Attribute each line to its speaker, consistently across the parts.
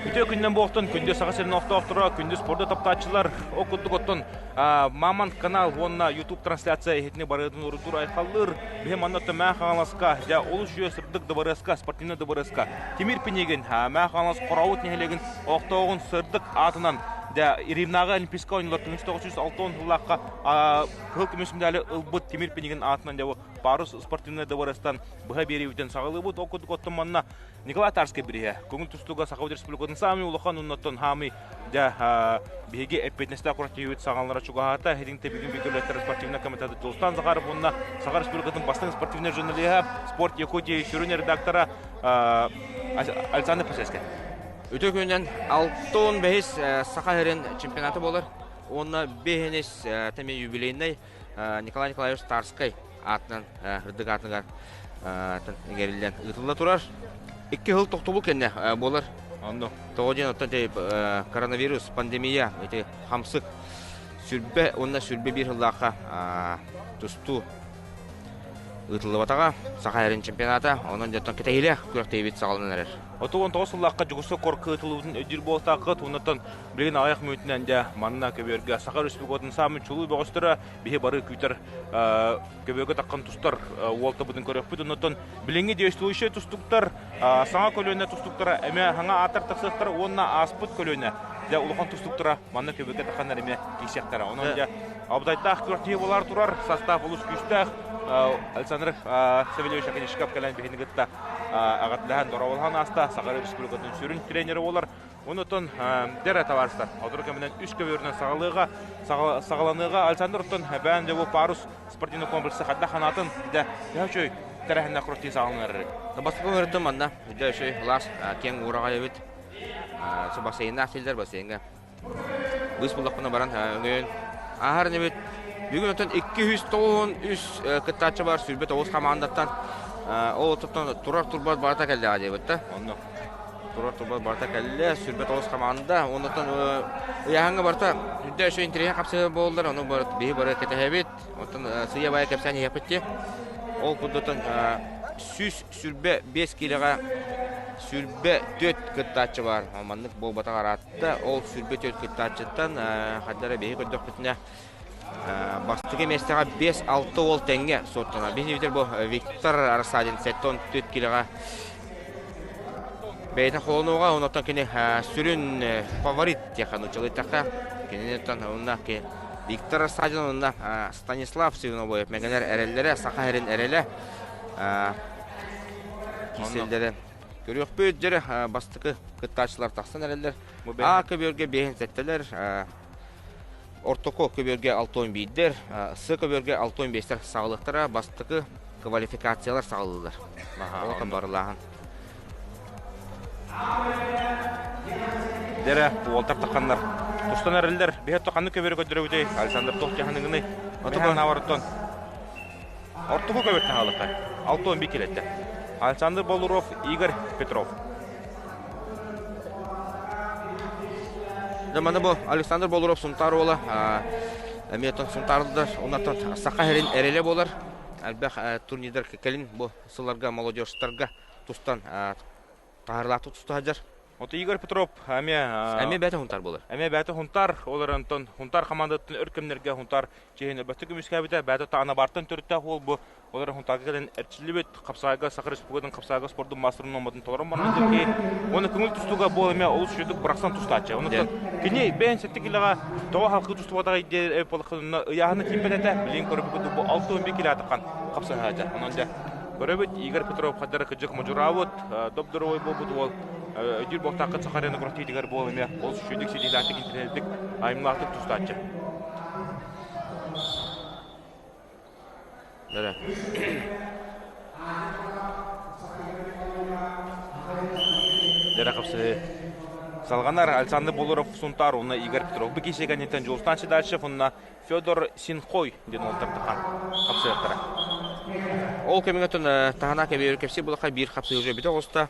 Speaker 1: Үтүө күннэн буолтун, күндү Саха сирин олохтоохторо, күндү спорду таптааччылар, ол курдук оттон Мамонт канал уонна YouTube трансляция иһитини барыытын урутуур айхаллыыр. Биһи манна оттон Мээ Хаҥаласка, дьэ олус үчүгэй сырдык дыбарыаска, спортивнай дыбарыаска Тимир Пинигин, Мээ Хаҥалас Хорообут нэһилиэгин олохтооҕун сырдык аатынан дьэ Римнааҕы Олимпийскай оонньуулар 1960 сыллаахха кыһыл көмүс медали ылбыт Тимир Пинигин аатынан дьэ Парус спортивнай дыбарыастан быһа биэриибитин саҕалыыбыт. Ол курдук оттон манна Николай Тарскай бириһэ көҥүл тустууга Саха Республикатын саамай улахан уоннаттан хаамый дьэ биһиги эппиэтинэстээх курактиһыбыт саҕаланара чугаһаата. Итинтэ бүгүн бигэ спортивнай комитеты Дьулустан Захаров уонна Саха Республикатын бастыҥ спортивнай журналиһа, Спорт Якутии сүрүн редактора Александр Посельскай.
Speaker 2: Үтүө күнүнэн 65 Саха сирин чемпионата буолар уонна бэһинис тэми юбилейнай Николай Николаевич Тарскай аатынан үрдүк аатыгар иҥэриллэн ыытылла турар. Икки сыл тохтобул кэннэ буолар.
Speaker 1: Онно.
Speaker 2: Тоҕо диэн оттон коронавирус, пандемия, ити хамсык сүрбэ уонна сүрбэ биир сыллаахха тустуу ыытыллыбатаҕа Саха сирин чемпионата. Онон дьонтон кэтэһиилээх күрэхтэһиибит саҕаланан эрэр.
Speaker 1: 39 сыллаахха Дьокуускай куоракка ыытыллыбытын өйдүүр буолтааххыт. Оннуттан билигин аҕыйах мүнүүтүнэн дьэ манна көбүөргэ Саха Республикатын саамай чулуу бөҕөстөрө биһи бары күүтэр көбүөргэ таххан тустар уолтабытын көрүөхпүт. Оннуттан билиҥҥи действующай тустуктар саҥа көлүөнэ тустуктара эмиэ саҥа ааттар тахсыахтара уонна ааспыт көлүөнэ дьэ улахан тустуктара манна көбүөргэ тахханнар эмиэ киирсиэхтэрэ. Онон дьэ абытайдаах күрэхтэһии буолар турар, состав олус күүстээх. Александр Савельевич Оконешников кэлэн биһини кытта аҕатлаһан дорооболоһон ааста. Саха Республикатын сүрүн тренерэ буолар. Онутун дэрэ табаарыстар, отур кэминэн үс көбүөрүнэн саҕалыыга, саҕаланыыга Александр оттон бээн дьэ бу парус спортивный комплексы хадда ханаатын дэ төһө үчүгэй тэрээһиннээх күрэхтии саҕаланар
Speaker 2: Бастакы көрүттэн манна үдэ үчүгэй ылаас киэҥ уураҕай эбит. Бассейннаах силлэр бассейнга. Быыс буллахпына баран өҥөйөн ааһар инибит. Бүгүн оттон 293 кыттааччы бар 29 хамаандаттан ол оттон турар турбат барыта кэллэҕэ диэбит да.
Speaker 1: Онно.
Speaker 2: Турар турбат барыта кэллэ, 29 хамаанда. Оннуттан ыйааһыҥҥа барыта үрдэ өссө интэриэһэ хапсыһыы буоллар, ону биһи бары кэтэһэбит. Оттон сыыйа-баайа кэпсээн иһиэхпит дии. Ол курдуктан 125 киилэҕэ 24 кыттааччы баар. Маннык буолбатах араатта. Ол 24 кыттааччыттан хайда эрэ биһи көрдөхпүтүнэ бастакы миэстэҕэ 5-6 уол тэҥҥэ суоттанар. Биһи бу Виктор Рассадин 74 киилэҕэ бэйэтин холонуоҕа, онтон кини сүрүн фаворит диэххэ нууччалыйтахха. Кинини онно Виктор Рассадин уонна Станислав Свинобоев мэҥэлэр эрэллэрэ, Саха сирин эрэлэ киирсэллэрэ. Көрүөхпүт дьэрэ бастакы кыттааччылар тахсан эрэллэр. А көбүөргэ биэһин сэттэлэр, ортоку көбүөргэ 61-дэр, С көбүөргө 65-тэр саҕалыахтара, бастакы квалификациялар саҕалыыллар. Олохтон барылааһын.
Speaker 1: Дэрэ, уолтар тахханнар. Тустан эрэллэр. Биһи ханнык көбүөрү көрдөрөбүтүй? Александр туох дьаһаныгыный? Отуган авартон. Ортоку көбүөр таһаалыка. 61 килэтте. Александр Болуров, Игорь Петров.
Speaker 2: Дьэ, маны бу Александр Болуров Сунтаар уола эмиэ Сунтаарлар оннуттан Саха сирин эрэлэ буолар. Элбэх турнирдар кэлин бу сылларга молодежтарга тустан таһаарылаахтык туста сылдьар.
Speaker 1: Вот Игорь Петров эмиэ
Speaker 2: эмиэ бэйэтэ хунтаар буолар.
Speaker 1: Эмиэ бэйэтэ хунтаар, ол эрэн хунтаар хамаандатын өр кэмнэргэ хунтаар чиэһин өлбөттүк көмүскээбитэ, бэйэтэ Таанабартан төрүттээх уол бу ол эрэн хунтаарга кэлэн эрчиллибит, хапсаайга Саха Республикатын хапсаайга спордун маастарын нуорматын толорон баран киһи уонна көҥүл тустууга буол эмиэ олус үчүгдүк бырахсан тустааччы. Онуттан кини бэйэн сэттэ килэҕэ тоҕо халкы тустубатаҕай диэн буоллаххына ыйааһына тиийбэт этэ. Билигин көрбүт бу 61 килэ хапсаһаача. Онон дьэ Көрөбүт, Игорь Петров хаддара кыдьык модьураабыт, доп-доровой буолбут уол өйдүүр буолтааххыт Саха арена күрэхтиитигэр буол эмиэ олус үчүгэйдик ситиилээхтик, интэриэһинэйдик, айымньылаахтык тустааччы.
Speaker 2: Да.
Speaker 1: Дэрэ хапсыһыы салҕанар Александр Болуров Сунтаар уонна Игорь Петров. Бу киһи кэнниттэн Дьулустан Седальщев уонна Федор Синхой диэн уолтар хапсыахтара.
Speaker 2: Ол кэмҥэ таһына кэбиэр кэпсии булаха биир хапсыһыы бүтэ оҕуста.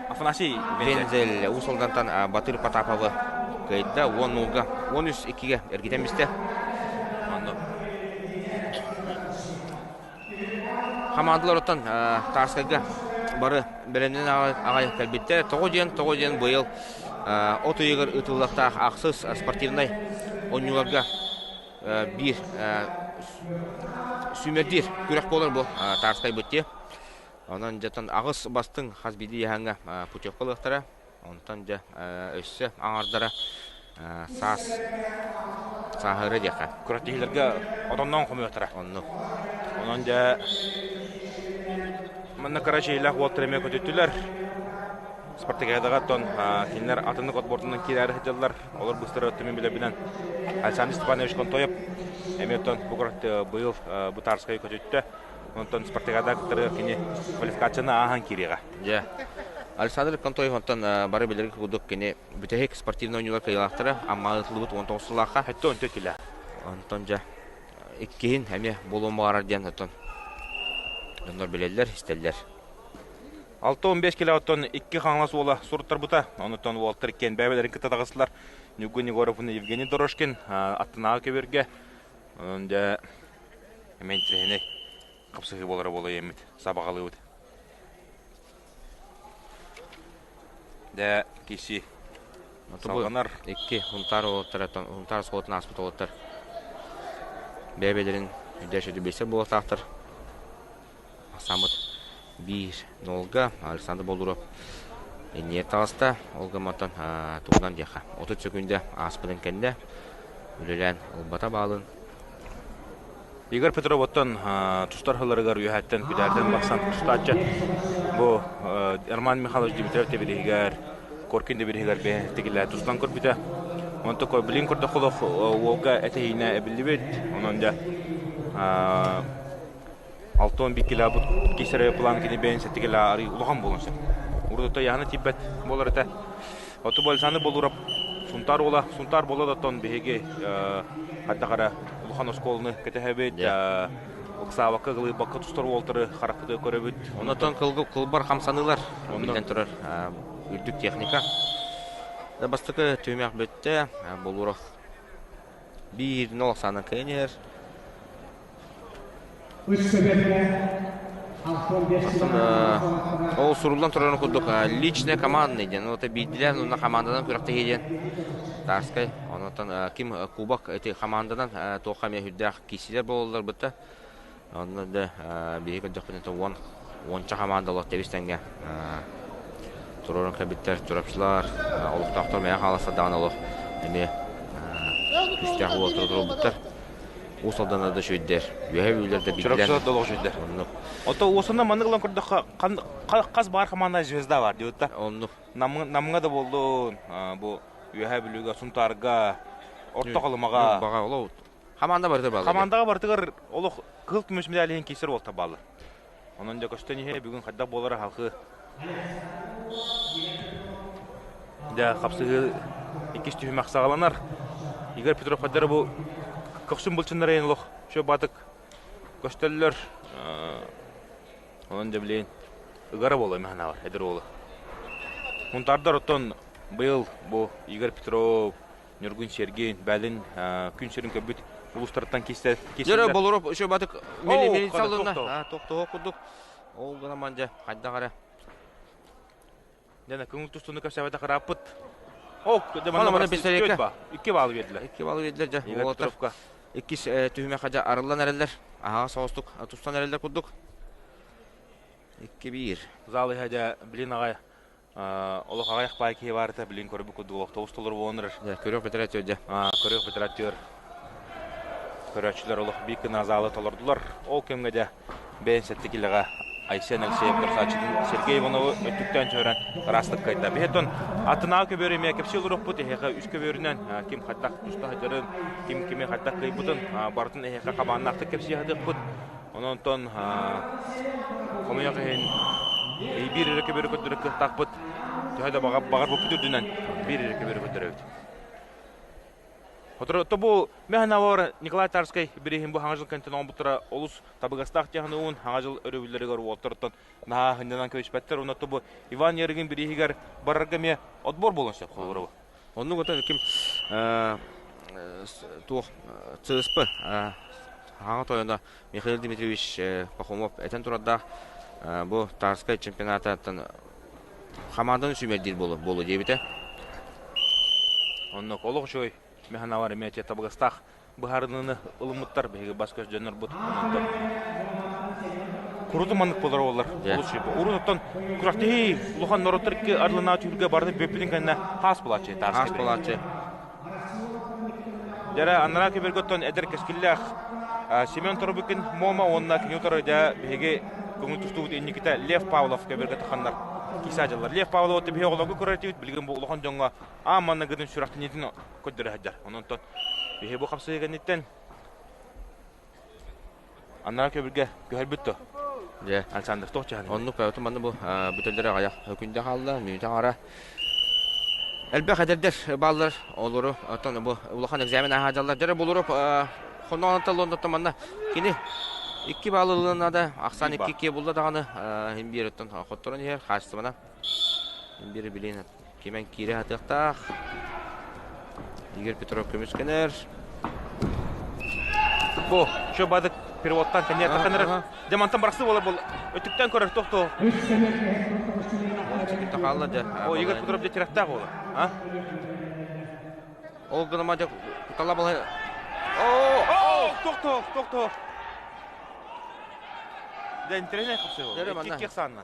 Speaker 1: Афанасий
Speaker 2: Вензель Уус Алдантан Батыр Потаповы кыайда 10 нулга 13 иккигэ эргитэн бистэ.
Speaker 1: Онно.
Speaker 2: Хамаандалар оттон Тарскайга. бары бэлэмнэн аҕай кэлбиттэр. Тоҕо диэн, тоҕо диэн быйыл от ыйыгар ыытыллыахтаах ахсыс спортивнай оонньууларга биир сүүмэрдиир күрэх буолар бу Тарскай бытти. Онон дьэтон аҕыс бастыҥ хас биирдии ыйааһыҥҥа путевка ылыахтара. Онтон дьэ өссө аҥардара саас сааһыра диэххэ.
Speaker 1: Күрэхтэһиилэргэ отонноон хомуйуохтара.
Speaker 2: Оннук.
Speaker 1: Онон дьэ манна кыра чэйлээх уолтар эмиэ көтүттүлэр. Спартакиадаҕа оттон кинилэр атыннык отбортунан киирээри сылдьаллар. Олор быстар өттүмүн билэбинэн Александр Степанович Контоев эмиэ оттон бу быйыл Бутарскай көтүттэ. Онтон Спартакиада кытары кини квалификацияны ааһан киириэҕэ.
Speaker 2: Дьэ, Александр Контоев онтон бары билэргэ курдук кини бүтэһик спортивнай оонньуулар кыайыылаахтара Амма ыытыллыбыт 19 сыллаахха.
Speaker 1: Хэттэ онто килэ.
Speaker 2: Онтон дьэ иккиһин эмиэ буолуон баҕарар диэн оттон дьоннор билэллэр, истэллэр.
Speaker 1: 6-15 килэ оттон икки Хаҥалас уола суруттарбыта. Онуттан уолтар иккиэн бэйэлэрин кытта таҕыстылар. Ньургун Егоров уонна Евгений Дорожкин аттынааҕы көбүөргэ. Онон дьэ эмиэ интэриэһинэй хапсыһыы буолара буолуо эммит сабаҕалыыбыт. Дьэ киси салҕанар.
Speaker 2: Икки Хунтаар уолаттара, Хунтаар оскуолатын ааспыт уолаттар бэйэ-бэйэлэрин өйдөөччү билсэр буолуохтаахтар. Ахсааммыт биир нолга Александр Болдуров иннигэр таҕыста. Ол гымматтан тугунан диэххэ 30 сөкүүндэ ааспытын кэннэ үлэлээн ылбата баалын.
Speaker 1: Игорь Петров оттон тустар сылларыгар үөһэттэн күдээрдэн бахсан тустааччы. Бу Роман Михайлович Дмитриев тэбириһигэр, Коркин тэбириһигэр бэйэтигилэ тустан көрбүтэ. Онто билин көрдөххө олох уолга этэһиинэ эбиллибит. Онон дьэ 61 килобут кисэрэ план кини бэйэн сэттикилэ арый улахан буолуон сөп. Урут яһана тиийбэт буолар этэ. Оту Александр Болуров Сунтаар уола, Сунтаар буола да оттон биһиги хайдах эрэ улахан оскуоланы кэтэһэбит, ыксаабакка, кылыйбакка тустар уолтары харахпытыгар көрөбүт.
Speaker 2: Онтон кылбар хамсаныылар биллэн турар үрдүк техника. Бастакы түһүмэх бүттэ. Болуров биир нол ахсаанан кыайан иһэр. Ол суруллан турарын курдук личный командный диэн, это биирдилээн уонна команданан күрэхтэһии диэн Тарскай. Онтон ким кубок эти команданан туохха эмиэ сүрдээх киирсиилэр буолаллар бытта. Онно да биһиги көрдөхпүнэ уон уонча команда олох тэбис тэҥҥэ туруоран кэлбиттэр чурапчылар олохтоохтор мэйэ хааласта даҕаны олох эмиэ күүстээх уолаттары туруорбуттар. Уус Алдана да үчүгэйдэр, Үөһээ Бүлүүлэр да биирдилэр.
Speaker 1: Чурапчылар да олох үчүгэйдэр.
Speaker 2: Оннук.
Speaker 1: Ото уосунна маннык ылан көрдөххө, хас баар команда звезда бар диэбит да.
Speaker 2: Оннук.
Speaker 1: Намҥа да буоллун, бу Үөһээ Бүлүүгэ, Сунтаарга, Орто Халымаҕа.
Speaker 2: Баҕа олох команда барыта бааллар.
Speaker 1: Командаҕа барытыгар олох кыһыл көмүс медаль иһин киирсэр уолтар бааллар. Онон дьэ көстөн иһэ бүгүн хайдах буолара халкы. Дьэ хапсыһыы иккис түһүмэх саҕаланар. Игорь Петров хайдара бу көхсүн былчыннарайын олох шө батык көстөллөр. Онон дьэ билин ыгара буолуо механавар эдэр уолу. Мунтаардар оттон быйыл бу Игорь Петров, Ньургун Сергей бэлин күн сирин көрбүт улуустарыттан кистэ
Speaker 2: Дьөрө болуруп еще батык милициялынна тохтоо курдук ол гынан дьэ хайдах эрэ
Speaker 1: Дьэ көҥүл тустууну кэпсээбэтэх ырааппыт. О, дьэ манна
Speaker 2: манна пистолетка.
Speaker 1: Икки баалы биэрдилэр.
Speaker 2: Икки баалы биэрдилэр дьэ. Уолаттар иккис түһүмэххэ дьэ арыллан эрэллэр. Аһаҕас соҕустук тустан эрэллэр курдук. 2-1.
Speaker 1: Зал иһэ дьэ билин аҕай олох аҕыйах баай киһи баар этэ билин көрбүт курдук олохто устулар буолан эрэр.
Speaker 2: Дьэ, көрүөх бэтэрээччи дьэ.
Speaker 1: Көрүөх бэтэрээччилэр көрөөччүлэр олох биир гына залы толордулар. Ол кэмҥэ дьэ бэйэн сэттэ килэҕэ Айсен Алексеев көрсөөччүтүн Сергей Ивановы өттүктээн чөөрөн ыраастык кыайда. Биһиттэн атынааҕы көбүөр эмиэ кэпсии олоруохпут. Эһиэхэ үс көбүөрүнэн ким хайдах туста сылдьарын, ким кими хайдах кыайбытын барытын эһиэхэ хабааннаахтык кэпсии сатыахпыт. Онон хомойуох иһин биир эрэ көбүөрү көрдөрөр кыахтаахпыт. Төһө да баҕарбыппыт үрдүнэн биир эрэ көбүөрү көрдөрөбүт. Сотору бу Мэхэнавар Николай Тарскай бирииһин бу хаҥа жыл кэнтэн оҥорбуттара олус табыгастаах тиэхинуун хаҥа жыл өрөбүллэригэр уолтартан наһаа сынньанан кэбиспэттэр. Онно бу Иван Ярыгин бирииһигэр барарга эмиэ отбор буолуон сөп холобура.
Speaker 2: Оннук ото ким туох ЦСП хаҥа тойоно Михаил Дмитриевич Пахомов этэн турардаах. Бу Тарскай чемпионатыттан хамаанданы сүүмэрдиир буолуо диэбитэ.
Speaker 1: Оннук олох үчүгэй механавар эмиэ табыгастаах быһаарыныыны ылыммыттар биһиги бас-көс дьоннорбут. Онон курутун маннык буолар буоллар олус үчүгэй. Урут оттон күрэхтэһии улахан норуоттар икки ардыларынааҕы түһүлгэ барыта бүппүтүн кэннэ хаас булааччы
Speaker 2: Хаас булааччы.
Speaker 1: Дьэрэ анараа көбөргө оттон эдэр кэскиллээх Семен Торбыкин Мома уонна кини утары дьэ биһиги көҥүл тустуубут инникитэ Лев Павлов көбөргө таханнар киса дьаллар. Лев Павлов биһи оҕолорго көрөр этибит, билигин бу улахан дьоҥҥо аан манныгытын сүрэхтэниитин көрдөрө сылдьар. Онон биһи бу хапсыһыы кэнниттэн анараа көбүргэ көһөрбүт то.
Speaker 2: Дьэ.
Speaker 1: Александр туох чаһын?
Speaker 2: Оннук оту манна бу бүтэллэрэ аҕыйах күндэ хаалла, мүнүүтэ аҥара. Элбэх эдэрдэр бааллар, олору оттон бу улахан экзамен ааһаадаллар. Дьэ булуруп хонноон Лондонтон манна кини икки баал ылыан наада, ахсаан икки икки булла даҕаны иһин биир оттон хотторон иһэр хаачыстыбана. Иһин биир билин кимэн киирэ сатыахтаах. Игорь Петров көмүскэнэр.
Speaker 1: Бу, еще бадык переводтан кэнниэ таханыр. Дьэ мантан барахсы буолар бол өттүктэн көрөр тохто.
Speaker 2: Хаалла дьэ.
Speaker 1: О, Игорь Петров дьэ тирэхтээх буолар. А?
Speaker 2: Ол гыныма дьэ кутала балай.
Speaker 1: О, о, тохто, тохто. Дьэ интэриэһинэй хапсыы буолар. Икки санна.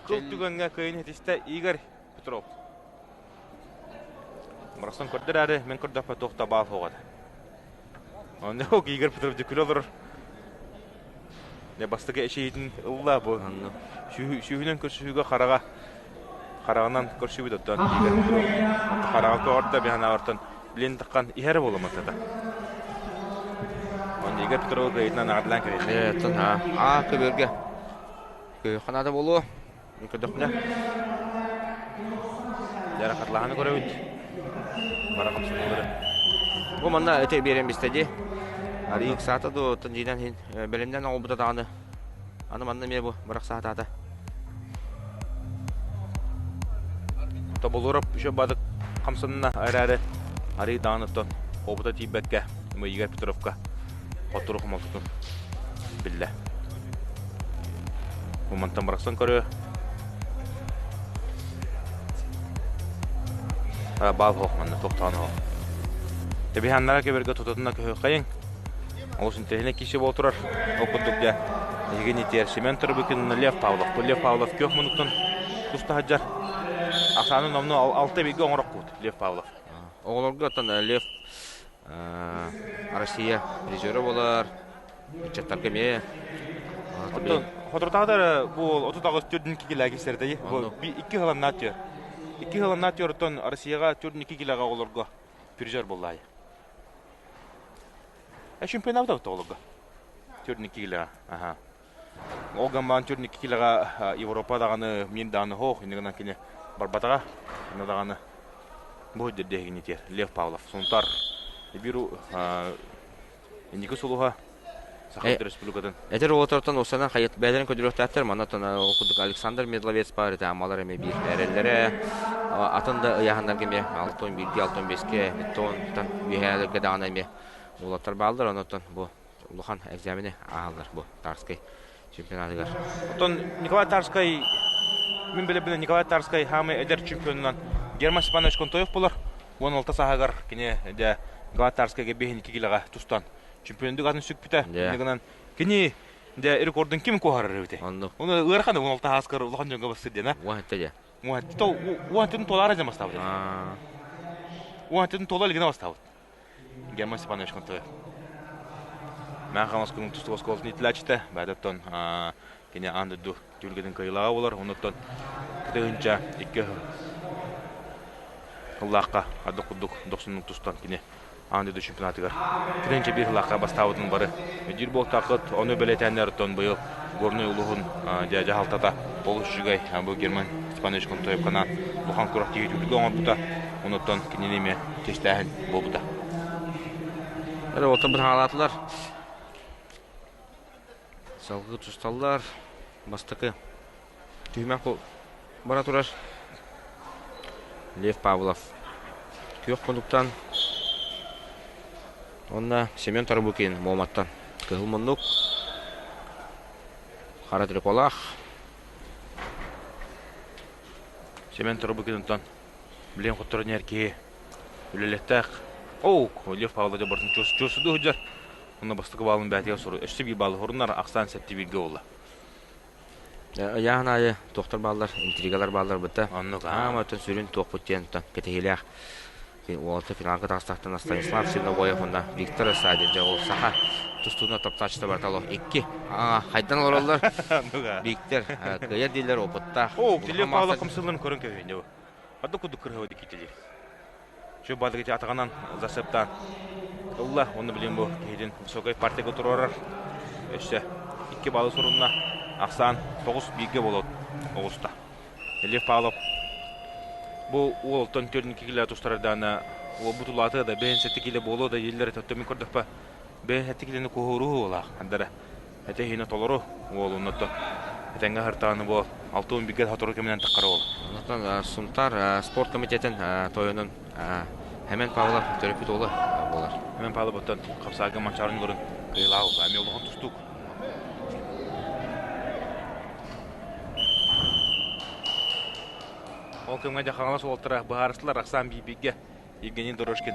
Speaker 1: Кыл түгэҥҥэ кыайын этистэ Игорь Петров. Барахсан көрдөр эрээри, мин көрдөхпө туох да баал суох этэ. Онно Игорь Петров дьэ күлэ олорор. Дьэ бастакы эчэйиитин ылла бу. Сүүһүнэн көрсүһүүгэ хараҕа хараҕынан көрсүбүт оттон Игорь Петров. Хараҕа көҕөрдө биһанаабартан билин таххан иһэрэ буоламматата. Онно Игорь Петровы кыайыытынан аҕарлаан кэриэтэ.
Speaker 2: Оттон аа көбүөргэ Кыайыахха буолуо. Көрдөхпүнэ.
Speaker 1: Дьара хатылаһаны көрөбүт. Бара хамсаныылары.
Speaker 2: Бу манна өтө биэрэн бистэ дии. Арыйык саата дуу, оттон дьиинэн иһин бэлэмнэн оҥорбута даҕаны. Аны манна эмиэ бу бырах саатаата.
Speaker 1: Тобулуурап еще бадык хамсанна эрээри арый даҕаны оттон опыта тиийбэккэ Игорь Петровка хотуру хомолтотун биллэ. Бу мантан барахсан көрүө. Баал хоох манна тохтоон хоох. Тэбиһаннара кэбэргэ тутатына көһөххайын. Олус интэриэһинэй киһи буола турар. Ол курдук дьэ эһигини тиэр Семен Торбыкин Лев Павлов. Бу Лев Павлов күөх мунуктан туста сылдьар. Ахсаанын номнуо алта бииргэ оҥороккут Лев Павлов.
Speaker 2: Оҕолорго оттон Лев Россия призера буолар. Ыччаттарга эмиэ.
Speaker 1: Оттон соторутааҕыта бу 38 төрдүн килэгэ кисэрдэйи. Бу икки хыланнаат түөр. Икки хыланнаат түөр оттон Россияҕа төрдүн икки килэҕэ оҕолорго призер буоллаайы. Чемпионат оҕолорго. Төрдүн икки килэҕэ. Аха. Ол гамбаан төрдүн икки килэҕэ Европа даҕаны мин даҕаны хоох иннигинэн кини барбатаҕа. Инна даҕаны бу дэрдиһигинитиэр Лев Павлов Сунтар бир Инники сулуһа Саха Республикатын.
Speaker 2: Этэр уолаттартан Усанан хайат бэйэлэрин көрдөрүөхтээхтэр. Манна ол курдук Александр Медловец баар этэ, амалар эмиэ биир эрэллэрэ. Атын да ыйааһыннарга эмиэ 61-гэ, 65-гэ, тонтан үөһээлэргэ даҕаны эмиэ уолаттар бааллар. Онон бу улахан экзамени ааһаллар бу Тарскай чемпионатыгар.
Speaker 1: Оттон Николай Тарскай, мин билэбинэ Николай Тарскай хаамай эдэр чемпионунан Герман Степанович Контоев болар. 16 сааһыгар кини дьэ Николай Тарскайга 5 килоҕа тустан чемпиондук атын сүкпүтэ. Гынан кини дьэ рекордун ким куоһарар эбитий?
Speaker 2: Оннук.
Speaker 1: Оны ыарахан 16 сааскар улахан дьоҥҥо бассыр диэн, а?
Speaker 2: Уон дьэ.
Speaker 1: Уон толара дьэ бастаабыт. Уон тола илгинэ бастаабыт. Герман Степанович Контоев. Мэҥэ Хаҥалас күн тустуу оскуолатын иитиллээччитэ, бэйэтэ кини аан дойду түһүлгэтин кыайыылааҕа буолар. Онуттан тыһыынча икки сыллаахха ардах курдук дохсуннук тустан кини аан дойду чемпионатыгар тыһыынча биир сыллаахха бастаабытын бары өйдүүр буолтааххыт. Ону бэлиэтээннэр оттон быйыл Горнай улууһун дьаһалтата олус үчүгэй бу Герман Степанович Контоевканаан улахан күрэхтэһии түһүлгэ оҥорбута. Онуттан кинини эмиэ чэстээһин буолбута.
Speaker 2: Эрэ оттон быһаалаатылар. Салгыы тусталлар. Бастакы түһүмэх бара турар. Лев Павлов күөх муннуктан уонна Семен Тарабукин Муоматтан кыһыл муннук. Хара триколаах.
Speaker 1: Семен Торбукинтон билен хотторон иһэр киһи үлэлэттээх. Оу, Лев Павлович бартын чуосуду сылдьар. Онно бастакы баалын бээтигэр сору өссө биир баалы хорунар ахсаан сэтти бииргэ буолла.
Speaker 2: Ыйааһын аайы туохтар бааллар, интригалар бааллар быта.
Speaker 1: Оннук
Speaker 2: Аама оттон сүрүн туохпут диэн кэтэһиилээх уолаттар финалга таҕыстахтарына Станислав Свинобоев уонна Виктор Садин дьэ ол саха тустууна таптааччыта барыта олох икки хайдан олороллор. Виктор кыайар дииллэр опыттаах.
Speaker 1: О, Лев Павлов хамсыыларын көрөн кэбиһин Хадда курдук кырһыба дикитилир. Şu бадыгы атаҕынан засыптаан ылла. Онно билин бу киһитин высокой партияга туруорар. Өссө икки балы сурунна. Ахсаан тоҕус бииргэ болот оҕуста. Лев Павлов бу уолтон төрүн килэ тустарардаана уолбут улаатыа да бэйэн сэтти килэ буолуо да дииллэр өттө мин көрдөхпө бэйэн сэтти килэни куһууруу уолаах андара Этэ иһинэ толору уол оннотто этэҥҥэ аһыртаҕына буол алтын бигэ сотору кэминэн таххара уол.
Speaker 2: Онтон Сунтаар спорт комитетын тойонун Хэмэн Павлов төрөппүт уола буолар.
Speaker 1: Хэмэн Павлов оттон хапсаага манчаарын көрөн кыйылаах эмиэ улахан тустуук. Ол кэмҥэ дьэ Хаҥалас уолаттара быһаарыстылар Оксан Бибигэ Евгений Дорожкин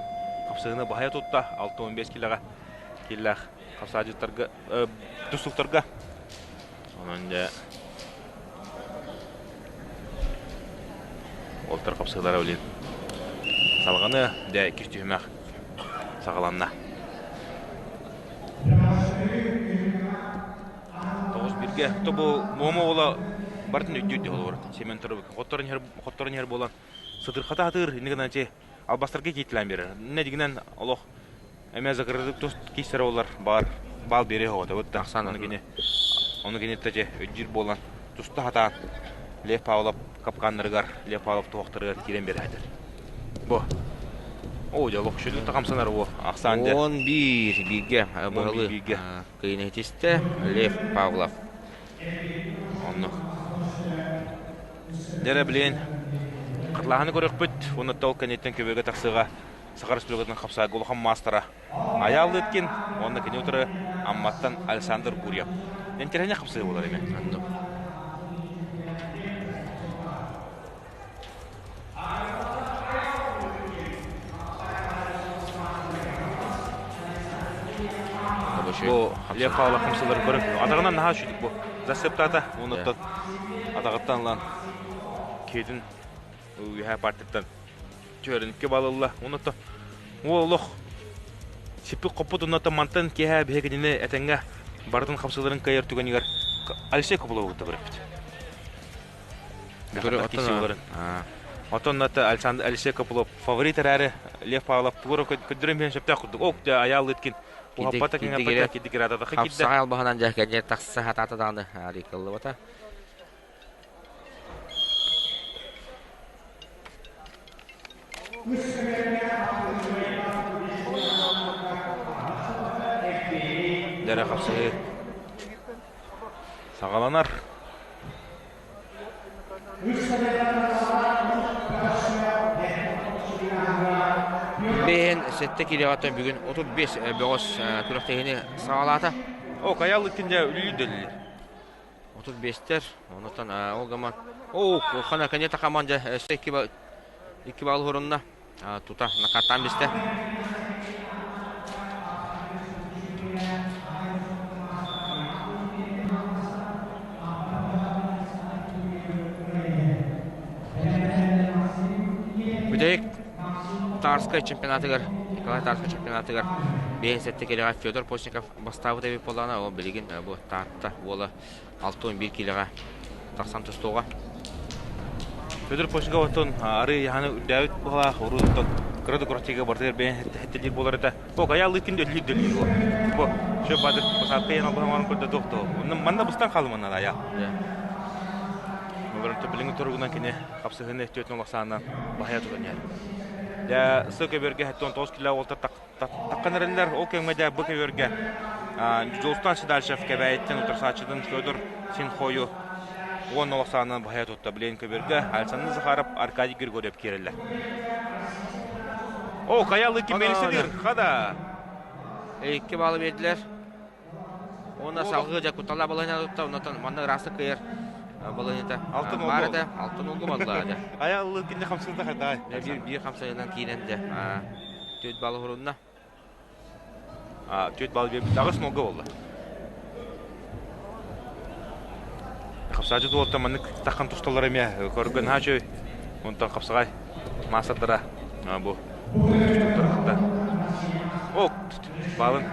Speaker 1: хапсыһыыны баһыйа тутта 65 килэҕэ киллээх хапсаадьыттарга тустууктарга онон дьэ уолаттар хапсыылара билин салҕаны дьэ иккис түһүмэх саҕаланна. Тоҕус бииргэ то бу Муома уола барытын өйдүүр холобур Семен Торобыкин хотторон иһэр буолан сытырхата сатыыр инни гынан че албастарга киитилээн биэрэр. Иннэ дигинэн олох эмиэ закрытык тус киистэрэ болар баар баал биэриэ оҕото бытта ону кини ону кини таче өйдүүр буолан туста хатаан Лев Павлов капканнарыгар Лев Павлов туһахтарыгар киирэн биэрээдэр. Бу. О, дьэ олох шүлүк тахамсанар бу. Ахсаан дьэ.
Speaker 2: 11 бииргэ быһылы
Speaker 1: бииргэ.
Speaker 2: кыйын Лев Павлов.
Speaker 1: Онно. Дьэ билигин хатылааһыны көрүөхпүт уонна ол кэнниттэн көбүөргэ тахсыыга Саха Республикатын хапсаайга улахан маастара Айаал Лыткин уонна кини утары Амматтан Александр Гурьев. Интэриэһинэй хапсыы буолар эми. Бу Лев Павлов хамсыыларын көрүҥ. Атаҕынан наһаа үчүгэй бу. Засыптаата. Уонуттан атаҕыттан ылан киһитин үөһээ партияттан түһэринкэ балылла. Онуттан уол олох сиппит хоппут оннуттан мантан киэһэ биһи кинини этэҥҥэ барытын хамсыыларын кыайар түгэнигэр Алексей Копылову кытта көрөппүт. Оттон Александр Алексей Копылов фаворит эрээри Лев Павлов тугу көрдөрөн биһэн сөптөөх курдук. Ок, дьэ Айаал Лыткин уһаппата киҥэппэтэ киддигирататаха киирдэ.
Speaker 2: Хапсаҕай албаһынан дьэ кэнньэ тахса хатаата даҕаны арыйкыллыбата.
Speaker 1: Дэрэ хапсыһыы саҕаланар.
Speaker 2: Бэйэн сэттэ киилэҕиттэн бүгүн 35 бөҕөс күрэхтэһиини саҕалаата.
Speaker 1: О, Кайал иккинде үлүйү дөлүлүр.
Speaker 2: 35-тер, онутан ол гаман. О, хана конета команда өссө икки балл хорунна. Тута накаттаан бистэ. Бүтэһик Тарскай чемпионатыгар, Николай Тарскай чемпионатыгар 57 килэҕэ Федор Постников бастаабыт эбит буоллаҕына, ол билигин бу Таатта уола 61 килэҕэ тахсан тустууга.
Speaker 1: Федор Постников оттон арыы яһаны үрдээбит быһалаах уруутуттан кыра да курачыга бартыгар бэйэн хэттэлиир буолар этэ. Бу кайааллыыккин өллүүр дөлүүр буол. Бу шө бадыр посадка яна быһаман көрдө туох Манна быстан хаалыманна ая. Олорон билиҥҥи туругунан кини хапсыһыны түөтүн олохсаанынан баһыйа тутан иһэр. Дьэ, сы көбүөргэ 79 кило уолтар таххан эрэллэр. Ол кэмҥэ дьэ бу көбүөргэ Дьулустан Седальшев Кэбээйиттэн утарсааччытын Федор Синхою уон олохсаанынан баһыйа тутта. Билигин көбүөргэ Александр Захаров, Аркадий Григорьев киирэллэр. О, Каялы ким мелисидир, хада.
Speaker 2: Икки баллы бердилер. Уонна салгыы дьэ кутталлаах балаһыанньа тутта, оннотон манна ыраастык кыайар балаһыанньата
Speaker 1: Алтын
Speaker 2: баар
Speaker 1: олгу.
Speaker 2: этэ, алтын олгу баллаа дьэ.
Speaker 1: Ая ыллыы кинне хамсыырда хайдаай.
Speaker 2: Биир биир хамсайынан киирэн дьэ 4 балл уһурунна.
Speaker 1: 4 балл биэрбит 8 нолга буолла. Хапсаачы туолта маннык таххан тусталлар эмиэ көргөн хаачы онтон хапсаҕай маастардара бу тустууктары кытта о баалын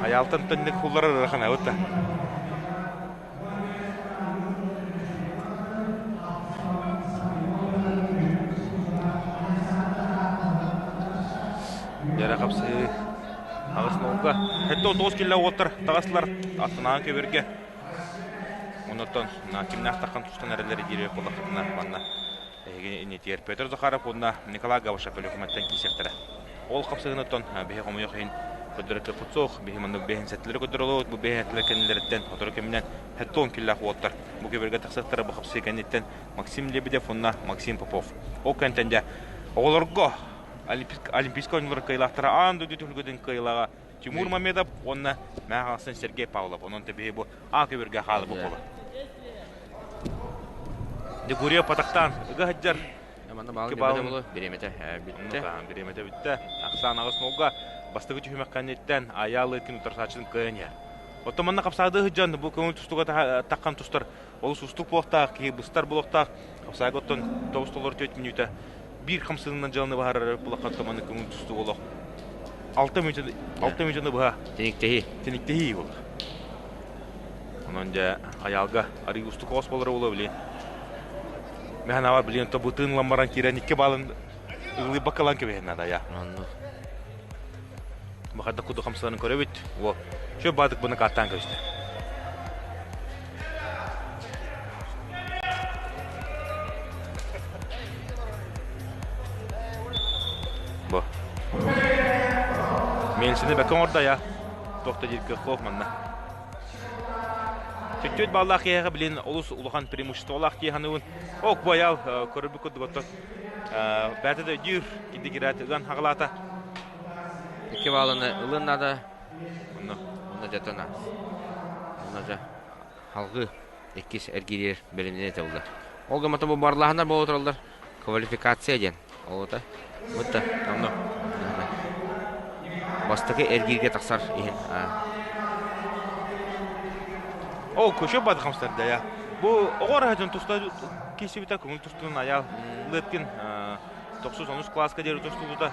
Speaker 1: Айаалтан төннүк хулларар ыарахан абыт да. Дьэрэ хапсыы аҕыс нолга. 79 киллэ уоттар таҕаслар аттынаан көбөргө. Оннуттан кимнээх таххан тустан эрэллэри диир буоллаххытына манна эһиги иннитигэр Петр Захаров уонна Николай Гавашев Өлүөхүмэттэн киирсиэхтэрэ. Ол хапсыһыыныттан биһи хомойуох иһин көрдөрө кыахпыт суох. Биһи маннык бэһин-сэттэлэри көрдөрө олоробут. Бу бэһин-сэттэлэр кэннилэриттэн сотору кэминэн 70 киллээх уоттар бу көбүөргэ тахсыахтара. Бу хапсыы кэнниттэн Максим Лебедев уонна Максим Попов. Ол кэнтэн дьэ оҕолорго Олимпийскай оонньуулар кыайыылаахтара аан дойду түһүлгэтин кыайыылааҕа Тимур Мамедов уонна Мэхалсын Сергей Павлов. Онон биһи бу А көбүөргэ хаалыбыт буолар. Дегурьев патахтаан ыга сылдьар.
Speaker 2: Манна баал бириэмэтэ бириэмэтэ бүттэ.
Speaker 1: Бириэмэтэ бүттэ. Ахсаан аҕыс нолга бастакы түһүмэх кэнниттэн Айаал Ыткин утарсааччытын кыайан иһэр. Оттон манна хапсаады сылдьан бу көҥүл тустууга таххан тустар олус устук буолуохтаах, киһи быстар буолуохтаах. Хапсаайга оттон 9-4 мүнүүтэ биир хамсыгынан дьаланы баһарар булахха манна көҥүл тустуу олох 6 мүнүүтэ 6 мүнүүтэни быһа
Speaker 2: Тиниктэһии.
Speaker 1: Тиниктэһии буолар. Онон дьэ Айаалга арыы устук оҕус буолара буолуо билин. Мэһэн аҕа билин то бытыын ылан баран киирэн икки баалын ыгылыйбакка ылан кэбиһэн наада я.
Speaker 2: Оннук.
Speaker 1: Бахарда куду хамсаларын көрөбүт. О, чө баадык бұны каттаан кэбисте. Бу. Мельсини бэккэ оҥордо я. Туох да диир кыах манна. Түттүт баллаах киһиэхэ билин олус улахан преимуществолаах дии саныыбын. Ок буайал көрөрбүт курдук оттон бэйэтэ да өйдүүр, кидигирээт ыган хаҕалаата.
Speaker 2: Икки бааланы ылын наада.
Speaker 1: Онно.
Speaker 2: Онно дьэ Онно дьэ халгыы иккис эргиирир бэлэмнэнэ этэ Ол гыммата бу барлаһанар буола тураллар. Квалификация диэн. Олута. Бутта.
Speaker 1: Онно.
Speaker 2: Бастакы эргииргэ тахсар иһин.
Speaker 1: Ол көшө бады хамсар я. Бу оҕор дьон туста кисибите көҥүл тустуун аял Лыткин 93 класска диэри тустубута.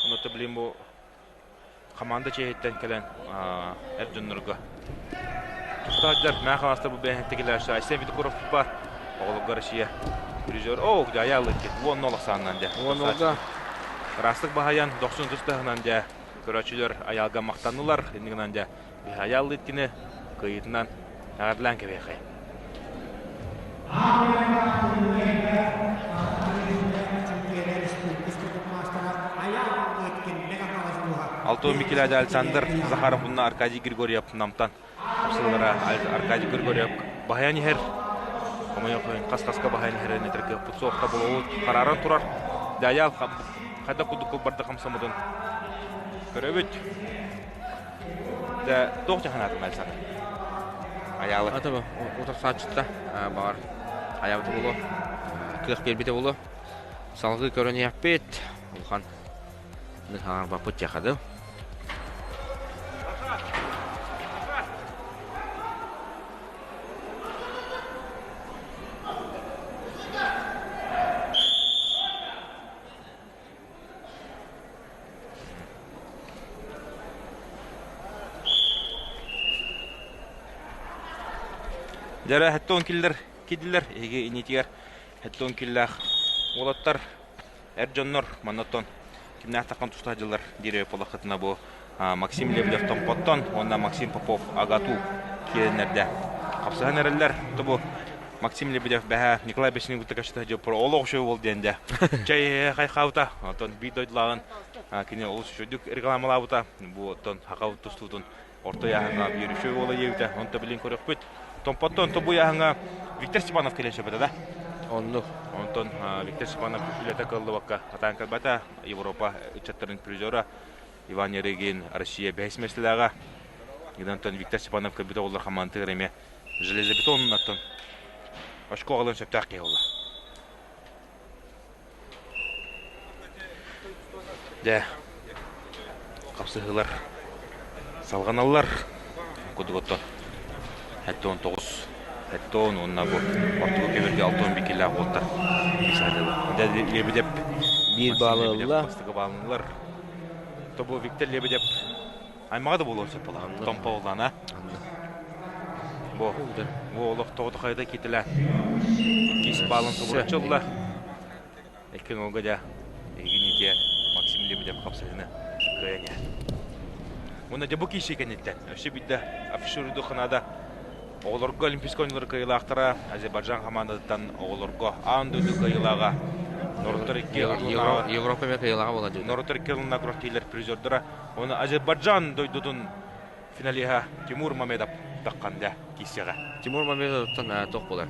Speaker 1: Онно билин бу Хамаанда чиэһиттэн кэлэн эр дьоннорго тустааччылар Мэҥэ Хаҥаластар бу бэйэһиттикилэр Айсен Винокуров бар оҕолорго Россия призер о дьайа Лыккин уонна олохсааннан дьэ
Speaker 2: Уонна
Speaker 1: ыраастык баһайан дохсун тустаһынан дьэ көрөөччүлэр айаалга махтаннылар иннигинэн дьэ Айаал Лыткины кыайыытынан эҕэрдэлээн кэбиэхэй. Алтон Микеляде Александр Захаров уонна Аркадий Григорьев Намтан хапсыылара Аркадий Григорьев баһайан иһэр. Хомойуох хас-хаска баһайан иһэрин этэр кыахпыт суох болуут харааран турар. Дайал хайдах курдук кылбарда хамсаммытын көрөбүт. Дьэ, туох дьаһанаатын Александр? Айаалы.
Speaker 2: Ата утарсааччыта баҕар айаабыта буолуо, кыах биэрбитэ буолуо. Салгыы көрөн иһэппит. Улахан ныхаарбаппыт дьахады.
Speaker 1: Дьэрэ хэттон киллэр кидилэр эһиги инитигэр хэттон киллээх уолаттар эр дьоннор маннаттан кимнээх таххан туста дьыллар диир буоллаххытына бу Максим Лебедев Томпоттон уонна Максим Попов АГАТУ киирэннэрдэ хапсыһан эрэллэр. Тобу Максим Лебедев бэһэ Николай Бесинин кытта кэпсэтэ дьоппор олох үчүгэй буол диэн дэ. Чэй хайхаабыта. Оттон биир дойдулааҕын кини олус үчүгэйдик рекламалаабыта. Бу оттон хакабыт тустуутун орто ыйааһыҥҥа биир үчүгэй уола диэбитэ. Онто билин көрөхпүт. Томпоттон тобу ыйааһыҥҥа Виктор Степанов кэлэн сөбөтө да.
Speaker 2: Оннук.
Speaker 1: Онтон Виктор Степанов үлэтэ кыллыбакка хатаан кэлбэтэ. Европа ыччаттарын призера. Иван Ярыгин Россия бэһис миэстэлээҕэ. Гынан Виктор Степанов көрбүтэ оллар хамаандатыгар эмиэ железобетоннаттан очко аҕалыан сөптөөх киһи буолла. Дьэ, хапсыһыылар салҕаналлар. Кудук оттон 79 Хэттон уонна бу ортоку көбүргэ 61 киллээх уолтар Дьэ, Лебедев
Speaker 2: Биир
Speaker 1: Максим
Speaker 2: баалы
Speaker 1: Лебедев
Speaker 2: ылла.
Speaker 1: бастакы баалынылар. То бу Виктор Лебедев аймаҕа да буолуон сөп буолла.
Speaker 2: Анны.
Speaker 1: Томпо буоллаана.
Speaker 2: Анны.
Speaker 1: Бу бу олох тоҕото хайда киитэлэ. Иккис баалын субуруччу ылла. Икки нолга дьэ эһигини Максим Лебедев хапсыһыны кыайан иһэр. Уонна дьэ бу киирсии кэнниттэн өссө биирдэ афишируйду Канада оҕолорго Олимпийскай оонньуулар кыайыылаахтара Азербайджан хамаандатыттан оҕолорго аан дойду кыайыылааҕа норуоттар икки ардыларынааҕы
Speaker 2: Европа эмиэ кыайыылааҕа буолар дии.
Speaker 1: норуоттар икки ардыларынааҕы күрэхтэһиилэр призердара уонна Азербайджан дойдутун финалиһа Тимур Мамедов таххан дьэ киирсиэҕэ.
Speaker 2: Тимур Мамедовтан туох буолар?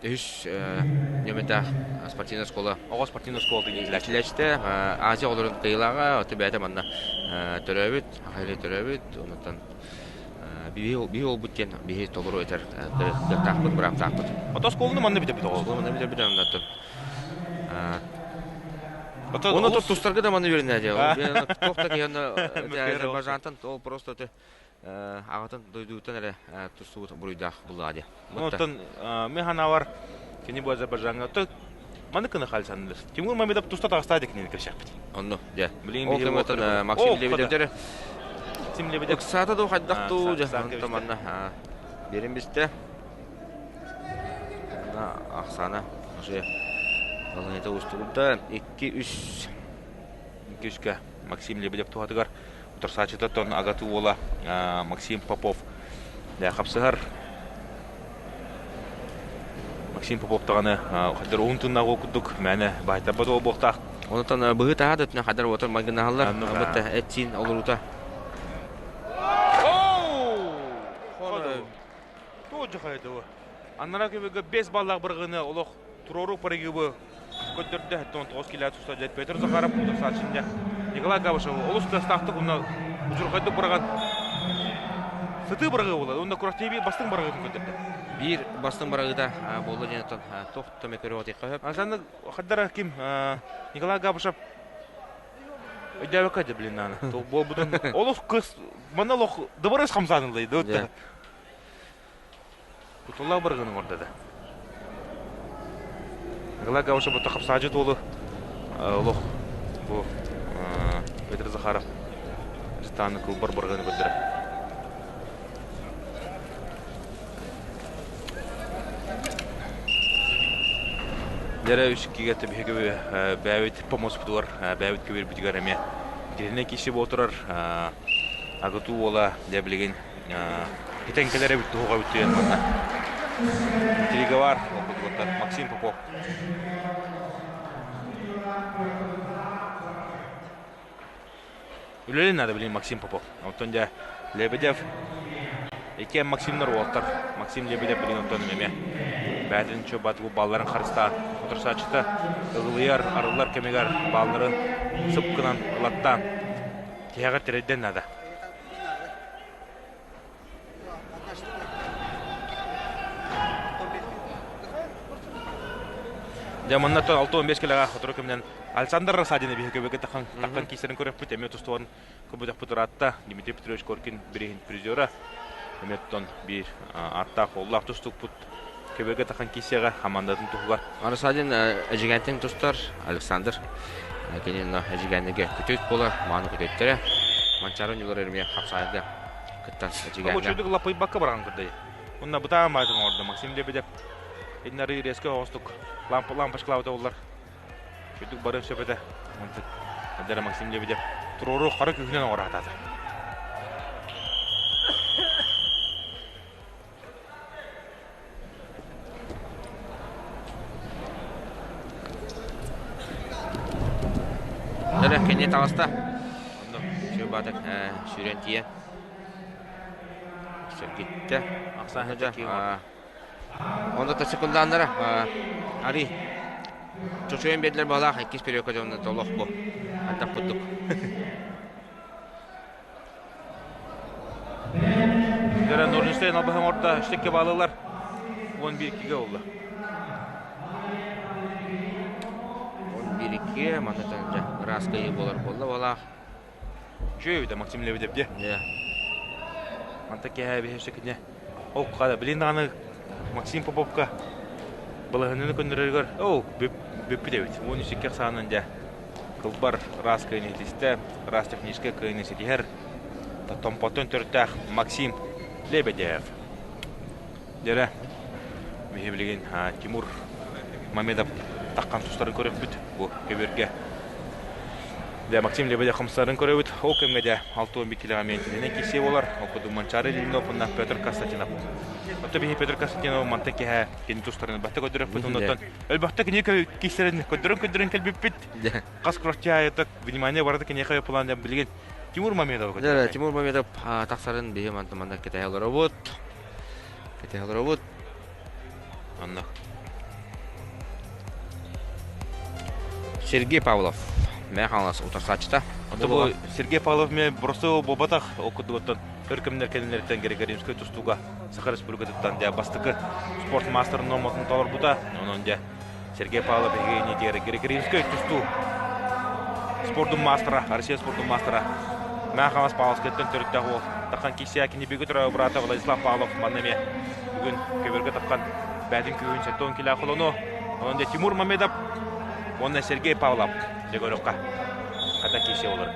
Speaker 2: Үһүс нөмүрдээх спортивная школа.
Speaker 1: Оҕо спортивная школа
Speaker 2: иитиллээччитэ Азия оҕолорун кыайыылааҕа, оттон бэйэтэ манна төрөөбүт, Ахайли төрөөбүт, онуттан биһи олбут диэн биһи толору этэр кыахтаахпыт, бырааптаахпыт.
Speaker 1: Ото оскуоланы манна бүтэрбит оҕо.
Speaker 2: Оскуоланы манна бүтэрбит оннуттан. Оны тустарга да манна үөрэнэ дии. Туох да киһи Азербайджантан ол просто аҕатын дойдутуттан эрэ тустубут буруйдаах буллаҕа дии.
Speaker 1: Оттон мин санаабар кини бу Азербайджаҥҥа маннык гына хаалсаннылар. Тимур Мамедов туста таҕыстаа да кинини көрсөхпүт.
Speaker 2: Онно, дьэ.
Speaker 1: Билигин
Speaker 2: Ол
Speaker 1: биһиги
Speaker 2: кэмҥэ Максим Лебедевдер
Speaker 1: Максим Лебедев
Speaker 2: ыксаата дуу хайдах дуу дьэ онтон манна биэрин бистэ. Ахсаана уже балаһыта устубутта 2-3
Speaker 1: 2-3-кэ Максим Лебедев туһатыгар утарсааччытыттан агаты уола Максим Попов хапсыһар. Максим Попов даҕаны хаддар уһун тыннаах курдук мээнэ баайтарбат буолуохтаах.
Speaker 2: Онтон быһыы таһаа да өттүнэн хаддар уотар майгынаһаллар. Бытта эт-сиин олоруута.
Speaker 1: Туох дьахайдыбы. Аннара көбүгө 5 баллаах быргыны олох туруору прыгыбы көрдөрдө 19 килэ туста дьэ Петр Захаров утарсааччында Николай Габышев олус тыастаахтык уонна удьурҕайдык быраҕан сытыы быраҕыы буолла уонна күрэхтэһии бастыҥ быраҕыытын көрдөрдө.
Speaker 2: Биир бастыҥ быраҕыыта буолла диэн оттон туох да көрүөх хөп.
Speaker 1: Ансаны хаддара ким Николай Габышев өйдөөбөккө да блин наана. Буолбутун олус кыс манна олох дыбарыс хамсааныллай да. Кутуллаах барыгын оҥордо да. Николай Габышев бутта хапсаадьыт уолу олох бу Петр Захаров дьыттааны кылбар барыгын көрдөрө. Дьэрэ үс кигэ биһиги бэйэбит помоспутугар, бэйэбит көбүрбүтүгэр эмиэ итиннэ киси буотурар агытуу уола дьэ билигин Итэн кэлэр эбит туһуга бүтүөн манна. Интрига бар, ол Максим Попов. Үлэлин надо билин Максим Попов. Оттон дьэ Лебедев иккиэн Максимнар уолтар. Максим Лебедев билин оттон эмиэ бээтин чөбат бу балларын харыстаан утарсааччыта ыгылыйар, арыллар кэмигэр балларын сып гынан ылаттаан тиһэҕэр тирэйдэн надо. Дьэ манна 65 килоҕа сотору кэминэн Александр Рассадины биһиги көбөкө таххан таххан киисэрин көрөхпүт эмиэ тустуон көбөтөхпүт ыраатта Дмитрий Петрович Коркин бириһин призера эмиэ оттон биир ааттаах оллаах тустукпут көбөкө таххан киисиэҕэ хамаандатын туһугар
Speaker 2: Рассадин Эдьигээнтэн тустар Александр кини Эдьигээннэргэ күтүт буолар мааны күтүттэрэ Манчаары ньулар эмиэ хапсаайга кыттар Эдьигээҥҥэ.
Speaker 1: Үчүгдүк лаппыйбакка баран көрдөй. Уонна бытаан баайтын оҥордо Максим Лебедев. Иннары резко оҕостук лампа лампочкалаабыта буллар. Үчүгдүк бары сөп этэ. Мантык Адера Максим Лебедев туруору хара күүһүнэн оҥоро
Speaker 2: Эрэ кини таҕыста. Онно үчүгэй баатар сүүрэн тиийэн сэргиттэ.
Speaker 1: Ахсаан
Speaker 2: Онно та секундааннара Ари чочуйан биэрдилэр баҕалаах иккис периодка дьонно толох бу. Антах курдук.
Speaker 1: Дөрө Норнштейн албаһын орда үстекке баалылар. 11-2-ге oldu.
Speaker 2: 11-2 манна дьэ ыраас кыайыы буолар буолла буолаах.
Speaker 1: Үчүгэй да Максим Лебедев дьэ.
Speaker 2: Дьэ.
Speaker 1: Манта киэһэ биһи өссө Ол хада билин даҕаны Максим Поповка балаһыныны көннөрөрүгэр оо бүппүт эбит. 13 ахсаанынан дьэ кылбар ыраас кыайыны ситистэ, ыраас техническэй кыайыны ситиһэр. Томпоттон төрүттээх Максим Лебедев. Дьэрэ, биһи билигин Тимур Мамедов таххан тустарын көрөппүт бу көбүөргэ. Дьэ, Максим Лебедев хамсарын көрөбүт. Ол кэмҥэ дьэ 61 килоҕа миэнтинэн киирсии буолар. Ол курдук Манчаары Ильинов уонна Петр Константинов. Оттон биһи Петр Константинов мантан киһэ кини тустарын элбэхтэ көрдөрөппүт. Оннуттан элбэхтэ кини киирсэрин көрдөрөн-көрдөрөн кэлбиппит. Хас кураччаайытык внимание барыта киниэхэ план билигин Тимур Мамедов.
Speaker 2: Дьэ, Тимур Мамедов тахсарын биһи мантан манна кэтэһэ олоробут. Кэтэһэ олоробут.
Speaker 1: Онно.
Speaker 2: Сергей Павлов Мэ Хаҥалас утарсааччыта.
Speaker 1: Ото бу Сергей Павлов ме бросил буолбатах ол курдугуттан өр кэмнэр кэннилэриттэн Григорьевскай тустууга Саха Республикатыттан дьэ бастакы спорт маастарын нуорматын толорбута. Онон дьэ Сергей Павлов биһиги иннигэр Григорьевскай тустуу спордун маастара, Россия спордун маастара Мэ Хаҥалас Павловскайтан төрүттээх уол Тахан Кисия кини бүгү төрөөбүт быраата Владислав Павлов манна эмиэ бүгүн көбөргө таххан бээтин күүһүн 70 килэ холону. Онон дьэ Тимур Мамедов уонна Сергей Павлов дьэ көрүөххэ хата киирсиэ олор.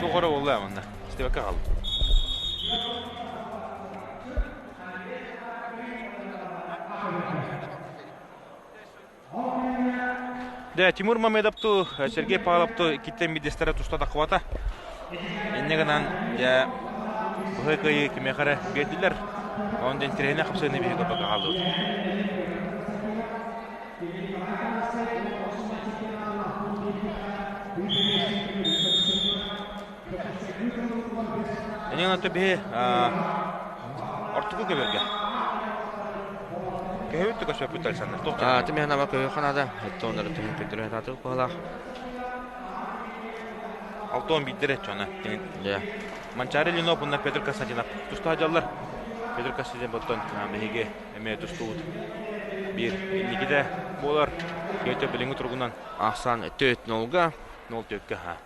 Speaker 1: Туох эрэ буолла манна. Истибэккэ хааллым. Дэ, Тимур Мамедовту, Сергей Павловту иккиттэн биирдэстэрэ туста таххыбата. Инньэ гынан, дьэ, быһыы кыайыы кимиэхэ эрэ биэрдилэр. Онон дьэ интэриэһинэй хапсыһыыны биһиги көрбөккө хааллыбыт. Инньэ гынан биһи ортоку көбөргө көһөбүт да көспөппүт Александр туох
Speaker 2: Тимиһэн аба көһү ханада оттоннору түһүн көтөрө хатаатык баһылаах.
Speaker 1: Алтон биирдэр чона. Манчаары Ленов уонна Петр Константинов туста дьаллар. Петр Константинов оттон биһиги эмиэ тустубут биир инникитэ буолар. Көтө билиҥҥи туругунан
Speaker 2: Ахсан төт нолга.
Speaker 1: 0 төккө ха.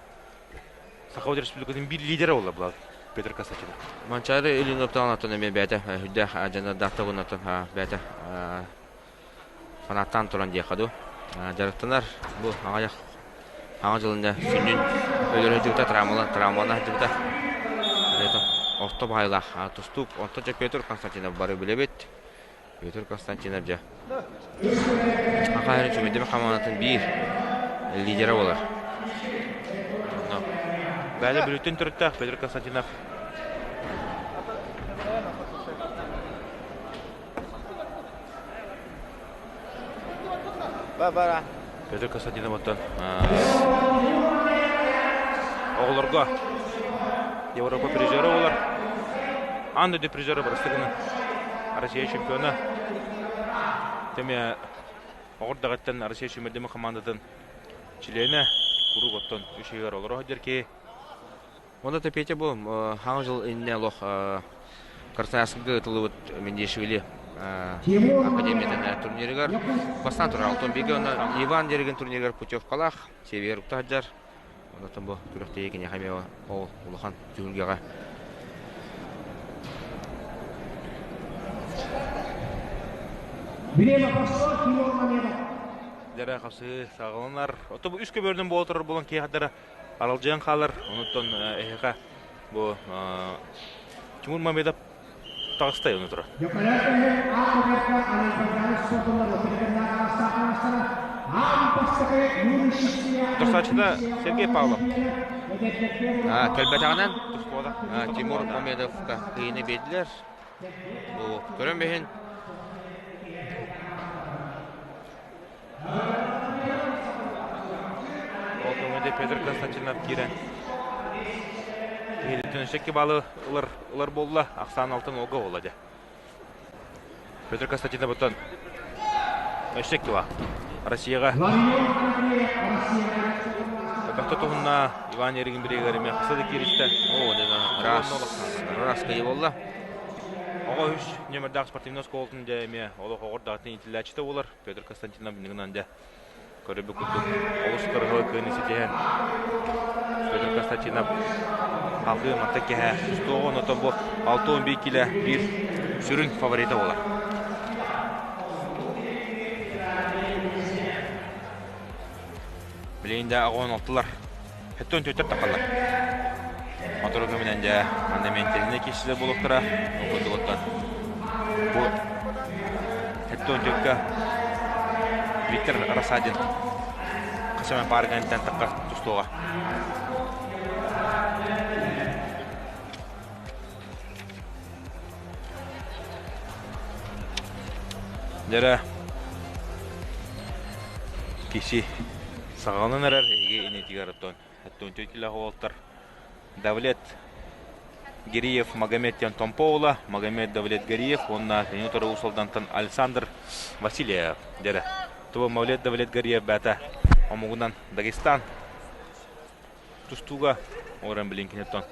Speaker 1: Саха Республикатын биир лидерэ буолла була Петр Константинов.
Speaker 2: Манчаары Ильиновтан эмиэ бэйэтэ үрдээх дьанардаахтыгынатын бэйэтэ фанаттаан туран диэххэ дуу дьарыктанар бу аҕыйах аҕа дьылында сүнньүн өлөрө сылдьыбыта травмалана травмалана сылдьыбыта орто баайылаах тустуук онтон дьэ Петр Константинов бары билэбит Петр Константинов дьэ Саха сирин Чүмэдимэ хамаандатын биир лидерэ буолар.
Speaker 1: Бэйэ Бүлүүттэн төрүттээх Петр Константинов. Петр Константинов оттон оҕолорго Европа призера буолар. Аан дойду призера бырастыгынан Россия чемпиона. Тэме оҕордаҕыттан Россия сүүмэрдэмэ командатын чилиэнэ куруук оттон үс ыйыгар олоро сылдьар киһи.
Speaker 2: Онно Петя бу хаҥ жыл иннэ олох Красноярскга ытыллыбыт Мендешвили академиятын турнирыгар бастаан турар. Алтон бигэ онно Иван Дерегин турнирыгар путевкалаах Север укта сылдьар. Онтон бу күрэхтэһии киниэхэ эмиэ ол улахан түһүлгэҕэ
Speaker 1: Дэрэ хапсыы саҕаланар. Ото бу үс көбөрдөн буола турар буолан киэхадара аралдьыйан хаалар. Онуттан эһиэхэ бу Тимур Мамедов таҕыста ону турар. Тусааччыта Сергей Павлов.
Speaker 2: Кэлбэтэҕинэн Тимур Мамедовка кыйыны биэрдилэр. Бу көрөн бэһин
Speaker 1: Ол көмөдө Петр Константинов киирэн. Иһитин өссө баалы ылар, ылар буолла, ахсаан алтан олга буолла дьэ. Петр Константинов оттон өссө кива Россияҕа Бөхтө туһунна Иван Еригин бириэгэр эмиэ хаса да кииристэ.
Speaker 2: Оо, дьэ, раз, раз кыйы буолла.
Speaker 1: Оҕо үс нөмердаах спортивный оскуолатын дьэ эмиэ олох оҕордаатын иитиллээччитэ буолар. Петр Константинов билигин дьэ Көрөрбүт курдук, олус кырыһы кыыны ситиһэн, Федор Константинов халгыы манта киһэ тустуоҕун, оттон бу 61 килэ биир сүрүн фаворита буолар. Билигин дьэ аҕон алтылар. Хэттон төттөр тахаллар. Мотору көмүнэн дьэ манна ментэлинэ киирсилэр буолуохтара. Ол курдук оттон бу хэттон төккө Виктор Рассадин хасаман пааргантан тахха тустуоҕа. Дьэрэ киси саҕаланан эрэр эһиги инитигэр оттон оттон килэх уолтар Давлет Гириев Магомед диэн Томпо уола Магомед Давлет Гириев уонна кини утары Уус Алдантан Александр Васильев дьэрэ Туба Мавлет Давлет Гириев бээтэ омугунан Дагестан тустууга олорон билин киниттэн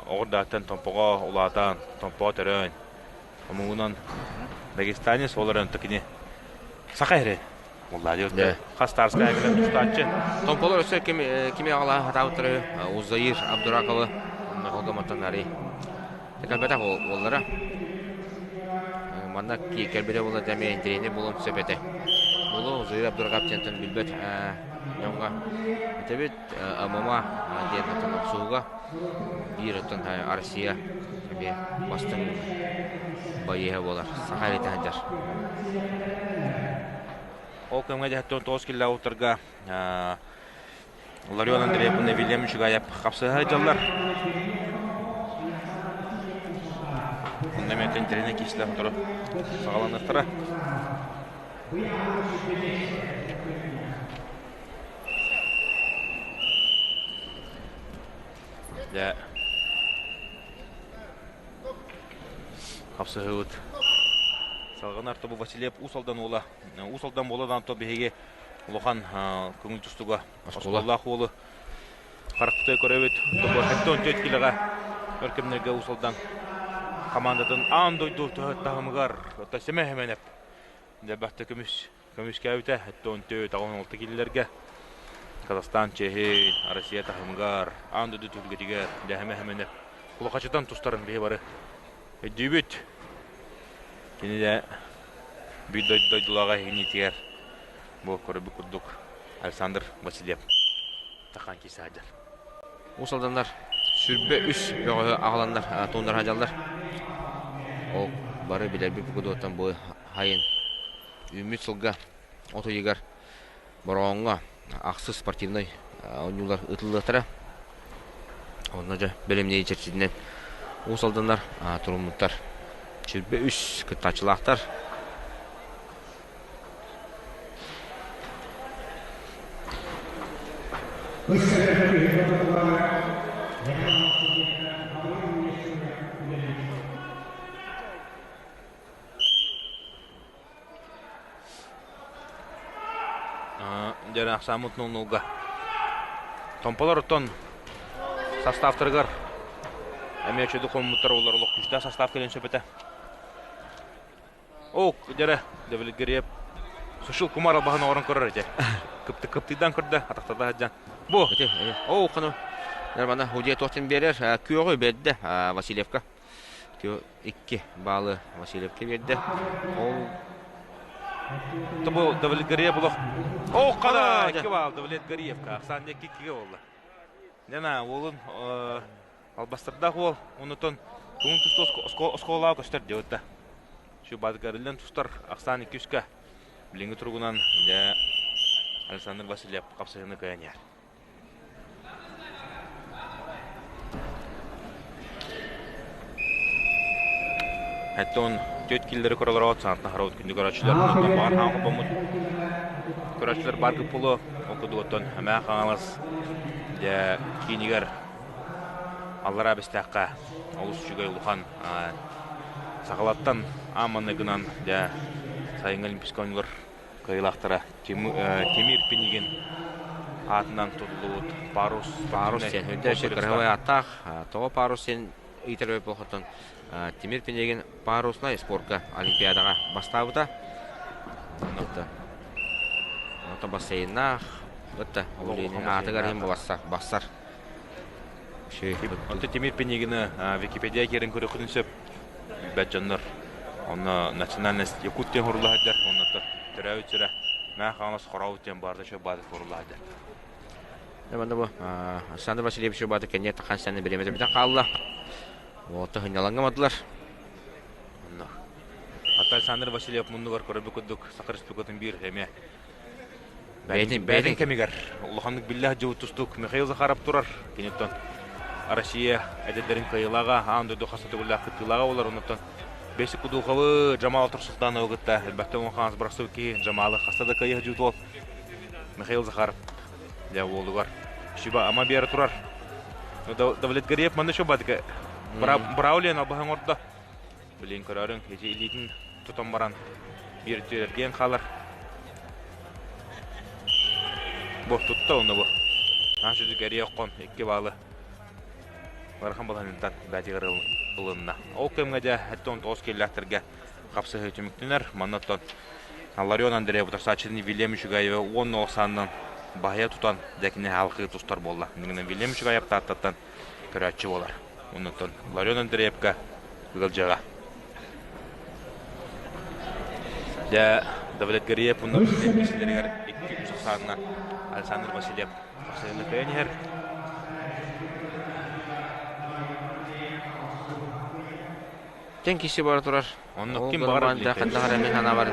Speaker 1: оҕурдааттан Томпоҕо улаатан Томпоҕо төрөөн омугунан дагестанец олорон кини саха эрэ Молодец. Хас Тарская кэлэн тустааччы.
Speaker 2: Томполор өссө ким кими аҕалаан хатаабыттары Узаир Абдураковы Олгоматтан ари. Кэлбэтэх уоллара. Манна кэлбитэ буолла эмиэ интэриэһинэй буолуон сөп этэ. Буолуо Узаир Абдураков диэнтэн билбэт дьоҥҥо этэбит ММА диэн оттон охсуһууга биир оттон Россия эмиэ бастыҥ байыаһа буолар. Саха эритэ сылдьар.
Speaker 1: Ол кэмҥэ дьэһэттэн тоҕус киллаутарга Ларион Андреев уонна Вильям Үчүгэйэп хапсыһа сылдьаллар. Онно эмиэ тэнтэринэ киислэх сотору саҕаланыахтара. Дьэ, хапсыһыбыт. Салҕанар тобу Васильев Уус Алдан уола. Уус Алдан буола то биһиги улахан көҥүл тустууга оскуолалаах уолу харахпытыгар көрөбүт. Тобу 74 килоҕа өр кэмнэргэ Уус Алдан командатын аан дойду таһымыгар сэмэ Сэмэнэп дьэбэхтэ көмүс көмүскээбитэ 74-86 килилэргэ Казахстан чиэһин Россия таһымыгар аан дойду түһүлгэтигэр дэһэмэ Сэмэнэп кулахачытан тустарын биһи бары өйдүүбүт. Кини да биир дойдулааҕа иһиниитигэр бу көрбүт курдук Александр Васильев тахан киирсэ сылдьар.
Speaker 2: Уус Алданнар сүрбэ үс бөҕөһү аҕаланнар тууннар сылдьаллар. Ол бары билэрбит бу бу хайын үүммүт сылга от ыйыгар Бороҕоҥҥо ахсыс спортивнай оонньуулар ыытыллыахтара. Онно дьэ бэлэмнии чэрчитинэн Уус Алданнар туруммуттар. Сүрбэ үс кыттааччылаахтар.
Speaker 1: Дьэ, ахсааммыт нолнолга. Томполор оттон составтарыгар эмиэ үчүгэй хоммуттар олор олох күүстээх состав кэлэн сөп этэ. Ок, дьэрэ, Давлетгериев Сушил Кумар албаһын оҥорон көрөр этэ. Кыпты кыптыйдан көрдө, атахтарда сылдьан. Бу!
Speaker 2: Оо, хану. Нормально, удье туохтан биэрэр. Күөҕү бердэ Васильевка. Икки баалы Васильевка биэрдэ. Ол
Speaker 1: Тобу Давлетгериев олох О, қара! Икки баал Давлетгериевка. Ахсаан икки болла. Нена, уолун Албастардаах уол онутун тугун тустуу оскуолаҕа көстөр диэбит да. Сүбатыгар тустар ахсаан икки-үскэ билиҥҥи туругунан дьэ Александр Васильев хапсыһыыны кыайан иһэр. Оттон түөрт киллэри көрөлөрө саҥаттан хараҕыт күндү көрөөччүлэр онтон баар хаан холбоммут көрөөччүлэр баар гыппылы ол курдук оттон Эмээх Хаҥалас дьэ киинигэр. Аллараа Бэстээххэ олус үчүгэй улахан сахалартан аан маҥнайгынан дьэ сайыҥҥы Олимпийскай оонньуулар кыайыылаахтара Тимир Пинигин аатынан тутуллубут парус
Speaker 2: Парус диэн өйдөөх кыраһабай ааттаах. Тоҕо парус диэн ыйтар буолхоттон Тимир Пинигин паруснай спорка Олимпиадаҕа бастаабыта. Онтон бассейннаах ытта аатыгар иһин бассар.
Speaker 1: Онто Тимир Пинигины Википедия киэрин көрүөххүтүн сөп. Билбэт дьоннор. Онно национальность якут диэн хорула сылдьар. Онно төрөөбүт сирэ Мэҥэ Хаҥалас Хорообут диэн баарда шөп бааты хорула сылдьар.
Speaker 2: Манна бу Александр Васильевич бааты кэнниэ тахан сәнне бириэмэтэ бүтэн хаалла. Уолта хынньалаҥҥа мадылар.
Speaker 1: Онно. Ата Александр Васильев муннугар көрөрбүт курдук Саха Республикатын биир эмиэ
Speaker 2: Бэйэтин
Speaker 1: бэйэтин кэмигэр улаханнык биллэ сылдьыбыт тустуук Михаил Захаров турар. Киниттэн Россия эдэрдэрин кыайыылааҕа, аан дойду хас да төгүллээх кыттыылааҕа буолар. Оннуттан Бесик Кудуховы Джамал Турсултановы кытта элбэхтэ уон бырахсыбыт киһи Джамалы хаста да кыайыы сылдьыбыт уол Михаил Захаров дьэ уолугар сүбэ-ама биэрэ турар. Давлет Гариев манна еще бадыка Браулен албаһын оҥордо. Билин көрөрүҥ, ити илиитин тутан баран биир үтүөрэргиэн хаалар. Бу тутта онно бу. Аан сүдү хон икки баалы барахан балаһынтан бээтигэр ылынна. Ол кэмҥэ дьэ 79 киллээхтэргэ хапсыһыы түмүктэнэр. Манна оттон Ларион Андреев утарсааччытын Вильям Үчүгэевы 10 саанынан баһыйа тутан дьэкини халқыы тустар буолла. Мингинен Вильям Үчүгэев Тааттаттан көрөөччү буолар. Оннуттан Ларион Андреевка ыалдьыаҕа. Дьэ, Давлетгариев уонна миэстэлэригэр 2-3 ахсаанна Александр Васильев тахсыыны кыайан иһэр.
Speaker 2: Тэн киси бара турар.
Speaker 1: Онно ким баҕарар
Speaker 2: ханна мин санаабар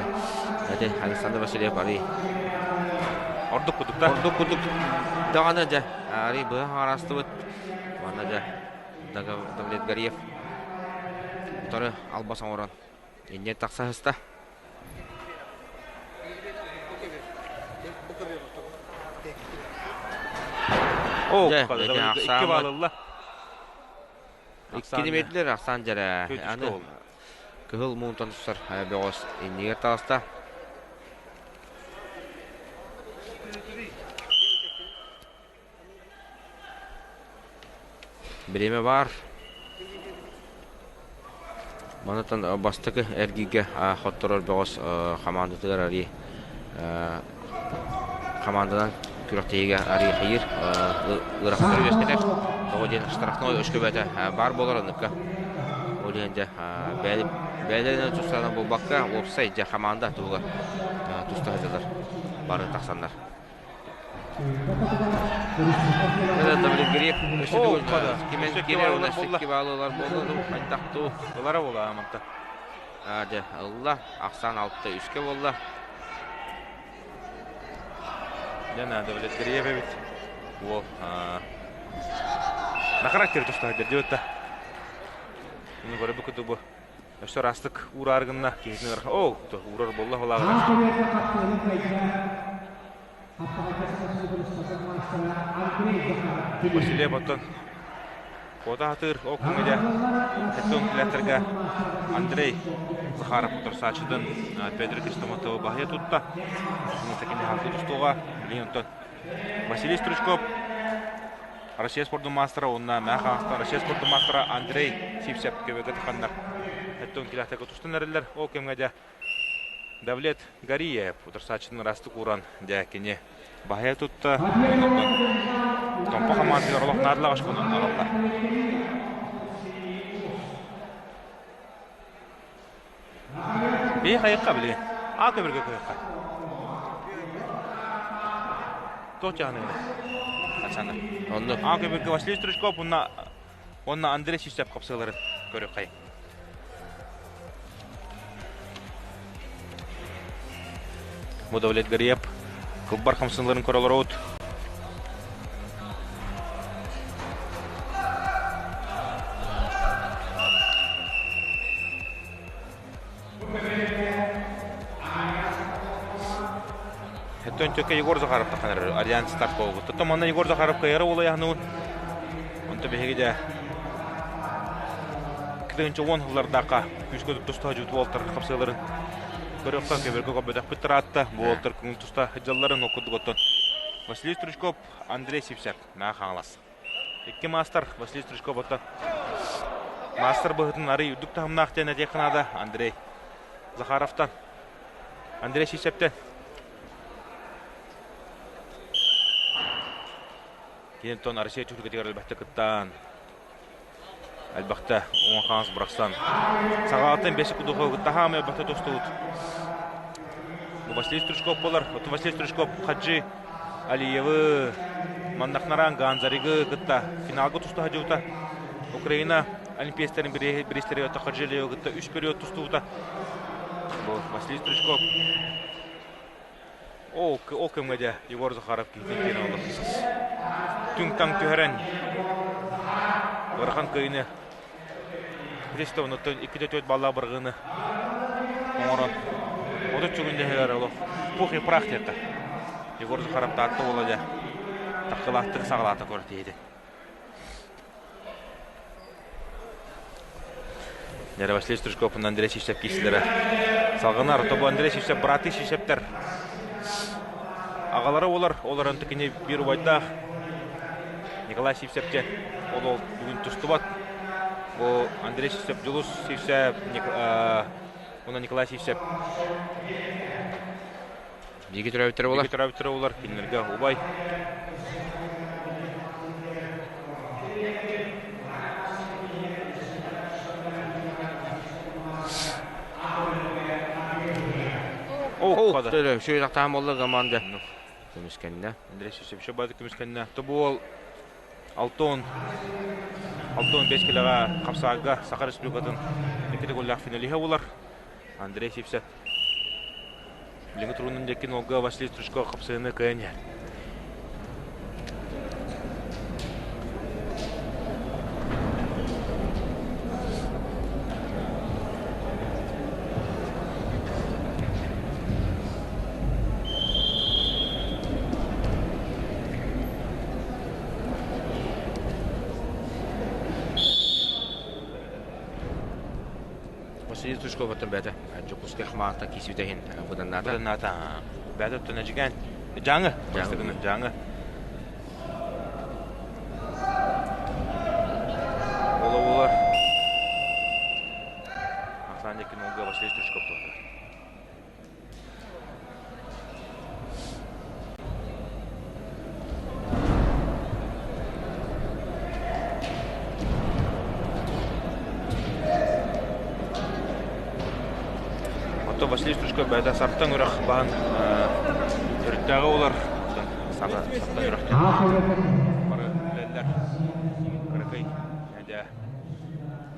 Speaker 2: эти Александр Васильев арый
Speaker 1: ордук кудуктар.
Speaker 2: Ордук кудук даҕаны дьэ арый быһа хараастыбыт. Манна дьэ Давлетгариев утары албас оҥорон инньэ тахса сыста.
Speaker 1: О, икки балылла.
Speaker 2: Иккини биэрдилэр ахсаан дьэрэ. Аны кыһыл муунтан тустар бөҕөс иннигэр таҕыста. Бириэмэ баар. Манатан бастакы эргииргэ хотторор бөҕөс хамаандатыгар арыы Хамаанданан күрэхтэһиигэ арыйхайыыр ыарахаттары үөскэтэр. Тоҕо диэн штрафной өскөбөтө баар буолар оннукка. Ол иһин дьэ бэйэлэринэн тустарынан буолбакка уопсай дьэ хамаанда туһугар туста сылдьаллар бары тахсаннар. Грек кимен кире уна секки баалылар буолла хайдах туу.
Speaker 1: Ылара буола аманта.
Speaker 2: Дьэ ылла ахсаан алта үскэ буолла.
Speaker 1: Дьэ наада билет Киреев эбит. Уол на характер тустаһыдыр диэбит да. Уну көрө бу бу. Өссө растык уураар гынна киһитин ыраха. О, уурар болла холааҕар. Василий оттон Куота сатыыр ол күҥҥэ Хеттон килэхтэргэ Андрей Захаров утарсааччытын Петр Кистоматовы баһыйа тутта. Такини халты тустууга билигин онтон Василий Стручков Россия спордун маастара уонна Мэхаастан Россия спордун маастара Андрей Сивцев көбөкө таханнар Хеттон килэхтэргэ тустан эрэллэр. Ол кэмҥэ дьэ Давлет Гариев утарсааччытын ыраастык ууран дьэ кини баһыйа тутта. Онтон Томпо хамаандатыгар олох наадалаах очконун аҕалла. Бии хайыкка били. А көбүргө көйөккө. Туох чаһыныгын? Александр.
Speaker 2: Онно.
Speaker 1: А көбүргө Василий Стручков уонна уонна Андрей Сивцев хапсыыларын көрүөххэй. Бу Давлет Гариев кылбар хамсыыларын көрө олоробут. Өттөн төкө Егор Захаров таханар Альянс старт буолбут. Оттон манна Егор Захаров кыайара уолайаһынуун. Онто биһиги дэ 2010 сыллардаахха күүскэ туста дьут уолтар хапсыаларын көрөххө көбөргө көрбөтөхпүт тараатта. Бу уолтар күҥүл туста сылдьалларын ол курдук оттон Василий Стручков, Андрей Сивцев маа Хаҥалас. Икки маастар Василий Стручков оттон маастар быһытын арый үрдүк таһымнаах диэн этиэххэ наада Андрей Захаровтан. Андрей Сивцевтэн. Киинтон Россия түһүлгэтигэр элбэхтэ кыттаан элбэхтэ уҥа хаҥас бырахсан саҕаатын бэс кудуху кыттаһаамай элбэхтэ тостубут. Бу Василий Стручков буолар. Оту Василий Стручков Хаджи Алиевы Маннахнаран Ганзаригы кытта финалга туста сылдьыбыта. Украина олимпиецтэрин бириистэригэр Хаджи Алиевы кытта үс период тустубута. Бу Василий Стручков Ол, ол кэмҥэ дьэ Егор Захаров киһитин киирэн олох түҥ-таҥ түһэрэн ыарахан кыайыыны Христовнуттан 2-4 баллаах бырҕыыны оҥорон 30 сүгүн олох пух и прах диэххэ. Егор Захаров Таатта уола дьэ тахсылаахтык саҕалаата көр тиһитин. Нера Василий Стручков Андрей Сивцев киирсилэрэ салҕанар. Тобу Андрей Сивцев бырааттыы Сивцевтэр аҕалара олар. Олорон кини биир убайдаах Николай Сивцев диэн ол ол бүгүн тустубат. Бу Андрей Сивцев Дьулус Сивцев уонна Николай Сивцев
Speaker 2: Бииргэ төрөөбүттэрэ буолар.
Speaker 1: Бииргэ төрөөбүттэрэ буолар. Кинилэргэ убай.
Speaker 2: Оо, үчүгэй тахтаан буолла команда. Көмүскэннэ.
Speaker 1: Андрей Сивцев бады көмүскэннэ. Тобуол Алтон 65 килоҕа хапсаага Саха Республикатын икки төгүллээх финалиһа буолар. Андрей Сивцев Билиҥҥи туругунан диэки Нолга Василий Стручков хапсыһыыны кыайан иһэр.
Speaker 2: Василий Стручков бэйэтэ Дьокуускай хамаандата киирсибитэ иһин быданнаата.
Speaker 1: Быданнаата. Бэйэтэ оттон Эдьигээн Дьааҥы.
Speaker 2: Дьааҥы.
Speaker 1: Дьааҥы. Оловулар. Ахсаан диэки Нолга Василий Стручков туһунан. Оттон Василий Стручков бэйэтэ Сартаҥ үрэх баһын төрүттээҕи буолар. Сартаҥ үрэхтэн бары билэллэр. Кыракый дьэ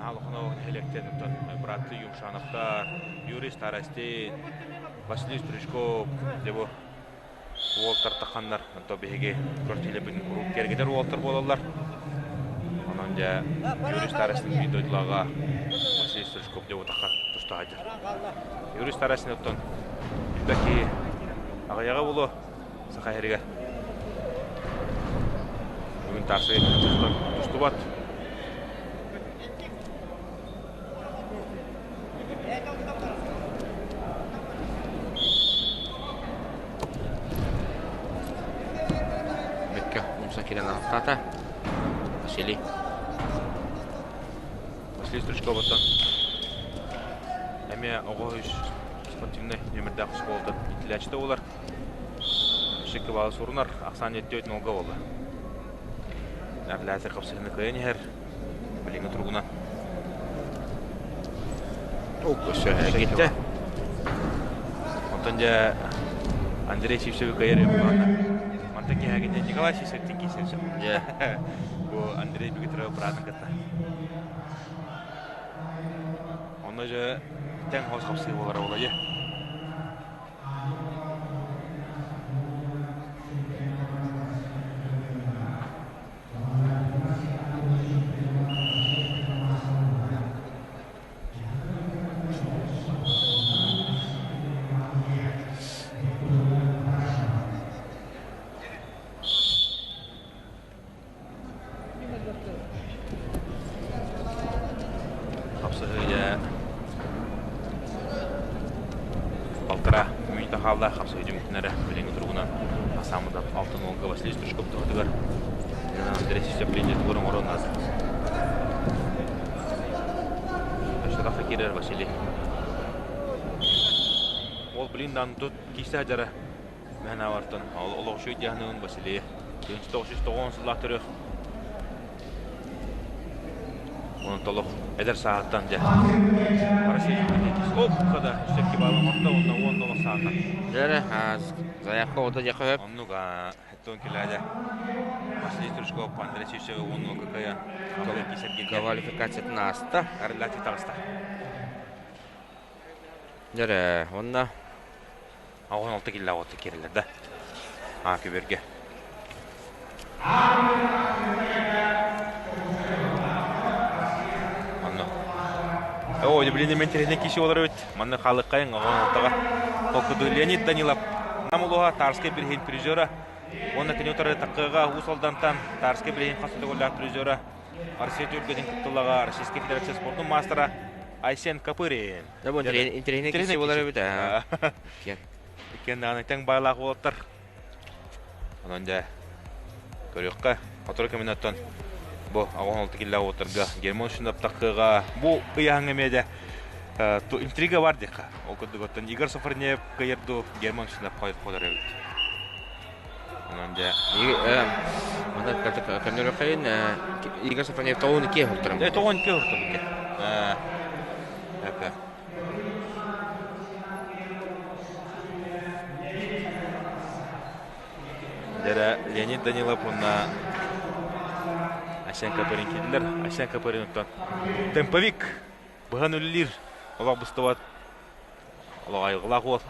Speaker 1: Наалаханов нэһилиэктэн оттон бырааттыы Юмшановтар, Юрий Старостин, Василий Стручков, дьэ бу уолтар тахханнар, онто биһиги квартирабытын куруук киэргэтэр уолтар буолаллар. Онон дьэ Юрий Старостин биир дойдулааҕа Василий Стручков дьэ утахха туста сылдьар. Юрий Старостин оттон элбэх киһи аҕыйаҕа буолуо Саха сиригэр. Бүгүн таарсыга тустубат.
Speaker 2: Бэккэ умса киирэн ааттаата. Василий.
Speaker 1: Василий Стручковаттан эмиэ оҕо үс спортивнай нүөмэрдээх оскуолата иитиллээччитэ буолар. Үс баалы сурунар, ахсаан 7 нолга буолла. Әрлээтэр хапсыһыны кыайан иһэр. Билиҥҥи туругунан.
Speaker 2: Өссө киттэ.
Speaker 1: Онтон дьэ Андрей Сивцеви кыайар Мантан киһээгинэ Николай Сивцевтин киирсэн
Speaker 2: Дьэ.
Speaker 1: Бу Андрей Бигитров быраатын кытта. Онно дьэ тэҥ хос хапсыы буолара буолла дьэ. хаалла хапсыһыы түмүктэнэрэ билиҥҥи туругунан Асамыдап алтын уолга Василий Стручков туһатыгар Андрей Сисеплинин тугун оҥорон наада. Өссө киирэр Василий. Ол блин дан тут кисе жара Мен авартан олох үчүгэй дьаһаныгын Василий 1990 сыллаах төрүөх Онон толох эдэр сааһыттан дьэ Россия Оп хада үсекки баалан орто уонна уон олох саата.
Speaker 2: Дьэрэ, заявка ото дьэ хөп.
Speaker 1: Оннук хеттон килээдэ Василий Стручков Андрей Сищева уонна ККЯ
Speaker 2: квалификациятын ааста.
Speaker 1: Арыллааччы таҕыста.
Speaker 2: Дьэрэ, уонна
Speaker 1: 16 киллээх отто киирэллэр да. Аа көбүөргэ. Онно. Оо, блин, мен интересный киши олар эбит. Манна халыккайын оҕон алтаға. Толкуду Леонид Данилов Нам улуһа Тарскай билиһин призера. Уонна кини утары таккыга Уус Алдантан Тарскай билиһин хас төгүллээх призера. Россия түргэтин кыттылаға Российскай Федерация спортун мастера Айсен Копырин.
Speaker 2: Да бу интэриэһинэй киһи буолар эбит аа. Киэн.
Speaker 1: Иккиэн даҕаны тэҥ баайлаах уолаттар. Онон дьэ көрүөххэ. Сотору кэминэн оттон бу 86 киллээх уолаттарга Герман Шинаптахыга бу ыйааһыҥҥа эмиэ дьэ интрига бар диэххэ. Ол курдук оттон Игорь Софронеев кыайар дуу Герман Шинап хотор эбит. Онон дьэ
Speaker 2: Мана көннөрөхөйүн Игорь Софронеев тоҕун икки хортурам.
Speaker 1: Э тоҕун икки хортурам. Эпэ. Дэрэ Леонид Данилов уонна Айсен Копырин киирдилэр. Айсен Копырин оттон темповик быһан үлэлиир олох быстыбат олох айылгылаах уол.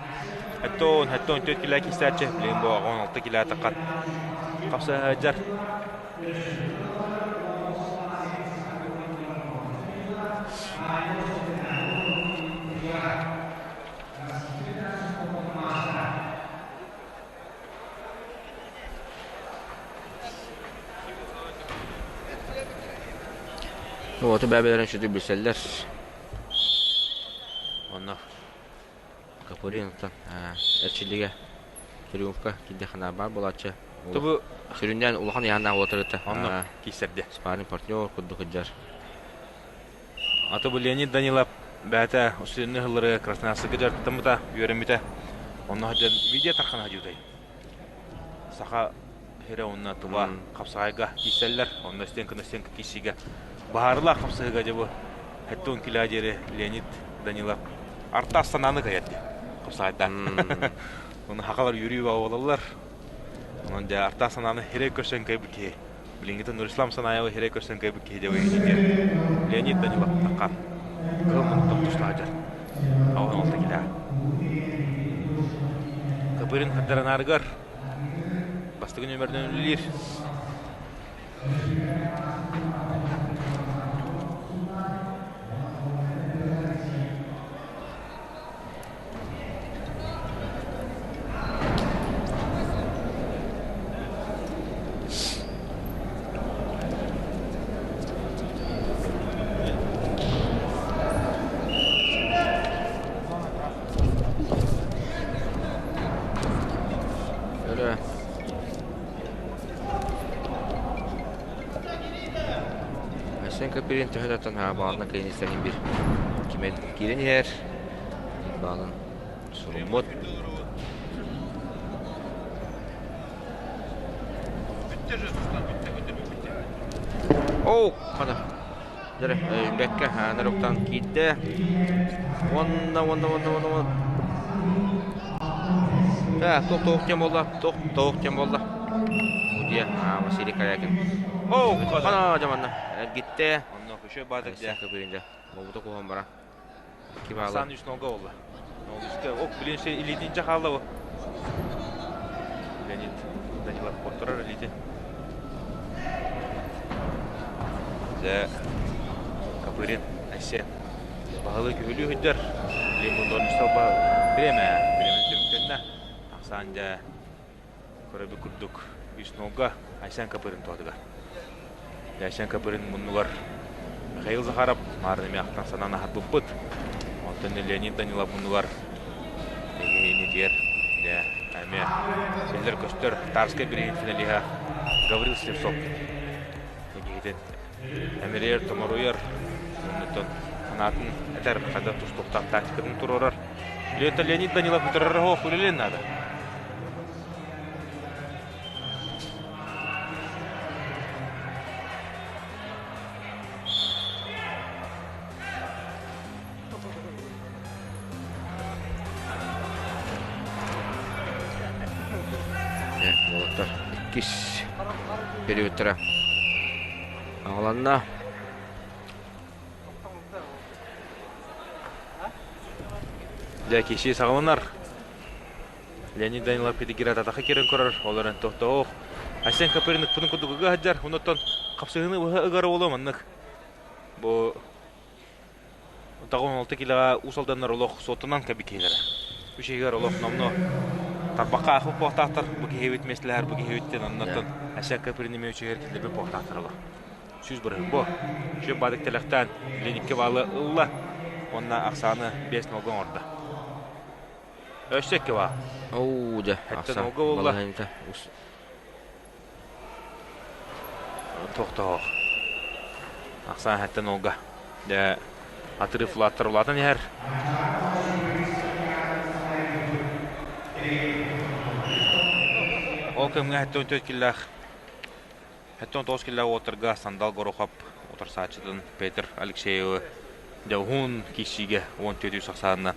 Speaker 1: Хэттон, хэттон 4 килэ киисээччи, билигин бу 16 килэ таххан хапсыһыдьар.
Speaker 2: Уоту бэбэлэрин сүдү билсэллэр.
Speaker 1: Онно
Speaker 2: Капуринтан эрчиллигэ Триумфка киирдэххинэ баар буолааччы.
Speaker 1: Тобу
Speaker 2: Сүрүннээн улахан ыйааннаах уотарыта.
Speaker 1: Онно киирсэрдэ.
Speaker 2: Спарринг партнер курдук сылдьар.
Speaker 1: Аты бу Леонид Данилов бэйэтэ усилиены ыһыллары Красноярскайга дьарыктаммыта, үөрэммитэ. Онно сылдьан видео тархан сылдьыбытай. Саха сирэ уонна Тыва хапсаҕайга киирсэллэр. Онно стенка на стенка киирсиигэ баһаарылаах хапсыһыыга дьэ бу 70 кило диэри Леонид Данилов артаас санааны кыайар дии хапсаҕайдаан. Оны хахалар үөрүү буолаллар. Онон дьэ артаас санааны хирэй көрсөн кыайбыт киһи. Билиҥҥитэ Нурислам Санаева хирэй көрсөн кыайбыт киһи дьэ диэн Леонид Данилов таххан кыһыл муннуктан тустаачар. 86 кило. Копырин хардаранаарыгар бастакы нүөмэринэн үлэлиир.
Speaker 2: Öyle. Айсен Копырин төһө да баалына кыйын истэрин бир кимэн киирэн иһэр. Баалын суруммут. Оу, хана. Дere, бэккэ наруктан киирдэ. Уонна, уонна, уонна, уонна, уонна. Да, туох туох диэн буолла, туох туох диэн буолла. Удья, Василий Корякин.
Speaker 1: Оу,
Speaker 2: хана дьаманна. Эргиттэ.
Speaker 1: Онно көшө баатыр дьэ.
Speaker 2: Көбүрүнде. Бобута куһан бара.
Speaker 1: Сан үс нога болла. Ногүскэ, ок, блин, şey илиитинче хаалла бу. Леонид Данилов хотторор илиити. Дьэ, Копырин, Айсен. Баһылы күһүлүү сылдьар. Лимон салба бириэмэ, бириэмэ түмүктэннэ. Ахсаан дьэ көрөбү курдук үс нога Айсен Копырин туһатыгар. Айсен Копырин муннугар Михаил Захаров маарын эмиэ ахтан санаан аһарбыппыт. Онтон Леонид Данилов муннугар инитигэр. Дьэ, эмиэ биллэр-көстөр Тарскай бирииһин финалиһа Гаврил Слепцов киһитин эмирийэр, томоруйар, оннуттан санаатын этэр, хайдах тустуохтаах тактикатын туруорар. Леонид Данилов бүтэрэр оһох үлэлиэн наада.
Speaker 2: Уолаттар иккис периодтара аҕаланна.
Speaker 1: Дьэ, киши саҕаланар. Леонид Данилов педиграт атаха кирен көрөр, ол эрэн тохтоох. Айсен Копырин ыкпытын курдук ыга сылдьар, онуттан хапсыһыыны быһа ыгар уолу маннык. Бу 96 килоҕа Уус Алданнар олох суоттанан кэбик киһилэрэ. Үс иһигэр олох номно тарбахха аахпыт буолтаахтар, бу киһибит миэстэлэһэр, бу киһибит диэн оннуттан Айсен Копырин эмиэ үчүгэр киллэрбит буолтаахтар олох. 100 бырыһын бу. Үчүгэй баадык тэлэхтээн Леникке баалы ылла уонна ахсааны 5 нолга оҥордо. Өссө икки баа.
Speaker 2: Оу, дьэ,
Speaker 1: Хэттэн
Speaker 2: ахса
Speaker 1: олга буолла.
Speaker 2: балаһыанньата ус
Speaker 1: Тохтоох. Ахсаан хэттэн олга. Дьэ, атыры флаттар улаатан иһэр. Ол кэмҥэ 74 киллээх 79 киллээх уотарга Сандал Горохоп утарсааччытын Петр Алексеевы дьэ уһун киирсиигэ 14 ахсаанна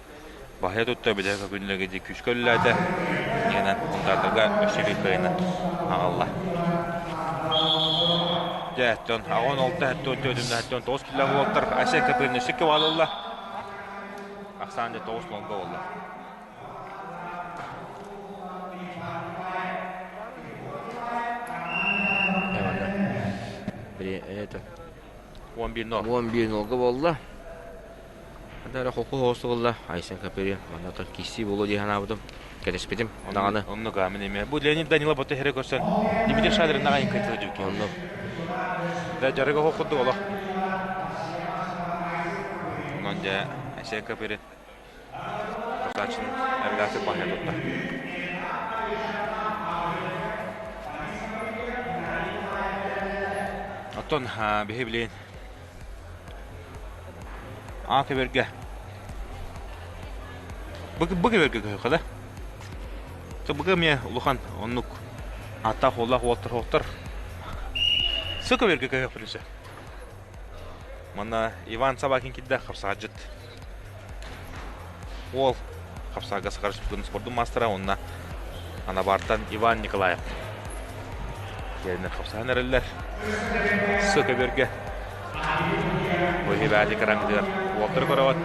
Speaker 1: баһыйа тутта билэ көкүнлэги ди күүскэ үллээтэ. Иннинэн Унтаардарга өссө биир кыайыны аҕалла. Дьэ, оттон аҕон олта 74 79 киллээх уолтар Айсен Копырин өссө икки баалылла. Ахсаан дьэ 9 нолга буолла.
Speaker 2: Это
Speaker 1: 11-0.
Speaker 2: 11-0 буолла. Ада хоху хоосугулла Айсен Капири манна киси болу дии санаабытым. Кэтэспитим. Даҕаны.
Speaker 1: Оннук аамын эме. Бу Леонид Данилов бото хере көрсөн Дмитрий Шадрин наҕайын кайтылы дьүкки.
Speaker 2: Оннук.
Speaker 1: Да жарыга хохудду олох. Онон дьэ Айсен Капири Достаточно эрдэхтик баһыйа тутта. Оттон биһи билин А көбөргө Бу көбөргө көһөхө да. Бу эмиэ улахан оннук аттаах уоллаах уолтар хоттор. Сы көбөргө көһөх билсе. Манна Иван Собакин кидде хапсаажыт. Уол хапсаага Саха Республикатын спордун маастара уонна Анабартан Иван Николаев. Кэлиннэр хапсаһан эрэллэр. Сы көбөргө. Бу бэти караңдыар. Уолтары көрөҕөт.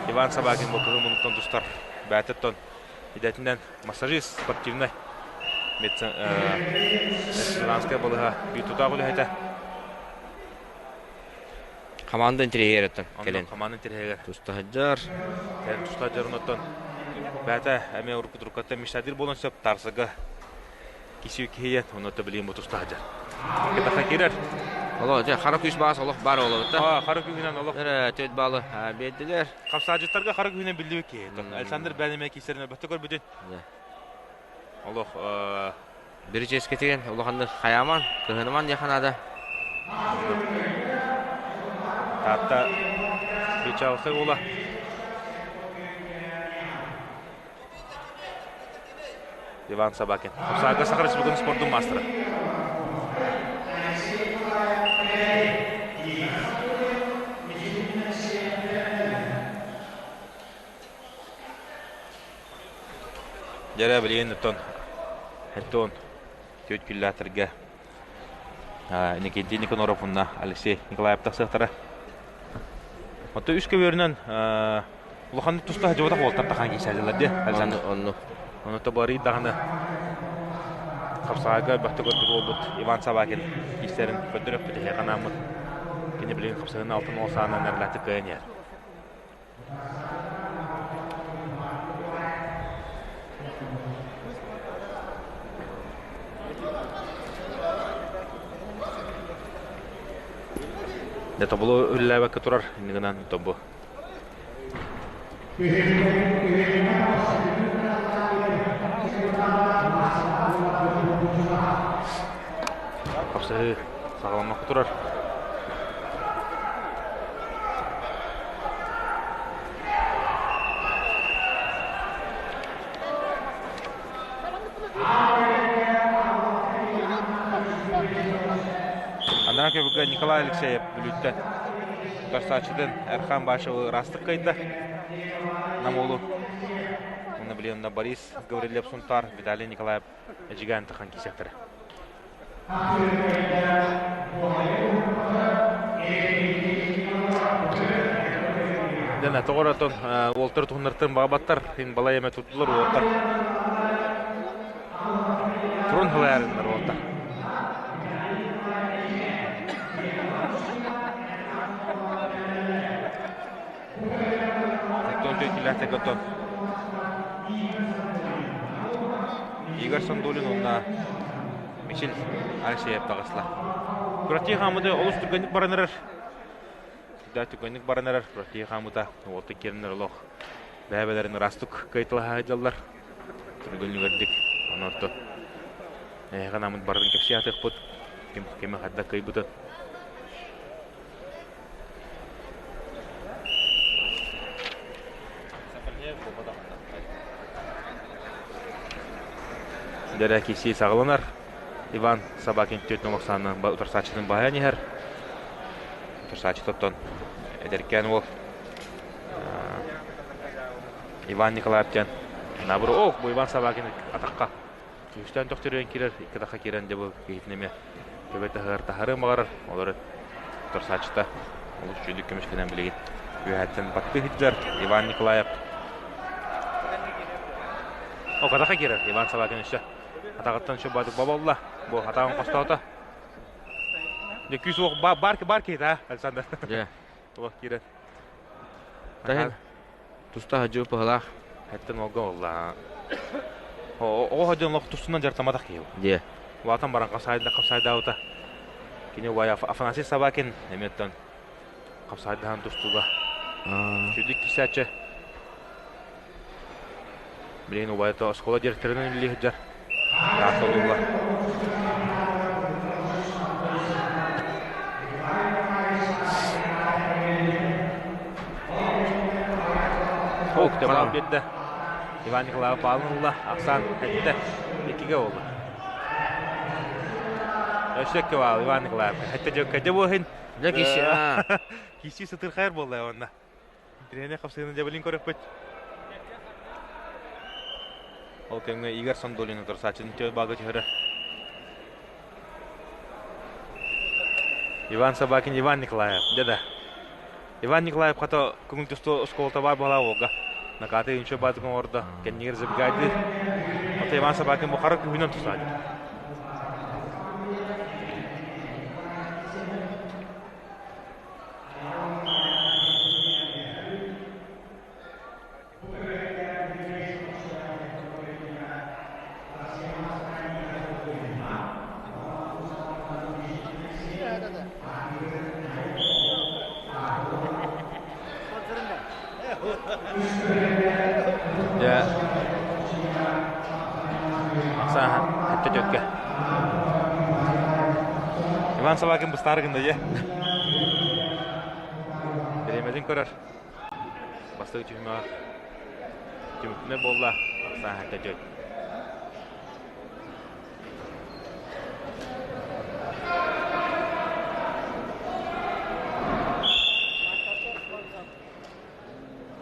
Speaker 1: Иван Собакин бу кыһыл мунуктан тустар. Бэтэттон идэтинэн массажист спортивнай медицинская балыһа биир тутаах үлэһитэ.
Speaker 2: Команда интэриэһигэр кэлэн.
Speaker 1: Команда интэриэһигэр.
Speaker 2: Туста сылдьар.
Speaker 1: Кэлэн туста сылдьар онтон бэйэтэ эмиэ уруккутуруккаттан мечтадыр буолан сөп тарсыга киси киһийэн онно билигин бу туста сылдьар. Кытаха киирэр.
Speaker 2: Олох дьэ хара күүс баас олох бар олобута.
Speaker 1: Аа хара күүһүнэн олох.
Speaker 2: Эрэ төт баалы биэрдилэр.
Speaker 1: Хапсаажыттарга хара күүһүнэн биллибит киһи. Александр бэйэм киисэрин өлбөттө көрбүтүн. Олох
Speaker 2: Биричиэскэтигэн улаханнык хайааман, кыһыныман диэхэ наада.
Speaker 1: Таатта Бичалхай уола Иван Собакин. Хапсаага Саха Республикатын спордун маастара. Дьэрэ билигин оттон Хеттон түөрт күллээтэргэ Никитин Никаноров уонна Алексей Николаев тахсыахтара. Оттон үс көбүөрүнэн улаханнык туста сылдьыбатах уолтар тахан киирсээдилэр дии Александр.
Speaker 2: Онну.
Speaker 1: Ону тобарый даҕаны хапсаҕайга элбэхтик көрбүт уолбут Иван Собакин киирсэрин көрдөрөппүт эһиэхэ анааммыт. Кини билигин хапсаһыын алтын уол саанан эрлээтик кыайан иһэр. Дьэ тобулу үлэлээбэккэ турар иннигинэн тобу. Хапсаһыы саҕаламмакка турар. Анараа көбүккэ Николай Алексеев Бүлүүттэн утарсааччытын Эрхан Башевы ыраастык кыайда. Намолу уонна билигин Борис Гаврильев Сунтаар, Виталий Николаев Эдьигээн Тахан киисэктэрэ. Дена тоҕоротон уолтар туһуннартан баабаттар ин балай эмэ турдулар уолтар. Турун хылайарыннар уолтар. Тон Игорь Сандулин уонна Мичил Алексеев таҕысла. Күрэхтии хаамыты олус түргэнник баран эрэр. Да түргэнник баран эрэр. Күрэхтии хаамыта уолтан киирэннэр олох бэйэ-бэйэлэрин ыраастык кыайталаһа сылдьаллар. Түргэнник Онон эһиэхэ намыт барытын кэпсии атыахпыт. Ким кими хайдах кыайбытын. Дэрэ киирсии саҕаланар. Иван Собакин түөрт нолоксаанынан утарсааччытын баһыйан иһэр. Утарсааччы оттон эдэркээн уол Иван Николаев диэн набыр ох бу Иван Собакин атахха үстэн төхтөрүйэн киирэр икки атахха киирэн дьэ бу киһитин эмиэ төбө таһыгар таһарыан баҕарар олору утарсааччыта олус үчүгүйдүк көмүскэнэн билигин үөһэттэн баттыы сылдьар Иван Николаев О атахха киирэр Иван Собакин өссө атаҕыттан өссө баадык боболла бу атаҕын хостоото дьэ күүс уох баар баар киһитэ а Александр туох киирэр
Speaker 2: Таһын туста хадьыы пыһалаах.
Speaker 1: Хэттэн олга олла. Оҕо хадьын олох тустунан дьарытамматах киһи.
Speaker 2: Дьэ.
Speaker 1: Улаатан баран хапсаайда хапсаайдаабыта. Кини убайа Афанасий Собакин эмиэттэн хапсаайдаһан тустууга. Сүдүк кисээччи. Билигин убайа оскуола директорынан үлэлии сылдьар. Таатталууллар. Ол Тевалов биэрдэ. Иван Николаев баалын ылла. Ахсаан эттэ. Иккигэ буолла. Өссө икки баал Иван Николаев. Эттэ дьэ кэдэ буоһин.
Speaker 2: Дьэ киси.
Speaker 1: Киси сытырхайар буолла онна. Тренер хапсыгын дьэбилин көрөппүт. Ол кэмҥэ Игорь Сандолин утарсааччыны түөрт баалга түһэрэр. Иван Собакин, Иван Николаев. Дьэ да. Иван Николаев хата көҥүл тустуу оскуолата баар буолаа уолга. Накаты үнчө баатык оҥордо. Кэннигэр забегайдыыр. Ото Иван Собакин бу хара күһүнэн тусаады. Дьэ, Оксана, эттэ төккө. Иван Собакин быстаары гынна дьэ. Бириэмэтин көрөр. Бастакы түһүмэҕэ түмүктэнэр буолла. Оксана эттэ төт.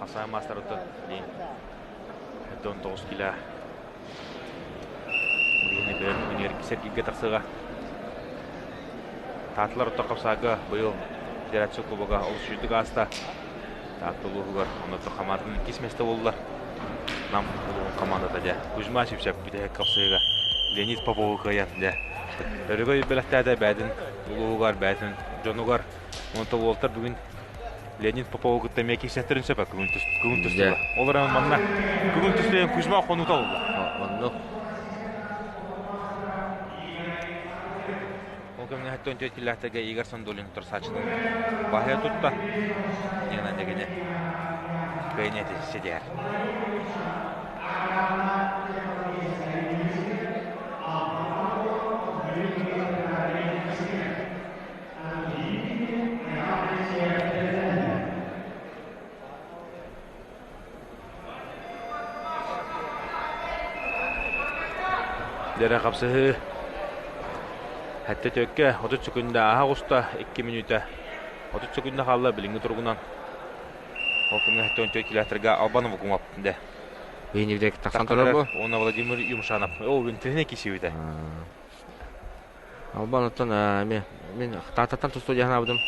Speaker 1: Хасаан маастарыттан диэн 19 кило Билигин көрөр күнүгэр сэргииргэ тахсыаҕа. Таатылар орто хапсаага быйыл Федерация Кубога олус үчүгдүк ааста. Таатта улууһугар онно хамаандатын иккис миэстэ буоллулар. Нам улууһун хамаандата дьэ Кузьма Сивцев бүтэһик хапсыыга Леонид Попову кыайан дьэ өрөгөй бэлэхтээтэ бэйэтин улууһугар, бэйэтин дьонугар. Онтон уолтар бүгүн Леонид Попову кытта эмиэ киирсэттэрин сөп көҥүл көҥүл түстүлэр. Ол эрэн манна көҥүл түстүлэн Кузьма хонуута буолла.
Speaker 2: Оннук.
Speaker 1: Ол кэмҥэ 74 киллээхтэргэ Игорь Сандулин утарсааччытын баһыйа тутта. Нина дэгини кыайын ситиһэр. Дэрэ хапсыһыы Хэттэ төккө 30 секунда аһа оҕуста 2 мүнүүтэ 30 секунда хаалла билиҥҥи туругунан ол кэмҥэ 74 километрга Албанов Укумов дэ
Speaker 2: Бейневдек тахсан турар бу.
Speaker 1: Уонна Владимир Юмшанов. Ол интирине кисибитэ.
Speaker 2: Албан оттон мен мен таататтан тустуу дьаһанаабытым.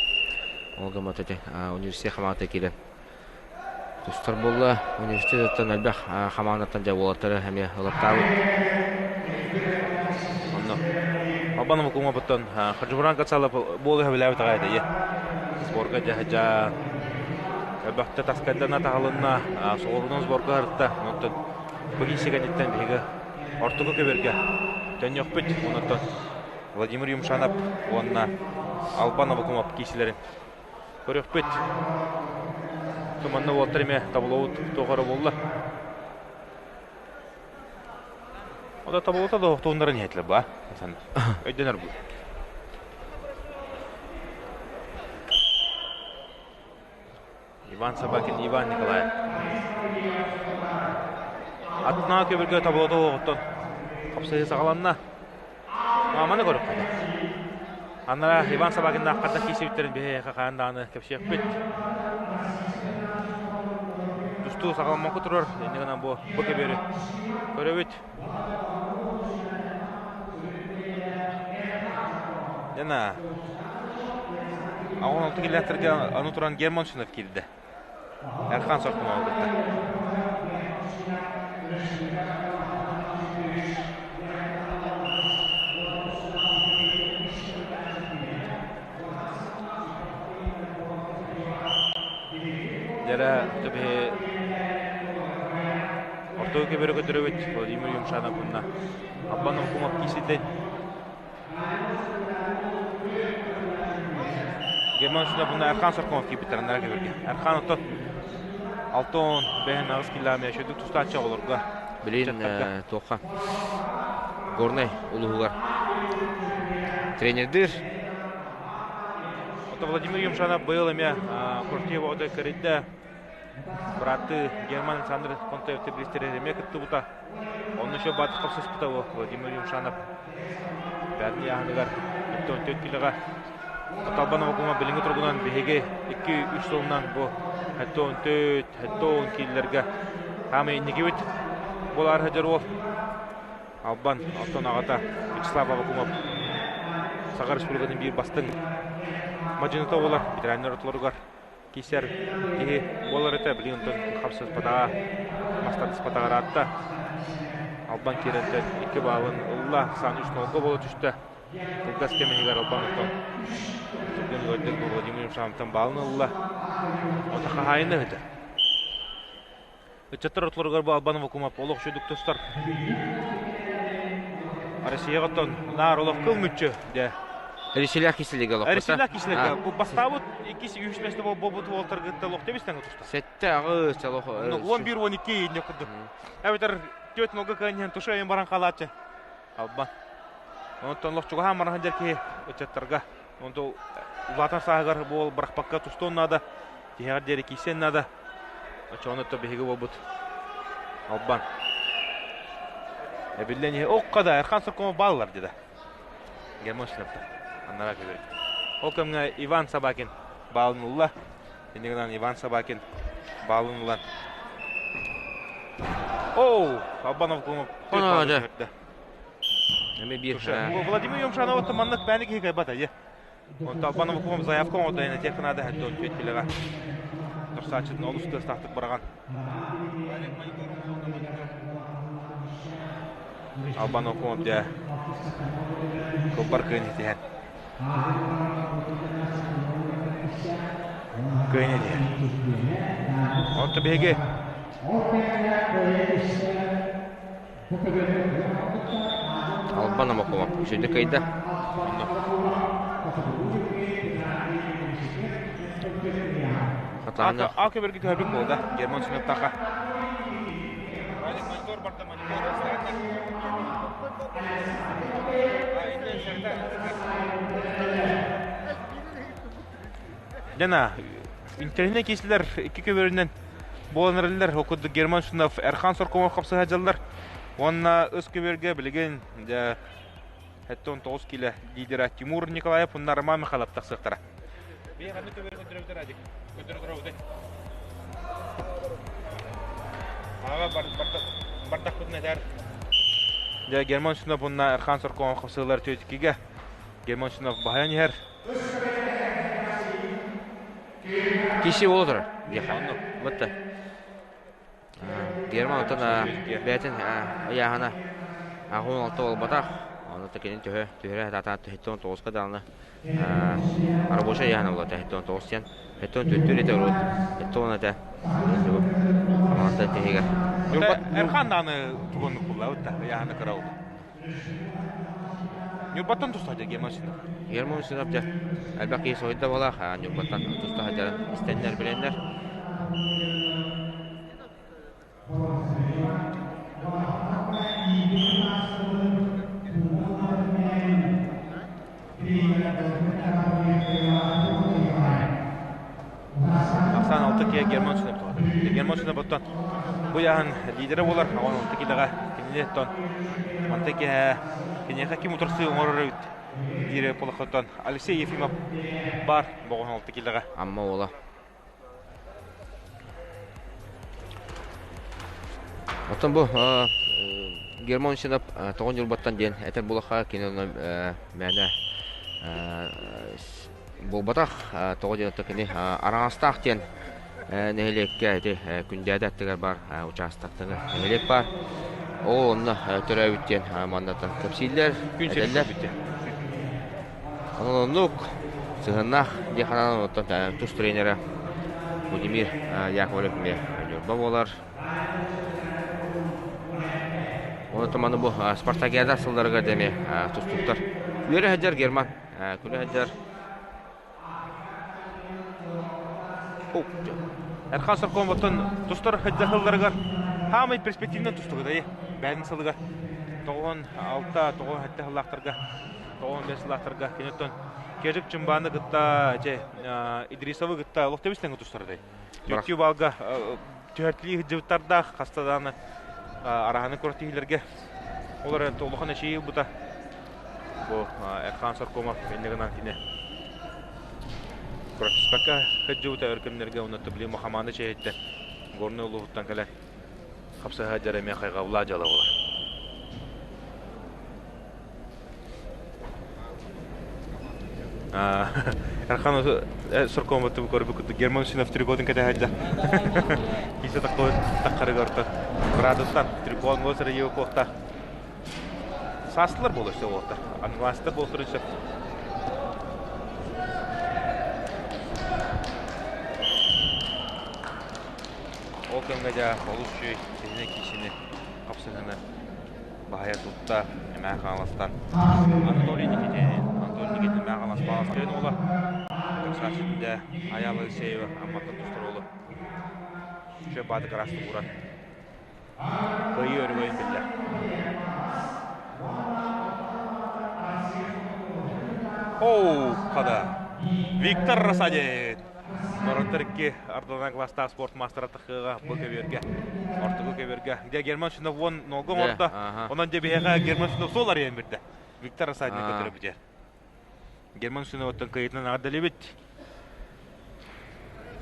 Speaker 2: Ол гыммат этэ университет хамаата киирэн тустар буолла. Университеттан элбэх хамаандаттан дьэ уолаттары эмиэ ылаттаабыт.
Speaker 1: Онно Албан Укумовуттан Хаджимуран Кацалов буолу билээбит аҕай этэ. Сборга дьаһажа элбэхтэ таскайдана таһылынна соҕурунан сборга ырытта. Онтон бу киисигэнниттэн биһиги ортоку көбүргэ төннүөхпүт. Онтон Владимир Юмшанов уонна Албан Абакумов киисилэрин көрүөхпүт. Туманна уолтар эмэ таблоут туох эрэ буолла. Ода таблота да тууннарын иһэтилэр ба. Өйдөнөр бу. Иван Собакин, Иван Николаев. Атына көбүргэ таблото оҕоттон хапсыһыы саҕаланна. Маманы көрүөххэ. Анара Иван Собакиннаах хардах киирсибиттэрин биһиэхэ хаан даҕаны кэпсиэхпит. Тустуу саҕаламмакка турар, инньэ гынан бу бу кэбиэри көрөбүт. Яна 16 километрга аны туран Герман Шинов киирдэ. Эрхан Соркунова кытта. Дьэрэ төбүһэ Ортоку көбөрө көтөрөбүт Владимир Юмшанов уонна Аббан Окумов кииситин Герман Шунов уонна Архан Соркомов киирбиттэр анараа көбөргө. Архан оттон алтон бэһин аҕыс километр шөдүк тустааччы оҕолорго.
Speaker 2: Билин туохха Горнай улууһугар тренердир.
Speaker 1: Ото Владимир Юмшанов быйыл эмиэ Куртеева отой кэрийдэ. Бырааттыы Герман Александр Контоев тэбилистэрэ эмиэ кыттыбыта. Онно еще Батыков сыспыта Владимир Юмшанов бээтин ыйааһыныгар 44 килоҕа Талбан Овокума билиҥҥи туругунан биһиги 2-3 сылынан бу 74, 70 киилэргэ хаамай инникибит буолар сылдьар уол Албан оттон аҕата Вячеслав Авакумов Саха Республикатын биир бастыҥ мадьыныта буолар ветераннар ортолоругар киирсэр киһи буолар этэ билигин онтон хапсыспатаҕа мастардыспатаҕа ыраатта Албан киирэнтэн икки баалын ылла сан үс нолго буола түстэ кылгас кэм иһигэр Албан оттон түргэн үөрдүк Владимир Юмшановтан баалын ылла ота хаһаайын ыһыта Ыччаттар ортолоругар бу Албан Вакумов олох үчүгдүк тустар. Россияҕа оттон наар олох кыл мүччү дэ.
Speaker 2: Ресилях киселиге олох.
Speaker 1: Ресилях киселиге. Бу бастаабыт иккис үһүс месте болбут уолтаргытта олох тебистен тустар.
Speaker 2: Сетте аҕыс олох.
Speaker 1: 11-12 инне курдук. Эбэтэр төрт нолга кыанньан туша баран халааччы. Албан. Онтон олох чугаһаан баран дьэр киһи ыччаттарга. Онто улаатан сааһыгар буол бырахпакка тустуон наада. Тиһэҕэр диэри киирсиэн наада. Оччоҕуна то биһиги буолбут Албан. Эбиллэн иһэ окко да Эрхан Соркомов бааллар деді. Герман Шлепта. Аннара көбүрүк. Ол кэмҥэ Иван Собакин баалын ылла. Иннигинэн Иван Собакин баалын ылан. Оу, Албанов Кумов. Владимир Юмшанов маннык бәні киһи кайбата, Онтон Албан заявка оҥордо этиэххэ наада 74 килоҕа. Торсааччытын олус тыастаахтык быраҕан. Албан Окумов дьэ кылбар кыын итиһэн. Кыын итиһэр. Онто биһиги
Speaker 2: Албан Омокумов үчүгэйдик кыайда. Хатаана
Speaker 1: А көбөргө көһөрбүт буолда. Герман Сүнөттаха. Дена, интернет киселер икки көбөрүнэн буолан эрэллэр. Ол курдук Герман Шунов, Эрхан Соркомов хапсыһа дьаллар. Уонна ыс көбүөргэ билигин дьэ 79 киилэ лидера Тимур Николаев уонна Роман Михайлов тахсыахтара. Бие ханнык көбүөр көрдөрөбүтэр Адик? Көрдөрө Ага бардахпытын этэр. Дьэ Герман Сунов уонна Эрхан Соркоон хапсыылар түөтүккигэ Герман Сунов баһайан иһэр.
Speaker 2: Киши буола турар диэхэ. Бытта. Герман оттон бэйэтин ыйааһына 86 буолбатах. Ону кини төһө түһэрэ сатаан 79-ка даҕаны рабочай ыйааһына буолла 79 диэн. 74 этэ урут 70 этэ. Хамаанда тиһигэр.
Speaker 1: Эрхан даҕаны тугуннук буллабыт да ыйааһына кыра буолла. Ньурбаттан туста сылдьар Герман Синов.
Speaker 2: Герман Синов дьэ элбэх киһи соһуйда буолаах Ньурбаттан туста сылдьарын истэннэр билэннэр.
Speaker 1: Ахсаан алта киһи Герман Синов туһата. Герман Синов оттон бу ыйааһын лидерэ буолар. Оҕон алта киилэҕэ кинини оттон манта киһи киниэхэ ким утарсыы оҥорор эбит диир полохоттон Алексей Ефимов бар боҕон алта киилэҕэ.
Speaker 2: Амма уола. Оттон бу Герман Синов тоҕо Ньурбаттан диэн этэр буолахха кини мээнэ буолбатах. Тоҕо диэн кини Араҥастаах диэн нэһилиэккэ ити Күндээдэ аттыгар баар учаастактыҥы нэһилиэк баар. Ол онно төрөөбүт диэн манната кэпсииллэр,
Speaker 1: Күн
Speaker 2: этэллэр.
Speaker 1: сирин
Speaker 2: Онон оннук сыһыннаах дии ханаан оттон тус тренерэ Владимир Яковлев эмиэ Ньурба буолар. Онон маны бу Спартакиада сылларыгар да эмиэ тустууктар. Үөрэ сылдьар Герман күлэ сылдьар.
Speaker 1: Эрхан Соркомовтан тустар сылларыгар хаамай перспективнай тустугудай бэйэтин сылыгар 96 97 сыллаахтарга 95 сыллаахтарга киниттэн Кежик Чымбааны кытта че Идрисовы кытта олох тэбис тэҥэ тустардай. Түөртүү балга түһэртилии сылдьыбыттардаах хаста даҕаны араһаны күрэхтэһиилэргэ олор улахан эчэйии ылбыта. Бу Эрхан Соркомов иннэ гынан кини күрэхтэспэккэ сылдьыбыта өр кэмнэргэ уонна Тублима хамаанда чэһиттэн Горнай улууһуттан кэлэн хапсыһа дьара эмиэ хайҕабылаах дьыала буолар. Эрхан Соркомовту көрбүт Герман Синов трикотун кэтэһэрдэ. Кисе таххарыгар орто. Быраатыттан трикон госыр куохта. Саастылар буолар все уолаттар. Англастар буолсурун сөп. Ол кэмҥэ дьэ олус үчүгэй сиһини киисини хапсыһыны баһыйа тутта Эмээх Хаҥаластан Анатолий Никитин Анатолий Никитин Эмээх Хаҥалас Баҕастыын уола Красавчик Айаал Алексеева Амматтан тустар уолу үчүгэй бааты ыраастык ууран кыайыы өрөгөйүн биллэр. Оу, хада! Виктор Рассадин! Норуоттар икки ардыларынан класстаах спорт маастара тахыаҕа бу көбүөргэ ортоку көбүөргэ где Герман Шинов уон нолго оҥордо. Онон дьэ биһиэхэ Герман Шинов суол арыйан бирдэ. Виктор Рассадин көтөрөбүтэ. Герман Шиновыттан кыайыытынан эҕэрдэлиибит.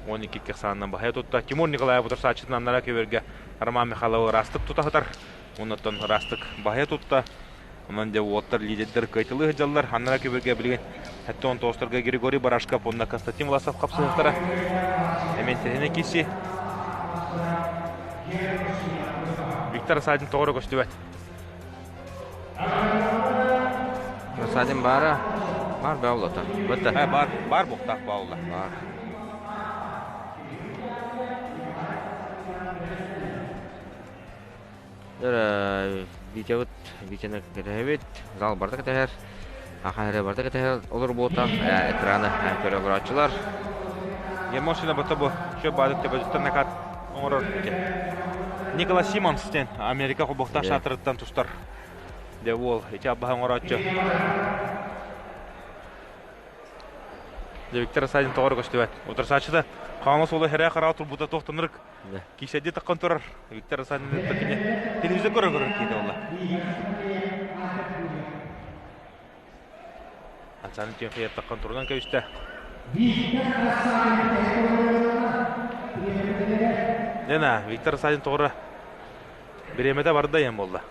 Speaker 1: 12 кехсаанынан баһыйа тутта. Тимур Николаев утарсааччытын аннара көбүөргэ Роман Михайловы ыраастык тута сытар. Оннуттан ыраастык баһыйа тутта. Онон дьэ уолаттар лидердэр кыайталыы сылдьаллар. Аннара көбүргэ билигин 79-торга Григорий Барашков уонна Константин Власов хапсыһыктара. Эмиэ интэриэһинэй киирсии. Виктор Асадин тоҕо эрэ көстүбэт.
Speaker 2: Асадин баара бар баулата. Бытта.
Speaker 1: Бар бар буктах баула.
Speaker 2: Бар. Витябыт Витяны кэтэһэбит, зал барыта кэтэһэр, ахан эрэ барыта кэтэһэр олор буолтах экраны көрө олорооччулар.
Speaker 1: Емошина бата бу шө баадык төбөтүттэн накат оҥорор Николас Симонс диэн Америка холбоһуктаах штаттарыттан тустар. Дэ уол ити аббаһа оҥорооччу. Дэ Виктор Асадин тоҕо эрэ көстүбэт. Утарсааччыта Хаҥас уола хэрэ хараҕа турбута туохтанырык киисэдди таххан турар Виктор Асанин кини телевизор көрө көрөр киһи буолла. Александр Тимофеев таххан турунан кэбистэ. Лена, Виктор Садин тоҕура бириэмэтэ барда иһэн буолла.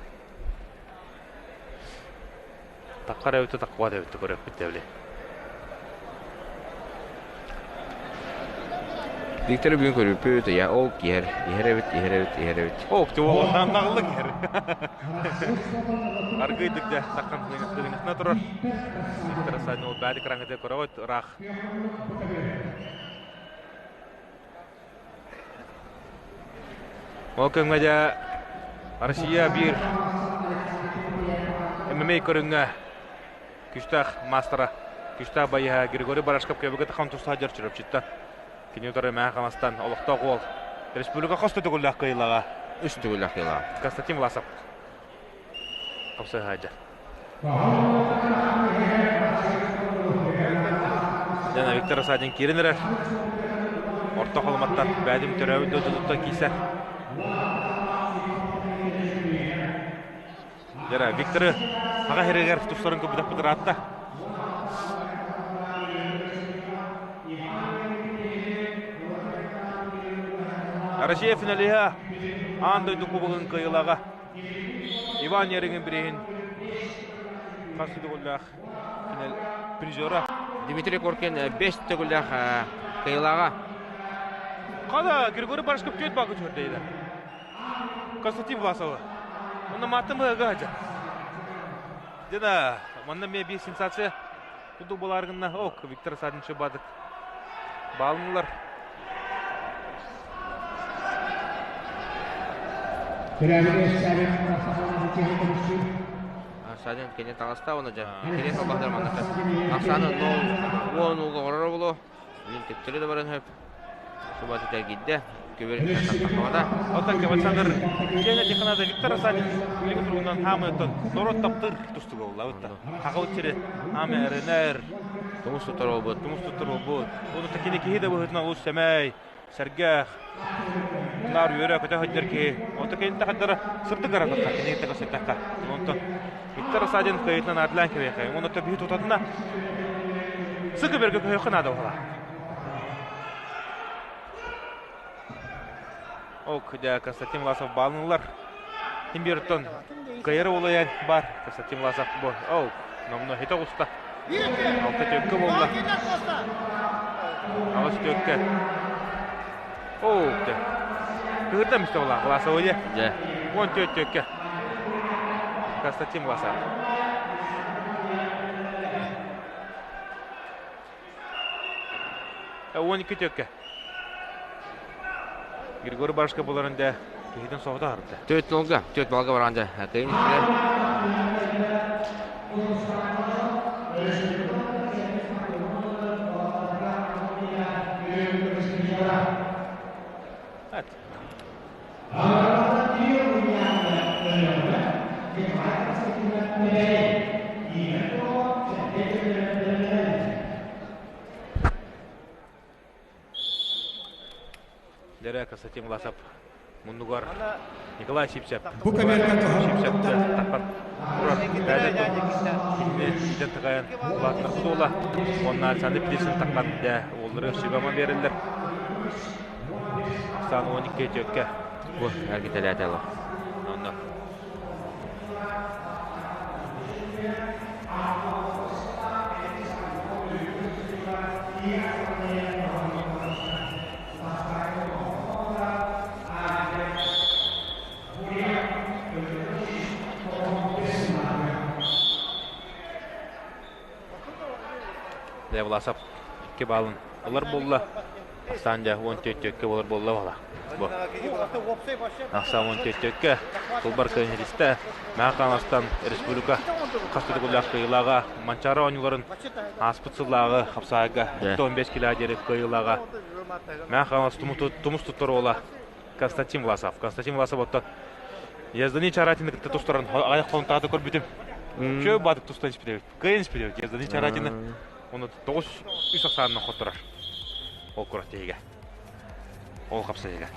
Speaker 1: Таккар эбитэ таккыбат эбитэ көрөппүт дэбили.
Speaker 2: Виктор бүгүн көрүппүт, я ол иһэр, иһэр эбит, иһэр эбит, иһэр эбит.
Speaker 1: Ок, туолан наҕыллык иһэр. Аргыйдык да таккан тыгынахна турар. Виктор Садин ол баады кыраҥыты көрөҕөт ыраах. Ол кэмҥэ дьэ Россия биир ММА көрүҥҥэ күүстээх маастара, күүстээх байыһа Григорий Барашков көбүгэ тахан туста сылдьар Чурапчыттан. Кини утары Мэҥэ Хаҥаластан олохтоох уол республика хос төгүллээх кыайыылааҕа.
Speaker 2: Үс төгүллээх кыайыылааҕа.
Speaker 1: Константин Власов хапсыһа сылдьар. Дьэ, Виктор Асадин киирэн эрэр. Орто холуматтан бэйэтин төрөөбүт дойдутуттан киирсэр. Дьэ, Викторы аҕа сиригэр тустарын көрбүтэхпит ыраатта. Россия финалиһа аан дойду кубогын кыайыылааҕа Иван Ериҥин бирииһин хас төгүллээх финал призера.
Speaker 2: Дмитрий Коркин 5 төгүллээх кыайыылааҕа.
Speaker 1: Хада Григорий Барашков түөрт баага түһэрдейді. Константин Власова. Онно маттым ыга хадьа. Дена, манна ме bir сенсация курдук боларгынна ок Виктор Садин бадык Баалынылар.
Speaker 2: Садин кини таҕыста уонна дьэ кини салбаһдар маннык ахсааны уон ууга оҥорор буолуо мин төттөрү да баран сөп субаты тэлгийдэ көбөр таххабата
Speaker 1: Оттон Александр Кеня Тихонада Виктор Садин билигин туругунан хаамыттан норуот таптыыр тустуга буолла Хахабыт сири хаамы эрэнэр
Speaker 2: тумус туттар буолбут
Speaker 1: тумус туттар буолбут Оны кини киһи да быһыытынан олус сэмэй сэргэх, наар үөрэ-көтө сылдьар киһи. Онто киниттэ хайдара сырдык аратахха, киниттэ көрсөтөххө. Онтон Виктор Садин кыайытынан аатылаан кэбиэхэ. Онно биһи тутатына сыкы берге көһүөххэ наада буола. Ок, дьэ, Константин Власов баалынылар. Тимбиэртон кыайар улайан бар. Константин Власов бу. Ол, номно хите оҕуста. Алта төккө буолла. Аҕыс төккө. Оо, дьэ. Кыһырда мисте була Власова дьэ.
Speaker 2: Дьэ.
Speaker 1: 14 төккө. Константин Власов. 12 төккө. Григорий Барышко буларын да киһитин соһута харда.
Speaker 2: Төрт нолга, төрт балга баран да. Кыйын
Speaker 1: Evet. Дэрэ Константин Власов муннугар Николай Сипсев.
Speaker 3: Бу кэмэргэ
Speaker 1: Сипсев таххан турар. Кинини иитэн такайан улаатынар суола. Уонна Александр Птицын таххан дэ уоллары сүбама береллер. Ахсаан 12 төккө.
Speaker 2: Бу эргитэлээтэ олох.
Speaker 1: Онно. Власов икки балын ылар буолла. Ахсаан дьэ 14 буолар буолла буола. Бу. Ахсаан 14 Сылбар кыайын Мэҥэ республика хас төгүллээх кыайыылааҕа Манчаары оонньууларын ааспыт сыллааҕы хапсаайга 15 кило диэри кыайыылааҕа Мэҥэ Хаҥалас тумус туттар уола Константин Власов. Константин Власов оттон Ездани Чаратины кытта тустарын аҕыйах хонтааты көрбүтүм. Чөө баатык тустан испит эбит. Кыайан испит эбит Ездани Чаратины. Оны 9 үс ахсаанынан хотторор. Ол курат тиһигэ. Ол хапсайыга.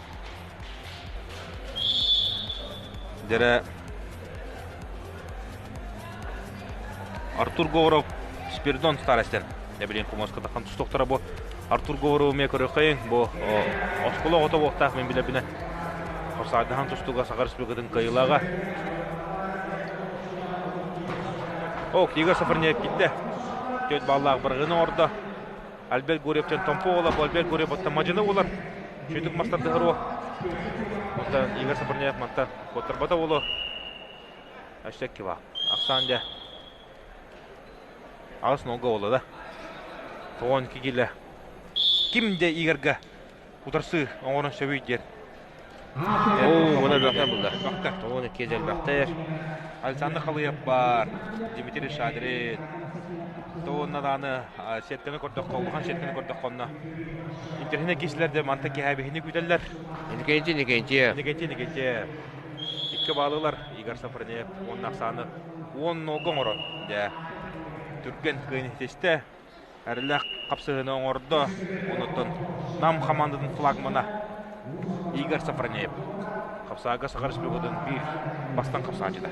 Speaker 1: Дьэрэ Артур Говоров Спиридон Старостин. Эбилин помоска тахан тустуохтара бу Артур Говоров эмиэ көрүөххэйин бу оскуола оҕото буолуохтаах мин билэбинэ Хапсаайдаһан тустууга Саха Республикатын кыайыылааҕа. О, Игорь Сафарнеев киттэ. Төрт баллаах бырыгын оҥордо. Альберт Гурьевтан Томпо уола, бу Альберт Гурьев оттон мадьыны уолар. Чүтүк мастардыһар уол. Оттон Игорь Сафарнеев мантан куоттарбата уолу. Өссө кива. Ахсаан дьэ. Аҕыс нолга буолла да. 12 килэ. Ким де Игорьга утарсыы оҥорон сөбүй диэн.
Speaker 2: Оо, мына элбэхтэр булла. 12 элбэхтэр.
Speaker 1: Александр Халыев бар, Дмитрий Шадрин. Тоонна дааны сетканы көрдөххө, улахан сетканы көрдөххө онно интэриэһинэй киһилэр де манта киһэбиһини күүтэллэр.
Speaker 2: Никентий Никентьев.
Speaker 1: Никентий Никентьев. Икки баалылар Игорь Сафронеев уонна ахсааны 10 нолга оҥорон дьэ түргэн кыайын ситистэ. Эрэллээх хапсыһыыны оҥордо. Онуттан Нам хамаандатын флагмана Игорь Сафронеев хапсаага Саха Республикатын биир бастан хапсааччыта.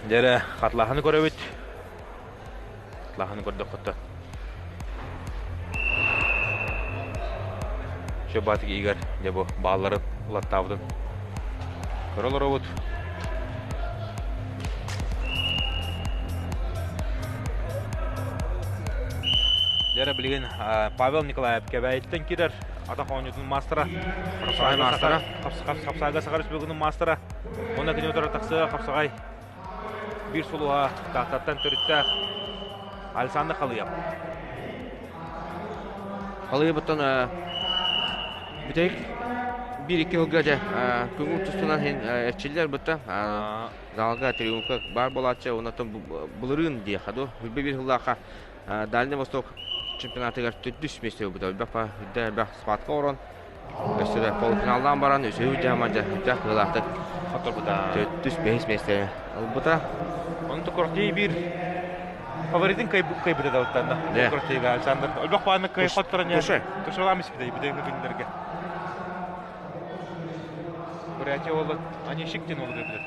Speaker 1: Дьэрэ хатлааһыны көрөбүт. Хатлааһыны көрдөххө Шөбатык Игорь дьэ бу баалларын ылаттаабытын көрө олоробут. Дьэрэ билигин Павел Николаев Кэбээйиттэн киирэр атах оонньуутун маастара.
Speaker 2: Хапсаҕай маастара.
Speaker 1: Хапсаҕайга Саха Республикатын маастара. Уонна кини утары тахсыа хапсаҕай биир сулуһа Тааттаттан төрүттээх Александр Халыев.
Speaker 2: Халыйабыттан бүтэһик биир-икки сылга дьэ көҥүл тустунан иһин эрчиллэр бытта залга триумфка баар буолааччы оннуттан былырыын диэхэ дуу хүлбэ биир сыллаахха Дальний Восток чемпионатыгар төрдүс миэстэ ылбыта элбэх элбэх схватка оҥорон Өссө да полуфиналлаан баран үсүһү дьаама дьаһыйдаах кыалаахтык
Speaker 1: Хотторбута.
Speaker 2: Төрдүс бэһис миэстэни ылбыта.
Speaker 1: Онто Кортей биир фаворитын кыайбыта да оттан
Speaker 2: Да.
Speaker 1: Кортейга Александр. Өлбөх бааны кыай хотторон
Speaker 2: Туше.
Speaker 1: Тушалаам испитэ бите күннэргэ. Бурятия уолу Анишик диэн уолу кыайбыта.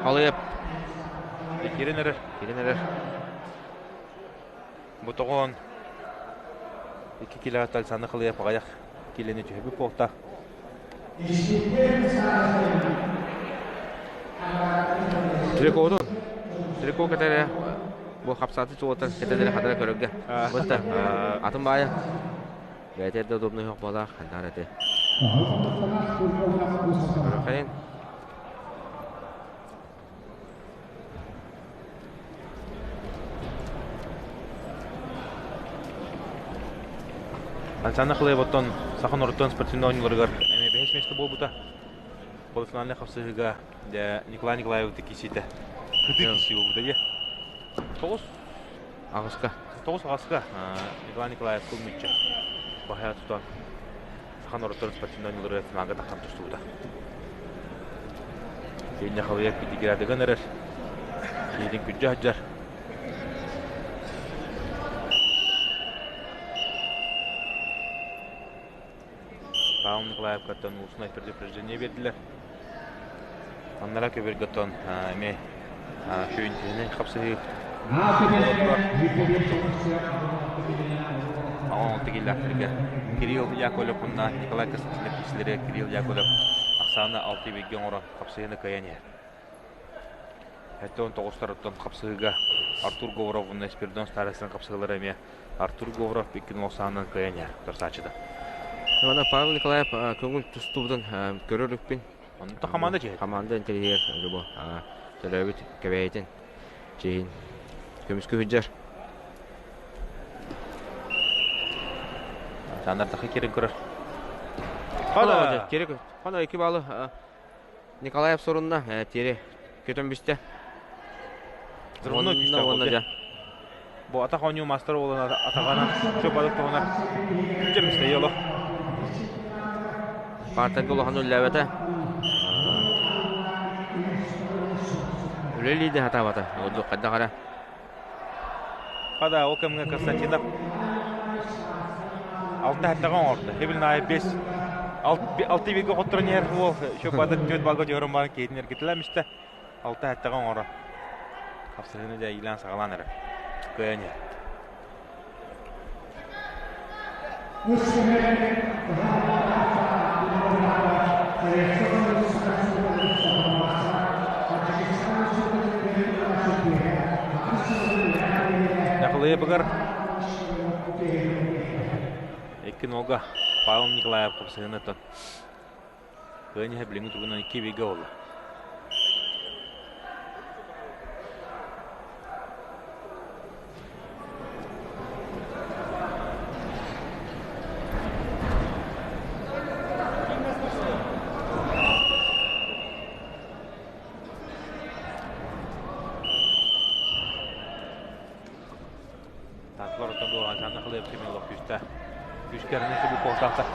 Speaker 2: Халыйып.
Speaker 1: Кирин эрэр.
Speaker 2: Кирин эрэр.
Speaker 1: Бу тоҕоон 2 кило Александр Халыйап аҕыйах килени түһэбит буолта.
Speaker 2: Трикоотун. Трико кэтэрэ бу хапсааты чуолтан кэтэлэри хатара көрөргө. Бытта атын баайа. Бэйэтэ да удобный оһох буолаах, ханнаар этэ. Көрөхайын.
Speaker 1: Александр Хлеботтон Саха норуттан спортивнай оонньууларыгар эмиэ бэһис миэстэ буолбута. Полуфинальнай хапсыһыыга Николай Николаевич кииситэ. Кытыы киси буолбута дии. Тоҕус
Speaker 2: Аҕыска.
Speaker 1: Тоҕус аҕыска Николай Николаев кыл мүччү баһа тутан саха норуоттарын спортивнай оонньууларыгар финалга тахсан тустубута. Кииннэ халыйар Пятиградыган эрэр. Киһитин күддьэ сылдьар. Павел Николаевкаттан устное предупреждение биэрдилэр. Аннара көбүргөттөн эмиэ шүүнтүһүнэн хапсыһыы Оҕоҥ киллэхтэргэ Кирилл Яковлев уонна Николай Константинов киһилэрэ Кирилл Яковлев ахсааны алты бииргэ оҥорон хапсыһыыны кыайан иһэр. 79-тарыттан хапсыһыыга Артур Говоров уонна Спиридон Старостин хапсыһыылара эмиэ Артур Говоров икки саанан кыайан иһэр утарсааччыта.
Speaker 2: Иванов Павел Николаев көҥүл тустубутун көрөр үкпүн.
Speaker 1: Онто хамаанда чиһит.
Speaker 2: Хамаанда интэриэһигэр бу төлөөбүт кэбээйитин чиһин көмүскүү сылдьар.
Speaker 1: Сандар тахы кирин көрөр.
Speaker 2: Хана хана икки балы Николаев сорунна тиэри көтөн бүстэ.
Speaker 1: Уонна
Speaker 2: уонна дьа.
Speaker 1: Бу атах оонньуу маастар буолан атаҕынан чөп-балык туһунар дьэмистэйи олох.
Speaker 2: Партарга улахан үллээбэтэ. Үлэлии да сатаабата. Ордук хайдах эрэ.
Speaker 1: Хада ол кэмҥэ Константинов алта хаттаҕа оҥордо. Хибил наайы бес алты бииргэ хотторон иһэр уол еще бадык түөрт балга дьоһорун баран киһитин эргитилэмистэ. Алта хаттаҕа оҥоро. Хапсыһыны дьэ иилээн саҕалаан эрэр. Кыайан иһэр. Нахалыйабыгар икки нога Павел Николаев хапсыһыны Кыайан иһэ билиҥҥи туругунан икки бииргэ буолла. Таатылар оттон буолан Александр Халыев Семенов күүстээх күүскэринэн субу куолтаахтар.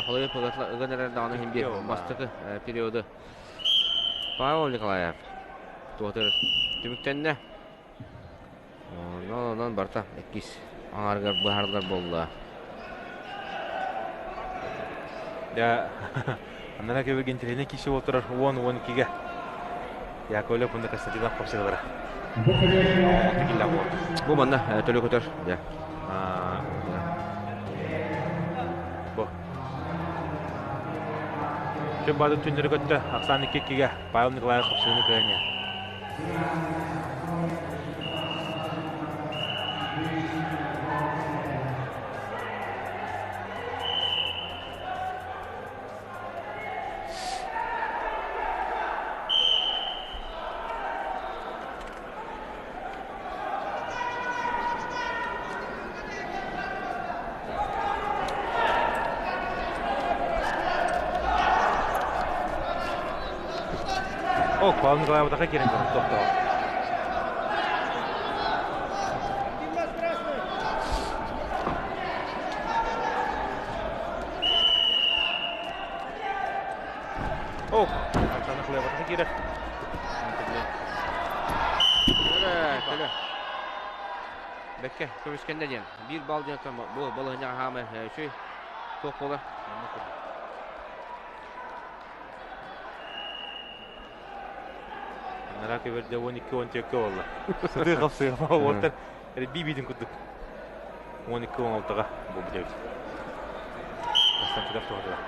Speaker 2: Холуйуп ыган эрэр даҕаны иһин биир бастакы периоды Павел Николаев туотыр түмүктэннэ. Онон онон барыта иккис аҥаарыгар быһаарылар буолла.
Speaker 1: Дьэ, аннара кэбиргин интэриэһинэй киирсии буола турар 10-12-гэ Яковлев уонна Константинов хапсыһыылара.
Speaker 2: Бу манна төлө көтөр. Дьэ.
Speaker 1: Бу. Чөп баатын түннэри көттө. Оксана 2-2-гэ Павел Николаев хапсыһыыны кыайан иһэр. О, Павел Николаев киирэн көрөр тохтоо. Ох, Оксана Хлебова киирэр.
Speaker 2: Төлө. Бэккэ көмүскэннэ диэн. Биир балл диэн бу балаһынньаҕа хаамай үчүгэй туох буолар.
Speaker 1: Анараа көбөрдө 12-14 буолла. Сытыы хапсыга уоттар би-биитин курдук. 12-16-га буолбут эбит. Константинов туһатыгар.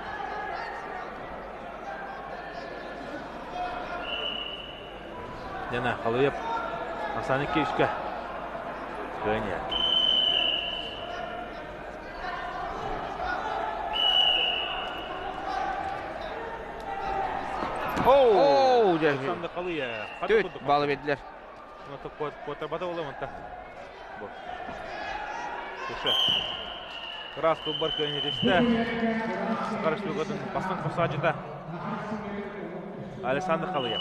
Speaker 1: Яна Халыев Оксана Киевскэ кыайан иһэр.
Speaker 2: Оу, дьэ.
Speaker 1: Александр Халыев.
Speaker 2: Түт балы бердилер.
Speaker 1: Куотарбата буолла манта. Бу. Туша. Ыраас кылбар кыайан этистэ. Саха Республикатын бастыҥ хапсааччыта Александр Халыев.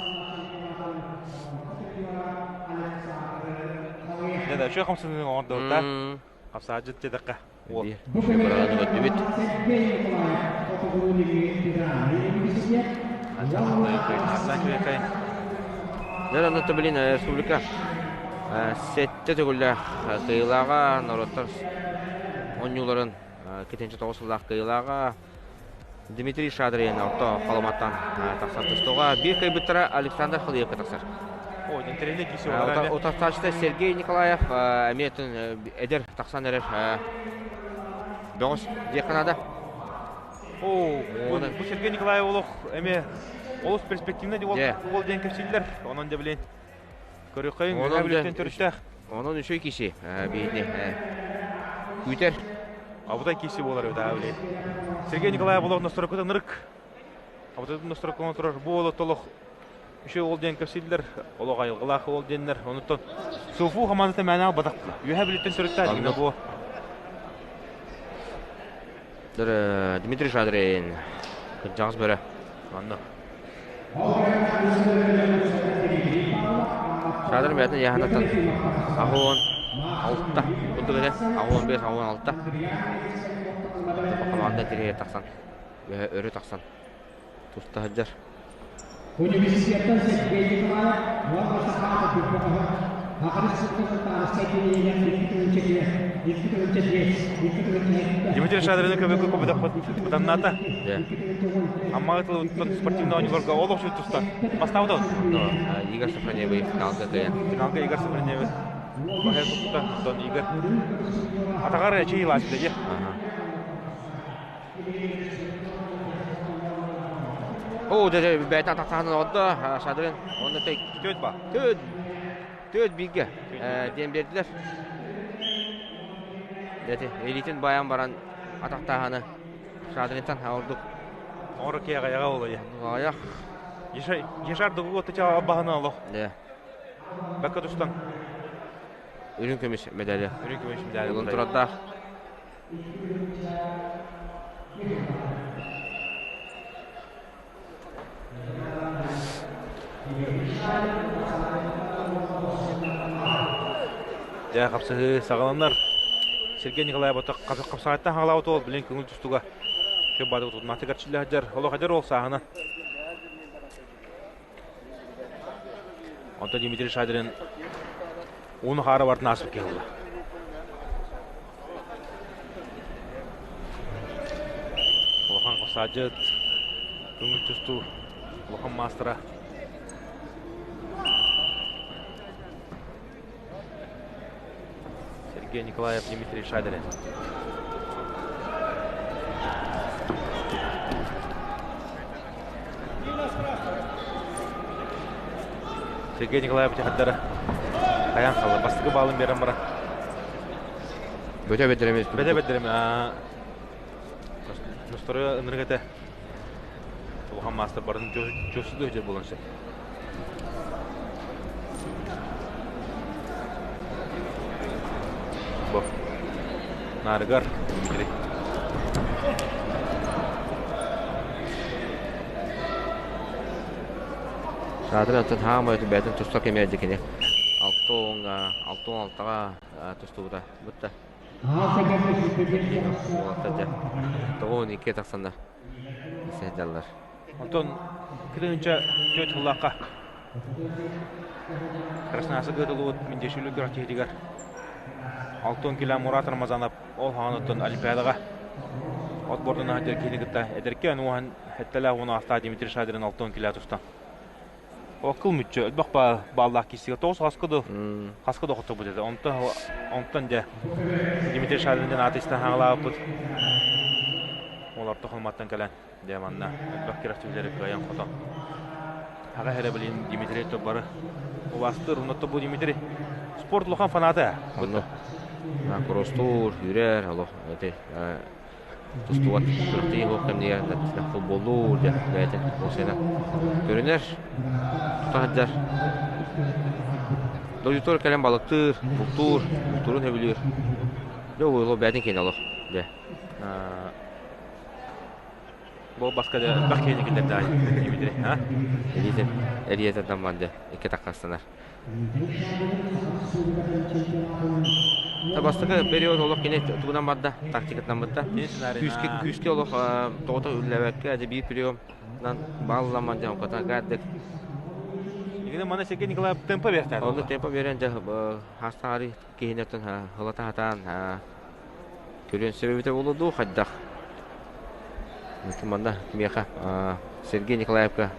Speaker 1: Дьэ да, үчүгэй хамсаныы оҥордубут да. Хапсааччыт диэтэххэ. Уол.
Speaker 2: Үчүгэй
Speaker 1: Александр Халыев кыайын. Үчүгэй
Speaker 2: Дьэ, онно блин, республика сэттэ төгүллээх кыайыылааҕа норуоттар оонньууларын 2009 сыллаах кыайыылааҕа Дмитрий Шадрин орто холоматтан тахсар тустууга биир кыайбыттара Александр Халыевка тахсар.
Speaker 1: Ой, интэриэһинэй киирсии буолар.
Speaker 2: Утарсааччыта Сергей Николаев эмиэ эдэр тахсан эрэр бөҕөс диэххэ наада.
Speaker 1: Оо, бу Сергей Николаев олох эмиэ олус перспективный уол диэн кэпсииллэр. Онон дьэ билин көрүөххэйин үөһээ бүлүүттэн төрүттээх.
Speaker 2: Онон үчүгэй киһи биһини күүтэр.
Speaker 1: Абытай киһи буолар эбит аа билин. Сергей Николаев олох настройката нырык. Абытытын достор турар бу уолу толох үчүгэй уол диэн кэпсииллэр, олох айылгылаах уол диэннэр. Онуттан СУФУ хамаандата мээнэҕэ батах үөһэ бүлүттэн төрүттээх дьиҥэ буо.
Speaker 2: Дмитрий Шадрин кырдьаҕас бөрө.
Speaker 1: Манна.
Speaker 2: Шадрин бэйэтин яһанаттан аһуон алта курдук этэ. Аһуон бес, аһуон алта. Хамаанда тириһэ тахсан, өрө тахсан туста сылдьар.
Speaker 1: Дмитрий Шадрины көмөкө көбөтөхпүт бытаннаата. Аммаҕа тылыттан спортивный оонньууларга олох үчүгэй туста. Бастаабыт
Speaker 2: Игорь Сафроневый финалга кыайан.
Speaker 1: Финалга Игорь Сафроневый баһа тутта. Онтон Игорь атаҕар эчий лаачыта дьэ.
Speaker 2: О, дьэ, бэйэтин атахтаһынан ордо, Шадрин. Онно тек.
Speaker 1: Төт ба.
Speaker 2: Төт. Төт бииргэ диэн биэрдилэр. Дьэ, илиитин байан баран атахтааһыны Шадринтан ордук.
Speaker 1: Оҥоро киэҕэйэҕэ олойа.
Speaker 2: Аҕыйах.
Speaker 1: Ешар дугу тыча баһына олох.
Speaker 2: Дьэ.
Speaker 1: Бакка тустан.
Speaker 2: Үрүҥ көмүс медали.
Speaker 1: Үрүҥ көмүс медали.
Speaker 2: Ылын турардаах.
Speaker 1: Дьэ, хапсыһыы саҕаланар. Сергей Николаев хапсаҕайтан хаҥалаабыт уол билин көҥүл тустууга Бады тутматыгар чиллэһдьэр, олох эдэр уол сааһына. Онтон Дмитрий Шадрин ууну хаара бартын ааспыт киһи буолла. Улахан хапсаадьыт, көҥүл тустуу улахан маастара. Сергей Николаев, Дмитрий Шадрин. Сергей Николаев дьахтара хайаан халла бастакы баалын биэрэн баран.
Speaker 2: Бөтө бэдэрэмис.
Speaker 1: Бөтө бэдэрэмис. Ностору ынырык этэ. Улахан маастар барын чуосуду өтөр буолан сөп. Бу. Наарыгар Дмитрий.
Speaker 2: Саатыр оттон хаамай бэйэтин туста кэмиэр дикини. Алта алта алтаҕа тустубута. Бутта. Тоҕуон икки тахсанна. Сылдьаллар.
Speaker 1: Онтон кырыынча түөрт сыллаахха Красноярск ыытыллыбыт Миндешүлү күрэхтэһиитигэр 60 кило Мурат Рамазанов ол хаҕаныттан Олимпиадаҕа от бордун аһатыгар киһини кытта эдэркээн уоһан сэттэлээх уон аҕыстаах Дмитрий Шадрин 60 кило тустан. Ол мүччү элбэх бааллаах киирсиигэ тоҕус хаска да хаска да хотторбут этэ. Онтон онтон дьэ Дмитрий Шадрин диэн ааты истэн хаҥалаабыппыт. Ол орто халыматтан кэлэн дьэ манна элбэх күрэхтэһиилэри кыайан хотон. Аҕа эрэ билин Дмитрий бары убаастыыр. Онно бу Дмитрий спорт улахан фаната.
Speaker 2: Онно кросстуур, үүрэр, олох эти тустубат күрэхтэһии суох кэмнигэр футболлуур дьэ бэйэтин уопсайынан көрүнэр тута сылдьар дойдутугар кэлэн балыктыыр бултуур бултуурун сөбүлүүр дьэ ол бэйэтин киэнэ олох дьэ
Speaker 1: Бу баска дьэ элбэх киһини киллэрдэ Дмитрий а
Speaker 2: Илиитин эрийэтэ тамман дьэ икки таккастанар Бастакы период олох кини тугунан барда, тактикатынан барда. Күүскэ, күүскэ олох тоҕото үллэбэккэ, дьэ биир приемынан баалламан дьэ уката гаддык.
Speaker 1: Игина мана Сергей Николаев темпа берті.
Speaker 2: Онно темпа берен дьэ хастаары киһинеттен хылата хатаан көрүөн сөбүтэ болу дуу хайдах. Манна кимиэхэ Сергей Николаевка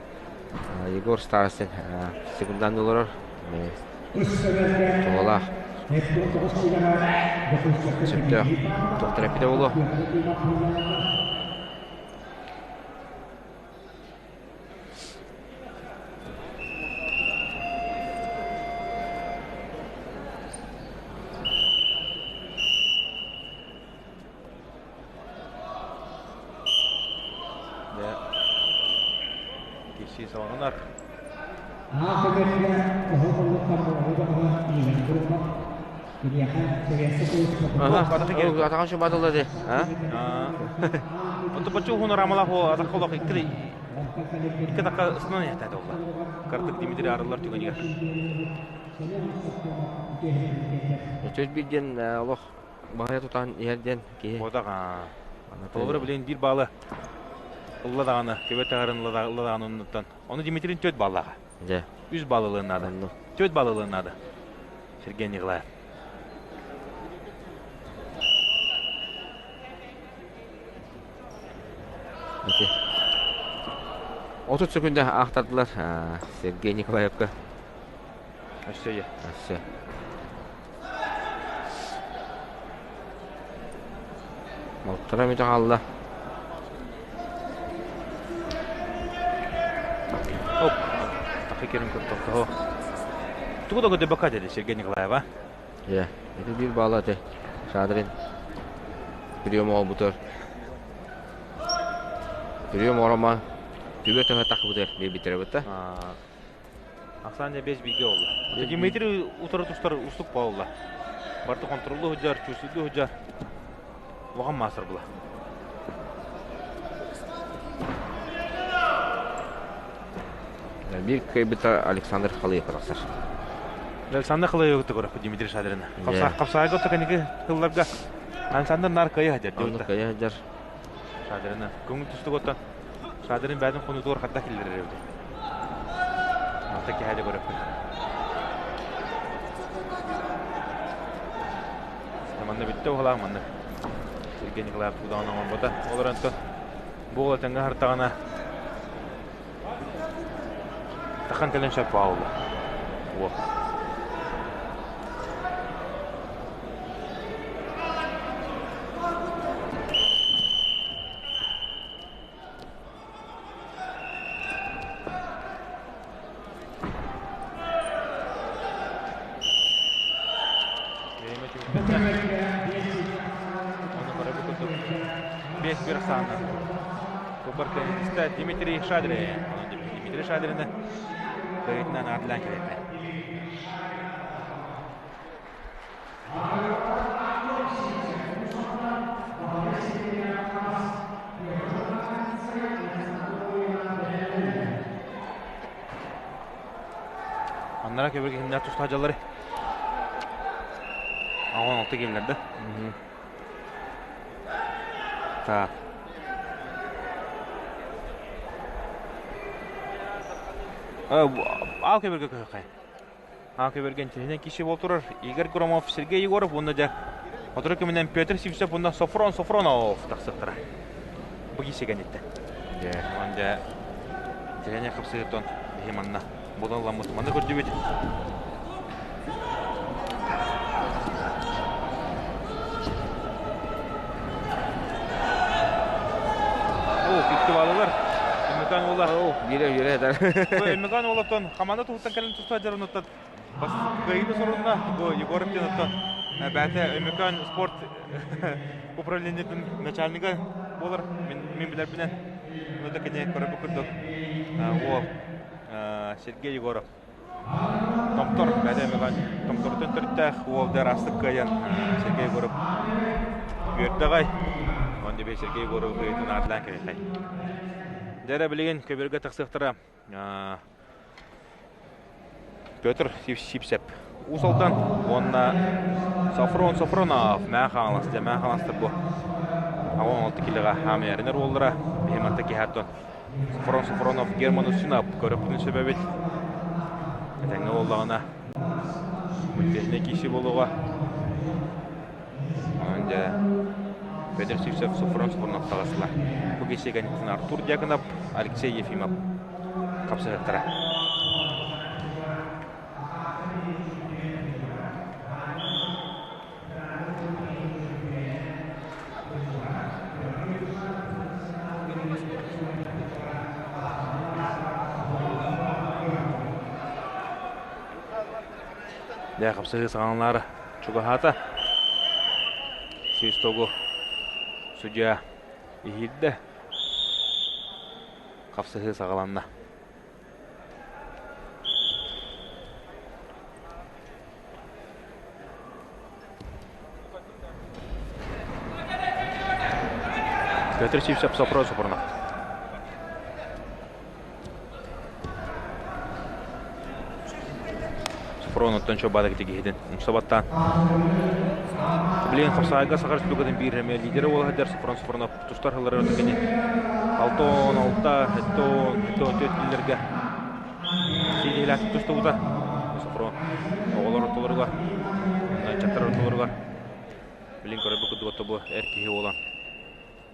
Speaker 2: Егор Старостин секундан олорор. Туһалаах. Сөптөөх. Туохтар эппитэ буолуо.
Speaker 1: Киирсии салҕанар.
Speaker 2: Атаҕын шубатылла ди.
Speaker 1: Оту бачу хунар амалах атах олох икки икки такка ысынан яхтады олла. Картык Дмитрий арыллар түгэнигэр.
Speaker 2: Өтөс биирден олох баһыйа тутан иһэр диэн киһи.
Speaker 1: Бодах Толобура билин биир баалы ылла даҕаны, көбө таһарын ылла даҕаны оннуттан. Ону Дмитрий төрт баллаҕа.
Speaker 2: Дьэ.
Speaker 1: Үс балл ылыан наада. Төрт балл ылыан наада. Сергей Николаев.
Speaker 2: Ити. 30 секунда аахтардылар Сергей Николаевка.
Speaker 1: Өссө я.
Speaker 2: Өссө. Балтара мүтэ хаалла.
Speaker 1: Оп. Тахы керин көртөхтөһө. Тугу да көдөбөккө деді Сергей Николаева.
Speaker 2: Иә, ити биир баала ити. Шадрин. Прием оҕобутар. Прием орома. Түбэ төһө тахыбытыр биэбиттэрэ бытта.
Speaker 1: Ахсаан бес бииргэ буолла. Дмитрий утары тустар устук буолла. Барыта контроллуу сылдьар, чувствуйдуу сылдьар. Улахан маастар була.
Speaker 2: Биир кыайбыта Александр Халыев тахсар.
Speaker 1: Александр Халыевы көрөппүт Дмитрий Шадрина. Хапсаайга отто кэнники сылларга Александр нар кыайа сылдьар.
Speaker 2: Оннук кыайа сылдьар.
Speaker 1: Шадрина көҥүл тустук оттон Шадрин бэйэтин хонуутугар хатта киллэрэр эбит. Мата киһи көрөппүт. Манна бүттэ уһалаах манна. Сергей Николаев тудаҕын оҥорбута. Ол эрэн бу уола тэҥҥэ аһартаҕына тахан кэлэн сөп баалла. Уол. Бириэмэ түмүктэннэ. Ону көрөбүт курдук 5-1 ахсаанынан Кубар теннисиста Дмитрий Шадрин. Дмитрий Шадрины кыайыытынан аатылаан кэлэрдэ. Аннара көбүргэ кимнээх туста дьаллары? 16 кимнэр да? Так. Ал көбүргэ көһөххэ. Аан көбөргө интиһинэн киһи буол турар Игорь Громов, Сергей Егоров уонна дьэ сотору кэминэн Петр Сивцев уонна Софрон Софронов тахсыахтара. Бу киһи кэнниттэн.
Speaker 2: Дьэ.
Speaker 1: Онон дьэ интиһинэн хапсыһыттан биһи манна булан ыламмыт манна көрдүбүт. Оо, икки балалар. Өмөкөн уола.
Speaker 2: Оо, биирэ биирэ этэр.
Speaker 1: Бу Өмөкөн уолаттан хамаанда туһуттан кэлэн туста дьаруnuттан бас кыайыыны сорунна. Бу Егоров диэн оттон бэйэтэ Өмөкөн спорт управлениетын начальнига буолар. Мин мин билэрбинэн. Ну да кини көрөбүт курдук уол Сергей Егоров. Томтор бэйэтэ Өмөкөн Томторуттан төрүттээх уол дьараастык кыайан Сергей Егоров үөрдэ аҕай. Онон дьэ Сергей Егоров кыайыытын аатылаан кэлиэхэй. Дьэ эрэ билигин көбүөргэ тахсыахтара Петр Сипсеп Уус Алдан уонна Софрон Софронов Мээ Хаҥалас дьэ Мээ Хаҥаластар бу 16 килоҕа хаамыйарынар уоллара биһи манта киһи Софрон Софронов Герман Устинов көрөппүтүн сөбөбүт этэҥҥэ буоллаҕына мультяшнай киси буолуоҕа Онон дьэ Петр Сивцев Софрон Софронов таҕыстылар. Бу киси кэнниттэн Артур Дьяконов, Алексей Ефимов хапсыһыктара. Дьэ, хапсыһыы саҕаланаары чугаһаата. Свистогу судья иһиирдэ. Хапсыһыы саҕаланна. Петр Сивцев Сопрон Сопронов. Сопроноттон чобаада китигиһитин умса баттаан. Билигин хапсаайга Саха Республикатын биир эмэ лидерэ буола сылдьар Сопрон Сопронов тустар сыллары кини 6-16, 7-14 күннэргэ сиидиилээхтик тустубута. Сопрон оҕолор ортолоругар, ыччаттар ортолоругар билин көрөрбүт курдук бу эр киһи буолан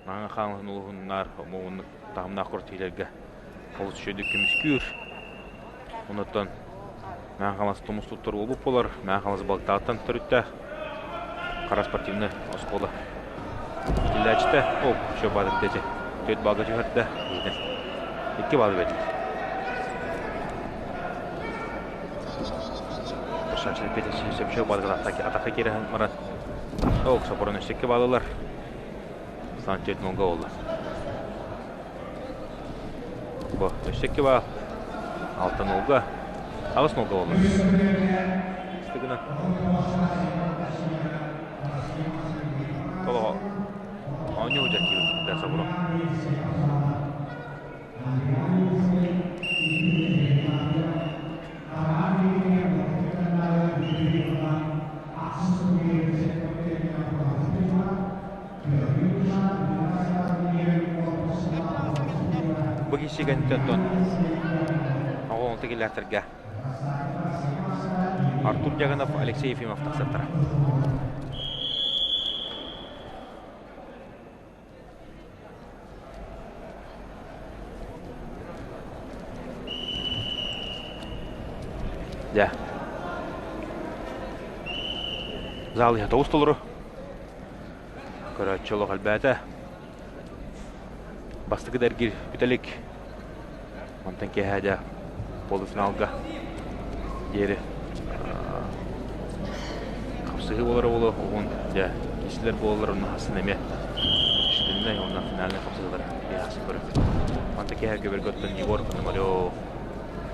Speaker 1: Маҥан Хаҥалаһын улууһуннаар омугуннук таһымнаах куртиилэргэ олус үчүгэйдик көмүскүүр. Онуттан Мэҥэ Хаҥалас тумус туттар уолбут буолар. Мэҥэ Хаҥалас Балыктаахтан төрүттээх хара спортивнай оскуола иитиллээччитэ. Ол еще баатыр дэти түөрт балга түһэрдэ. Икки балл бердилэр. Петя балга атака киирэн баран ол сопорон өссө икки баллылар. Санчет нолга буолла. Бу өссө икки баал. Алта нолга. Аҕыс нолга буолла. Стыгына. Толоҕо оонньуу сылдьар киирбит да собуро. Бу киһи онтон оҕо тигилээхтэргэ Артур Дьаганов, Алексей Ефимов тахсаттара. Дьэ. Зал иһэ тоҕус толору. Көрөөччү олох элбээтэ. Бастакы да эргиир бүтэлик. Онтон киэһэ дьэ полуфиналга диэри хапсыһыы буолара буолуо уһун дьэ киһилэр буолаллар онно хасын эмиэ үчүтүннэй уонна финальнай хапсыһыылар киэһэ көрөбүт. Онтон киэһэ көбөргө оттон Егор Пономарев,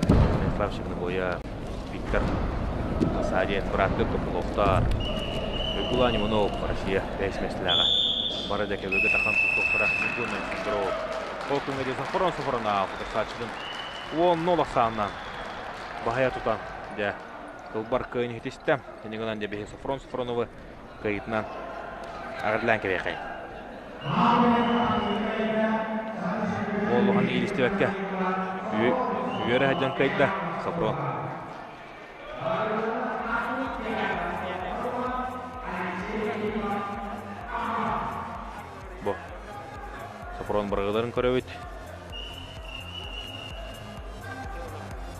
Speaker 1: Станислав Чернобоя, Виктор Садиев, бырааттыы Копыловтар, Уйгулаан Иванов, Россия бэһис миэстэлээҕэ. Бары да көбөргө тахан тустуохтара Ньургун Александров. Ол күҥҥэ диэн Сафрон Сафронов утарсааччытын уонна улахсаанынан баһыйа тутан дьэ кылбар кыайын иһитистэ. Кини гынан дьэ биһи Софрон Софроновы кыайыытынан аҕырлаан кэбиэхэй. Уоллухан иилистибэккэ үөрэ сылдьан кыайда Софрон. Бу Софрон бырагыларын көрөбүт.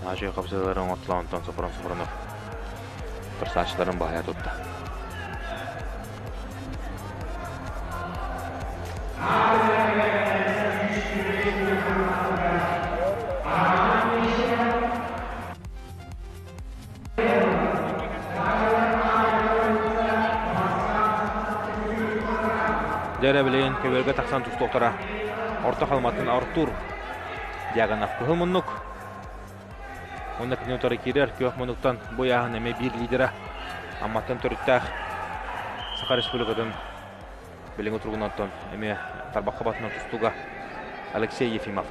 Speaker 1: Наачуй хапсыыларын оҥортулар онтон Софрон Софронов торсааччыларын баһыйа тутта. Дьэ билигин көбүөргэ тахсан тустуохтара Орто Халыматын Артур Дьяконов кыһыл муннук. Уонна кини утары киирэр күөх муннуктан бу ыйааһын эмиэ биир лидера Амматтан төрүттээх Саха Республикатын билиҥҥи туругунан эмиэ тарбахха батынан тустууга Алексей Ефимов.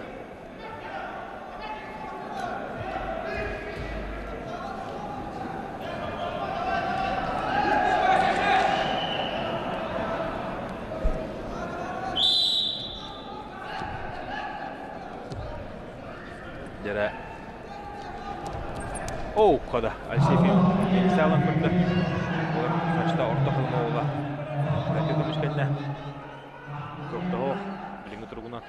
Speaker 1: Дьэрэ. Оу, кода. Алексей Ефимов саалан көрдө. Сачта орто холомо уола. Бэккэ көмүскэннэ. Кыптаһоох билиҥҥи туругунан.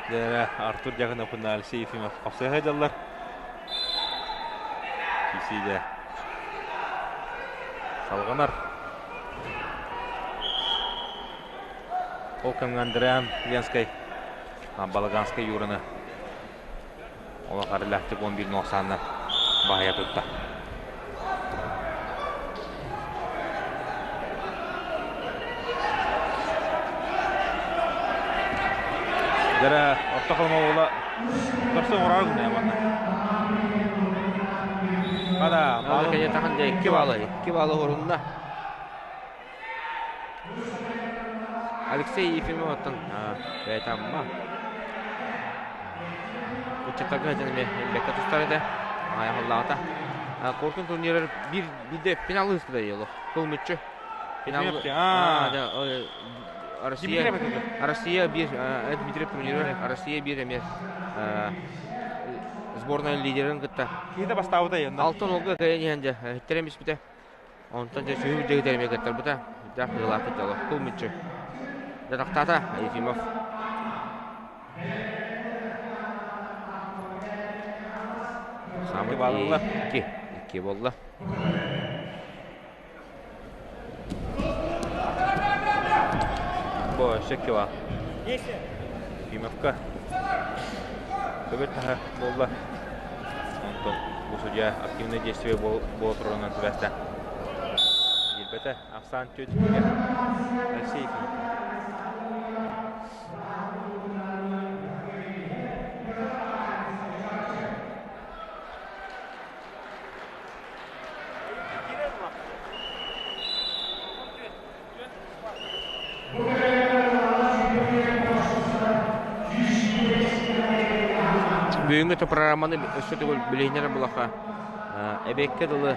Speaker 1: Дьэ, Артур Дьяконов уонна Алексей Ефимов хапсыһа сылдьаллар. Киирсиигэ салҕанар. Ол кэмҥэ Андриан Ленскэй Балаганскай Юраны олох арыллаахтык 11 нуохсаанна баһыйа тутта. Дьэрэ Орто Халыма уола Утарса оҥороору гынна манна. Хада,
Speaker 2: Аны кэннэ тахан дьэ 2 баллы орунна. Алексей Ефимов оттон бэйэтэ Амма. Ыччаттарга сылдьан эмиэ бэккэ тустар этэ. Аҕыйах Коркин турнирыгар биир биирдэ финал ыыспыта дии кыл мүччү. Финал Россия Россия биир Дмитрий турнирыгар Россия биир эмиэ сборная лидерин кытта.
Speaker 1: Киһитэ бастаабыта янна.
Speaker 2: Алтын олга кыайан иһэн дьэ иһиттэрэн биспитэ. Онтон дьэ сүһү дьэгитэр эмиэ кыттарбыта. Үрдээх кыылаах дьоло кыл мүччү. Датахтаата Ефимов.
Speaker 1: Саамай
Speaker 2: 2. 2 буолла.
Speaker 1: Бо, өссө 2 балл. Ефимовка. Көбүт таһа буолла. Онтон бу судья активное действие буола турарынан сибээстээн киирбэтэ. Ахсаан 4-2-гэ Алексей Ефимов.
Speaker 2: Бүгүҥҥү программаны өссө төгүл билиһиннэрэр булахха эбиэккэ дылы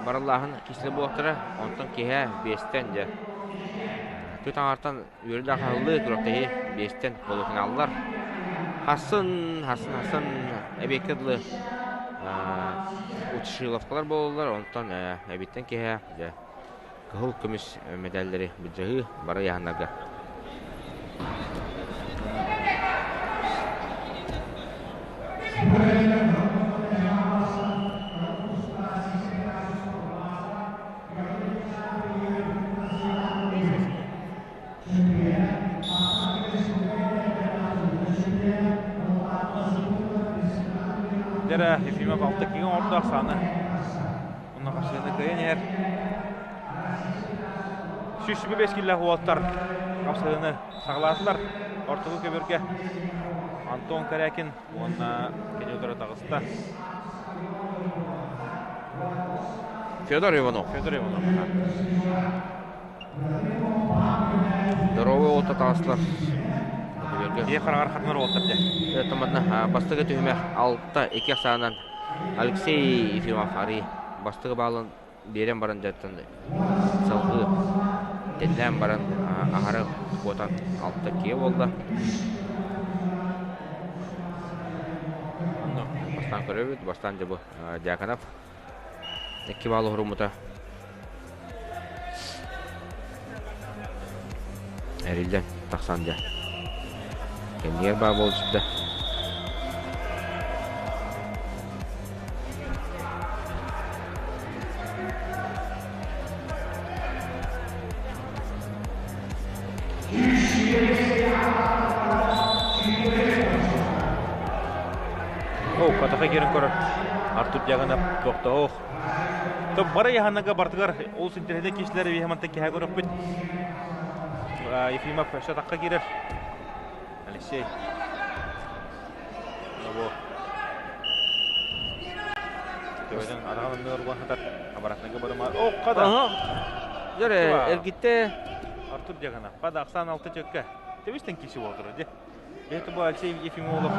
Speaker 2: барыллааһын кисэлэ буолуохтара. Онтон киэһэ 5-тэн дьэ түт аҥаартан үөрүүлээх аһыллыы күрэхтэһии 5-тэн полуфиналлар. Хассын, хассын, хассын эбиэккэ дылы Утшиловкалар буолаллар. Онтон эбиттэн киэһэ дьэ кыһыл көмүс мэтээллэри былдьаһыы бары ыйааһыннарга.
Speaker 1: Дьэ Ефимов алта киһи оҥордо ахсааны. Онно хапсыһыны кыайан иһэр. 125 киллээх уолаттар хапсыһыны саҕалаатылар. Ортоку көбүргэ Антон Корякин уонна кини утары таҕыста.
Speaker 2: Федор Иванов.
Speaker 1: Федор Иванов.
Speaker 2: Здоровый уолта таҕыстылар.
Speaker 1: Киһи хараҕар хатынар уолтар дьэ.
Speaker 2: Томатна бастакы түһүмэх 6-2 ахсаанынан Алексей Ефимов арый бастакы баалын биэрэн баран дьаттан салгыы тэннээн баран аһары куотан 6-2 буолла. Бастаан көрөбүт, бастаан дьэ бу Дьяконов 2 балл уһуруммута. Эриллэн тахсан дьэ. Кэннигэр баа буолбута.
Speaker 1: О, Катаха киирэн көрөр. Артур Дьаганов тохтоох. Бары яһанага бартыгар ол интэриэһинэй киһилэр биһи киһэ көрөппүт. Ефимов өссө тахха киирэр. Алексей. Бу. Төбөтүн араҕан анныгар уган хатар. Обратныга барыма. О, хада.
Speaker 2: Дьэ, эргитте.
Speaker 1: Артур Дьаганов. Хада ахсаан алты чөккө. Тебистен киси болдур. Де. Это был Алексей Ефимов.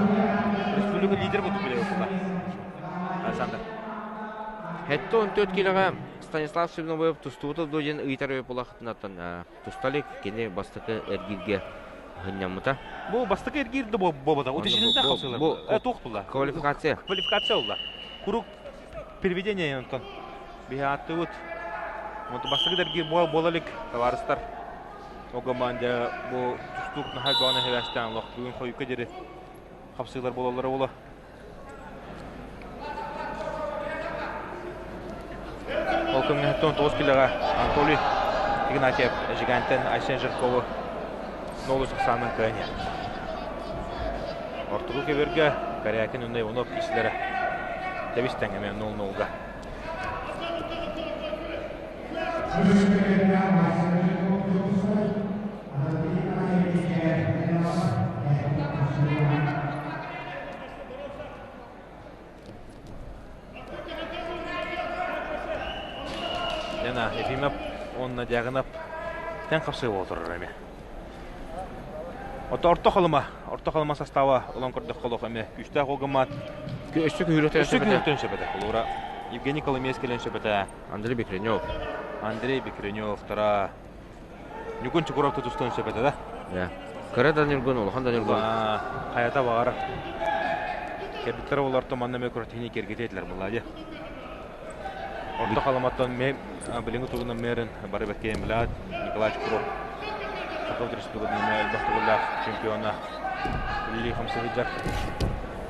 Speaker 1: Республика лидер буду биле Александр.
Speaker 2: 74 килоҕа Станислав Семеновев тустубута дуо диэн ыйытар өйө тусталик кини бастакы эргииргэ хынньаммыта.
Speaker 1: Бу бастакы эргиир да буолбата. Утешенинде хасылар.
Speaker 2: Бу
Speaker 1: туох була?
Speaker 2: Квалификация.
Speaker 1: Квалификация була. Круг переведения онтон. Биһи ааттыбыт. Онтон бастакы эргиир буола илик табаарыстар. Ол команда бу тустуук наһаа бөҕөнө хэбээстээн олох бүгүн хойукка диэри хапсыылар буолаллара буолуо. Ол кэмҥэ 19 килоҕа Анатолий Игнатьев Эжигантен Айсен Жиркову нолу сахсаанын кыайан иһэр. Ортоку көбүөргэ Корякин уонна Иванов киисилэрэ тэбис тэҥ эмиэ 0-0-га. Манна Ефимов уонна Дьагынап тэн хапсыы буолтурар эми. Ото орто холума, орто холума состава олон көрдөх холох эми күүстээх огымат.
Speaker 2: Өссө күһүрөтөн
Speaker 1: Өссө күһүрөтөн сөбөтө. Холура Евгений Коломеец кэлэн сөбөтө.
Speaker 2: Андрей Бекренев.
Speaker 1: Андрей Бекренев тара Ньукун Чукуров тутустан сөбөтө да.
Speaker 2: Кыра да Ньургун, улахан да Ньургун.
Speaker 1: Хайата баҕар. Кэбиттэр олорто манна мэ күрэтини кергететлер буллади. Орто Халыматтан билиҥҥи туругунан мэрин бары бэркэйэн билээт Николай Чукров Саха Республикатын элбэх төгүллээх чемпиона үлэлии хамсыы сылдьар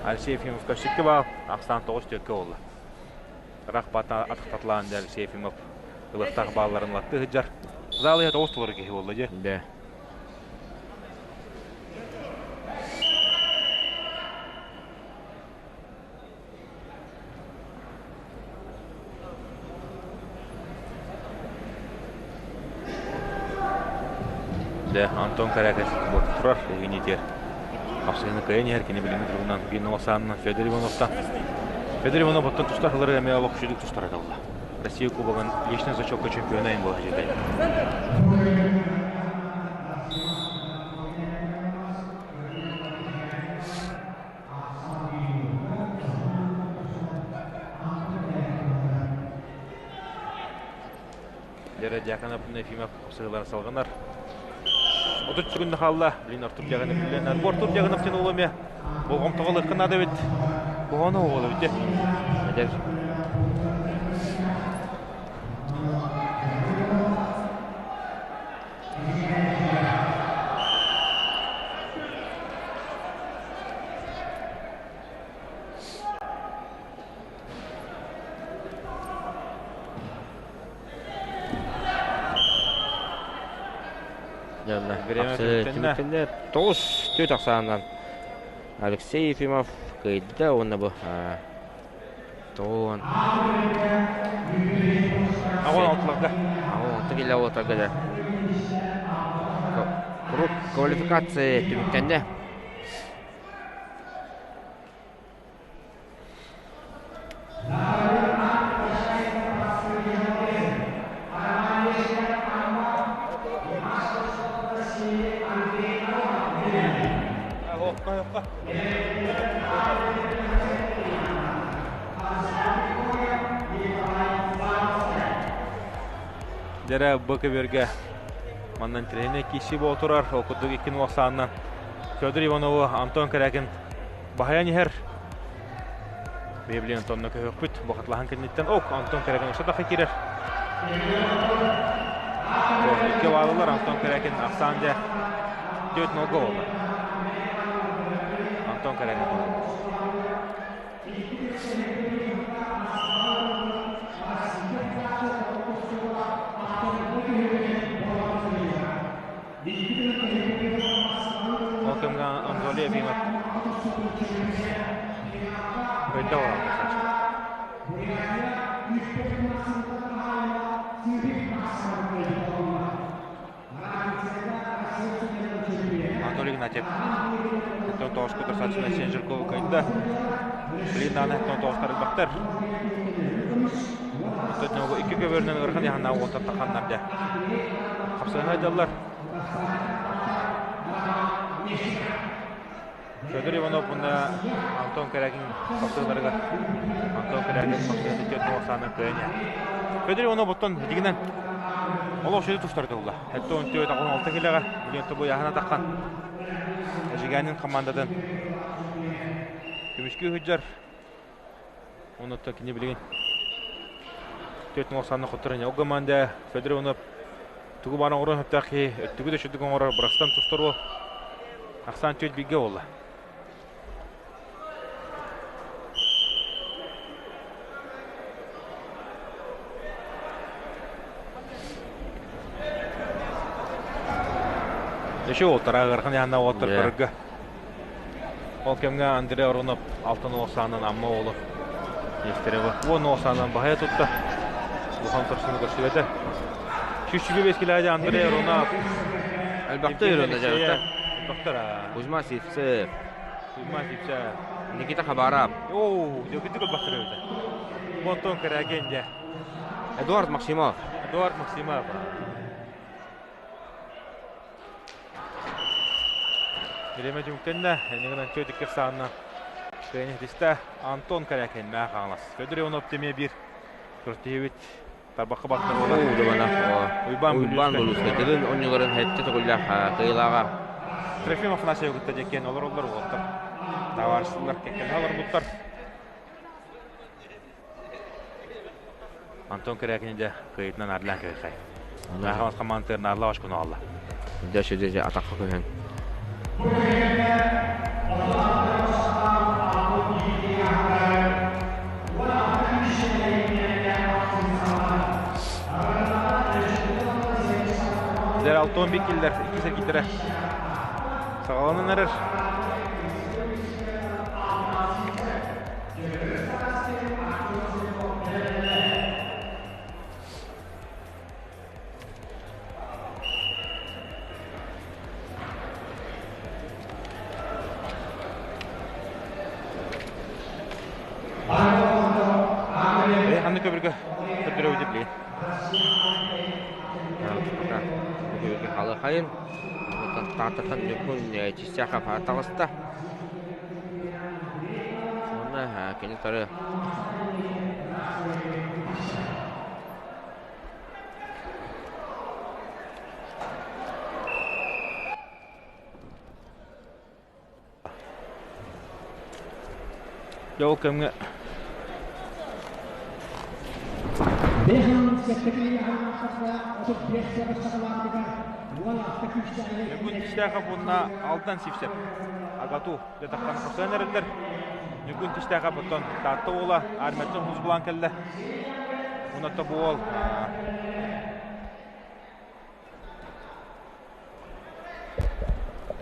Speaker 1: Алексей Ефимовка сүккэ баал ахсаан 9-4 буолла. Ыраах баата атахтатылаан дьэ Алексей Ефимов ылыахтаах баалларын ылаттыы сылдьар. Зал иһэ тоҕус толору киһи буолла дьэ.
Speaker 2: Дэ.
Speaker 1: Дьэ, Антон Коряков буолан турар эһигини Хапсыһыны кыайан иһэр кини билиҥҥи туругунан биир саанынан Федор Ивановтан. Федор Иванов оттон тустар ылары эмиэ олох үчүгэй тустар эталла. Россия Кубогын личный зачетка чемпиона им буола сылдьар. Лера Дьяконов Ефимов сыһылар салҕанар. 30 секунда хаалла. Блин, Артур Дьяконов билэн. Бу Артур Дьяконов диэн уол эмиэ болҕомтоҕо ылыахха наада эбит. Боһоно уол эбит.
Speaker 2: Эдэр. Түмүктэннэ 9-4 ахсаанынан Алексей Ефимов кыайда уонна бу тоҕуон
Speaker 1: Аҕын алтыларга.
Speaker 2: Аҕын алты киллэ уотарга да круг квалификация түмүктэннэ.
Speaker 1: Дьэрэ бу көбүөргэ маннан тренер киси буола турар. Ол курдук икки нуохсаанынан Федор Иванову Антон Корякин баһайан иһэр. Библия Антонна көһөхпүт. Бохатлаһан кэнниттэн ок Антон Корякин өссө даха киирэр. Икки баалылар Антон Корякин ахсаан дьэ 4 нолга буолла. Антон Корякин Ол кэмҥэ Анатолий Ефимов Өйдө Анатолий Игнатьев Антон Тоҕуску достаточно Сен Жиркову кыайда. Блин, аны Антон Тоҕустар элбэхтэр. Оттон икки көбөрүнэн ыарахан яһанаа уолтар таханнар дэ. Хапсыһан айдаллар. Федор Иванов уонна Антон Корякин хапсыһыыларыгар Антон Корякин хапсыһыыны түөрт уон кыайан Федор Иванов оттон дигинэн олох үчүгэй тустар туолла. 74-86 килэҕэ билигин тобу яһана таххан Эжиганин командатын көмүскүү сылдьар. Онуттан кини билигин 4 санны хотторон ол команда Федор Иванов тугу баарын оҥоруон сөптөөх киһи өттүгү да үчүгдүк оҥорор бырастан тустар уол ахсаан түөрт бииргэ буолла. Еще уолтара ыарахан яһанна уолтар көрөргө. Ол кэмҥэ Андрей Арунов алтан уол саанан Амма уолу Нестерева уон уол саанан баһыйа тутта. Улахан сорсуну көрсүбэтэ. Сүүс бес килээдэ Андрей Арунов.
Speaker 2: Элбэхтэ өрөнө дьарыкта.
Speaker 1: Элбэхтэр.
Speaker 2: Кузьма Сивцев.
Speaker 1: Кузьма Сивцев.
Speaker 2: Никита Хабаров.
Speaker 1: Оо, дьэ кытык элбэхтэр эбитэ. Бу Антон Корягин дьэ.
Speaker 2: Эдуард Максимов.
Speaker 1: Эдуард Максимов. Бириэмэ түмүктэннэ. Энигинэн чөдүккэ саанна теннисиста Антон Корякин мээ хаҥалас. Федор Иванов темиэ биир күрэхтэһиибит тарбахха баттар буолар.
Speaker 2: Уйбаан Уйбаан Булуска Дыгын онньуларын хэттэ төгүллээх кыайыылааҕа.
Speaker 1: Трофим Афанасьев кытта дьэккиэн олороллор уолаттар. Табаарыстылар кэккэлэһэ олорбуттар. Антон Корякин дьэ кыайыытынан арлаан кэбиһэй. Нааһамас хамаантыгар наарлаах очкону аҕалла.
Speaker 2: Дьэ дьэ атахха көһөн.
Speaker 1: Дэр Алтон биккиллэр икки сэргиттэрэ саҕаланан эрэр. Ханнык көбүргэ көрдөрөбүт билигин.
Speaker 2: Көбүргэ халыхайын. Тааттаттан Ньургун Чистяков таҕыста. Уонна кини тары
Speaker 1: Дьэ ол кэмҥэ Ньургун Тистээхов уонна Алдан Сивцев Агату дьэ тахсан хапсыһан эрэллэр. Ньургун Тистээхов оттон Таатта уола армияттан хусбулаан кэллэ. Уонна бу уол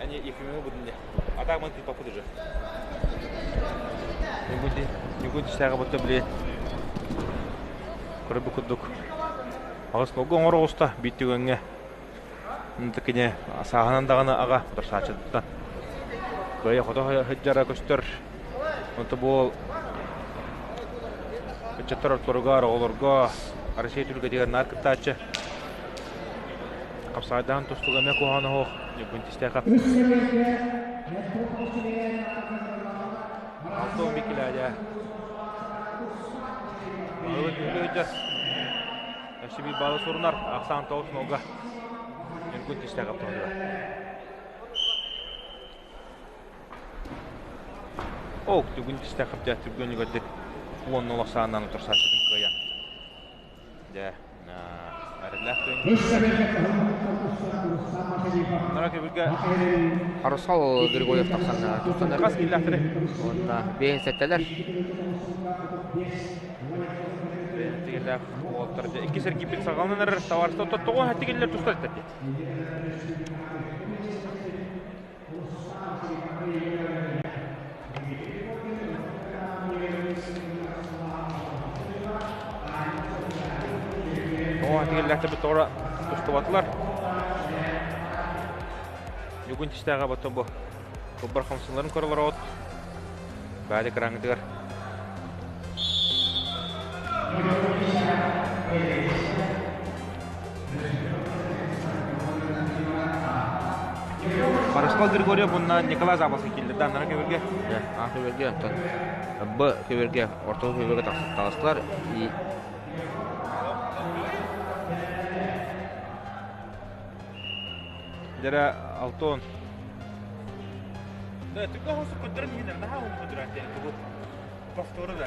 Speaker 1: Они Ефимовы будут. А так мы ты попуды же. Ньургун Тистээхов оттон били көрбүт курдук аҕыс нолго оҥоро оҕуста биир түгэҥҥэ кини сааһынан даҕаны аҕа утарсааччытыттан кыайа-хото сылдьара көстөр. Онто бу ыччаттар ортолоругар, оҕолорго Россия түһүлгэтигэр наар кыттааччы. Хапсаҕайдаан тустууга эмиэ куһаҕана суох Ньургун Тистээхэп. Алтон Бикилээдэ. Аһылык сылдьар. Өссө биир баалы сурунар ахсаан 9 нолга Ньургун Тистээхэп туһатыгар. Ок, Ньургун Тистээхэп дьэ түргэн үгэрдик 10 ахсаанынан утарсааччытын кыайан. Дьэ, эрэллээх Нара көбүргэ
Speaker 2: Харысхал Григорьев тахсан тустан
Speaker 1: хас киллээхтэри?
Speaker 2: Уонна бэйэн сэттэлэр.
Speaker 1: Тигиллээх уолаттар дьэ икки сэргиппит саҕаланан эрэр табаарыстар тоҕо тигиллэр тустар этэр дии. Тоҕо тигиллээхтэрбит тоҕо тустубатылар. Бүгүн тистээҕэ бото бу кылбар хамсыыларын көрөлөр от. Баали кыраҥытыгар. Харысхал Григорьев уонна Николай Заболоцкий киирдилэр да аннара көбүргэ.
Speaker 2: А көбүргэ оттон Б көбүргэ ортоку көбүргэ таҕыстылар.
Speaker 1: Дьэрэ Алтон. Да, түгэ хосу көтөрөн иһинэр, наһаа уһун көтөрөн тугу повторы да.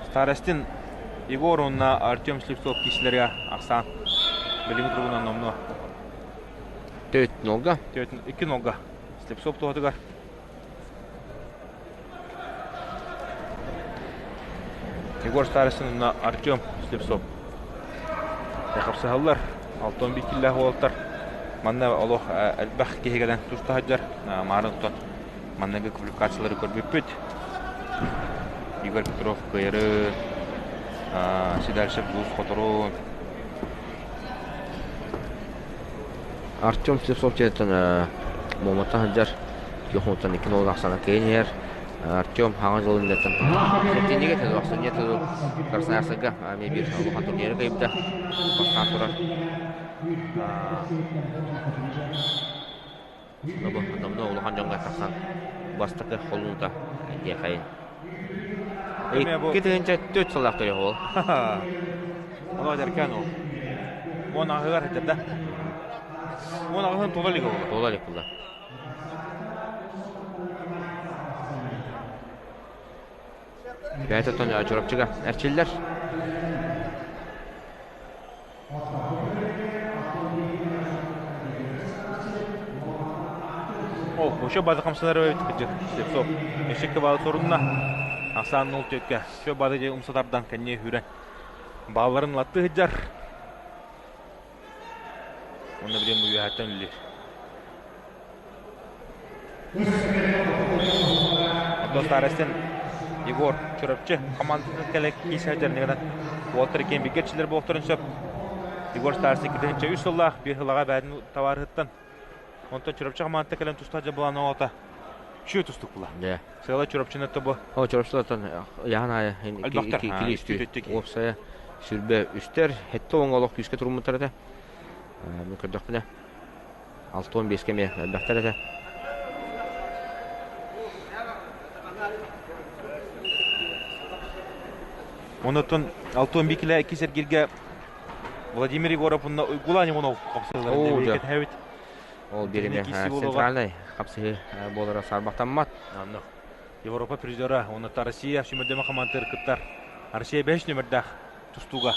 Speaker 1: Старостин Егор уонна Артем Слепцов киисилэргэ ахсаан билиҥҥи туругунан номнуо
Speaker 2: Төрт нолга.
Speaker 1: Төрт икки нолга Слепцов туһатыгар. Егор Старостин уонна Артем Слепцов хапсыһаллар. Алтон биккиллээх уолаттар манна олох элбэх киһи кэлэн туста сылдьар. Маарын оттон манныгы квалификациялары көрбүппүт. Игорь Петров кыайары, Седальшев Дус хотору.
Speaker 2: Артем Слепцов дьиэттэн Момоттан сылдьар. Киохунтан икки нолун ахсана кыайан иһэр. Артем хаҥас жолун иннеттен сэтинньигэ тыл ахсынньы тыл Красноярскайга эмиэ биир улахан турниры кыайбыта бастаан турар. Бу номнуо улахан дьоҥҥо тахсан бастакы холунута диэхэйин. 2004 сыллаах төрүөх уол.
Speaker 1: Оно дэркэн ол. Уон аҕыһыгар сылдьар да. 18-ын тула илик ол.
Speaker 2: Тула илик буолла. Бэйэтэ оттон Чурапчыга эрчиллэр.
Speaker 1: Ол, еще база хамсанар эбит кыдьык. Слепцов. Эшекке баалы сорунна. Ахсаан 0-4-кэ. Еще база дьэ умса тардан кэнниэ хүрэн. Баалларын латты сылдьар. Уонна билигин бу үөһэттэн үлэлиир. Оттон Старостин Егор Чурапчы хамаандатын кэлэ киирсэ сылдьар уолаттар иккиэн бииргэ эрчиллэр буолуохтарын сөп. Егор Старостин 2003 сыллаах биир сылаҕа бэйэтин табаарыһыттан. Онтон Чурапчы хамаандата кэлэн тустаах дьэ былаана оҕото үчүгэй тустук була. Сыала Чурапчыны тобу.
Speaker 2: О, Чурапчылартан ыйаһын аайы иккили үстүү. Уопсайа сүрбэ үстэр, хетте оҥо олох күүскэ туруммуттар этэ. Мен көрдөхпүнэ 65-ке эмиэ элбэхтэр этэ.
Speaker 1: Онотон 61 килэ иккис эргиргэ Владимир Егоров уонна Уйгулан Иванов хапсыһыыларын кэтэһэбит.
Speaker 2: Ол бириэмэ центральнай хапсыһыы буолара саарбахтаммат.
Speaker 1: Европа призера, уонна Россия сүүмэрдэмэ хамаандатыгар кыттар. Россия бэһис нүмердээх тустууга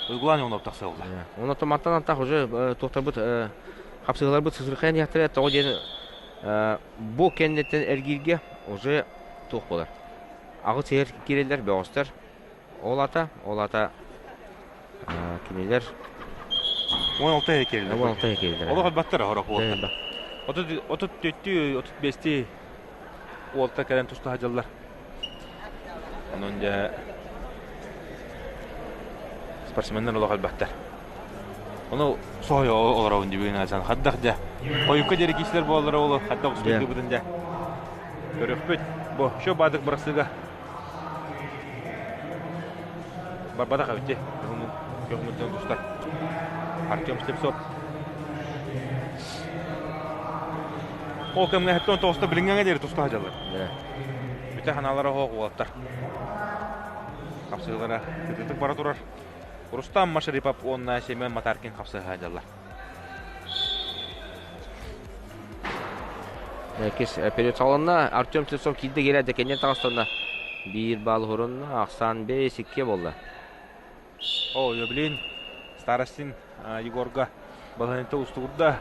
Speaker 1: Уйгулан Иванов тахсыылла.
Speaker 2: Онон мантан антах уже туохтарбыт хапсыһыыларбыт сысырхайан иһэхтэрэ тоҕо диэн бу кэнниттэн эргииргэ уже туох буолар. Аҕыс иһэр киирэллэр бөҕөстөр. Ол ата, ол ата кинилэр
Speaker 1: 16 иһэр киирэллэр.
Speaker 2: 16 иһэр киирэллэр.
Speaker 1: Олох ылбаттар орох уолтар. 34 35 уолта кэлэн туста сылдьаллар. Онон дьэ спортсменнар олох элбэхтэр. Ону соһуйа олоробун дии асан хаддах дьэ. Хойукка диэри киисилэр буолаллара ол хаддах успейдыыбытын дьэ. Көрүөхпүт. Бу шо баадык бырасыга барбатах эбит дии. Көҥүлтэн тустар. Артем Слепцов. Ол кэмҥэ хэттэн тоҕуста билиҥҥэ диэри туста сылдьаллар. Бүтэ ханаалара оһох уолаттар. Хапсыһыылара кытыытык бара турар. Рустам Машарипов уонна Семен Матаркин хапсыһа сылдьаллар.
Speaker 2: Иккис период саҕаланна. Артем Слепцов киирдэ киирээт кэннин таҕыстанна. Биир баал уһурунна. Ахсаан 5-2 буолла.
Speaker 1: О, блин, Старостин Егорга балаһыанньата устугурда.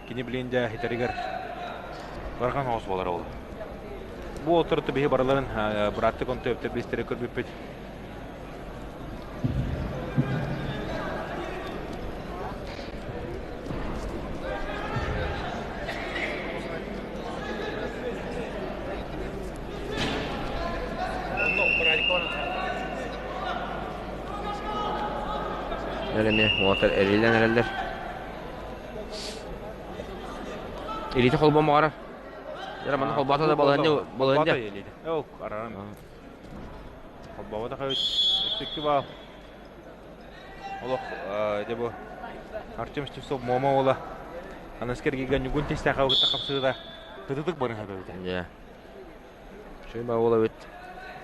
Speaker 1: Кини билин дьэ хитэригэр бархан оҕус буолар ол. Бу отторуту биһи барыларын бырааттык онто бистэри көрбүппүт.
Speaker 2: Эмиэ уолаттар эриллэн эрэллэр. Илиитэ холбомоҕор. Дьэ манна холбоото да балаһыанньа балаһыанньа.
Speaker 1: Ок, араран. Холбоботах эбит. Өттүккү баал. Олох дьэ бу Артем Штевцов Муома уола Аныскы эргииргэ ньугун тистээхэ кытта хапсыыта кытытык барыһа эбит.
Speaker 2: Дьэ. Шуйба уола эбит.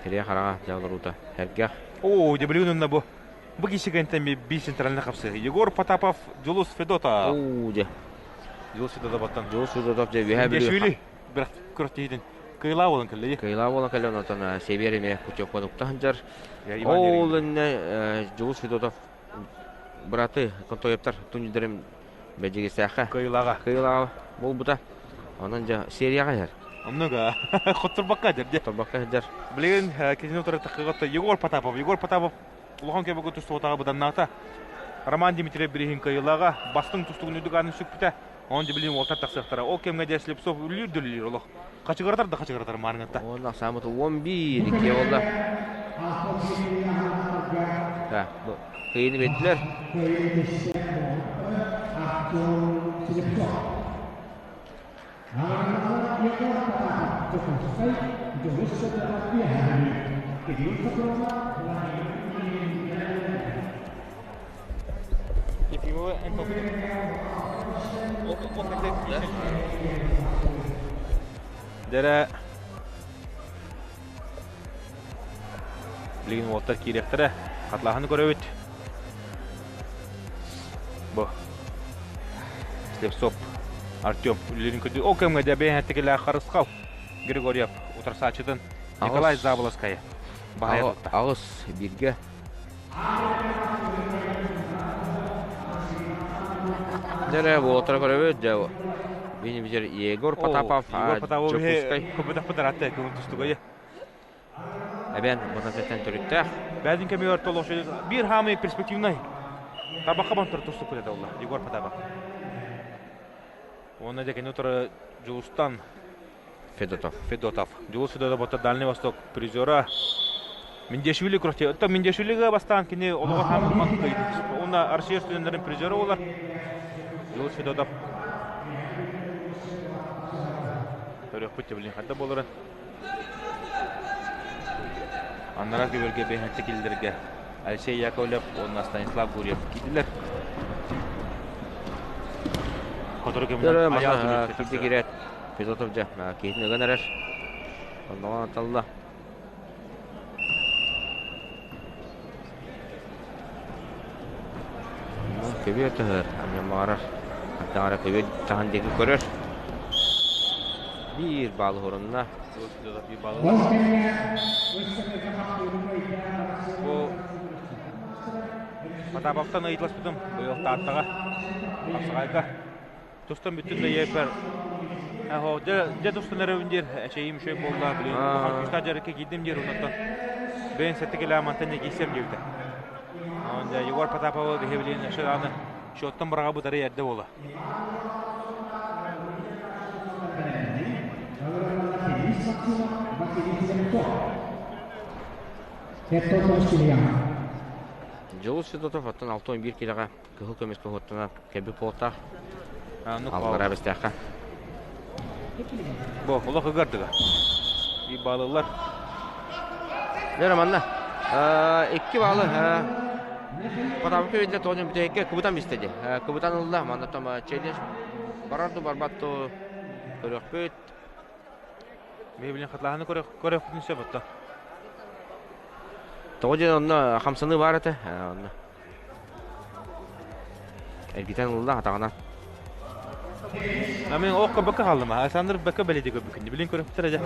Speaker 2: Тириэ хараҕа дьааларуута. Эргэх.
Speaker 1: Оо, дьэ билигин онно бу. Бу киһи би центральный хапсыы. Егор Потапов, Дьулус Федотов.
Speaker 2: Оо, дьэ.
Speaker 1: Дьулус Федотов
Speaker 2: Дьулус Федотов дьэ үөһээ Бүлүү.
Speaker 1: Дешвили бірақ күрэх Кыйла болан кэллэ.
Speaker 2: Кыйла болан кэллэ онтон Сибиэр эмиэ путевканы укта сылдьар. Ол иннэ Дьулус Федотов браты Контоевтар турнирдарын Бэдьигисээххэ
Speaker 1: Кыйылаҕа.
Speaker 2: Кыйылаҕа буолбута. Онон дьэ серияҕа иһэр.
Speaker 1: Оннуга хотторбокко дьэр дьэ.
Speaker 2: Хотторбокко сылдьар.
Speaker 1: Билигин кинини утары таххыгатта Егор Потапов. Егор Потапов улахан көмөгө тустубатаҕа быданнаата. Роман Дмитриев бириһин кыайыылааҕа бастыҥ тустугун үрдүк аатын сүкпүтэ. Онон дьэ билигин уолтар тахсыахтара. Ол кэмҥэ дьэ Слепцов үллүүр да үллүүр олох. Хачыгыратар да хачыгыратар маарыҥатта.
Speaker 2: Уонна ахсаамыт 11 икки буолла. Да, бу кыйыны биэрдилэр.
Speaker 1: Ефимова эн Дэрэ билигин уолтар киириэхтэрэ. Хатлааһыны көрөбүт. Бу Слепцов Артем үлэлиирин көрдүү. Ол кэмҥэ дьэ бэйэһэттикилээх Харысхал Григорьев утарсааччытын Николай Заболоцкайы баһайа тутта.
Speaker 2: Аҕыс бииргэ. Дьэ буолтара көрөбүт дьэ бини битер Егор Потапов
Speaker 1: Егор Потапов
Speaker 2: Дьокуускай
Speaker 1: көбөтөхпүт аратта көҥүл тустугайы.
Speaker 2: Эбэн Ботатеттен төрүттээх.
Speaker 1: Бэйэтин кэмигэр толош биир хаамый перспективнай табахха бонтор тустукпут этэ олла Егор Потапов. Уонна дьэ кини утары Дьулустан
Speaker 2: Федотов.
Speaker 1: Федотов. Дьулус Федотов отто Дальний Восток призера. Миндешвили күрэхтэ. Оттон Миндешвилига бастаан кини олоҕор хаамылман кыайдын. Уонна Россия студеннарын призера олар. Дьулус Федотов. Көрүөхпүт блин ханта буоларын. Аннараа көбөргө бэһэнчэ киллэргэ Алексей Яковлев уонна Станислав Гурьев киирдилэр. Сотору кэминэн Айаал
Speaker 2: Кирди киирээт Федотов дьэ киһитин ыган эрэр. Онноҕон аталла. Көбүөр төһөр, анньаммаҕарар. Аттаҕара көбүөр таһан диэки көрөр. Биир баалы хорунна.
Speaker 1: Бу Потаповтан ыйыталаспытым быйыл Тааттаҕа, Хапсаҕайга. Тустан бүттүн да ийэппэр дьэ дьэ тустан эрэбин диир эчэйиим үчүгэй буолла билигин улахан күүстээх дьарыкка киирдим диир оннуттан бэйэн сэттэ килэ мантан дьэ киирсиэм диэбитэ. Онон дьэ Егор Потаповы биһи билигин өссө даҕаны счеттан быраҕабыт арый эрдэ буола.
Speaker 2: Дьулус Федотов оттон 61 килэҕэ кыһыл көмүс куһуттана кэлбит буолтаах. Аллараа бэстээххэ.
Speaker 1: Бу олох ыгардыга. Биир баалылар.
Speaker 2: Дьэ манна икки баалы Потапов видно тоҕо бүтэһиккэ кыбытан бистэ дии. Кыбытан ылла. Манна там челлендж барар ду барбат ду көрүөхпүт.
Speaker 1: Мен билин хатылаһаны көрөхпүтүн сөп отто.
Speaker 2: Тоҕо диэн онно хамсаныы баар этэ. Онно Эргитэн ылла атаҕынан.
Speaker 1: А мен оокко бакка хааллым. Александр бакка бэлиэти көрбүкүн. Билин көрөптөр эдэ.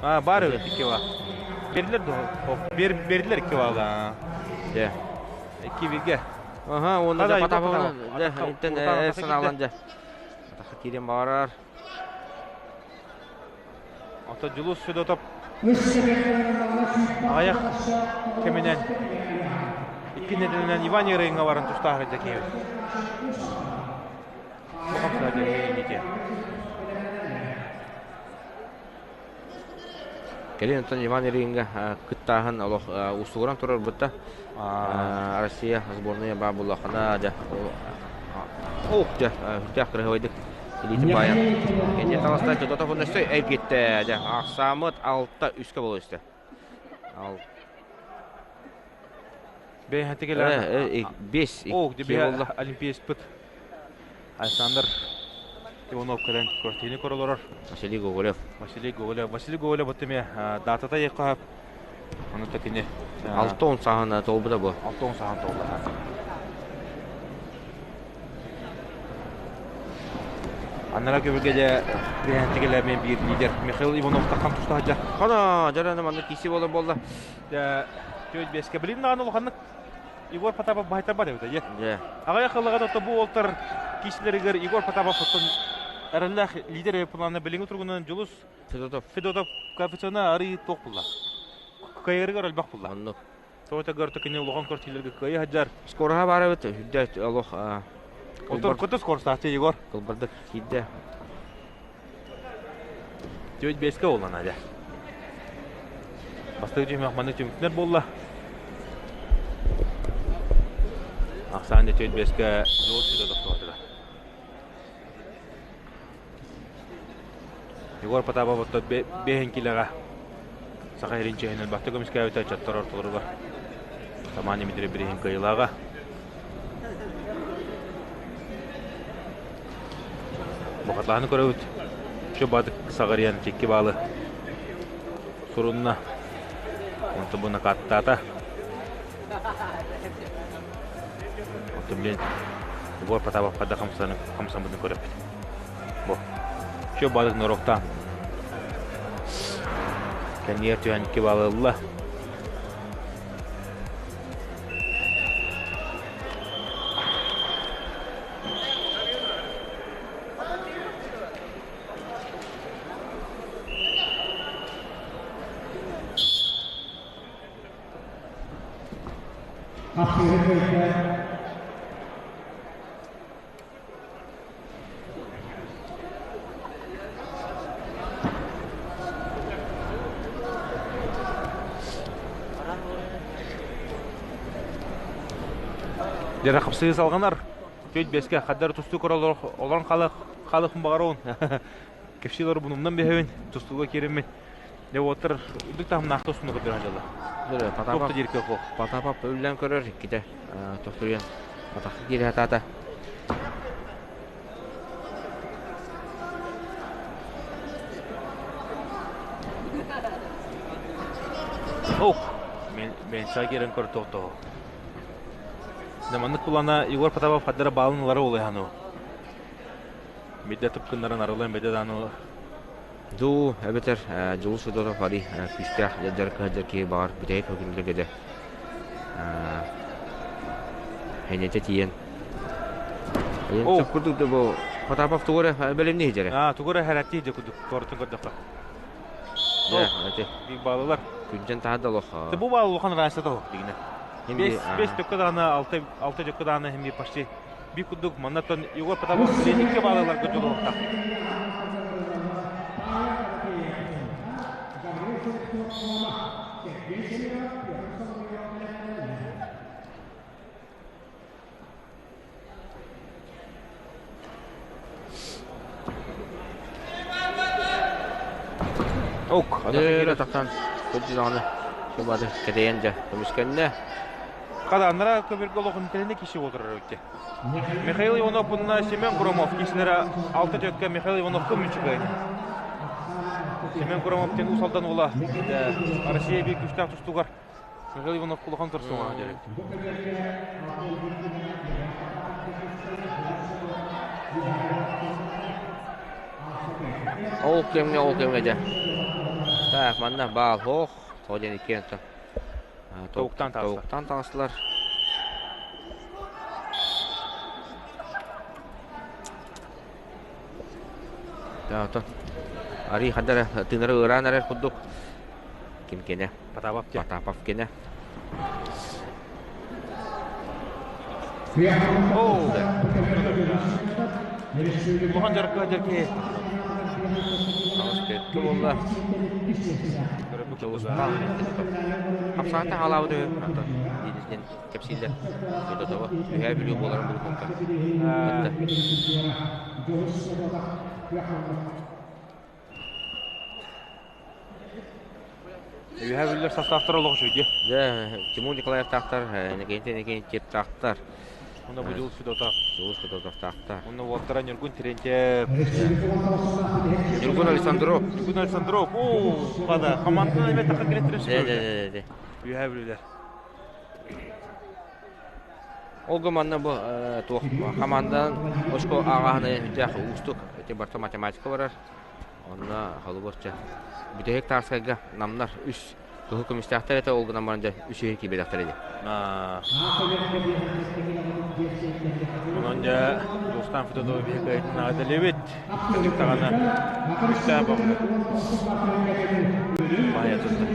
Speaker 1: А, бар эбит икки ба. Берилер до. Бер берилер икки баала.
Speaker 2: Дьэ.
Speaker 1: Икки бирге.
Speaker 2: Аха, уонна дьэ Потаповна дьэ интен санаалан дьэ. Атахха киирэн баарар.
Speaker 1: Оттон Дьулус Федотов аҕыйах кэминэн икки нэдиэлэнэн Иван Ерыҥҥа баран тустаах илдьэ киһи. Бу хамсаа дьэ
Speaker 2: Кэлин оттон Иван Ильинга кыттааһын олох уустугуран турар бутта. Россия сборная баа буллахына дьэ ох дьэ үрдээх кырыһыбайдык илиитин баайан кэннин таҕыста Федотов өссө эргиттэ дьэ ахсаамыт алта үскэ буола түстэ.
Speaker 1: Бэйэхэтигэр
Speaker 2: бес
Speaker 1: Ох, дебе олимпиецпыт Александр Иванов кэлэн квартираны көрө олорор.
Speaker 2: Василий Гоголев.
Speaker 1: Василий Гоголев. Василий Гоголев вот эмиэ даатата иэххэ Ону та кини
Speaker 2: 60 сааһына толбута бу.
Speaker 1: 60 сааһын толла. Аннара көбүргэ дьэ биһэнтигилэ мен биир лидер Михаил Иванов таххан туста сылдьар.
Speaker 2: Хана дьарана манна киси болар болла.
Speaker 1: Дьэ түөт беске билим даҕаны улаханнык Егор Потапов баһайтарбат эбит дьэ.
Speaker 2: Дьэ.
Speaker 1: Аҕыйах ыллаҕа да бу уолтар киисилэригэр Егор Потапов оттон эрэллээх лидер плана билиҥҥи туругунан Дьулус
Speaker 2: Федотов.
Speaker 1: Федотов коэффициена арый туох булла. Кыайарыгар элбэх булла.
Speaker 2: Оннук.
Speaker 1: Тоҕо көртө кини улахан квартираларга кыайа сылдьар.
Speaker 2: Скороһа баар эбит үрдэ олох
Speaker 1: Отор көтө скоростаахчы Егор.
Speaker 2: Кылбардык киирдэ.
Speaker 1: Түөт бэскэ буолла Надя. Бастакы түһүмэх маннык түмүктэнэр буолла. Ахсаан түөт бэскэ жол сүрэ тохтоотуга. Егор Потапов отто бэһин килэҕэ Саха сирин чиэһинэн бастакы көмүскээбитэ ыччаттар ортолоругар Самаан Дмитрий бирииһин кыайыылааҕа. Бухатлаһаны көрөбүт. Чө бадык саҕарыйан икки баалы сурунна. Онтон бу накаттаата. Оттон билин Егор Потапов хадда хамсаммытын көрөппүт. Бу. Чө бадык нороктаан. Кэннигэр түһэн икки баалы ылла. Дьэ, хапсыы салҕанар. Чөйт бэске хаддар тустуу көрө олорон халых баҕарабын. Кэпсиилэр бунумнан бэһэбин, тустууга киириммин. Дьэ, уоттар үрдүк таһымнаах тустууну көрдөрөн дьалла.
Speaker 2: Потапов Потапов үллэн көрөр иккитэ тохтуруйан атахха киирэ сатаата.
Speaker 1: Ох, мен киирэн көр тоқтоо. Маннык кулана Егор Потапов хаддара баалын ылара улайхану. Бидде тыпкыннарын арылын бедде дааны
Speaker 2: Дуу, эбэтэр Дьулус Федотов арый күүстээх дьарык киһи баҕар бүтэһик көтүллэргэ де Хэнэтэ тиийэн курдук да бу Потапов тугу эрэ бэлэмнии иһдьэрэ.
Speaker 1: Аа, тугу эрэ хэрэтии дьэ курдук туоратын көрдөххө.
Speaker 2: Дьэ, ити.
Speaker 1: Биир баалылар.
Speaker 2: Күндьэн таһа да олох.
Speaker 1: Бу баал улахан разница того дигинэ. Бес төккө даҕаны, алта төккө даҕаны хэмми почти би курдук маннаттан Егор Потапов икки баалыларга дьулуһуохтаах. Ок,
Speaker 2: Өрө тахсан кырдьы даҕаны субады кэтэйэн дьэ көмүскэннэ.
Speaker 1: Хадааннара көбүргэ олохун тэлэнэ киши отырар өтте. Михаил Иванов уонна Семен Громов кисилэрэ алта төккө Михаил Ивановка мүчүкөйнө. Семен Громов тен Усалдан ула Россия бир күчтәк тустугар Михаил Иванов кулахан турсуңа дерек.
Speaker 2: Ол кэмҥэ, ол кэмҥэ дьэ. Так, манна баал хоох, тоҕо диэн иккиэн
Speaker 1: Тобуктан таҕыстылар.
Speaker 2: Тобуктан таҕыстылар. Оттон арый ханна эрэ тыынара ыараан эрэр курдук. Ким кенэ?
Speaker 1: Потапов
Speaker 2: Потапов кенэ.
Speaker 1: Оу! Улахан дьарыкка дьэркэ.
Speaker 2: Аҕыс көттө буолла. Дьулустаан Хапсаҕата хаалаабыт үһү. Диэн кэпсииллэр. Федотова Үһээ Бүлүү буоларын булбукка. Кытта.
Speaker 1: Үһээ Бүлүүлэр составтара олох үчүгэй.
Speaker 2: Дьэ, Тимур Николаевтаахтар, Иннокентий Иннокентьевтаахтар.
Speaker 1: Уонна бу Дьулус Федотов.
Speaker 2: Дьулус Федотовтаахтар.
Speaker 1: Уонна уолтара Ньургун Терентьев.
Speaker 2: Ньургун Александров.
Speaker 1: Ньургун Александров. Оо, хада. Хамаанданы эбэ таха кэлеттирин
Speaker 2: Дэ, дэ, дэ, дэ.
Speaker 1: Үһээ Бүлүүлэр.
Speaker 2: Ол гыманна бу туох хамаанданан очко ааҕааһына үрдээх уустук. Ити барыта математика барар. Онно холобурча бүтэһик таарскайга намнар үс кыһыл көмүстээхтэр этэ ол гынан баран дьэ үс иһин киирбэтэхтэр ини.
Speaker 1: Онон дьэ Дьулустаан Федотов биһи кыайытын аҕаталыбыт. Кырдьык даҕаны күүстээх баҕаны. Баайа тутта.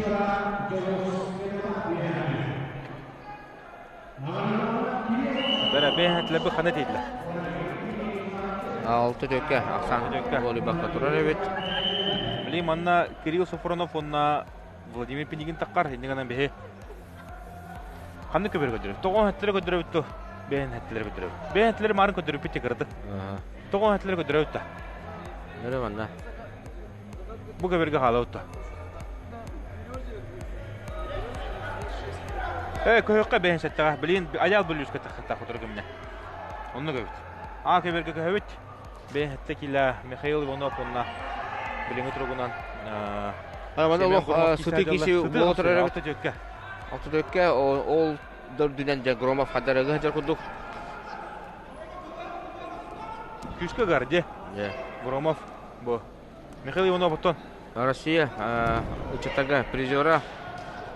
Speaker 1: Бэрэбиэһэтилэрби хана тиийдилэр.
Speaker 2: Алты төккө ахсаан волейболга турар эбит.
Speaker 1: Били манна Кирилл Софронов уонна Владимир Пинигин таххар инни гынан биһи ханнык көбөр көдөрөбүт. Тоҕо хэттилэр көдөрөбүт ту? Бэйэн хэттилэр көдөрөбүт. Бэйэн хэттилэр марын көдөрөбүт те кырдык. Тоҕо хэттилэр көдөрөбүт та.
Speaker 2: Нөрө манна.
Speaker 1: Бу көбөргө хаалабыт. Э, көһөххө бэһин сэттэҕэ. Билин аял бүлүүскэ таххата хотор гымна. Онну көбүт. А көбөргө көһөбүт. Бэһин сэтте килэ Михаил Иванов онна билиҥи туругунан
Speaker 2: Мана олох сыты киси буола турар эбит.
Speaker 1: Алты төккө.
Speaker 2: Алты төккө ол дөрдүнэн дьэ Громов хадарыгы сылдьар курдук.
Speaker 1: Күүскэ гар дьэ. Громов бу Михаил Иванов оттон
Speaker 2: Россия ыччаттарга призера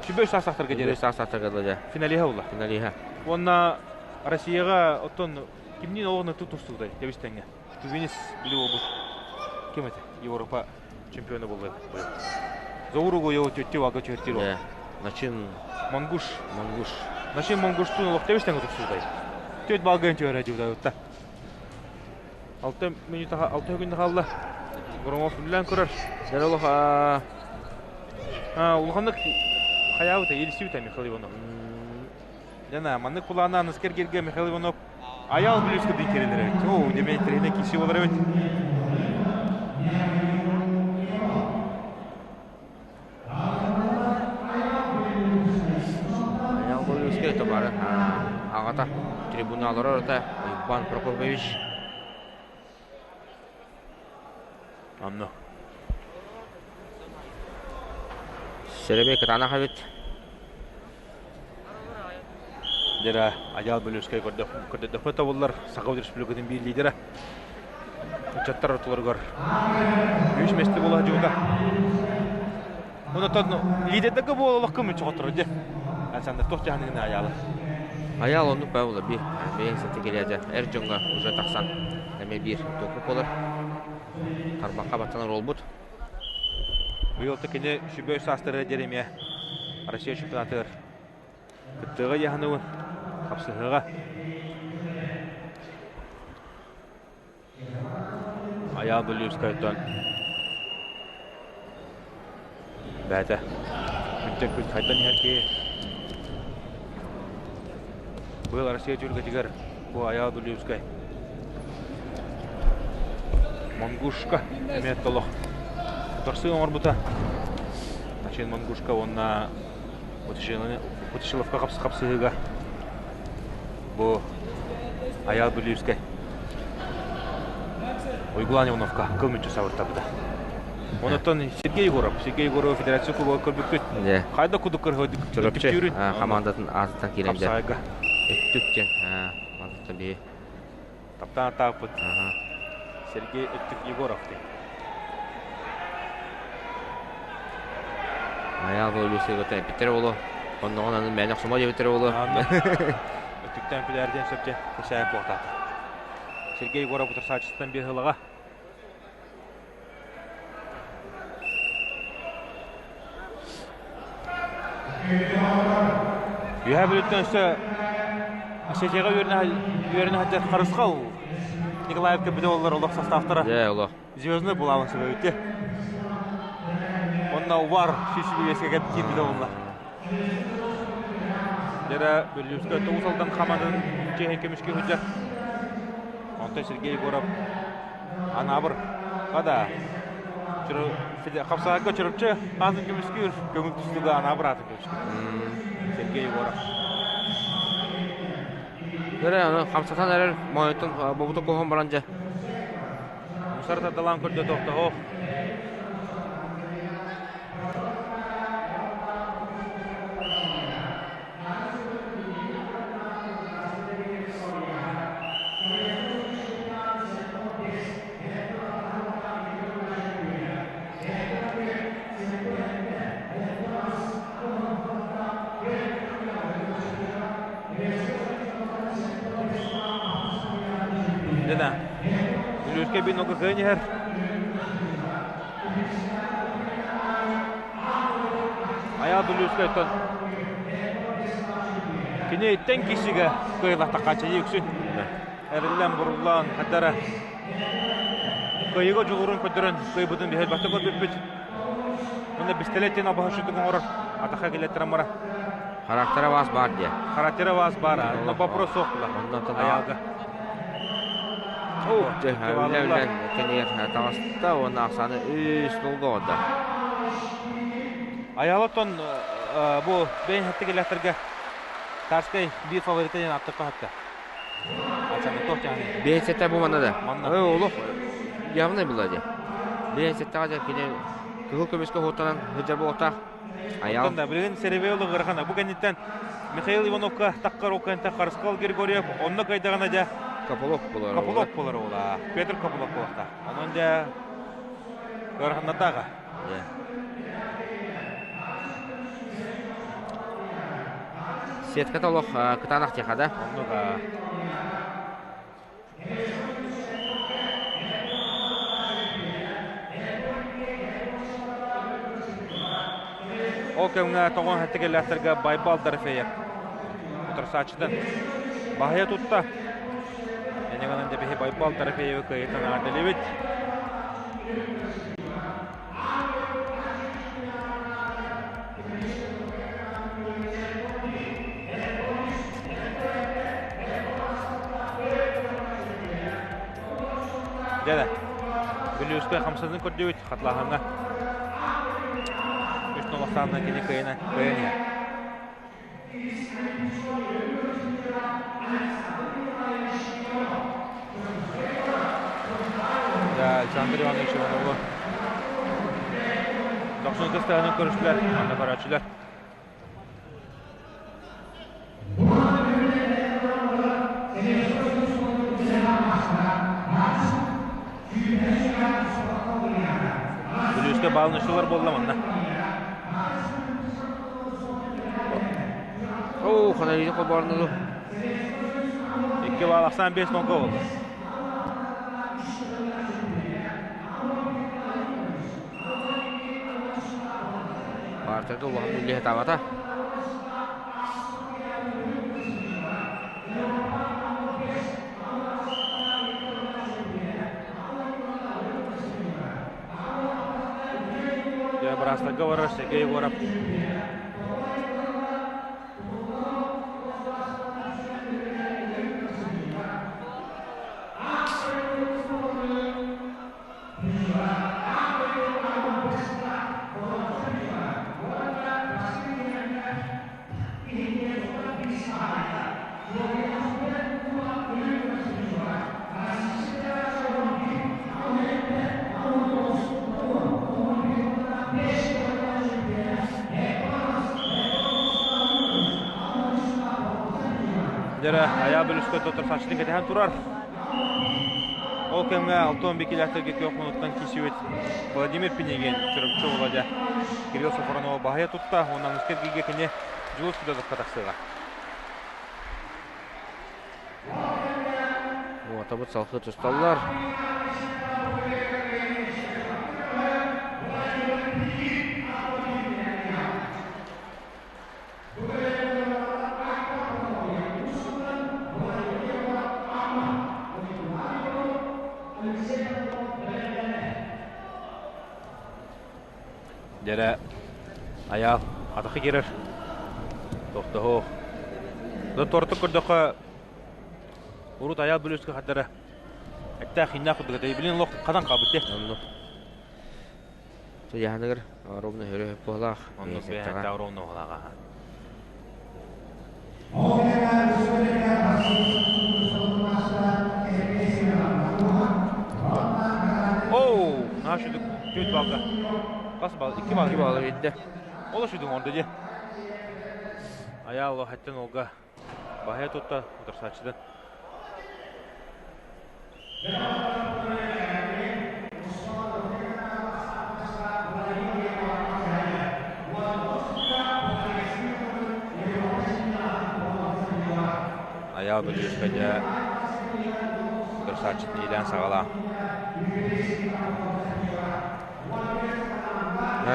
Speaker 1: Сүбэ саастаахтарга диэри.
Speaker 2: Саастаахтарга дылы.
Speaker 1: Финалиһа була.
Speaker 2: Финалиһа.
Speaker 1: Уонна Россияҕа оттон кимниин олоҕун тустубутай тэбис-тэҥҥэ. Тувинец били буолбут. Ким этэ? Европа чемпиона буолла. Зауругу его тетти вага чертиро.
Speaker 2: Начин
Speaker 1: Монгуш.
Speaker 2: Монгуш.
Speaker 1: Начин Монгуштун олох тэбис-тэҥҥэ тустубутай. Төт балгын чөөрэ дьудайутта. Алта минута алта күн хаалла. Громов үллээн көрөр.
Speaker 2: Дьэ олох
Speaker 1: Улаханнык хайаабыта елисибитэ Михаил Иванов. Жана маннык кулаана аныскер келге Михаил Иванов аял блюзка дин керелер эбит. О, деме тренер киши болар эбит.
Speaker 2: Аял блюзка это бары аҕата трибуналар орото Иван Прокопьевич.
Speaker 1: Онно.
Speaker 2: Сэрэбэй кытаанах эбит.
Speaker 1: Дера Айаал Бөлүөскэй көрдөдөххө тобуллар Саха Республикатын биир лидера. Ыччаттар ортолоругар үс месте буола сылдьыбыта. Онтон лидердерге буолаллах көмүччү хотторо дьэ. Александр туох дьаһаныгын Айаалы?
Speaker 2: Айаал оннук баа була би. Бэйэҥ сэтэ кэлээдэ эр дьоҥҥо уже тахсан эмиэ биир туоку буолар. Тарбахха баттанар уолбут.
Speaker 1: Быйыл кини сүбэ саастары диэри эмиэ Россия чемпионатыгар кыттыыга дьаһаныбын хапсыһыыга. Айаал Бүлүүскэйтэн бэйэтэ күнтэн күн хайдан иһэр киһи. Быйыл Россия түһүлгэтигэр бу Айаал Бүлүүскэй Монгушка эмиэ толох утарсыы оҥорбута. Начин Монгушка уонна Потешиловка хапсыһыыга бу Айаал Бүлүүскэй Уйгулан Ивановка кыл мүччү сабыртабыта. Онотон Сергей Егоров, Сергей Егоров федерация кубога көрбүккүт. Хайда кудук көрһөдүк.
Speaker 2: Чурапчы хамаандатын аатыттан киирэн дьэ. Өттүк диэн мантан биһи.
Speaker 1: Таптаан тааппыт. Сергей Өттүк Егоров диэн.
Speaker 2: Айаал Бүлүүскэй көтөн эппиттэрэ буолуо. Онноҕун аны мээнэ охсума диэбиттэрэ буолуо.
Speaker 1: Өттүктэн күлээрдиэн сөп дьэ кэсээн буолтаата. Сергей Егоров утарсааччытыттан биир сылаҕа. Үөһээ Бүлүүттэн өссө Осетияҕа үөрэнэ сылдьар Харысхал Николаевка бүтэ оллар олох составтара.
Speaker 2: Дьэ, олох.
Speaker 1: Звездный булаабын сөбөбүттэ. Онно Увар сүүс кэп киирбитэ буолла. Дьэрэ Бүлүүскэ Тоҕус Алдан хамаандатын чиэһин көмүскүү сылдьар. Онтон Сергей Егоров Анаабыр хада хапсаҕайга Чурапчы аатын көмүскүүр, көҥүл тустууга Анаабыр аатын көмүскүүр. Сергей Егоров.
Speaker 2: Дөрө, аны хамсатан эрэр моойуттан бобута куһун баран дьэ.
Speaker 1: Мусар тардалаан көрдө тохтоһо. Дена. Бүлүүскэ бин оку кыайан иһэр. Айаа Бүлүүскэйтэн кини иттэн кишигэ кыайылахтаххааччайы үксүн эриллэн буруллан хаддара кыайыга дьулуурун көрдөрөн кыайбытын биһэлбэхтэ көрбүппүт. Уонна бистэлэттэн абаһашытык оҥорор атаха кэлэттэрэн бара.
Speaker 2: Характера вас бар диye.
Speaker 1: Характера вас бар. Онно вопрос суох була.
Speaker 2: Оннан
Speaker 1: Айаалга.
Speaker 2: Дьэ, үлэ-үлэ кэнигэр таҕыста уонна ахсааны үс нолга оҕордо.
Speaker 1: Аялатон бу бэйэн хэттигилэхтэргэ Тарскай биир фаворита диэн ааттаппа хатта.
Speaker 2: Биэсэтэ бу манна да. Олох явно была дии. Биэсэтэҕэ дьэ кини кыһыл көмүскэ уһуттанан сылдьар буолуохтаах.
Speaker 1: Айаал. Да, билигин Серебелы ыарахана. Бу кэнниттэн Михаил Ивановка таххар окканта Харыскал Григорьев онно кайдаҕына дьэ
Speaker 2: Копылов болар.
Speaker 1: Копылов болар ола. Петр Копылов буолахта. Онон дьэ ыараханнатааҕа.
Speaker 2: Сетката олох кытаанах тиэхэ да.
Speaker 1: Оннук Ол кэмҥэ тоҕон хаттыгэлээхтэргэ Байбал Дорофеев утарсааччытын баһыйа тутта. Энеганан дебиһи Байбал Дорофеевы кыайытан аҕарделибит. Дьэ, Бүлүүскэ хамсаныы көрдүбүт хатлааһыҥҥа. Үс нолохтаанна кини кыайына кыайан иһэр. Да, Александр Иванович Иванову дохсун кыстаһынан көрүстүлэр, манна көрөөччүлэр. Бүлүүскэ баалынышылар буолла манна.
Speaker 2: Оо, ханарыйды холбоорнулу.
Speaker 1: Икки баал ахсаан 5 нолга болду.
Speaker 2: Баартарга улахан үллэһэ табата.
Speaker 1: Дьэ, быраастарга барар Сергей Егоров. Дьэрэ, айаа бөлүскэ тотор сачтын кэтэһэн турар. Ол кэмҥэ Алтон Бикилээхтэргэ күөх мунуттан киирсибит Владимир Пинигин Чурапчы Володя Кирилл Софронова баһыйа тутта уонна аныгыскы эргииргэ кини Дьулус Федотовка тахсыаҕа.
Speaker 2: Уотабыт салхыы тусталлар.
Speaker 1: Дьэрэ айаал атахы киирэр тохтоһуох. Тортук көрдөххө урут айаал бүлүүскэ хардара эттээх хиннээх курдук этэ. Билин олох хатан хаалбыт те.
Speaker 2: Онно. Туйаһаныгар ровно хөрө буолаах.
Speaker 1: Оннук бэйэхтээх ровно буолаах. Оу, наша түт балга. Хас бал? Икки бал.
Speaker 2: Икки балл биэрдэ.
Speaker 1: Ол шүдүн орда дьэ. Айаал хаттан олга баһа тутта утарсааччыдан. Айаал Бүлүүскэ дьэ утарсааччытын иилээн саҕалаа.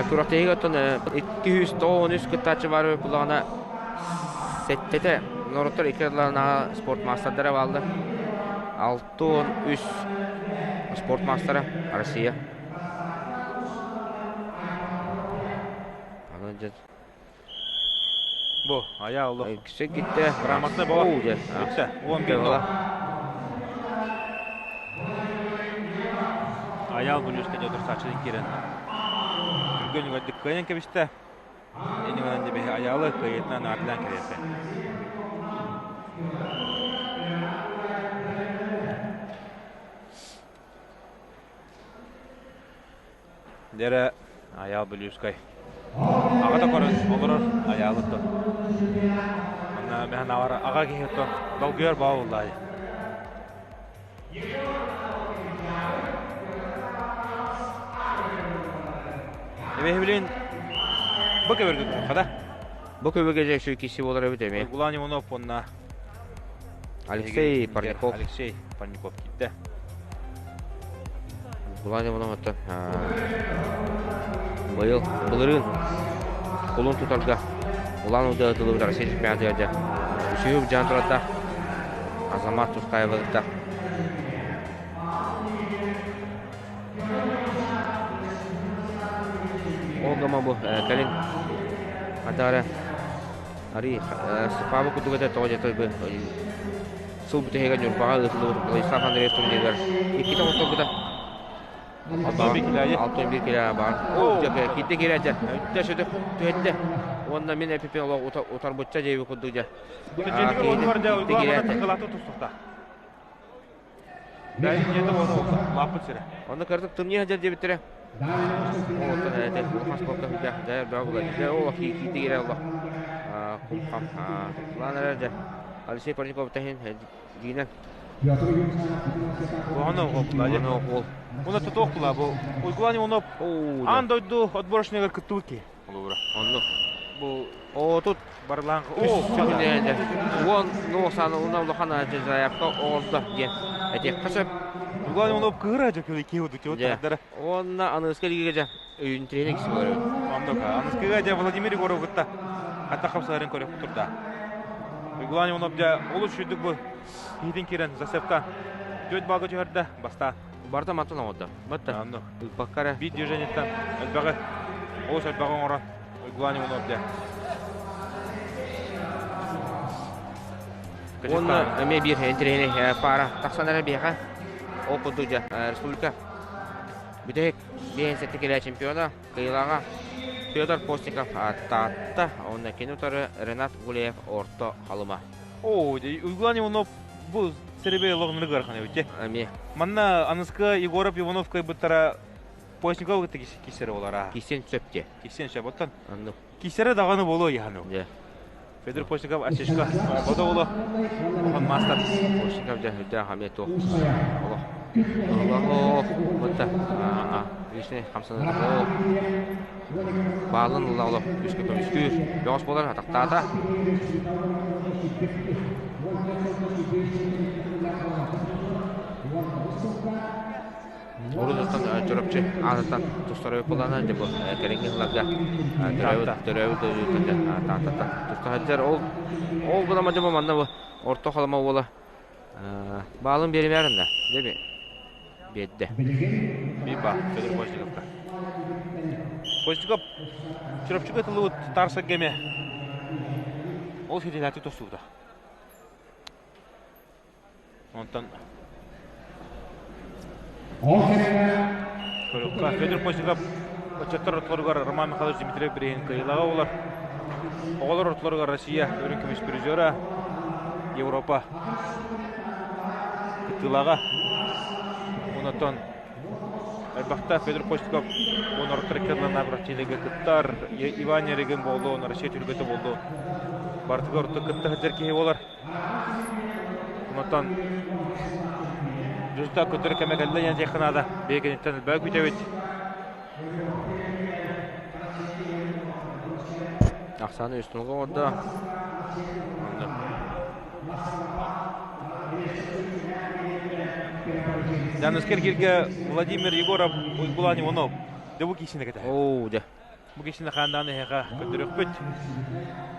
Speaker 2: Күрэхтэһиигэ оттон 293 кыттааччы баар буоллаҕына сэттэтэ норуоттар икки ардыларынааҕы спорт маастардара бааллар. 63 спорт маастара Россия. Аны дьэ
Speaker 1: Бу айаа олох.
Speaker 2: Киттэ.
Speaker 1: Грамотно была. Үксэ. 11 нол. Айаал Бүлүүскэ дьэ утарсааччытын киирэн түргэн үгэрдик кыайан кэбистэ. Иннигинэн дьэ биһи Айаалы кыайыытынан аатынан кэриэтэ. Дьэрэ Айаал Бүлүүскэй аҕата көрөн олорор Айаалыттан. Манна мэхэнавар аҕа киһи долгуйар баа буоллаайы. Эбэһибилин бу көбөргө хада.
Speaker 2: Бу көбөргө дьэ үчүгэй киси буолар эбит эмиэ.
Speaker 1: Уйгулаан Иванов уонна
Speaker 2: Алексей Парников.
Speaker 1: Алексей Парников киирдэ.
Speaker 2: Уйгулаан Иванов оттон быйыл былырыын кулун тутарга Улан Удэ ытылыбыт Россия чемпионатыгар дьэ үсүһү былдьаан турардаах Азамат Тускаева кытта Ол гыма бу кэлин атаара Ари Степаба курдук этэ тоҕо дьэ бу сыл бүтэһигэр Ньурбаҕа ыытыллыбыт Владислав Андреев турнирыгар иккитэ хотторбута. 61 килэ баар. Киирдэ киирээччи. Өттө сөтө түһэттэ. Уонна мин эпипин олох утарбычча диэби курдук дьэ. Онно кырдык тымныы сылдьар диэбиттэрэ. Оттон этэ улахан спортка сылдьар дьэ бөҕө була. Дьэ ол киирдэ киирэ олох кум-хам лаан эрэр дьэ Алексей Парников таһын дьиинэн
Speaker 1: Куһаҕан оҕо Уна тутуох була бу Уйгулан Иванов аан дойду отборочныгар кыттыбыт киһи. Холобура.
Speaker 2: Онно.
Speaker 1: Бу
Speaker 2: Отут
Speaker 1: барылаан
Speaker 2: уон нуосаны уна улахан заявка оҕордо диэн этиэххэ сөп.
Speaker 1: Уйгулан Иванов кыыра дьэ киһи удутиот
Speaker 2: Уонна аныыска лиигэ дьэ өйүн тренинг киси
Speaker 1: Оннук. Аныскыга дьэ Владимир Егоров кытта хатта хапсаларын көрө турда. Уйгулан Иванов дьэ олус үчүгдүк бу киһитин киирэн засевка 4 балга түһэрдэ бастаан.
Speaker 2: Барыта мантан оҥордо. Батта.
Speaker 1: Оннук.
Speaker 2: Ыыппакка эрэ.
Speaker 1: Биир движениеттан элбэҕи олус элбэҕи оҥорон Уйгулан Иванов дьэ.
Speaker 2: Уонна эмиэ биир интэриэһинэй паара тахсан эрэ биһиэхэ. Ол курдук дьэ республика бүтэһик 57 килэ чемпиона кыайыылааҕа Федор Постников Таатта уонна кини утары Ренат Гуляев Орто Халыма.
Speaker 1: Оо, Уйгулан Иванов бу серебе олоҕун ыархан эбит.
Speaker 2: Эмиэ.
Speaker 1: Манна аныскы Егоров Иванов кыайбыттара Постников кытта кисэрэ болара.
Speaker 2: Кисен сөп те.
Speaker 1: Кисен сөп. Оттон
Speaker 2: Анну.
Speaker 1: Кисэрэ даҕаны боло яхану.
Speaker 2: Дьэ.
Speaker 1: Федор Постников ачечка оҥорбото боло. Охон мастер.
Speaker 2: Постников дьэ үрдээх эмиэ туох. Олох. Олох. Бытта. Лишний хамсанар. О. Баалын ыла олох үскэ көмүскүүр. Бөҕөс буолар атахтаата. Урут оттон Чурапчы аатыттан тустар буоллаҕына, дьэ бу кэлиҥҥи сылларга төрөөбүт төрөөбүт дойдутуттан дьэ Тааттаттан туста сылдьар. Ол ол гынан дьэ бу манна бу Орто Халыма уола баалын биэримээрин да дьэ биэрдэ.
Speaker 1: Биба Федор Постниковка. Постников Чурапчыга тылыбыт Тарса кеме ол ситиһээти тостубута. Онтон Көрүөххэ Федор Постников ыччаттар ортолоругар Роман Михайлович Дмитриев бирииһин кыайыылааҕа буолар. Оҕолор ортолоругар Россия үрүҥ көмүс призера, Европа кыттыылааҕа. Онтон элбэхтэ Федор Постников уон ортор икки ардыларынааҕы кыттар. Иван Ярыгин буоллун, Россия түһүлгэтэ буоллун. Барытыгар орто кытта сылдьар киһи буолар. Онтон результат көтөр кэмэ кэллэ диэн диэххэ наада. Биһиги элбэҕи күүтэбит.
Speaker 2: Ахсааны үс тылга оҥордо.
Speaker 1: Янускер киргэ Владимир Егоров Уйгулан Иванов. Дэ бу киисинэ кэтэ.
Speaker 2: Оо, дэ.
Speaker 1: Бу киһини хаандаан эһиэхэ көрдөрүөхпүт.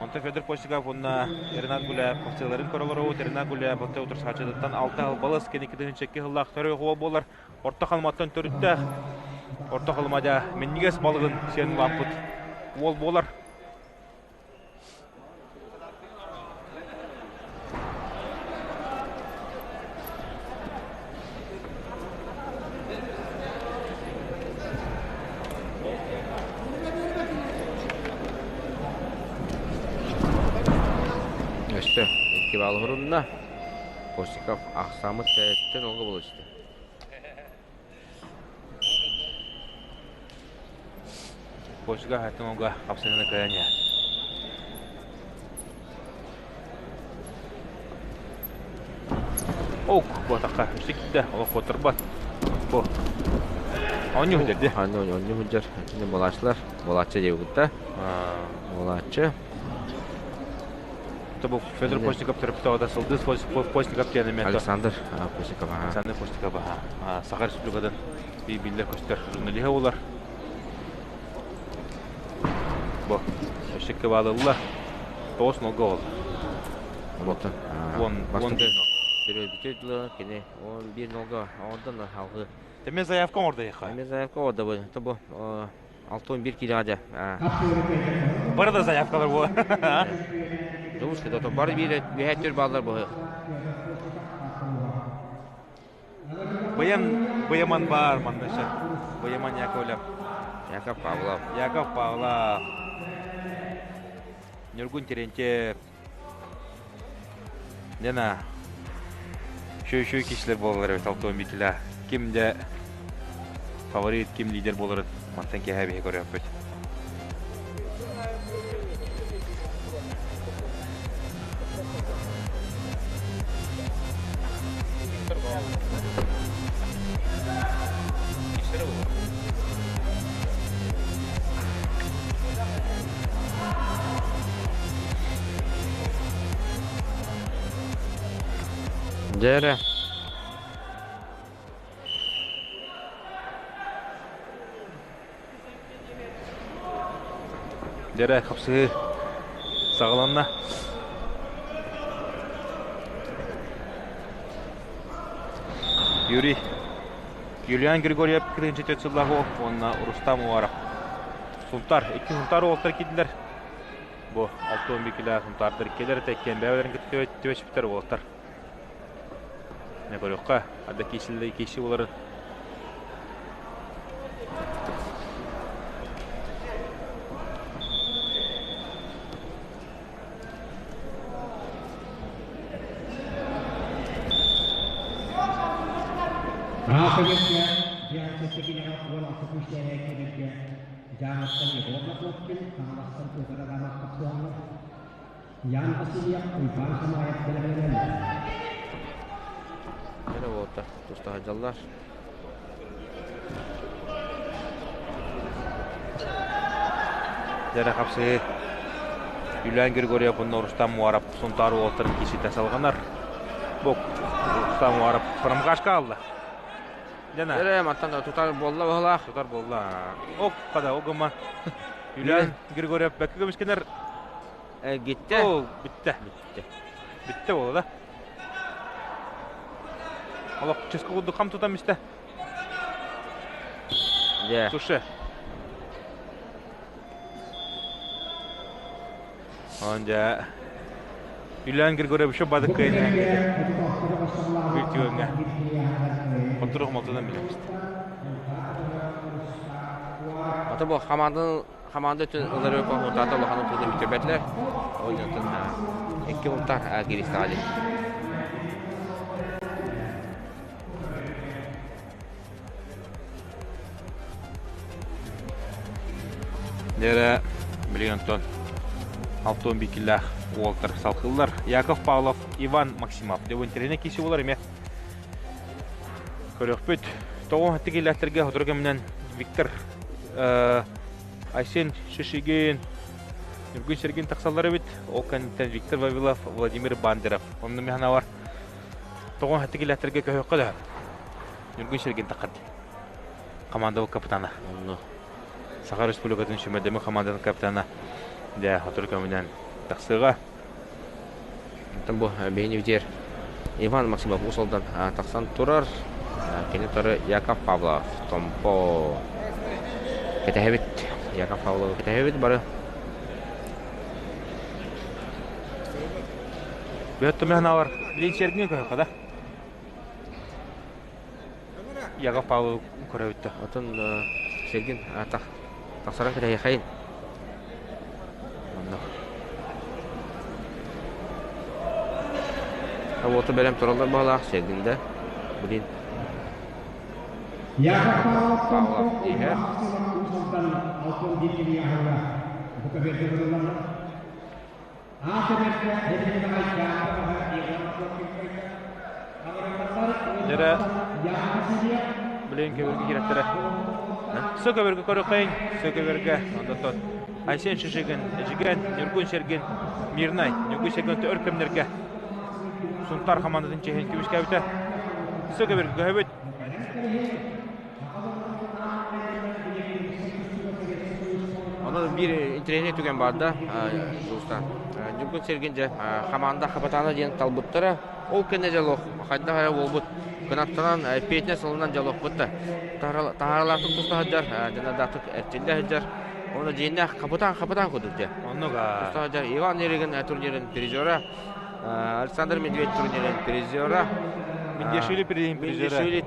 Speaker 1: Онтон Федор Постников уонна Ренат Гуляев хапсыыларын көрөлөрөбүт. Ренат Гуляев оттон утарсааччытыттан алта сыл балыс кэнники тыһыынча сыллаах төрүөх уол буолар. Орто Халыматтан төрүттээх. Орто Халыма дьа минньигэс балыгын сиэн улааппыт уол буолар.
Speaker 2: баалы хорунна. Постников ахсаамыт сэттэн олга болусту.
Speaker 1: Постников сэттэн олга хапсыһыны кыайан иһэр. Ок, буотахха үсү киирдэ, олох куоттарбат. Бу. Оонньуу сылдьар дии.
Speaker 2: Оонньуу сылдьар. Итини буолааччылар. Буолааччы диэбит да. Буолааччы.
Speaker 1: Это был Федор Постников төрөппүт сылдыс Постников диэн эмиэ
Speaker 2: Александр Постников.
Speaker 1: Александр Постников Саха Республикатын биллэр көстөр журналиһа болар. Бу өссө кыбаалылла. Тоҕус нолга ол.
Speaker 2: Оттон
Speaker 1: Уон
Speaker 2: бастакы төрөөбүтэ дылы кини 11 нолга оҥордон алгы.
Speaker 1: Теме заявка оҥордо
Speaker 2: Эми заявка оҥордо бу. То бу 61 килоҕа дьэ.
Speaker 1: Бары да заявкалар бу.
Speaker 2: Дубус то бары биир үһэ баллар бу.
Speaker 1: Быйан Быйаман баар манна сөп. Быйаман Яковлев.
Speaker 2: Яков Павлов.
Speaker 1: Яков Павлов. Ньургун Терентьев. Дена шөй-шөй кишилер буолалар эбит алтуон бикилэ. Ким де фаворит, ким лидер буоларын мантан киэһэ биһи көрүөхпүт.
Speaker 2: Дьэ
Speaker 1: Дьэрэ хапсыһыы саҕаланна. Юрий Юлиан Григорьев кырыымчы төрт сыллаах уонна Рустам Уаров. Сунтар, икки Сунтар уолаттар киирдилэр. Бу 61 килэ Сунтаардар иккилэр тэккиэн бэйэлэрин кытта түбэспиттэр уолаттар. Не көрүөххэ, ада киисиллэ кииси буоларын.
Speaker 3: Ян Васильев, Уйбаан Самаев бэлэмнэнэллэр.
Speaker 2: Эрэ буолта туста сылдьаллар.
Speaker 1: Дьэрэ хапсыһыы Юлиан Григорьев уонна Рустам Муарап Сунтаар уолаттарын кииситэ салҕанар. Бу Рустам Муарап промгашка алла. Дьана.
Speaker 2: Эрэ мантан тутар буолла баһылаах.
Speaker 1: Тутар буолла. Ок, хада, огума. Юлиан Григорьев бэккэ көмүскэнэр.
Speaker 2: Гиттэ.
Speaker 1: Ол бүттэ.
Speaker 2: Бүттэ.
Speaker 1: Бүттэ буолла да. Олох ческа курдук хам тутан мистэ.
Speaker 2: Дьэ.
Speaker 1: Туше. Он дьэ Юлиан Григорьевич бадык кыайан Bir түгэҥҥэ хотурух молтунан билэммит.
Speaker 2: Ата бу хамаандан хамаанда өттүн ылар утаата улахан утууну бүтэрбэтилэр. Ол дьонтон икки мунтар кииристэҕэ дии.
Speaker 1: Дьэрэ билигин онтон 61 киллээх уолтар салхыллар. Яков Павлов, Иван Максимов. Дьэ, интэриэһинэй киси буолар эмиэ. Көрүөхпүт. Тоҕо тигиллээхтэргэ сотору кэминэн Виктор Айсен Шишигин, Ньургун Сергин тахсаллар эбит. Ол кэнниттэн Виктор Вавилов, Владимир Бандеров. Онно миһанавар тоҕо тигиллээхтэргэ көһүөххэ да Ньургун Сергин таххат. Командабыт капитана.
Speaker 2: Онно
Speaker 1: Саха Республикатын сүүмэрдэммит хамаандатын капитана дьэ сотору кэминэн тахсыаҕа.
Speaker 2: Оттон бу биһини бүтэр Иван Максимов Уус-Алдан тахсан турар. Кини утары Яков Павлов, Томпо кэтэһэбит. Яков Павловы кэтэһэбит бары.
Speaker 1: Бөттө механалар билин сергин көһөхө да. Яков Павлов көрөбүттэ.
Speaker 2: Отон Сергин тахсаран кэтэһиэхэйин. Онно. Уоту бэлэм тураллар баҕалаах сэргинде. Блин. Павлов иһэр.
Speaker 1: Дьэрэ билин көбүргэ кирэттэрэ. Сө көбүргэ көрөкөйн, сө көбүргэ онтон Айсен Шишигин, Эжиген, Ньургун Сергин, Мирнай, Ньургун Сергин өр кэмнэргэ Сунтаар хамаандатын чиэһин көмүскээбитэ. Сө көбүргэ көһөбүт.
Speaker 2: Онон биир интэриэһинэй түгэн баар да, Дьулустаан. Ньургун Сергин дьэ хамаанда хапытаана диэн талбыттара. Ол кэннэ дьолуох хайдах эрэ буолбут кынаттанан эппиэтинэс ылынан дьолуохпут да таһааралаахтык туста сылдьар, дьаныардаахтык эрчиллэ сылдьар. Уонна дьиэннээх хапытаан хапытаан курдук дьэ.
Speaker 1: Оннук
Speaker 2: Туста сылдьар Иван Ерегин турнирын призера, Александр Медведь турнирын призера,
Speaker 1: Миндиашвили призера.
Speaker 2: Миндиашвили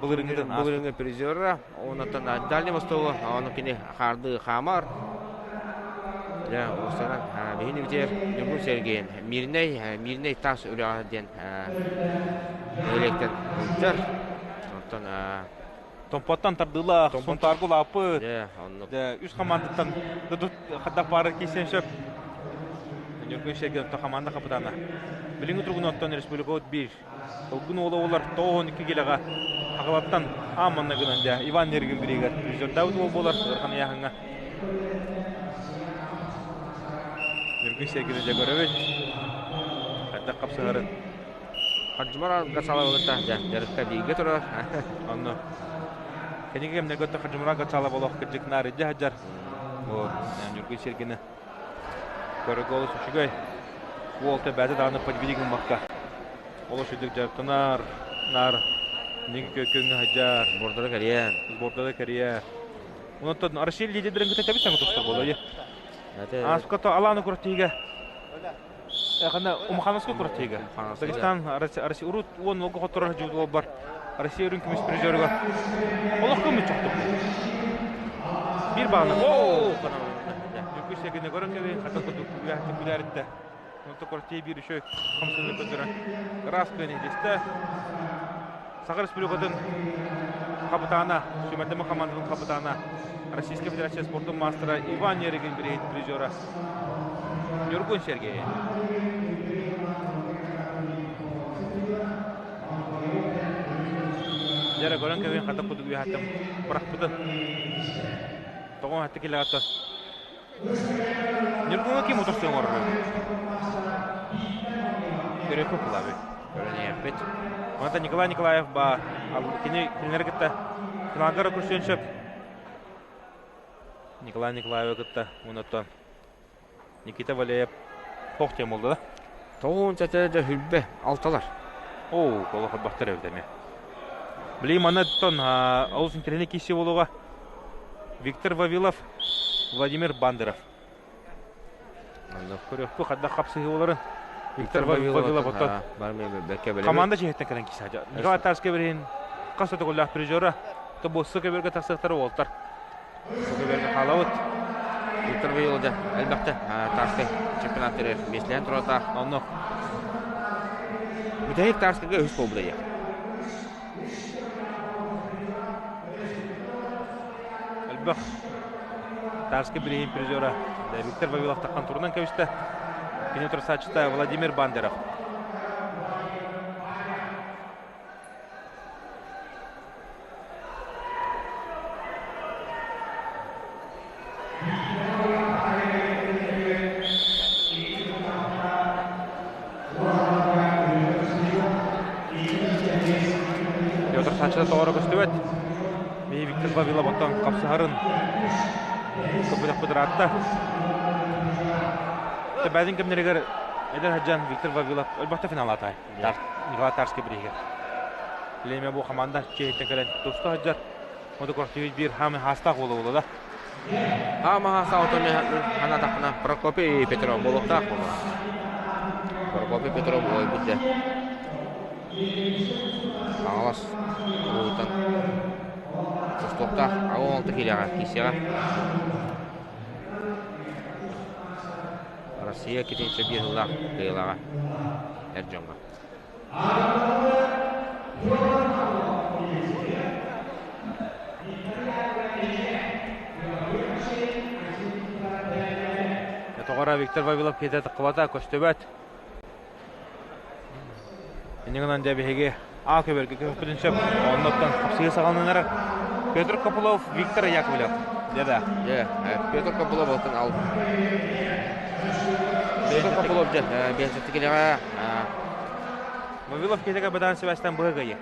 Speaker 1: былырыҥҥытын
Speaker 2: былырыҥҥы призера, онтон Дальний Востогу ону кини хаарды хаамар. Дьэ, уустанан биһини битиэр Ньургун Сергеин Мирнэй, Мирнэй таас үрэҕэ диэн нэһилиэктэн сылдьар. Онтон
Speaker 1: Томпоттон тардыылаах, Сунтаарга улааппыт.
Speaker 2: Дьэ, оннук.
Speaker 1: Дьэ, үс хамаандаттан хадах баары киирсиэн сөп. Ньургун Сергеев хамаанда хапытаана. Билиҥҥи туругунан оттон республикабыт биир Ылгын уола уолар 92 килэҕэ Хаҕалаттан аан манна гынан дьэ Иван Нергин бириигэр призердаабыт уол буолар ыарахан ыйааһыҥҥа. Ньургун Сергин дьэ көрөбүт. Хайдах хапсыһарын.
Speaker 2: Хаджымар Гацалабылыта дьэ дьарыкка бииргэ турар.
Speaker 1: Онно кэнники кэмнэргэ өттө Хаджымара Гацалаб олох кырдьык наар илдьэ сылдьар. Бу Ньургун Сергины Көрөргө олус үчүгэй. Уолта бэйэтэ даҕаны подвиди гыммакка олус үрдүк дьарыктанар, наар инники көҥҥө сылдьар.
Speaker 2: Сбордара кэрийэр.
Speaker 1: Сбордара кэрийэр. Онтон Россия лидердэрин кытта тэбис тэҥэ тустар буолуо. Ааспыкка то Алана күрэхтэһиигэ Эхана Умхановскай күрэхтэһиигэ. Дагестан Россия урут уон уолга хотторор дьыбыт бар Россия үрүҥ көмүс призерыгар олох көмүс чохтук. Биир баҕана. Оо! Үкүс эгини көрөн кэбин, хата курдук күлээриттэ. Онто кортей биир үчүгэй хамсаны көрдөрөн ыраас кыан иһилистэ. Саха Республикатын хапытаана, Сүмэрдэмэ хамаандатын хапытаана, Российскай Федерация спордун маастара Иван Ерегин бириһин призера Ньургун Сергей. Дьэрэ көрөн кэбин хата кудук үөһэттэн бырахпытын. Тоҕо хатты килэҕэттэн. Ньургуҥа ким утарсыан оҥорор? Көрөккө кулабы.
Speaker 2: Көрөн
Speaker 1: Онтон Николай Николаев ба кини кинилэри кытта финалга көрсүөн сөп. Николай Николаевы кытта онтон Никита Валеев туох диэн буолла да?
Speaker 2: Тоҕуун сэтэ дьэ хүлбэ алталар.
Speaker 1: Оо, олох барбахтар эбит эмиэ. Билигин манна оттон олус интэриэһинэй киирсии буолуоҕа. Виктор Вавилов, Владимир Бандеров. Көрүөхпүт хайдах хапсыһыы буоларын. Виктор Вавилов оттон команда чиһиттэн кэлэн киирсэ. Николай Тарскай бириһин хас да төгүллээх призера. То бу көбүөргэ тахсыахтара уолтар.
Speaker 2: Көбүөргэ хаалабыт. Виктор Вавилов дьэ элбэхтэ Тарскай чемпионаттары миэстэлээн туруортаах.
Speaker 1: Онно
Speaker 2: Бүтэһик Тарскайга үһүс буолбут эйиэх.
Speaker 1: Элбэх Тарскай бирииһин призера Виктор Вавилов таххан турунан кэбистэ. Кини турсааччыта Владимир Бандеров. Петр Санчета тоҕоро көстүбэт. Мии Виктор Вавилов оттон хапсыһарын көбүлэхпит ыраатта. Бэйэтин кэмнэригэр эдэр сылдьан Виктор Вавилов өлбөхтө финаллаата. Николай Тарский бирииһигэр. Лемя бу команда чиэһиттэн кэлэн туста сылдьар. Ону көртүбүт биир хаамы хаастаах буола буола да.
Speaker 2: Хаама хаастаах отон ханатахпына Прокопий Петров буолуохтаах буолуо. Прокопий Петров уойбут дьэ. Хаҥалас улуутан тустуохтаах 16 киилэҕэ киисиэҕэ. Россия китинчэ биир сыллаах кыайыылааҕа. эр дьоҥҥо.
Speaker 1: Тоҕора Виктор Вавилов киһитэ таххыбата көстүбэт. Инньэ гынан дьэ биһиги А көбөргө көһүппүтүн сөп. Оннуттан хапсыһыы саҕаланар. Петр Копылов, Виктор Яковлев. Дьэ да.
Speaker 2: Дьэ, Петр Копылов оттон ал. Петр Копылов дьэ, биэсэттикилэҕэ
Speaker 1: Вавилов киһитэ бадаан сибээстэн быһа кыайы.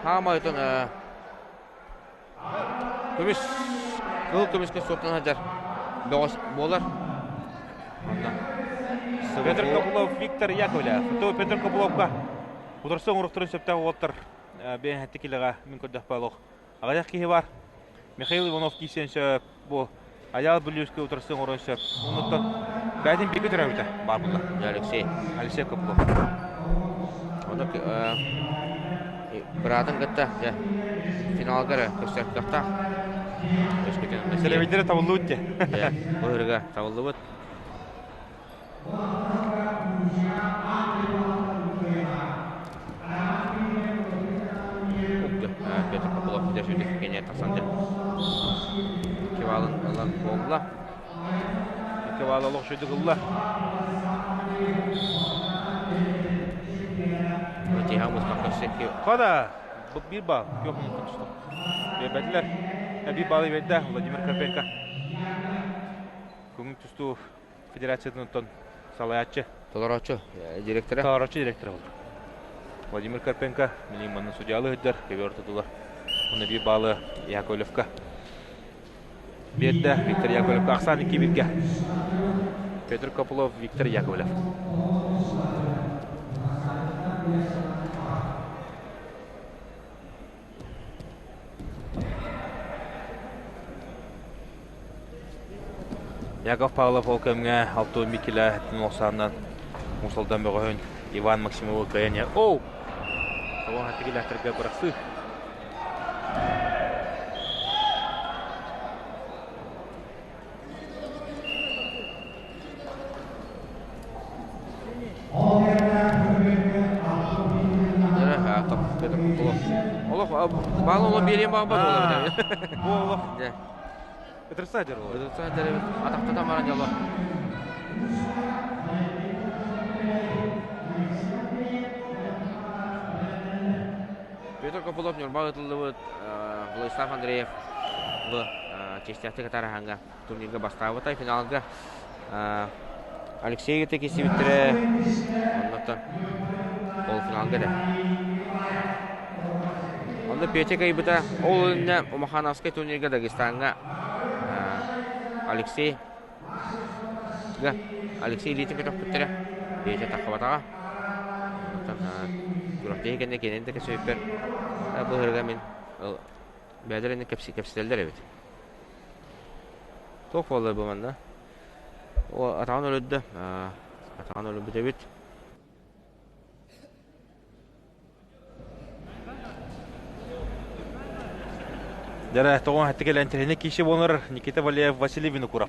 Speaker 2: Хаама отон көмүс кыһыл көмүскэ суоттан сылдьар бөҕөс буолар.
Speaker 1: Онно Петр Копылов, Виктор Яковлев. То Петр Копыловка утарса оҥоруктарын сөптөөх уолаттар бэйэһэтти килэҕэ мин көрдөхпө олох аҕыйах киһи бар. Михаил Иванов киирсиэн сөп. Бу Айаал Бүлүүскэ утарса оҥоруон сөп. Оннуттан бэйэтин бииргэ төрөөбүтэ баар буолла.
Speaker 2: Алексей.
Speaker 1: Алексей Копылов.
Speaker 2: Онно быраатын кытта дьэ финалга эрэ көрсөр кыахтаах.
Speaker 1: Сэлэбэйдэрэ табыллыбыт дьэ.
Speaker 2: Дьэ, бу ырыга табыллыбыт. Петр Копылов дьэ сүдү кэннэ тахсан дьэ. Кивалын ылан буолла.
Speaker 1: Кивал олох сүдү ылла. Кода bir бал yok mu tuttu. Бербэтилэр. Bir балы берді Владимир Карпенко. Көҥүл тустуу федерациятын оттон салайааччы.
Speaker 2: Толорооччу директора.
Speaker 1: Толорооччу директора болду. Владимир Карпенко билигин манна судьялы сылдьар, кэбиэр ортотугар. Уонна биир баалы Яковлевка биэрдэ. Виктор Яковлевка ахсаан икки бииргэ. Петр Копылов, Виктор Яковлев. Яков Павлов ол кэмҥэ Алтуй Микиля охсаанынан Мусалдан бөҕөһүн Иван Максимовы кыайан Оу! Тоҕо хаттыгилаахтарга бырахсыы.
Speaker 2: Олох баал олох биэриэн баҕарбат буолабыт.
Speaker 1: Бу олох Ытырса дьэр олох.
Speaker 2: Ытырса дьэр атахтатан баран дьоло. Петр Копылов Ньурба ытыллыбыт Владислав Андреев бу честяхтык атараһанга турнирга бастаабыта финалга Алексей Гете киирсибиттэрэ оннуттан полуфиналга да онно Петя кыайбыта ол иннэ Умахановскай турнирга Дагестаҥҥа Алексей Алексей илиитин көтөхпүттэрэ Петя таххыбатаҕа оттон күрэхтэһии кэннэ киэнин да кэсөйпөр быһырыга мин бэйэлэрэ инник кэпсэтэллэр эбит Туох буолла бу манна? О, атаҕын өлөрдө. Атаҕын өлөрбүт эбит.
Speaker 1: Дьэ, тоҕо хаттык кэлэн тэһини киһи буолар Никита Валеев Василий Винокуров.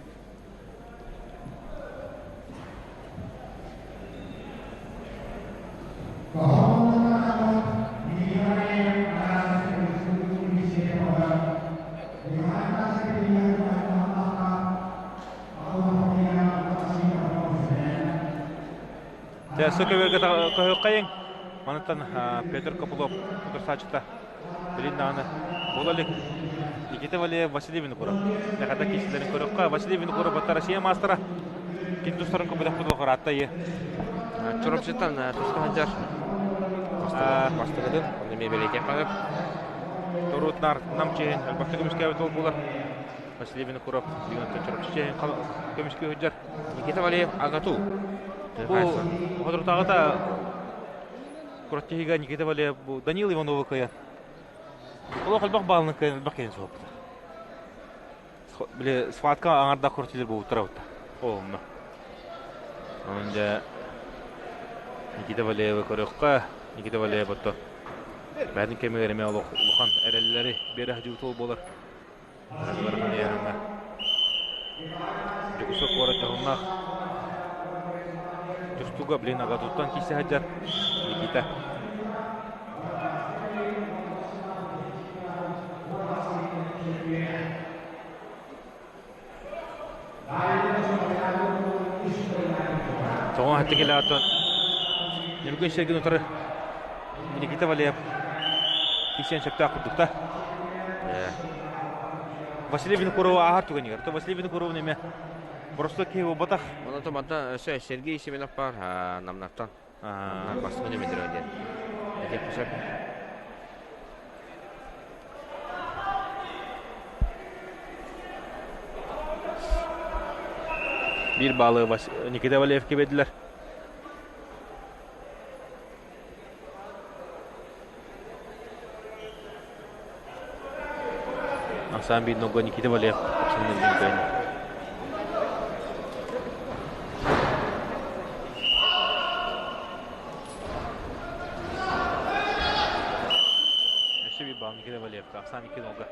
Speaker 1: Дьэ, сөкөбөргө көһүөххэйиҥ. Манытан Петр Копылов утарсааччыта билин даҕаны буола илик. Никита Валеев Василий Винокуров. Эҕэрдэ киирсилэрин көрүөххэ. Василий Винокуров батта Россия маастара. Ким тустарын көмөлөхпүт буолар ие.
Speaker 2: Чурапчыттан туста сылдьар бастыгытын, онно эмиэ бэлиэтиэххэ сөп.
Speaker 1: Торуутнар нам чиһин элбэхтик көмүскээбит ол буолар. Василий Винокуров бүгүн Чурапчы чиһин көмүскүү сылдьар.
Speaker 2: Никита Валеев АГАТУ.
Speaker 1: Бу соторутааҕыта Кураттиһига Никита Валеев бу Данил Ивановы кыайан. Олох элбэх баалын кыайан элбэх киһини суоппута. Били схватка аҥардаах куртилер буолуттара бутта. Ол онно. Онон дьэ Никита Валеевы көрүөххэ. Никита Валеев отто бэйэтин кэмигэр эмиэ олох улахан эрэллэри биэрэ сылдьыбыт буолар. Ыарахан ыйааһыҥҥа Дьокуускай куорат дьоһуннаах. Тустууга блин агатуттан киирсэ сылдьар Никита. Тоҕо хатты келаатон Ньургун Сергин утары Никита Валеев киирсиэн сөптөөх курдук да. Василий Винокуров ааһар түгэнигэр. То Василий Винокуров неме просто киһи буолбатах.
Speaker 2: Онон манта өссө Сергей Семенов баар намнартан. Бастакы нөмүдөрө диэн. Этиэххэ сөп.
Speaker 1: Биир баалы Никита Валеевке биэрдилэр. Ахсаан биир ногго Никита Валеев Өссө биир баал Никита Валеевка. Ахсаан икки нолга.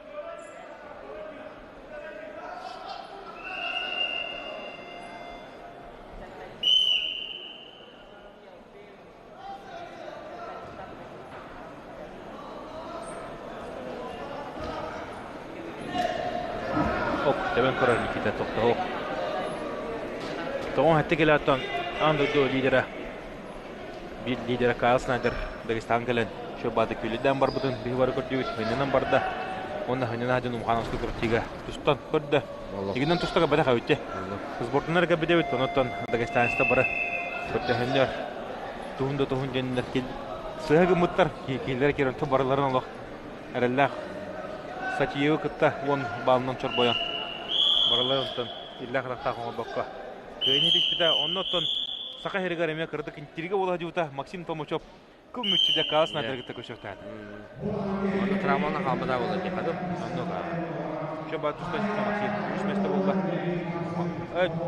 Speaker 1: Ок, тэбэн көрөр Никита тохтоһуох. Тоҕон хэтти кэлээттон аан дойду лидера биир лидера Кайл Снайдер Дагестан кэлэн Шөбаты күлүдээн барбытын биһи бары көрдүбүт хынньанан барда. Уонна хынньана дьон Умхановский куртига тустан көрдө. Игинэн тустага бэтэх эбитте. Сбордунар кэбидэбит, онуттан дагестанецтар бары көрдөһөннөр туһун да туһун диэннэр сыһа гыммыттар киилэр киирэн барыларын олох эрэллээх Сатиевы кытта уон баалынан чорбойон барыларын онтон иллээх атахтаах оҥорбокко кыайыны түспүтэ. Онно оттон Саха сиригэр эмиэ кыратык интрига буола сылдьыбыта Максим Томучев кыл мүччү Каас Снайдеры кытта көрсүөхтээтэ.
Speaker 2: Онно травманы хаалбата буолла диэхэ дуу?
Speaker 1: Оннук. Еще ба туста Максим үс месте буолла.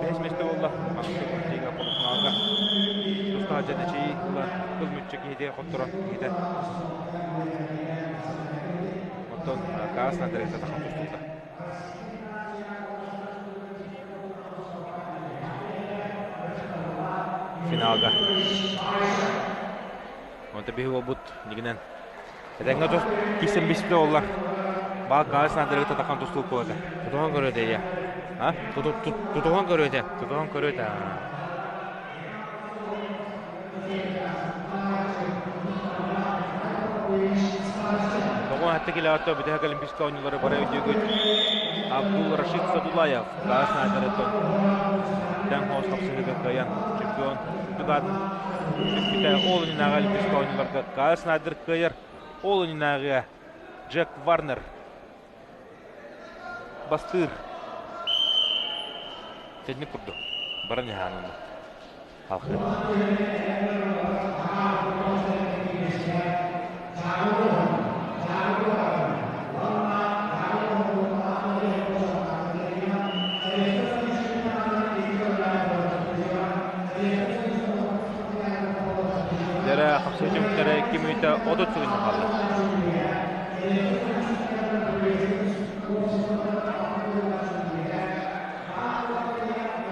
Speaker 1: Бэс месте буолла. Максим Куртига полуфиналга. Туста дьэдэчи ылан кыл мүччү киһитигэр хотторон киһитэ. Оттон Каас Снайдеры кытта тахан тустубута. Финалга. Онто биһи уолбут нигинен этэҥҥэ тус кисэн биспит оллар. Баа каас надарыгы татахан тустуук буолата.
Speaker 2: Тутуһан көрүөтэ я.
Speaker 1: А?
Speaker 2: Тутуһан көрүөтэ.
Speaker 1: Тутуһан көрүөтэ. Тоҕо хатта килаатта бүтэһик Олимпийскай оонньуулары бары өйдүүгүт. Абдул Рашид Садулаев гаас наадырыттан тэҥ хоос хапсыһыыга кыайан чемпион үрдүк аатын сүкпүтэ. Ол иннинээҕи Олимпийскай оонньууларга гаас наадыр кыайар. Ол иннинээҕигэ Джек Варнер бастыыр. Сэтинник курдук баран иһаан онно. Халхы. Дэрэ хапсыы түмүктэрэ 2 мүнүүтэ 30 секунда хаалла.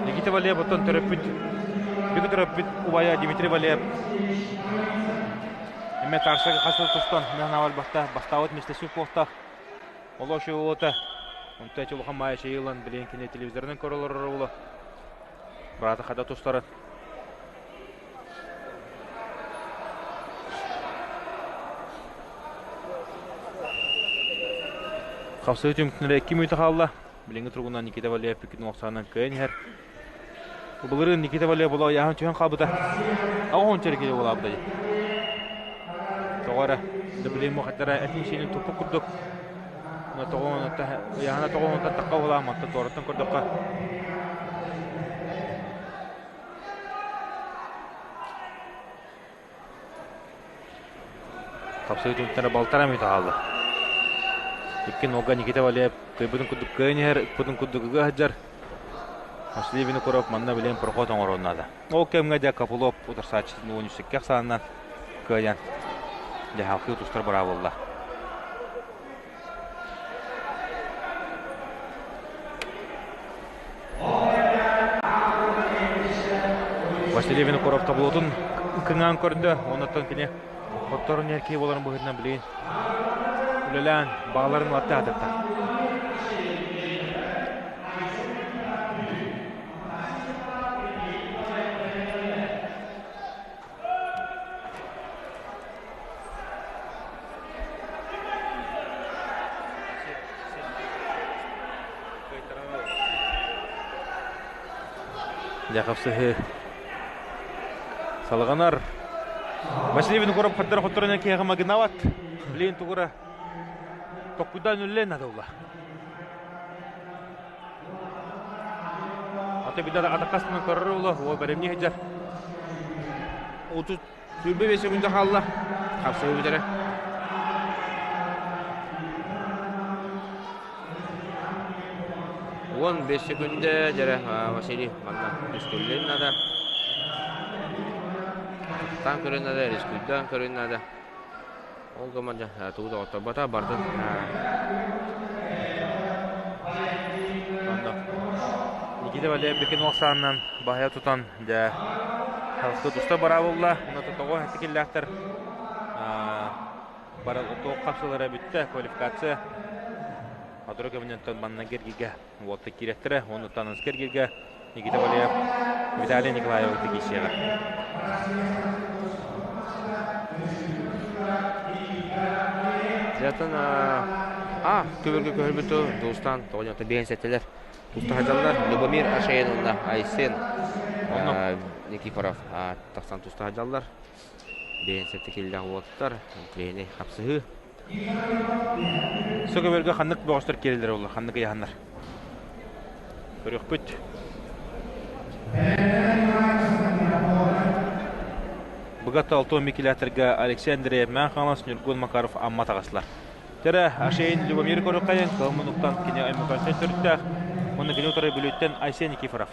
Speaker 1: Никита Валеев оттон төрөппүт бүгүн төрөппүт убайа Дмитрий Валеев эмэ Тарсага хас да тустан мэхнавал баста бастаабыт миэстэ суохтаах олошу уота онто улахан маайа ылан билигин кини телевизорынан көрө олорор уола быраата хада тустарын Хапсыы түмүктүнэрэ 2 мүнүүтэ хаалла. Билиҥҥи туругунан Никита Валеев бүкүн охсаанан кыайан иһэр. Былырыын Никита Валеев була ыйааһын түһэн хаалбыта. Аҕа он чэрикили буолаабыта дии. Тоҕо эрэ, да билим хаттара этин сиэнин туппут курдук. Ыйааһына тоҕо онтон тахха буолаам, онтон туораттан көрдөххө Хапсыы түмүктэрэ балтараа мүнүүтэ хаалла. Икки нолга Никита Валеев кыайбытын курдук кыайан иһэр, ыкпытын курдук ыга сылдьар. Василий Винокуров манна билигин проход оҥоруон наада. Ол кэмҥэ дьэ Копылов утарсааччытын уон үс ахсаанынан кыайан дьэ халкыы тустар быраабылла. Василий Винокуров таблотун кыҥаан көрдө, оннуттан кини хотторун эркии буоларын быһыытынан билигин үлэлээн бааларын латта атырта. Дьахапсыһы салҕанар. Василий Винокуров хаттара хотторон киһиэхэ магынават. Билигин тугура токкуйдаан үллэн надо Аты бидэ атаккасынан көрөр ула, уол бэримни сылдьар.
Speaker 2: 35 секунда хаалла. Хапсыбы бүтэрэ. 15 секунда дьэрэ Василий манна түскүллүн надо. Тан көрөн надо, рискуйдан көрөн надо. Ол гынан дьэ тугу да оҕотторбото, бардын.
Speaker 1: Онно Никита Валерьевич охсаанынан баһыйа тутан дьэ халыска туста бараабылла. Онно тоҕо этикиллээхтэр туох хапсылара бүттэ квалификация Адыра көмөнөн манна киргигэ уолта киирэттэрэ уонна таныска киргигэ Никита Валерьев Виталий Николаевы киисиэҕэ.
Speaker 2: Дьатын а көбөргө көһөрбүтү Дулустан тоҕоньото биэн сеттелер туста хадьаллар Любомир Ашеин уонна Айсен Никифоров тахсан туста хадьаллар биэн сетте киллэх уоттар трени хапсыһыы
Speaker 1: Сөкөбөргө ханнык бөҕөстөр киирэллэр олор, ханнык ыйаһаннар? Көрүөхпүт. Быгат Алтон Микилятырга Алексей Андреев Хаҥалас, Ньургун Макаров Амма таҕыслар. Тэрэ Ашейн Любомир Көрүккайын кыһыл муннуктан кини Аймакантан төрүттээх, уонна кини утары Бүлүүттэн Айсен Никифоров.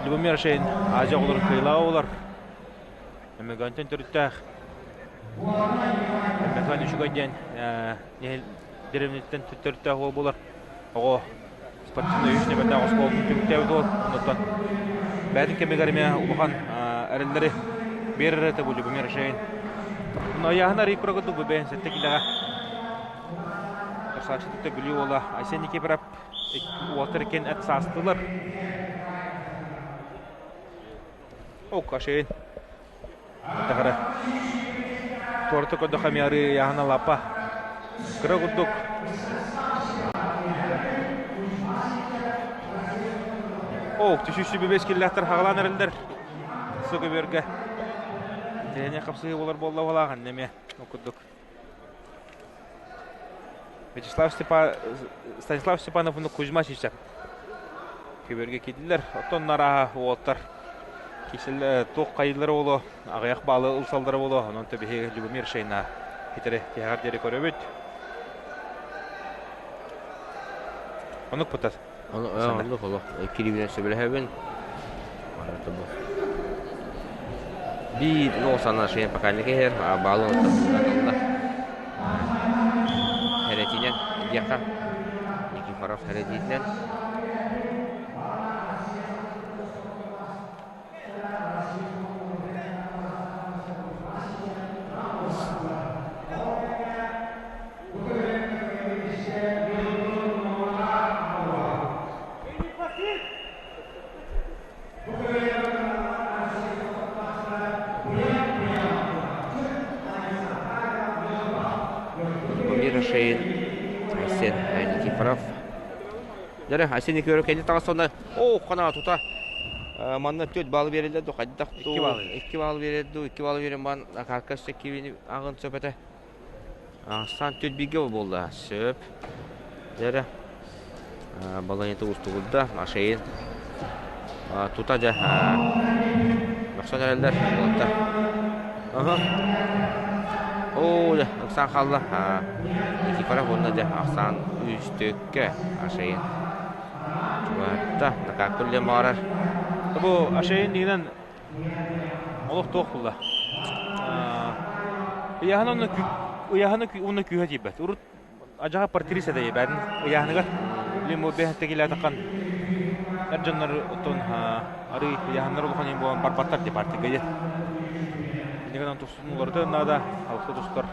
Speaker 1: Любомир Шейн Азия оҕолорун кыайылаах оҕолор. Өмөгөнтөн төрүттээх Өмөгөн үчүгэй диэн деревнеттен төрүттээх уол буолар. Оҕо спортивнай үс нөмэрдээх оскуолатын түмүктээбит уол. Оннуттан бэйэтин кэмигэр эмиэ улахан эрэллэри биэрэр этэ бу Любомир Шейн. Ыйааһын арый курагы бу бэйэн сэттэ килэҕэ Красавчик Бүлүү уола Айсен Никифоров уолтар иккиэн эт саастылар. Окка Шейн. Тахара. Туорта көрдөххө эмиэ арыы ыйааһына лаппа. Кыра курдук. Ох, түшүшү бэс киллэхтэр хаҕалаан эрэллэр. Сөкөбөргө. Тэһэне хапсыһыы болар буолла балаахан эмиэ. Ол курдук. Вячеслав Степан... Станислав Степанов уну Кузьма Сисяк көбөргө киирдилэр. Оттон нарааһа уолаттар кисел туох хайыллара боло, аҕыйах баалы ылсаллара боло, онон төбүһи Любомир Шейна хитэри тиһэҕэр диэри көрөбүт. Онук путат.
Speaker 2: Оннук олох кириибинэн сөбүлэһэбин. Биир нуосана шейн пока не кэһэр, баалын оттон Хэрэтинэн диэххэ Никифоров хэрэтиитинэн Мира Шейн, Айсен Никифоров. Дәрі, Айсен Никифоров кэнни таҕыстана, о, хана тута. Манна 4 балл берилер ду, хайдах ду, 2 балл берер ду, 2 балл берен бан каркас кивини ағын сөпете. Сан 4 биге болду. Сөп. Дәрі, баланета устугурда, Ашейн тута дьэ мөхсөн эрэллэр уолаттар. Аха. Оо дьэ ыксаан хаалла. Никифоров уонна дьэ ахсаан үстүккэ Ашейн. Чугаһатта, накааккыллыан баҕарар.
Speaker 1: Бу Ашейын дигинэн олох туох була. Ыйаһын онно ыйаһыны уонна күүһэ тиийбэт. Урут ажаха партириса да бээтин ыйаһыныгар билим бу бэһэтте килээтахан эр дьоннор оттон арый ыйаһыннар улахан юм буолан барбаттар ди партига дьэ. Иннигэнэн тустун уларыта наада алта тустар.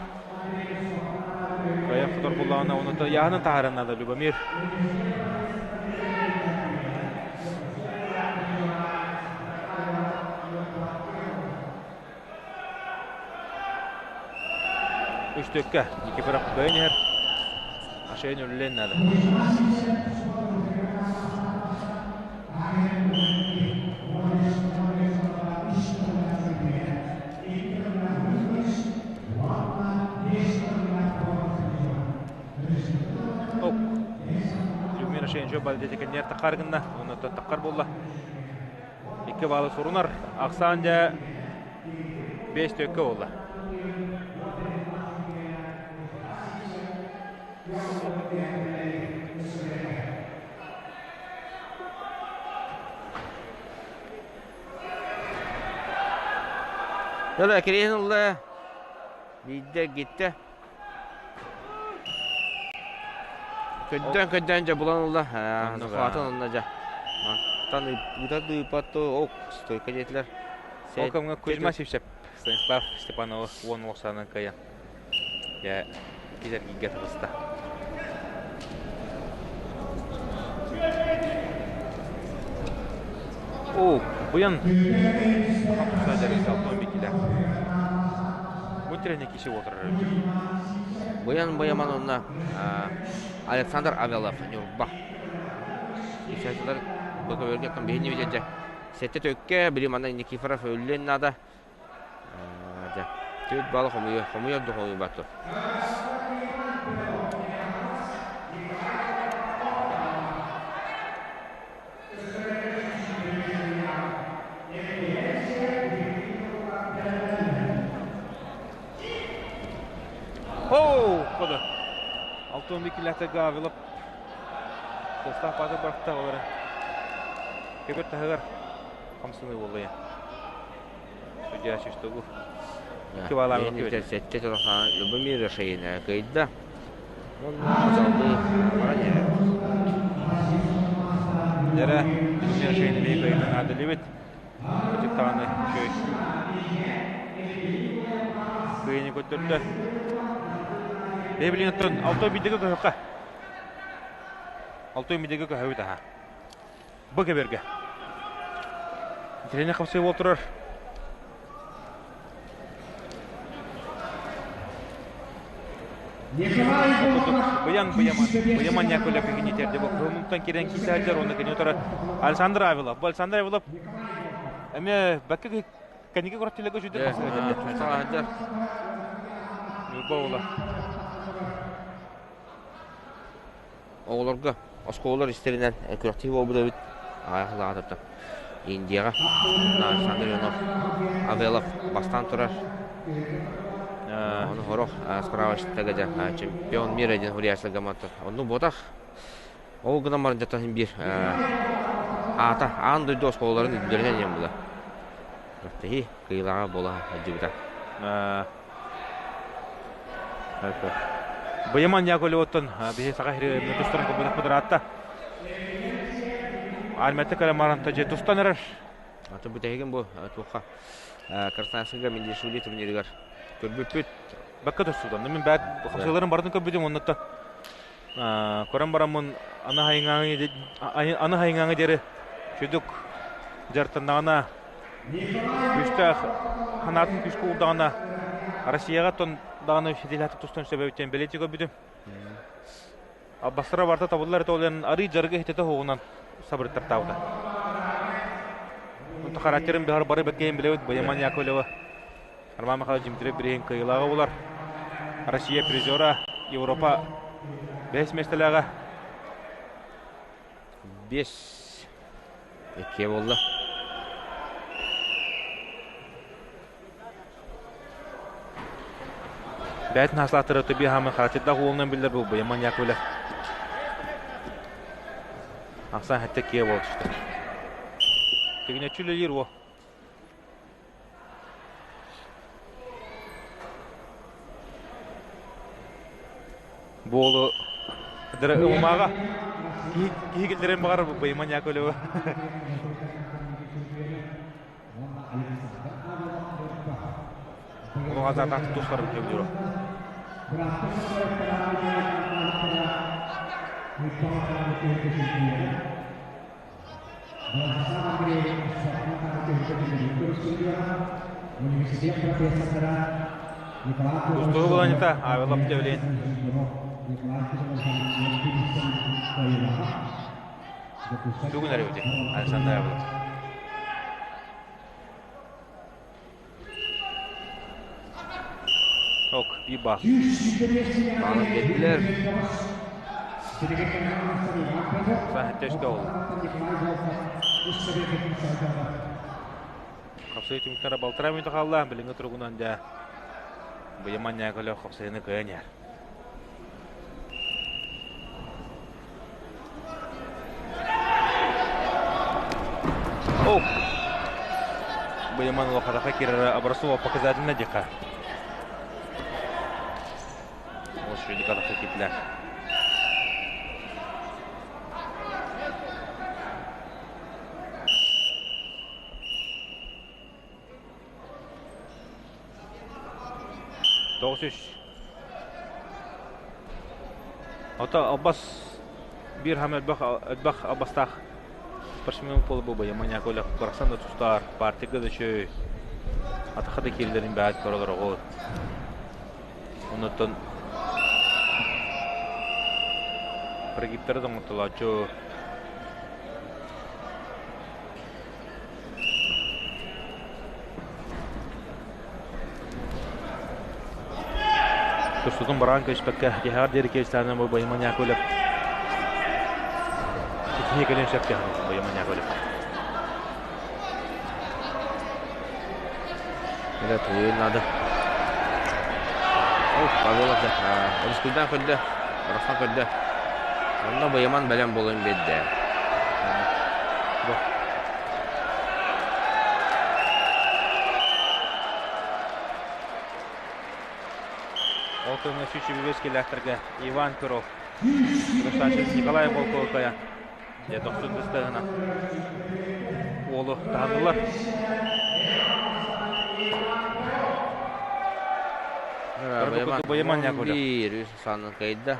Speaker 1: Кайа хотор буллаҕына оны ыйаһынын таһааран наада Любомир. Үстүөккэ Никифоров кыайан иһэр. Ашайын үлэлиэн наада. Ок. Любмир Ашайын жо балдетикеннер таққар гынна, оны таққар болла. Икки баалы сурунар. Ахсаан дьэ 5 төккө буолла.
Speaker 2: Дала кириэн ылла. Биирдэ гиттэ. Көддөөн көддөөн дьэ булан ылла. Хатын онно дьэ. Мантан ыыта ыыппат ок стойка диэтилэр.
Speaker 1: Ол кэмҥэ Кузьма Сивцев Станислав Степанова уон уохсаанан кыайан дьэ иккис эргииргэ таҕыста. Оо, быйан тупса дьарыйда алтан бикилэ. Бу тренер киши отырар эбит.
Speaker 2: Быйан Быйаман онно Александр Авелов Ньурба. Исаачылар бу көбөргө оттон биһини билэрдэ. Сэттэ төккө били манна Никифоров өллүөн наада. Дьэ, түөрт баалы хомуйар, хомуйар да хомуйбат дуо?
Speaker 1: Оу, хода. Алтон бикилэхтэ Гавилов Состав паты барахта олары. Көбөр таһыгар хамсыныы буолла. Судья Шестогу. Икки баалаах
Speaker 2: Биһиги сэттэ сорохаан Любомир Шейна кыайда. Уонна салгыы баран иһэр.
Speaker 1: Дьэрэ, Любомир Шейна бэйи кыайыытын аадылыбыт. Кычык даҕаны үчүгэй. Кыайыны көрдөрдө. Бэйи билигин оттон алтой биирдэгэ көһөххө. Алтой биирдэгэ көһөбүт аха. Бу кэбэргэ. Тренер хапсыы буол турар. Быйан Быйаман, Быйаман Яковлев кигинитер деп кыһымыттан кирен киисээдер онно кини утары Александр Авилов. Бу Александр Авилов эмиэ бакка кэнники көрөттүлэргэ үчүгэй хасыга Ньурба уола.
Speaker 2: Оҕолорго оскуолалар истэринэн күрэхтэһии буолбут эбит. Аҕыйах Индияҕа Александр Иванов Авелов бастаан турар. Ону сорох справочниктарга дьэ чемпион мира диэн суруйааччыларга мантан оннук буотах. Ол гынан баран дьэ биир аата аан дойду оскуолаларын үрдүлэринэн диэн була. Күрэхтэһии кыайыылааҕа буола сылдьыбыта.
Speaker 1: Быйаман Яковлевоттан биһи саха сири тустарын көрбөтөх быдараатта. Армията кэлэн же тустан эрэр.
Speaker 2: Аты бүтэһигин бу туохха Красноярскайга Мендишвили турнирыгар көрбүппүт.
Speaker 1: Бакка тустудан. Мен бәт хапсыыларын бардын көрбүтүм оннотто. Көрөн бараммын аны хайыңаҥы аны хайыңаҥы диэри чүдүк дьартаннаҕына күүстээх ханаатын күүскэ уурдаҕына Россияҕа тон даҕаны ситиһилэхтик тустан сөбөбүттэн бэлиэтии көрбүтүм. Бастара барта табыллар этэ ол арыы дьарыгы иһитэтэ оһугунан сабырыттартаабыта. Онто характерын быһар бары бэккэйин билэбит Баяман Яковлева Роман Михайлович Дмитриев бириһин кыайыылааҕа булар. Россия призера, Европа бэһис миэстэлээҕэ.
Speaker 2: Бес иккиэ буолла.
Speaker 1: Бэйэтин хаслааттары төбү хаамын харачырдаах уолунан биллэр бу Баяман Яковлев. Ахсан хэтте киэ буол түстэ. Тигинэччи үлэлиир уол. Буолу дыры ыммаҕа киһи киллэрин баҕар Быйман Яковлева. Улаҕа тустар көбүлүрө. Устуу буланьыта Авелов Девлин. Бүгүн эрэ Александр Авелов. Ок, биба.
Speaker 2: Баалын биэрдилэр.
Speaker 1: Саһыттешке ол. Хапсыы түмүктэрэ балтараа мүнүүтэ хаалла. Билиҥҥи туругунан дьэ Быйаман Яковлев хапсыыны кыайан иһэр. О! Быйаман улахараха кирара образцово показательно диха. Ол шүлік араха китлер. 9-3. Ото албас биир хам элбэх элбэх албастаах спортсмен буолу бу Яман Яковлев барахсан да тустар партияга да үчүгэй атаха да киирлэрин бэйэт көрөлөр оҕо оннуттан прогибтары да оҥортолооччу Тустутун бараан көспөккө тиһэҕэр диэри киэстээнэ бу Быйман Яковлев ситиһии кэлин сөп Быйман Яковлев.
Speaker 2: Это твоей надо. О, Павелов да. Рыскуйдан көрдө. Барахсан көрдө. Онно Быйман бэлэм буолан биэрдэ.
Speaker 1: Бу. Ол кэмҥэ сүүс кэлээхтэргэ Иван Перов, Николай Волкова Дьэ, дохсун быстаһына уолу таһыннылар. Боеман Яковлев.
Speaker 2: Биир үс санын кыйда.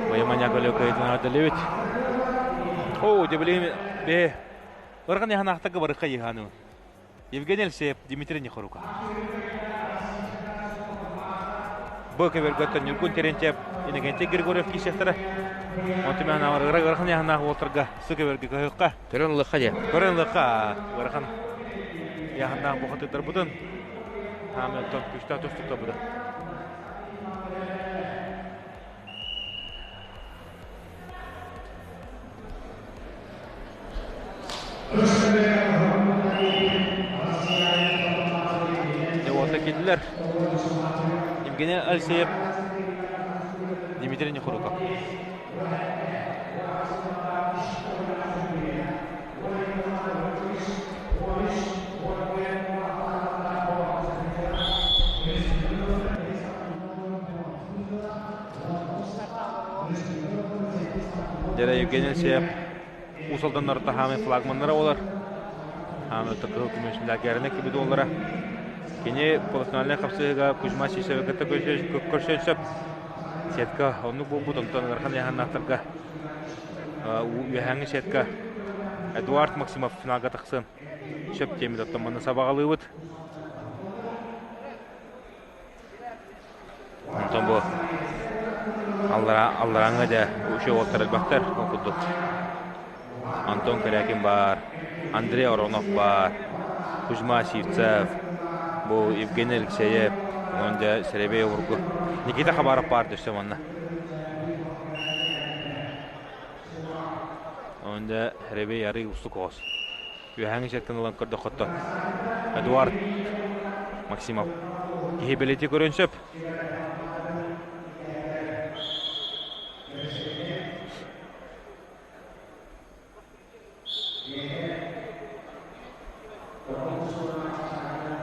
Speaker 1: Боеман Яковлев кыйдын аадалыбит. О, дебилим бе Ырган яханаахтарга барыха йыһааны. Евгений Алексеев, Дмитрий Нехорука. Бу көбөргөттөн Ньургун Терентьев, Иннокентий Григорьев киисэхтэрэ. Онтуман ырахан яханаах уолтарга сы көбөргө көһөххө.
Speaker 2: Көрөн ылыхха дьэ.
Speaker 1: Көрөн ылыхха ыарахан яханаах бухатыттарбытын хаамыттан күстээх тустуктарбытын. Уота киирдилэр. Евгений Алексеев, Дмитрий Нехоруков. Дьэрэ Евгений Алексеев Уус Алданнарта хаамай флагманнара буолар. Хаамай кыһыл көмүс лягеріне кибит уоллара. Кини полуфинальнай хапсыһыга Кузьма Сисовы кытта көрсөн сөп. Сетка оннук буолбут, онтон ыарахан яһаннаахтарга үөһээҥҥи сетка Эдуард Максимов финалга тахсан сөп диэммит оттон манна сабаҕалыыбыт. Онтон бу аллараа алларааҥҥа дьэ үчүгэй уолаттар элбэхтэр ол курдук Антон Корякин баар, Андрей Оронов баар, Кузьма Сивцев, бу Евгений Алексеев, онон дьэ сэрэбэй обургу Никита Хабаров баар өссө манна. Онон дьэ сэрэбэй арый устук оҕус. Үөһээҥи сиртэн ылан көрдөххө Эдуард Максимов киһи бэлиэтии көрүөн сөп.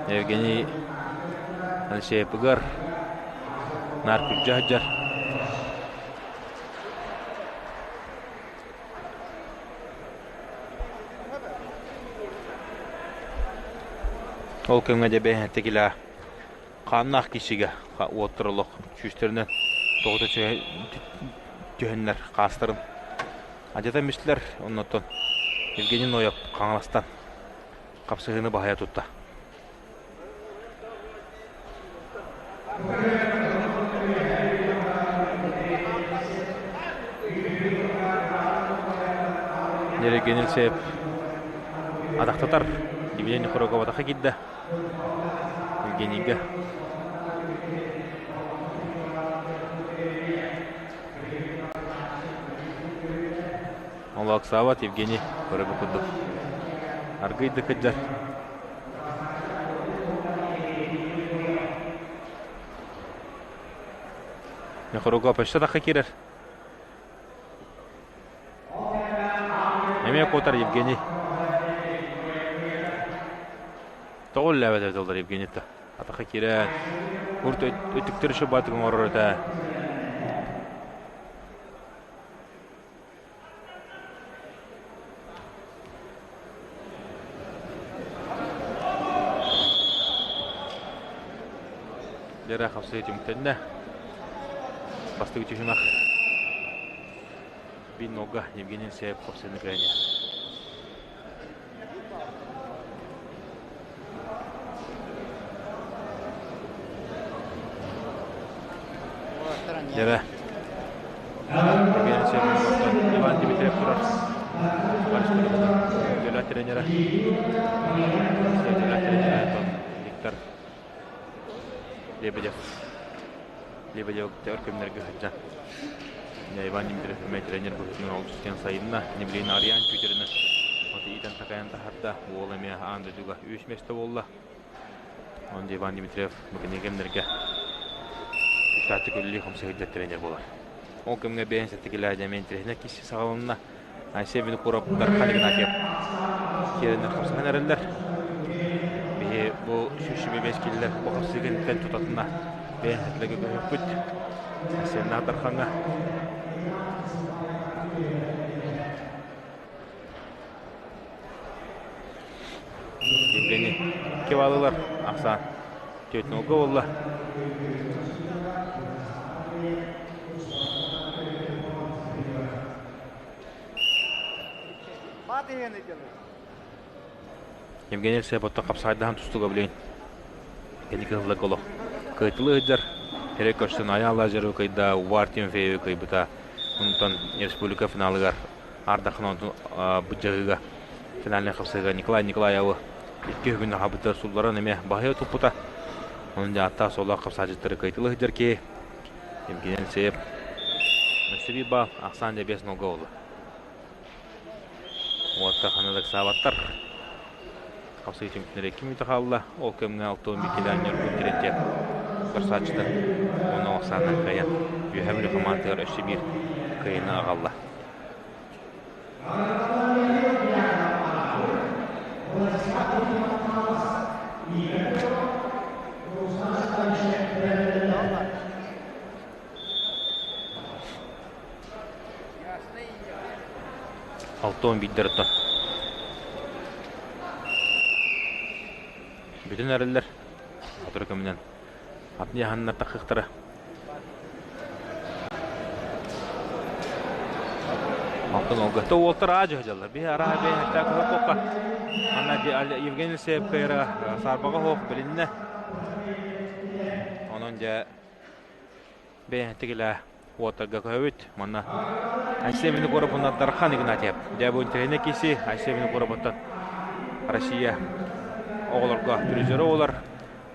Speaker 1: Евгений Алексеевыгар наар күрдьэ сылдьар. Ол кэмҥэ дьэ бэйэһэттэ хааннаах киһигэ уоттар олох сүүстэринэн тоҕута түһэннэр хаастарын Адьата мистилэр, оннуттан Евгений Ноев Хаҥаластан хапсыһыыны баһыйа тутта. Евгений Алексеев атахтатар Евгений Хорогов атаха киирдэ. Евгенийгэ Олооксаабат Евгений көрөбү курдук аргыый да кырдьар. Михаруга почта тахха киирэр. Эмиэ куотар Евгений. Тоҕо үллээбэт эбит олор Евгений-то. Атахха киирэн, урут өттүктэр еще баатык оҥорор этэ. Лера хапсыы түмүктэннэ. Бастакы түһүмэх Биннога Евгений Алексеев хапсыыны кыайа. Дьэрэ. Иван Дмитриев турар. Дьөлө тренера. Дьөлө тренера Виктор Лебедев. Лебедев өр күннэргэ сылдьан. Иван Дмитриев эмиэ тренер быһыытынан олус диэн сайынна. Небелин Ариан Чутерины от иитэн такайан таһарда. Уол эмиэ аан дойдуга үс миэстэ буолла. Он Иван Дмитриев бу кэнники кэмнэргэ күүстээхтик үлэлии хамсыһыйдар тренер буолар. Ол кэмҥэ бэйэн сэттикилээ дьэ интэриэһинэй киси саҕаланна. Айсен Винокуров Дархан Игнатьев киэрэннэр хапсыһан эрэллэр. Биһи бу 125 киллэр бу хапсыгын тутатына бэйэн сэтлэгэ көһүөхпүт. Айсеннаах Дархаҥҥа Евгений Кивалылар ахсаан 4-0 буолла. Евгений Алексеев оттон хапсаайдаһан тустууга билигин кэнники сылларга олох кыайтылыы сылдьар. Эрэ көрсөн Айаал Лазаревы кыайда, Увар Тимофеевы кыайбыта. Онтон республика финалыгар Ардахын быдьаһыыга финальнай хапсыыга Николай Николаевы икки күн аһабыта сулларан эмиэ баһыйа туппута. Онон дьааттаах суоллаах хапсааччыттары кыайтылыы сылдьар киһи Евгений Алексеев өссө биир баал ахсаан дьэ 5 нолга буолла. Уоттар ханна да ыксаабаттар. Хапсыы түмүктэнэрэ 2 мүнүүтэ хаалла. Ол кэмҥэ Алтон Микелян Ньургун Терентьев көрсааччытын уонна ахсаанынан кыайан Үөһээ Бүлүү хамаандатыгар өссө биир кыайыыны аҕалла. Алтон биирдэр оттон. Бүтүн эрэллэр. Сотору кэминэн атын яһаннар таххыахтара. Алтан олга. То уолтар аа дьаһаллар. Биһи араа бэйэһэттээх куһа Анна Евгений Алексеев кыайара саарбаҕа хоох билиннэ. Онон дьэ бэйэһэттигилээ уоттарга көһөбүт. Манна Айсен Винокуров уонна Дархан Игнатьев. Дьэ бу интэриэһинэй киси Айсен Винокуровтан Россия оҕолорго призеры олар.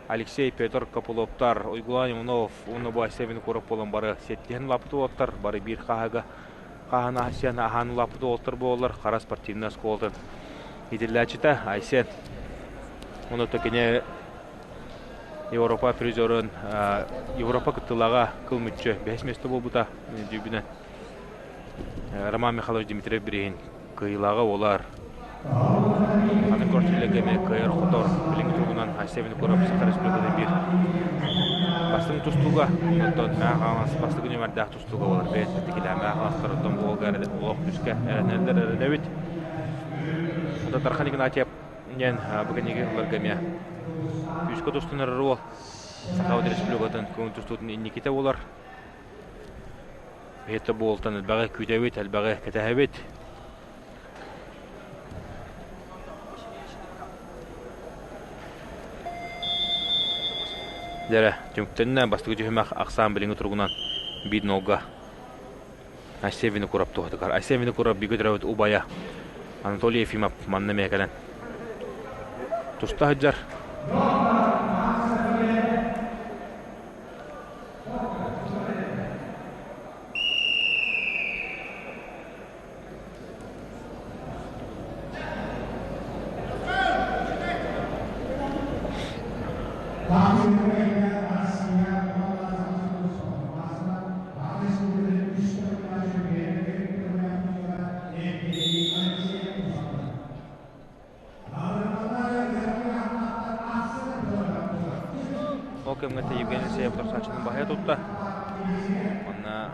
Speaker 1: Алексей Петр Копыловтар, Уйгулан Иванов уонна бу Айсен Винокуров буолан бары сиэттиһэн улааппыт уолаттар, бары биир хааһыга хаһан аһасыан аһаан улааппыт уолаттар буолаллар. Хара спортивнай оскуолатын. Итиллээччитэ Айсен. Онно кини Европа призерын Европа кыттыылааҕа кыл мүччү бэһис миэстэ буолбута дүүбүнэн Роман Михайлович Дмитриев бирииһин кыайыылааҕа буолар. Аны көрсүллэргэ эмиэ кыайар-хотор билиҥҥи туругунан Айсен Винокуров Саха Республикатын биир бастыҥ тустууга, оттон Мэҥэ Хаҥалас бастакы нүөмэрдээх тустууга буолар. Бэйэтэ тикилээх Мэҥэ Хаҥаластар оттон буолга олох күүскэ эрэнэллэр эрэнэбит. Онтон Дархан Игнатьев диэн бу кэнники сылларга эмиэ күүскэ тустунар уол Саха Республикатын көҥүл тустуутун инникитэ буолар. Биһиэхэ буолтан элбэҕи күүтэбит, элбэҕи кэтэһэбит. Дьэрэ, түмүктэннэ бастакы түһүмэх ахсаан билиҥҥи туругунан биир нолга Айсен Винокуров туһатыгар. Айсен Винокуров бииргэ төрөөбүт убайа Анатолий Ефимов манна эмиэ кэлэн туста сылдьар. Ол кэмҥэ Евгений Алексеев тахсааччыны баһыйа тутта. Уонна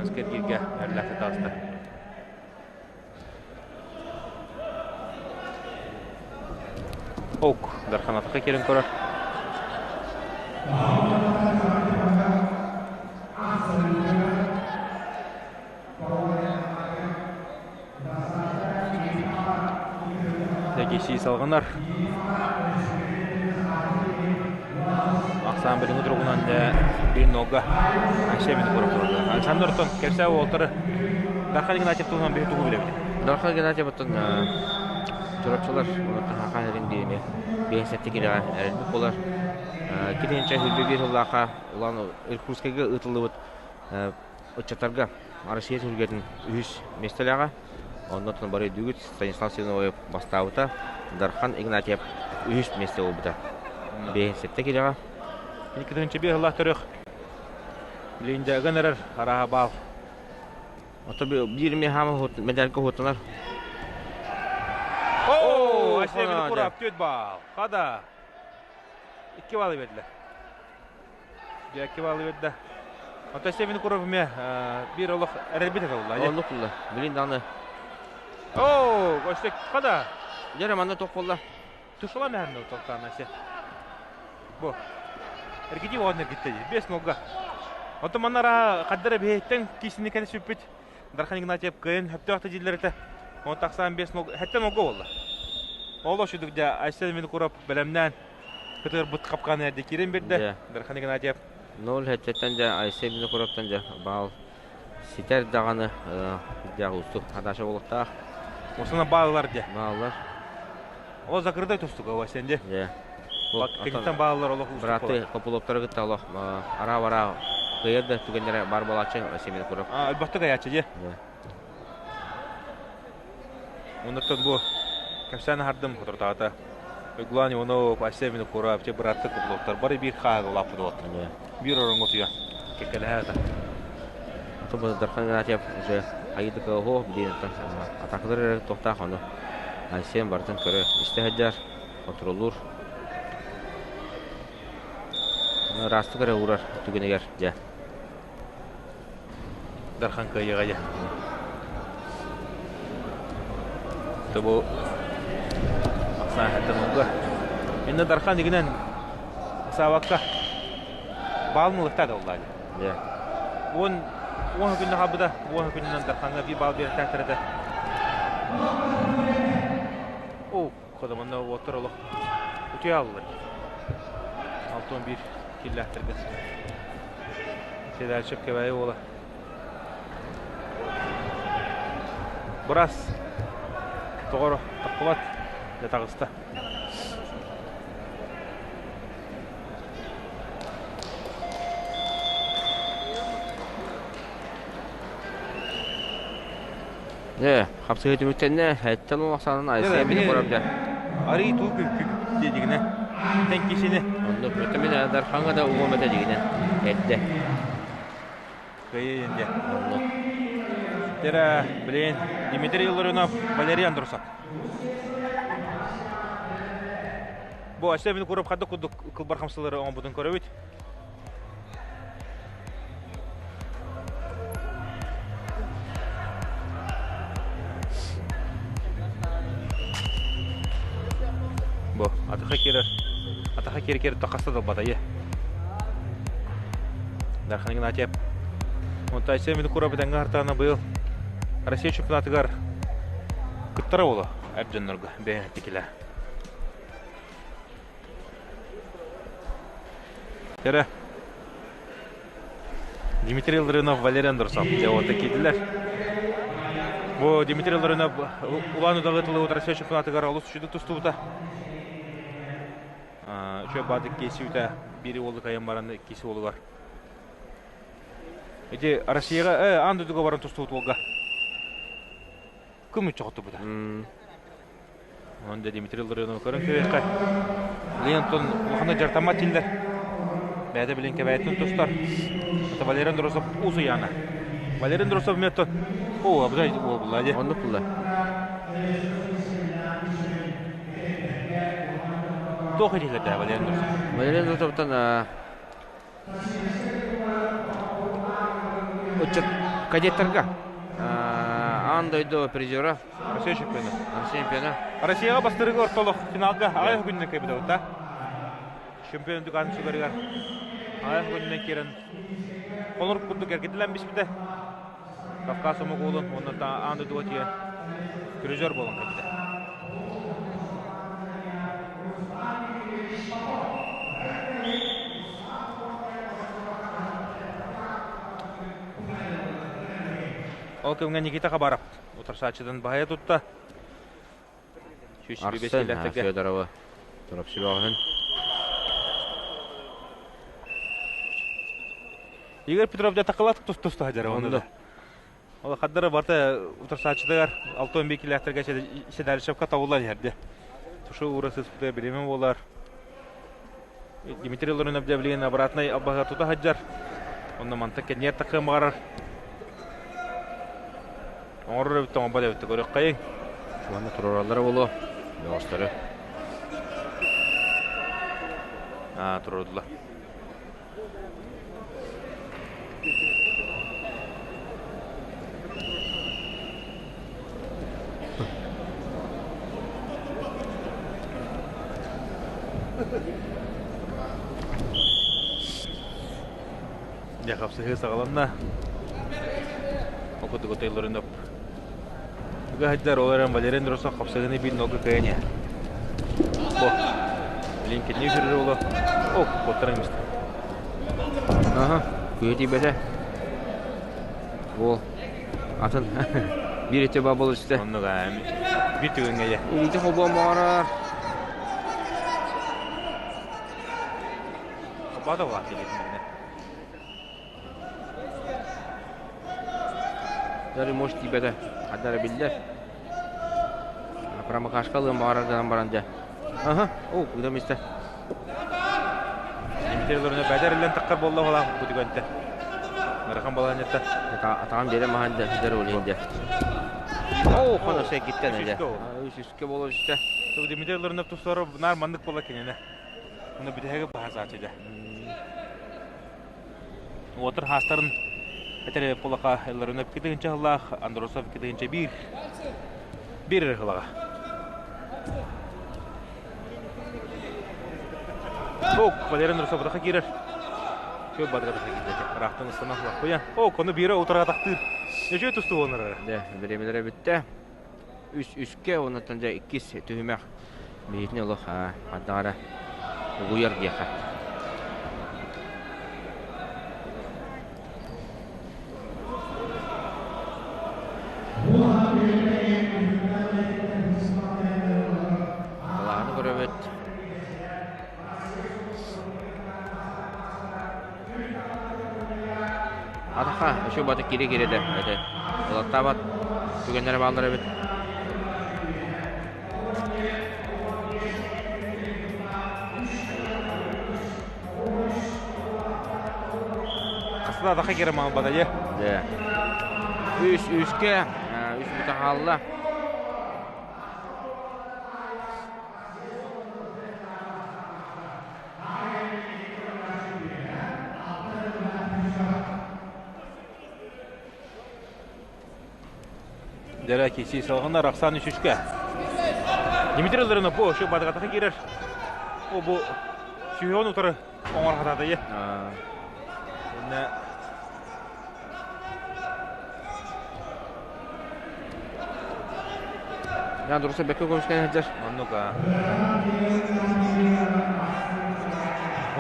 Speaker 1: Скергиргэ эрлэхтэ таҕыста. Ок, Дарханатаха кэлин көрөр. Дэгисии салҕанар. Ахсаан билиҥҥи туругунан дьэ биир нолга Айсен Винокуров турда. Александр оттон кэпсээ уолтары Дархан Игнатьев туһунан биһи тугу билэбит?
Speaker 2: Дархан Игнатьев оттон чурапчылар Хахан эрин биэми биэс кирэҕэ эрэлбит буолар. Китинчэ 21 сыллаахха улаан Иркутскайга ыытыллыбыт ыччаттарга Россия түһүлгэтин үһүс миэстэлээҕэ. Оннуттан бары өйдүүгүт Станислав Семеновы бастаабыта, Дархан Игнатьев үһүс миэстэ буолбута. 57 киилэҕэ.
Speaker 1: 2-5 сыллаах төрөх. Билиндяган эрэр арааһа баал.
Speaker 2: Ото биир эмиэ хаама медальга уһуттанар.
Speaker 1: Оо, Айсен Винокуров 4 балл. Хада. 2 баллы бердилер. Дьээкки баалы бердэ. Оттон Семен Винокуров эмиэ биир олох эрэлбит этэ буолла.
Speaker 2: Оннук буолла. Билин даҕаны.
Speaker 1: Оо, өссө хада.
Speaker 2: Дьэ, манна туох буолла?
Speaker 1: Тушала мэһэрнэ толтаана се. Бу. Эргити оҕон эргитте дии. Бес нолга. Оттон манна ара хаддара биһиттэн киисини кэлэ сүппүт. Дархан Игнатьев кыайын хөптөөх да дииллэр этэ. Оны тахсаан бес нолга, хэттэн нолга буолла. Ол ошудук дьэ Айсен Винокуров бэлэмнээн кытыарбыт хапкааны эрдэ киирэн биэрдэ. Дархан Игнатьев.
Speaker 2: Ноль хэттэн дьэ Айсен Винокуровтан дьэ баал ситэр даҕаны дьэ уустук хадаша буолуохтаах.
Speaker 1: Осуна бааллар дьэ.
Speaker 2: Бааллар.
Speaker 1: О закрытай тустуга Васен дьэ.
Speaker 2: Дьэ.
Speaker 1: Киттан бааллар олох уустук
Speaker 2: Бырааты Копыловтары кытта олох араа-бараа кыайар да түгэннэрэ баар буолааччы Айсен Винокуров.
Speaker 1: Өлбөхтүк айааччы дьэ. Оннуттан бу кэпсээн аһардым соторутааҕыта Уйгулаан Иванов, Айсен Винокуров, чэ бырааттыы Копыловтар бары биир хааһыга улааппыт уолаттар. Биир ороҥҥо утуйа кэккэлэһэ ата.
Speaker 2: Ото Дархан Игнатьев уже хайдыка оһо билиэн атакалар эрэ туохтаах ону Айсен барытын көрө истэ сылдьар, контроллуур. Ыраастык эрэ уурар түгэнигэр дьэ.
Speaker 1: Дархан кыайыаҕа дьэ. Тобу ахсааһыттан ылга. Инна Дархан игинэн саабакка баалын ылыктаа да уллаа
Speaker 2: Дьэ.
Speaker 1: 10 күннэ хаалбыта. 10 күнүнэн Дархаҥҥа биир баал биэртэхтэр этэ. Оо, ходомонно уоттар олох утуйа аллар. 61 киллээхтэргэ. Седальчик Кэбээйи уола. Бырас тоҕоро таххыбат дьэ таҕыста.
Speaker 2: Дьэ, хапсыһыы түмүктэннэ, эттэн улахсаанын Айсен Винокуров дьэ.
Speaker 1: Арый туу диэдигинэ. Тэн кишини.
Speaker 2: Оннук, мин Дархаҥа да угуом этэ дигинэ. Эрдэ.
Speaker 1: Кыайыы дьэ.
Speaker 2: Оннук.
Speaker 1: Тера, блин, Дмитрий Ларионов, Валерий Андросов. Бу Айсен Винокуров хадда курдук кылбар хамсалары оҥорбутун көрөбүт. Бу атаха кирер атаха кири кири тахаста далбатайы. Дархан Игнатьев. Онто Айсен Винокуров битэнгэ хартаана быйыл Россия чемпионатыгар кыттара буолу эр дьоннорго бэйэ тикилэ. Эрэ. Дмитрий Ларионов, Валерий Андросов. Дьэ, вот киирдилэр. Бу Дмитрий Ларионов Улан Удаҕы тылы Россия чемпионатыгар олус үчүгэй тустубута. Үчүгэй баадык киэсиүтэ биир уолу кайан баран иккис уолугар. Ити Россияга аан дойдуга баран тустубут уолга Кым чоҕотубута. Онон да Дмитрий Ларионов көрөн кэбиэххэ. Леонтон улаханнык дьарытаммат дииллэр. Бэйэтэ билин кэбээтин тустар. Это Валерий Андросов Узуяна. Валерий Андросов метод. О, абыдай буолла дии.
Speaker 2: Оннук булла.
Speaker 1: Туох этиилэрдэ Валерий Андросов?
Speaker 2: Валерий Андросовтан Ыччат кадеттарга аан дойду призера.
Speaker 1: Россия чемпиона.
Speaker 2: Россия чемпиона.
Speaker 1: Россияҕа бастырыгы ортолох финалга аҕай күнүнэн кэбитэ да. Чемпион дүкаан сүгэригэр аҕай күнүнэн киирэн холор курдук эргитилэн биспитэ. Кавказ омук уолун уонна аан дойдуга тиийэн призер буолан кэлбитэ. Ол кэмҥэ Никита Хабаров утарсааччытын баһыйа тутта.
Speaker 2: Арсен Федорова Торопсибаҕыһын.
Speaker 1: Игорь Петров дьэ такылат тус-туста сылдьар онно. Ол хаддара барыта утарсааччытыгар 61 килээхтэргэ Седалищевка табыллан иһэрдэ. Тушу уура сыспыта бириэмэ буолар. Дмитрий Ларионов дьэ билигин обратнай албаһыгар тута сылдьар. Онно мантан кэнниэр таххыан баҕарар. Оҥорор эбит оҥорбот эбит көрүөххэйиҥ.
Speaker 2: Уонна туруораллара буолуо. Бөҕөстөрү.
Speaker 1: Аа, туруордулар. Дьэ, хапсыһыы саҕаланна. Ол курдук отойлорун Ыга сылдьар ол эрэн Валерий Андросов хапсыһыыны биир нолга кыайан иһэр. Бу. Билин кинини үһүрэр уолу. О, куоттаран кэбистэ.
Speaker 2: Аха, күйэ тиийбэтэ. Уол атын биир өттө баа буола түстэ.
Speaker 1: Оннук аа, биир түгэҥҥэ дьэ.
Speaker 2: Илиитэ холбоон баҕарар.
Speaker 1: Холбоото буолаат илиитин
Speaker 2: Даже может тиийбэтэ, ханна эрэ биллэр. Промокашка ылыан баҕарар гынан баран дьэ. Аха, оо, куда истэ.
Speaker 1: Дмитрий Лорунов бэдэр иллэн таххар буолла буолаах бу түгэнтэ. Ыарахан балаһанньатта.
Speaker 2: Атаҕын биэрэ маһан дэ, дэр олин дэ. Оо, хоно секиттен дэ. Үс үскэ буола түстэ.
Speaker 1: Дмитрий Лорунов тустары наар маннык буола кинини. Уна бүтэһиги баһасааччы дэ. Уотар хаастарын этэр полаха Ларионов 2 сыллаах, Андросов 2 1 bir ылаҕа. Ок, Валерий Андросов бытаха киирэр. Чөй бадыга таха киирдэ. Ыраахтан ыстана лаппыйа. Ок, ону биирэ утара тахтыыр. Нөчөй тустуу онорор.
Speaker 2: Дэ, бириэмэлэрэ бүттэ. Үс үскэ, оннуттан дьэ иккис түһүмэх Биһитини олох ханна угуйар диэхэ. Балаһаны көрөбүт. Атаха, еще баты кире-кире да, это, ылаттаабат. Түгэннэрэ бааллар эбит.
Speaker 1: Хасыда адаха кире мал бадайы.
Speaker 2: Дэ. Үс үскэ, үс бүта хаалла.
Speaker 1: Дэрэ киси салгына Рахсан үсүскэ. Дмитрий Ларинов бу шу бадыгатаха киирэр. О бу сүйүөн утары оҥор хататайы. Инне
Speaker 2: Я дуруса бэккэ көмүскэн сылдьар.
Speaker 1: Оннук аа.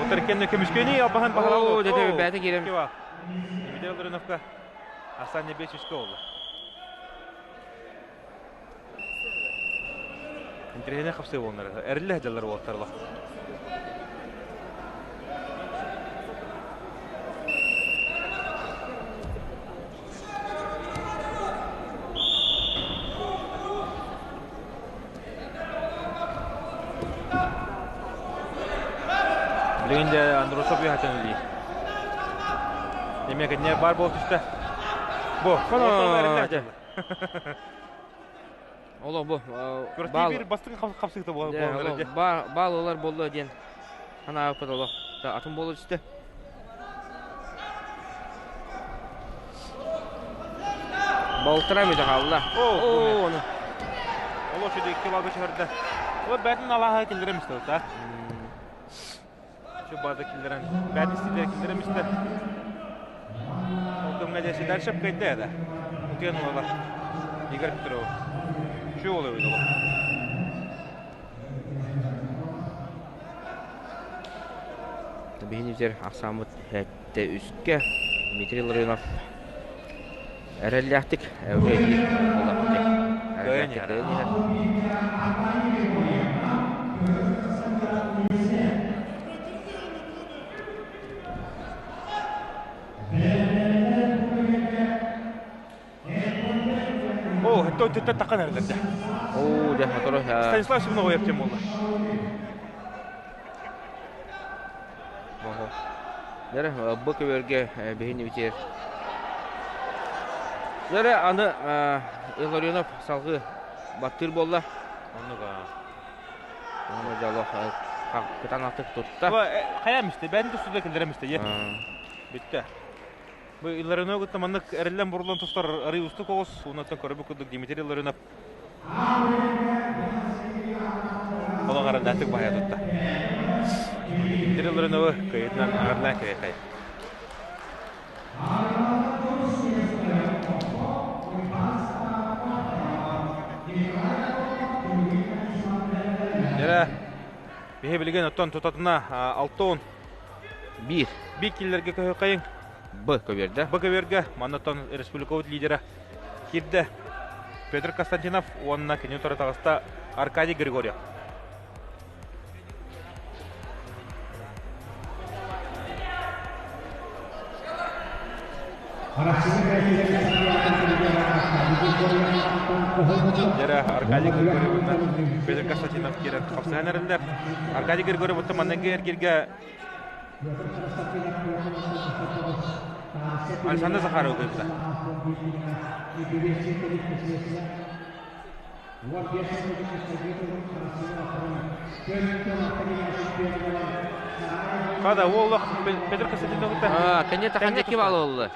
Speaker 1: Утары кэннэ көмүскэни албаһын баһалаабыт.
Speaker 2: Оо, дьэ бэйэтэ киирэн.
Speaker 1: Дмитрий Лариновка Арсений бес үскэ олла. Интириэһинэй хапсыы буолнар. Эриллэ сылдьаллар уолаттар Билигин дьэ Андросов үөһэтэн үлэлиир. Эмиэ кэннэ баар буол түстэ. Бу,
Speaker 2: Олох бу
Speaker 1: баал биир бастыҥ хапсыыта буолар
Speaker 2: баал ылар буолла диэн санаабыппыт олох атын буола түстэ. Балтара мүтэ хаалла.
Speaker 1: Оо, ону. Олох шүдэ икки балга түһэрдэ. Ол бәтин алаһа киллэрем истэ та. Şu бада киллэрэн, бәтин истилер киллэрем истэ. Ол кэмҥэ дьэ дальше кайда да. Утуйан олалар. Игорь Петров. Şu oluyor олох.
Speaker 2: Биһини бүтэр ахсааммыт сэттэ үскэ Дмитрий Ларионов эрэллээхтик эврейдиир буоллахпыт эрэллээхтик кыайан иһэр.
Speaker 1: О, это это такан эрдерде.
Speaker 2: Оо, дьэ, мотору
Speaker 1: Станислав Семеновой тем болла.
Speaker 2: Оһо. Дэрэ, бу көбөргө биһини битер. Дэрэ, аны Илларионов салгыы баттыыр буолла.
Speaker 1: Оннуга.
Speaker 2: Оны дьолох кытаанахтык тутта.
Speaker 1: Хайа мисте, бән тустуда киллере мисте, е. Бүтте. Бу Илларионов кытта маннык эриллэн бурулан тустар арый устук оҕус, уоннаттан көрөбүт курдук Дмитрий Илларионов олох араллаатык баһайа тутта. Дмитрий Илларионовы кыйытынан аҕарлаан кэйэхэй. Дьэрэ, биһи билигин оттон тутатына алтон
Speaker 2: Биир.
Speaker 1: Биир киллэргэ көһөкайыҥ.
Speaker 2: Б көбүөрдэ.
Speaker 1: Б көбүөргэ маннаттан республикабыт лидера киирдэ Петр Константинов уонна кини утары таҕыста Аркадий Григорьев. Дьэрэ Аркадий Григорьев уонна Петр Константинов киирэн хапсыһан эрэллэр. Аркадий Григорьев оттон манныгы эргииргэ Александр Захаров кыайбыта. Хада уоллах Петр Константинов
Speaker 2: кытта. Кэннэ тахан икки балл олла.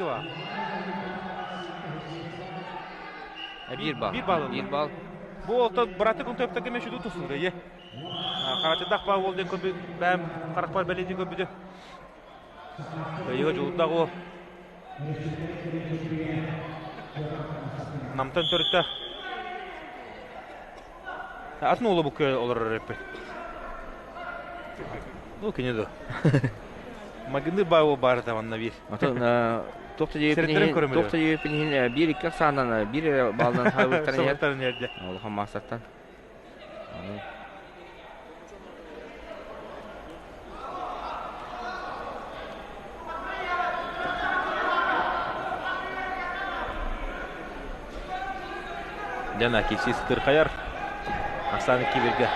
Speaker 2: Биир балл.
Speaker 1: Биир балл.
Speaker 2: Биир балл.
Speaker 1: Бу олта братты күн төптөкө мешүдү тусулда е. Харатыдах ба ол ден көрбү бэм харахпар бэлиэтин көрбүтү. Ыйыга дьулурдаах уол. Намтан төрүттэ. Атын уолу бу олорор эппит. Ну, кини да. Магынды баа ол баары табанна биир.
Speaker 2: Отон туох да диэбиппин иһин биир икки ахсаанан биир балынан хаабыттарын иһэр. Улахан маастартан.
Speaker 1: Дьана киси сытырхайар. Ахсааны кибиргэ.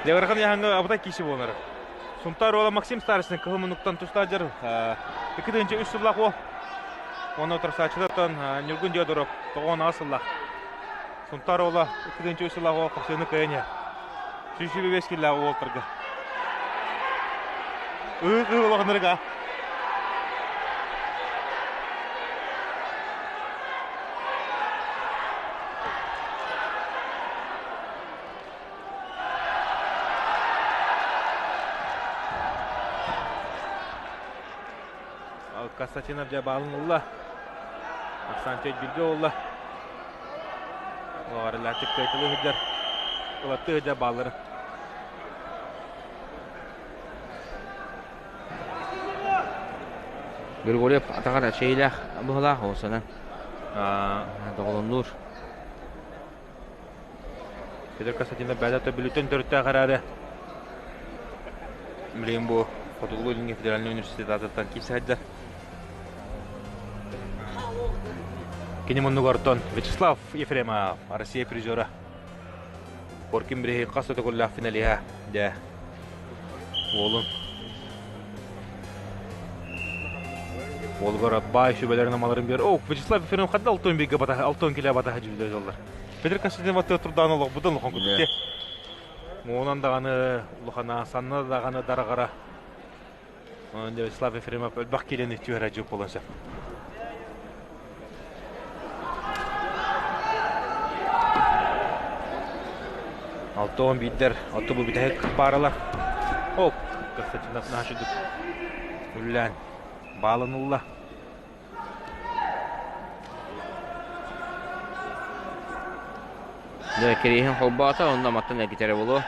Speaker 1: Дьабархан яһаҥҥа абытай киси буолар. Сунтаар уола Максим Старостин кыһыл муннуктан тустаадьар 2 3 сыллаах уол. Уонна утарсааччылартан Ньургун Диодоров 98 сыллаах. Сунтаар уола 2 3 сыллаах уол хапсыыны кыайан иһэр. 125 киллээх уолтарга. Ыы-ыы улаханнарга. Константинов дьэ баалын ылла. Оксантьевич бииргэ буолла. Оҕарылааччык кыайтылыы сылдьар. Ылаттыы сылдьар бааллары.
Speaker 2: Григорьев атаҕар эчэйиилээх быһылаах олсанан доҕолоннуур.
Speaker 1: Петр Константинов бэйэтэ Бүлүүттэн төрүттээх эрээри билигин бу Хотугулуу-Илиҥҥи федеральнай университет аатыттан киирсэ сылдьар. Кини муннугартан Вячеслав Ефремов, Россия призера. Коркин бириһи хас да төгүллээх финалиһа дьэ уолун уолугар баай сүбэлэрин амаларын биэр. О, Вячеслав Ефремов хадда алтон бииргэ батаһа, алтон килэ батаһа дьүүллэр дьоллор. Петр Константинов аттыгар турдаан олохбутун улахан кутук Муунан даҕаны улахана, санна даҕаны дараҕара. Онон Вячеслав Ефремов элбэх киилэни түһэрэ дьыл буолан сөп. Алтон биирдэр, оту бу бүтэһик пааралар. О, Константинов наһаа үллээн баалын ылла.
Speaker 2: Дьэ, кириэһин холбоото, онно маттан эргитэрэ буолуо.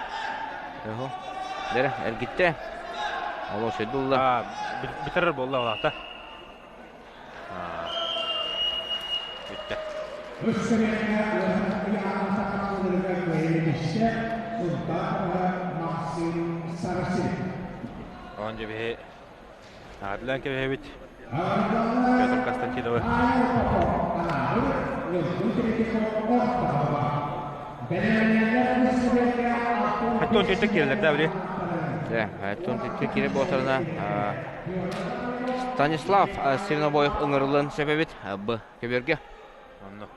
Speaker 2: Дэрэ, эргиттэ. Олох сөйдулла.
Speaker 1: Бүтэрэр буолла улаата. Бүттэ. Онон дьэ биһи Адлан кэбиһэбит Петр Константиновы. Хаттон төттө киирэлэр да били.
Speaker 2: Дьэ, хаттон төттө киирэ буолтарына Станислав Севнобоев ыҥырыллан сөп эбит Б көбүөргэ.
Speaker 1: Онно.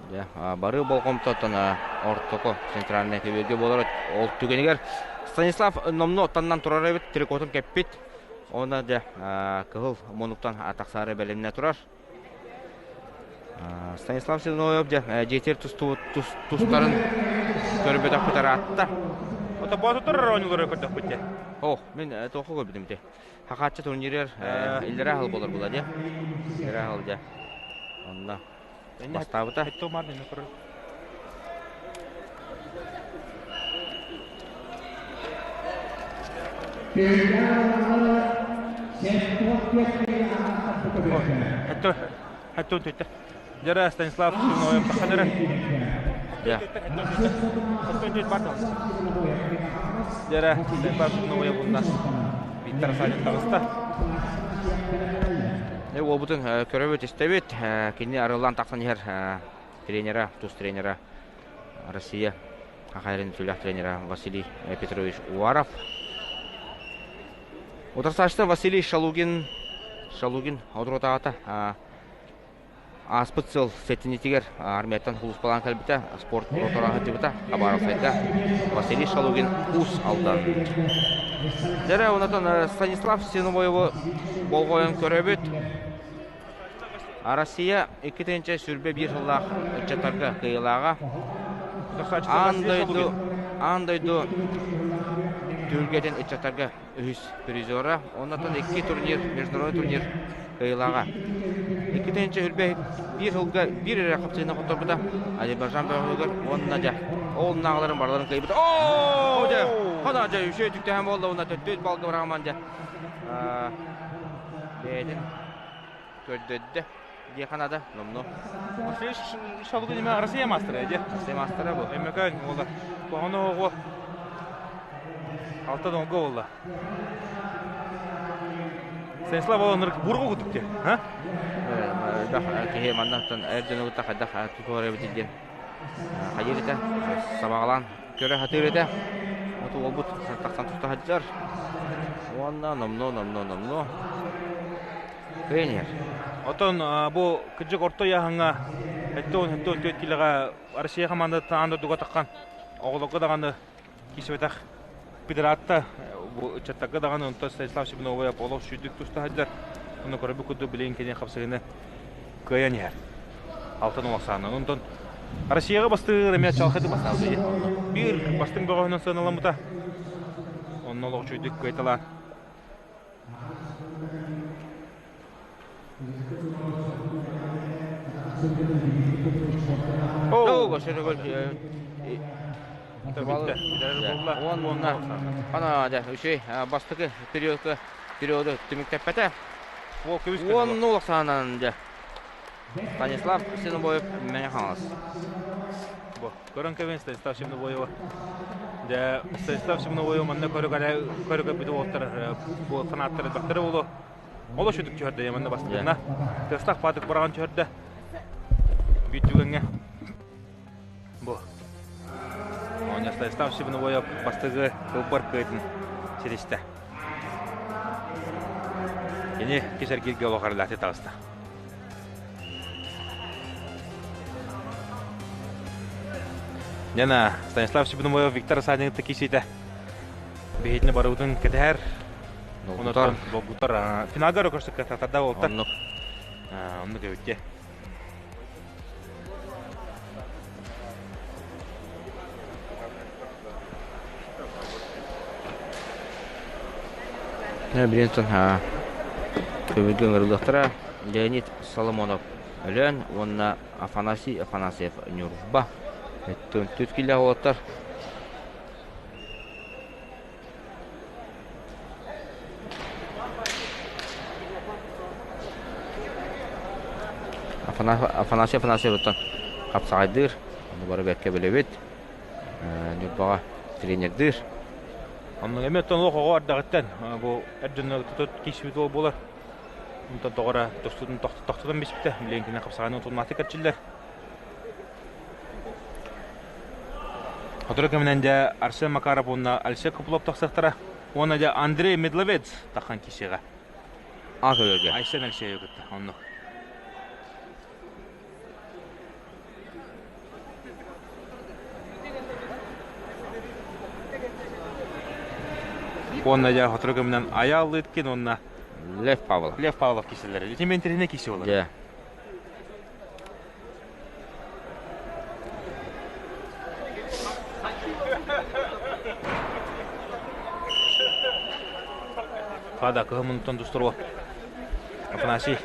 Speaker 2: Дьэ, бары болҕомтоттон ортоку центральнай көбүөргэ буолар ол түгэнигэр Станислав номнуо оттоннон турар эбит, трикотун кэппит. Уонна дьэ, кыһыл муннуктан тахсаары бэлэмнэ турар. Станислав Седоноев дьэ, дьиэтигэр тустубут тустарын көрбөтөхпүт ыраатта.
Speaker 1: Ото боотутар оонньуулары көрдөхпүт дьэ.
Speaker 2: О, мин туохха көрбүтүм ити. Хахааччы турнирыгар иллэрээ сыл буолар була дьэ. Иллэрээ сыл дьэ. Онно бастаабыта.
Speaker 1: Дьара Станислав Сыноев таханара. Дьара Станислав Сыноев унна Виктор Садин таҕыста.
Speaker 2: Уолбутун көрөбүт, истэбит. Кини арыллан тахсан иһэр тренера, тус тренера Россия Хахайрын сүлэх тренера Василий Петрович Уаров. Утарсааччыта Василий Шалугин, Шалугин одурутаата Ааспыт сыл сэтинньитигэр армияттан сулууспалаан кэлбитэ, спорт ротора сылдьыбыта Хабаровскайга Василий Шалугин Уус Алдан. Дьэрэ, онотон Станислав Синовоеву болҕойон көрөбүт. Россия 2021 сыллаах ыччаттарга кыайыылааҕа. Аан дойду, аан дойду түһүлгэтин ыччаттарга үһүс призера. Оннотон икки турнир, международный турнир кыайыылааҕа. 2021 сылга биир эрэ хапсыына хотторбута. Азербайджан бөҕөһүгэр уонна дьэ ол нааҕаларын барыларын кыайбыта. Оо, дьэ! Хана дьэ үчүгэй түктэһэн буолла уонна төттүөт балга быраҕаман дьэ бэйэтин көрдөрдө дии ханада номну.
Speaker 1: Василий Шалгин имя Россия мастера дии.
Speaker 2: Россия мастера бу.
Speaker 1: Эмекөн уола. Тоҕону оҕо алта донго буолла. Станислав Олонырк бургу кутук те, а?
Speaker 2: Киһи маннаттан эр дьону кытта хайдах тутуһар эбит диэн хайыыр этэ, сабаҕалаан көрө сатыыр этэ. Оту уолбут тахсан туста сылдьар. Уонна номнуо, номнуо, номнуо кыайан иһэр.
Speaker 1: Отон бу кыдьык орто ыйааһыҥҥа 74 килоҕа Россия хамаандата аан дойдуга таххан оҕолорго даҕаны киирсибэтэх педератта бу ыччаттарга даҕаны онтон Станислав Семеновой олох сүүрдүк туста сылдьар. Онно көрөбүт курдук билигин кини хапсыһыыны кыайан иһэр. Алтан Улахсаанынан. Онтон Россияҕа бастыыр эмиэ чалхайдык бастаабыта. Биир бастыҥ бөҕөһүнэн сыаналаммыта. Онно олох үчүгэйдик кыайталаан.
Speaker 2: Оу! Уонна ана дьэ үчүгэй бастакы периодка периоду түмүктэппэтэ. Уон нул ахсаанынан дьэ Станислав Синобоев Мэҥэ Хаҥалас.
Speaker 1: Көрөн кэбин Станислав Синобоева. Дьэ Станислав Синобоева манна көрө көрө көрбүт уолаттар бу фанаттар элбэхтэрэ буолуо. Олус үтүк түһэрдэ манна бастакына. Тыастаах паатык быраҕан түһэрдэ. Биир түгэҥҥэ Бу. Оонньо Станислав Сибиновоев бастакы кылбар кыайтын ситистэ. Кини кисэргииргэ олох арылааты таҕыста. Яна Станислав Сибиновоев Виктор Садингты кисите. Биһитини барыбытын кэтэһэр.
Speaker 2: Долгутар.
Speaker 1: Долгутар. Финалга көрсөккө татарда болтар.
Speaker 2: Оннук.
Speaker 1: Оннук эбитте.
Speaker 2: Билинтон көмүлгэ ыҥырыллыахтара Леонид Соломонов Өлөөн уонна Афанасий Афанасьев Ньурба. Түс киилээх уолаттар Афанасий Афанасьевыттан хапсаҕайдыыр, ону бары бэркэ билэбит. Ньурбаҕа тренердыыр.
Speaker 1: Оннук эмиэ оттон олох оҕо эрдэҕиттэн бу эр дьонно тут киирсибит уол буолар. Онтон тоҕо эрэ тустуутун тохтотон биспитэ. Билигин кини хапсаҕайынан утумнаахтык эрчиллэр. Сотору кэминэн дьэ Арсен Макаров уонна Алексей Копылов тахсыахтара. Уонна дьэ Андрей Медловец таххан киирсиэҕэ.
Speaker 2: А көрөргө.
Speaker 1: Айсен Алексеевы кытта оннук. Уонна дьэ сотору кэминэн Айаал Лыткин уонна
Speaker 2: Лев Павлов.
Speaker 1: Лев Павлов киирсэллэр. Ити интэриэһинэй киирсии буолар.
Speaker 2: Дьэ.
Speaker 1: Хада кыһымынтан тустуруо. Афанасий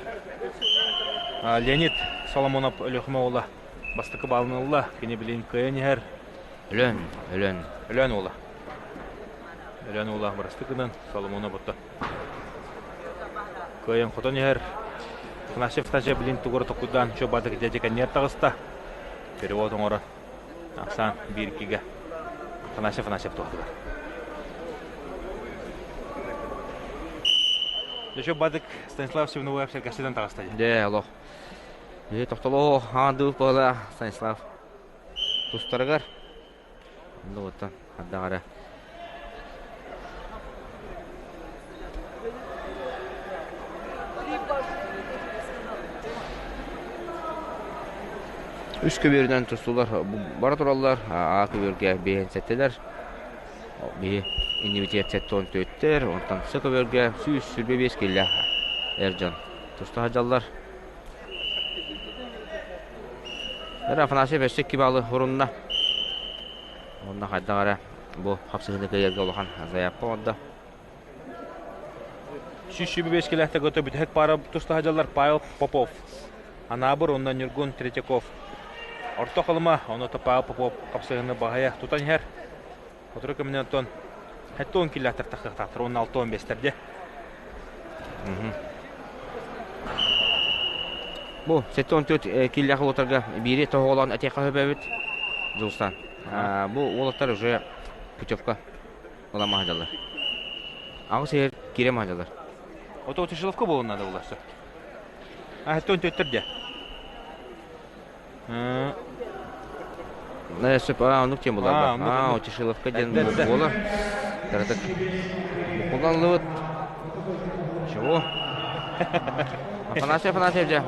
Speaker 1: Леонид Соломонов Өлүөхүмэ уола бастакы баалын ылла. Кини билин кыайан иһэр.
Speaker 2: Өлөөн, Өлөөн.
Speaker 1: Өлөөн уола. Өлөөн уола бырастык гынан Соломонов отто. Кыайан хотон иһэр. Афанасьев Тажа билин тугура токуйдаан чуобаатык дьэдьэ кэнниэр таҕыста. Перевод оҥорон ахсаан биир иккигэ Афанасьев Афанасьев туһатыгар. Дьэ бадык Станислав Семеноваев сэргэхситэн таҕыста дии.
Speaker 2: Дьэ, олох. Дьэ, тохтолоо хаандыы буола Станислав тустарыгар. Онно оттон хайдах эрэ Үс көбүөрүнэн тустуулар бара тураллар. А көбүөргэ биэһин сэттэлэр. Биһи иннибитигэр 74-тэр, онтон С көбүөргэ 125 киллэ эр дьон туста сылдьаллар. Афанасий өссө икки баалы урунна. Уонна хайдах эрэ бу хапсыһыыны кыайарга улахан заявка оҥордо.
Speaker 1: 125 килэхтэ көтө бүтэһик паара туста сылдьаллар Павел Попов. Анаабыр уонна Ньургун Третьяков. Орто Халыма, онно Павел Попов хапсыһыыны баһыйа тутан иһэр. Сотору кэминэн оттон 70 киллэхтэр тахсыахтаахтар, уонна 65-тэр дьэ.
Speaker 2: Бу 74 киллээх уолаттарга биири тоһоҕолоон этиэххэ сөбөбүт Дьулустан. Бу уолаттар уже путевка ылан маһадьаллар. Аҕыс иһэр киирэ маһадьаллар.
Speaker 1: Ото Утешиловка буолун надо было все. А, 74 дьэ.
Speaker 2: Сөп, оннук диэн буолар. Аа, Утешиловка диэн буолар. Таратык букулланлыбыт. Чего? Афанасий Афанасьев дьэ,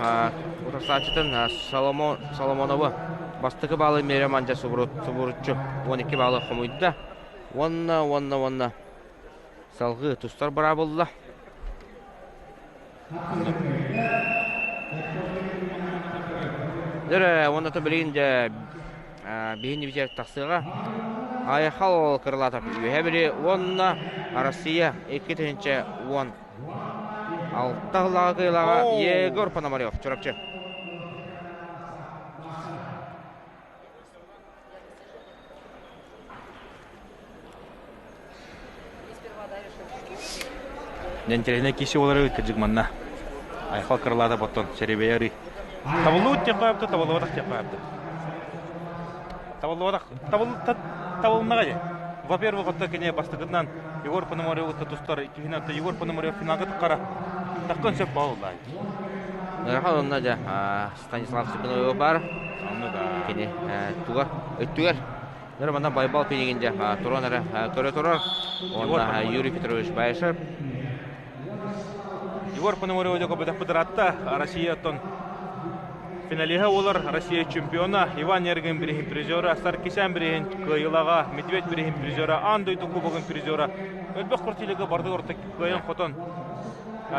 Speaker 2: утарсааччытын Соломон Соломонову бастакы баалы миэрэ мандьа субуруччу 12 баалы хомуйда. Уонна, уонна, уонна салгыы тустар быраабылла. Дөрө, уонна то билигин дьэ биһини битэр тахсыаҕа. Айхал Крылатов үөһэ били уонна Россия 2016 сыллааҕы кыайыылааҕа Егор Пономарев Чурапчы.
Speaker 1: Интэриэһинэй киһи буолар эбит кырдьык манна. Айхал кыралаата боттон сэрэбэйэ арыы. Табыллыбыт диэххэ сөптө, табыллыбатах диэххэ сөптө. Табыллыбатах, табыл, табылыннаҕа дии. Во-первых, отто кини бастакытынан Егор Пономаревы тустар, иккиһинэн отто Егор Пономарев финалга таххара таххан сөп бааллаа.
Speaker 2: Ыарахан онно дьэ Станислав Степанович баар.
Speaker 1: Онно да.
Speaker 2: Кини тугар өттүгэр Нөр манна Байбал Пинигин дьэ туран эрэ көрө турар. Уонна Юрий Петрович Баишев.
Speaker 1: Егор Пономарев дьэ көбөтөхпүт ыраатта. Россия оттон финалиһа буолар Россия чемпиона Иван Нергин бириһин призера, Саркисян бириһин кыайыылаҕа, Медведь бириһин призера, Аан дойду кубогын призера. Өлбөх квартирага барды орто кыайан хотон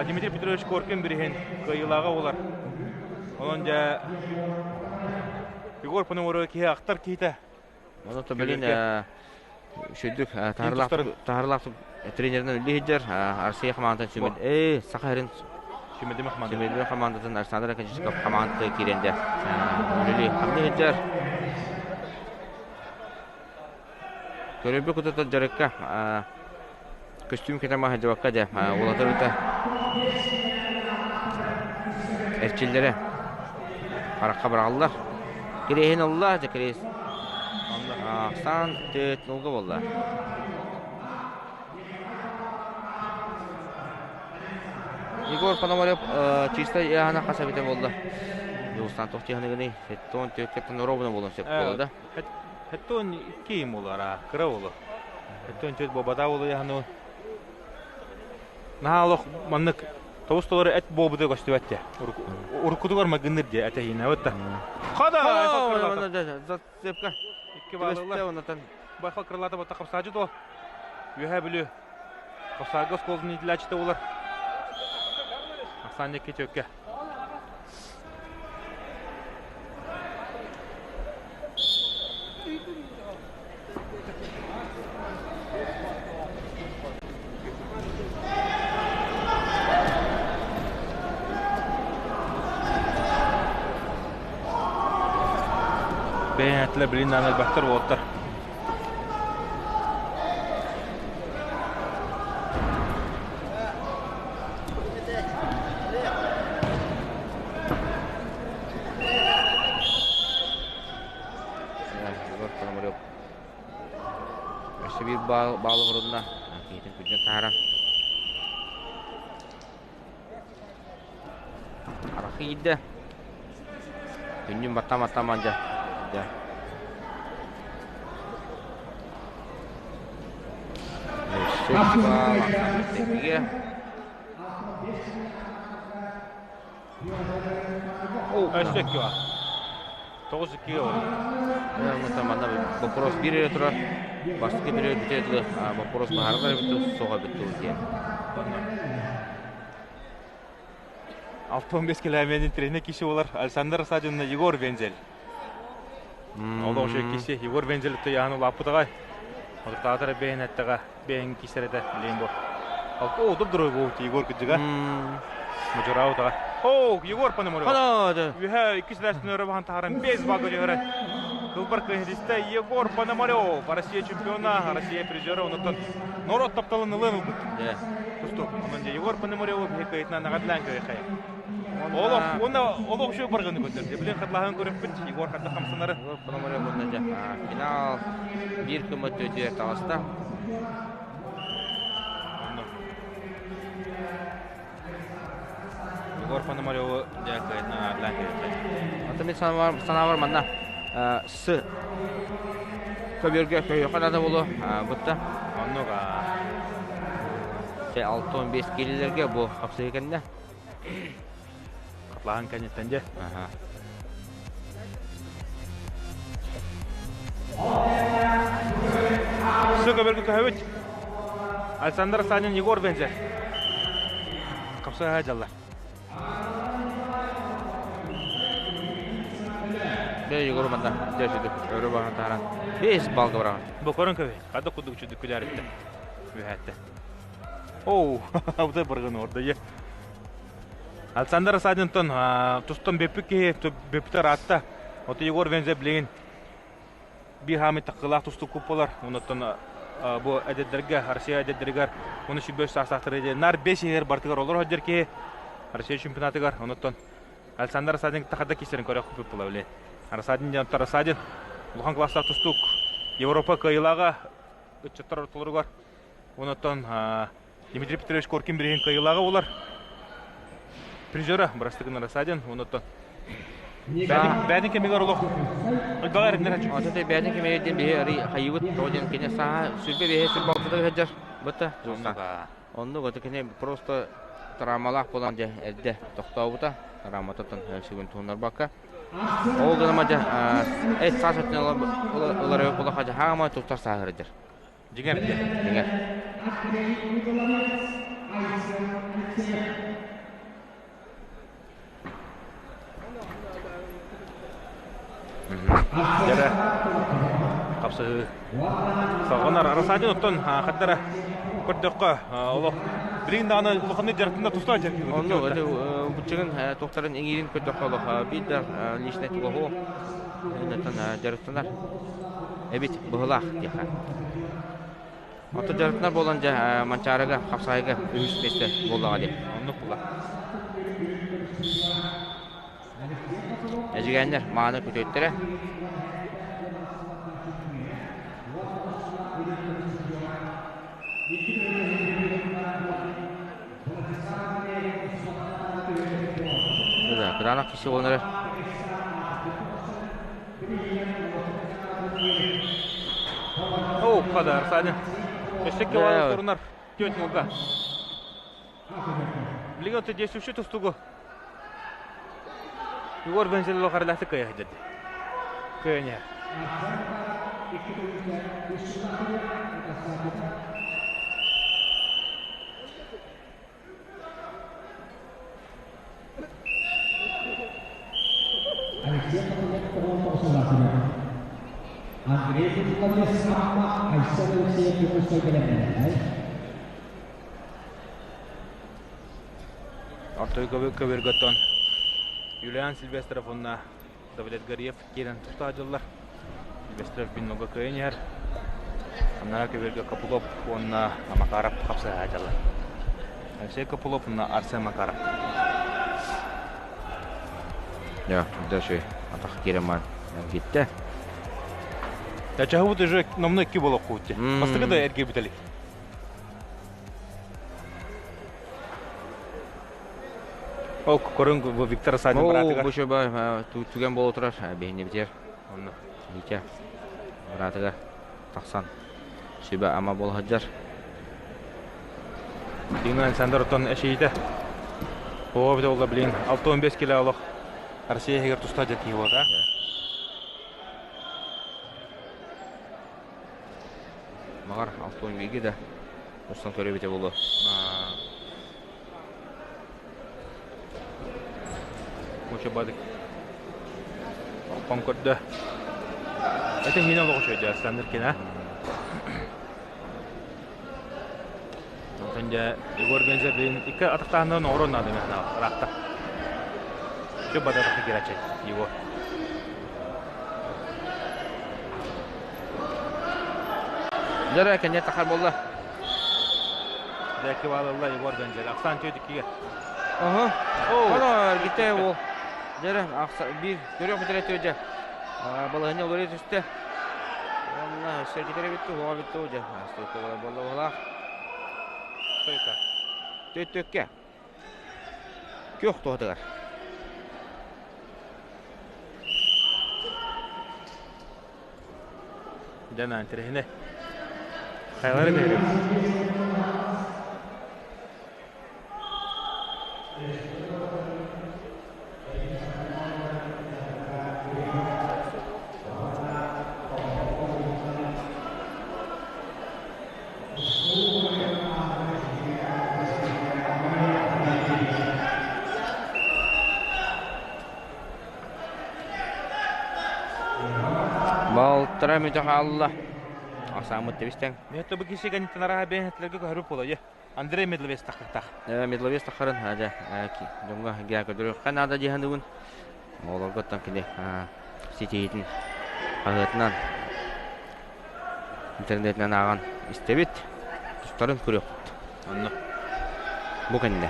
Speaker 1: Дмитрий Петрович Коркин бириһин кыайыылааҕа буолар. Онон дьэ Егор Пономарев киһи ахтар киһитэ.
Speaker 2: Онон то билин үчүгдүк таһарлаах тренеринэн үллэ сылдьар Россия хамаандатын сүмэт э Саха сирин
Speaker 1: Сүмэдимэ хамаандатын
Speaker 2: Сүмэдимэ хамаандатын Александр Акинчиков хамаандата киирэн дьэ үлэлии хамныы сылдьар. Көрөрбүт кутутар дьарыкка көстүүм кэтэн сылдьыбакка дьэ уолаттар ыта эрчиллэрэ харахха быраҕыллар. Кириэһин ылла, дьэ кириэс ахсаан төрт нулга буолла. Егор Пономарев чистай ыйааһына хас эбитэ буолла? Дьулустаан туох тиһаныгыный? 74 ровно буолуон сөп буолла да?
Speaker 1: Хэттон икки улара, кыра улу. Хэттон төрт бобада улу яхану. Наһаа олох маннык тобус толору эт буолбута көстүбэт дии. Уруккутугар магынныр дии этэһиинэ вот Хода!
Speaker 2: Зацепка.
Speaker 1: Икки баалылар. Байхал крылата батта хапсаачы то. Үөһэ Бүлүү. Хапсаага оскуолатын иитиллээччитэ буолар. Ахсаан икки төккө. Бэйээтилэр билин даҕаны элбэхтэр уолаттар.
Speaker 2: Егор Пономарев өссө биир баалы орунна киһитин күннэн таһааран Арахы иирдэ. Күннүн баттаан-баттаан дьэ. Дьэ. Өссө баал тэбигэ.
Speaker 1: Өссө икки бар. Тоҕус иккигэ бар.
Speaker 2: Манна боппуруос биир эрэ турар. Бастакы биир бүтэ дылы боппуруос баһаардар эбит суоҕа эбит дуу диэн.
Speaker 1: 65 километр тренер киши болар Александр Садин Егор Вензель. Ол ошо киши Егор Вензель яны улаппытагай. Отуртаатар бэйэн эттега бэйэн кисерете билейин бу. О, доп-дорой бу Егор кыдьыга. Мужурау тага. О, Егор Пономарев.
Speaker 2: Хана
Speaker 1: Үһэ иккис ләстін өрі бахан тахаран 5 балга жөһөрө. Кылбар кыһытиста Егор Пономарев, Россия чемпиона, Россия призера, онуттан норуот тапталын ылыан ылбыт. Тустуук. Онон дьэ Егор Пономареву биһи кыйытынан наҕадаан көрүөххэ. Олох, уонна олох үчүгэй барганы көрдөрдө. Билин хатылаһан көрүөхпүт, Егор хатта хамсанары.
Speaker 2: Егор Пономарев уонна дьэ финал биир көмө төтүө таҕыста.
Speaker 1: Егор Пономареву дьэ кыайытынан наҕадаан көрүөххэ.
Speaker 2: Ата мин санаабар манна с көбүөргэ көһүөххэ наада буолуо бутта.
Speaker 1: Оннук
Speaker 2: 6-15 киилэлэргэ бу хапсыһыы кэннэ.
Speaker 1: Хатылаһан кэнниттэн дьэ. Все көбөргө көһөбүт. Александр Санин, Егор Бензер. Хапсыһа дьалла.
Speaker 2: Дэ Егор манна дэ сүдүк өрө баһан таһаран 5 балга бараҕын.
Speaker 1: Бу көрөн көбүй. Хада кудук чүдүк күләр Үһәтте. Оу, абытай барган орда е. Александр Садинтон тустан бөппүт киһи бөппүтэ ыраатта. Ото Егор Вензе билигин биир хаамый таккылаах тустук куппалар. Онуттан бу эдэрдэргэ, Россия эдэрдэригэр уну сүбөс саастаахтары диэн нар бес иһэр бартыгар олор сылдьар киһи Россия чемпионатыгар. Онуттан Александр Садин тахада кисерин көрө куппула биле. Арасадин диэн Тарасадин улахан класстаах тустук Европа кыайыылааҕа ыччаттар ортолоругар. Онуттан Дмитрий Петрович Коркин бириһин кыайыылааҕа буолар. Призера Бырастыгын Рассадин, онуттан бэйэтин кэмигэр олох элбэҕи эрэннэр аччык.
Speaker 2: Ото бэйэтин кэмигэр диэн биһи арый хайыбыт тоҕо диэн кини сааһа сүрбэ биэһэ сүрбэ алтата сылдьар быта оннук ото кини просто травмалаах буолан дьэ эрдэ тохтообута травматыттан сүгүн туһуннарбакка ол гынан дьэ эт саас өттүнэн ылар буоллахха дьэ хаама туттар сааһырдыр
Speaker 1: Дьиҥэр диэн.
Speaker 2: Дьиҥэр.
Speaker 1: Дьэрэ хапсыһыы салҕанар. Арасаадин оттон хардара көрдөххө олох билигин даҕаны улаханнык дьарыктында тустаах дьарык.
Speaker 2: Онну буччугун туохтарын иҥиирин көрдөххө олох биир да личный тугу дьарыктанар эбит быһылаах диэххэ. Оттон дьарыктанар буолан дьэ Манчаарыга, Хапсаайга үһүс миэстэ буоллаҕа дии.
Speaker 1: Оннук була.
Speaker 2: Эдьигээннэр мааны күтүөттэрэ. Кытаанах киһи буолан эрэр.
Speaker 1: О, кадар, Саня. Өссө кевалы турунар. Теть мулга. Билигин оту десүшү тустугу. Егор Бензелло харалаты кыйа деді. Кыйа.
Speaker 3: Алексей Павлов Андрей Павлович Айсен Алексеев Якутскай бэлэмнэнэллэр.
Speaker 1: Ортой көбүргөттөн Юлиан Сильвестров уонна Давлет Гариев киирэн туста дьыллар. Сильвестров биннога кыайан иһэр. Анараа көбүргэ Копылов уонна Макаров хапсыһа дьаллар. Алексей Копылов уонна Арсен Макаров.
Speaker 2: Да, дальше атах киирэн киттэ.
Speaker 1: Чаһыбыт уже номно икки болок куутти. Бастакы да эрге бүтэлик. Ол көрүҥ бу Виктор Садин быраатыгар.
Speaker 2: Бу шөбө түгэн буола турар биһини битер.
Speaker 1: Онно.
Speaker 2: Витя быраатыгар тахсан сүбэ ама буола сылдьар.
Speaker 1: Дина Александр оттон эшиитэ. Оо, бит олла блин 65 кило олох Россия иһигэр туста дьэ киһи буолар.
Speaker 2: Маҕар 61 да устан көрөбүтэ буолуо.
Speaker 1: Куча бадык. Оппон көрдө. Это хина олох үчүгэй Александр кина. Онтон дьэ Егор Бензер икки атахтаанынан оҥорон наада мэхнаа ыраатта. Чө бадатахы кирачай Егор.
Speaker 2: Дьара кэннэ тахар буолла.
Speaker 1: Дәки балылла Егор Вензель. Ахсан төдүккиге.
Speaker 2: Ага. Оно гите ол. Дьара биир көрөх бүтэрэ төдө. Балаһыня олору түстэ. Онна сергитер битти, хуа битти уже. Стойка буолла буолла.
Speaker 1: Стойка.
Speaker 2: Төттөккэ. Күөх туһатыгар.
Speaker 1: Дьэ, интэриэһинэй. Хайалары биэрим.
Speaker 2: Балтара мүтэ хаалла. Ахсааммыт тэбистэн.
Speaker 1: Мето бу киси ганитан араха бэйэтилерге көһөрүп буолайы. Андрей Медловец тахтах.
Speaker 2: Медловец тахарын хажа дьоҥҥо гээ көдөрүөххэ наада диэханыбын. Оҕолорготтон кини ситиһиитин хаһыатынан интернетинэн ааҕан истэбит. Тустарын көрүөхпүт.
Speaker 1: Онно.
Speaker 2: Бу кэннэ.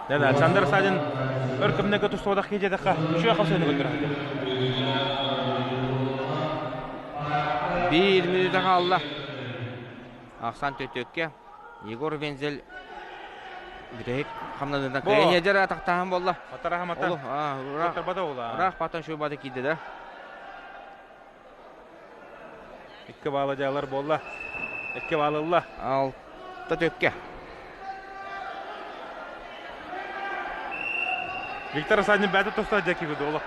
Speaker 1: Да, Александр Садин өр кэмнэргэ тустубатах киһи диэтэххэ, үчүгэй хапсыһыыны көрдөрөр.
Speaker 2: Биир мүнүүтэ хаалла. Ахсан төттөккэ Егор Вензель бүтэһик хамнаныынан кыайан атахтааһын буолла.
Speaker 1: Матараһамата.
Speaker 2: Ыраах патан шуйбата киирдэ да.
Speaker 1: Икки баала дьаалар буолла. Икки баалылла.
Speaker 2: Алта төккө.
Speaker 1: Виктор Асанин бәті тоста дьэки дуола.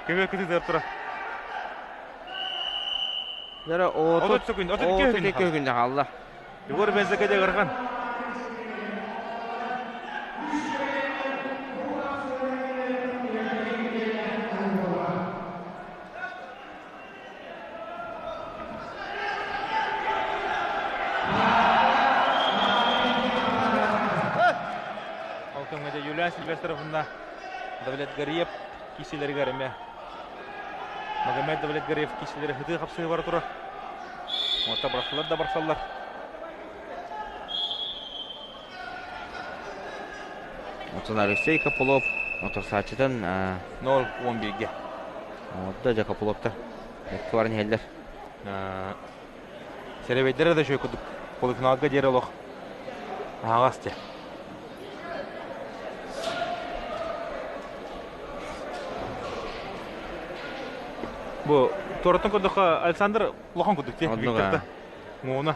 Speaker 1: Көбө кытыдыр тура.
Speaker 2: Дара 32 күн хаалла.
Speaker 1: Егор Бензекеде ырған. Ол кэмҥэ Юлиан Сильвестровна Давлетгариев киселеригэр эмэ Магомед Давлетгариев киселери хытыы хапсыы бара турар. Ота барсаллар да барсаллар.
Speaker 2: Оттон Алексей Копылов моторсааччытын
Speaker 1: 0-11-ге.
Speaker 2: Отда дьэ Копыловтар экки баран иһэллэр.
Speaker 1: Сэрэбэйдэрэ да үчүгэй курдук полуфиналга диэри олох аһаҕас дьэ. Бу туораттан көрдөххө Александр улахан курдук дии Викторта. Муна.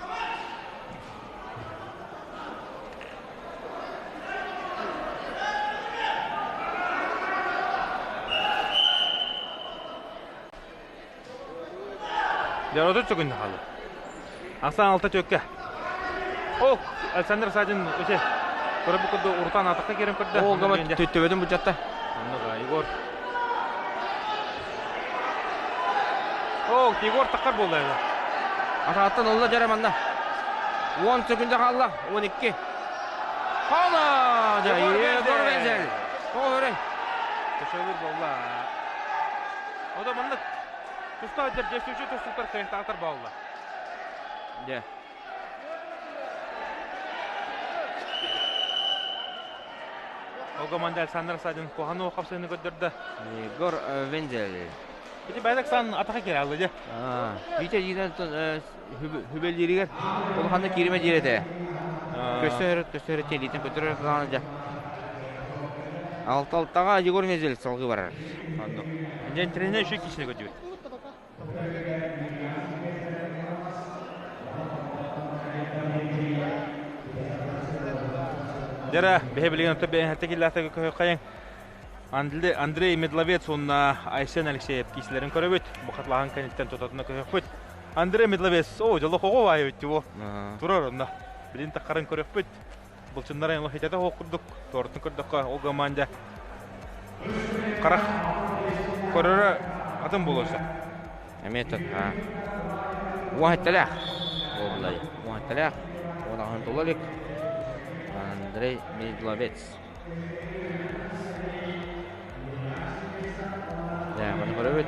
Speaker 1: Дьаротут сүгүн хаалы. Асан алта төккө. О, Александр Садин өте көрө бу курдук урутан атакка киирэн көрдө.
Speaker 2: Ол гама төттөбөтүн бучатта.
Speaker 1: Оннуга Егор. О, Егор таққар болды.
Speaker 2: Атааттан олла жара манна. 10 секунда қалла, 12. Хала! Егор Вензель. Тоғыры.
Speaker 1: Төшөгүр болла. Ода маннык туста дер десүүчү тустуктар кыйыктаатар баалла.
Speaker 2: Дьэ.
Speaker 1: Ол команда Александр Садин куһану хапсыны көрдөрдө.
Speaker 2: Егор Вензель.
Speaker 1: Ити байдак сан атака кире алды дьэ.
Speaker 2: Витя дигэн хүбэлииригэр улаханна кииримэ диир этэ. Көстөр көстөр телитин көтөр даҕаны дьэ. Алта алтаҕа Егор Вензель салгыы барар.
Speaker 1: Онно. Дьэн тренер үчүгэй киһини көрдүбүт. Дьэрэ, биһи билигин отто бэйэһэтэ киллэхтэ көһөххайын Андрей Медловец уонна Айсен Алексеев киисилэрин көрөбүт. Бу хатылаһан кэнниттэн тутатына көһөхпүт. Андрей Медловец, о, дьоло хоҕо баайыбыт бу. Турар онно. Билин таххарын көрөхпүт. Былчыннар эн хитэтэ хоох курдук. Туорутун көрдөххө, ол команда харах көрөрө атын буолуоса.
Speaker 2: Эмиэ тот. Уон Уоллай. Уон Уон тулалик. Андрей Медловец. Дьэ, маны көрөбүт.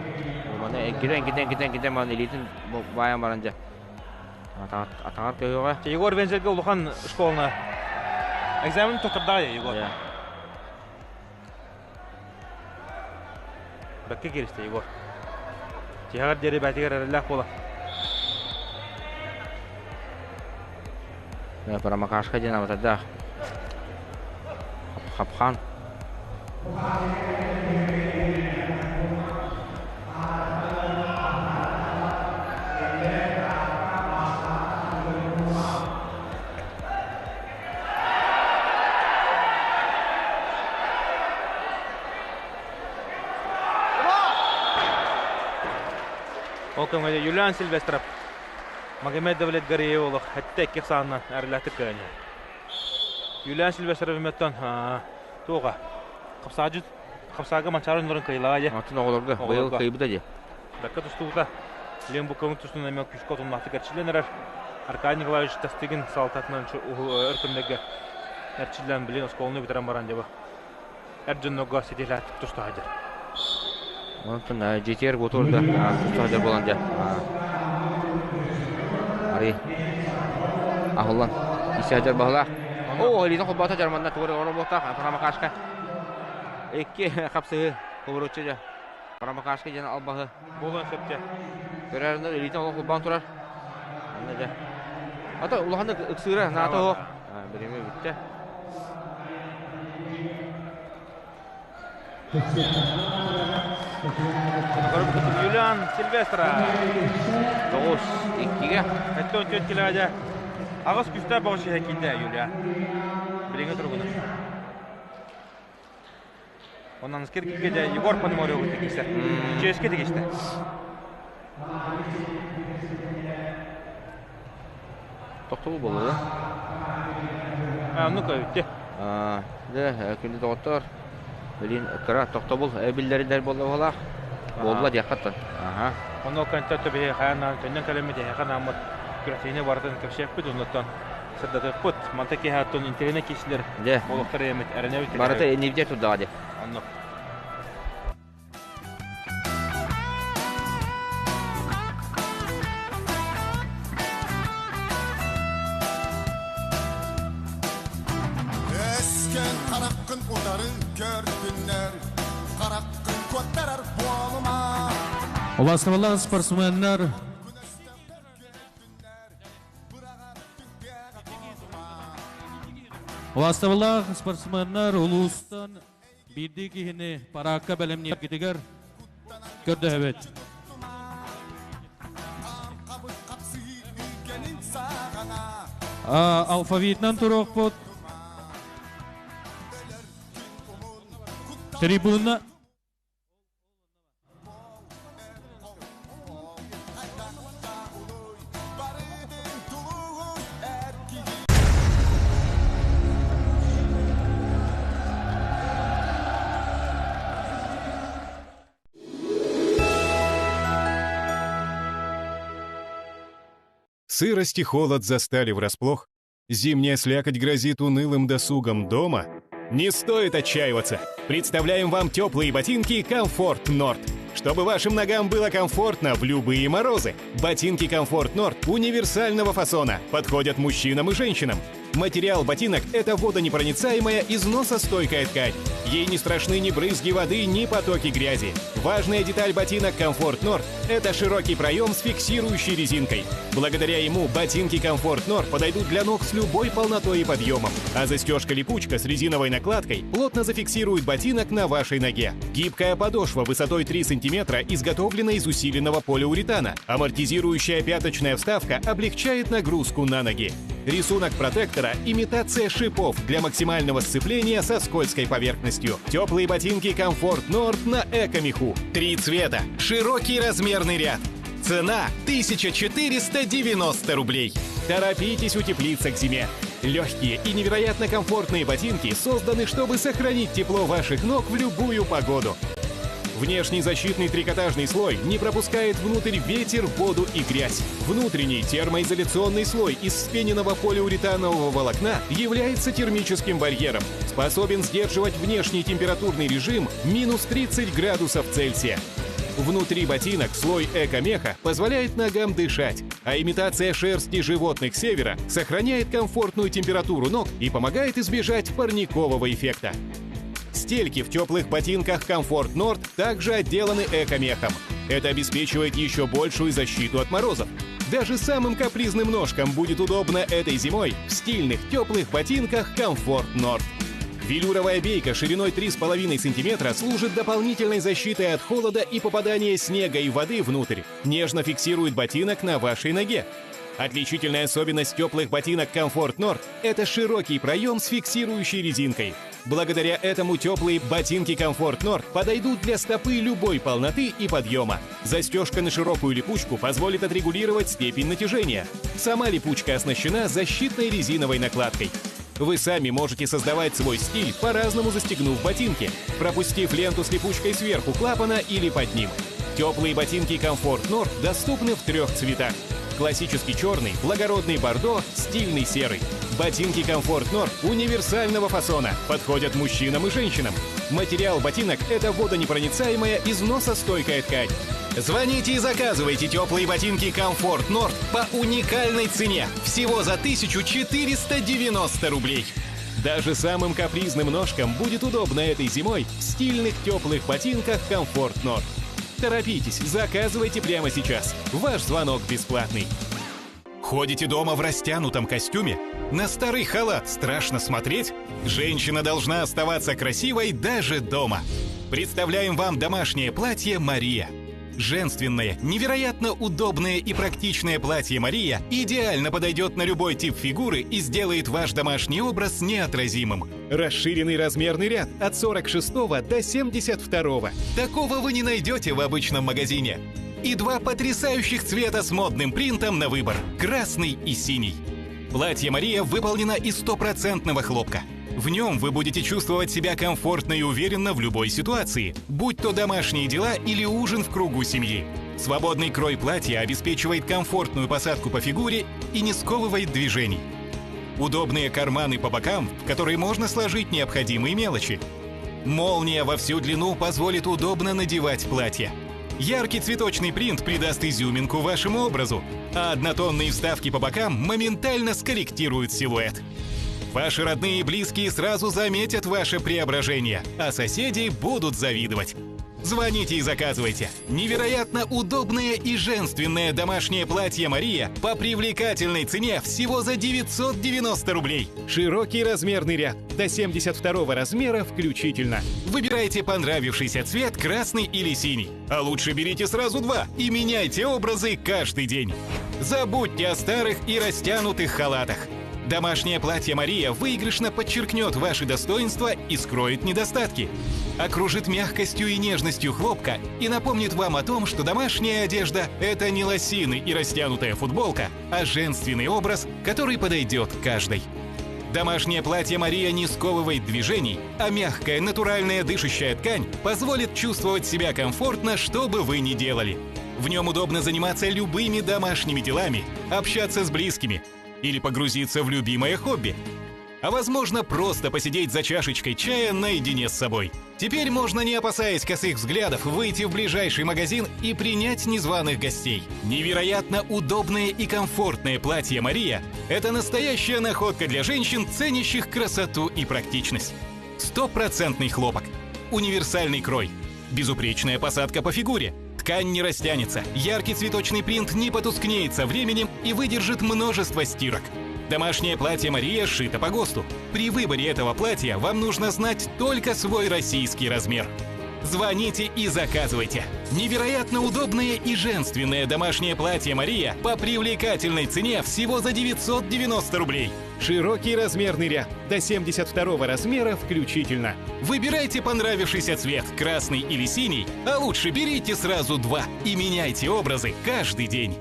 Speaker 2: Маны эккитен эккитен эккитен эккитен маны илиитин баайан баран дьэ атаҕар көһүөҕэ.
Speaker 1: Егор Вензельге улахан школаны экзамен туттарда Егор. Бэккэ кииристэ Егор. Тиһэҕэр диэри бээтигэр эрэллээх буола.
Speaker 2: Промокашка диэн абатардаах. Хапхан.
Speaker 1: Ол көҥөдө Юлиан Сильвестров Магомед Давлетгариев олох хэттэ икки саанынан арылатык кыаньа. Юлиан Сильвестров эметтон туоға хапсаажыт хапсаага манчаары норун кыйлаға же.
Speaker 2: Атын оҕолорго быйыл кыйбыта же.
Speaker 1: Бакка тустуута Лен Буковын тустун эмэ күүскэ отуннаахтык эрчиллэн эрэр. Аркадий Николаевич Тастыгин салалтатынан өр кэмнэргэ эрчиллэн билин оскуоланы бүтэрэн баран дьаба эр дьоннорго ситиһилээхтик туста сылдьар.
Speaker 2: Онтон GTR Гутурда туста сылдьар буолан дьэ арый аһыллан исэ сылдьар баһылаах. О, илиитин холбоото дьарманна тугу эрэ оҥоруохтаах Промокашка. Икки хапсыһыы кубуруччу дьэ. Промокашка диэн албаһы.
Speaker 1: Буолуон сөп дьэ.
Speaker 2: Көрөрүнэр илиитин олох холбоон турар. Онно дьэ. Ата улаханнык ыксыыра наата оһох. Бириэмэ бүттэ.
Speaker 1: Юлиан Сильвестра.
Speaker 2: 9-2-ге.
Speaker 1: 74 килоҕа аҕыс күүстээх бөҕө киирдэ Юлия. Билиҥҥи туругунан. Онон скиргиге Егор Пономарев тигистэ. Ческе тигистэ.
Speaker 2: Тохтобул буолла
Speaker 1: да? Ну-ка, үтте.
Speaker 2: Дэ, күндү доҕоттор. Билин кыра тохтобул биллэрилэр буолла буолла диэххаттан.
Speaker 1: Аха. Ону кантта төбе хаянан төннөн кэлэммит ханааммыт күрэхтэһиини барытын кэпсиэхпит оннуттан сырдатыахпыт. Манта киһи интернет киһилэр олохтор эмит эрэнэбит.
Speaker 2: Барыта нивде турдаҕа ди.
Speaker 1: Оннук.
Speaker 4: Өскөн хараххын утары көрдүннэр, хараххын куоттарар буолума.
Speaker 5: Убастабыллаах спортсменнар, Убастабыллаах спортсменнар улуустан биирдии киһини параакка бэлэмнииргитигэр көрдөһөбүт. Алфавитынан туруохпут. Трибуна
Speaker 6: Сырость и холод застали врасплох? Зимняя слякоть грозит унылым досугом дома? Не стоит отчаиваться! Представляем вам теплые ботинки «Комфорт Норд». Чтобы вашим ногам было комфортно в любые морозы. Ботинки «Комфорт Норд» универсального фасона. Подходят мужчинам и женщинам. Материал ботинок – это водонепроницаемая износостойкая ткань. Ей не страшны ни брызги воды, ни потоки грязи. Важная деталь ботинок «Комфорт Норд» – это широкий проем с фиксирующей резинкой. Благодаря ему ботинки «Комфорт Норд» подойдут для ног с любой полнотой и подъемом. А застежка-липучка с резиновой накладкой плотно зафиксирует ботинок на вашей ноге. Гибкая подошва высотой 3 сантиметра изготовлена из усиленного полиуретана. Амортизирующая пяточная вставка облегчает нагрузку на ноги. Рисунок протектора – имитация шипов для максимального сцепления со скользкой поверхностью. Теплые ботинки «Комфорт Норд» на Эко-меху. Три цвета, широкий размерный ряд. Цена 1490 рублей. Торопитесь утеплиться к зиме. Легкие и невероятно комфортные ботинки созданы, чтобы сохранить тепло ваших ног в любую погоду. Внешний защитный трикотажный слой не пропускает внутрь ветер, воду и грязь. Внутренний термоизоляционный слой из вспененного полиуретанового волокна является термическим барьером. Способен сдерживать внешний температурный режим минус 30 градусов Цельсия. Внутри ботинок слой эко-меха позволяет ногам дышать, а имитация шерсти животных севера сохраняет комфортную температуру ног и помогает избежать парникового эффекта. Стельки в теплых ботинках Комфорт Норд также отделаны эко-мехом. Это обеспечивает еще большую защиту от морозов. Даже самым капризным ножкам будет удобно этой зимой в стильных теплых ботинках Комфорт Норд. Велюровая бейка шириной 3,5 см служит дополнительной защитой от холода и попадания снега и воды внутрь. Нежно фиксирует ботинок на вашей ноге. Отличительная особенность теплых ботинок Комфорт Норд – это широкий проем с фиксирующей резинкой. Благодаря этому теплые ботинки Комфорт Норд подойдут для стопы любой полноты и подъема. Застежка на широкую липучку позволит отрегулировать степень натяжения. Сама липучка оснащена защитной резиновой накладкой. Вы сами можете создавать свой стиль, по-разному застегнув ботинки, пропустив ленту с липучкой сверху клапана или под ним. Теплые ботинки Комфорт Норд доступны в трех цветах. Классический черный, благородный бордо, стильный серый. Ботинки Комфорт Норд универсального фасона, подходят мужчинам и женщинам. Материал ботинок – это водонепроницаемая износостойкая ткань. Звоните и заказывайте теплые ботинки Комфорт Норд по уникальной цене. Всего за 1490 рублей. Даже самым капризным ножкам будет удобно этой зимой в стильных теплых ботинках Комфорт Норд. Торопитесь, заказывайте прямо сейчас. Ваш звонок бесплатный. Ходите дома в растянутом костюме? На старый халат страшно смотреть? Женщина должна оставаться красивой даже дома. Представляем вам домашнее платье «Мария». Женственное, невероятно удобное и практичное платье «Мария» идеально подойдет на любой тип фигуры и сделает ваш домашний образ неотразимым. Расширенный размерный ряд от 46 до 72. Такого вы не найдете в обычном магазине. И два потрясающих цвета с модным принтом на выбор – красный и синий. Платье «Мария» выполнено из стопроцентного хлопка. В нем вы будете чувствовать себя комфортно и уверенно в любой ситуации, будь то домашние дела или ужин в кругу семьи. Свободный крой платья обеспечивает комфортную посадку по фигуре и не сковывает движений. Удобные карманы по бокам, в которые можно сложить необходимые мелочи. Молния во всю длину позволит удобно надевать платье. Яркий цветочный принт придаст изюминку вашему образу, а однотонные вставки по бокам моментально скорректируют силуэт. Ваши родные и близкие сразу заметят ваше преображение, а соседи будут завидовать. Звоните и заказывайте. Невероятно удобное и женственное домашнее платье «Мария» по привлекательной цене всего за 990 рублей. Широкий размерный ряд, до 72 размера включительно. Выбирайте понравившийся цвет, красный или синий. А лучше берите сразу два и меняйте образы каждый день. Забудьте о старых и растянутых халатах. Домашнее платье «Мария» выигрышно подчеркнет ваши достоинства и скроет недостатки. Окружит мягкостью и нежностью хлопка и напомнит вам о том, что домашняя одежда – это не лосины и растянутая футболка, а женственный образ, который подойдет каждой. Домашнее платье «Мария» не сковывает движений, а мягкая, натуральная дышащая ткань позволит чувствовать себя комфортно, что бы вы ни делали. В нем удобно заниматься любыми домашними делами, общаться с близкими или погрузиться в любимое хобби. А возможно, просто посидеть за чашечкой чая наедине с собой. Теперь можно, не опасаясь косых взглядов, выйти в ближайший магазин и принять незваных гостей. Невероятно удобное и комфортное платье «Мария» — это настоящая находка для женщин, ценящих красоту и практичность. Стопроцентный хлопок, универсальный крой, безупречная посадка по фигуре, ткань не растянется, яркий цветочный принт не потускнеет со временем и выдержит множество стирок. Домашнее платье «Мария» сшито по ГОСТу. При выборе этого платья вам нужно знать только свой российский размер. Звоните и заказывайте. Невероятно удобное и женственное домашнее платье «Мария» по привлекательной цене всего за 990 рублей. Широкий размерный ряд, до 72 размера включительно. Выбирайте понравившийся цвет, красный или синий, а лучше берите сразу два и меняйте образы каждый день.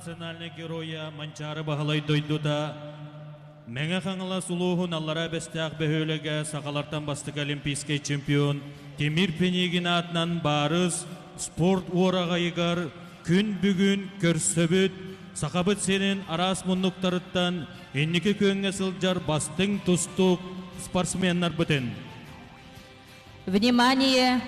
Speaker 5: национальнай геройа Манчаары Баһылай дойдута Мэҥэ Хаҥалас улууһун Аллараа Бэстээх бөһүөлэгэ сахалартан бастакы олимпийскай чемпион Тимир Пинигин аатынан Баарыс спорт уораҕайыгар күн бүгүн көрсөбүт Сахабыт сирин араас муннуктарыттан инники күөҥҥэ сылдьар бастыҥ тустуук спортсменнарбытын.
Speaker 7: Внимание!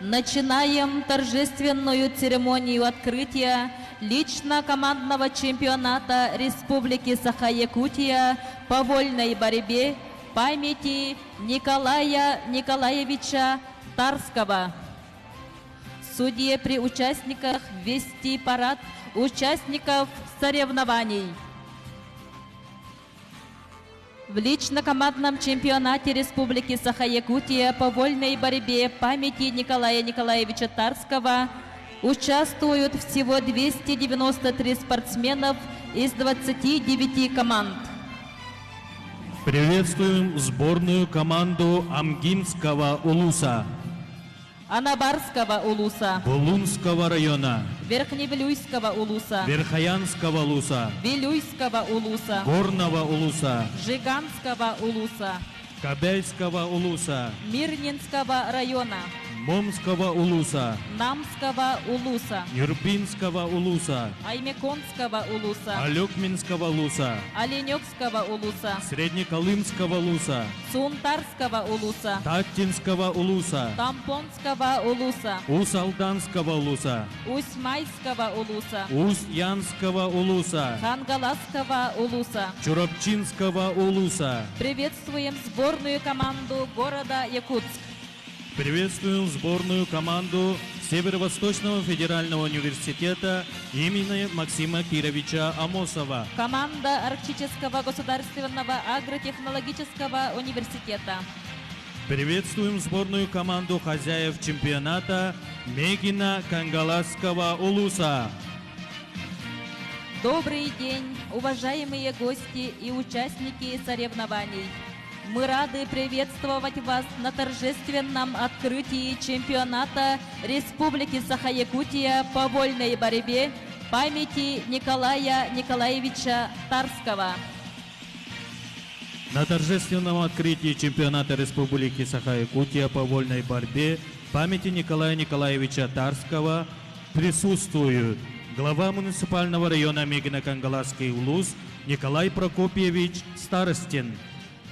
Speaker 7: Начинаем торжественную церемонию открытия лично-командного чемпионата Республики Саха-Якутия по вольной борьбе памяти Николая Николаевича Тарского. Судьи при участниках вести парад участников соревнований. В лично-командном чемпионате Республики Саха-Якутия по вольной борьбе памяти Николая Николаевича Тарского участвуют всего 293 спортсменов из 29 команд.
Speaker 5: Приветствуем сборную команду Амгинского улуса.
Speaker 7: Анабарского улуса.
Speaker 5: Булунского района.
Speaker 7: Верхневилюйского улуса.
Speaker 5: Верхоянского улуса.
Speaker 7: Вилюйского улуса.
Speaker 5: Горного улуса.
Speaker 7: Жиганского улуса.
Speaker 5: Кабельского улуса.
Speaker 7: Мирнинского района.
Speaker 5: Момского улуса.
Speaker 7: Намского улуса.
Speaker 5: Нюрбинского улуса.
Speaker 7: Аймеконского улуса.
Speaker 5: Алекминского улуса.
Speaker 7: Оленекского улуса.
Speaker 5: Среднеколымского улуса.
Speaker 7: Сунтарского улуса.
Speaker 5: Таттинского улуса.
Speaker 7: Тампонского улуса.
Speaker 5: Усалданского улуса.
Speaker 7: Усть-Майского улуса.
Speaker 5: Усть-Янского улуса.
Speaker 7: Хангаласского улуса.
Speaker 5: Чурапчинского улуса.
Speaker 7: Приветствуем сборную команду города Якутск.
Speaker 5: Приветствуем сборную команду Северо-Восточного федерального университета имени Максима Кировича Амосова.
Speaker 7: Команда Арктического государственного агротехнологического университета.
Speaker 5: Приветствуем сборную команду хозяев чемпионата Мегина Кангаласского Улуса.
Speaker 7: Добрый день, уважаемые гости и участники соревнований. Мы рады приветствовать вас на торжественном открытии чемпионата Республики Саха-Якутия по вольной борьбе памяти Николая Николаевича Тарского.
Speaker 5: На торжественном открытии чемпионата Республики Саха-Якутия по вольной борьбе памяти Николая Николаевича Тарского присутствуют глава муниципального района Мегино-Кангаласский улус Николай Прокопьевич Старостин,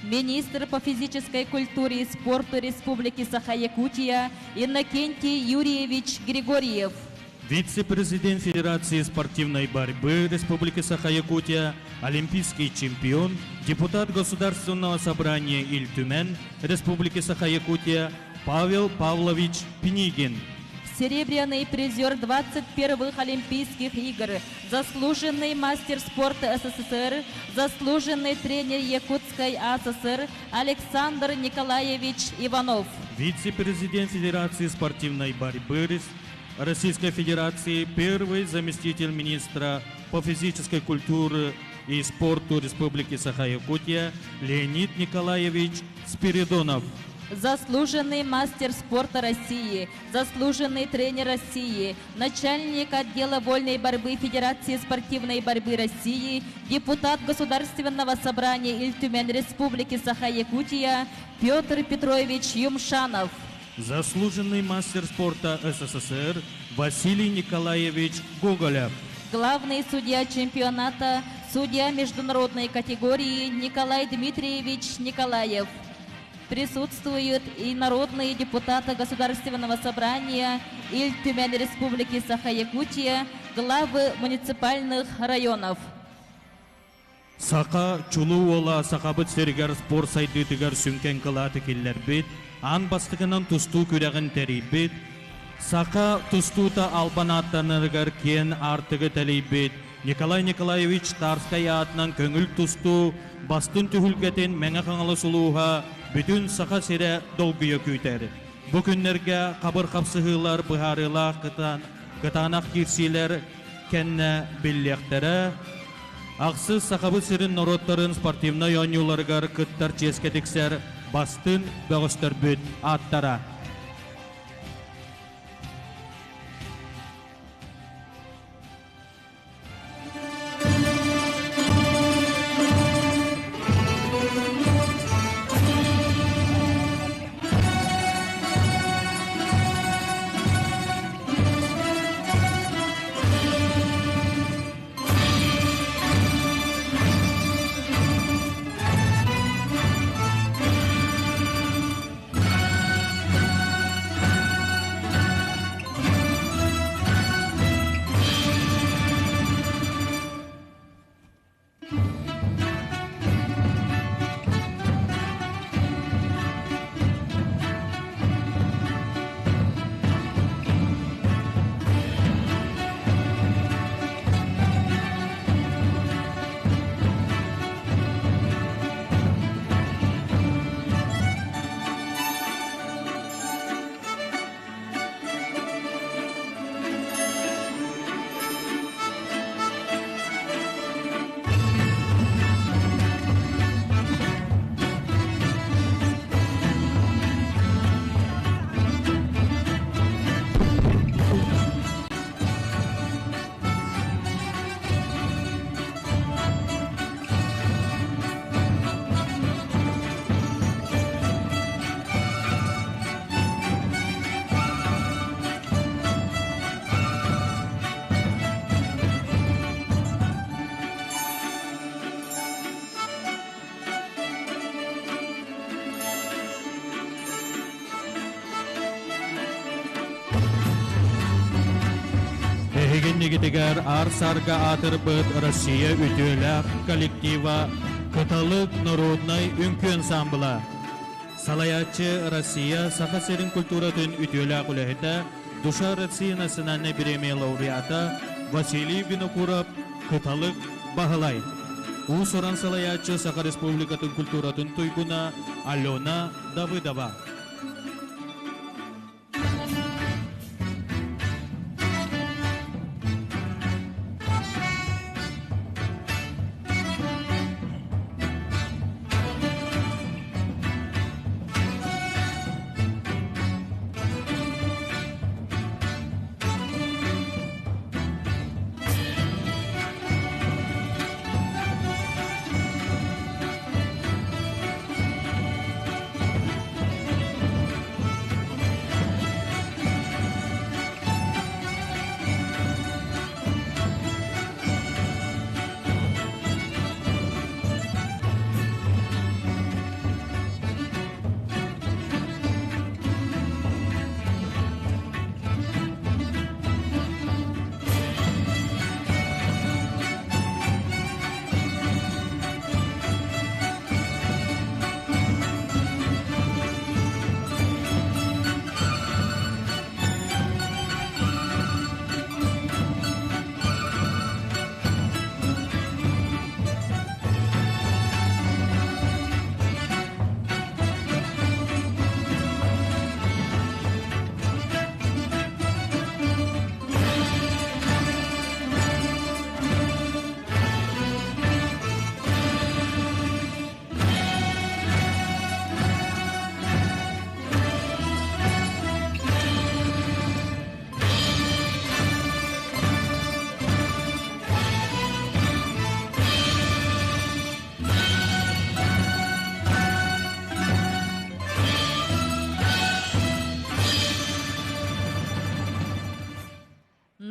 Speaker 7: министр по физической культуре и спорту Республики Саха-Якутия Иннокентий Юрьевич Григорьев,
Speaker 5: вице-президент Федерации спортивной борьбы Республики Саха-Якутия, олимпийский чемпион, депутат Государственного собрания Ил Түмэн Республики Саха-Якутия Павел Павлович Пинигин,
Speaker 7: серебряный призер 21-х Олимпийских игр, заслуженный мастер спорта СССР, заслуженный тренер Якутской АССР Александр Николаевич Иванов.
Speaker 5: Вице-президент Федерации спортивной борьбы Российской Федерации, первый заместитель министра по физической культуре и спорту Республики Саха-Якутия Леонид Николаевич Спиридонов.
Speaker 7: Заслуженный мастер спорта России, заслуженный тренер России, начальник отдела вольной борьбы Федерации спортивной борьбы России, депутат Государственного собрания Ил Түмэн Республики Саха-Якутия Петр Петрович Юмшанов.
Speaker 5: Заслуженный мастер спорта СССР Василий Николаевич Гоголев.
Speaker 7: Главный судья чемпионата, судья международной категории Николай Дмитриевич Николаев. Присутствуют и народные депутаты Государственного собрания Ил Түмэн Республики Саха-Якутия, главы муниципальных районов.
Speaker 5: Саха чулуу уола Сахабыт сиригэр спорт сайдыытыгар сүҥкэн кылааты киллэрбит, аан бастакынан тустуу күрэҕин тэрийбит, Саха тустуута албан ааттанарыгар киэҥ аартыгы тэлийбит Николай Николаевич Тарскай аатынан көҥүл тустуу бастыҥ түһүлгэтин Мэҥэ Хаҥалас улууһа бүтүн Саха сирэ долгуйа күүтэр. Бу күннэргэ хабыр хапсыһыылар быһаарыылаах кытаанах киирсиилэр кэннэ биллиэхтэрэ. Ахсыс Сахабыт сирин норуоттарын спортивнай оонньууларыгар кыттар чиэскэ тиксэр бастыҥ бөҕөстөрбүт ааттара. иннигитигэр аар-саарга аатырбыт Россия үтүөлээх коллектива Кыталык народнай үҥкүү ансаамбыла. Салайааччы Россия Саха сирин культуратын үтүөлээх үлэһитэ, Душа России национальнай бириэмийэ лауреата Василий Винокуров Кыталык Баһылай. Уус-уран салайааччы Саха Республикатын культуратын туйгуна Алена Давыдова.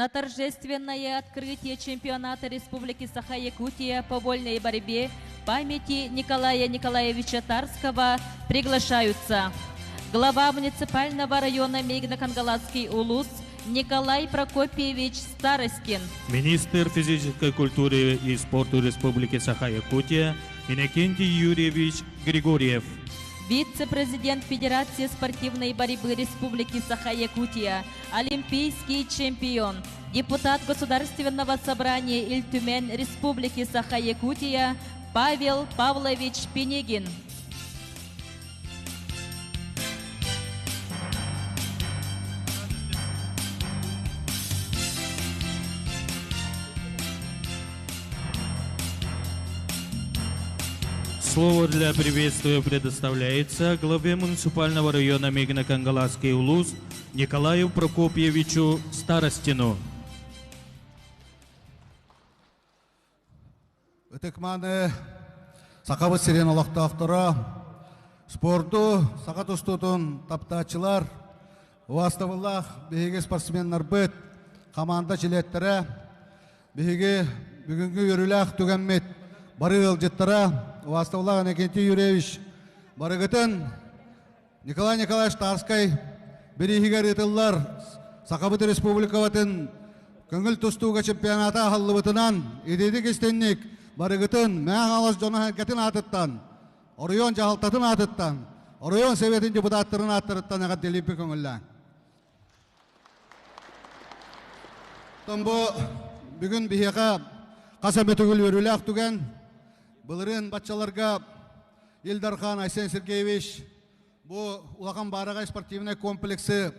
Speaker 7: На торжественное открытие чемпионата Республики Саха-Якутия по вольной борьбе памяти Николая Николаевича Тарского приглашаются глава муниципального района Мегино-Кангаласский Улус Николай Прокопьевич Старостин.
Speaker 5: Министр физической культуры и спорта Республики Саха-Якутия Иннокентий Юрьевич Григорьев.
Speaker 7: Вице-президент Федерации спортивной борьбы Республики Саха-Якутия, олимпийский чемпион, депутат Государственного собрания Ильтюмен Республики Саха-Якутия Павел Павлович Пенегин.
Speaker 5: Слово для приветствия предоставляется главе муниципального района Мегино-Кангаласский Улус Николаю Прокопьевичу Старостину.
Speaker 8: Ытык-мааны Сахабыт сирин олохтоохторо, спорду, саха тустуутун таптааччылар, убаастабыллаах биһиги спортсменнарбыт, хамаанда чилиэттэрэ, биһиги бүгүҥҥү үөрүүлээх түгэммит бары ыалдьыттара, убаастабыллаах Иннокентий Юрьевич, барыгытын Николай Николаевич Тарскай бирииһигэр ыытыллар Сахабыт Республикабытын көҥүл тустууга чемпионата аһыллыбытынан ититик истинник барыгытын Мэҥэ Хаҥалас дьоно-сэргэтин аатыттан, оройуон дьаһалтатын аатыттан, оройуон Советын депутаттарын ааттарыттан эҕэрдэлиирбин көҥүллээҥ. Оттон бу бүгүн биһиэхэ хас эмэ төгүл үөрүүлээх түгэн. Былырыын баччаларга Ил Дархан Айсен Сергеевич бу улахан баараҕай спортивнай комплексы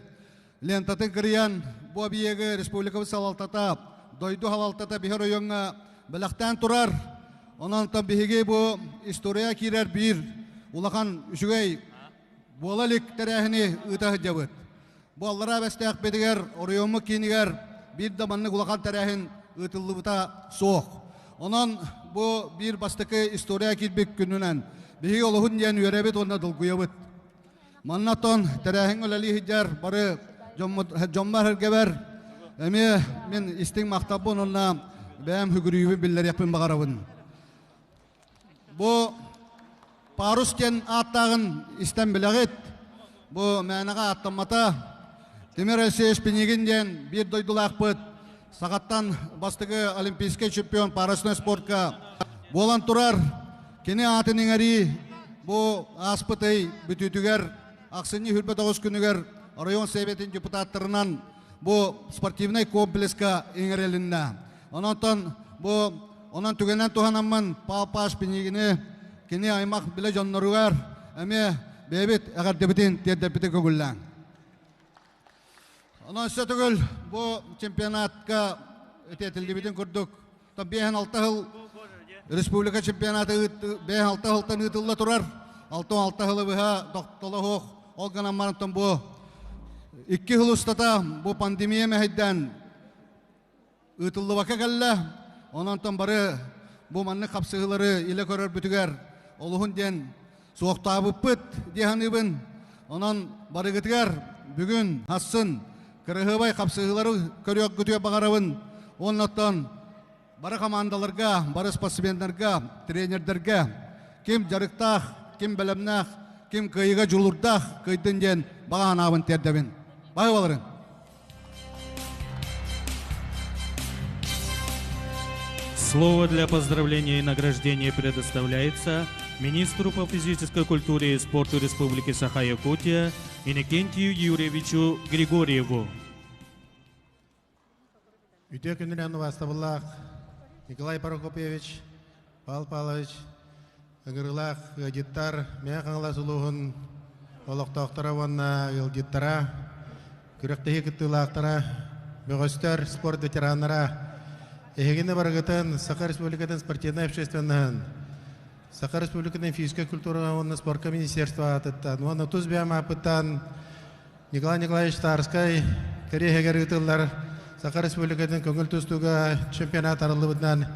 Speaker 8: лентатын кырыйан бу объегы республикабыт салалтата, дойду салалтата биһи оройуоҥҥа бэлэхтээн турар. Онон биһиги бу история киирэр биир улахан үчүгэй буола илик тэрээһини ыыта сылдьабыт. Бу аллараа Бэстээхпитигэр, оройуоммут киинигэр биир да маннык улахан тэрээһин ыытыллыбыта суох. Онон бу биир бастакы история киирбит күнүнэн биһиги олуһун диэн үөрэбит уонна долгуйабыт. Манна оттон тэрээһиҥҥэ үлэлии сылдьар бары дьоммор эргэбэр эмиэ мин истиҥ махталбын уонна бэйэм сүгүрүйүүбүн биллэриэхпин баҕарабын. Бу Парус диэн ааттааҕын истэн билэҕит. Бу мээнэҕэ ааттаммата. Тимир Алексеевич Пинигин диэн биир дойдулаахпыт. Сахаттан бастакы олимпийскай чемпион парусной спортка буолан турар. Кини аатын иҥэрии бу ааспыт ый бүтүүтүгэр ахсынньы 29 күнүгэр оройуон Сэбиэтин депутаттарынан бу спортивнай комплекска иҥэрилиннэ. Онон бу онон түгэнэн туһанаммын Пал Паш Пинигини кини аймах билэ дьонноругар эмиэ бэйэбит эҕэрдэбитин тиэрдэппити көҥүллээҥ. Онон өссө бу чемпионатка этиэтиллибитин курдук 5-6 сыл республика чемпионаты 5-6 сылтан ыытылла турар. 6-6 сылы быһа тохтоло ол гынан баран бу икки сыл устата бу пандемия мэһэйдээн ыытыллыбакка кэллэ. Онон бары бу маннык хапсыһыылары илэ көрөрбүтүгэр олуһун диэн суохтаабыппыт диэханыыбын. Онон барыгытыгар бүгүн хассын кырыһыбай хапсыһыылары көрүөхгүтүгэр баҕарабын. Онноттон бары командаларга, бары спортсменнарга, тренердерге ким дьарыктаах, ким бэлэмнээх, ким кыайыыга дьулуурдаах кыайдын диэн баҕа санаабын тиэрдэбин. Баһы
Speaker 5: Слово для поздравления и награждения предоставляется министру по физической культуре и спорту Республики Саха-Якутия Иннокентию Юрьевичу Григорьеву.
Speaker 9: Үтүө күнүнэн убаастабыллаах Николай Прокопьевич, Павел Павлович, ыҥырыылаах ыалдьыттар, Мэҥэ Хаҥалас улууһун олохтоохторо уонна ыалдьыттара, күрэхтэһии кыттыылаахтара, бөҕөстөр, спорт ветераннара, эһигини барыгытын Саха Республикатын спортивнай общественноһын, Саха Республикатын физическай культураҕа уонна спорка министерство аатыттан уонна тус бэйэм ааппыттан Николай Николаевич Тарскай кэриэһигэр ыытыллар Саха Республикатын көҥүл тустууга чемпионат арыллыбытынан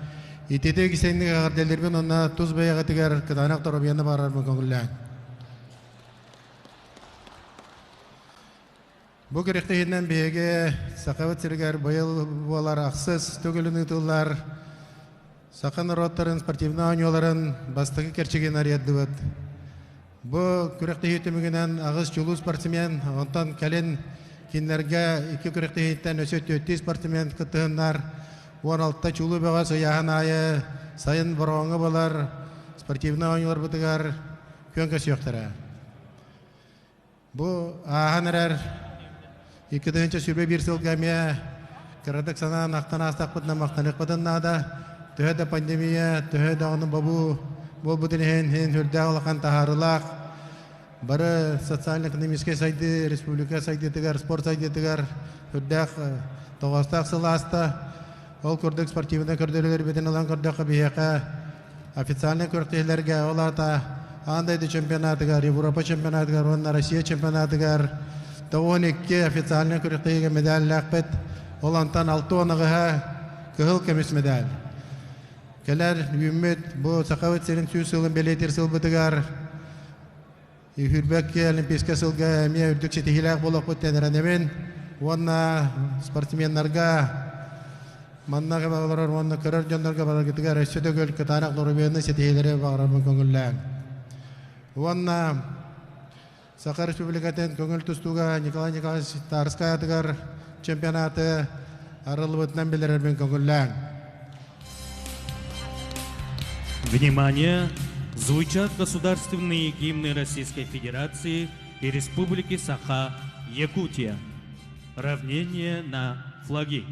Speaker 9: ититик исэнник эҕэрдэлиирбин уонна тус бэйэҕитигэр кытаанах доруобуйаны баҕарарбын көҥүллээн. Бу күрэхтэһиинэн биһиги Сахабыт сиригэр быйыл буолар ахсыс төгүлүн ыытыллар саха норуоттарын спортивнай оонньууларын бастакы кэрчигин арыйдыбыт. Бу күрэхтэһии түмүгүнэн аҕыс чулуу спортсмен, онтон кэлин кинилэргэ икки күрэхтэһииттэн өссө түөртүү спортсмен кыттыһыннар, 16 чулуу бөҕөс ыйааһын аайы сайын Бороҕоҥҥо буолар спортивнай оонньууларбытыгар күөн көрсүөхтэрэ. Бу ааһан эрэр 2021 сылга эмиэ кыратык санаан ахтан аастахпытына махтаныахпытын наада. Төһө да пандемия, төһө даҕаны бобуу буолбутун иһин, иһин сүрдээх улахан таһаарыылаах бары социально-экономическай сайдыы, республика сайдыытыгар, спорт сайдыытыгар сүрдээх тоҕоостоох сыл ааста. Ол курдук спортивнай көрдөрүүлэрбитин ылан көрдөххө биһиэхэ официальнай күрэхтэһиилэргэ ол аата аан дойду чемпионатыгар, Европа чемпионатыгар уонна Россия чемпионатыгар 92 официальнай күрэхтэһиигэ медаллаахпыт. Ол онтон 68-ҕа кыһыл көмүс медаль. Кэлэр үүммүт бу Сахабыт сирин сүүс сылын бэлиэтиир сылбытыгар Үһүрбэккэ Олимпийскай сылга эмиэ үрдүк ситиһиилээх буолуохпут диэн эрэнэбин. Уонна спортсменнарга манна олорор уонна көрөр дьоннорго бараргытыгар өссө төгүл кытаанах доруобуйаны ситиһиилэри баҕарарбын көҥүллээҥ. Уонна Саха Республикатын көҥүл тустууга Николай Николаевич Тарскай аатыгар чемпионаты арыллыбытынан билэрэрбин көҥүллээҥ.
Speaker 5: Внимание! Звучат государственные гимны Российской Федерации и Республики Саха, Якутия. Равнение на флаги.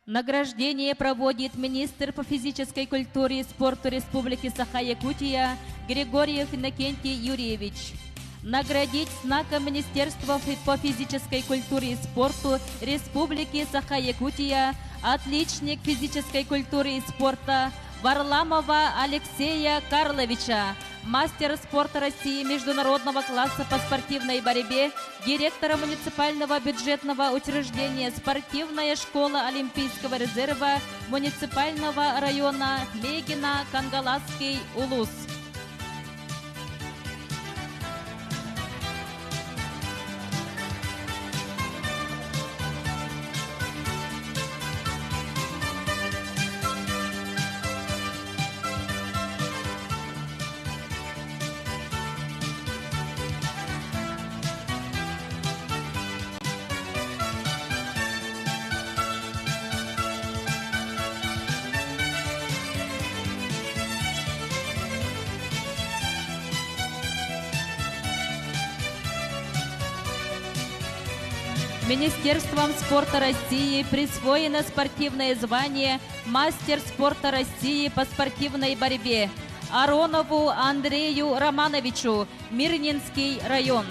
Speaker 7: Награждение проводит министр по физической культуре и спорту Республики Саха-Якутия Григорьев Иннокентий Юрьевич. Наградить знаком Министерства по физической культуре и спорту Республики Саха-Якутия отличник физической культуры и спорта Варламова Алексея Карловича, мастер спорта России международного класса по спортивной борьбе, директора муниципального бюджетного учреждения «Спортивная школа Олимпийского резерва» муниципального района Мегина, Кангаласский, Улус. Министерством спорта России присвоено спортивное звание «Мастер спорта России по спортивной борьбе» Аронову Андрею Романовичу, Мирнинский район.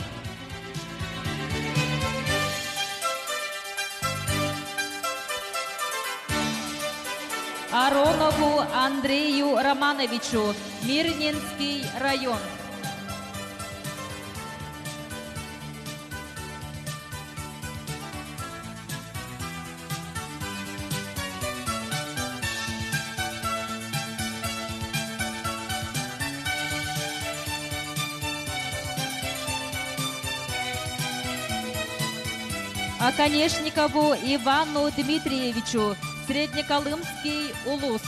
Speaker 7: Аронову Андрею Романовичу, Мирнинский район. Оконешникову Ивану Дмитриевичу, Среднеколымский улус.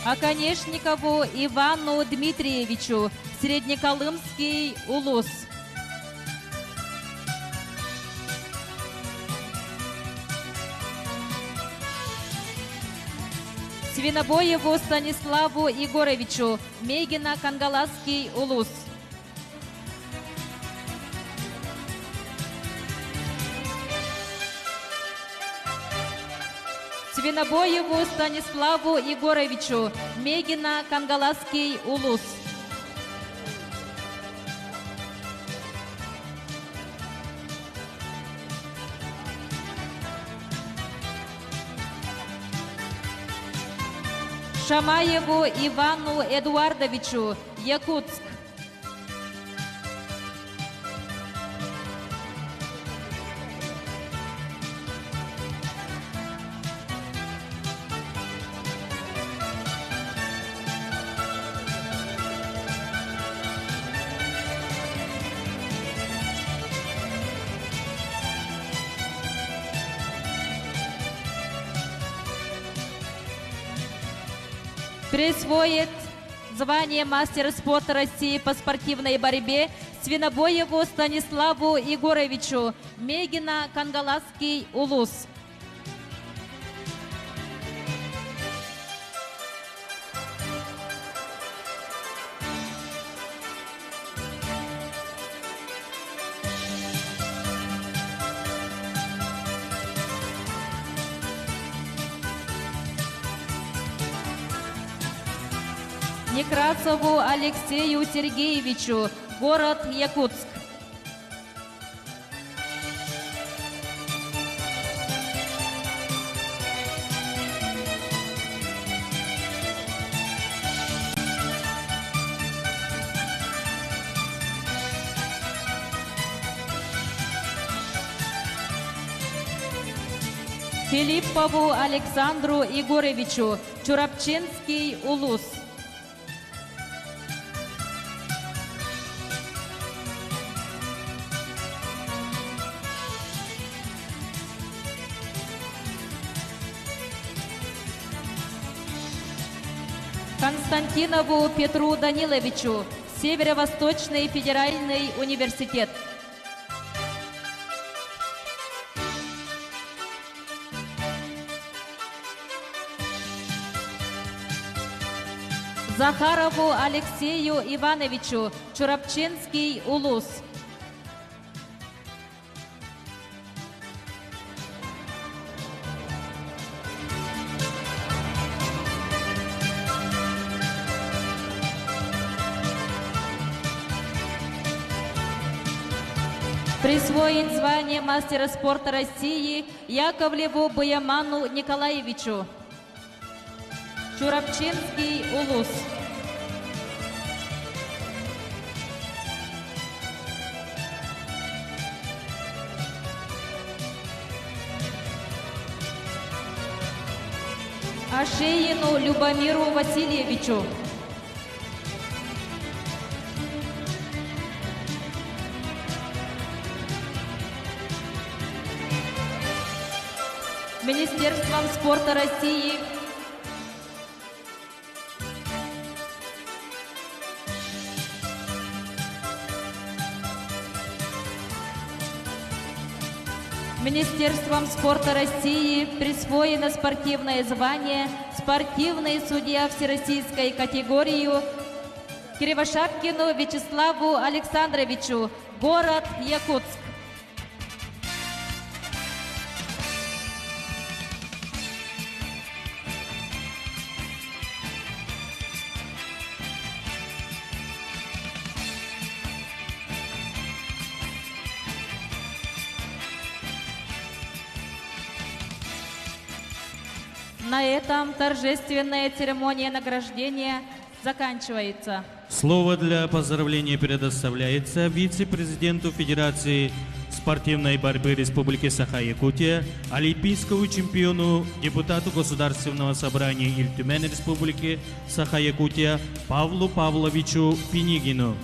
Speaker 7: Оконешникову Ивану Дмитриевичу, Среднеколымский улус. Свинобоеву Станиславу Егоровичу, Мегино-Кангаласский улус. Свинобоеву Станиславу Егоровичу, Мегино-Кангаласский улус. Шамаеву Ивану Эдуардовичу, Якутск. Присвоит звание мастера спорта России по спортивной борьбе Свинобоеву Станиславу Егоровичу, Мегино, Кангаласский, Улус. Некрасову Алексею Сергеевичу, город Якутск. Филиппову Александру Егоровичу, Чурапчинский улус. Константинову Петру Даниловичу, Северо-Восточный федеральный университет. Захарову Алексею Ивановичу, Чурапчинский улус. Присвоить звание мастера спорта России Яковлеву Баяману Николаевичу. Чурапчинский улус. Ашеину Любомиру Васильевичу. Министерством спорта России Министерством спорта России присвоено спортивное звание «Спортивный судья всероссийской категории» Кривошапкину Вячеславу Александровичу, город Якутск. На этом торжественная церемония награждения заканчивается.
Speaker 5: Слово для поздравления предоставляется вице-президенту Федерации спортивной борьбы Республики Саха-Якутия, олимпийскому чемпиону, депутату Государственного собрания Ильтюмен Республики Саха-Якутия Павлу Павловичу Пинигину.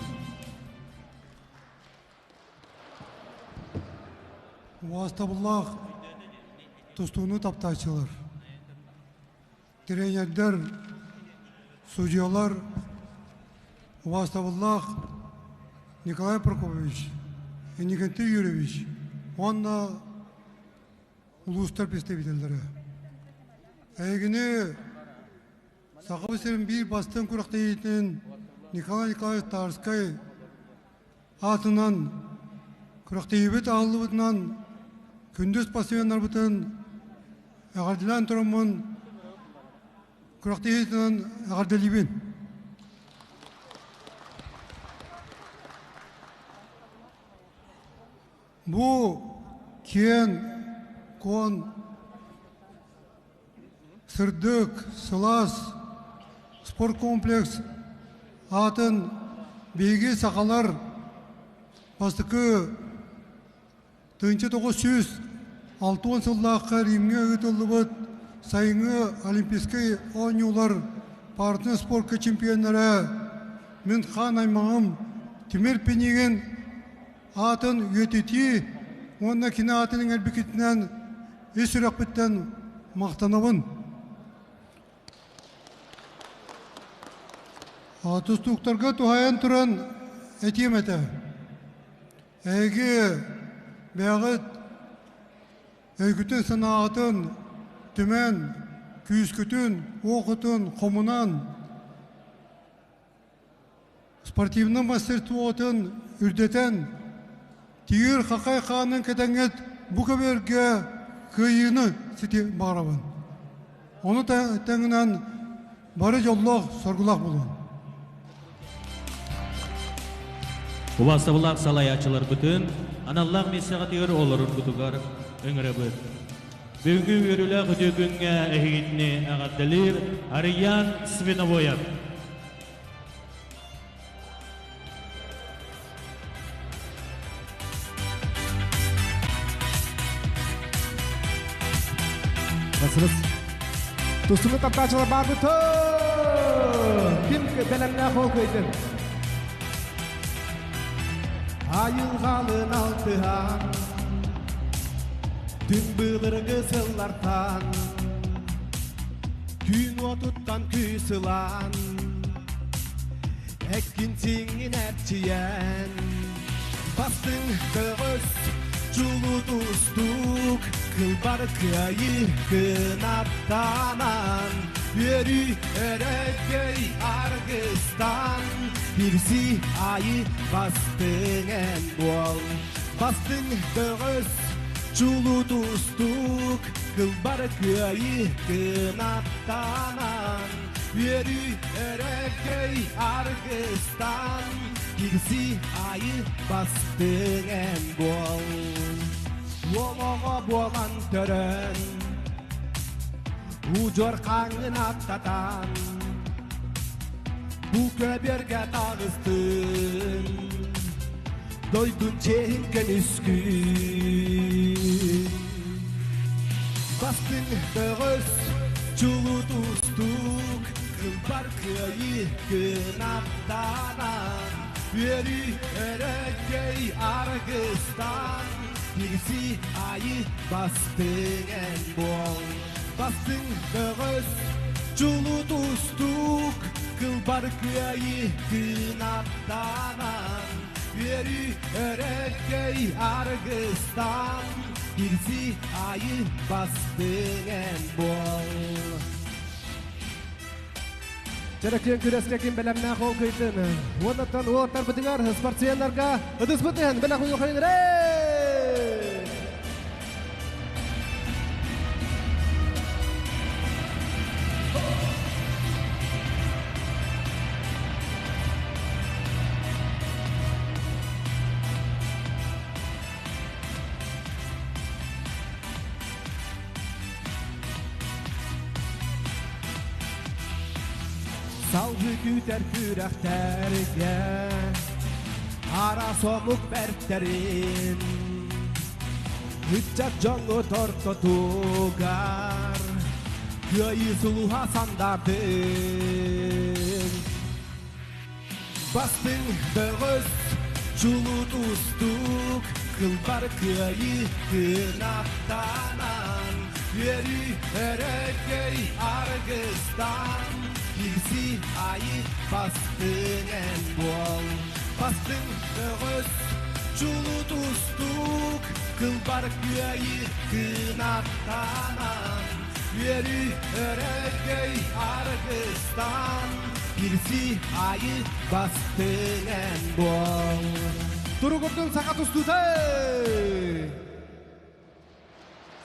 Speaker 10: Убаастабыллаах тустууну таптааччылар. Тренердер, судьялар, убаастабыллаах Николай Прокопович, Иннокентий Юрьевич, уонна улуустар представителлэрэ. Эһигини Сахабыт сирин биир бастыҥ күрэхтэһиитин Николай Николаевич Тарскай аатынан күрэхтэһиибит аһыллыбытынан күндү спортсменнарбытын эҕэрдэлээн тураммын күрэхтэһиитинэн эҕэрдэлиибин. Бу киэн куон сырдык, сылаас спорткомплекс аатын биһиги сахалар бастакы 1960 сыллаахха Римҥэ ыытыллыбыт сайыҥҥы Олимпийскай оонньуулар партнер спорка чемпионнара мин хаан аймаҕым Тимир Пинигин аатын үйэтитии уонна кини аатын иҥэрбиккитинэн ис сүрэхпиттэн махтанабын. Тустууктарга туһайан туран этиэм этэ. Эһиги бэйэҕит өйгүтүн-санааҕытын түмэн, күүскүтүн, уохутун хомунан спортивнай мастерствотын үрдэтэн, тиир хахай хаанын кэтэҥҥит бу көбүөргэ кыайыыны сити баҕарабын. Ону тэҥинэн бары дьоллоох, соргулаах буолун.
Speaker 5: Убаастабылаах салайааччыларбытын аналлаах миэстэҕитигэр олороргутугар ыҥырабыт. Бүгүҥҥү үөрүүлээх үтүө күҥҥэ эһигитини эҕэрдэлиир Арыйаан Свиновоев.
Speaker 11: Басырыс. Тустууну таптааччылар баарбыт. Ким бэлэмнээх ол кыайдын. Айылҕалын алтыһан, түн былыргы сыллартан, түүн уотуттан күүс ылан, эккин сиҥҥин эрчийэн, бастыҥ көҕүс чулуу тустуук, кылбар кыайыы кынаттанан, үөрүү өрөгөй аргыстан, Бирси айы бастыҥ эн буол, бастыҥ көҕүс чулуу тустуук, кылбар кыайыы кынаттанан, үөрүү өрөгөй аргыстан, Кирси айы бастың эн бол. Олоҕо буолан төрөн, Удьуор хаҥын аттатан, Бу көбүөргэ таҕыстын, Дойдун чиэһин көмүскүүн. Бастыҥ бөҕөс, чулуу тустуук, Кылбар кыайыы кынаттанан, Үөрүү өрөгөй аргыстан, Кирси айы бастыҥ эн буол. Бастыҥ бөҕөс, чулуу тустуук, Кылбар кыайыы кынаттанан, Үөрүү өрөгөй аргыстан, Кирси айы бастыҥ эн буол.
Speaker 12: Чөрөкүөн күрэскэ ким бэлэмнээх ол кыйтын. Уоннаттан уолаттарбытыгар спортсменнарга ытыспыт иһэн бэлэх уйухайын
Speaker 11: Салгыы күүтэр күрэхтэргэ араас омук бэртэрин ыччат дьоҥҥу тортотугар кыайыы сулуһа сандардын. Бастыҥ бөҕөс, чулуу тустуук, кылбар кыайыы кынаттанан, үөрүү өрөгөй аргыстан, кирси айы бастыҥ эн буол. Бастыҥ бөҕөс, чулуу тустуук, кылбар кыайыы кынаттанан, Үөрүү өрөгөй аргыстан, Кирси айы бастыҥ эн буол.
Speaker 12: Туругурдун саха тустуута!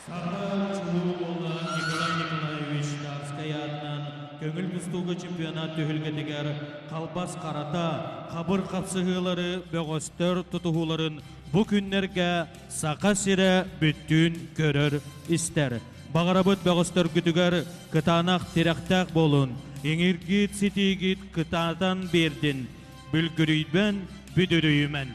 Speaker 5: Саха чулуу уола Николай Николаевич Тарскай аатынан көҥүл тустууга чемпионат түһүлгэтигэр халбас харата, хабыр хапсыһыылары бөҕөстөр тутуһууларын бу күннэргэ Саха сирэ бүттүүн көрөр-истэр. Баҕарабыт бөҕөстөргүтүгэр кытаанах тирэхтээх буолун, иҥиргит ситиигит кытаатан биэрдин, бүлгүрүйбэн, бүдүрүйүмэн.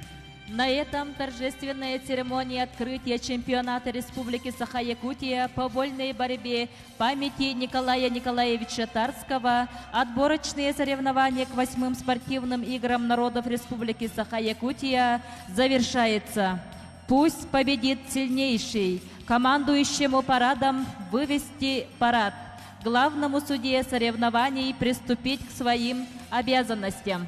Speaker 7: На этом торжественная церемония открытия чемпионата Республики Саха-Якутия по вольной борьбе памяти Николая Николаевича Тарского, отборочные соревнования к восьмым спортивным играм народов Республики Саха-Якутия завершается. Пусть победит сильнейший. Командующему парадом вывести парад. Главному судье соревнований приступить к своим обязанностям.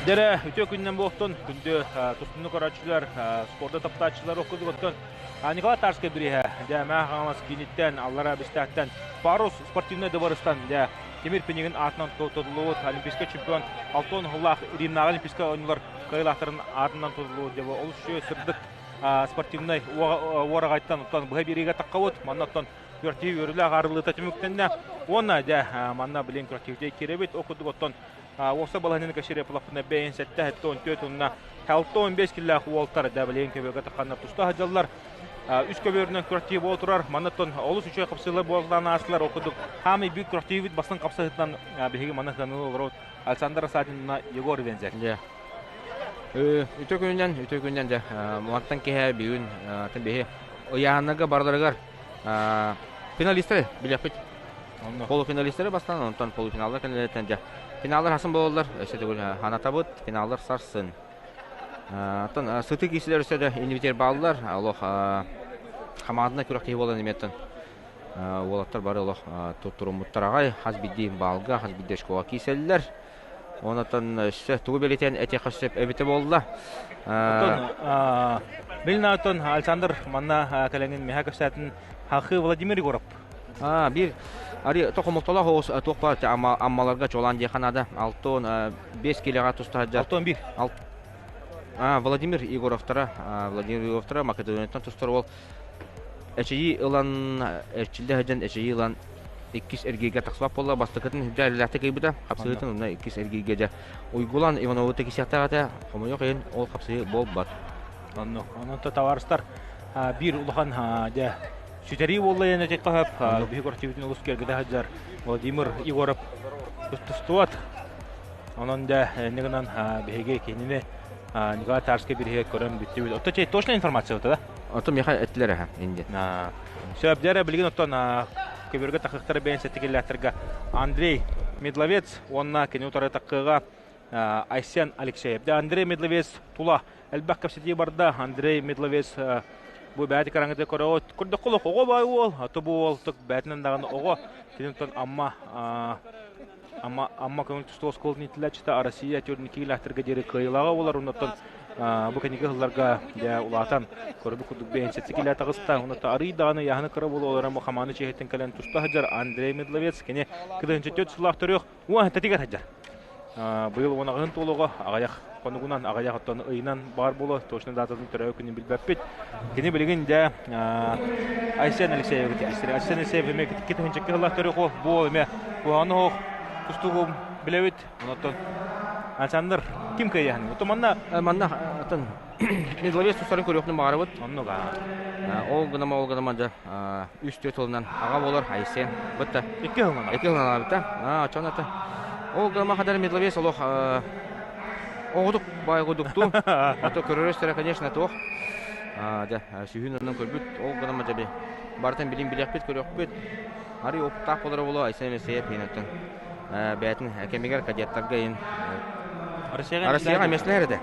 Speaker 1: Дэрэ, үтүө күннэн буолтун, күндү тустууну көрөөччүлэр, спорду таптааччылар оккудугуттан Николай Тарскай бирииһэ, дьэ, Мэҥэ Хаҥалас кииниттэн, Аллара Бэстээхтэн, Парус спортивнай дыбарыстан, дьэ, Тимир Пинигин аатынан тутуллубут олимпийскай чемпион Алтон Хыллаах Римнааҕы олимпийскай оонньуулар кыайыылаахтарын аатынан тутуллубут, дьэ, олус үчүгэй сырдык спортивнай уораҕайтан оттон быһа биэриигэ таххабыт. Манна оттон күрэхтэһии үөрүүлээх арыллыыта түмүктэннэ. Уонна дьэ, манна билин күрэхтэһиитэ киирэбит. Ол курдук оттон уопсай балаһыанньаны кэшире плафына бэйэн сэттэ 74 уонна 65 киллээх уолтар да билигин көбүөргэ тахханнар туста сылдьаллар. Үс көбүөрүнэн күрэхтэһии буола турар. Манна оттон олус үчүгэй хапсыылар буолан аастылар. Ол курдук хаамый биир күрэхтэһиибит бастыҥ хапсыһыттан биһиги манна сыаналыы олоробут Александр Асадинна Егор Вензель.
Speaker 2: Дьэ. Үтө күнүнэн дьэ мантан киһэ бүгүн биһи ыйааһыннарга барыларыгар финалистары билиэхпит. Полуфиналистары бастаан, онтон полуфиналлар кэннилэриттэн дьэ финаллар хасын буолаллар, өссө төгүл ханатабыт, финаллар сарсын. Оттон сытыы киисилэр өссө да иннибитигэр бааллар, олох хамаандана күрэхтэһии буолан эмиэттэн уолаттар бары олох туттуруммуттар аҕай, хас биирдии баалга, хас биирдии очкоҕа киисэллэр. Онтон өссө тугу бэлиэтээн этиэххэ сөп эбитэ буолла.
Speaker 1: Оттон билин Александр манна кэлэҥин миһэ кэпсээтин Хахы Владимир Егоров.
Speaker 2: Биир ари тохомолтолоох оҕус туох баар аммаларга чуолаан диэххэ наада. 65 килоҕа туста сылдьар.
Speaker 1: 61.
Speaker 2: Владимир Егоровтара, Владимир Егоровтара Македонияттан тустар уол эчэйии ылан, эрчиллэ сылдьан эчэйии ылан иккис эргииргэ тахсыбат буолла. Бастакытын дьэ эрэллээхтик ыйбыта. Хапсыһыытын онно иккис эргииргэ дьэ Уйгулан Иванову тиксиэхтээх этэ. Хомойуох иһин ол хапсыһыы буолбат.
Speaker 1: Онно онон табаарыстар биир улахан дьэ сүтэрии буолла диэн этиэххэ сөп. Биһиги көрсүбүтүн олус киэргэтэ сылдьар Владимир Егоров тустубат. Онон дьэ инньэ гынан биһиги кинини Николай Тарскай бириһигэ көрөн бүттүбүт. Отто чэй точная информация да?
Speaker 2: Ото миэхэ эттилэр эһэ инди.
Speaker 1: Сөп дьэрэ билигин оттон көбүөргэ тахыктары бэйэн сэтикиллээхтэргэ Андрей Медловец уонна кини утары таккыга Айсен Алексеев. Андрей Медловец тула элбэх кэпсэтии барда. Андрей Медловец бу бэйэти караңыты көрөҕүт. Көрдөххө оҕо бай уол, аты бу уол тук бээтинэн даҕаны оҕо. Кининтон Амма Амма Амма көҥүл тустуу оскуолатын иитиллээччитэ Россия турникиилээхтэргэ диэри кыайыылааҕа буолар. Оннуттан бу кэнники сылларга дьэ улаатан көрбүт курдук бэйэнсэтик илэ таҕыста. Оннуттан арыый даҕаны ыйааһыны кыра буолуо олорон бу хамааны чиэһиттэн кэлэн туста сылдьар Андрей Медловец кини кыдыһынча 4 сыллаах төрүөх уон тэтигэр сылдьар. Быйыл уон аҕыһын туолуоҕа аҕыйах хонугунан, аҕыйах оттон ыйынан баар буолуо, точно дататын төрөөбүт күнүн билбэппит. Кини билигин дьэ Айсен Алексеевы тигистэр. Айсен Алексеев эмиэ 2 сыллаах төрүөх уол, бу уол эмиэ куһаҕаны оһох тустуугум билэбит. Онтон Александр ким кыайыаһын? Оттон манна
Speaker 2: манна атын Медловец тустарын көрүөхпүн баҕарабыт.
Speaker 1: Оннук
Speaker 2: Ол гынама ол гынама дьэ үс-түөрт сылынан аҕа буолар Айсен бытта.
Speaker 1: Икки сылынан.
Speaker 2: Икки сылынан аҕабыта. Аа, очон ата. Ол гынама хадar Медловец олох оҕудук байгудуктуу. Ото көрөрөстөрө, конечно, туох. Дьэ, сүүһүн оннун көрбүт. Ол гынама дьэ барытын билин билиэхпит, көрүөхпүт. Арый опыттаах болара боло Айсен Алексеев иһинеттен бэйэтин кэмигэр кадеттарга иһин Россияҕа миэстэлэһэр этэ.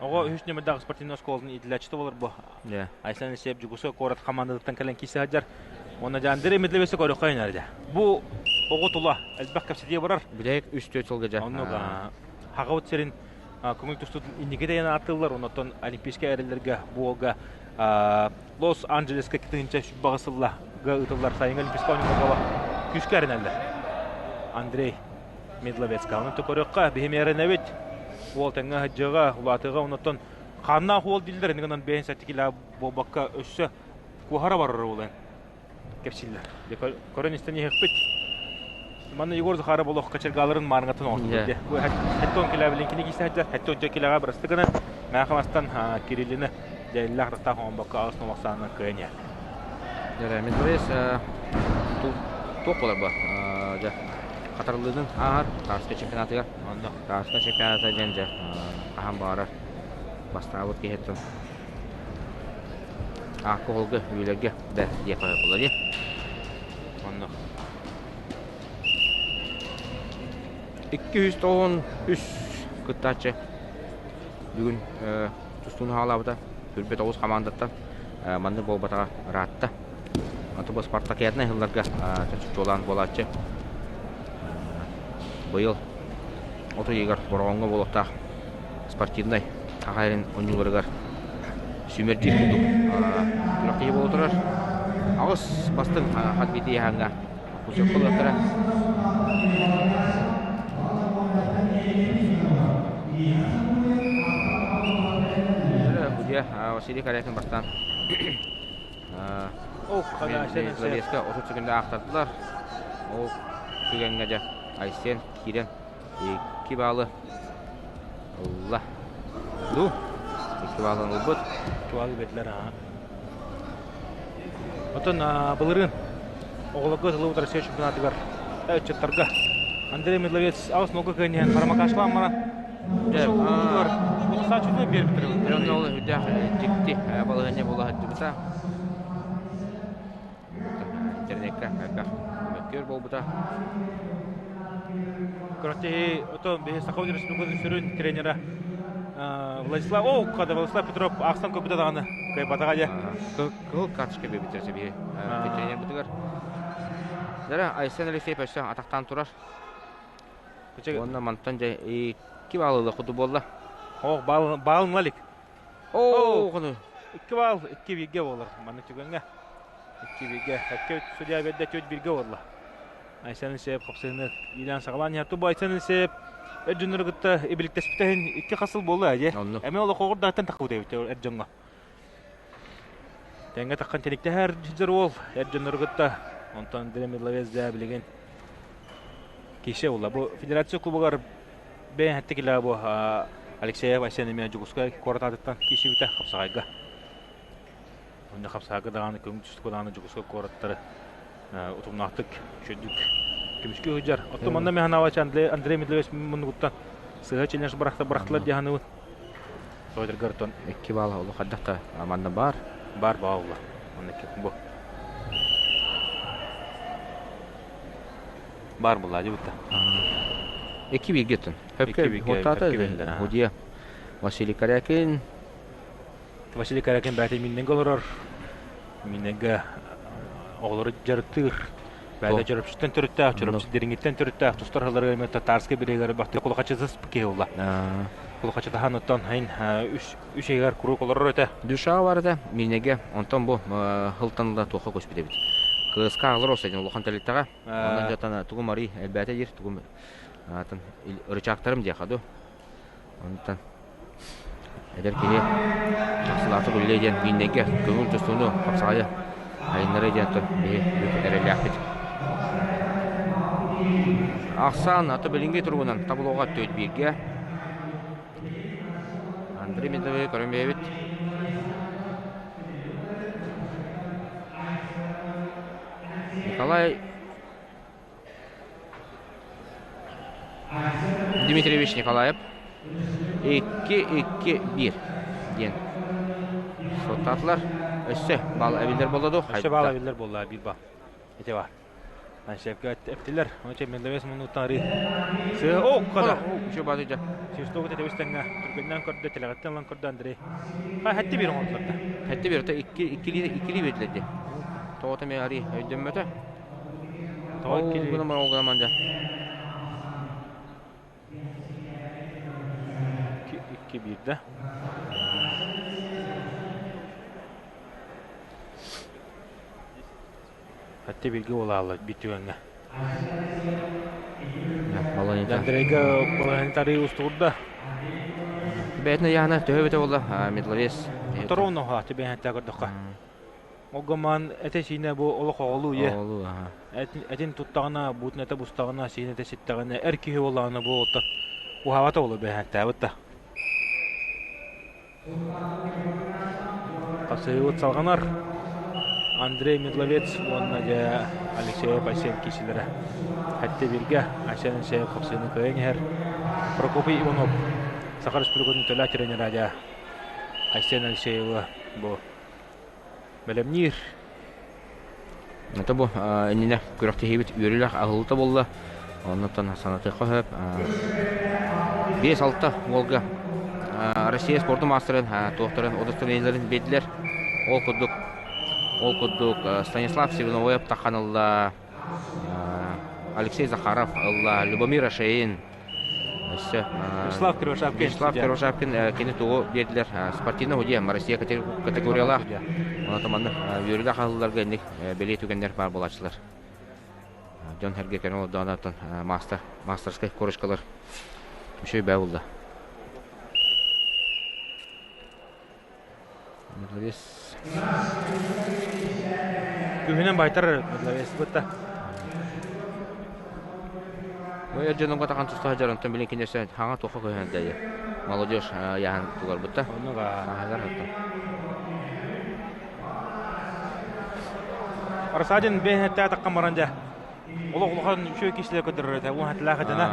Speaker 1: Оҕо үһүс нүөмэрдээх спортивнай оскуолатын иитиллээччитэ буолар бу. Айсен Алексеев Дьугуса куорат хамаандатыттан кэлэн киирсэ сылдьар. Уонна дьэ Андрей Медлевесэ көрүөххэ инэрдэ. Бу оҕо тула элбэх кэпсэтии барар.
Speaker 2: Бүтэһик үс-түөрт сылга дьэ.
Speaker 1: Оннук Хаҕабыт сирин көҥүл тустуутун инники тэйэн ааттыыллар. Оннуттан Олимпийскай эрэллэргэ буолга Лос-Анджелеска 2008 сыллага ыытыллар сайыҥҥы Олимпийскай оонньууларга күүскэ эрэнэллэр. Андрей Медловецка. Онон көрүөххэ, биһи эрэнэбит. Уол тэҥҥэ сылдьыаҕа, улаатыаҕа, оннуттан хааннаах уол дииллэр, иннигинэн гынан бэйэн сэтикилээ буолбакка өссө куоһара барар уолан кэпсииллэр. Көрөн истэн иһиэхпит. Манна Егор Захаров олох кочергаларын маарыҥатын оҥордубут. Бу хэттон килээбилин кини киисэ сылдьар, хэттон килэҕэ бырасты гынан, Мэхамастан Кириллини дьайыллаах растаах оҥорбокко аҕыс номохсаанынан кыайан иһэр.
Speaker 2: Дьэ, Медведев туох буолар бу? Дьэ, хатарыллыытын ааһар Тарскай чемпионатыгар.
Speaker 1: Онно.
Speaker 2: Тарскай чемпионата диэн дьэ хаһан баҕарар бастаабыт киһиттэн алкоголга үйэлэргэ да диэххэ буолла дии.
Speaker 1: Онно.
Speaker 2: 293 кыттааччы бүгүн тустууну хаалаабыта. Түрбэт оҕус хамаандаттан маннык буолбатаҕа ыраатта. Аты бу спартакиаднай сылларга чоччулаан буолааччы. Быйыл от ыйыгар Бороҕоҥҥо буолуохтаах спортивнай Саха сирин оонньууларыгар сүүмэрдиир курдук күрэхтэһии буола турар. Аҕыс бастыҥ хат биирдии ыйааһыҥҥа путевка ылыахтара. Судья Василий Корякин бастаан Залезка 30 секунда аахтардылар. Ол түгэҥҥэ дьэ Айсен киирэн икки баалы ылла. Ду, икки баалын ылбыт.
Speaker 1: Икки баалы бэрдилэр аа. Оттон былырыын оҕолорго ытыллыбыт Россия чемпионатыгар ыччаттарга Андрей Медловец аҕыс нолга кыайан Парамакашлаан баран Сааччытына биэрбиттэр.
Speaker 2: Онно ол үрдээх дьикти балаһыанньа буола сылдьыбыта. Интернеккэ элбэх мөккүөр буолбута.
Speaker 1: Күрэхтэһии ото биһи Саха Республикатын сүрүн тренера Владислав о когда Владислав Петров аахсан көрбүтэ даҕаны кыайбатаҕа дьэ.
Speaker 2: Кыһыл карточка биэрбиттэр биһи тренербитигэр. Дара Айсен Алексеев өссө атахтаан турар. Уонна мантан дьэ икки баалылыах курдук буолла.
Speaker 1: Ох, баалын илик.
Speaker 2: Оо, хону.
Speaker 1: Икки баал, икки бииргэ буолар маннык түгэҥҥэ. Икки бииргэ. Өккө судья берде түөрт бииргэ буолла. Айсен Алексеев хапсыһыны иилээн саҕалаан иһэр. Тубу Айсен Алексеев эр дьоннору кытта ибиликтэспитэһин икки хас сыл буолла дьэ. Эмиэ олох оҕурдааттан таххыбыт эбит эр дьоҥҥо. Тэҥҥэ таххан тиниктэһэр дьэр уол эр дьоннору кытта. Онтон Андрей Медловец дьэ билигин кисе буолла. Бу федерация кубогар бэйэн хэтти килээ бу Алексеев Айсен эмиэ Дьокуускай куорат аатыттан киирсибитэ хапсаҕайга. Онно хапсаҕайга даҕаны көҥүл түстүк даҕаны Дьокуускай куораттары утумнаахтык үчүгдүк көмүскүү сылдьар. Оттон манна Миханович Андрей, Андрей Медлевич муннугуттан сыһа челлендж бырахта бырахтылар дии саныыбын. Тоойдоргор оттон
Speaker 2: Икки баал олох хайдах да манна баар.
Speaker 1: Баар баалла. Манна икки бу. Баар булла дебутта.
Speaker 2: Икки бииргэ оттон. Хөпкө хуттаата Худия Василий Корякин
Speaker 1: Василий Корякин бэйэтэ Миннегэ олорор. Миннегэ оҕолору дьарыктыыр. Бэйэтэ Чөрөпчүттэн төрүттээх, Чөрөпчү Дириҥиттэн төрүттээх, тустар сылларыгар эмиэ Татарскай бириэгэр бахты кулахачысыс киһи буолла. Кулахачытахан оттон хайын үс үс ыйыгар куруук олорор этэ.
Speaker 2: Душа бар этэ Миннегэ. Онтон бу хылтан да туохха көспүт эбит. Кыска аҕалар осайдын улахан тэрилтэҕэ. Онон дьатана тугум арый элбээтэ диир, тугум атын ырычаактарым диэхэ ду. Онтон эдэр киһи тахсылаатык үлэлиэ диэн Мииннэйгэ көҥүл тустууну хапсаҕайы айыннарыа диэн оттон биһи бүк эрэллээхпит. Ахсаан аты билиҥҥи туругунан таблоҕа төрт бииргэ. Андрей Медовой көрөн бэйэбит. Николай Дмитриевич Николаев 2-2-1 диэн суоттаатылар. Өссө баал эбиллэр буолла дуу?
Speaker 1: Өссө баал эбиллэр буолла, биир баал. Ити бар. Аншепке эптилер. Онче Мендовес мунуттан ары. Сыа о када.
Speaker 2: Еще бааты жа.
Speaker 1: Свистогу тетебистеңге түргеннен көрдө, телегаттан ылан көрдө Андрей. Ха хэтти бир оҥордулар да.
Speaker 2: Хэтти бир, икки иккили иккили бердилер. Тоҕото мен ари өйдөммөтө.
Speaker 1: Тоҕо иккили.
Speaker 2: Ол гынан ол гынан дьа.
Speaker 1: Икки икки биирдэ. Хатты бирге буолааллар биир түгэҥҥэ. Андрейга балаһын устугурда.
Speaker 2: Бэйэтин ыйааһына төһө эбитэ буолла медловес.
Speaker 1: Торонно хааты бэйэтэ көрдөххө. Огоман этэ сиинэ бу олох оҕолуу ийэ.
Speaker 2: Оҕолуу аха.
Speaker 1: Этин туттаҕына, буутун этэ бустаҕына, сиинэ этэ ситтэҕинэ, эр киһи буоллаҕына бу оттон уһаабата буолуо бэйэһэттээбит да. Хасыһыыбыт салҕанар. Андрей Медловец уонна дьэ Алексей Айсен киисилэрэ. Хэттэ бииргэ Айсен Алексеев хапсыыны кыайан иһэр. Прокопий Иванов Саха Республикатын төлөө тренера дьэ Айсен Алексеевы бу бэлэмниир.
Speaker 2: Это бу иннинэ күрэхтэһиибит үөрүүлээх аһыллыта буолла. Оннуттан санатыахха сөп. 5-6 уолга Россия спордун маастарын туохтарын удостоверениеларын биэрдилэр. Ол курдук ол курдук Станислав Сивиновоев таххан ылла, Алексей Захаров ылла, Любомир Ашеин Өссө
Speaker 1: Вячеслав Кривошапкин.
Speaker 2: Вячеслав Кривошапкин кини тугу биэрдилэр спортивный судья Россия категориялаах. Онон маннык үөрүүлээх аһылларга инник бэлиэ түгэннэр баар буолааччылар. Дьон сэргэ кэлэн олордоҕуна мастер мастерскай корочкалар үчүгэй бээ булла. Медловес.
Speaker 1: Күһүнэн байтар Медловес бытта.
Speaker 2: Ой, дьонуга тахан туста сылдьар, онтон билин киниэсэ хаҥа туохха көһөн дайы. Молодежь яһан тугар бытта.
Speaker 1: Оннуга.
Speaker 2: Сааһыгар хатта.
Speaker 1: Арсадин бэйэтэ таққан баран дьэ. Олох улахан үчүгэй киһилэр көрдөрөр этэ. Уон хатылаах этэ на.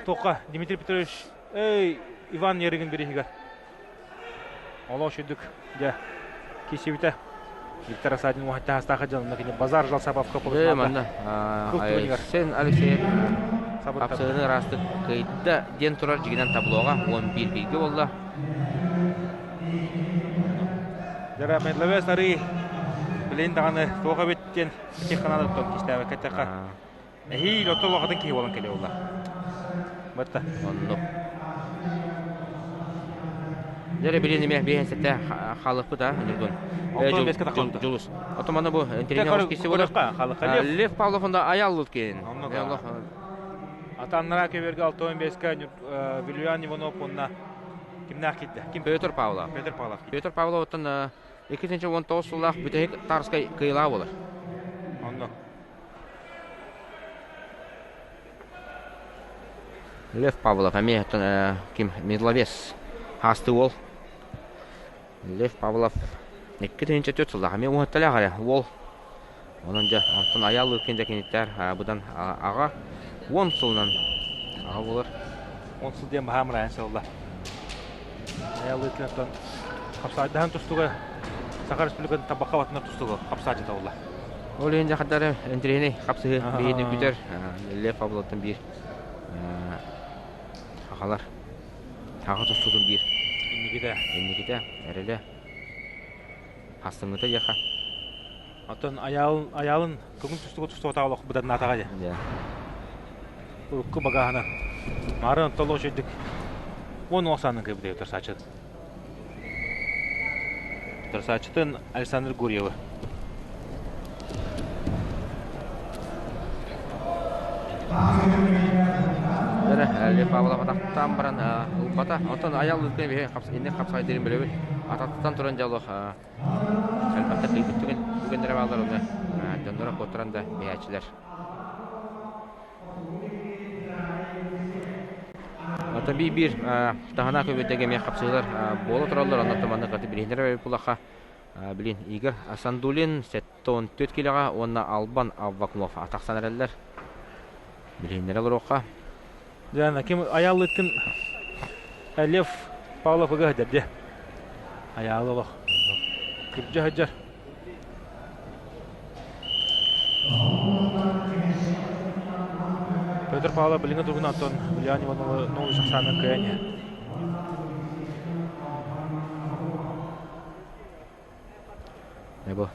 Speaker 1: Тоққа Дмитрий Петрович Эй, Иван Ярыгин бириһигэр. Олох үчүдүк, дьэ, кисибитэ. Виктор Асадин уһаттаһастаах дьонно кини базар жалсабавка
Speaker 2: Э, манна Айсен Алексеев хапсыһыны ыраастык кыйда диэн турар дьигинэн таблоҕа 11 бииргэ буолла.
Speaker 1: Дьара Медловес арыы билин даҕаны туох эбит диэн этих ханаадаттан кистээбэккэ эттэххэ Эһиил ото улахатын киһи буолан кэлиэ буолла. Батта.
Speaker 2: Оннук. Дьэ билин эмиэ биэһэн сэтэ хаалыппыт а Ньургун. Дьулус. Отон манна бу интеллигент оҕус киси болар. Лев Павлов онда аяллыт киин.
Speaker 1: Атаннара көбөргө 65-ке Вильян Иванов онна кимнээх киирдэ? Ким?
Speaker 2: Петр Павлов.
Speaker 1: Петр Павлов.
Speaker 2: Петр Павлов оттон 2019 сыллаах бүтэһик Тарскай кыйылаа болар.
Speaker 1: Онно.
Speaker 2: Лев Павлов эмиэ ким Медловес хаасты уол. Лев Павлов 2004 сыллаах эмиэ уһатталаах эрэ уол. Онон дьэ онтон Айаал Лыткин дьэ киниттэр быдан аҕа 10 сылынан аҕа буолар.
Speaker 1: 10 сыл диэн баһаам ырайан сылла. Айаал Лыткин оттон хапсаайдаһан тустуга Саха Республикатын табахха батынар тустуга хапсаачыта буолла.
Speaker 2: Ол иһин дьахтары интэриэһинэй хапсыһыы биһиги бүтэр Лев Павловтан биир хахалар хаха тустуутун биир
Speaker 1: инникитэ
Speaker 2: инникитэ эрэлэ хастыҥҥыта диэхэ
Speaker 1: Оттон айаалын айаалын көҥүл тустууга тустубатаҕа олох быданнаатаҕа дии. Урукку багааһынан маарын оттолоох үчүгдүк уон уол саанын кыйбыта утарсааччы. Утарсааччытын Александр Гурьевы.
Speaker 2: Лев Павлов атахтаан баран ылбата. Оттон аял ылкын биһи инник хапсайдырын билэбит. Атахтан туран дьолох элбэхтэ кыйбыт түгэн түгэннэрэ бааллар уонна дьонноро куоттаран да биһээччилэр. Оттон биир-биир таһына көбүрдэгэ эмиэ хапсыһыылар буола тураллар. Оннуттан маннык аты билиһиннэрэр булахха билин Игорь Сандулин 74 килоҕа уонна Албан Аввакумов тахсан эрэллэр. Билиһиннэрэ олоруохха.
Speaker 1: Диана, ким аяллыттын Лев Павлов ыга сылдьар дии. Айаалы олох. Күрдьэ сылдьар. Петр Павлов билиҥҥи туругунан оттон Ульяна Иванова новый сахсаанын кыайан иһэр.
Speaker 2: Бу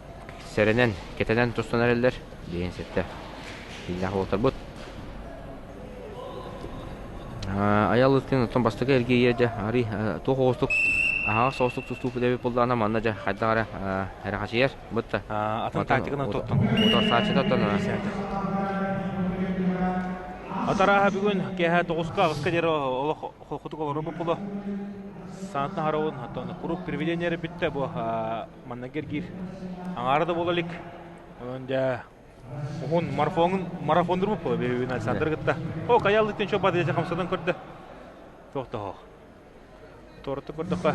Speaker 2: сэрэнэн, кэтэнэн тустан эрэллэр диэн сэттэ кииннээх уолтарбыт. Айал ыттын оттон бастакы эргийиэ дьэ арый туох оҕустук аһаҕас соҕустук тустуу эбит буоллаҕына манна дьэ хайдах эрэ эрэхэчийэр бытта
Speaker 1: атын тактиканан тоттон
Speaker 2: утарсааччыта оттон
Speaker 1: Атарааһа бүгүн киэһэ тоҕуска аҕыска диэри олох холкутук олорор буолла. Саантан харавын оттон куруук привидение эрэ бүттэ бу манна киргиир аҥаара да буола илик. Онон дьэ уһун марафонун марафондур буолла биһиги Александр кытта. О, каяллыттан чо бады хамсадан көрдө. Туох да хоох. Туораттан көрдөххө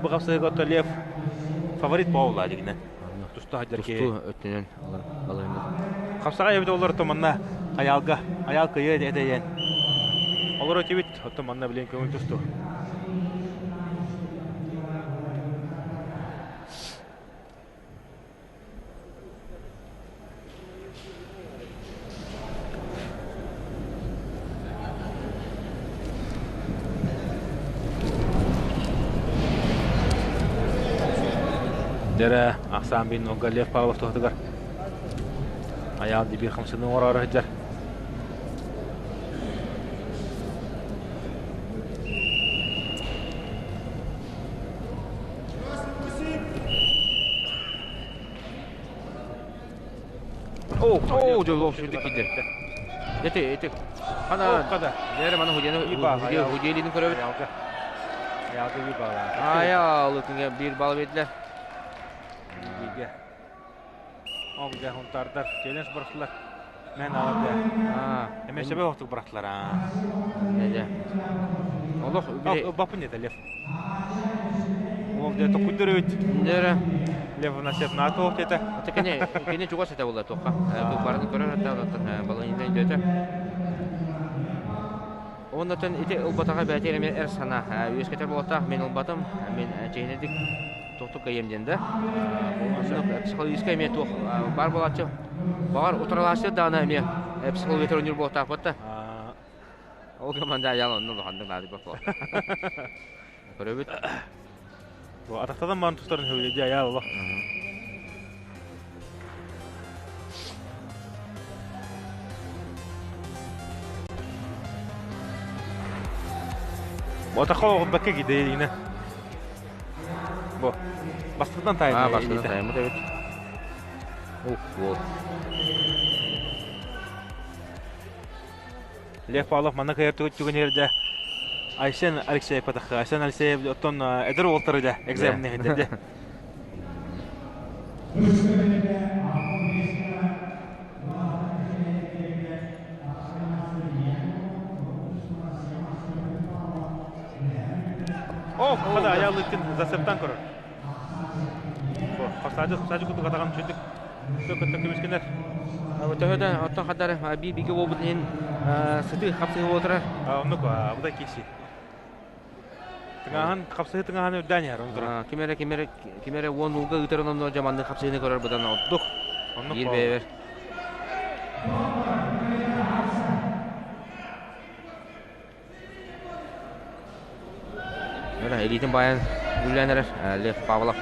Speaker 1: бу хапсыһыга отто Лев фаворит буолла дигинен. Туста хаджар ки.
Speaker 2: Тустуу өттүнэн балыһыннар.
Speaker 1: Хапсаҕай эбит олор манна Айаалга Айаал кыйыа этэйэн. Олор өтүбүт оттон манна билен көҥүл тустуу. Дэрэ ахсаан бин нолга Лев Павлов туһатыгар Айаал дибир хамсаны оҥороору сылдьар.
Speaker 2: Оо, дьоллоох сүрдүк киирдэ. Эти, эти. Хана, Дээрэ маны худьяны худьялиин көрөбүт.
Speaker 1: Аялга биир балл.
Speaker 2: Аял ытыҥа биир балл биэрдилэр.
Speaker 1: Бииргэ. Ол дьэ хунтаардар челлендж бырахтылар. Мен алар дьэ. Эмэ сөбө охтук бырахтылар аа.
Speaker 2: Дьэ. Олох
Speaker 1: баппын деді Лев. Ол дьэ токуйдур эбит.
Speaker 2: Дьэ.
Speaker 1: Лев насеп НАТО деді.
Speaker 2: Ата кини кини чугас этэ буолла туохха. Барытын көрөр этэ онтон балыйынан дөтө. Оннотон ити ылбатаҕа бэйэтигэр эмиэ эр санаа үөскэтэр буолуохтаах. Мин ылбатым, мин чиэһинэйдик туохтук кыайыам диэн да. Психологическай эмиэ туох баар буолааччы. Баҕар утарылааччы даҕаны эмиэ психология оонньуур буолуохтаахпыт да. Ол команда айаал онно улаханнык наадыйбат буолар. Көрөбүт.
Speaker 1: Атахтадан баран тустарын сөбүлэдьи айаал олох. Атахха оҕурбакка кидэйинэ. Бастакытынан таайбыт.
Speaker 2: Аа, бастакытынан таайбыт эбит. Ух, вот.
Speaker 1: Лев Павлов манна кыйар түгэн эрдэ Айсен Алексеев патахха. Айсен Алексеев оттон эдэр уолтары да экзамен иһитэ. О, хада аялыттын засептан көрөр. Хасаажы хасаажы кутук атаҕын үчүдүк көттө көмүскэнэр.
Speaker 2: Төһө да оттон хаддар би биге болбут иһин сытыы хапсыһы буолтара.
Speaker 1: Оннук абыдай киси. Тыҥааһын хапсыһы тыҥааһын үрдээн иһэр онтура.
Speaker 2: Ким эрэ ким эрэ ким эрэ уон уулга ыытарын онно дьаманны хапсыһыны көрөр быдан ордук.
Speaker 1: Оннук
Speaker 2: Биир бэйэбэр. Илиитин баайан үллээн эрэр Лев Павлов.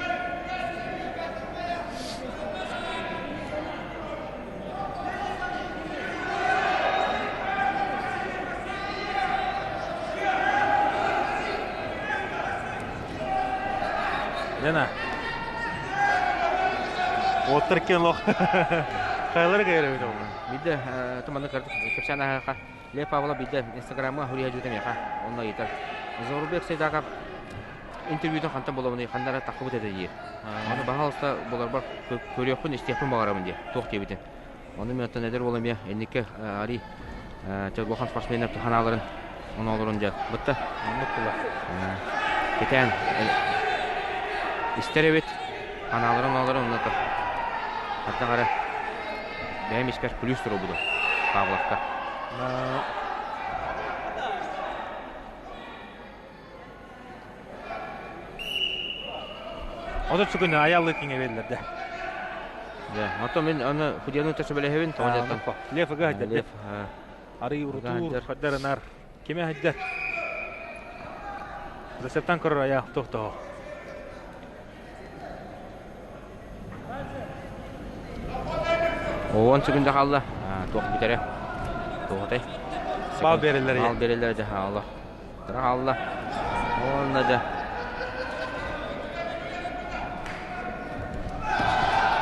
Speaker 1: Лена. Уоттар кен лох. Хайлар кайра бит ол.
Speaker 2: Бидде туманны кэпсээн аһаха Лев Павлов биирдэ Инстаграмҥа суруйа сылдьыбыта миэхэ. Онно ыйытар. Заурбек Сайдаков интервьютун хантан булабыный, ханна эрэ таххыбыт этэ диир. Ону баһаалыста буларбар көрүөхпүн, истиэхпин баҕарабын диye. Туох диэбитин. Ону мен оттон эдэр уол эмиэ инникки ари улахан спортсменнар ханааларын оноолорун дьэ бытта.
Speaker 1: Оннук була.
Speaker 2: Кэтээн истэр эбит. Ханааларын оноолорун онно хаттах эрэ бэйэм испэр плюс турбутум Павловка.
Speaker 1: Отут сүгүнү аяллы киҥэ берилерде.
Speaker 2: Да, ото мен аны худяны төсөбөлөһөбүн тоҕо
Speaker 1: Лев ыга хаддер. Арый урутуур хаддарынар. Киме хаддер. Засептан көрөр аяқ тохтоо.
Speaker 2: 10 секунда хаалла. Туох бүтэрэ? Туохатай?
Speaker 1: Бал береллер.
Speaker 2: Бал береллер дьэ хаалла. Тара хаалла. Уонна дьэ.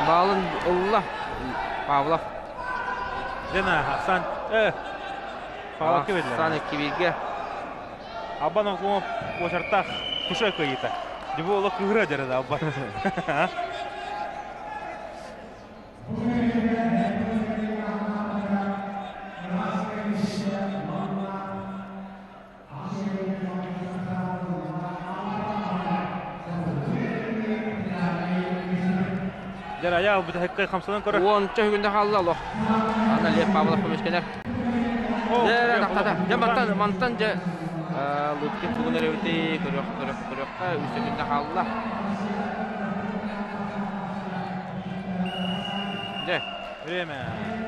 Speaker 2: Балын ылла. Павлов.
Speaker 1: Дена Хасан. Павлов кебедлер.
Speaker 2: Хасан кибирге.
Speaker 1: Абан оҕуҥа уочартаах туша кыайыыта. Дьэ бу олох кыһыра дьара да Абба. Дьэ айаал бүтэһиккэ хамсанан көрөр.
Speaker 2: Уонча күндэ хаалла олох. Ана Лев Павлов көмүскэнэр. Дьэ, тахтата. Дьэ, мантан, мантан дьэ Лыткин тугун эрэбити көрөх, көрөх, көрөххө үс күндэ хаалла. Дьэ.
Speaker 1: Время.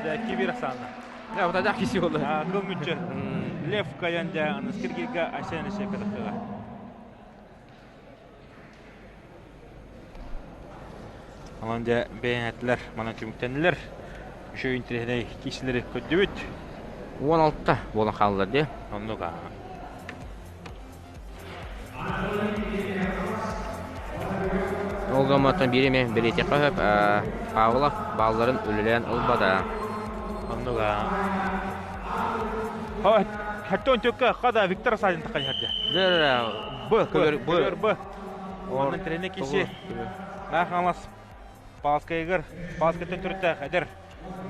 Speaker 1: Дьэ, кибир Оксана.
Speaker 2: Дьэ, вот это киси болду.
Speaker 1: Кыл мүччү. Лев каян дьэ, Анаскиргига Айсен Алексеевка Онон дьэ бэйэҥэтилэр манан түмүктэннилэр. Үчүгэй интэриэһинэй киисилэри көрдүбүт.
Speaker 2: 16 буолан хааллар дии.
Speaker 1: Оннук аа.
Speaker 2: Ол гымматтан биир эмэ бэлиэтиэххэ сөп Павлов баалларын үлэлээн ылбата.
Speaker 1: Оннук аа. Хаттон төккө хада Виктор Садин тахайһарда.
Speaker 2: Б көбөр
Speaker 1: Б. Б. Онон тренер киши Нахалас Палскайыгар Палскайтан төрүттээх эдэр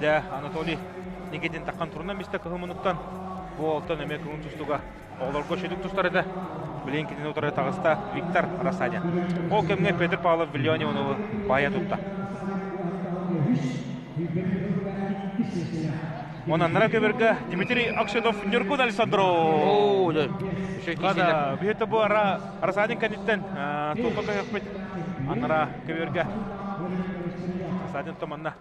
Speaker 1: дэ Анатолий Никитин таххан турунан мисте кыһымынуттан бу олтон эмиэ көҥүл тустуга оҕолорго шүдүк тустар этэ. Билин кинини утары таҕыста Виктор Рассадин. Ол кэмҥэ Петр Павлов Вильон Ивановы баайа тутта. Онон көбөргө Дмитрий Аксенов Нюргун Александров. Хада биһиэхэ бу ара Арасадин кэнниттэн туохха көһөхпүт анара көбөргө Арасадин томанна.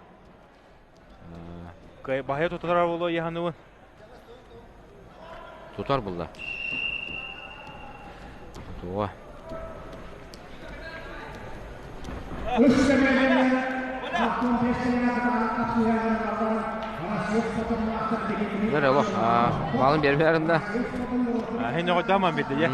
Speaker 1: Баһыйа тутар боло яһаныбын.
Speaker 2: Тутар булла. Туга. Бер олох балын берберин да.
Speaker 1: Хен оҕо даман бирде я.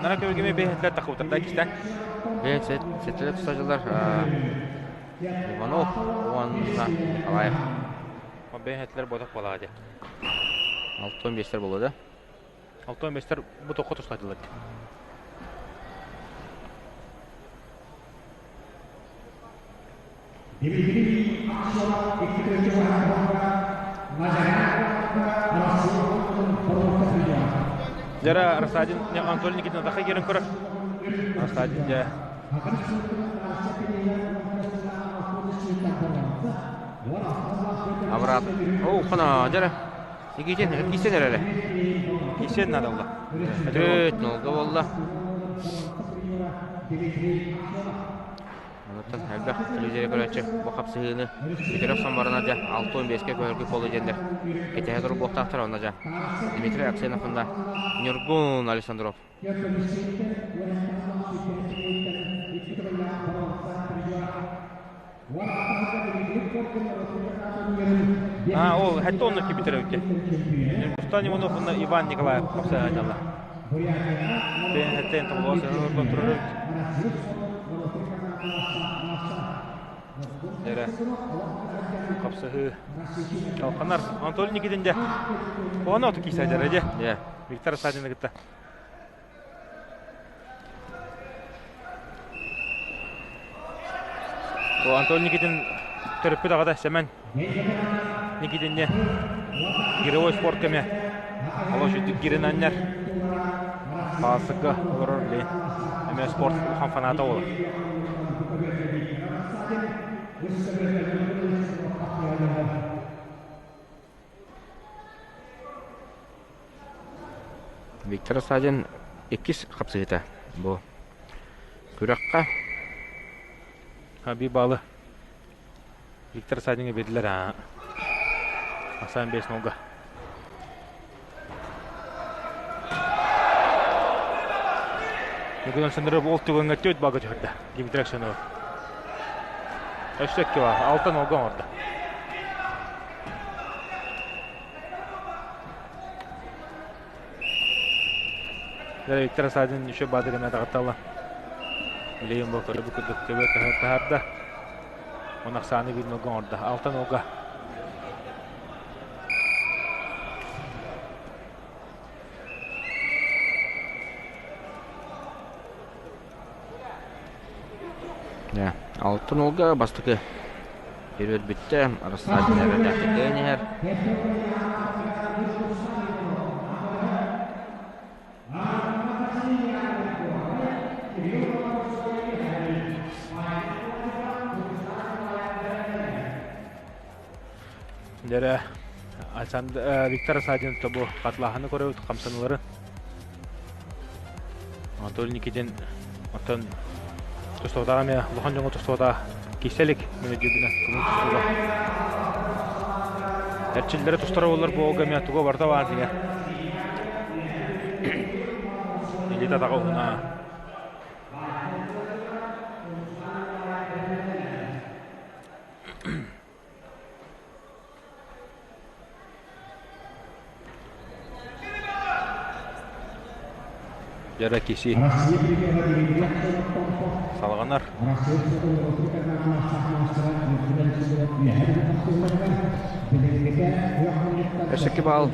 Speaker 1: Нара көбүгеме бэһэтлер тахыбытар кистен.
Speaker 2: Бэйэт сетеле тустаачылар Иванов уонна Николаев.
Speaker 1: Бэһэтлер бодох балаады.
Speaker 2: Алтон бестер болу да?
Speaker 1: Алтон бестер бу тоққа тустаачылар. Дьара Рассадин Анатолий Никитин атаха киирэн көрөр. Рассадин дьэ.
Speaker 2: Абрат. О, хана, дьара. Икитин, кисен эрэ.
Speaker 1: Кисен надо было.
Speaker 2: Төт, нолга болла. Онуттан элбэх телевизоры көрөөччү бу хапсыһыыны бүтэрэ охсон баран дьэ 6-15-кэ көһөргү полу диэннэр кэтэһэ турар буолуохтаахтар онно дьэ Дмитрий Аксенов уонна Ньургун Александров.
Speaker 1: А, ол хәтта онно кибитер өтте. Ньургустан Иванов уонна Иван Николаев хапсаһаадаллар. Хәттен тоболоос турар Эрэ хапсыһыы Алханар Анатолий Никитин дьэ Ону оту киисайдара дьэ. Виктор Садины кытта. Антон Никитин төрөппүт аҕата Сэмэн Никитинне гировой спорт кэмэ олох үрдүк гиринаннар Хаасыка олорор билигин эмиэ спорт улахан фаната буолар.
Speaker 2: Виктор Садин иккис хапсыһыыта бу күрэххэ.
Speaker 1: Хаби балы Виктор Садиҥҥа биэрдилэр аа. Ахсаан 5 нолга. Бүгүн Александров ол түгэҥҥэ төрт балга түһэрдэ. Дмитрий Аксенов. Өссө икки бар. Алта нолга оҥордо. Виктор Садин еще баадыгына даҕатталла. Билигин бу көрө бу курдук көбө таһаарда. Он ахсааны биир нолга оҥордо. Алта нолга.
Speaker 2: Алтын олга бастакы период бүттэ. Рассадин эбэтээхтик иһэр.
Speaker 1: Дэрэ Александр Виктор Садин тобу хатлааһыны көрөбүт хамсаныылары. Анатолий Никитин оттон тустуутаҕа эмиэ улахан дьоҥҥо тустуутаҕа киирсэ илик мин өйдүүрбүнэн көҥүл тустууга. Эрчиллэри тустар буоллар буолга эмиэ туга барыта баар дигэр. Илиитэ атаҕа уһуна. Дьара киси салҕанар.
Speaker 2: Өссө баал.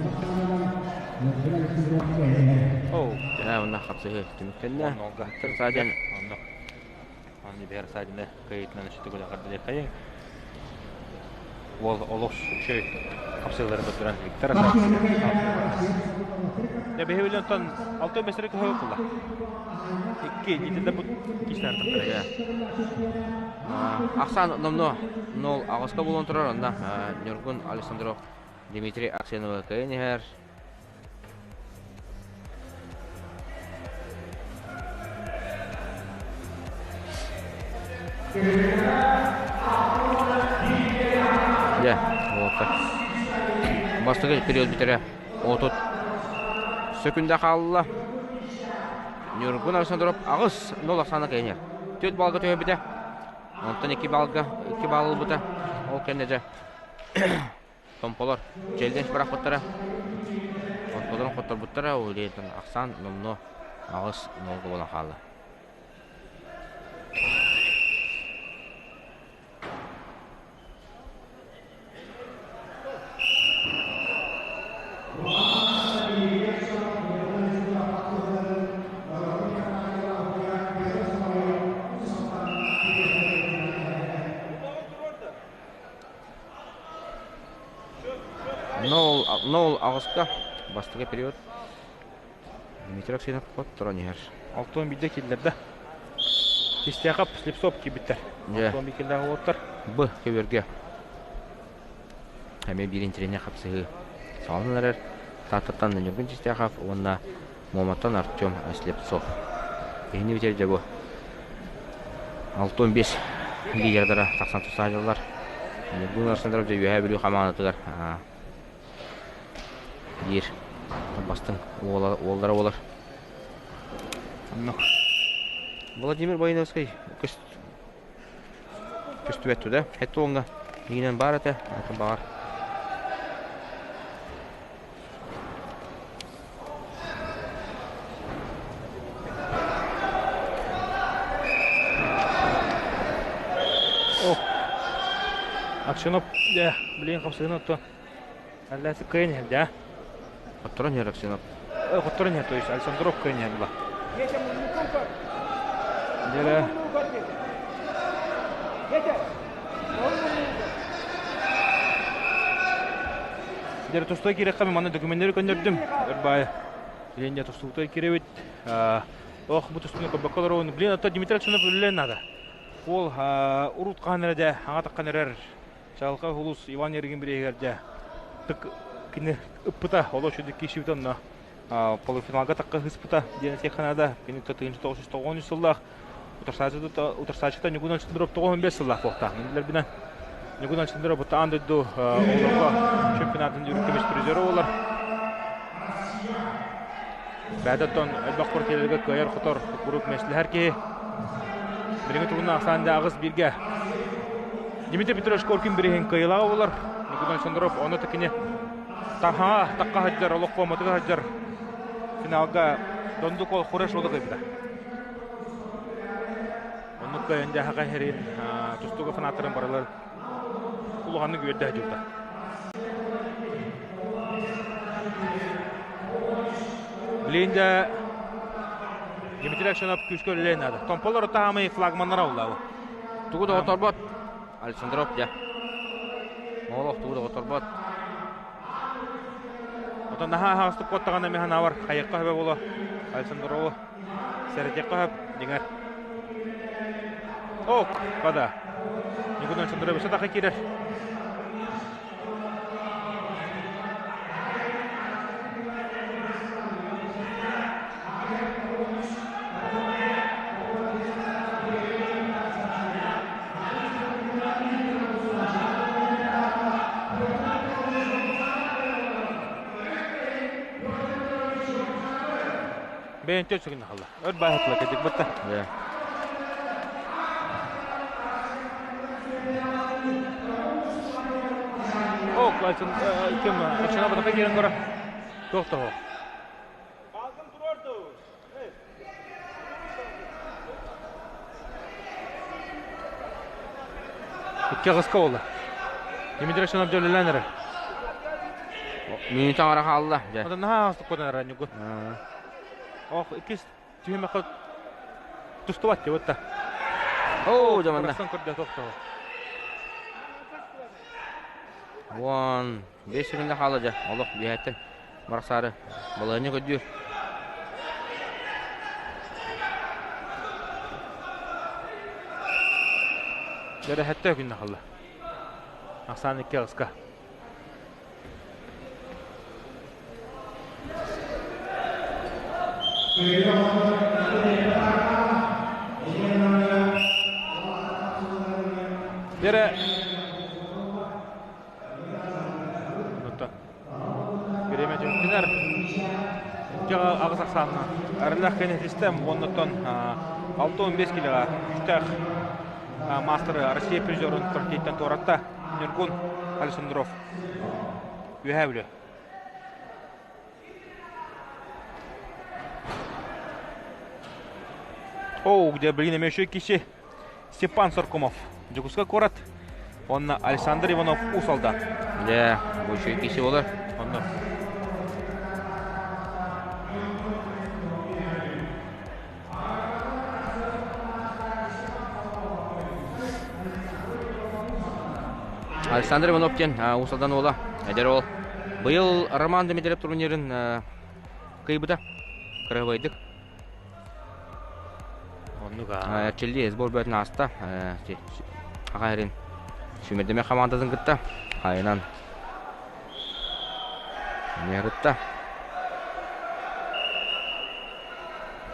Speaker 2: Дьэ, онно хапсыһыы түмүктэннэ. Саадьан.
Speaker 1: Аны бэһэр саадьаны кыайыытынан өссө эҕэрдэлиэххэйиҥ. Уол олус үчүгэй хапсыыларын көрдөрөн Виктор Асадин. Дьэ биһи билэн алты бэсэри көһө кылла. Икки итинде бу киснер тахтара.
Speaker 2: Ахсан номно нол аҕыска булан турар онно Ньургун Александров Дмитрий Аксенова кыайан иһэр. Дьэ, уолаттар. Бастакы период бүтэрэ 30 сөкүндэ хаалла. Ньургун Александров 8-0 ахсаана кэйиһэр. 4 балга түһэрбитэ. Онтон 2 балга 2 балл ылбыта. Ол кэннэ дьэ Томполор челлендж бырахпыттара. Онтолорун хотторбуттара, ол иһин ахсаан номнуо 8-0 буолан хаалла. Нол аҕыска бастакы период Дмитрий Аксенов хотторон иһэр.
Speaker 1: Алтон биирдэ киллэрдэ. Кистээхап Слепцов киирбиттэр. Алтон биир киллээх уолаттар.
Speaker 2: Б көбүөргэ. Эмиэ биир интириэһинэй хапсыһыы саҕаланан эрэр. Тааттаттан Ньургун Чистяхов уонна Муоматтан Артем Слепцов. Киһини бүтэр дьэ бу. 65 лидердара тахсан тусаадьыллар. Ньургун Александров дьэ Үөһээ Бүлүү хамаандатыгар биир бастыҥ уоллара буолар. Владимир Воиновскай көстүбэт туда. Хэт уоҥҥа иҥинэн баар этэ, атын баҕар.
Speaker 1: Ох. Аксенов, дьэ, билигин хапсыгын оттон. Алласы кыайан иһэр да.
Speaker 2: Хотторон иһэр Аксенов.
Speaker 1: Хотторон иһэр, то есть Александров кыайан иһэр була. Дьэ, Дьэ, тустой киирэххэ манна докуменнары көннөрдүм. Ырбаайы. Билин дьэ тустуутой киирэбит. Ох, бу тустууну көрбөккө олоробун. Блин, оттон Дмитрий Аксенов үлэлээн наада. Ол урут хаһан эрэ дьэ, аҥа таххан эрэр Чалка Улус Иван Ерыгин бириэһигэр дьэ тык кини ыппыта, олох үчүгэй киирсибит онно полуфиналга такка ыспыта диэн этиэххэ наада. Кини 1993 сыллаах утарсааччыта Ньугун Александров 95 сыллаах буолтаах. Мин билэрбинэн Ньугун Александров аан дойду оҕолорго чемпионатын үрүт көмүс призера буолар. Бэйэтэ элбэх квартираларга кыайар-хотор куруук мэслэһэр киһи. Билиҥҥи туругунан ахсаан да аҕыс бииргэ. Дмитрий Петрович Коркин бириһин кыайыылааҕа буолар. Николай Александров ону кини таһаа таққа сылдьар, олох куоматыга сылдьар финалга Дондук Хуреш олы кыйбыта. Оннук кыайан дьаһака херин тустууга фанаттарын барылар улаханнык үөрдэ дьылта. Билигин да Дмитрий Аксенов күүскэ үлэлээн наада. Томполор таамай флагманнара уллаабы.
Speaker 2: Тугу да оторбот. Александров дьэ. Олох тугу да оторбот.
Speaker 1: Отон наһаа аһаҕастык куоттаҕына эмиэ санаабар хайыахха сөбө буолуо. Александрову сэрэтиэххэ сөп дьиҥэр. Ок, бада. Николай Александрович сатаха киирэр. Бэйэн төрт сүгүн хаалла. Өр баһытыла кэдик бытта. О, ким Акшана батака киирэн көрө. Туох того. Икки аҕыска буолла. Дмитрий Аксенов дьөлүлээн эрэр.
Speaker 2: Мүнүүтэ аҥара хаалла. Дьэ.
Speaker 1: Оттон наһаа аҕыстык кутан эрэр Ньугун. Ох, иккис түһүмэххэ тустубат дии бутта.
Speaker 2: Оо, дьэ манна.
Speaker 1: Барахсан көрдө тохтоо.
Speaker 2: 15 секунда хаалла дьэ. Олох биһээттэн барахсаары балаһыанньа көрдүүр.
Speaker 1: Дьэрэһэттэ күннэ хаалла. Ахсаан икки аҕыска. Дьэрэ Бириэмэ түмүктэнэр. Икки аҕыс ахсаанна арыллах кэнэтистем оннуттан 6-15 килоға күүстээх маастары Россия призерун партияттан туоратта. Ньургун. Александров. Үөһээ Бүлүү. Оу, где блин эмиэ киши Степан Соркомов, Дьокуускай куорат, уонна Александр Иванов Уус Алдан.
Speaker 2: Дьэ, бу үчүгэй киһи буолар.
Speaker 1: Онно.
Speaker 2: Александр Иванов диэн Уус Алдан уола, эдэр уол. Быйыл Роман Дмитриев турнирын кыайбыта. Кырабайдык.
Speaker 1: Оннук аа.
Speaker 2: Эрчиллии сбор бөтүн ааста. Аха эрин Сүмэрдэмэ хамаандатын кытта хайынан Нерытта.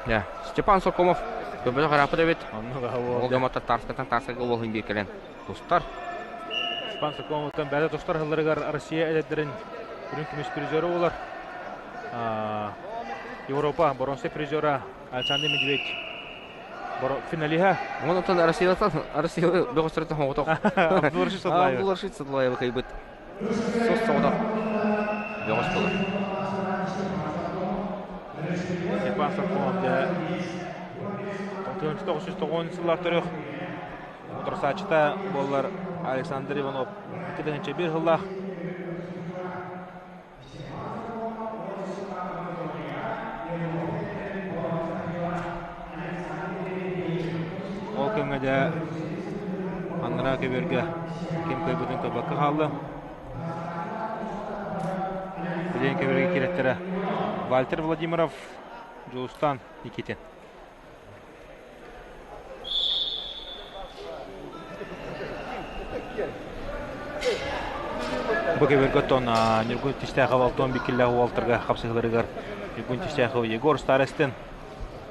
Speaker 2: Я, Степан Сокомов көбөтө харааппыт эбит.
Speaker 1: Оннук
Speaker 2: Ол гамата Тарскаттан Тарскага уолун биир кэлэн тустар.
Speaker 1: Степан Сокомовтан бэйэ тустар сылларыгар Россия эдэрдэрин үрүҥ көмүс призера болар. Европа боронса призера Александр Медведь финалиһа.
Speaker 2: Онтон Россиялартан Россия бөҕөстөрүттэн хоҕотох.
Speaker 1: Абдулрашид Садлаев.
Speaker 2: Абдулрашид Садлаевы кыйбыт. Сос соҕотох бөҕөс буолар.
Speaker 1: Степан Соколов дьэ 1990 сыллар төрөх утарсааччыта буоллар Александр Иванов 2001 сыллаах Ол кэмҥэ дьэ анараа көбүөргэ ким кыайбытын көрбөккө хааллым. Билигин көбүөргэ киирэттэрэ Вальтер Владимиров, Дьулустан Никитин. Бу кэбиргэ оттон Ньургун Тистээхов Алтон Биккиллээх уолтарга хапсыһыыларыгар Ньургун Тистээхов Егор Старостин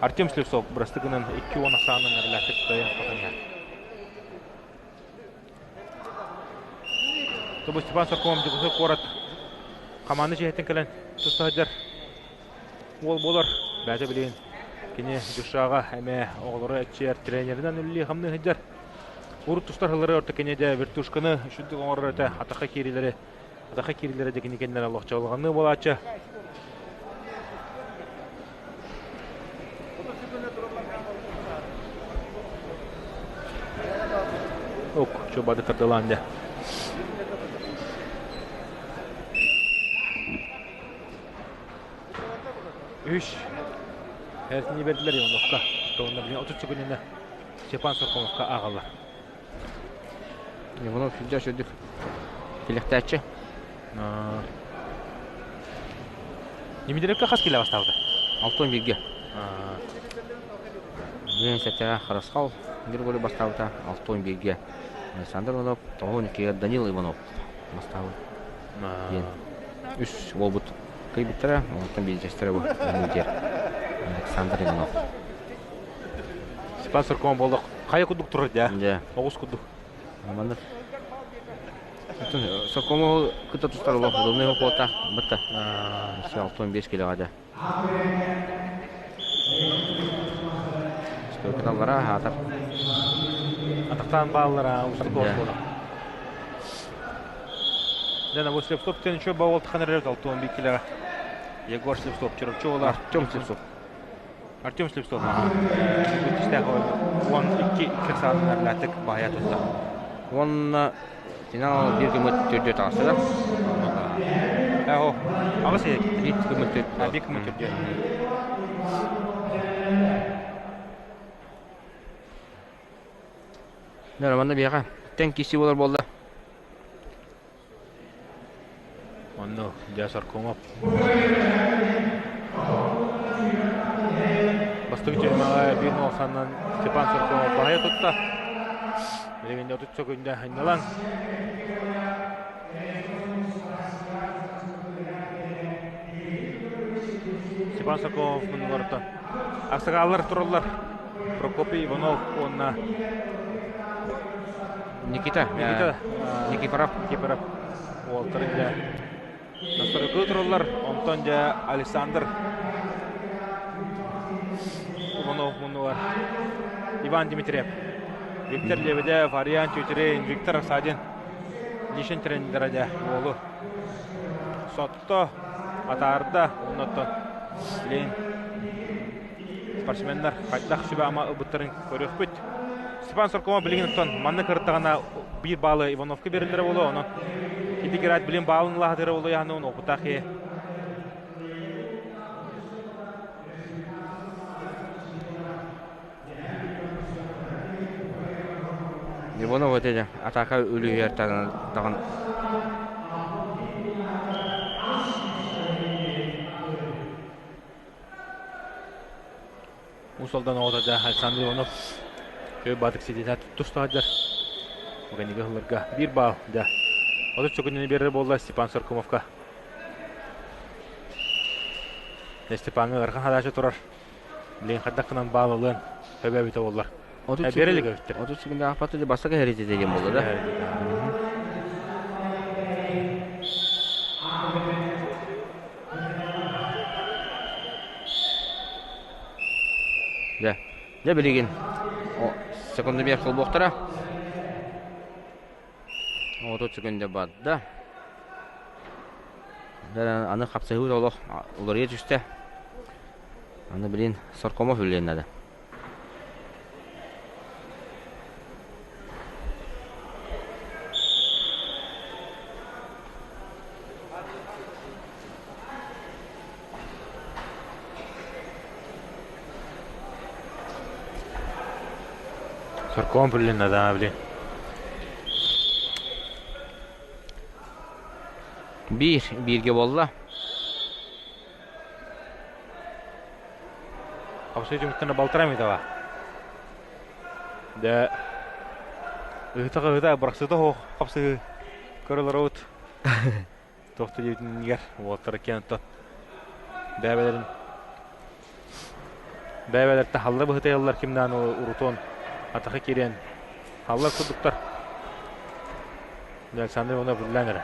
Speaker 1: Артем Слепцов бырастыгынан 2-10 ахсаанынан эрэлээхтик кыайан хотон иһэр. Тобу Степан Соркомов Дьокуускай куорат хамаанда дьиэтин кэлэн туста сылдьар уол буолар. Бэйэтэ билигин кини дюшаҕа эмэ оҕолору эччийэр тренеринэн үлэлии-хамныы сылдьар. Урут тустар сыллары орто кини дэ вертушканы үчүгдүк оҥорор этэ, атахха киирилэри атахха киирилэри дэ кини кэннэрэ олохчолҕаныы буолааччы. Ок, чобады тардылаан дэ. Үс. Эртини бердилер Ивановка. Тоҕунна билин 30 секундина Степан Соркомовка ааҕаллар.
Speaker 2: Иванов сүрдээх сүрдүк тилэхтээччи.
Speaker 1: Дмитриевка хас килэ бастаабыта?
Speaker 2: 61-ге. Бүгүн сэттэҕэ Харысхал Григорий бастаабыта 61-ге. Александр Иванов, 92-ге Данил Иванов бастаабыт. Диэн үс уолбут кыйбыттара, онтон биирдэстэрэ бу Александр Иванов.
Speaker 1: Степан Сыркова буоллах хайа курдук турар дьэ. Оҕус курдук.
Speaker 2: Маннык. Сокому кытта тустар олох удобный куота бытта. 65 килоға дьэ. Стойкаталлара аатар.
Speaker 1: Атахтаан бааллара устук буола. Дена бу Слепцов тен еще бауыл таханар алтуон биккилера. Егор Слепцов Чурапчы
Speaker 2: Артем Слепцов.
Speaker 1: Артем Слепцов Бүтүстээх 12 саатынарлаатык баайа тутта.
Speaker 2: Уонна финал биир гыммыт төрдүө таҕыста да.
Speaker 1: Эһо, аҕыс
Speaker 2: Биир гыммыт төрдүө.
Speaker 1: Биир гыммыт төрдүө.
Speaker 2: Нөр, манна биһиэхэ тэҥ киирсии буолар буолла.
Speaker 1: Онно дьэ Соркомов Бастакы түһүмэҕэ биир нуолсанан Степан Соркомов баһыйа тутта. Билигин 30 сөкүндэ сынньалаҥ. Степан Соколов муннугартан аксакааллар тураллар. Прокопий Иванов уонна
Speaker 2: Никита,
Speaker 1: Никита
Speaker 2: Никифоров.
Speaker 1: Никифоров уолтарын дьэ настройкалыы тураллар. Онтон дьэ Александр Иванов муннугар Иван Дмитриев, Виктор Лебедев, Ариан Тютерейн, Виктор Осадин. Лишин тренердэрэ дьэ уолу сотто, атаарда, оннуттан билигин спортсменнар хайдах сүбэ-ама ылбыттарын көрүөхпүт. Степан Соркомов билигин оттон манна кырыттаҕына биир баалы Ивановка бериллэрэ буолуо, онон ити герат билин баалын ылаһатыра буолуо яһаны опытаах киһи.
Speaker 2: Иванов этэ атака үлүһүйэр даҕан
Speaker 1: Уус Алдан оҕото да Александр Иванов көй баатык ситиһэ тустаһадьар. Уганига ылларга биир баал да. 30 секунданы берер буолла Степан Соркумовка. Степаҥҥа ыарахан хадаача турар. Билигин хайдах гынан баал ылыан сөбө эбитэ буоллар. Бере илик эбиттэр.
Speaker 2: 30 секунда аахпаты бастакы хэрити деген буолла да. Дьэ, дьэ билигин секундомер холбуохтара. 30 секунда барда. Аны хапсыһыы олох уларыйа түстэ. Аны билин Соркомов үлэлиэн наада.
Speaker 1: Соркомов үлэлиэн наада, блин.
Speaker 2: Биир бииргэ буолла.
Speaker 1: Хапсыы түмүктэнэ балтараа мүнүүтэ Дэ ыһыта-ыһыта бырахсыта суох хапсыһыы көрө олоробут. Туох да диэбитинигэр уолаттар иккиэн оттон бэйэ-бэйэлэрин бэйэ-бэйэлэриттэн халла быһытыйаллар ким даҕаны урутуон атаха киириэн халлар курдуктар. Александр Иванов үллээн эрэ.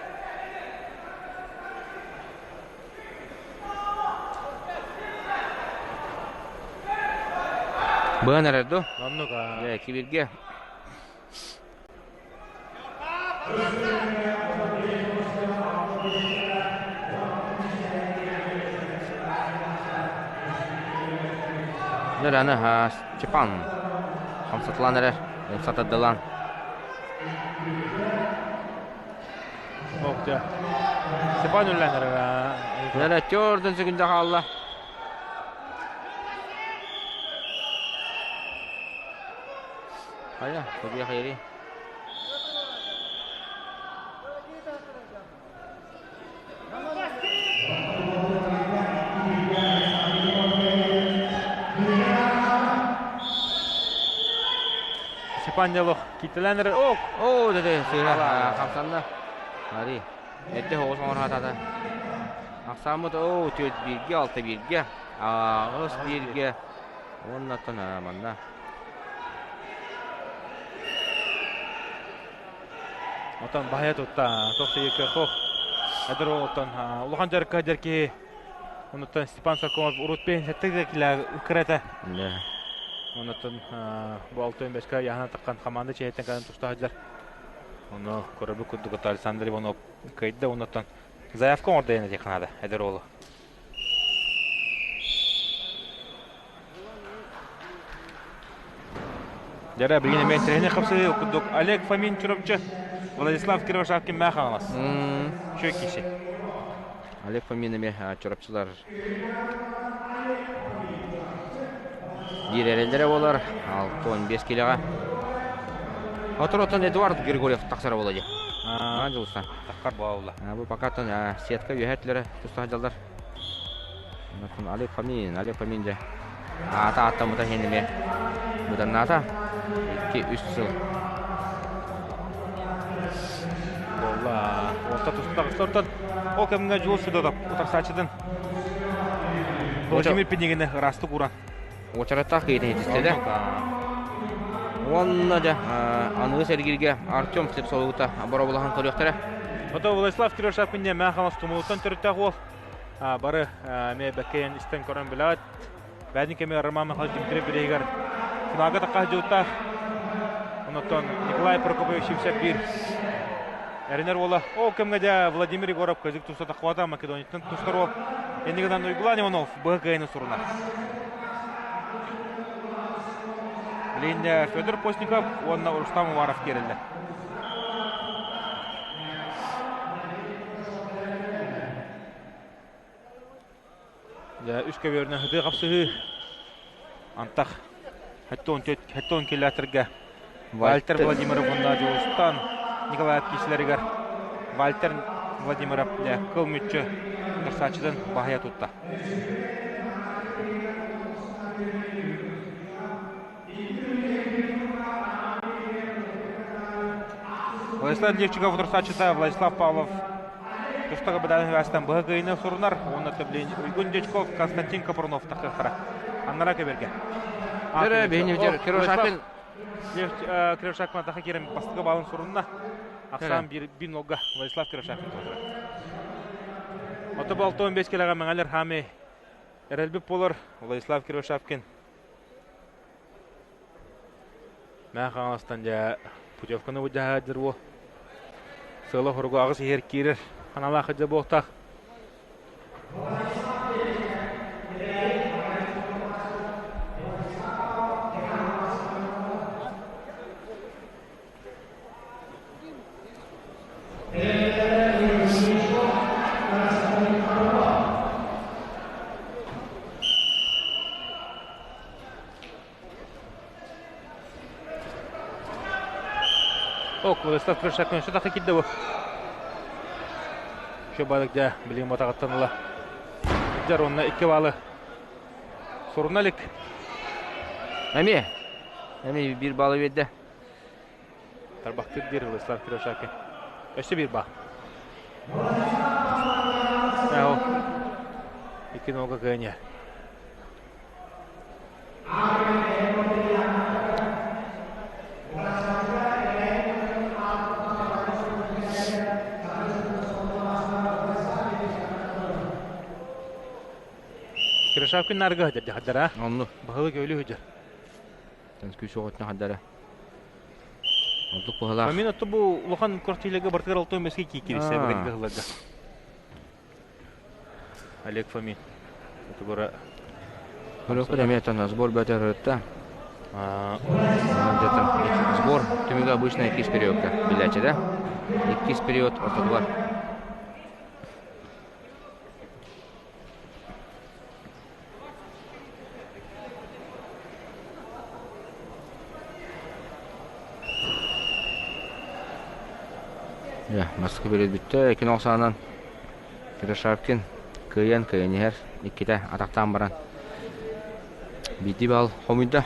Speaker 2: Быһан эрэр ду?
Speaker 1: Оннук аа.
Speaker 2: Дьэ, кибиргэ. Дьэ, аны Степан хамсатылаан эрэр, умсатардылаан.
Speaker 1: Ох, дьэ. Степан үллэн эрэр.
Speaker 2: Эрэ төрдүн секунда хаалла. Хайа, Тобия хайри.
Speaker 1: Степан Делох киттэлэн эрэр. Ок!
Speaker 2: Оо, дede, сыыһа хамсанна. Ари, эрдэ оҕус оҥорхатата. Ахсааммыт оо, түөрт бииргэ, алта бииргэ, аҕыс бииргэ, уоннаттан манна.
Speaker 1: Отон баһайа тутта, туох кыахох. Эдэр оттон улахан дьарыкка дьэр киһи. Онуттан Степан Соркомов урут бэйин сэттэ килэ кырата. Онуттан бу алтын бэскэ яһана таххан команда чэйэттэн кэлэн туста сылдьар. Ону көрөбүт курдук Александр Иванов кыайда. Онуттан заявка оҥордо диэн этиэххэ наада эдэр уолу. Дьара билигин эмиэ интэриэһинэй хапсыһыы курдук Олег Фомин Чурапчы, Владислав Кривошапкин Мээх Хаҥалас. Үчүгэй киһи.
Speaker 2: Олег Фомин эмиэ Чурапчылар биир эрэллэрэ буолар 65 килэҕэ. Оторотон Эдуард Григорьев тахсара буола дии. Дьулустан.
Speaker 1: Таххар буолла.
Speaker 2: Бу пока сетка үөһэ өттүлэрэ туста сылдьаллар. Олег Фомин, Олег Фомин дьэ аата ааттаммыта иһин эмиэ быданнаата. 2-3 сыл.
Speaker 1: Буолла. Орто туста тахсартан ол кэмҥэ Дьулус Федотов утарсааччытын Владимир Пинигини ыраастык ууран.
Speaker 2: Уочараттаах киһитин итистэ да. Уонна дьэ аныгы сэргииргэ Артем Слепцовута боробулаһан көрүөхтэрэ.
Speaker 1: Ото Владислав Кирюшапкин диэн Мэхамас Тумулуттан төрүттээх уол. Бары эмиэ бэккэйэн истэн көрөн билэҕит. Бэйэтин кэмигэр Роман Михайлович Дмитриев бирииһигэр финалга тахха сылдьыбыттаах. Онтон Николай Прокопьевич Сивцев биир Эрэнэр уола. Ол кэмҥэ дьэ Владимир Егоров кыдьык туста таххыбата Македонияттан тустар уол. Иннигинэн Уйгулан Иванов быһа кыайыны сурунар. Билигин Федор Постников уонна Рустам Уваров киирэллэр. Дьэ, үс көбүөрүнэн сытыы хапсыһыы. Антах 74 километрга Вальтер Владимиров уонна Дьулустан Николаев киисэлэригэр Вальтер Владимиров дьэ, кыл мүччү утарсааччытын баһыйа тутта. Владислав Левчиков утарсааччыта Владислав Павлов тустаҕа быдаан үһүастан быһа кыайыны сурунар уонна төблин Уйгун Дьячков Константин Капрунов тахыахтара. Аннара көберге.
Speaker 2: Дөрө бейни Кировшапин
Speaker 1: Кировшапин таха кирен бастыгы балын сурунна. Ахсаан бир бинолга Владислав Кировшапин туһатыра. Ото балтон бес келеға маңалер хами эрелбип болар Владислав Кировшапкин. Мэҥэ Хаҥаластан дьэ путевканы былдьаһаадыр уо. Сыала-соруга аҕыс иһэр киирэр аналаах дьэ буолтаах. Ок, Владислав Крышакын что кидде бу. Şu balık дьэ билигин батаҕыттан ыла. Дьэр онно икки баалы суруналик.
Speaker 2: Эми. Эми bir балы берді.
Speaker 1: Тарбахтыр диир Владислав Кривошапкин. Өссө биир баа. Ол икки нога кыаньа. Кривошапкин нарга хаддара.
Speaker 2: Онну.
Speaker 1: Баһылык өлүү хыдьар.
Speaker 2: Күүс оҕотун хаддара. Ордук быһылаах.
Speaker 1: Мин отто бу улахан квартирага бартыгар алтын мески киирсэ билигин кыһылларга. Олег Фомин. Отугура.
Speaker 2: Көрөккө эмиэ тон сбор бөтөр ырытта. Сбор түмүгэ обычно иккис периодка билээччи да. Иккис период ортотугар. Дьэ, бастакы период бүттэ. Икки саанан Кирашапкин кыайан кыайан иһэр. Иккитэ атахтаан баран биирдии баал хомуйда.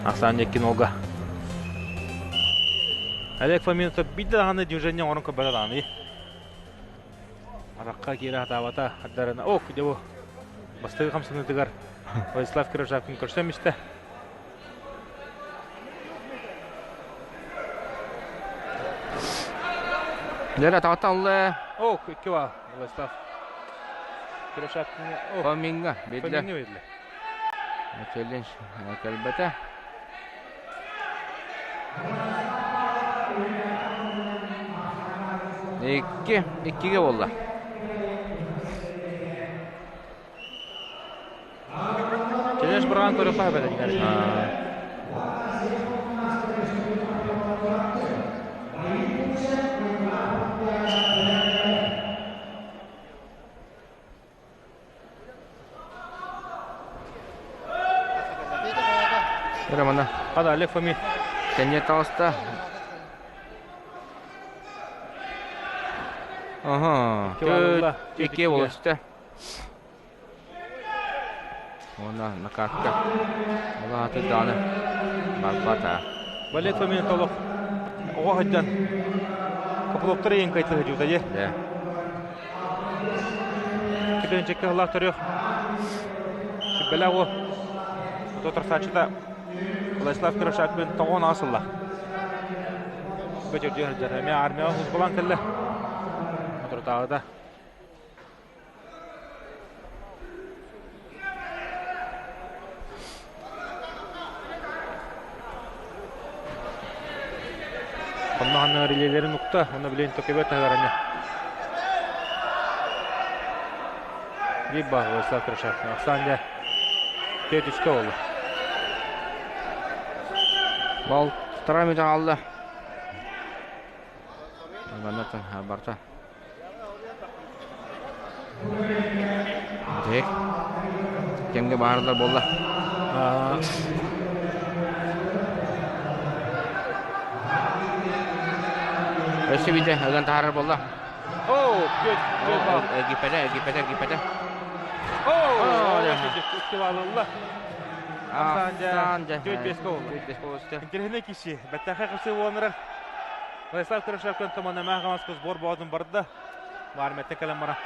Speaker 1: Ахсаан кинога. Олег Фоминов биирдэ даҕаны движение оҥорон көрбөтө даҕаны. Арахха киирэ сатаабата хардарына ок дьэ бу бастакы хамсаныытыгар Владислав Кирожакин көрсөн истэ.
Speaker 2: Дьэ, таҕатталла.
Speaker 1: Ок, икки баа, Владислав. Кирожакин
Speaker 2: Фоминга биэдилэ.
Speaker 1: Фоминга биэдилэ.
Speaker 2: Челлендж кэлбэтэ. Икки, иккигэ буолла.
Speaker 1: Челлендж быраҕан көрүөххэ сөп этэ.
Speaker 2: Романа.
Speaker 1: Хада Олег Фомин.
Speaker 2: Кэнньэ таҕыста. Ага. Икки болосты. Уонна накатка. Улааты дааны барбата.
Speaker 1: Олег Фомин толох оҕо сылдьан Копылоптар иин кайтыы сылдьыбыта дии.
Speaker 2: Да.
Speaker 1: Китинчикке ыллаах төрүөх. Сүбэлээх уол. Ото тарсааччыта Владислав Кировшакпын тоҕон аҕыс ылла. Бөчөрдүү сылдьар. Эмиэ армияҕа службалаан кэллэ. Соторутааҕыта. Онно ханна релелерин укта, онно билин токебе таһыгар Биир баар Владислав Киршакин. Ахсаан дьэ түөтүскэ буолла.
Speaker 2: Балтара мүтэ хаалла. Манна барта. Тек. Кемге баардар буолла. Өссө биирдэ ыган таһаарар буолла.
Speaker 1: Оо, күөт, күөт бал.
Speaker 2: Египетэ, Египетэ, Египетэ.
Speaker 1: Оо, устивалылла. Ахсаан дьэ, түөт беске болла. Интеллигентный киши. Бэттәхэ кысы буоланырар. Владислав Кырышевкан томана Махамаска сбор боотун барда. Армияттан кэлэн бара.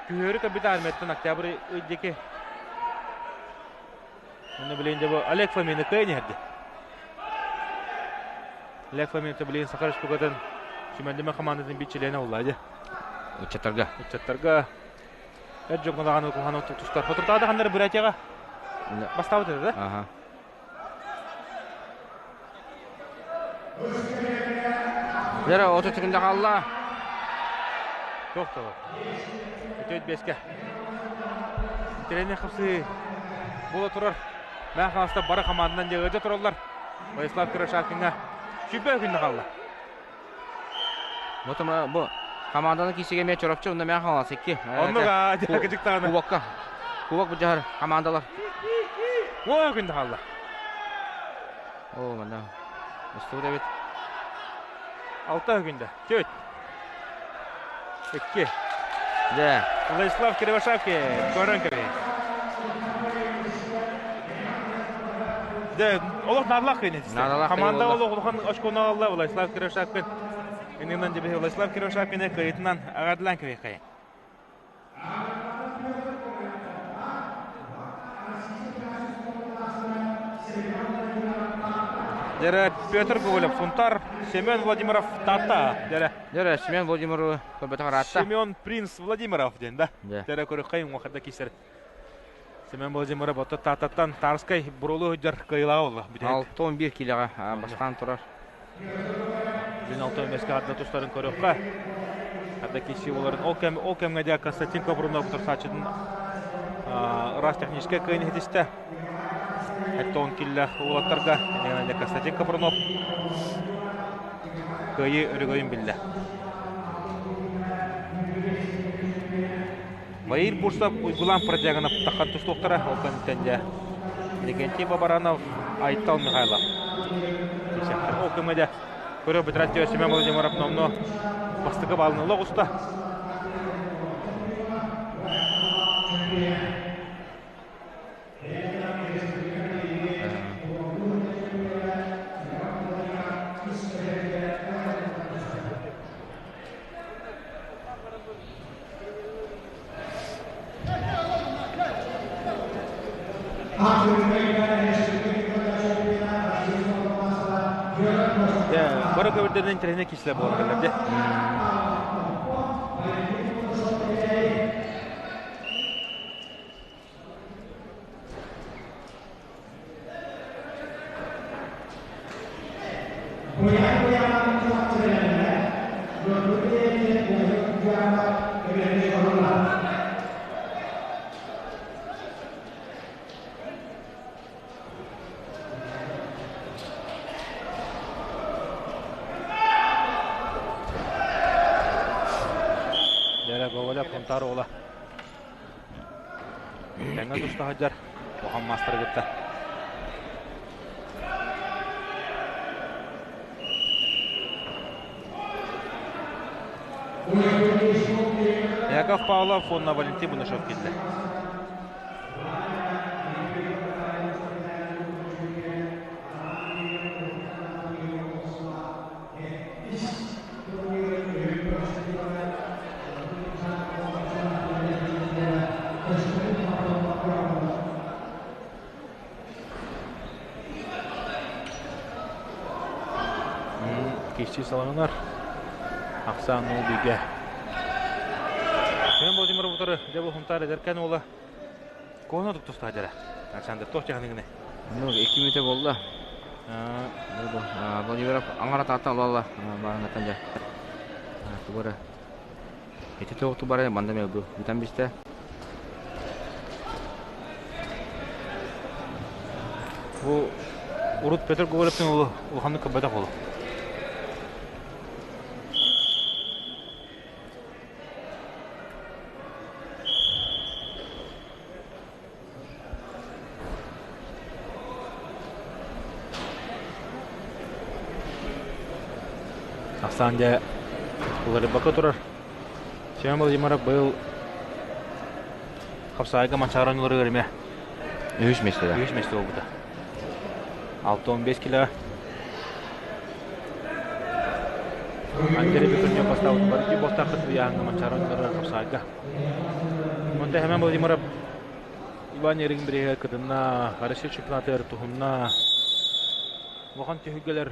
Speaker 1: Күһүөрү кэлбит армияттан октябрь ыйдики. Онно билин дьэ бу Олег Фомины кыайан иһэрди. Олег Фомин билин Саха Республикатын Сүмэндимэ командатын биир чилиэнэ буолла дьэ.
Speaker 2: Ыччаттарга.
Speaker 1: Ыччаттарга эр дьоҥҥо даҕаны куһаҕан тустар. Хотуртаада ханнары Бурятияҕа бастаабыт этэ да?
Speaker 2: Аха. Лера 30 секунда хаалла.
Speaker 1: Туох да Үтүөт бэске. Тренер хапсы буола турар. Мээн Хаҥаласта бары хамаанданан дьэ тураллар. Владислав Кырошакиҥҥа сүүрбэ күннэ хаалла.
Speaker 2: Бу бу команданы киисигэ эмиэ Чурапчы уонна Мээн Хаҥалас икки.
Speaker 1: Оннук кыдьыктаҕына.
Speaker 2: Кубокка. Кубок быдьаһар командалар.
Speaker 1: О күндэ хаалла.
Speaker 2: О, манна. Устубут эбит.
Speaker 1: Алта күндэ. Төрт. Икки.
Speaker 2: Да.
Speaker 1: Владислав Кривошапкин. Көрөн кэбиһин. Дэ, олох наадалаах кыйын
Speaker 2: Наадалаах
Speaker 1: Команда олох улахан очкону алла Владислав Кривошапкин. Иннинэн дебе Владислав Кривошапкины кыйытынан агадлан кэбиһ Дьэрэ Петр Гоголев Сунтар, Семен Владимиров Таатта. Дьэрэ.
Speaker 2: Дьэрэ Семен Владимиров көрбөтөх ыраатта.
Speaker 1: Семен Принц Владимиров диэн да. Дьэрэ көрүххэй уҥуохарда киисэр. Семен Владимиров отто Тааттаттан Тарскай бурулу сылдьар кыайыылааҕа буолла.
Speaker 2: 6-11 киилэҕэ бастаан турар.
Speaker 1: Күн алта өмөскө арда тустарын көрүөххэ. Арда киси боларын ол кэм ол кэмҥэ дьэ Константин Копрунов утарсааччытын ыраас техническэй кыайын иһитистэ. Эттон киллэх уолаттарга иннигинэн Константин Копрунов кыайыы өрөгөйүн биллэ. Баир Бурсов Уйгулан Продягинов таххан тустуохтара ол кэнниттэн дьэ Иннокентий Бабаранов, Айтал Михайлов. Ол кэмҥэ дьэ көрө бүтэрээччи Семен Владимиров номнуо бастакы баалын ыла оҕуста. Бары көбүрдэринэн интэриэһинэй киислэр буолан кэллэр дьэ. Дьэрэ Гоголев Хонтаар уола Тэҥҥэ туста сылдьар улахан маастары кытта. Яков Павлов уонна Валентин Бунашев киирдэ. Киирсии салаҕынар. Ахсаан ол бигэ. Семен Владимиров утары дьэ бу Хунтаар эдэркэн уола Куона туттустаа дьэрэ. Александр туох дьаһаныгыны?
Speaker 2: Ну, 2 мүнүүтэ буолла. Владимиров аҥара таатта олалла баарынгаттан дьэ. Тугара. Ити туох тубара манда мелбу. Бүтэн бистэ.
Speaker 1: Бу урут Петр Гоголевтың улу улаханнык көрбөтөх уолу. Ахсаан дьэ уларыйбакка турар. Семен Владимиров быйыл хапсаайга Манчаары оонньууларыгар эмиэ
Speaker 2: Үһүс миэстэ.
Speaker 1: Үһүс миэстэ буолбута. 65 кило. Андрей Петрович бастаабыт барытыы буолтааххыт ыйааһыҥҥа Манчаары оонньууларыгар хапсаайга. Онто Семен Владимиров Иван Ерин бирииһигэр кытынна, Россия чемпионатыгар туһунна. Улахан түһүлгэлэр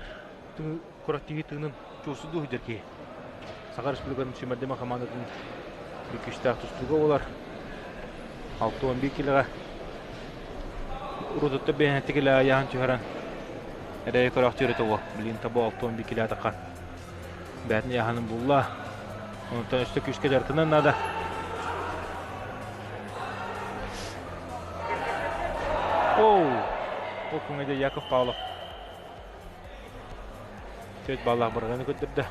Speaker 1: кураттыһыы тыынын чуусудуу сылдьар киһи. Саха Республикатын сүүмэрдэмэ хамаандатын биир күүстээх тустууга буолар. 61 килоҕа урутутта биэһэнэтти килэ айаһан түһэрэн эрэйи көрөөхтүүр этэ уол. Билигин табу 61 килэ атахха бээтин ыйааһынын булла. Онтон өссө күүскэ дьарыктаныан наада. Оу! Ол күҥҥэ Яков Павлов 4 баллаах бырҕаны көрдөрдө.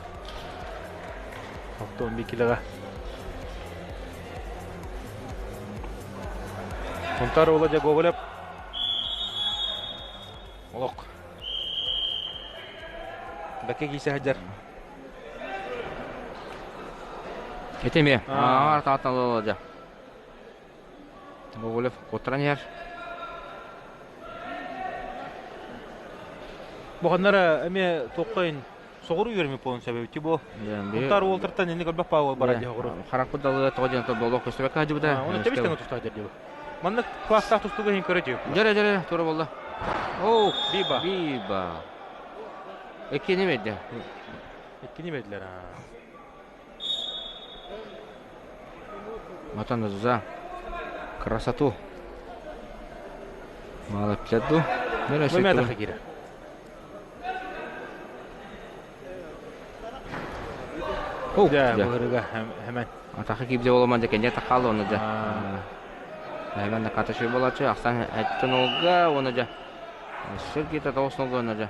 Speaker 1: 61 килоҕа. Сунтар уола дьэ Гоголев олох бэккэ киирсэ сылдьар.
Speaker 2: Ити эмиэ. Аа, тааттан дьэ. Гоголев куттаран иһэр.
Speaker 1: Буханнара эмиэ туоххайын соҕуруу үөрэммит буолан сөбөбүт бу. Куттар уолтартан инник өлбөх паа бар дии хоҕуру.
Speaker 2: Харахпыт далыга тоҕо диэн боллох көстүбэккэ сылдьыбыта.
Speaker 1: Оны тэбис тэҥэ тустаах дии. Маннык класстаах тустууга иһин көрө дии.
Speaker 2: Дьэрэ дьэрэ тура буолла. Оо,
Speaker 1: биба.
Speaker 2: Биба. Иккини берди.
Speaker 1: Иккини бердилер.
Speaker 2: Матан за красоту. Молодцы.
Speaker 1: Бу киирэр. Дьэ, былырыга хэмэн.
Speaker 2: Атаха киирде боломан дьэ кэннэ тахаал оны дьэ. Хэмэн да ката шүй болачы, ахсан эттен олга, оны дьэ. Сергей тоғыз нолга оны дьэ.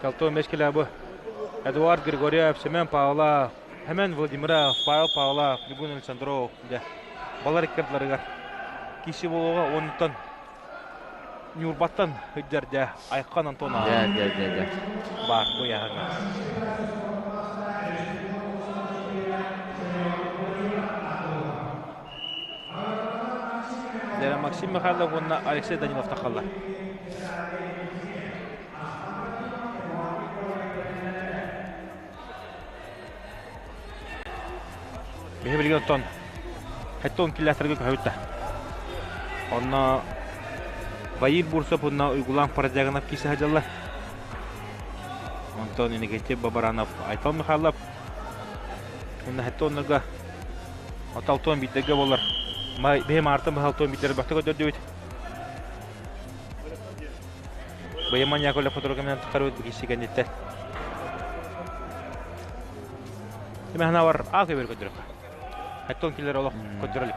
Speaker 1: Калтон Мешкеля бу Эдуард Григорьев, Семен Павлов, Хэмэн Владимиров, Павел Павлов, Ньургун Александров дьэ балар иккардыларыгар киси буолуоҕа онтон Ньурбаттан ыдьар дьэ Айхан Антонов
Speaker 2: Дьэ, дьэ, дьэ, дьэ.
Speaker 1: баар бу ыйааһыҥҥа. Дьэ Максим Михайлов уонна Алексей Данилов тахаллар. Биһи билигин оттон хэттон киллээтэргэ көһөбүт да. Онно Баир Бурсов уонна Уйгулаан Парадягинов киирсэ сылдьаллар. Онтон Иннокентий Бабаранов, Айтал Михайлов уонна хэттоннарга Оталтон биирдэргэ буолар. Биһи маартан быһалтон биирдэр бөхтө көрдөрдүбүт. Быйаман Яковлев фотографияны тахарыбыт бу кэнниттэн. Тимэхна бар аа көбөр көдөрөккө. Хаттон киллер олох көдөрөлүк.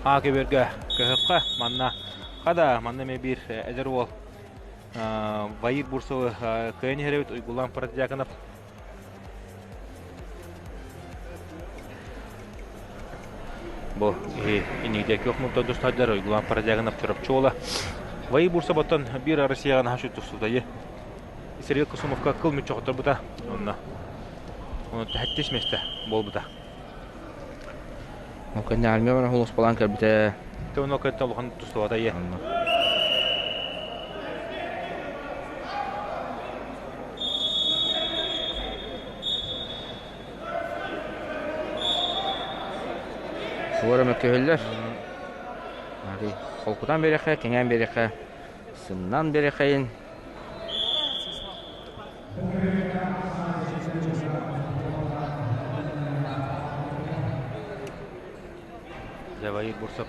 Speaker 1: Аа көбөргө көһөккө манна хада манна ме бир эдэр уол Ваир Бурсовы кыайан иһэрэбит Уйгулан Протодьяконов Бу инигде күөх мунта дустаддар Уйгулан Протодьяконов Чурапчы уола. Ваир Бурсов оттон биир Россияҕа наһаа сүт тустуудайы. Сергей Косумовка кыл мүччү хотторбута. Онно оны тэһэттис миэстэ буолбута.
Speaker 2: Ол кэннэ армия баран холуспалаан кэлбитэ.
Speaker 1: Онно кэннэ улахан тустубата ийэ.
Speaker 2: Туора мөккүһүллэр. Холкутан биэриэххэ, кэҥээн биэриэххэ, сымнан биэриэххэйин.
Speaker 1: Давай Бурсов.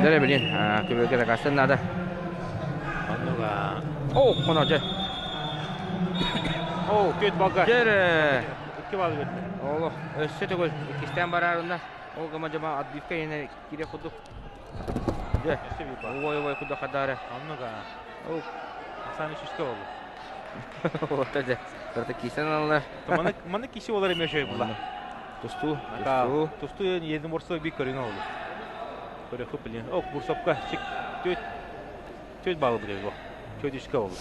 Speaker 2: Дэрэ билин, көбүөргэ такастан наада.
Speaker 1: Оннуга.
Speaker 2: О, хоно дьэ.
Speaker 1: О, көт балга.
Speaker 2: Дьэрэ.
Speaker 1: Икки бал берді.
Speaker 2: Олох, өссө төгүл иккистээн бараарынна. Ол гыма дьама отбивка иһинэ киирэ курдук. Дьэ, ой ой курдук хадаары.
Speaker 1: Оннуга.
Speaker 2: Ол
Speaker 1: Асан үсүскэ болду.
Speaker 2: Ота дьэ, барыта кисэн аллар.
Speaker 1: Маны маны киси олар эме шөй була.
Speaker 2: Тустуу, тустуу.
Speaker 1: Тустуу един борсо би көрүн олу. Көрөхү билин. Ок, бурсопка чик төт төт балы биле бу. Төт үскэ болду.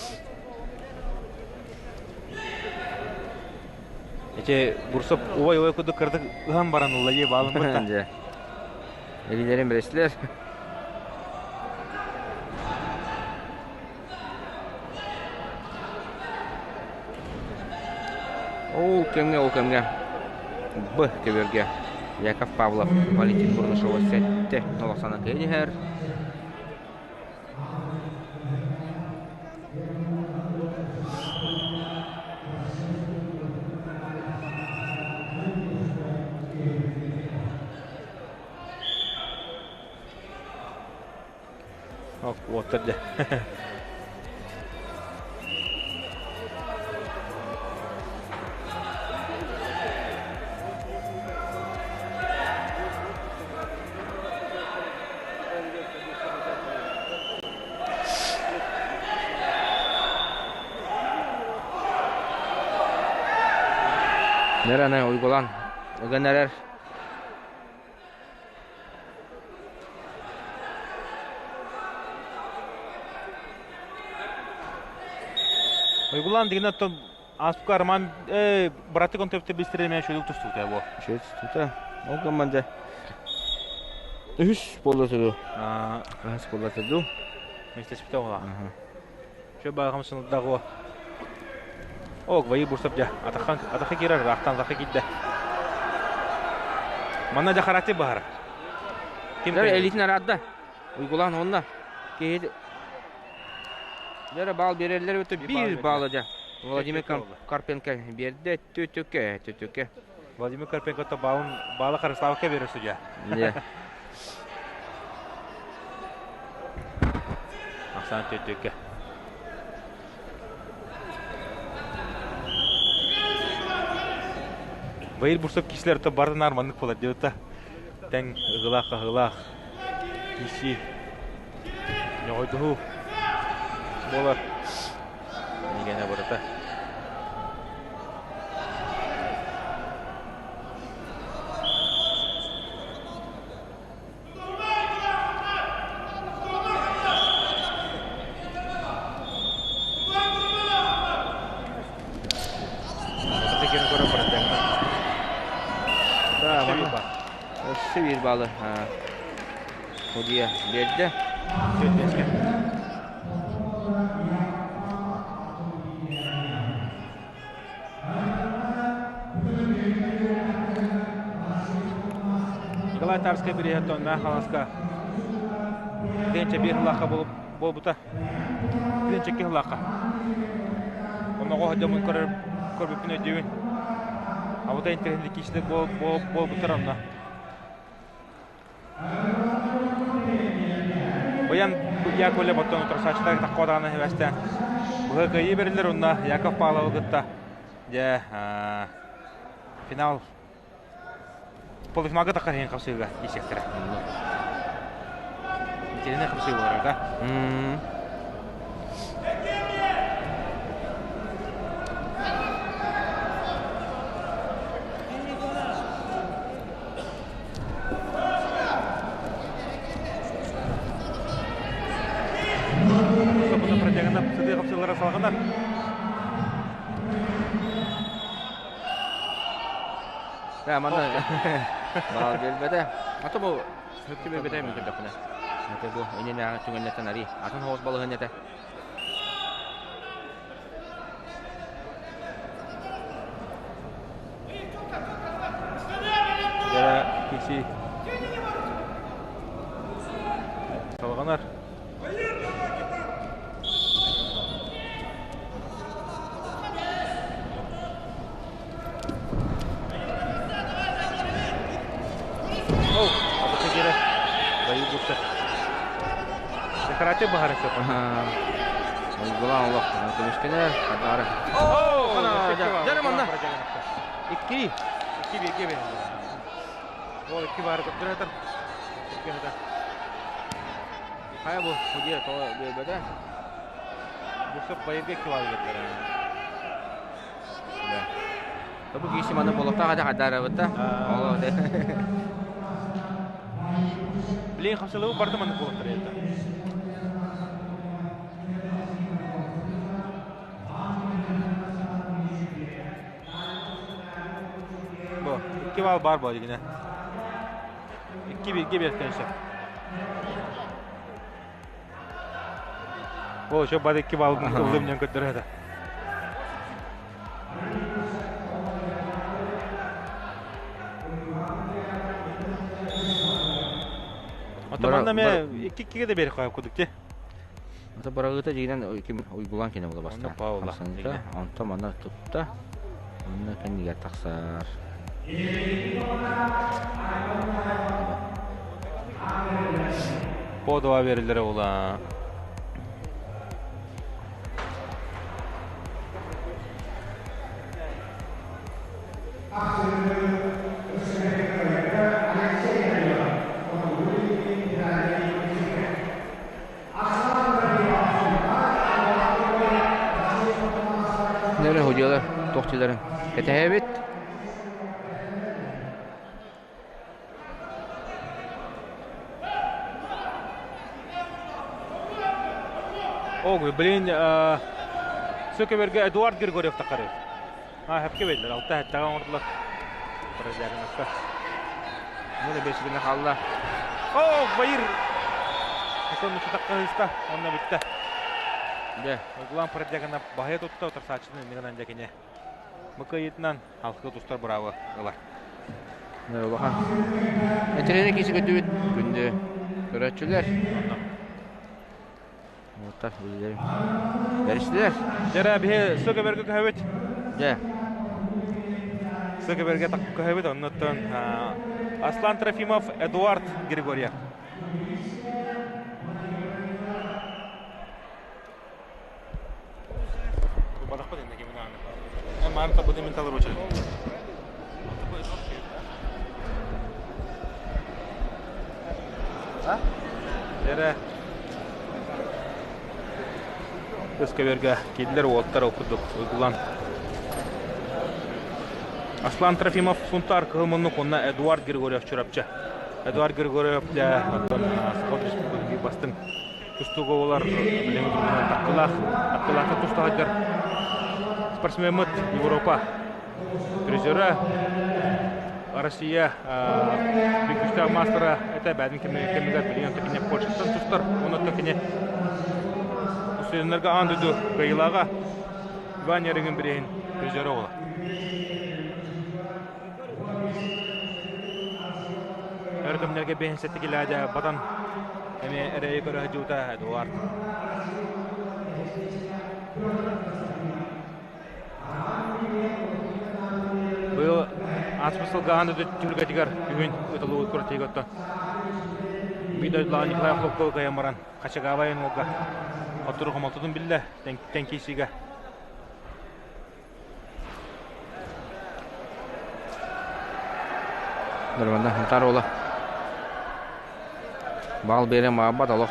Speaker 1: Эче Бурсоп ой-ой курдук кырдык ыһан баран ылла дии баалын бытта.
Speaker 2: Дьэ. Илиилэрин бэрэстилэр. Ол кэмҥэ, ол кэмҥэ Б көбүөргэ Яков Павлов Валентин Бурнашова сэттэ нолохсанан кыайан иһэр.
Speaker 1: Уоттар дьэ.
Speaker 2: Нэрэ уйгулан ыган эрэр.
Speaker 1: Уйгулан дигин оттон Аспка Роман братык он төптө бистире мен шөдүк тустута бу.
Speaker 2: Шөдүк тустута. Ол команда үһүс буолла туду. Үһүс буолла туду.
Speaker 1: Местеспите ола. Шө багам сынылдагы. Ок, вайы бурсап жа. Атахан атаха кирер, рахтан заха кидде. Манна жа характер бахар.
Speaker 2: Ким элитин арадда. Уйгулан онна. Киһи Дьэ баал биэрэллэр өтө биир баалы дьэ. Владимир Карпенко биэрдэ түтүкэ түтүкэ.
Speaker 1: Владимир Карпенко то баалын баала Харыславка берер судья. Ахсан түтүкэ. Байыр Бурсов кишилер то барды нарманнык болар деп Тэҥ ыгылаах-хаһыылаах киирсии ньоҕойдоһуу буолар. Миигэнэ барыта.
Speaker 2: Өссө биир баалы судья биэрдэ.
Speaker 1: Николай Тарскай бириһэ тонна Халаска тыынча биир сылаахха буолбута. Тыынча икки сылаахха. Онноҕо дьомун көрөр көрбүппүн өйдүүбүн. Абыта интэриэһинэй киисилик буолбуттар онно. Быйан Яковлев оттон утарсааччылар таххуотаҕына хибэстээн быһа кыайыы берилер онно Яков Павловы кытта дьэ финал полуфиналга таххар иһин хапсыыга киирсиэхтэрэ. Итиннэ хапсыы буолар да. Сопуну протягына сытыы хапсыылара салҕанар.
Speaker 2: Да, манна баал биэрбэтэ. Ата бу сөпкө биэрбэтэ мин көрдөхпүнэ. Ата бу иннинээҕи түгэннэртэн арый атын соҕус балаһыанньата.
Speaker 1: Дьэ, киси. Салҕанар. Ол, абыта киирэ. Байы бурса. Декоратив баһары сөп.
Speaker 2: Уйгулаан олох көмүскэнэр, хадары. Дьэ, манна. Икки.
Speaker 1: Икки бииргэ бэйэн. Ол икки баары көптөрөтөр. Икки хата.
Speaker 2: Хайа бу, судья тоҕо биэрбэтэ?
Speaker 1: Бурсов байырга икки баалы бердилэр.
Speaker 2: Бу киһи маны болоктоох этэ хайдарабыт да. Ол
Speaker 1: Блин, хамсалыбы барда маннык болоктор это. Бу, икки бал бар бу дигине. Икки бирге беркен сөп. О, еще бар икки балын ыллым ден көттөрөдө. Отоманна ме икки иккиге да бери коюп кудук те.
Speaker 2: Ата барагыта дигинен ким уйгулан кене була баста.
Speaker 1: Паула.
Speaker 2: Онто манна тутта. Онно кэннигэр тахсар.
Speaker 1: Подова берилere була.
Speaker 2: Нere hocalar, тохчуларын кэтэһэбит.
Speaker 1: Ого, блин, Сөкөбөргө Эдуард Григорьев тақары. А, хәпке бейлер, алта хәттәгә оңырдылар. Паразягыныққа.
Speaker 2: Мұны бесігіне қалла.
Speaker 1: О, байыр! Сон мучутаққа хыста, онна битте.
Speaker 2: Де.
Speaker 1: Углан Паразягына бахая тутта, отырсачыны нигынан жакене. Мыкыйытынан халқы тустар бравы ылар.
Speaker 2: Улахан. Этерене киси көтүбүт күндү көрөчүлөр. Оттар билер. Берiştiler.
Speaker 1: Жара бихе сөкөбөргө көһөбүт.
Speaker 2: Же.
Speaker 1: Сөкөбөргө так көһөбүт, оннуттан Аслан Трофимов, Эдуард Григорьев. Марта буде ментал ручер. Эре Өскөбөргө кидлер уоттар окудук уйгулан. Аслан Трофимов Сунтар кылмынны конна Эдуард Григорьев Чурапча. Эдуард Григорьев да Сахат Республики бастын тустуга олар билеме турган таккылах, таккылахта тустагдар. Спортсменмит Европа призера Россия бикүстә мастера это бәдин кемегә билген текине Польшадан тустар, оны текине Үсеннәргә андыды кыйлага Иван Ярыгын бирен призера ола. Өркөмнәргә бәһен киләдә батан эме эрәй көрә жута Эдуард. Быйыл атмысылга андыды түлгә тигәр күн ытылуы көртегөттө. Бидойдлаа Николай Хлопков каямаран Хачагавайын олга. Отуру хомолтудун билле тенкисиге.
Speaker 2: Нормально, хантар ола. Бал берен мабат олох.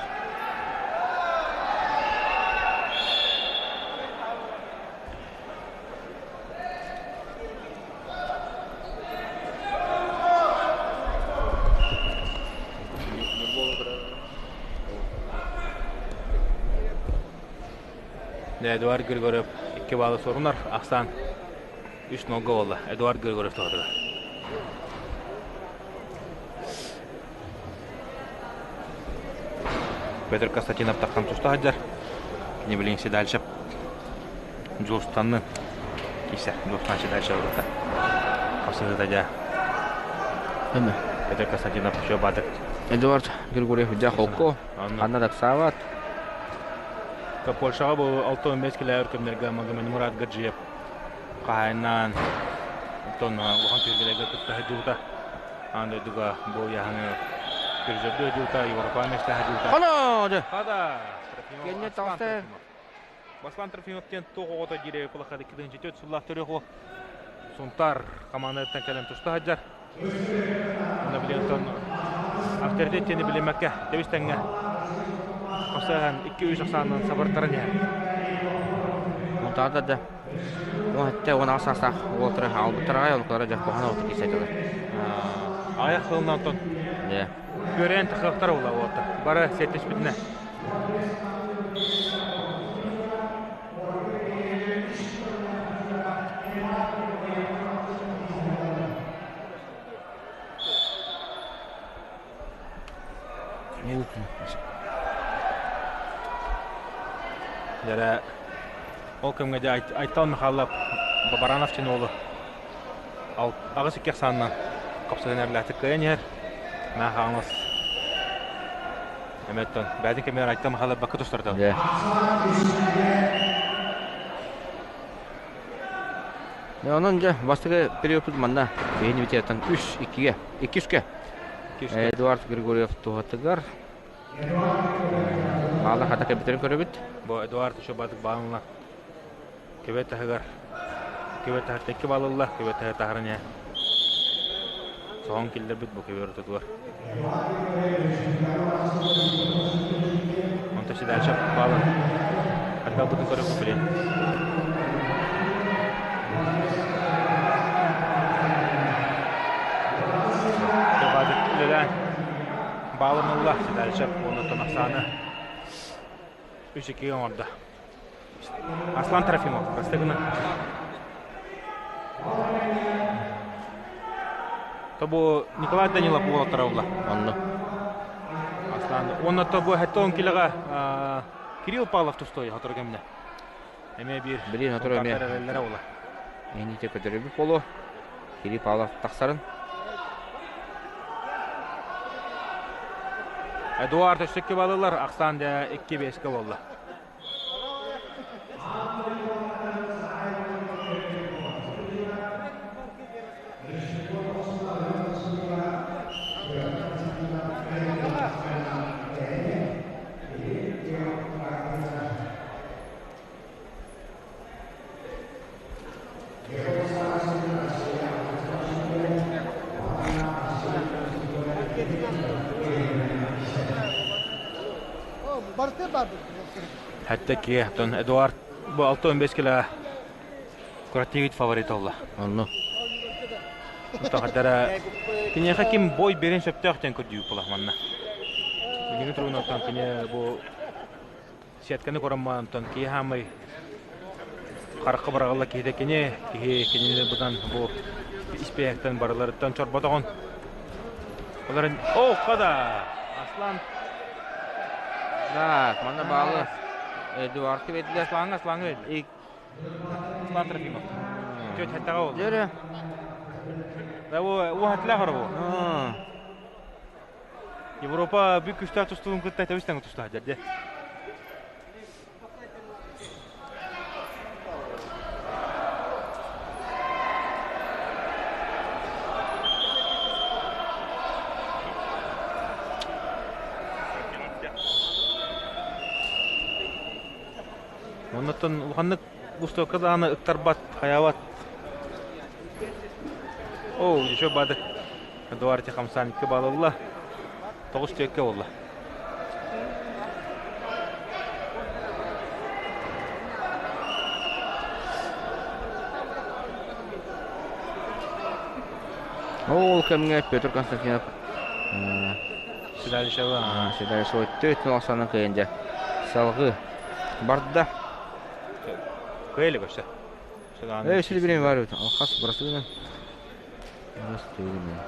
Speaker 1: Эдуард Григорьев икки балы сорунар, Ахсан 3 нога болду. Эдуард Григорьев тоғырды. Петр Константинов таққан туста хаджар. Не білейін дальше. Жолстанны кисе. Жолстан дальше орда. Қапсығы тажа. Петр Константинов еще бадық.
Speaker 2: Эдуард Григорьев дьэ холку, ханна да ыксаабат.
Speaker 1: Польшаҕа бу 65 килэбэр көмнөргө Магомед Мурат Гаджиев хаһайыннаан оттон улахан түһүлгэлэргэ кытта сылдьыбыта. Аан дойдуга бу ыйааһыны призердүү сылдьыбыта, Европа миэстэһэ сылдьыбыта.
Speaker 2: Хоно! Дьэ.
Speaker 1: Хада!
Speaker 2: Кэннэ таҕыста.
Speaker 1: Баслан Трофимов диэн туох оҕото диирэ кулахады 2004 сыллаах төрүөх уол. Сунтаар командаттан кэлэн туста сылдьар. Уонна билигин авторитет диэни билиммэккэ тэбис тэҥҥэ хасыһан 2-3 ахсаанынан сабыртаран иһэр.
Speaker 2: Мунтаата да Уон 18 саастаах уолтара албыттар аҕай онукулара дьэ куһаҕан оҕото киирсэ
Speaker 1: Аҕыйах сылынан онтон күөрэйэн тахсыахтара буолла уолаттар. Бары сиэттиспитинэ. Дьэрэ ол кэмҥэ дьэ Айтал Михайлов Бабаранов диэн уолу 8-2 ахсаанынан хапсыһан эрлээтик кыайан иһэр. Маа хаҥас Эмэттэн бэйэтин кэмигэр Айтал Михайлов бакка тустарда.
Speaker 2: Онон дьэ бастакы периодпут манна биһини бүтэртэн 3-2-ге 2-3-ке Эдуард Григорьев туһатыгар баала хата кэбитэрин көрөбүт.
Speaker 1: Бу Эдуард еще бадык баалына кебет таһыгар кебет таһар текки балылла кебет таһы таһарын я соһон киллэрбит бу кебер ортотугар. Онто сидача баалын Ардалбытын көрөккө билин. Баадык үлэлээн баалын ылла Седалищев уонна Тонахсааны 3-2 оҥордо. Аслан Трофимов бастыгына. Тобу Николай Данилов уолаттара ула.
Speaker 2: Онно.
Speaker 1: Аслан. Уонна тобу 70 килоға Кирилл Павлов тустой хотору кэмнэ. Эмиэ биир
Speaker 2: Билин хотору эмиэ.
Speaker 1: эрэллэрэ була.
Speaker 2: Эниите көтөрүбүт болу. Кирилл Павлов тахсарын.
Speaker 1: Эдуард өссө икки балылар, Ахсан дэ 2-5-ке болла. Хәтта ки, Эдуард бу 6-15 кило Куратигит фаворит олла.
Speaker 2: Онно.
Speaker 1: Тахадара киниэхэ ким бой берин сөптөөх диэн көрдүү була манна. Билиҥҥи туругунан оттон кини бу сетканы короммаан онтон киһи хаамай харахха быраҕылла киһитэ кини киһи кинини быдан бу испиэһэктэн барыларыттан чорботоҕун. Оларын о хада Аслан
Speaker 2: Так, манна баалы Эдуард бердилер.
Speaker 1: Асланга Асланга бердилер. Аслан Трофимов. Тетя хаттаҕа ол.
Speaker 2: Дөрө.
Speaker 1: Да уу хаттылаах оро Европа бүк күстээх тустугун кытта тэбис тэҥ тустаах дьэ. Оннуттан улаханнык устуокка даҕаны ыктарбат, хайаабат. Оо, еще бады. Эдуард Хамсан икки балл ылла. 9-4 буолла.
Speaker 2: Ол кэмҥэ Петр Константинов
Speaker 1: Седалищева
Speaker 2: Седалищева төрт алсанын кыайан дьэ салгыы барда.
Speaker 1: Кыайли көрсө.
Speaker 2: Э, сили билен бар бит. Хас бырасыгынан. Бырасыгынан.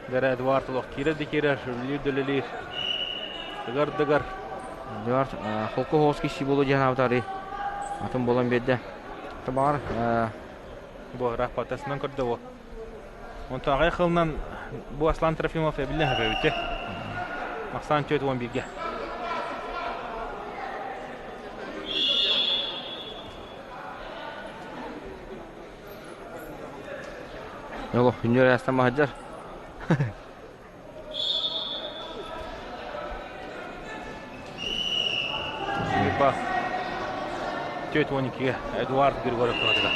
Speaker 1: Дәрә Эдуард олох киирэр да киирэр, үлэлиир да үлэлиир. Дыгар дыгар.
Speaker 2: Эдуард холку хоос киси болу диэн абытары. Атын болан берді. Табар
Speaker 1: Бу ыраах батасынан көрдө бу. Онтон аҕай хылынан Бу Аслан Трофимов эбиллэн хөбөбүтэ. Ахсан 41-ге.
Speaker 2: Олох күннөр астан маһыдьар.
Speaker 1: Судьба 42-ге Эдуард Григорьев туһатыгар.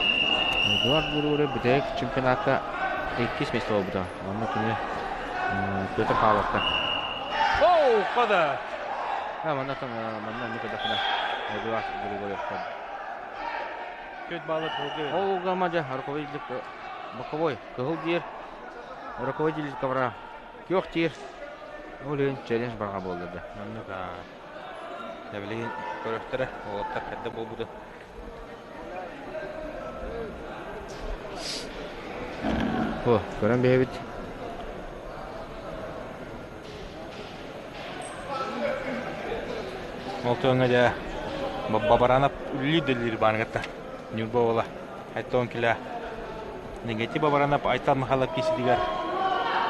Speaker 2: Эдуард Григорьев бүтэһик чемпионатка иккис место буолбута. Онно кини Петр Павловка.
Speaker 1: Оу, хода!
Speaker 2: Манна манна эмне көрдөхпүнэ Эдуард Григорьевка.
Speaker 1: Төрт баллы кыһылга
Speaker 2: Ол угама дьэ руководитель боковой кыһыл диир руководитель ковра Күөх тиир. Ол иһин челлендж барҕа буолла да.
Speaker 1: Маннык аа. Билигин көрөхтөрө уолаттар хайда буолбуту.
Speaker 2: О, көрөн биһэбит.
Speaker 1: Ол туоҥа дьэ Бабаранап үллүү дэллиир бааныгатта. Ньурба уола. Айттон килэ. Негатив Бабаранап Айтал Михайлов кииситигэр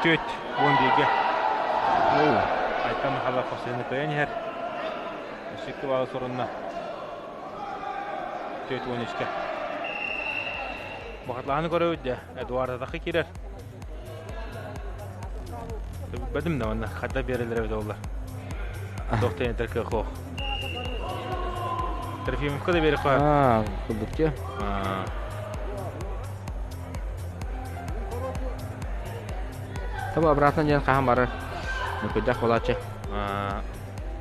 Speaker 1: 41-ге. Айтал Михайлов хосуйаны кыайан иһэр. Өссө икки баалы сорунна. 43-ке. Бахатлаһаны көрөбүт дьэ. Эдуард атахы киирэр. Бэдим да манна хадда биэрэллэр эбит оллар. Туох тэнитэр кыах суох. Трофимовка да биэриэххэ.
Speaker 2: Аа, курдук
Speaker 1: Аа.
Speaker 2: Таба обратно диэн хаһан барар. Мөкүдэх буолааччы.
Speaker 1: Аа.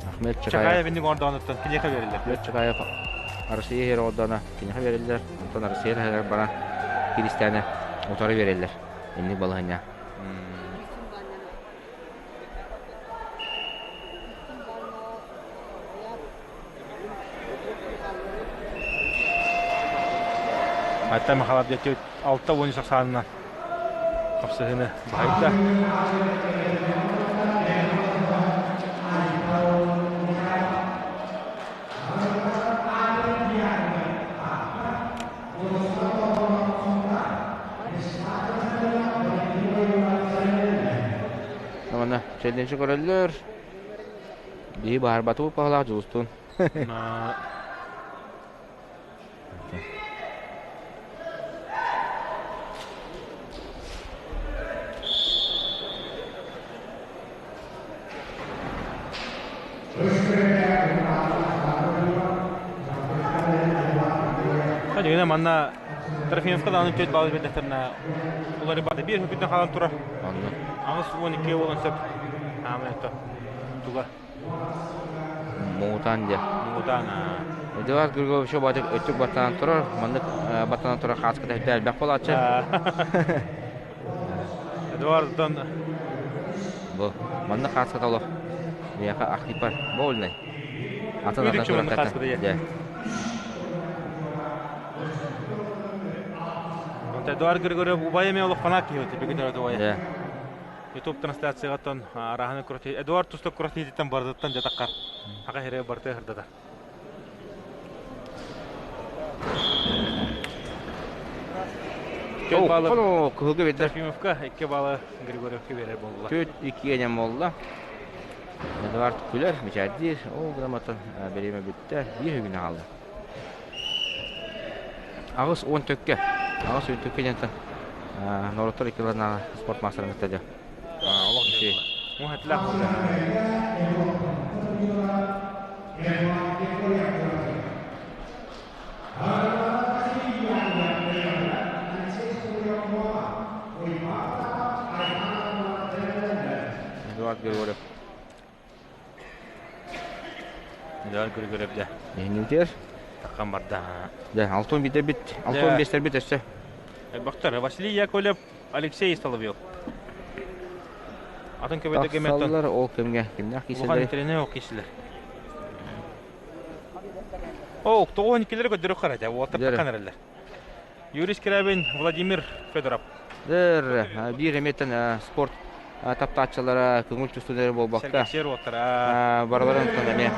Speaker 2: Ахмед
Speaker 1: Чакаев
Speaker 2: Чакаев.
Speaker 1: инник ордоонуттан киниэхэ берилер.
Speaker 2: Ахмед Чакаев Россия иһэр ордоона киниэхэ бериллэр. Онтон Россия таһыгар баран Киристээнэ утары берэллэр. Инник балаһынньа.
Speaker 1: Айтта Михайлов диэки 6-13 ахсаанынан хапсыһыыны баһыйда.
Speaker 2: Манна челленджи көрөллөр. Биһи баһарбатыбыт баһылаах дьулустуун.
Speaker 1: Дьиҥинэ манна Трофимовка даҕаны түөрт балл биэрдэхтэринэ уларыйбата биир күнтэн хаалан турар.
Speaker 2: Онно.
Speaker 1: 82 буолан сөп. Аамай это туга.
Speaker 2: Муҥутаан диэ.
Speaker 1: Муҥутаан.
Speaker 2: Эдуард Григорьевич батык өттүк баттанан турар. Маннык баттанан турар хааската элбэх буолааччы.
Speaker 1: Эдуардтан
Speaker 2: Бу маннык хааската олох миэхэ ахтыпар больный. Атын атын
Speaker 1: Үдүкчү маннык хааската
Speaker 2: Дьэ.
Speaker 1: Онто Эдуард Григорьев убайа эмиэ олох фанат киһи бүгүн убайа.
Speaker 2: Дьэ.
Speaker 1: Ютуб трансляцияҕа араһаны күрэхтии Эдуард туста күрэхтиититтэн барытыттан дьатаккар аха хире барыта хырдатар. Төрт баллы
Speaker 2: Кыһылга биэрдэр.
Speaker 1: Трофимовка, икки баллы Григорьевка биэрэр буолла.
Speaker 2: Төрт иккиэнэн буолла. Эдуард күлэр, мичээрдиир. Ол грамотан бириэмэ бүттэ. Биир күнэ хаалла. 80 төккө. 80 төккө диэнтэн норуоттар иккиларнааҕы спорт маастарын кытта дьэ.
Speaker 1: Олох Муһатлах болды.
Speaker 2: Эдуард Григорьев.
Speaker 1: Эдуард Григорьев дьэ.
Speaker 2: Иһиннитер.
Speaker 1: Таккан барда.
Speaker 2: Дьэ, алтын битербит, алтын бестербит өссө.
Speaker 1: Бактар, Василий Яковлев, Алексей Соловьев. Атын көбөтө
Speaker 2: кеметтон. Ол кемге кимнәх
Speaker 1: киселер? Улахан интерене ок киселер. О, тоҕуон иккилери көрдөрө харата, уолаттар таккан эрэллэр. Юрий Скрябин, Владимир Федоров.
Speaker 2: Дыр, биир эмиэттэн спорт таптааччылара көҥүл тустуулары буолбакка.
Speaker 1: Сэргэхсийэр уолаттара.
Speaker 2: Барыларын эмиэ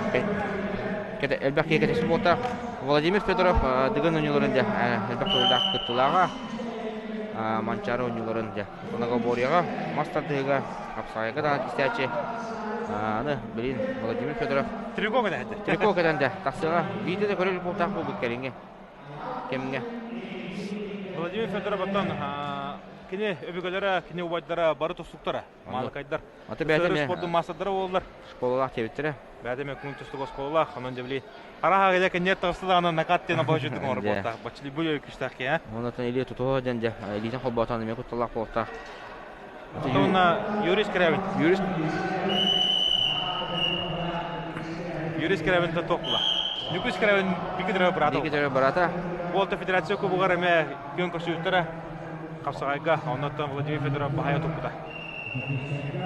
Speaker 2: элбэх киһи кэтэспит буолта. Владимир Федоров Дыгын оонньууларын дьэ элбэх тыллаах кыттыылааҕа. Манчаары оонньууларын дьэ многоборьеҕа, мас тардыһыыга, хапсаҕайга даҕаны кистээччи аны билин Владимир Федоров
Speaker 1: Трико кэтэн
Speaker 2: Трико кэтэн дэ тахсыаҕа биирдэ да көрөр буолтаах буолбут кэлиҥҥи кэмҥэ.
Speaker 1: Владимир Федоров оттон кини өбүгэлэрэ, кини убайдара бары тустуктара, маалыкайдар.
Speaker 2: Аты бэйэтэ
Speaker 1: спордун маастардара буоллар.
Speaker 2: Школалаах диэбиттэрэ.
Speaker 1: Бэйэтэ эмэ күн тустук оскуолалаах, онон дьэ били араха кэлэ кэнниэр таҕыста даҕаны накат диэн абаһы оҥорор буолтаах. Баччыли бу күстээх киһи,
Speaker 2: Онон илии тутуһа диэн дьэ илиитин холбоотон эмиэ кутталлаах буолтаах.
Speaker 1: Онно Юрий Скрябин.
Speaker 2: Юрий
Speaker 1: Юрий Скрябин токла. Ньукуй Скрябин бикидere брата.
Speaker 2: Бикидere брата.
Speaker 1: Буолта федерация кубугар эме күн көрсүбүттэрэ Хапсаҕайга, оннуттан Владимир Федоров баһайа туппута.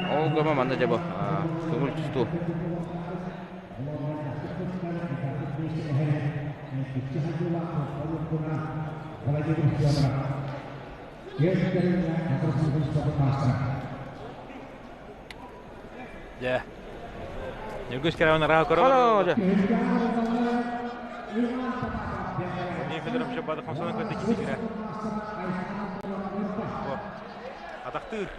Speaker 2: Ол гыма манна дьэ бу көҥүл тустуу.
Speaker 1: Дьэ. Ньургус Кэрэвин араа көрө. Владимир Федорович бады хамсанан көтө кисигирэ. Атахтыыр.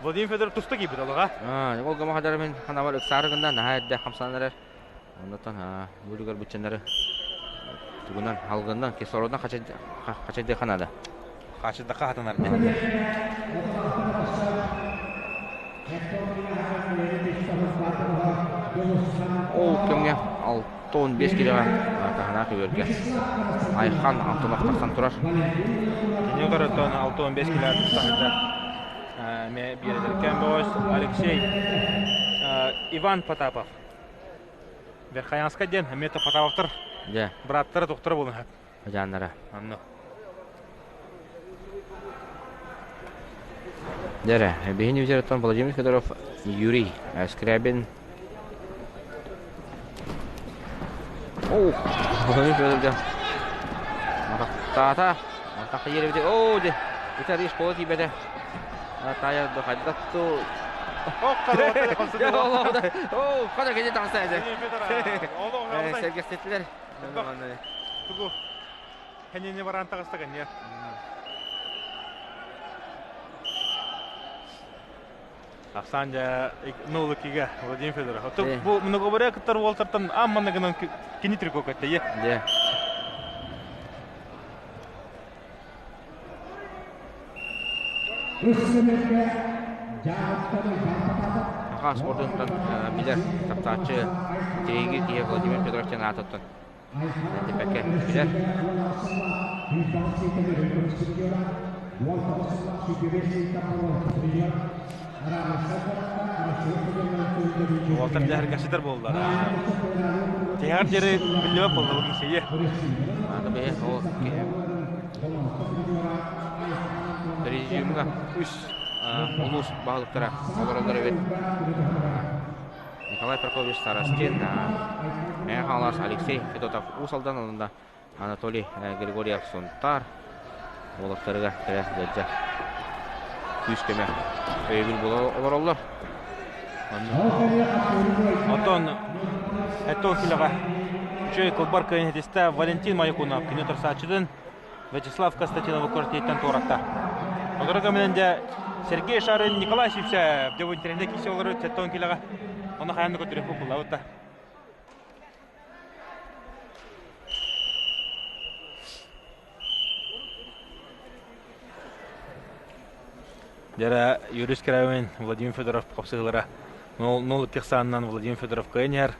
Speaker 1: Владимир Федоров туста киирбит олоға.
Speaker 2: Ол гама хадара мен ханабар ыксаары гында наһаа эрдэ хамсанан эрэр. Оннотон бу буччаннары тугунан алгыннан кислородынан хачайдыха наада.
Speaker 1: Хачайдыха хатанар.
Speaker 2: Ол кэмҥэ 65 килоҕа таһынаах үөргэ Айхан Антонов тахсан турар.
Speaker 1: Кини утарыттан 65 кило тахсар. Эмиэ биэрдэркэн бөҕөс Алексей Иван Потапов. Верхоянска диэн эмиэ Потаповтар бырааттара доктора буолан
Speaker 2: Дьааннара.
Speaker 1: Анно.
Speaker 2: Дэрэ, биһини үзэрэттэн Владимир Федоров, Юрий Скрябин. О, Владимир Федоров дьэ. Матахтаата. Матахта еребите. О, де. Итари школа тиибэтэ. Тая хайдах ту. О, хада кене таҥса эдэ. Сэргэстетилер.
Speaker 1: Тугу хэнини баран таҕыста кэнниэ. Ахсан дьэ нулыкига Владимир Федоров. Ото бу многоборье кыттар уолтартан аан гынан кини трико кэттэ.
Speaker 2: Дьэ. Саха спордунтан билэр таптааччы тириги киһи Владимир Федоров диэн аатыттан Типпэккэ билэр.
Speaker 1: Уолтар дьэһэргэситэр буоллар. Тиһэҕэр диэри биллибэт буолла бу киһи.
Speaker 2: Аны бэйэ ол киһи Президиумҥа үс улуус баһылыктара олороллор эбит. Николай Прокопьевич Старостин, Мэҥэ Хаҥалас Алексей Федотов Уус Алдан уонна Анатолий Григорьев Сунтаар уолаттарыгар кэлэ сылдьар күүс-көмө өйөбүл буола олороллор.
Speaker 1: Оттон Эттон килэҕэ үчүгэй кылбар кыайын ситистэ Валентин Маякунов кини утарсааччытын Вячеслав Константиновы квартираттан туоратта. Сотору кэминэн дьэ Сергей Шарин Николай Сивцев дьэ бу интэриэһинэй киирсэ олорор 70 килоҕа. Ону хайаан да көрдөрүөхпүт буллабыт да. Дьэрэ Юрий Скрябин, Владимир Федоров хапсыһыылара 0-2 ахсаанынан Владимир Федоров кыайан иһэр.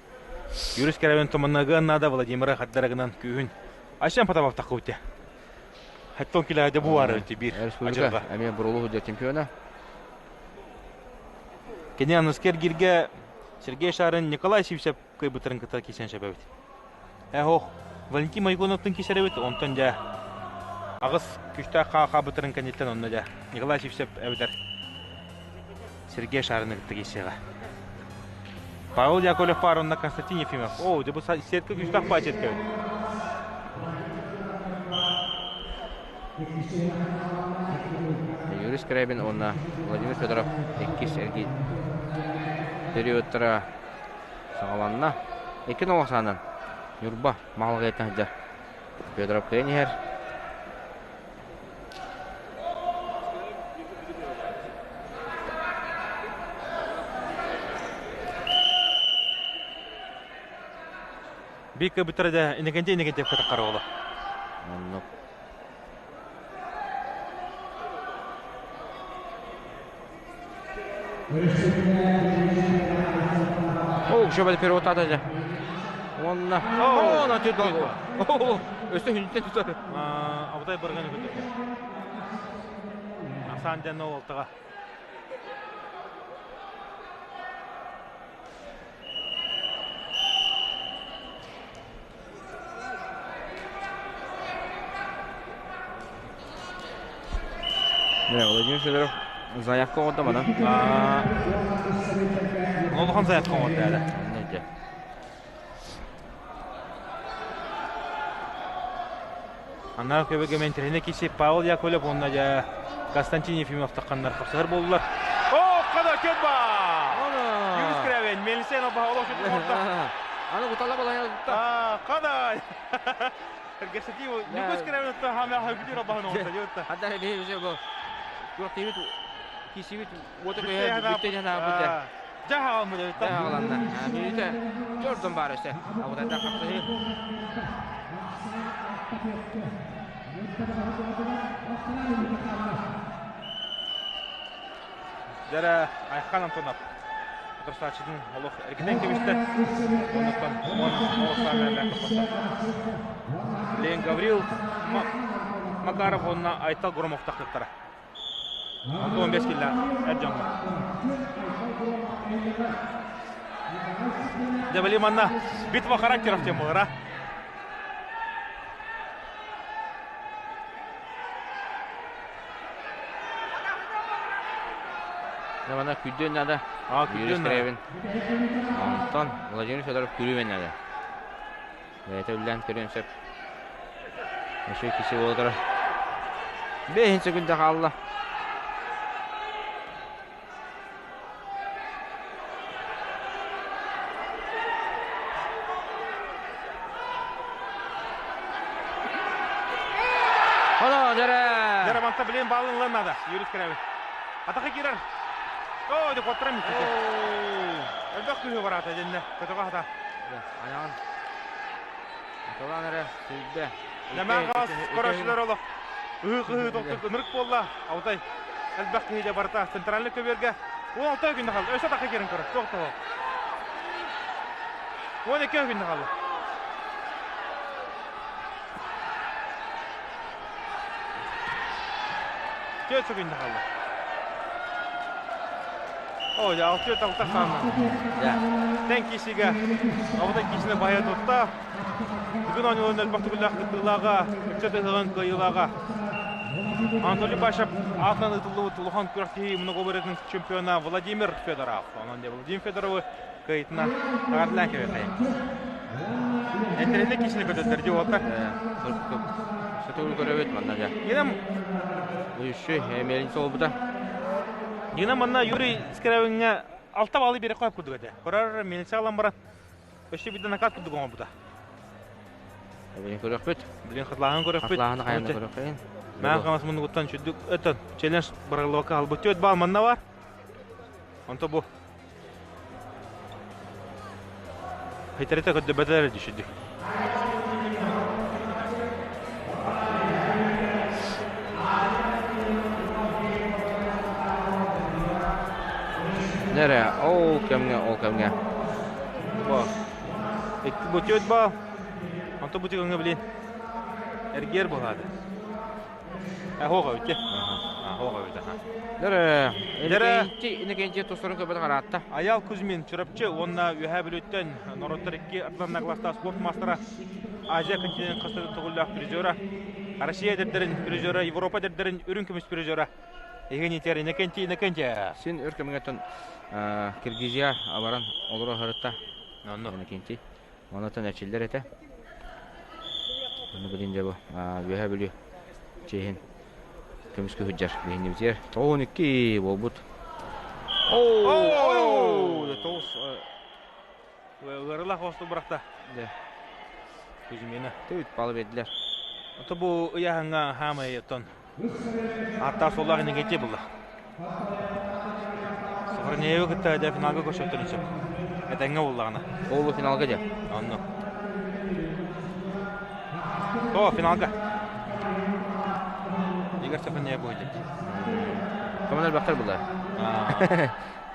Speaker 1: Юрий Скрябин туманныгыан наада Владимира хаддарыгынан күүһүн Айсен Потапов таххыбыт Хаттон килээде бу баар эбит биир
Speaker 2: Республика эмиэ бурулу сылдьар чемпиона.
Speaker 1: Кини аныскы эргииргэ Сергей Шарин Николай Сивцев кыайбыттарын кытта киирсэн сөп эбит. Эх, Валентин Майгуновтын киирсэр эбит, онтон дьэ аҕыс күстээх хаабыттарын кэнниттэн онно дьэ Николай Сивцев эбэтэр Сергей Шарины кытта киирсиэҕэ. Павел Яковлев паар онно Константин Ефимов. О, дьэ бу сетка күүстээх паа сетка эбит.
Speaker 2: Юрий Скрябин уонна Владимир Федоров иккис эргиир периодтара саҕаланна. Икки нолосаанан Ньурба маҕалҕыйаттан сылдьар Федоров кыайан иһэр.
Speaker 1: Бик бүтэр да инекенте инекенте кытаккар ола.
Speaker 2: Оннук. О, шөбәл перевод ата Онна. О, на түт бол. О, өстө хүнтен тутар.
Speaker 1: Абытай барган көтөр. Асан ден олтага.
Speaker 2: Владимир Федоров заявка оҥордо мана.
Speaker 1: Улахан заявка оҥордо эрэ. Анна көбөгө мен киси Павел Яковлев онна жа Константин Ефимов таққаннар қапсығыр болдулар. О, қада көт ба! Юрис Кравен, Мелисен оба олох шүтү орта.
Speaker 2: Аны гутала балая
Speaker 1: тутта. Қада! Эргесети Юрис Кравен та хама хабидир оба хана орта жотта.
Speaker 2: Хадда бе бе бу. Туох тибит кисибит уота көйө бүтте жана бүтте.
Speaker 1: Жаха алмы
Speaker 2: Жаха аланна. Мүйтэ Jordan бар өсө. Абудайда қапсыһы.
Speaker 1: Дәрә Айхан Антонов. Отырсачыдың олох эргинен кебисте. Оннуктан он Лен Гаврил Макаров онна Айтал Громов тақтықтара. 15 килла әр Дәбәли манна битва характеров тем болар, а?
Speaker 2: Мана күддөн надо.
Speaker 1: А, күддөн
Speaker 2: надо. Антон Владимир Федоров күрүмен надо. Бәйті үллән көрөн сөп. Өшө киси болдыр. Бейін секунда қалды. Оно, дәрә!
Speaker 1: Дәрә манта билен балын ланнада. Юрис керәбе. Атака кирер. О, деп оттырам митте. Элбек күхү барата денне. Көтөгө хата.
Speaker 2: Аяғын. Аталан әрі сүлбе.
Speaker 1: Нәмә қас көрөшүлөр олох. Ыһы-кыһы тоқтук ынырык болла. Аутай элбек күхү барата центральный көберге. 16 күндө қалды. Өсө атака керин көрө. Тоқту. 12 күндө қалды. Төрт күндө қалды. О, я алты алта санна. Тен кисиге, абыдай кисине бая тутта. Бүгүн ойнолон элбак түгүллах кыттылага, үчөт ыгын кыйылага. Анатолий Башев атынан ытылды Улухан күрәхти многоборецтин чемпиона Владимир Федоров. Онон де Владимир Федоровы кыйтына тагарлан кебе кайын. Энтеринде кисине көтөттөр жок отта.
Speaker 2: Сөтөгүл көрөбөт манна жа.
Speaker 1: Инем
Speaker 2: Еще мелин солбута.
Speaker 1: Нина манна Юрий Скрябинге алта балы бере коюп курдук эте. Көрөр милиция алан барат. Өшө биден накат курдук оңо бута.
Speaker 2: Билин көрөкпүт.
Speaker 1: Билин хатлаган көрөкпүт.
Speaker 2: Хатлаган кайында көрөкпүт.
Speaker 1: Мен камас муну гуттан чүдүк өтөн. Челлендж барылыбакка албыт төт бал манна бар. Онто бу. Хайтерете көддө бетелер түшүдүк.
Speaker 2: Нере, ол кемге, ол кемге.
Speaker 1: Бу. Экки бу төт бал. Онто бу тигәнгә билин. Эргер булады. Ә хога үтте. А хога үтте.
Speaker 2: Нере,
Speaker 1: Нере.
Speaker 2: Инекенче тосорун көбөт каратта.
Speaker 1: Аял Кузьмин чырапчы, онна үһә бүлөттен Нороттар икки ардыларына класста спорт мастера Азия континент кыстыды тугуллах призера. Россия дердерин призера, Европа дердерин үрүн көмүс призера. Егени тер инекенти инекенти.
Speaker 2: Син өркөмгөтөн Киргизия абаран олоро харытта.
Speaker 1: Онно.
Speaker 2: Инекенти. Онотон эчилдер эте. Оны билин жабы. Үһә бүлү. Чехин. Көмүскө хүджар. Бихин битер. 12 болбут.
Speaker 1: Оу, тоос. Ырыла хосту быракта.
Speaker 2: Да.
Speaker 1: Кузьмина.
Speaker 2: Төт балы бердилер.
Speaker 1: Ото бу ыяһыңа хамай тон. Атта соллах инекенти булла. Сохранеева кытта да финалга көшөттөрүнсө. Этеңге буллагана.
Speaker 2: Олу финалга же.
Speaker 1: Онно. О, финалга. Игорь Сафонья будет.
Speaker 2: Командир бахтар була.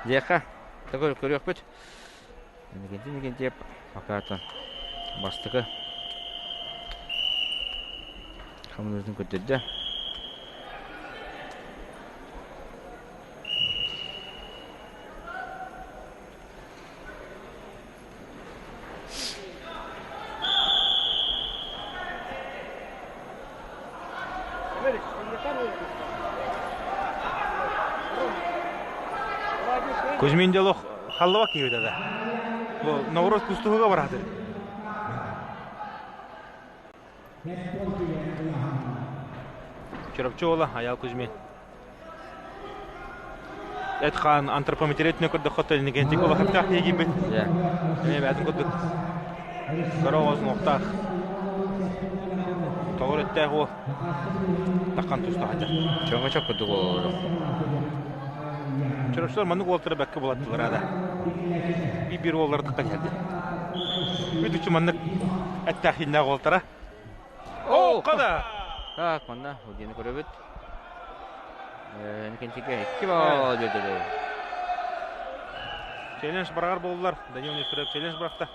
Speaker 2: Диэхэ, такой көрүөхпүт. Никентий Никентьев пока бастакы хамнатын көрдөрдө.
Speaker 1: Кузьмин делох халлаба киһибит да. Бу Новгород кустуһуга бараатыр. Чурапчы уола Аял Кузьмин. Эт хаан антропометрия көрдөххө инникентик улахаттаах диигибит. Эмиэ бээтин курдук. Кыра оҕос уҥуохтаах. Тоҕор эттээх уол таххан туста сылдьар.
Speaker 2: Чоҥочок курдук олорор.
Speaker 1: Чурапчылар маннык уолтара бэккэ булаттылар ада. Биир уоллары таххан иһэрди. Бүтүчү маннык эттээх ииннээх уолтара. О, қада!
Speaker 2: Так, манна Удины көрөбүт. Никентиге икки бал бердилер.
Speaker 1: Челлендж барар болдулар. Данил Нестеров челлендж бырахта.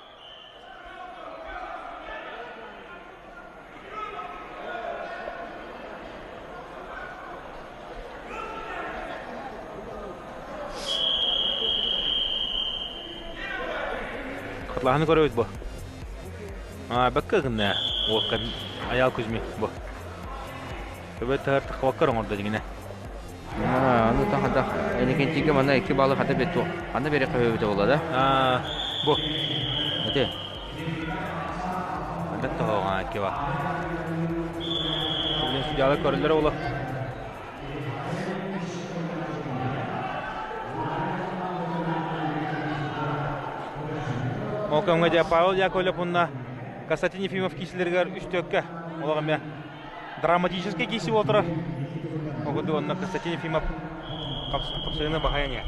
Speaker 1: Хатлаһаны көрөбүт бу. Бэккэ гынна уокка Аял Кузьмин бу. Төбө тыһар тахваккар оҥордо дигинэ.
Speaker 2: Аны тахада Эникентиге манна икки балы хата бет Аны бери көбөбүтэ була да.
Speaker 1: Бу.
Speaker 2: Ате.
Speaker 1: Анда тоҕоҕа икки ба. Билин судьялар көрөллөр ола. Ол кэмҥэ дьэ Павел Яковлев уонна Константин Ефимов киисилэригэр үс төккө олох эмиэ драматическай кииси буола турар. Ол курдук онно Константин Ефимов хапсыгыны баһайан иһэр.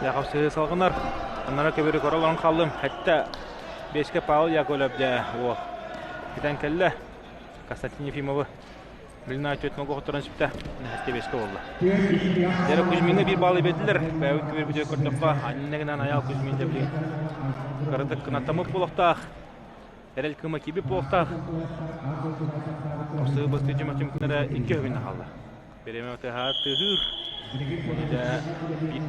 Speaker 1: Яков салгынар. Аннара көбөрү көрө хааллым. Хэтте беске Павел Яковлев дьэ уол китэн кэллэ. Константин Ефимовы Билина түөт могу хотторон сүптэ. Хэтте беске болла. Дәрі Кузьминга бир баллы бердилер. Бәйбит көбөр бүтө көрдөккө аннегинен аял Кузьмин деп билген. Кырдык кынаттамык болуктаах. Эрэл кыма киби болуктаах. Осы бысты жөмөтүмкүнere икки өгүнө хаалла. Береме тыһа тыһыр. Дэ биир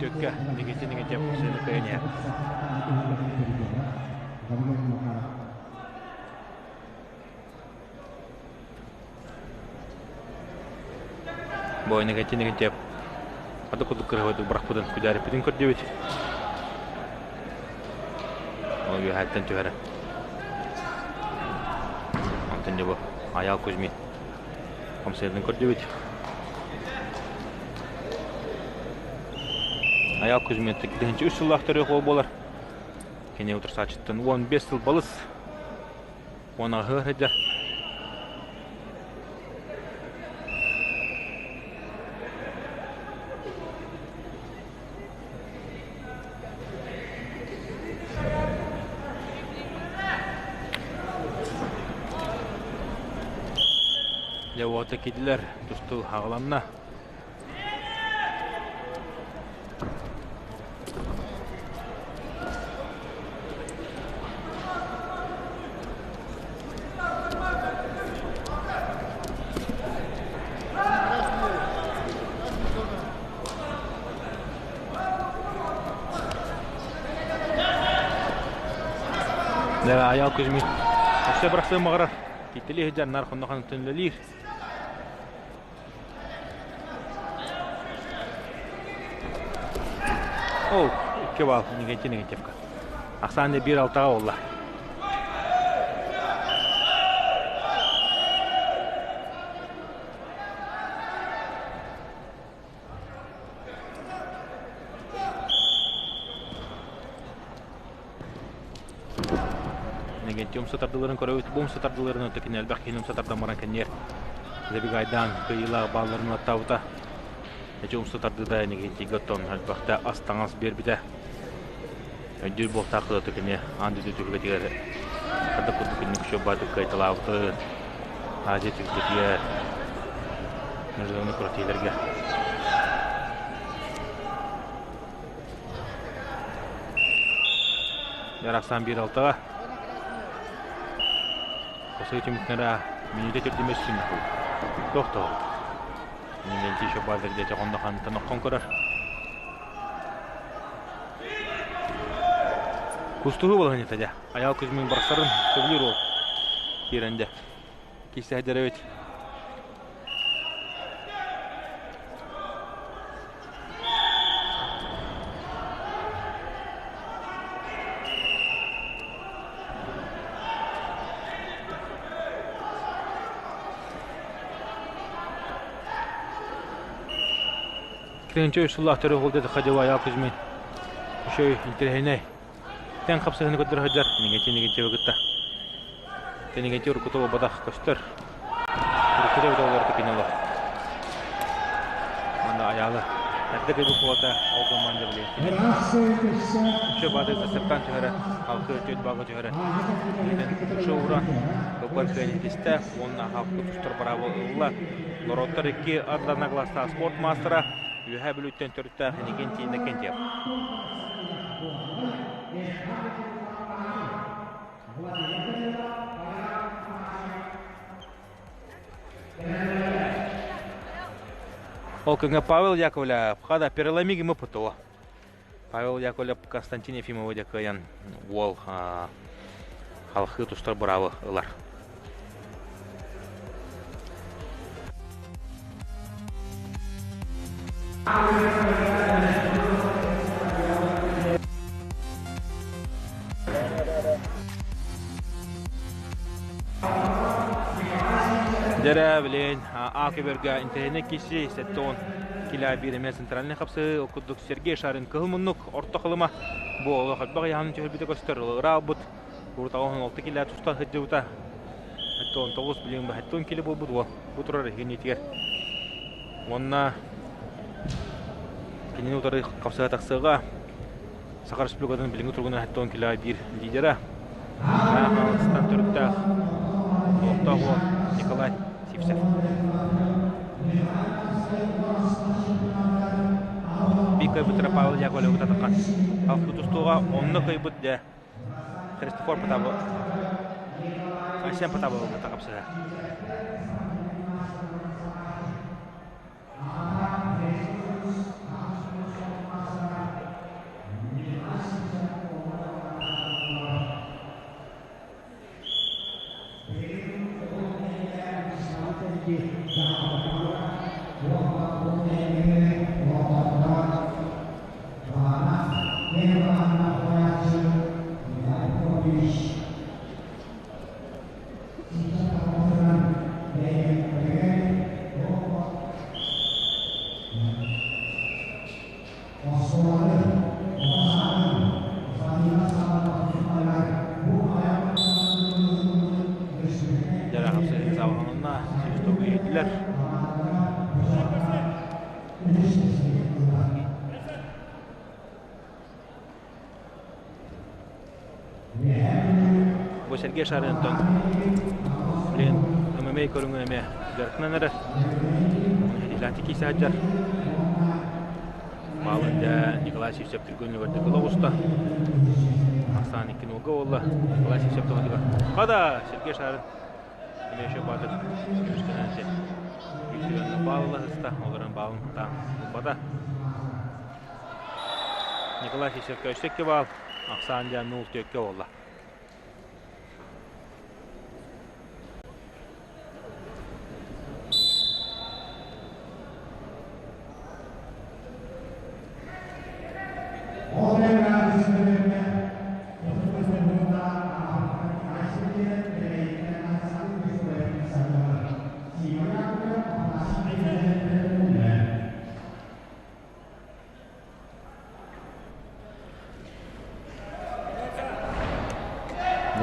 Speaker 1: төккө дигити дигити сыны кыйыня. Бу инигити дигити аты кудук кырыһы бырахпытын күдээриппитин көрдүбүт. Ол үөһэттэн түһэрэ. Онтон дьэ бу Аял Кузьмин Хамсыырын көрдүбүт. Аял Кузьмин 2003 сыллаах төрүөх уол буолар. Кини утарсааччыттан 15 сыл балыс. Уон аҕыһыгар сылдьар. Дьэ уота киирдилэр, тустуу хаҕыланна. Аял Кузьмин өссө бырахсыан баҕарар. Киттили сылдьар нар хонно-ханна төннөлүүр. Ол, икки бал, Иннокентий Иннокентьевка. Ахсаан биир алтаҕа буолла. Иннокентий умса тардыларын көрөбүт. Бу умса тардыларын өттө кини элбэх киһини умса тардан баран кэнниэр Забегайдаан кыайыылаах баалларын аттаабыта. Эчи умса тардыыта Иннокентийгэ оттон элбэхтэ ас-таҥас биэрбитэ. Өйдүүр буолтаах кыдаты кини аан дойду түһүлгэтигэр хадда курдук инник үчүгэй кыайталаабыты Азия түһүлгэтигэр международный күрэхтэһиилэргэ Ярахсан биир алтаҕа. Косой түмүктэрэ мүнүүтэ түрдүмэ сүннэхул. Тохтоо. Иннокентий Шабазов дете хонно хантан оххон көрөр. Кустуһу балаһынньыта дьэ. Аял Кузьмин барсарын сөбүлүүр уол. Киирэн дьэ. Киисэ дьэрэбит. Киренче үс сыллаах төрү холдет Хадьыва Аял Кузьмин. Үшөй интэриэһинэй. Тэн хапсыһыны көрдөрө сылдьар. Нигенти-нигенти кытта. Тэнигенти уруккута буолбатах көстөр. Уруккута эбитэ олорто кини олох. Манна Аяла эрдэ кыйбыт буолта ол гымман дьэ билиэн. Үшө бааты септан түһэрэ, халкы өтүөт баага түһэрэ. Үшө ура кылбар кыайытистэ уонна халкы тустар быраабы ылла. Норуоттар икки ардана класстаах спорт маастара Үөһээ Бүлүүттэн төрүттээх Иннокентий Иннокентьев. Ол күҥҥэ Павел Яковлев хада переломиг ему ПТО. Павел Яковлев Константин Ефимовы дьэ кыайан уол халхыы тустар быраабы ылар. Дьэрэ, билин, А көбөргө интэриэһинэй киси 70 кило биир эмиэ центральный хапсыы, ол курдук Сергей Шарин кыһыл муннук орто халыма бу олох элбэх ыйааһын түһэрбитэ көстөр, ыраабыт Урутаҕа 16 килэ туста сылдьыбыта. 19 билигин 70 кило буолбут уол. Бу турар иһигин Уонна кинини утары хапсыга тахсыаҕа Саха Республикатын билиҥҥи туругунан 70 кило биир лидера. Хаҥаластан төрүттээх олохтоох уол Николай Сивцев. Биир кыайбыттара Павел Яковлевы татыкан. Алты тустууга онно кыайбыт дьэ Христофор Потапов Айсен Потапов кытта хапсыһар. Дьарахапсыһын сүүс иһиттилэр. Бу Сергей Шаринтон билигин ММА көрүҥүн эмиэ дьарыктанан эрэр. Итилээхтик киирсэ сылдьар. Маалын дьэ Николай Сивцев түргэн үлүгэрдик ыла оҕуста. Ахсаан икки нолга буолла. Николай Сивцев тоҕотугар. Хада Сергей Шарин эмиэ еще баатыр көмүскэнээччи. Үсүгэн баалла сыста, олорон баалын таан ылбата. Николай Сивцевка өссө икки баал. Ахсаан дьэ 0-4 буолла.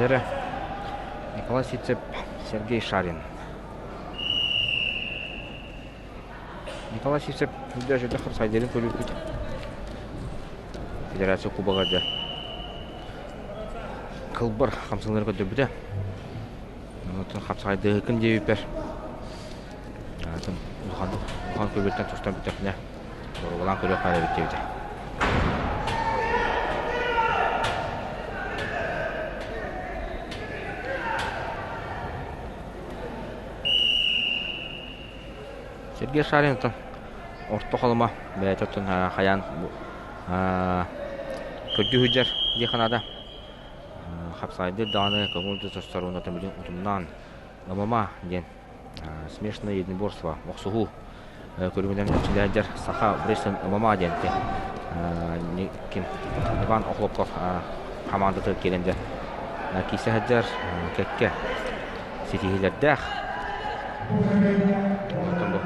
Speaker 2: Дэрэ Николай Сивцев, Сергей Шарин. Николай Сивцев даже сайдарын көрүүппүт. Федерация Кубога дьэ кылбар хамсаныылары көрдөрбүтэ. Онтон хапсаҕайдыһыккын диэбиппэр улахан улахан көбүөттэн тустан бүттэхпинэ боруобалаан көрүөххэ эрэ эбит диэбитэ. Сергей Шарин оттон Орто Халыма бэйэтэ оттон хайаан көрдүү сылдьар диэххэ наада. Хапсаҕайдыыр даҕаны көҥүл да состор уонна билин утумнаан ММА диэн смешанное единоборство охсуһуу көрүҥүнэн эрчиллээдьэр Саха Брестен ММА диэн ким Иван Охлопков хамаандатыгар киирэн дьэ киирсэ сылдьар кэккэ ситиһиилэрдээх. Онтон бу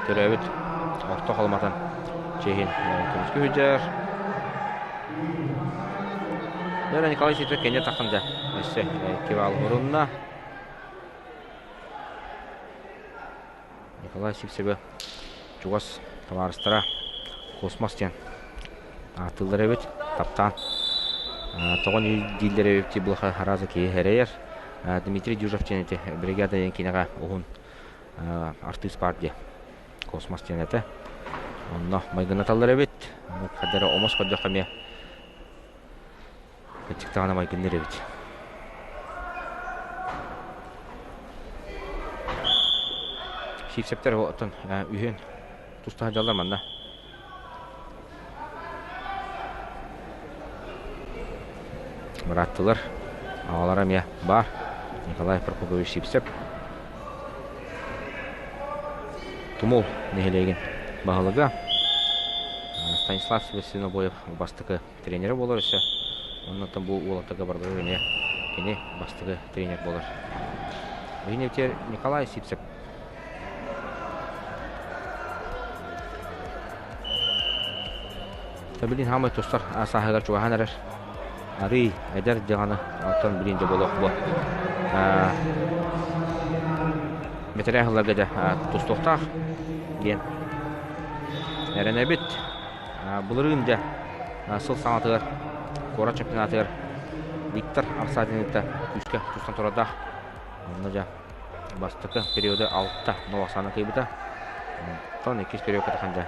Speaker 2: төрөөбүт Орто Халыматын чиэһин көмүскүү сылдьар. Дьэ, Николай Ситов кэннэ таххан да өссө кивал урунна. Николай Сивцевы чугас табаарыстара Космос диэн ааттыыллар эбит, таптаан. Тоҕо дииллэр эбит дии хараза киһи эрэйэр. Дмитрий Дюжев диэн ити бригада диэн кинигэ уһун артыыс баар диye Космос диэн этэ. Онно майгынаталлар эбит. Хадара омос көрдөххө эмиэ кыччыктаҕына майгынныыр эбит. Сиипсэптэр оттон үһүөн тустаах дьаллар манна. Бырааттылар аҕалара эмиэ баар. Николай Прокопьевич Сивцев. Тумул нэһилиэгин баһылыга. Станислав Свинобоев бастакы тренерэ буолар өссө. Оннуттан бу уолаттарга барбыта эмиэ кини бастакы тренер буолар. Билигин Николай Сивцев Билин хаамай тустар сааһыгар чугаһаан эрэр. Арый эдэр дьаҕаны оттон билин дьэ буолуох буо. Бэтэрээ сылларга дьэ тустуохтаах диэн эрэнэбит. Былырыын дьэ сыл саҥатыгар куорат чемпионатыгар Виктор Арсадиныта күүскэ тустан турардаах. Онно дьэ Бастакы периоды алта Новосаны кыйбыта. Онтон иккис периодка тахан дьэ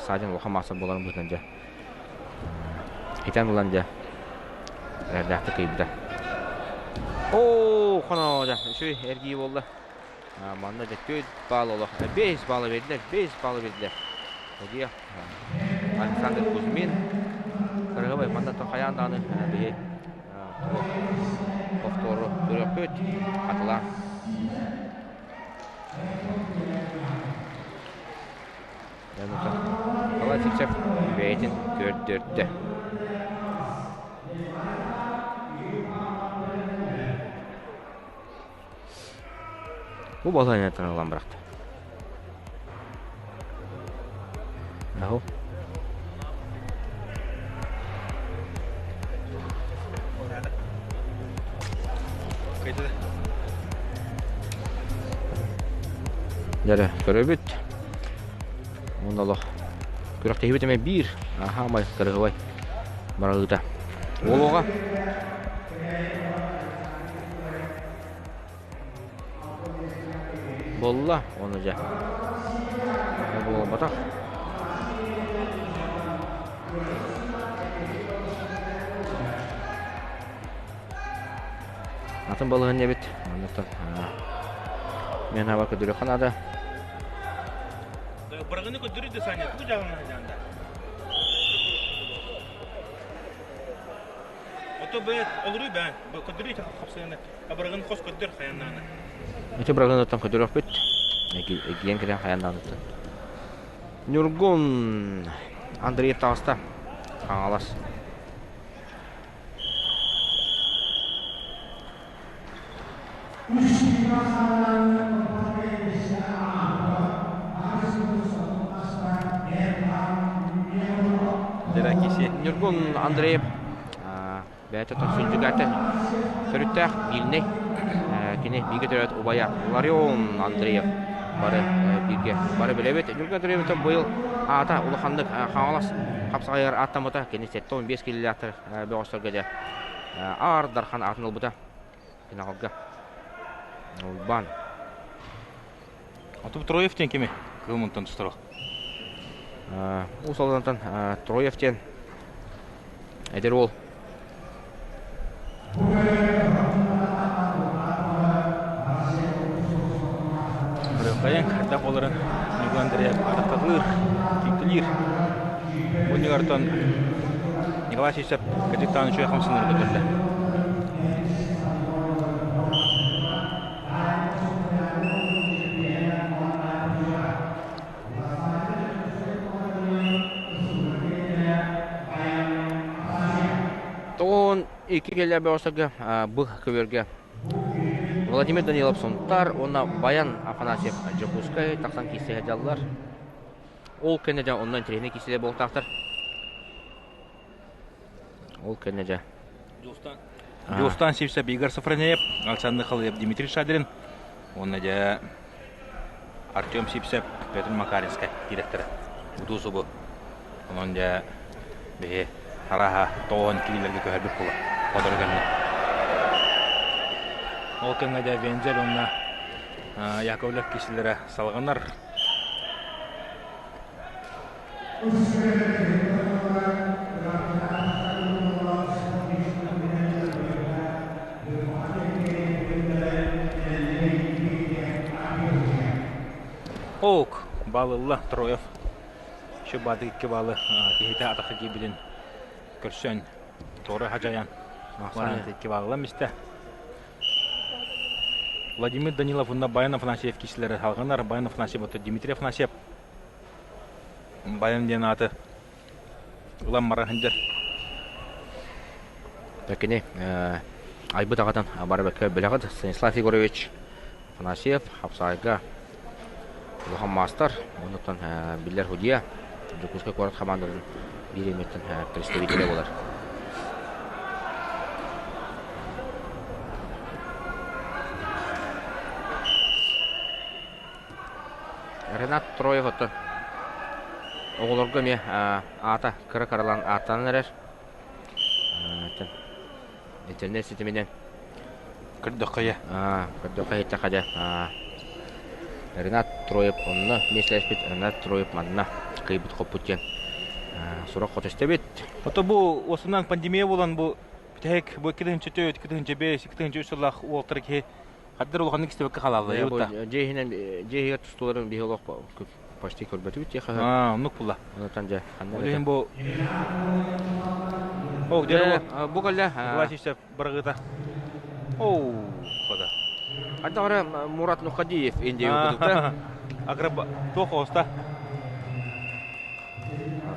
Speaker 2: Саадин улахан маастар буоларын быһыытынан дьэ итэн ылан дьэ эрэллээхтик кыйбыта. Оо, хоно дьэ үчүгэй эргии буолла. Манна дьэ 4 балл олох 5 баллы бердилер, 5 баллы бердилер. Судья Александр Кузьмин кырыһыбай манна хайаан даҕаны биһи повтору көрүөхпүт хатылаан Николай Сивцев бэйэтин көрдөрдө. Бу балаһыанньаттан ылан бырахта. Аһу. Дьэрэ, көрөбүт. Уонна олох күрэхтэһиибит эмэ биир аһаамай кырыһыбай бараһыыта. Уолуоҕа Буолла, ону дьэ. Буолбатах. Атын балыһын эбит. Оннуктан мен хаба көдүрүөххэ наада.
Speaker 1: Бырагыны көдүрү да Саня, тугу жаҕына жаанда? Ото бэт олору бээн көдүрү хапсыганы абырагын хос көдөр хаяннааны.
Speaker 2: Ити бырагын көдүрөхпүт. Эгиэн кэлэн хаяннаанытын. Ньургун Андреев таҕыста. Хаҥалас. Ньургун Андреев. Бэйэтэ Сүндүкээтэ төрүттээх Миирнэй. Кини бииргэ төрөөт убайа Ларион Андреев бары бииргэ бары билэбит. Ньургун Андреевич быйыл аата улаханнык Хаҥалас хапсаҕайыгар ааттаммыта. Кини 75 килилээхтэр бөҕөстөргө дьэ Аар Дархан аатын ылбыта. Финалга. Уйбаан.
Speaker 1: Оту Троев диэн кими? Кылмынтан тустарох.
Speaker 2: Уус Алдантан Троев диэн эдэр уол.
Speaker 1: Хайан хайдах буоларын Ньургун Андреев атахтатылыыр, тииптэлиир. Бу ньыгартан Николай Сивцев кэтиттаан үчүгэй хамсанары көтөллө.
Speaker 2: Тоҕуон икки кэлэ бөҕөстөргө бу көбүөргэ Владимир Данилов Сунтаар уонна Баян Афанасьев Дьокуускай тахсан киирсэ сылдьаллар. Ол кэннэ дьэ онно интэриэһинэй киирсиилэр буолуохтаахтар. Ол кэннэ дьэ
Speaker 1: Дьулустаан Сивцев, Игорь Сафронеев, Александр Халыев, Дмитрий Шадрин уонна дьэ Артем Сивцев, Петр Макаринскай директора. Утуу-субу. Онон дьэ биһи арааһа тоҕуһун киилэргэ көһөрбүт була сотору кэмҥэ. Ол кэмҥэ дьэ Вензель уонна Яковлев киисилэрэ салҕанар. Ок, балылла Троев. Еще баады икки балы киһитэ атахха киирбитин көрсөн туора хадьайан баран икки балылан мистэ. Владимир Данилов уонна Баян Афанасьев киисилэрэ салҕанар. Баян Афанасьев отто Дмитрий Афанасьев Баян диэн ааты ылан баран сылдьар.
Speaker 2: Кини айбыт аҕатын бары бэккэ билэҕит. Станислав Егорович Афанасьев хапсаайга улахан маастар, оннуттан биллэр судья, Дьокуускай куорат хамаандатын биир эмиттэн представителэ буолар. Ренат Троев оттон оҕолорго эмиэ аата кыра-кыралаан ааттанан эрэр. Интернет ситиминэн
Speaker 1: Көрдөххө
Speaker 2: Көрдөххө иһиттэххэ дьэ Ренат Троев онно миэстэлэспит, Ренат Троев манна кыайбыт-хоппут диэн сурах хото истэбит.
Speaker 1: Ото бу уосунан пандемия буолан бу бүтэһик бу 2004, 2005, 2003 сыллаах уолтар киһи Хаддар улаханнык истибэккэ халаалла
Speaker 2: ебута. Дьиэ иһинэн дьиэ иһигэр тустууларын биһи олох почти көрбөтүбүт тиэхэ.
Speaker 1: Аа, оннук була.
Speaker 2: Онтон дьэ
Speaker 1: ханна Ол иһин бу О, дьэ
Speaker 2: бу кэллэ.
Speaker 1: Власичев бырагыта. Оу, хода.
Speaker 2: Ардагара Мурат Нухадиев Индия кудукта.
Speaker 1: Акроба туох оста?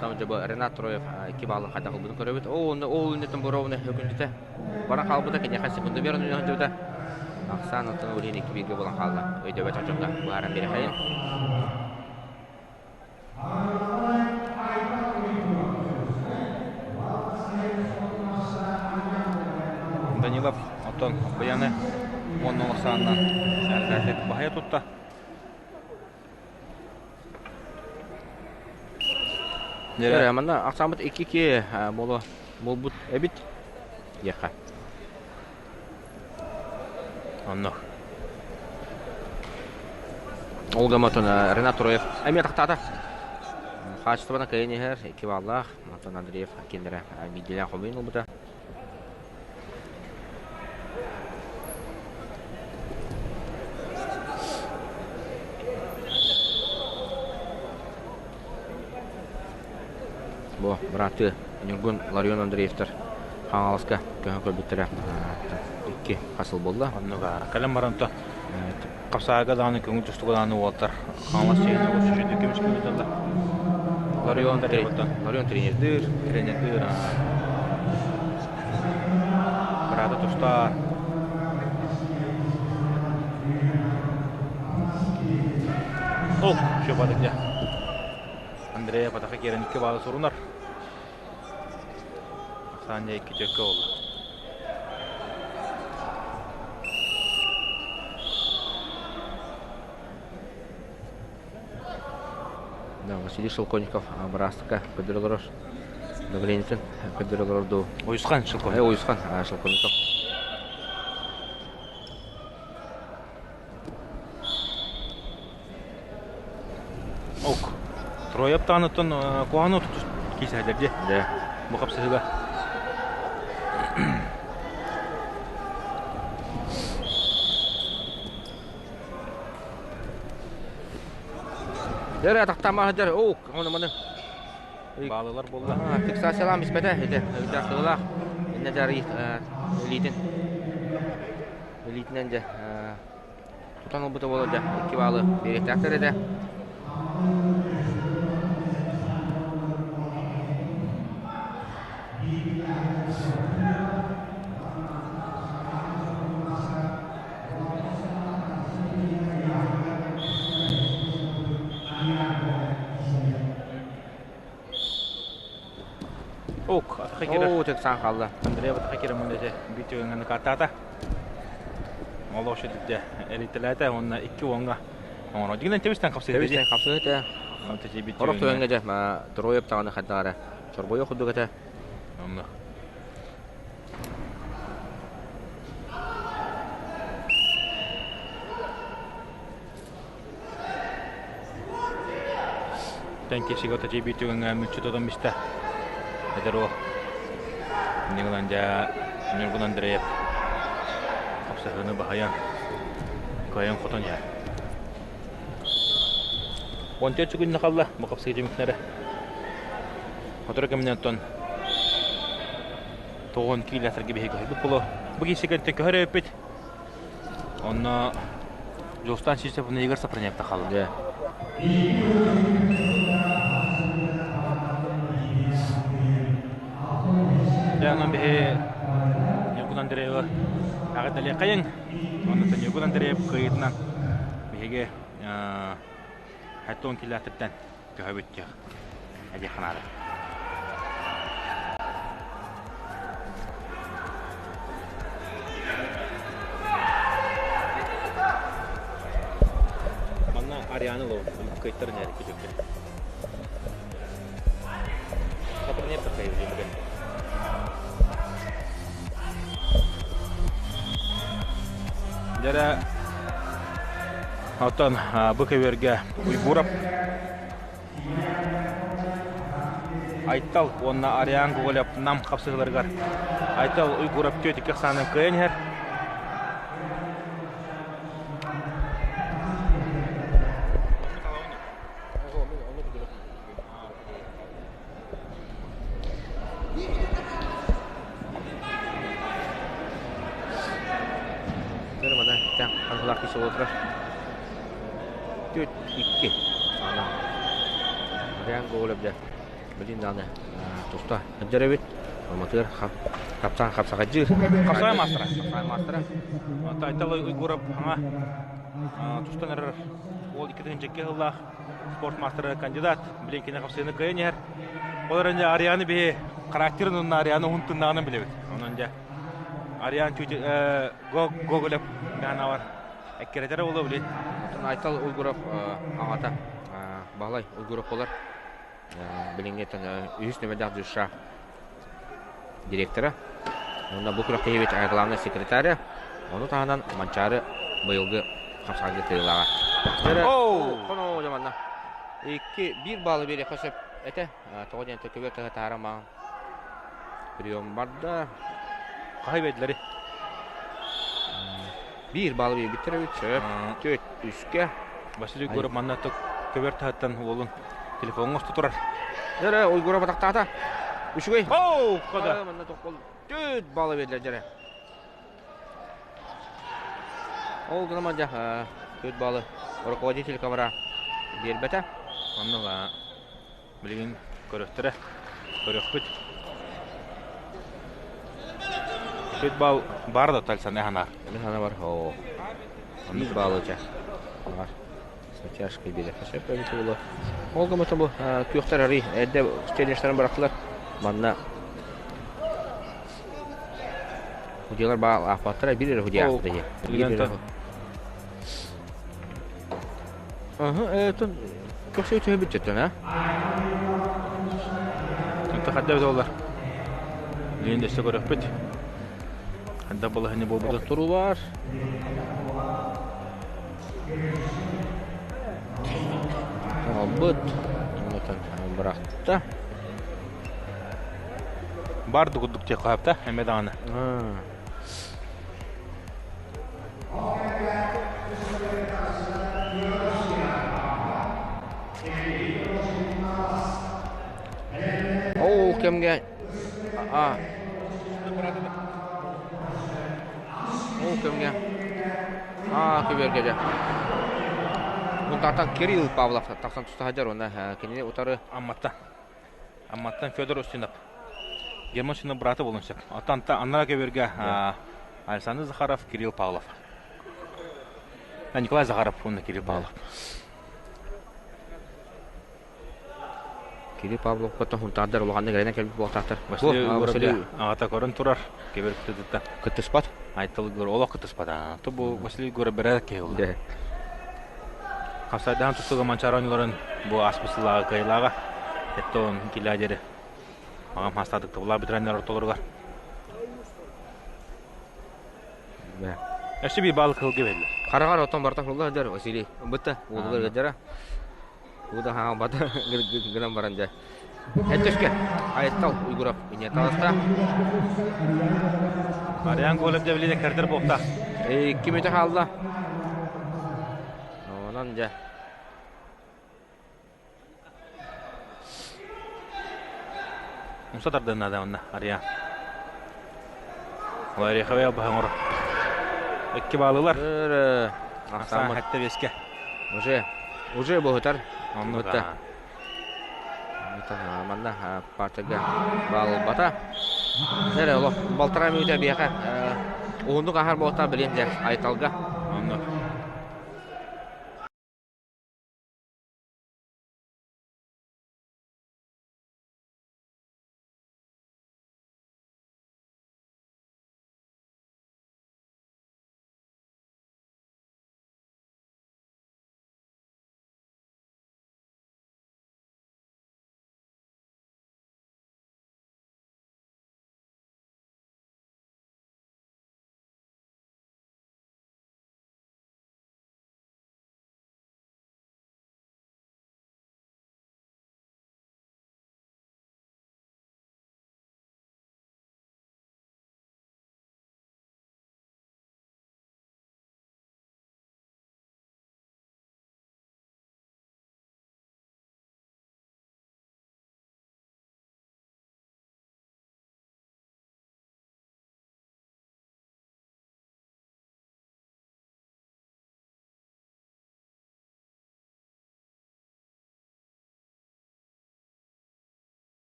Speaker 2: Там дьэ бу Ренат Троев икки баалын хайдах ылбытын көрөбүт. Оо, ол иннитин боровны өкүндүтэ. Баран хаалбыта киниэхэ секунда беран ойноһдубута. Ахсаан оттон ол иһин икки бииргэ буолан хаалла. Өйдөбөтөх дьоҥҥо быһааран биэрэхэйин.
Speaker 1: Данилов оттон Баяны уонна Оксанна эрдээхтик баһыйа тутта.
Speaker 2: Дьэ, манна ахсааммыт икки-икки буолуо буолбут эбит диэххэ.
Speaker 1: Онно.
Speaker 2: Ол гаматын Ренат Троев эмиэ тахтаата. Хаачыстыбаны кыайан иһэр икки бааллаах. Антон Андреев кинилэрэ биирдиилээн хомуйун ылбыта. Бу бырааттыы Ньургун Ларион Андреевтар Хаҥаласка көһөн көрбүттэрэ икки хас сыл буолла.
Speaker 1: Оннук кэлэн баран то хапсаага даҕаны көҥүл тустууга даҕаны уолаттар Хаҥалас сиэн олус үчүгэйдик көмүскүү сылдьаллар.
Speaker 2: Ларион Ларион тренердыыр.
Speaker 1: Тренердыыр. Быраата тустар. Ол, все падык Андрея Патаха киирэн икки баалы сурунар. Саня икки дьөккө буолла.
Speaker 2: Василий Шелковников быраастыка көрдөрө олорор. Давлениетин көрдөрө олорор дуу.
Speaker 1: Уйусхан Шелковников.
Speaker 2: Уйусхан Шелковников.
Speaker 1: Ок. Трояп таанытын куһаҕаны тутус киисэһэлэр дии.
Speaker 2: Дьэ.
Speaker 1: Бу хапсыһыга.
Speaker 2: Дьэ, атахтаама сылдьар. Оо, ону маны.
Speaker 1: Баалылар буолла.
Speaker 2: Фиксациялаан испэтэ. Ити өйдөөх Иннэ дьарый илиитин. Илиитинэн дьэ тутан ылбыта буолар дьэ икки баалы биэриэхтээхтэр этэ.
Speaker 1: Ок, атаха кирер.
Speaker 2: Оо, тексаан хаалла.
Speaker 1: Андрея атаха кирер муннете бүтүгүн каттаата. Олох шүтүтэ элитэлээтэ уонна икки уонга оҥоро. Дигинэн тэбистэн хапсыһыта.
Speaker 2: Тэбистэн хапсыһыта. Орох түгэҥҥэ дьэ Троев даҕаны хайдаҕара чорбойо курдук этэ.
Speaker 1: Онно. Тэн кишигэ тачи түгэҥҥэ мүччү тотон бистэ. Эдэр уол. Ньыгылан дьэ Ньургун Андреев хапсаһыыны баһыйан кыайан хотон иһэр. 14 күннэ халла бу хапсыы түмүктэрэ. Сотору кэминэн оттон тоҕон киилээтэргэ биһиги көһөрбүт буолуо. Бу киисигэртэн көһөр эбиппит. Онно Дьулустаан Сивцев Игорь Сапроневта хаалла. Дьэ, онон биһи Ньургун Андреевы аҕыдалиэххэйиҥ. Онно Ньургун Андреев кыайыытынан биһиги 70 километртэн көһөбүт диэх этиэххэ наада. Манна Арианы ылабын, кыайтарын эрэ күтүккэ. Сапронев такайы диэн Дьэрэ оттон бу көбүөргэ Уйгуров Айтал уонна Ариан Гоголев Нам хапсыһыыларыгар Айтал Уйгуров түөрт икки ахсаанынан кыайан иһэр.
Speaker 2: Түөрт икки саана Ариан Гоголев дьэ билин даҕаны туста сылдьар эбит Алматыгар хапсаан хапсаҕайдьыыр
Speaker 1: Хапсаҕай маастара.
Speaker 2: Хапсаҕай маастара.
Speaker 1: Айтал Уйгуров хаҥа тустан эрэр уол 2-2 сыллаах спорт маастара кандидат. Билин кини хапсыыны кыайан иһэр. Ол эрэн дьэ Арианы биһи характерын уонна Арианы уһун тыннааҕынан билэбит. Онон дьэ Ариан чуть Гоголев бар эккирэтэрэ буолуо билин.
Speaker 2: Оттон Айтал Уйгуров аҕата Баһылай Уйгуров буолар. Билиҥҥиттэн үһүс нүмердээх душа директора. Уонна бу күрэхтэһиибит главнай секретаря. Ону таһынан Манчаары быйылгы хапсаҕайга кыайыылааҕа. Хоно дьаманна. Икки биир баалы биэриэххэ сөп этэ. Тоҕо диэн көбүөр тыһа таһара маҕан. Прием барда.
Speaker 1: Хаһай бэйдилэри?
Speaker 2: Биир баалы биэрбиттэр эбит. Сөп. Түөрт үскэ.
Speaker 1: Василий Егоров манна көбөр таһыттан уолун телефоҥҥа усту турар.
Speaker 2: Дьэрэ, Уйгуров атахтаата. Үчүгэй.
Speaker 1: Оу, кода.
Speaker 2: Манна тохтол түөрт баалы биэрдилэр дьэрэ. Ол гынан дьэ түөрт баалы руководитель ковра биэрбэтэ.
Speaker 1: Онно билигин көрөхтөрө. Көрөхпүт. Түөрт баал бар да тальсаны ханар.
Speaker 2: Хана бар. Оо. Биир баалы ча. Бар. Чашка биэриэххэ сөп эбит буолуо. Ол гыммыта бу күөхтэр арый эрдэ челленджтарын бырахтылар. Манна худьялар баал аахпаттара биир эрэ худья аахпыта дии. Биир эрэ. Аһа, этон Көксөй түһэбит дьөттөн, а?
Speaker 1: Онто хадда бит олар. Лин өссө көрөхпүт. Хадда балаһыны буолбутун.
Speaker 2: Охторуу бар. Оҥолбут. Онтон бырахта.
Speaker 1: Бар дугудук тиэ хаапта, эме даҕаны.
Speaker 2: Ол кэмҥэ а Ол кэмҥэ аа көбүөргэ дьэ Мунтаартан Кирилл Павлов тахсан туста сылдьар уонна кинини утары
Speaker 1: Амматтан Амматтан Федор Устинов Герман Устинов брата буолуон сөп. Оттон аннара көбүөргэ Александр Захаров, Кирилл Павлов. Николай Захаров уонна Кирилл Павлов.
Speaker 2: Кирилл Павлов потом хунтаардар улаханнык эрэнэн кэлбит буолтаахтар.
Speaker 1: Василий аҕата көрөн турар, кебер кытыта.
Speaker 2: Кыттыспат.
Speaker 1: Айтал Егор олох кыттыспат. То бу Василий Егоров бэрээдэк киһи буолла. Хапсайдаан тустууга Манчаары оонньууларын бу ааспыт сыллааҕы кыайыылааҕа. Эттон килээдери аҕам хаастаатык тубулаа ветераннар ортолоругар. Өссө биир баалы кыһылга берилэр.
Speaker 2: Хараҕар отон барта хулла сылдьар Василий. Бытта уолугар ыдьара. Уда хаалбата гынан баран дьэ. Эттөскө Айттал Уйгуров ине таласта.
Speaker 1: Ариан Голев дьэбилине кэрдэр буолта.
Speaker 2: Икки мүтэ хаалла. Онон дьэ.
Speaker 1: Умса тардынна да онна Ариан. Ореховый баһаҥор. Икки баалылар. Ахсаан хатта беске.
Speaker 2: Уже уже боһутар.
Speaker 1: Оннук.
Speaker 2: Манна партияга баалбата. Нere олох балтараа мүнүүтэ биэхэ уһуннук аһар буолтаа билиэн дьэ Айталга.
Speaker 1: Оннук.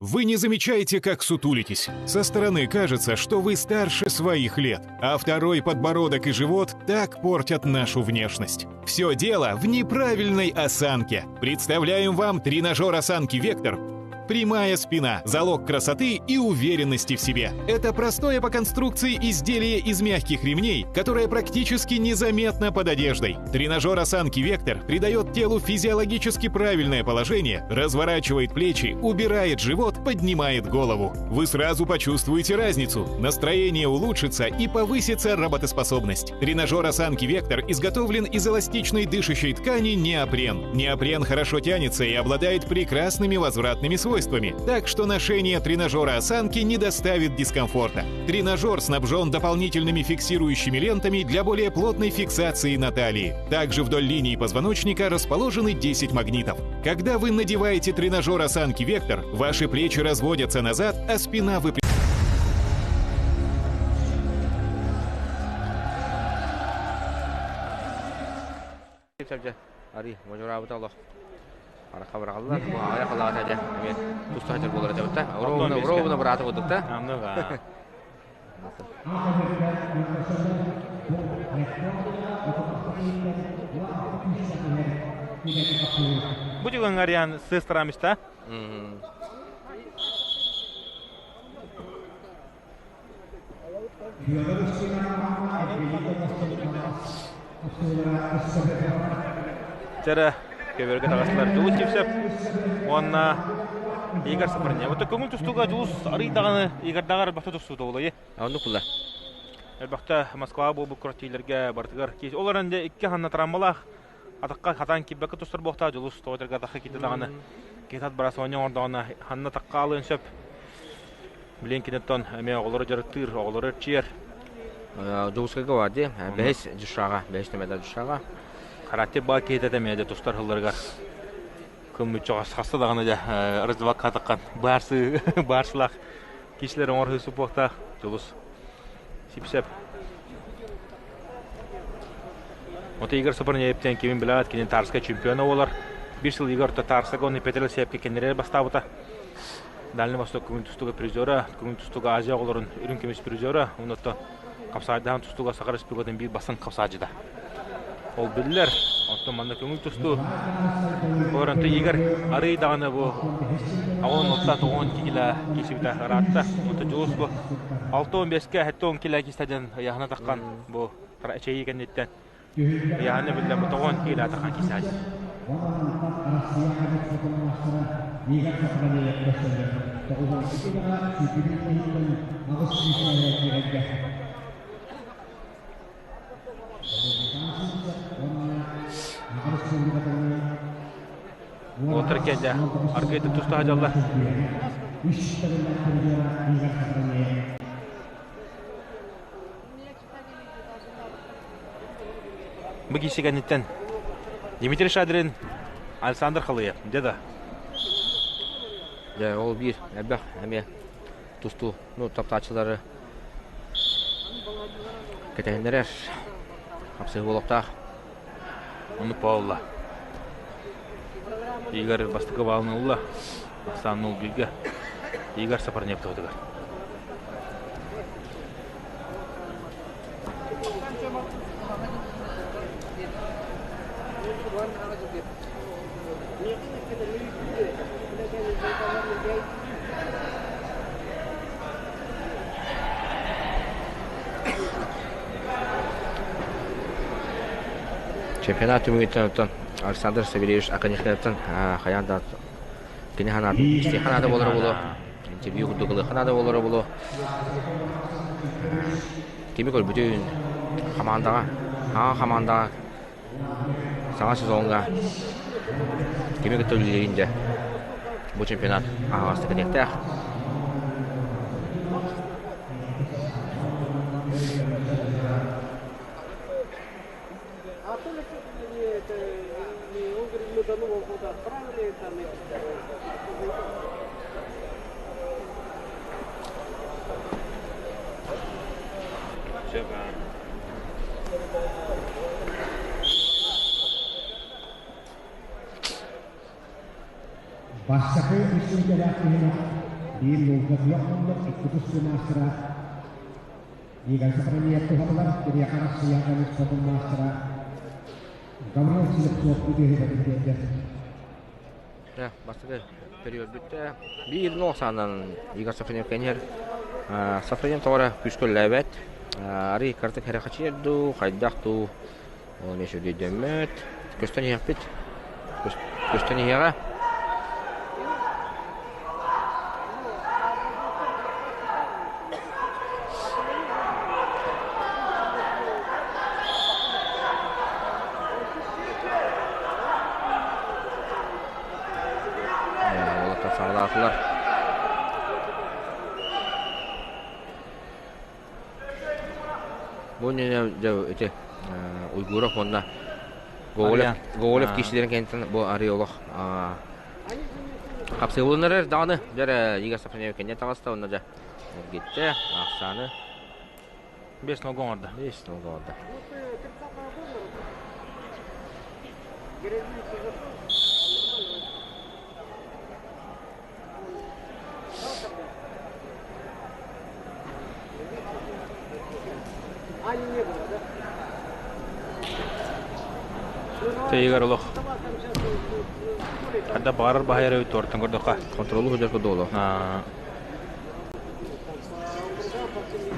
Speaker 6: Вы не замечаете, как сутулитесь. Со стороны кажется, что вы старше своих лет, а второй подбородок и живот так портят нашу внешность. Все дело в неправильной осанке. Представляем вам тренажер осанки «Вектор» Прямая спина – залог красоты и уверенности в себе. Это простое по конструкции изделие из мягких ремней, которое практически незаметно под одеждой. Тренажер осанки «Вектор» придает телу физиологически правильное положение, разворачивает плечи, убирает живот, поднимает голову. Вы сразу почувствуете разницу. Настроение улучшится и повысится работоспособность. Тренажер осанки «Вектор» изготовлен из эластичной дышащей ткани неопрен. Неопрен хорошо тянется и обладает прекрасными возвратными свойствами, так что ношение тренажера осанки не доставит дискомфорта. Тренажер снабжен дополнительными фиксирующими лентами для более плотной фиксации на талии. Также вдоль линии позвоночника расположены 10 магнитов. Когда вы надеваете тренажер осанки «Вектор», ваши плечи разводятся назад, а спина выпрямляется.
Speaker 2: Ари, модьураабыта олох. Харахха быраҕаллар. Бу аҕыйах ылаата дьэ эмиэ туста сылдьар буолар этэ бутта. Ровно ровно быраата курдук да.
Speaker 1: Анныга. Бу түгэн Ариан сыстарамиста. Чара көбөргө таҕыстылар Дьулус Сивцев уонна Игорь Сапарнев. Вот көҥүл тустууга Дьулус арый даҕаны Игорьдаҕар элбэхтэ тустуута буолайы.
Speaker 2: Оннук була.
Speaker 1: Элбэхтэ Москваҕа буолбут күрэхтиилэргэ барытыгар ол эрэн дьэ икки ханна травмалаах атахха хатаан киирбэккэ тустар буолуохтаах Дьулус тоҕо атахха киирдэ даҕаны киһи бара соонньо оҥордоҕуна ханна атахха аалыан сөп. Билин киниттэн эмиэ оҕолору дьарыктыыр, оҕолору эрчийэр.
Speaker 2: Дьокуускайга бар дии. Бэһис дьушаҕа, бэһис нөмердэр дьушаҕа.
Speaker 1: Характер баар киһитэ эмиэ дьэ тустар сылларыгар кыммычча хаста даҕаны дьэ раздевалка хатаххан баарсы баарсылаах киһилэр оҥор супуохтаах Дьулус Сипсеп. Вот Игорь Сопорнеевтен кимин билэт, кини Тарскай чемпиона буолар. Биир сыл Игорь Татарскага оны Петр Сепке кеннерер бастаабыта. Дальний Восток көҥүл тустууга призера, көҥүл тустууга Азия оҕолорун үрүҥ көмүс призера, оннуттан хапсаайдаһан тустууга Саха Республикатын биир бастыҥ хапсаайдьыта. Ол биллэр. Оттон манна көҥүл тустуу Оронто Игорь арый даҕаны бу аҕон отта тоҕон килэ кисибитэ ыраатта. Онто Дьулус бу 65-ке 70 килэ кистаден ыйаһына таххан бу эчэйии кэнниттэн Ыйаһына биллэн бу тоҕон киилэ атахан кисаадьы. Уолаттар кэллэ. Аргыйдык туста сылдьаллар. Бу киһи кэнниттэн Дмитрий Шадрин, Александр Халыев, дьэ да.
Speaker 2: Дьэ, ол биир элбэх эмиэ тустуу, ну, таптааччылары кэтэһиннэрэр хапсыһыы буолуохтаах.
Speaker 1: Оннук буолла. Игорь бастакы баалын ылла. Ахсаан 0-1-гэ. Игорь Сапарнев туһутугар.
Speaker 2: Чемпионат түмүгүттэн оттон Александр Савельевич Аконеховтан хайаан да кини ханаатын истии ханаата буолара буолуо. Интервью курдук ылыахха наада буолара буолуо. Кими көрбүтүн хамаандаҕа, аҕа хамаандаҕа саҥа сезоҥҥа кими кытта үлэлиирин дьэ бу чемпионат аһаҕастык этиэхтээх.
Speaker 3: Бастакы үс киһи биир луҥха күөх икки тустуу маастара Игорь Сахарниев туһалар киниэхэ Арассыыйа спортун маастара Гаврил Слепцов үтүөһүгэр биэрдэ.
Speaker 2: Бастакы период бүттэ. Биир нол саанан Игорь Сафронев кэннигэр Сафронев тоҕо эрэ күүскэ үлэлээбэт. Арый кыратык хэрэхэчийэр дуу, хайдах дуу, ол эмиэ сүрдүйдэммэт. Көстөн иһиэхпит. Көстөн иһиэҕэ. Уолаттар саҕалаатылар. Бу иннинэ дьэ ити Уйгуров уонна Гоголев, Гоголев киирсиилэрин кэнниттэн бу арый олох хапсыһылыннарар даҕаны дьэ Игорь Сафронев кэннэ таҕыста уонна дьэ эргиттэ ахсааны
Speaker 1: 5 нолга оҥордо.
Speaker 2: 5 нолга оҥордо.
Speaker 1: Тэйигэр олох. Хадда баарар баһайар эбит туортан көрдөххө.
Speaker 2: Контролу худьар кудоло.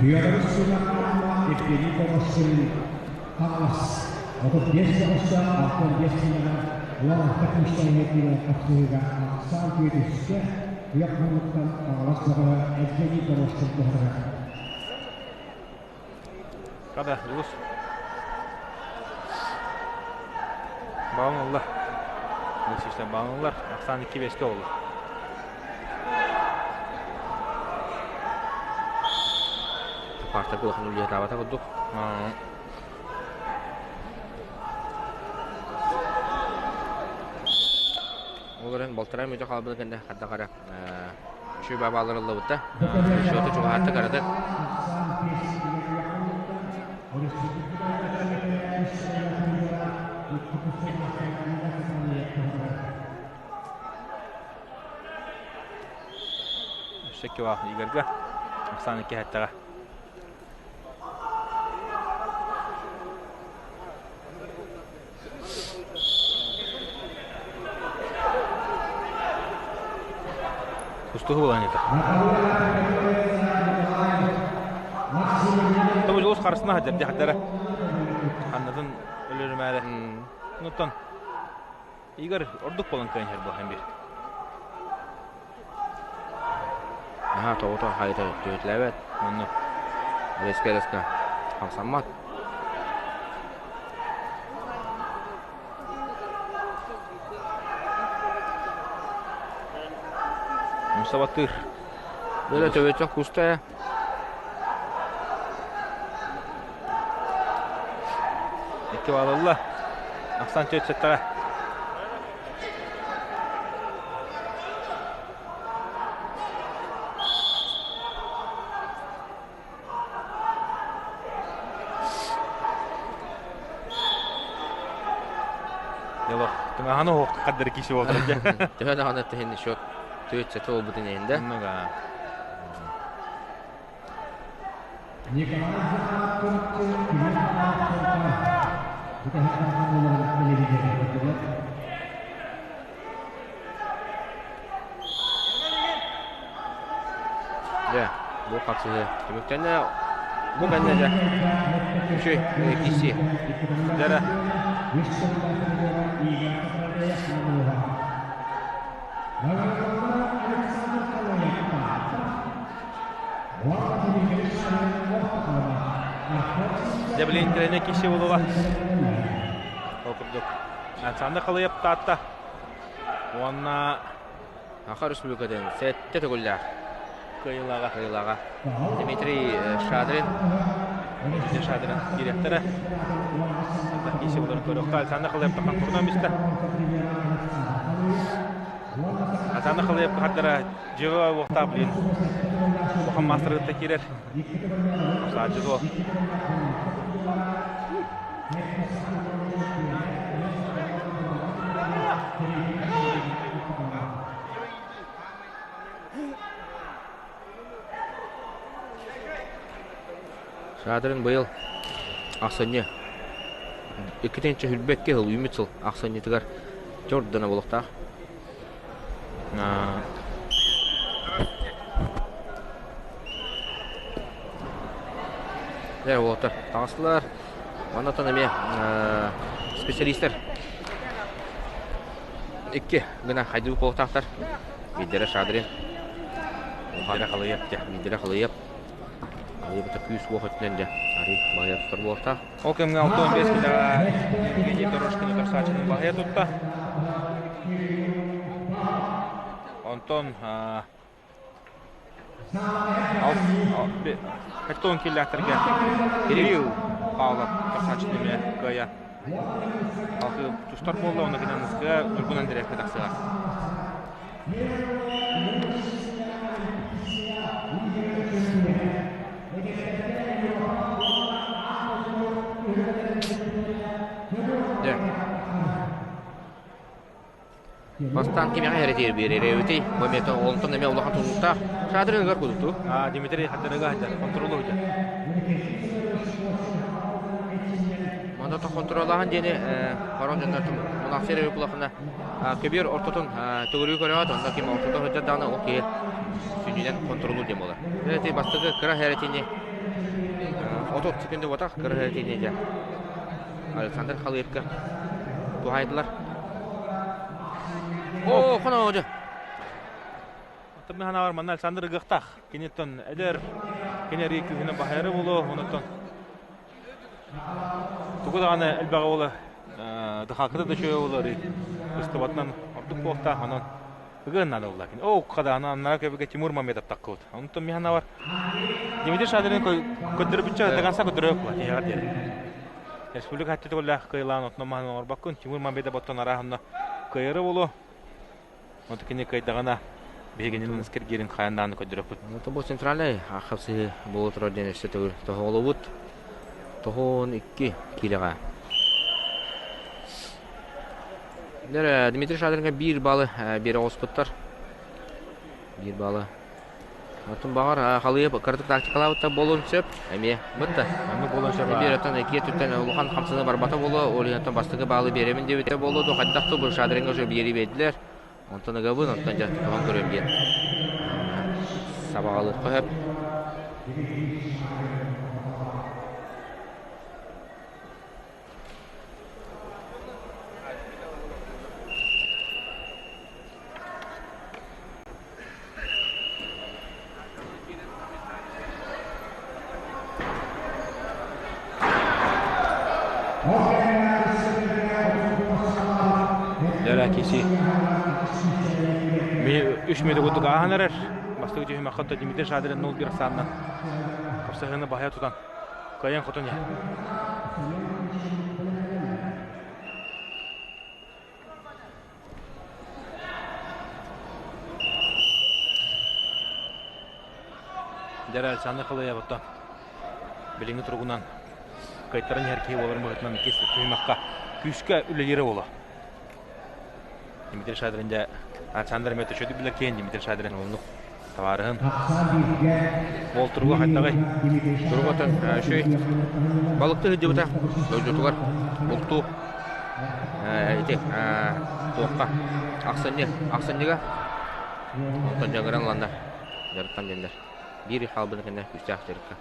Speaker 3: Федор Евгений Дороссин Хаҥалас 35 тоҕуста 65 сылынан уон алта күүстээх киирэн хапсыһыыга ахсаан түөтүскэ Кыах муннуктан Хаҥалас бөҕөһө Евгений Дороссин туһатыгар.
Speaker 1: Kada, Дьулус. Баҕан ылла. Алексеевичтан баҕан ыллар. Ахсаан икки бэске олла.
Speaker 2: Партак улахан үлэһитаабата курдук. Ол эрэн балтараа мүнүүтэ хаалбыт кэннэ хайдах эрэ үчүгэй баабаалар ыллыбыта. Счету чугаһаатта кыратык.
Speaker 1: Өссө икки Игорьга. Оксана икки Кустуһу булан ita. Тобу жолус харысына хадыр дихадара. Ханнатын өлөрүмәре. Нуттан Игорь ордук болан кыйын хер бухан бир.
Speaker 2: Аха, тоҕото хайта түһүтлээбэт.
Speaker 1: Онно.
Speaker 2: Резко резко хамсаммат.
Speaker 1: Мусабаттыыр.
Speaker 2: Böyle төбөтө куста.
Speaker 1: Икки балылла. Ахсан чөт сеттара. Дело. Тыңаһаны хоқ қаддыр киши болдыр.
Speaker 2: Төһө даҕаны тэһин счет түөт сэтэ буолбутун иһин
Speaker 1: Много.
Speaker 3: Николай Захаров күнүн Бүтәһик
Speaker 2: Дьэ, бу хапсыһы түмүктэннэ. Бу кэннэ дьэ үчүгэй киирсии.
Speaker 1: Дьэрэ. Дьэ билин тренер киирсии буолуоҕа. Ол курдук. Александр Халыев Таатта уонна
Speaker 2: Саха Республикатын сэттэ төгүллээх
Speaker 1: кыайыылааҕа
Speaker 2: кыайыылааҕа Дмитрий Шадрин.
Speaker 1: Дмитрий Шадрин киириэхтэрэ. Киирсии буоларын көрүөххэ. Александр Халыев тахан турунан бистэ. Александр Халыев хардара дьиэҕэ уохтаах блин. Улахан маастаргытта киирэр. Саадьы дуо.
Speaker 2: Шадрин быйыл ахсынньы иккитинчи хүрбэккэ сыл үүммүт сыл ахсынньытыгар дьордоно буолуохтаах. Дьэ, уолаттар таҕыстылар. Оннотон эмиэ специалистер икки гына хайдыы буолуохтаахтар. Биирдэрэ Шадрин.
Speaker 1: Биирдэрэ Халыйап дьэ.
Speaker 2: Биирдэрэ Халыйап. Халыйап күүс-уох өттүнэн дьэ арый баһыйа тутар буолуохтаах.
Speaker 1: Ол кэмҥэ 65 килэҕэ Евгений Дорожкин утарсааччытын баһыйа тутта. Онтон Хаттон киллэхтэргэ Кирилл Павлов утарсааччытын эмиэ кыайа алты тустар буолла, онно кэнэн Москва Ньургун Андреевка тахсыаҕа.
Speaker 2: Дьэ. Бастаан кимиэхэ эрэтиир биэрэр эбитий? Бу эмиэ онтон эмиэ улахан тутулуктаах. Шадрин ыгар кудуту.
Speaker 1: А, Дмитрий Хатырыга хатыр, контролу хатыр.
Speaker 2: Онно хонтуруоллааһын диэни хорон дьоннор мунаахсыйар эбит булахына көбүөр ортотун төгүрүү көрөҕөт, онно ким ортото сылдьар даҕаны ол киһи сүнньүнэн хонтуруоллуур диэн буолар. Ити бастакы кыра хэрэтини 30 секунда буотах кыра хэрэтини дьэ Александр Халыевка туһайдылар. О, хоно дьэ.
Speaker 1: Оттон мин санаабар манна Александр ыгыахтаах. Киниттэн эдэр, кини эрии күүһүнэн баһайары буолуо, онуттан Тугу даҕаны элбэҕи буола дыхаакыта да үчүгэй буолар быстыбатынан ордук буолтаах онон ыгыан наада буолла кини оо хадаана аннара көбүгэ Тимур Мамедов таккыбыт онтон мин санаабар Дмитрий Шадрин көрдөрбүччэ до конца көрдөрүөх була тиһэҕэр диэри республика хатты төгүллээх кыайылаан отно маһын оҥорбоккун Тимур Мамедов оттон арааһынна кыайары буолуо Онто кини кыайдаҕына биһигини киргиирин хайан даҕаны көрдөрөппүт.
Speaker 2: Онто бу центральнай хапсыһыы буола турар диэн өссө төгүл тоһоҕолуубут. 92 киилэҕэ. Дмитрий Шадринга биир балы биэрэ оҕуспуттар. Биир балы Оттон баҕар халыйып кыратык тактикалаабыттар буолуон сөп. Эмиэ бытта.
Speaker 1: Оннук буолуон сөп.
Speaker 2: Биир оттон икки өттүттэн улахан хамсаныы барбата буолуо. Ол иһин оттон бастакы баалы биэрэбин диэбитэ буолуо дуо? Хайдах да бу Шадринга уже биэрии биэрдилэр. Онтон ыгабын, онтон дьэ тутуһан көрүөм диэн сабаҕалыахха сөп.
Speaker 1: Дьэ киси үс мүнүүтэ курдук ааһан эрэр. Бастакы түһүмэххэ Дмитрий Шадрин 0-1 ахсаанынан хапсаһыыны баһыйа тутан кыайан хотун иһэр. Дьэ Александр Халыйабыттан билиҥҥи туругунан кыайтаран иһэр киһи буоларын быһыытынан иккис түһүмэххэ күүскэ үлэлиирэ буолуо. Дмитрий Шадрин дьэ Александр эмиэ төчөдүк билэр киһи Дмитрий Шадрин оннук табаарыһын. Ол туруга хайдаҕый?
Speaker 2: Туругатын үчүгэй. Балыкты сылдьыбыта дойдутугар бултуу ити туохха ахсынньы ахсынньыга онтон дьаҥыран ыланнар дьарыктан диэннэр биир хаалбыны кэннэ күүстээх дьарыкка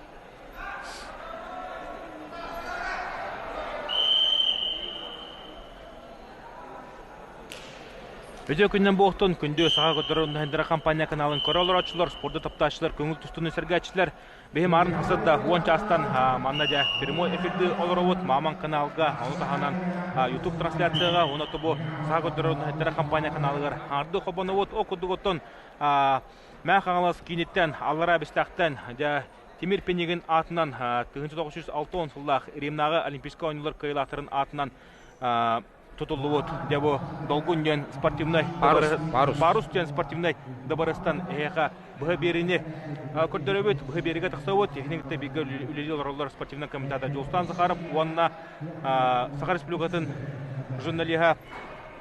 Speaker 1: Үтүө күннэн буолтун, күндү саха көрдөрөр Нөһүндэрэ компания каналын көрө олорооччулар, спорду таптааччылар, көҥүл тустууну сэргээччилэр. Биһи маарын хасырда 10 чаастан манна дьэ прямой эфирди олоробут Маман каналга, ону таһынан YouTube трансляцияга, уонна тобу саха көрдөрөр Нөһүндэрэ компания каналыгар арды хобонобут. О курдугуттан Мээ Хаҥалас кииниттэн, Аллараа Бэстээхтэн дьэ Тимир Пенигин аатынан 1960 сыллаах Римнааҕы Олимпийскай оонньуулар кыайыылаахтарын аатынан тутуллубут. Дьэ бу Долгун диэн спортивнай
Speaker 2: Парус, парус.
Speaker 1: Парус диэн спортивнай дыбарыстан эһиэхэ быһа биэриини көрдөрөбүт, быһа биэриигэ тахсабыт. Техник кытта бииргэ үлэлии олороллор спортивнай комитета Дьулустан Захаров уонна Саха Республикатын журналиһа,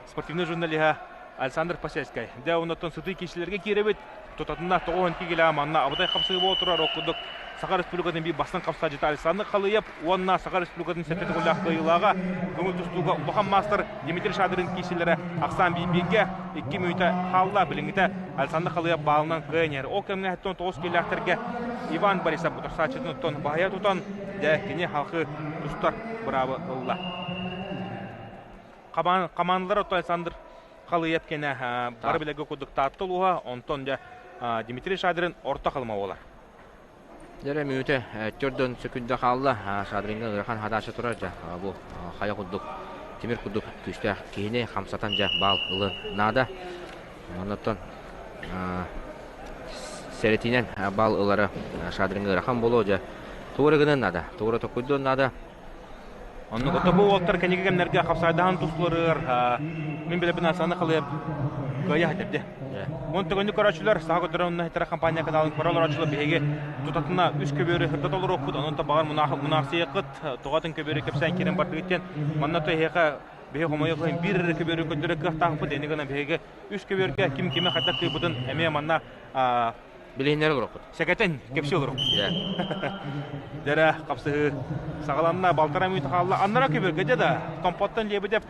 Speaker 1: спортивнай журналиһа Александр Посельскай. Дьэ, оннуттан сытыы киирсилэргэ киирэбит. Тутатына 92 килэ манна абытай хапсыы буола турар. Ол курдук Саха Республикатын биир бастыҥ хапсааччыта Александр Халыев уонна Саха Республикатын сэттэ төгүллээх кыайыылааҕа көҥүл тустууга улахан маастар Дмитрий Шадрин киирсилэрэ ахсаан бииргэ 2 мүнүүтэ хаалла. Билиҥҥитэ Александр Халыев баалынан кыайан иһэр. Ол кэмҥэ 79 киилээхтэргэ Иван Борисов утарсааччытын оттон баһыйа тутан, дьэ, кини халқы тустар быраабы ылла. Хамаандалар оттон Александр Халыев кэнэ бары билэргэ курдук Таатта улууһа, онтон дьэ Дмитрий Шадрин орто халыма буолар.
Speaker 2: Дьэ мүнүүтэ төрдөн сөкүндэ хаалла. Шадринга ыарахан хадаача турар дьэ бу хайа курдук тимир курдук күүстээх киһини хамсатан дьэ баал ылын наада. Оннуттан сэрэтинэн баал ылара Шадринга ыарахан буолуо дьэ туора гынан наада, туора токуйдуон наада.
Speaker 1: Оннук ото бу уолтар кэнники кэмнэргэ хапсайдаһан тустуларыгар мин билэбин Асаны Халыев кыайа хатэрде. Уон төгүннүк көрөөччүлэр Саха көрдөрөр онно компания каналын көрө олорооччулар биһиги тутатына үс көбүөрү сырдата олоруохпут, онон баҕар мунаахсыйыккыт тоҕатын көбүөрү кэпсээн киирэн бардыгыт диэн манна то эһиэхэ биһи хомойуох иһин биир эрэ көбүөрү көрдөрөр кыахтаахпыт, эни гына биһиги үс көбүөргэ ким кими хайдах кыайбытын эмиэ манна
Speaker 2: Билиһиннэр олорохпут.
Speaker 1: Сэкэтэн кэпсии олорохпут. Дэрэ хапсыһыы саҕаланна балтараа мүнүүтэ хаалла. Аннара көбөргө дьэ да Томпоттон Лебедев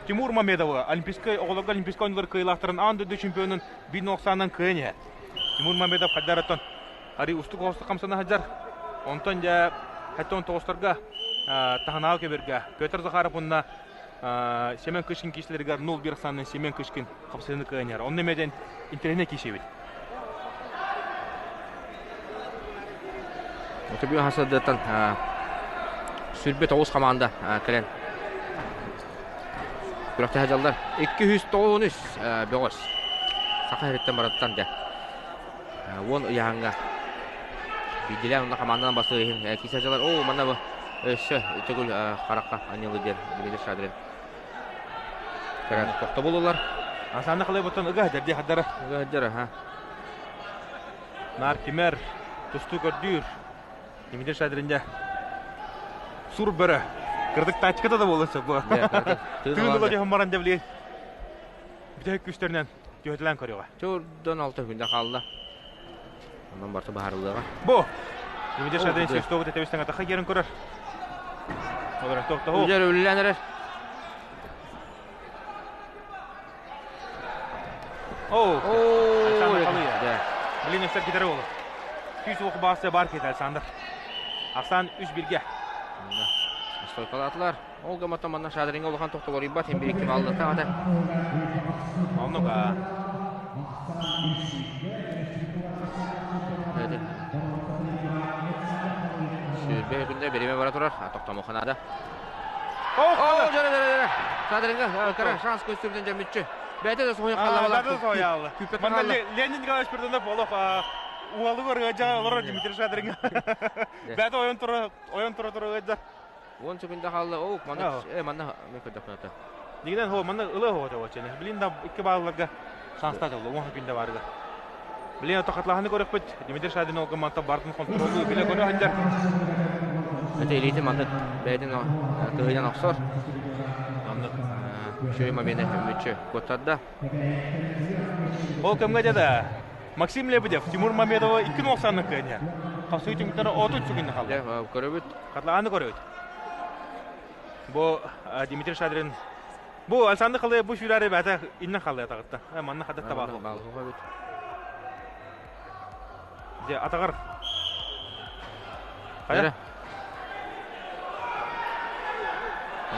Speaker 1: Тимур Мамедовы Олимпийскай оҕолорго Олимпийскай оонньуулар кыайыылаахтарын аан дойду чемпионун биир нуохсаанан кыайан иһэр. Тимур Мамедов хайдарыттан арый устук оҕустук хамсана сылдьар. Онтон дьэ 79-торго таһынааҕы көбөргө Петр Захаров уонна Семен Кышкин киисэлэригэр 0-1 ахсаанынан Семен Кышкин хапсыһыыны кыайан иһэр. Онно эмиэ интэриэһинэй киисэбит.
Speaker 2: Өтөбү хасырдыттан 29 команда кэлэн күрэхтэһэ дьаллар. 293 бөҕөс. Саха сириттэн барыттан дьэ. Уон ыйааһыҥҥа биирдиилээн уонна хамаанданан бастыыр иһин киирсэ дьалар. Оо, манна бу өссө төгүл харахха анньылы диэн Дмитрий Шадрин Көрөн тохтобулулар.
Speaker 1: Асааны халайбыттан ыга дэрди хаддара.
Speaker 2: Ыга дэр аха.
Speaker 1: Нар кимер тустуу көрдүүр. Дмитрий Шадрин сур бөрө. Кырдык тачката да буолан сөп бу. Тыын ыла дьоһун баран дьэ бүтэһик күүстэринэн түһэтилээн көрүөҕэ.
Speaker 2: Чордон алта күндэ хаалла. Онон барыта баһарыллыаҕа.
Speaker 1: Бу! Дмитрий Шадрин свистогу тэбистэн атаха киирэн көрөр. Олорон тохтоһу.
Speaker 2: Үлэр үлэлээн эрэр.
Speaker 1: Оо! Александр Халыя. Блин, өссө китары болу. Күүс уох баасы бар кет Александр. Ахсан үс бирге.
Speaker 2: Стойкалаатылар. Ол гамата манна Шадринга улахан тохтолоруйбат хин бирикки баллата ата.
Speaker 1: Оннук а.
Speaker 2: Сүүрбэ күндэ бириме бара турар. Тохтомуха наада. Оо, дьөрө дьөрө дьөрө. Шадринга кыра шанс көстүбүтүн дьэ Бэйэтэ да соһуйан хаалла
Speaker 1: балар. Бэйэтэ да соһуйаалла. Манна Леонид Николаевич Пердунов олох уолугар ыадьа олорор Дмитрий Шадринга. Бэйэтэ ойон тура ойон тура тура ыадьа.
Speaker 2: Уон секунда хаалла. Оо, манна манна мен көрдөхпүнэ.
Speaker 1: Дигинен хо манна ылы хо чабачыны. Билин да икки баалларга шанста жолло. Уон күндэ барыга. Билин ото хатлаһаны көрөкпүт. Дмитрий Шадрин ол манта бардын контролу биле көрө ханжар.
Speaker 2: Это илиити маннык бэйэтин кыһыйан охсор. Маннык үчүгэй момены мүччү куоттарда.
Speaker 1: Ол кэмҥэ дьэ Максим Лебедев Тимур Мамедова икки нуохсааннык кыанньа. Хасыы түмүктэрэ отут сүгүннэ халла.
Speaker 2: Көрөбүт.
Speaker 1: Хатлааны көрөбүт. Бу Дмитрий Шадрин Бу Александр Халыев бу сүүрээри бэйэтэ иннин халыа тагытта. Манна хадат табаах. Дьэ атаҕар. Хайа?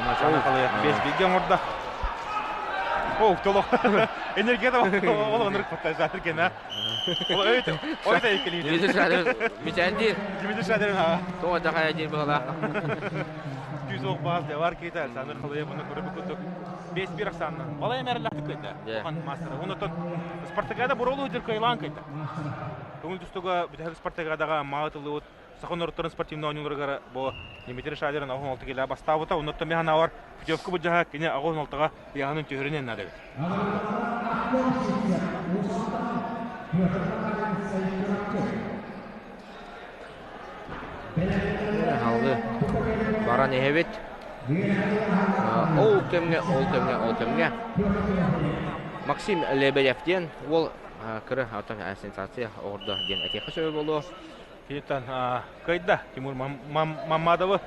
Speaker 1: Александр Халыев бес бииргэ оҥордо. О, толох. Энергия ол оннук патта Шадрин кена. Ол өйт, өйт эйкели.
Speaker 2: Дмитрий Шадрин мичэлдиир.
Speaker 1: Дмитрий Шадрин ha.
Speaker 2: Тоҕо дахая диир быһалаах.
Speaker 1: Күүс ох баас бар кита Александр Халыев оны көрөбүт курдук 5-1 ахсаанынан балай эмэрэлэхтик кыйда. Улахан мастера. Онотон Спартакиада боролу дир кыйлаан кыйда. Көҥүл тустууга бүтэһик Спартакиадаҕа маатыллыбыт саха норуттарын спортивный оонньууларыгар бу Дмитрий Шадрин 16 килэ бастаабыта. Оннуттан мин санаабар путевка былдьаһа кини 86-га ыйааһынын түһэринэн наада эбит.
Speaker 2: Алгы баран иһэбит. Ол кэмҥэ, ол кэмҥэ, ол кэмҥэ Максим Лебедев диэн уол кыра оттон сенсация оҕордо диэн этиэххэ сөбө буолуо.
Speaker 1: Киниттэн кыайда Тимур Маммадовы.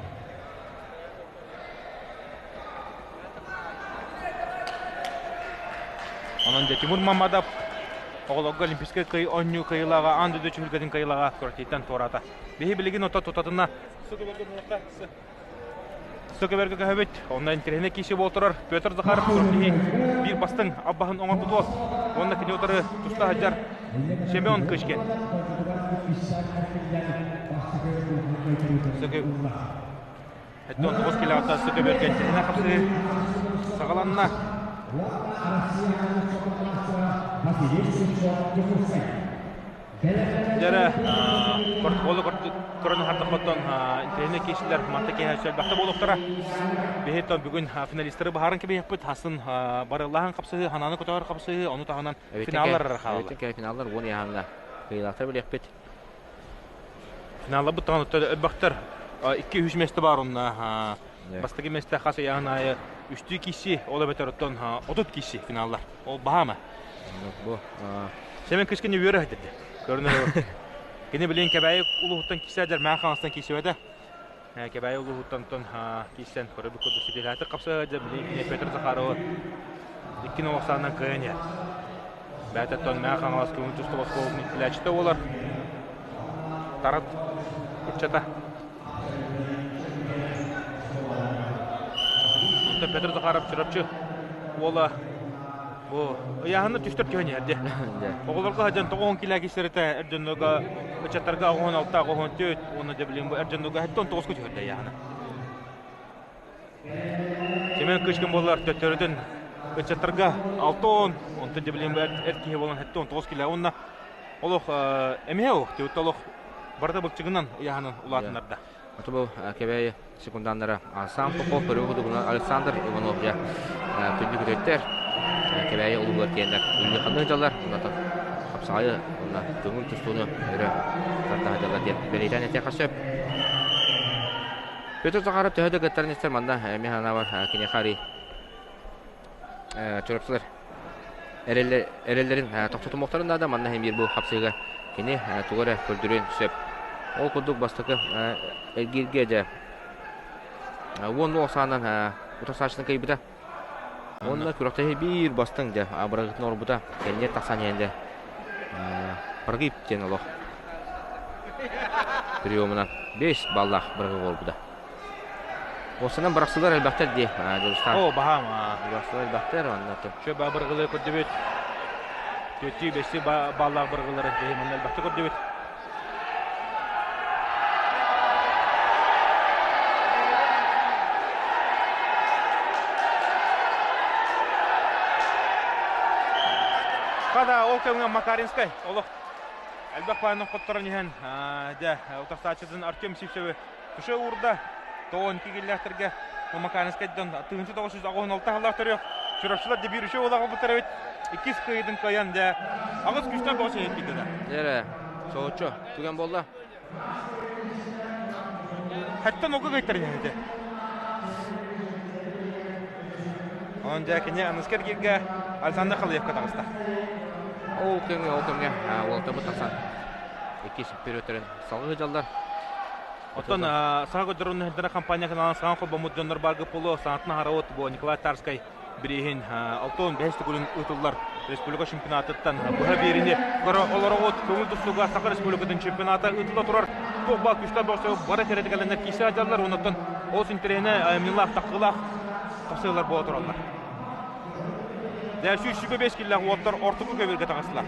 Speaker 1: Онон дьэ Тимур Маммадов оҕолорго Олимпийскай кый оонньуу кыайыылааҕа аан дойду түһүлгэтин кыайыылааҕа Куротийтан туораата. Биһи билигин ото тутатына Сөкөбөргө көһөбүт. Онно интэриэһинэй киһи буол турар. Петр Захаров киһи биир бастыҥ аббаһын оҥорбут уол. Уонна кини утары туста сылдьар Семен Кычкин. Сөкө 79 килоҕа Сөкөбөргө интэриэһинэй хапсыһыы саҕаланна. Дьэрэ протоколу көрөн аһардахпыттан интэриэһинэй киирсилэр манта киэһэ элбэхтэ буолуохтара. Биһи бүгүн финалистары баһарын кэбиһиэхпит. Хасын барыллаһан хапсыһыы, ханааны көтөҕөр хапсыһыы, ону таһынан финаллар хаалла.
Speaker 2: Финаллар уон ыйааһыҥҥа кыайыылаахтар билиэхпит.
Speaker 1: Финалларбыт даҕаны элбэхтэр. Икки-үс миэстэ бар онно. Бастакы миэстэ хас ыйааһын аайы үстүү киирсии, ол эбэтэр оттон 30 киирсии финаллар. Ол баһаама.
Speaker 2: Бу.
Speaker 1: Семен Кычкин үөрэ хатырды. Көрүнөр. Кини билин Кэбээйи улууһуттан киирсээдэр Мээн Хаҥастан киирсибэтэ. Кэбээйи улууһуттан тон киирсэн көрөбүт курдук ситиһээтик хапсыһа билин кини Петр Захарова икки нолохсаанан кыайан иһэр. Бээтэ тон Мээн Хаҥалас көҥүл тустуу оскуолатын иитиллээччитэ буолар. Тарат ыччата. Онтон Петр Захаров Чурапчы уола бу ыйааһынна түстэр түһэн иһэр дии. Оҕолорго сылдьан 90 килэ киирсэритэ эр дьоннорго ыччаттарга 96 94 уонна дьэ билигин бу эр дьоннорго 79 түһэрдэ ыйааһына. Семен Кычкин буоллар төттөрүтүн ыччаттарга 60, онтон дьэ билигин бу эр киһи буолан 79 килэ уонна олох эмиэ олох түбүттэ олох барыта былчыгынан ыйааһынын улаатыннарда.
Speaker 2: Аты бу Кэбээйи секунданнара Сам Попов көрүү кудугуна Александр Иванов дьэ күндү күтөттөр Кэбээйи улуугар тиэннэр үллү ханнык дьаллар уната хапсаҕайы уонна көҥүл тустууну өрө тартаһа дьаллар диэн бэлиэтээн этиэххэ сөп. Петр Захаров төһө да кыттарын истэр манна эмиэ санаабар киниэхэ арый чурапчылар эрэллэрин тохтотумуохтарын наада манна иһин биир бу хапсыыга кини тугу эрэ көрдөрүөн сөп. Ол курдук бастакы эргииргэ дьэ уон саанан утарсааччытын кыайбыта. Уонна күрэхтэһии биир бастыҥ дьэ абырагытын оҥорбута. Кэнниэр тахсан иһэн дьэ прогиб диэн олох приемунан 5 баллаах бырагы оҥорбута. Уоссанан бырахсылар элбэхтэр дии Дьулустаан.
Speaker 1: Оо, баһаам.
Speaker 2: Бырахсылар элбэхтэр онно
Speaker 1: Чө ба быргылы көрдүбүт. Түөттүү бэсти баллаах быргылары бэһи манна элбэхтэ көрдүбүт. Хада ол кэмҥэ Макаринскай олох элбэх баанын хотторон иһэн дьэ утарсааччытын Артем Сивцевы туше уурда. 92 киллээхтэргэ Макаринскайдан 1986 сыллаах төрүөх Чурапчылар дебир үчү олаҕы бутар эбит. Иккис кыайыытын кыайан дьэ аҕыс күүстээх бөҕө сэһэн киирдэ да.
Speaker 2: Дьэ соһуччу түгэн буолла.
Speaker 1: Хэттэн оку кыайтарын эһэти. Онон дьэ кини аныска эргииргэ Александр Халыевка таҕыста.
Speaker 2: Ол кэмҥэ, ол кэмҥэ уолаттарбыт тахсан иккис периодтарын салгыы сылдьаллар.
Speaker 1: Оттон саха көрдөрөн иһэрдэрэ компания каналын саҥа холбоммут дьоннор бааргы полу саҥатын аһарабыт бу Николай Тарскай бирииһин 65 төгүлүн ыытыллар республика чемпионатыттан быһа биэриини көрө олороҕут. Көҥүл тустууга Саха Республикатын чемпионата ыытылла турар. Туох баар күүстээх бөҕөстөр бары кэрэтэ кэлэннэр киирсэ сылдьаллар. Оннуттан олус интэриэһинэй, айымньылаах, таххыылаах тахсыылар буола тураллар. Дьэ, 125 киллээх уоттар ортоку көбүөргэ таҕыстылар.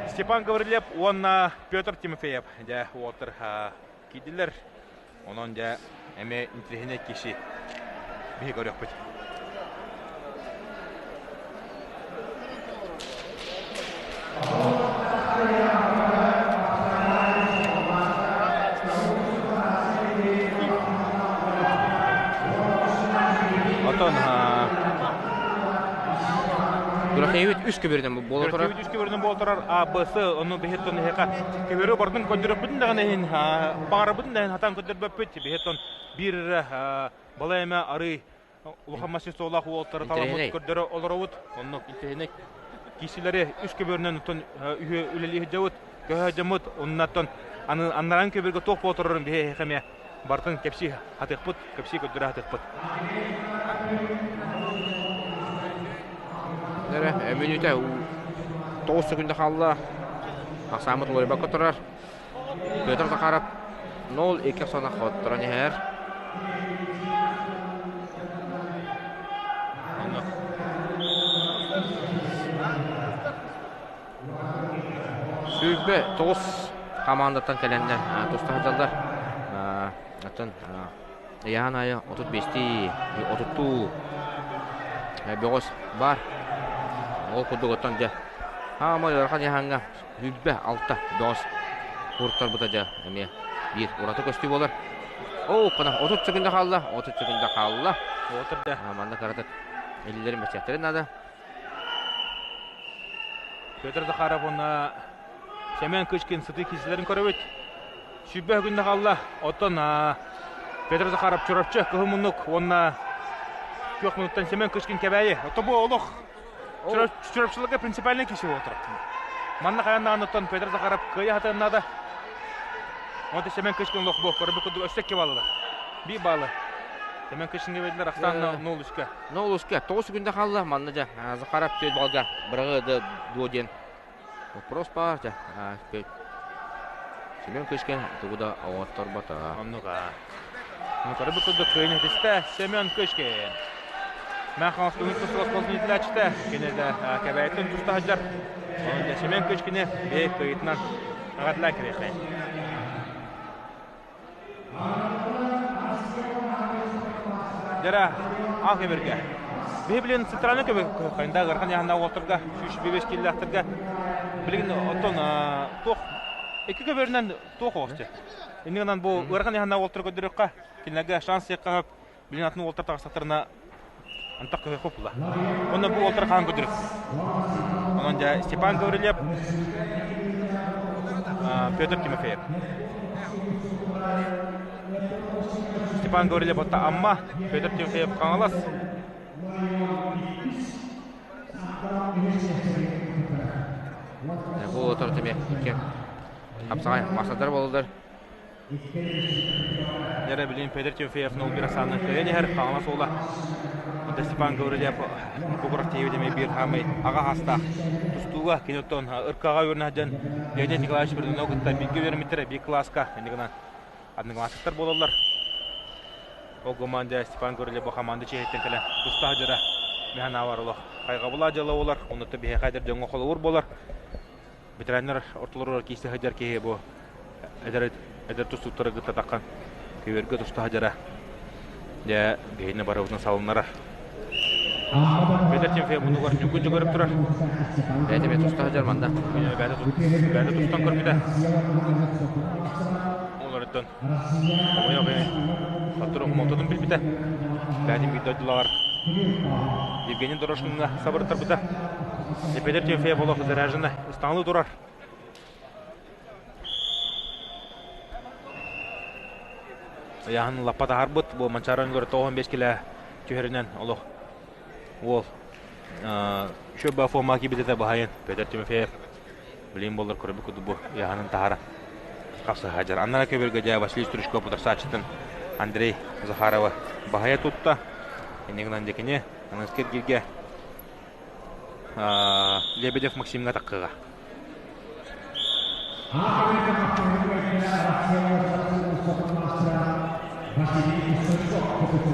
Speaker 1: Степан Гаврильев уонна Петр Тимофеев дьэ уолаттар киирдилэр. Онон дьэ эмиэ интэриэһинэй киһи биһи көрүөхпүт. Отон
Speaker 2: Күрэхтэһиибит үс көбүөрүнэн буола турар.
Speaker 1: Күрэхтэһиибит үс көбүөрүнэн буола турар А, Б, С, ону биһиттон эһиэхэ көбүөрү бардын көрдөрөппүтүн даҕаны иһин баҕарабытын да иһин хатаан көрдөрбөппүт. Биһиттон биир эрэ балай эмэ арый улахан мастерстволаах уолаттары таламмыт көрдөрө олоробут. Оннук интэриэһинэй киисилэри үс көбүөрүнэн оттон үһү үлэлии сылдьабыт, көһө сылдьаммыт. Оннуттан аны аннаран көбүөргэ туох буола турарын биһи эһиэхэ эмиэ барытын кэпсии хатыахпыт, кэпсии көрдөрө хатыахпыт.
Speaker 2: Эрэ мүнүүтэ 9 секунда хаалла. Ахсааммыт уларыйбакка турар. Петр Захаров 0-2 сона хотторон иһэр. 29 командаттан кэлэннэр туста сылдьаллар. Оттон ыйаан аайы 35-тии, 30-туу бөҕөс баар. Ол курдук оттон дьэ хаамай ыарахан ыйааһыҥҥа 26 бөҕөс куртарбыта дьэ эмиэ биир ураты көстүү буолар. Оо, кына 30 секунда хаалла, 30 секунда хаалла. Манна кыратык иллэрин бэчээттэрин наада.
Speaker 1: Петр Захаров уонна Семен Кычкин сытыы киисэлэрин көрөбүт. 20 күннэ хаалла. Оттон Петр Захаров Чурапчы кыһыл муннук уонна күөх муннуктан Семен Кычкин Кэбээйи. Оттон бу олох Чурапчыларга принципиальный киси буолтар. Манна хайан даҕаныттан Петр Захаров кыайа сатыан наада. Онто Семен Кычкин лох бу көрбүт курдук өссө 2 баллы. 1 баллы. Семен Кычкинге бердилер ахсаанна 0-3-ке.
Speaker 2: 0-3-ке. 9 секунда қалды. Манна жа Захаров 4 балга бырағы дуо диэн вопрос бар. Семен Кычкин тугу да оҥотторбото.
Speaker 1: Оннуга. Ну, көрбүт курдук кыайын этистэ Семен Кычкин. Мәханс күнүн тустугас болсун итилээччитэ. Кини да кэбэйтин туста сылдьар. Онон Семен Кычкини бэйэ кыайытынан аҕатылаан кэриэхэ. Дьара аах кэбиргэ. Биһи билин центральный көбө хайында ыарахан яһына уолтарга сүүс киллаахтарга билигин оттон туох икки көбөрүнэн туох оҕосчу. Иннигинэн бу ыарахан яһына уолтар көрдөрүөххэ кинилэргэ шанс сиэххэ билин атын уолтар таҕыстахтарына антах көһө хопула. Онно бу уолтар хаан көрдөрүк. Онон дьэ Степан Гаврильев, Петр Тимофеев. Степан Гаврильев отта Амма, Петр Тимофеев Хаҥалас.
Speaker 2: Бу уолаттар тэмэ икки хапсаҕай маастардар буолаллар.
Speaker 1: Дьэрэ билин Петр Тимофеев 0-1 ахсаанынан кыайан иһэр Хаҥалас уола. Онтон Степан Гаврильев Кукуров тиийбит эмиэ биир хаамай аҕа хаастаах тустууга кини оттон ыркаҕа үөрэнэ сылдьан Леонид Николаевич Бердунов кытта бииргэ үөрэммиттэрэ биир кылааска иннигинэн одноклассниктар буолаллар. Ол команда Степан Гаврильев бу команда чиэһиттэн кэлэн туста сылдьара миһан аавар олох хайҕабыла дьыала буолар. Оннуттан биһиэхэ эдэр дьоҥҥо холобур буолар. Ветераннар ортолоругар киирсэ сылдьар киһи бу эдэр эдэр тустууктары кытта таххан көбүөргэ туста сылдьара дьэ биһини барыбытын салыннарар. Петр Тимофеев мунугар ньукун дьөгөрүп турар.
Speaker 2: Бэйэтэ бэйэ туста сылдьар манна.
Speaker 1: Бэйэтэ тустан көрбүтэ. Олорыттан хомойох хоттору хомолтотун билбитэ. Бэйэтин биир дойдулаҕар Евгений Дорошкиҥҥа сабырыттарбыта. Петр Тимофеев олох заряженно ыстаҥалыы турар. Ыйааһын лаппа таһаарбыт. Бу Манчаары оонньуулара 95 килэ түһэринэн олох уол Шөбө Фома кибитэтэ баһайын Петр Тимофеев билин боллар көрбүт курдук бу ыйааһынын таһара хапсыһа Аннара көбүргэ дьэ Василий Стручков утарсааччытын Андрей Захарова баһайа тутта. Иннигинэн дьэкини Аныскыр гиргэ Лебедев Максимҥа таххыга.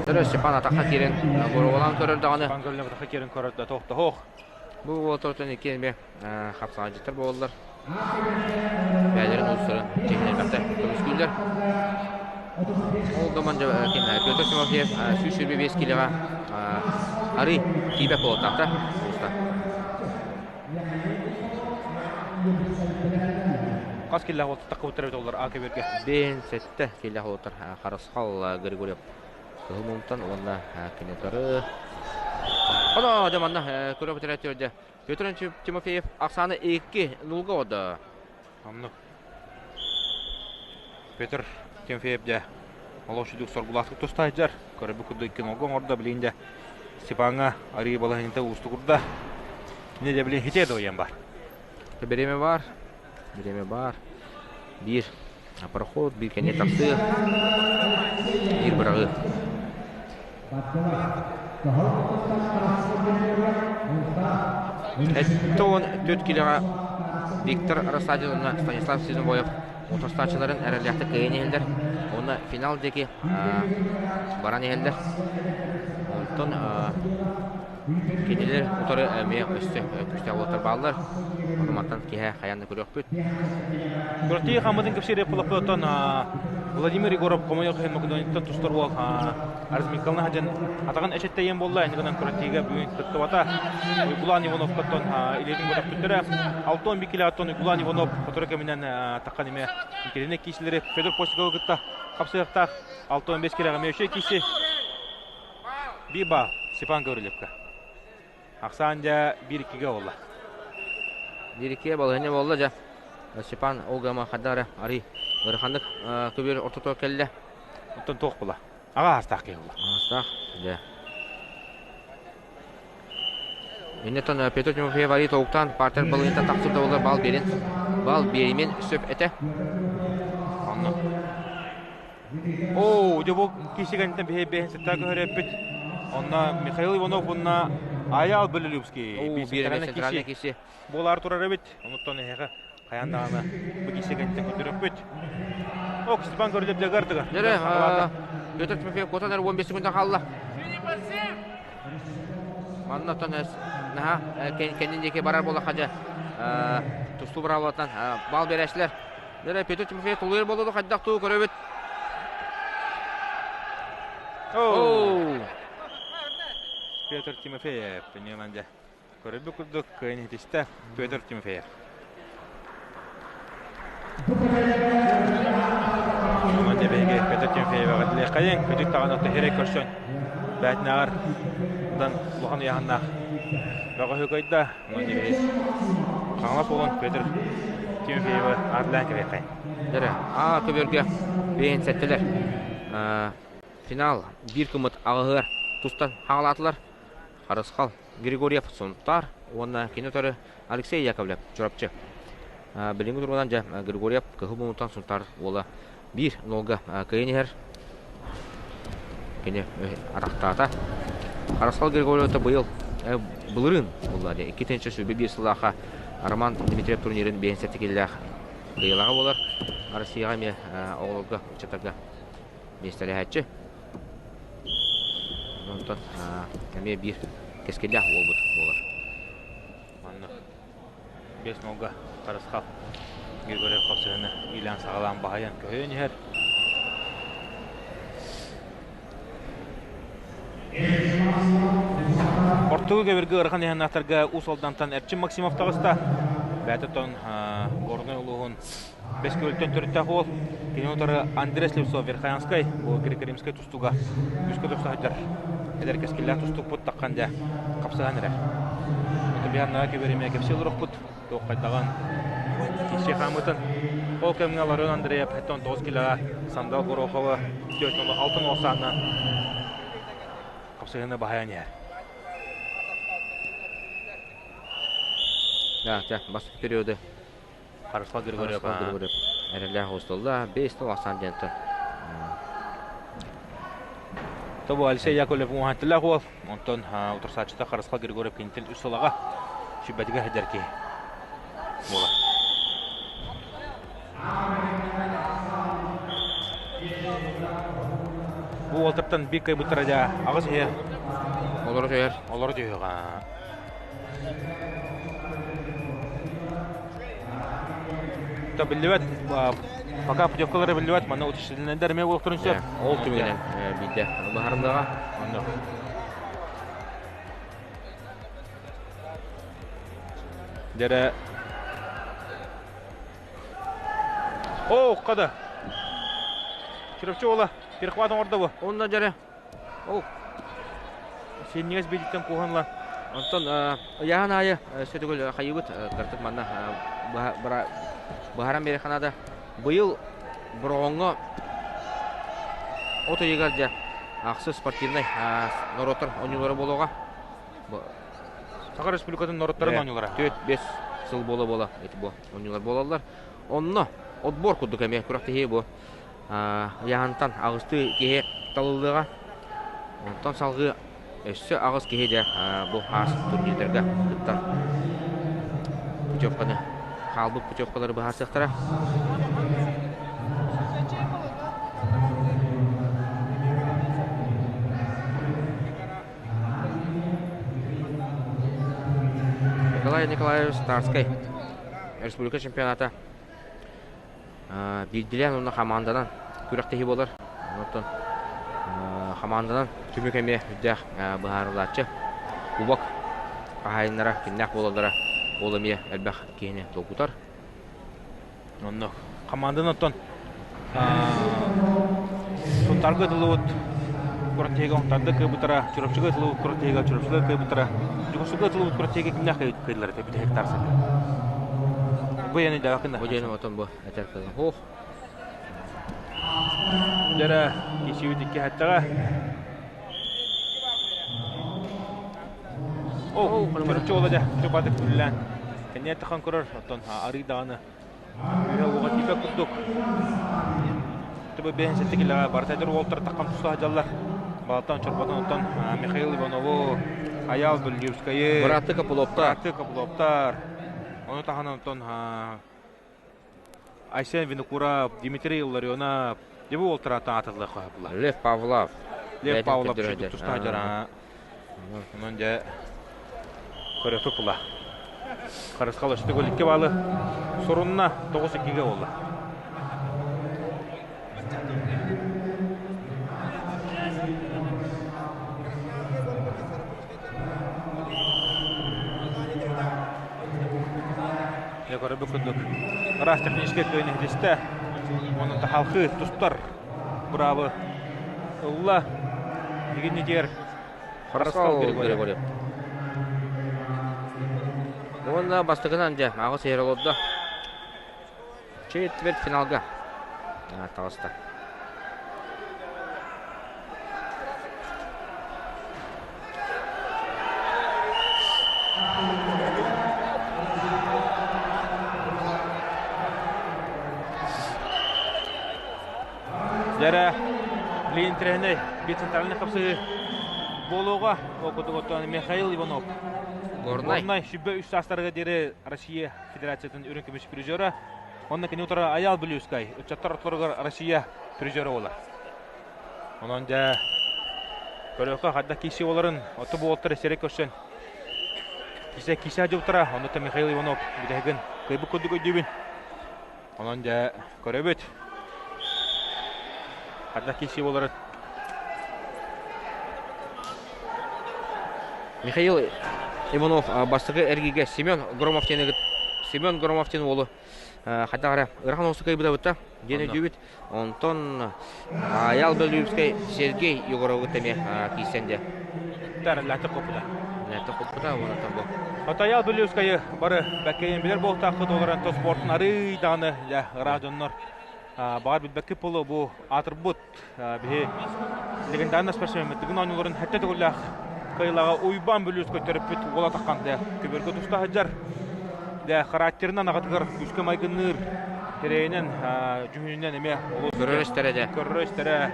Speaker 2: Төрө Степан атахха киирэн боруобалаан көрөр даҕаны.
Speaker 1: Степан Гаврилов атахха киирэн көрөр да тохтоһуох.
Speaker 2: Бу уолаттартан икки эмиэ хапсаҕайдьыттар буолаллар. Бэйэлэрин уустарын чиҥнэрбэхтэр көмүскүүллэр. Ол гынан Петр Тимофеев 125 килоҕа арыы тиийбэт буолуохтаахтар улууста.
Speaker 1: Хас киллээх уолаттар таххыбыттар эбит олор А көбүөргэ?
Speaker 2: Бээн сэттэ киллээх уолаттар Харысхал Григорьев Кыһыл Мунтан уонна кинилары Оно дьэ манна көрө бүтэрээччилэрдэ Петр Тимофеев ахсааны 2-0-га ода.
Speaker 1: Оннук. Петр Тимофеев дьэ олох үчүгдүк соргулаахтык туста сылдьар. Көрөрбүт курдук 2-0-га оҥордо. Билигин дьэ Степаҥҥа арыы балаһыанньата уустугурда. Инньэ дьэ билигин хитэ дойан бар.
Speaker 2: Бириэмэ бар. Бириэмэ бар. Биир проход, биир кэннэ тахсыы, биир быраҕыы. Эттон 4 килоҕа Виктор Рассадин уонна Станислав Сизимбоев утарсааччыларын эрэллээхтик кыайан иһэллэр. Уонна финал диэки баран иһэллэр. Онтон Кинилэр утары эмиэ өссө күүстээх уолаттар бааллар. Ону мантан киһи хайаан да көрүөхпүт.
Speaker 1: Күрэхтэһии хааммытын кэпсиир Пулаппыттан Владимир Егоров хомойуох иһин Македонияттан тустар уол Арзмикална сылдьан атаҕын эчэттэйэн буолла. Иннигинэн гынан күрэхтэһиигэ бүгүн кыттыбата. Уйгулаан Ивановкаттан илиитин көтөхпүттэрэ. Алтон Бикилааттан Уйгулаан Иванов сотору кэминэн таххан эмиэ иккитинэ киисилэри Федор Постниковы кытта хапсыахтаах. 65 килэҕэ эмиэ үчүгэй кииси. Биба Степан Гаврильевка. Ахсаан дьэ 1-2-ге буолла.
Speaker 2: 1-2-ге балаһыанньа буолла дьэ. Степан Олгама хадара арый ыараханнык көбүөр ортото кэллэ.
Speaker 1: Оттон туох була? Аҕа аастаах киһи була.
Speaker 2: Аастаах, дьэ. Иннеттон Петр Тимофеев арыы толуктаан партер балыыһаттан тахсыбыта буоллар бал биэрин бал биэримин сөп этэ.
Speaker 1: Онно. Оо, дьэ бу киһи биһи бэһин сытта көһөрөппүт. Онно Михаил Иванов уонна Аял Белолюбский.
Speaker 2: Оо, биир центральный киси.
Speaker 1: Буолар турар эбит. Онуттан эһэҕэ хайан даҕаны бу киси кэнниттэн көрдөрөппүт. Ок, Степан Горлев дьагардыга.
Speaker 2: Дьэрэ, Петр Тимофеев куотан эрэ 15 секунда хаалла. Манна оттон наһаа кэннин диэки барар буоллахха дьэ тустуу быраабылатынан баал биэрээччилэр. Дьэрэ, Петр Тимофеев тулуйар буолуо хайдах туу көрөбүт.
Speaker 1: Оу! Петр Тимофеев, дьэ. Көрөрбүт курдук, кыайан иһитистэ Петр Тимофеев. Онон дьэ биһиги Петр Тимофееваҕа диэххэйиҥ, күтүк даҕаны отто көрсөн бээтинэҕэр дан улахан ыйааһыннаах бөҕөһү кыайда. Онон дьэ биһиги Хаҥалас уолун Петр Тимофеевы аатылаан кэбиэххэйиҥ.
Speaker 2: Дэрэ, аа көбүөргэ бэйэн сэттэлэр. Финал биир кымыт аҕыһыгар тустан хаалаатылар. Харысхал Григорьев Сунтаар уонна кини утары Алексей Яковлев Чурапчы. Билиҥҥи туругунан дьэ Григорьев кыһыл муннуктан Сунтаар уола биир нолга кыайан иһэр. Кини атахтаата. Харысхал Григорьевта быйыл былырыын буолла дьэ 2021 сыллаахха Роман Дмитриев турнирын биэһин сэртикиллээх кыайыылааҕа буолар. Россияҕа эмиэ оҕолорго, ыччаттарга миэстэлэһээччи. Онтон эмиэ биир кэскиллээх уолбут буолар.
Speaker 1: Манна биэс нолга Харысхал Григорьев хапсыһыны иилээн-саҕалаан баһыйан көһүйэн иһэр. Ортогу көбүргэ ыарахан иһэннэхтэргэ Уус Алдантан Эрчим Максимов таҕыста. Бээтэ Горнай улууһун Бэс Күөлтэн төрүттээх уол. Кини утары Андрей Слепцов Верхоянскай, бу греко-римскай тустууга күүскэ тупса сылдьар эдэр кэскиллээх тустукпут таххан дьэ хапсыһан эрэр. Ото биһаннаҕа кэбэримэ кэпсии олорохпут, туох хайдаҕын киирсии хаамыытын. Ол кэмҥэ Ларыон Андреев 79 килоҕа Сандал Горохова 46 саанынан хапсыһыыны баһайан иһэр.
Speaker 2: Да, бастакы периоды
Speaker 1: Харысхал Григорьев.
Speaker 2: Харысхал Григорьев эрэллээх устулла. Бес тыл асан диэнтэн.
Speaker 1: Тобу Алексей Яковлев уҥуһааттылаах уол. Онтон утарсааччыта Харысхал Григорьев кинитин үс сылаҕа сүбэтигэр сылдьар киһи буолар. Бу уолтартан биир кыайбыттара дьа аҕыс иһэ.
Speaker 2: Олоро түһэр.
Speaker 1: Олоро түһүөҕэ. Биллибэт, пока путевкалара биллибэт, манна утешительнайдар эмиэ буолуохтарын сөп.
Speaker 2: Ол түмүгүнэн биирдэ быһаарыллыаҕа.
Speaker 1: Онно. Дьэрэ Оо, хада. Чурапчы уола перехват оҥордо бу.
Speaker 2: Онно дьэрэ.
Speaker 1: Ол синньигэс биититтэн кууһан ылан.
Speaker 2: Онтон ыйааһын аайы сөтөгөл хайыбыт кырдык манна быһааран биэриэххэ наада. Быйыл Бороҕоҥҥо от ыйыгар дьэ ахсыс спортивнай норуоттар оонньуулара буолуоҕа.
Speaker 1: Саха Республикатын норуоттарын оонньуулара.
Speaker 2: 4-5 сыл буола-буола ити бу оонньуулар буолаллар. Онно отбор курдук эмиэ күрэхтэһии бу ыйааһынтан аҕыстыы киһи талыллыаҕа. Онтон салгыы өссө аҕыс киһи дьэ бу аас турнирдарга кыттан путевканы хаалбыт путевкалары быһаарсыахтара. Николай Николаевич Старскай республика чемпионата биирдилээн уонна хамаанданан күрэхтэһии буолар. Оттон хамаанданан түмүк эмиэ үрдээх быһаарылааччы. Кубок хаһаайыннара кимнээх буолаллара ол эмиэ элбэх киһини долгутар.
Speaker 1: Онно хамаанданан оттон Сунтаарга ытыллыбыт куораттиһигэ Онтарда кыайбыттара, Чурапчыга ытыллыбыт куораттиһигэ Чурапчыга кыайбыттара, Дьокуускайга ытыллыбыт куораттиһигэ кимнээх кыайдылар этэ бүтэһик таарсыга. Бу яны даҕакын
Speaker 2: Бу диэн отон бу этэр кылын. Хух.
Speaker 1: Дьэрэ кисибит икки хаттаҕа. Ол, төрүччү ола дьэ, чубатык үллээн. Кэнниэ тахан көрөр, оттон арыы даҕаны үһэ уоҕа тиийбэт курдук. Түбэ бэһин сэттэ килэҕэ барыта эдэр уолтар таххан туста сылдьаллар. Балаттан чорботон оттон Михаил Иванову, Аял Бульдювскайы,
Speaker 2: Быраатты Копыловтар.
Speaker 1: Быраатты Копыловтар. Ону таһынан оттон Айсен Винокуров, Дмитрий Илларионов, дебу уолтар аатыллах була.
Speaker 2: Лев Павлов.
Speaker 1: Лев Павлов туста сылдьар. Онон дьэ көрөккө була. Харысхал өстө икки баалы сорунна 9-2-ге буолла. Дьэ көрөбүт курдук ыраас техническэй кыайын иһитистэ. Онон халкы тустар быраабы ылла. Игиннитигэр
Speaker 2: Харысхал Григорьев. Уонна бастакынан дьэ аҕыс иһэр олордо. Четверть финалга таҕыста.
Speaker 1: Дьэрэ, билигин интэриэһинэй биир центральнай хапсыһыы буолуоҕа. Ол курдук оттон Михаил Иванов
Speaker 2: Горнай.
Speaker 1: Горнай 23 саастарыгар диэри Россия Федерациятын үрүҥ көмүс призера. Онно кини утары Аял Блюскай ыччаттар ортолоругар Россия призера буолар. Онон дьэ көрүөххэ хайдах киирсии буоларын оту буолтар сири көрсөн кисе кисе дьылтара онно Михаил Иванов бүтэһигин кыайбыт курдук өйдүүбүн. Онон дьэ көрөбүт. Хайдах киирсии буоларын.
Speaker 2: Михаил Иванов бастакы эргиигэ Семен Громов диэн Семен Громов диэн уолу хайдах эрэ ыарахан оҕусу кыайбыта диэн өйдүүбүт. Онтон Аял Белюбскай Сергей Егоровы эмиэ киирсэн дьэ.
Speaker 1: Ләтик хоппута.
Speaker 2: Ләтик хоппута уонна бу.
Speaker 1: Аял Белюбскайы бары бэккэйэн билэр буолтааххыт олорон спортун арый даҕаны дьэ ыраах дьоннор баҕар билбэккит буолуо бу аатырбыт биһи легендарный спортсмен Тыгын оонньууларын хэттэ төгүллээх кыайыылааҕа Уйбаан Бүлүүскэ төрөппүт уола таххан дэ көбүөргэ туста сылдьар дэ характерынан аҕатыгар күүскэ майгынныыр тирэйинэн дьүһүнүнэн эмиэ олус
Speaker 2: көрөр истэрэ дэ
Speaker 1: көрөр истэрэ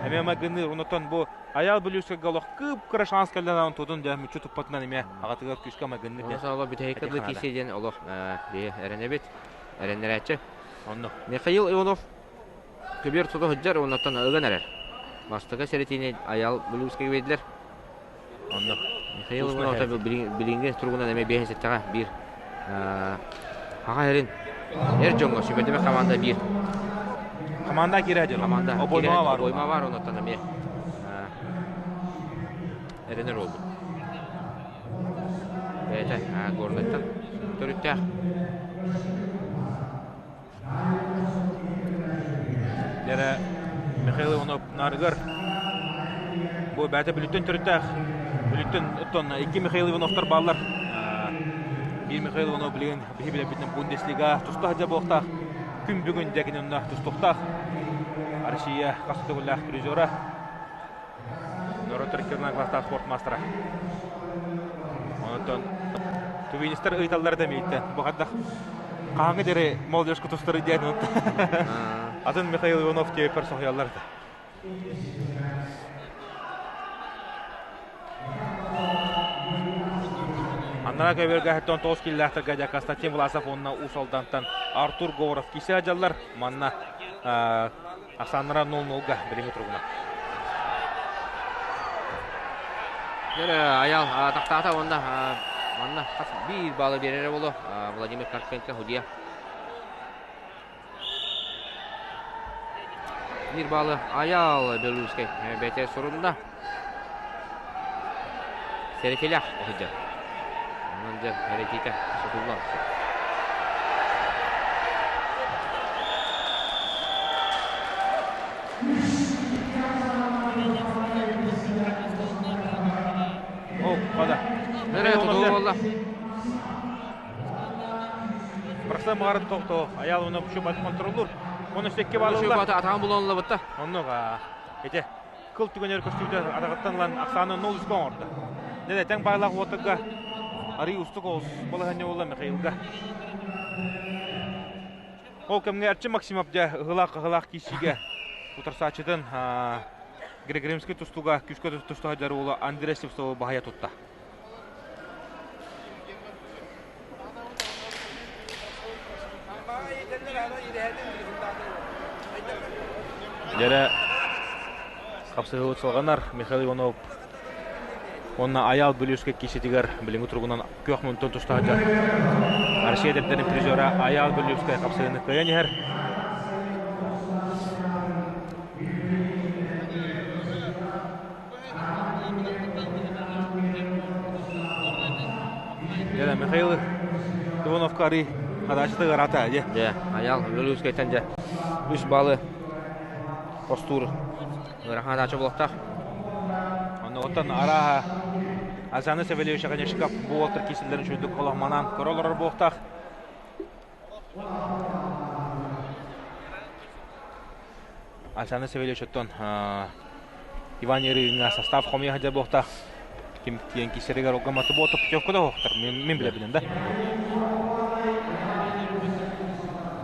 Speaker 1: эмиэ майгынныыр онтон бу Аял Бүлүүскэгэ олох кып-кыра шанс кэллэн тутун дэ мүччү туппатынан эмиэ аҕатыгар күүскэ майгынныыр
Speaker 2: Онон олох бүтэһиккэ дылы киирсиэ диэн олох биһи эрэнэбит эрэннэрээччи
Speaker 1: Онно
Speaker 2: Михаил Иванов Көбүөр тута сылдьар уоннаттан ыган эрэр. Бастакы сэрэтиини Айаал Блюзка биэрдилэр.
Speaker 1: Онно.
Speaker 2: Михаил Иванов билиҥҥи туругунан эмиэ биэһин сэттэҕэ биир Хаха эрин эр дьоҥҥо сүбэтимэ команда биир.
Speaker 1: Команда киирэ дьон.
Speaker 2: Команда
Speaker 1: Обойма бар.
Speaker 2: Обойма бар оннуттан эмиэ эрэнэр буолбут. Бэйэтэ Горнайтан төрүттээх.
Speaker 1: Дьэрэ Михаил Иванов наарыгар бу бэйэтэ Бүлүүттэн төрүттээх Бүлүүттэн оттон икки Михаил Ивановтар бааллар. Биир Михаил Иванов билигин биһи билэрбитинэн Бундеслига туста сылдьар буолуохтаах. Күн бүгүн дьэ кини онно тустуохтаах. Россия хас төгүллээх призера. Норуот төрүттэринэн класстаах спорт маастара. Онтон тувинистар ыйталлар да мииттэн. Бу хайдах хаһааҥҥы диэри молодежка тустары диэн атын Михаил Иванов диэппэр соһуйаллар да. Аннара көбүөргэ 9 киллээхтэргэ дьэ Константин Власов уонна Уус Алдантан Артур Говоров киирсэ дьаллар. Манна Ахсааннара 0-0-га билиҥҥи туругунан.
Speaker 2: Дьэ, Айал тахтаата уонна манна хас биир баалы биэрэрэ буолуо Владимир Карпенко судья. Биир баалы Айал Белорусскай бэйэтэ сурунна. Сэрэтилэх сылдьар. Онон дьэ эрэтиитэ сотуллар.
Speaker 1: О, хада.
Speaker 2: Нэрэ тутуу буолла.
Speaker 1: Барса марын тохто. Аял оны шубат контроллур. Оны секке балылар.
Speaker 2: Шубаты атаан булан лабытта.
Speaker 1: Оннуга. Ете кыл түгэнэр көстүүтэ адаҕыттан ылан ахсааны 0-3 оҥордо. Дьэ, тэҥ баайлаах уотарга арый устук оҕус балаһыанньа буолла Михаилга. Ол кэмҥэ Эрчим Максимов дьэ ыһылаах-ыһылаах киирсиигэ утарсааччытын Григоримский тустууга күүскэ тустуһа дьар уола Андрей Слепцову баһыйа тутта. Дьэрэ хапсыһыбыт салҕанар Михаил Иванов уонна Айаал Бүлүүскэ кииситигэр билиҥҥи туругунан күөх мунтун туста сылдьар Россия эдэрдэрин призера Айаал Бүлүүскэ хапсыһыыны кыайан иһэр. Дьэ, Михаил Ивановка арый хадачыты ыараата, дьэ.
Speaker 2: Дьэ, Айаал Бүлүүскэйтэн дьэ үс баалы хостуур ыарахан хадачы буолуохтаах.
Speaker 1: Оннугуттан арааһа Азаны Савельевич Огонешников бу уолтар киисэллэрин үчүгдүк олох манаан көрө олорор буолуохтаах. Александр Савельевич оттон Иван Ерыгиҥҥа состав хомуйа сылдьар буолуохтаах. Ким тиэн киисэригэр олга маты буолта путевка да оһохтор. Мин билэбинэн да.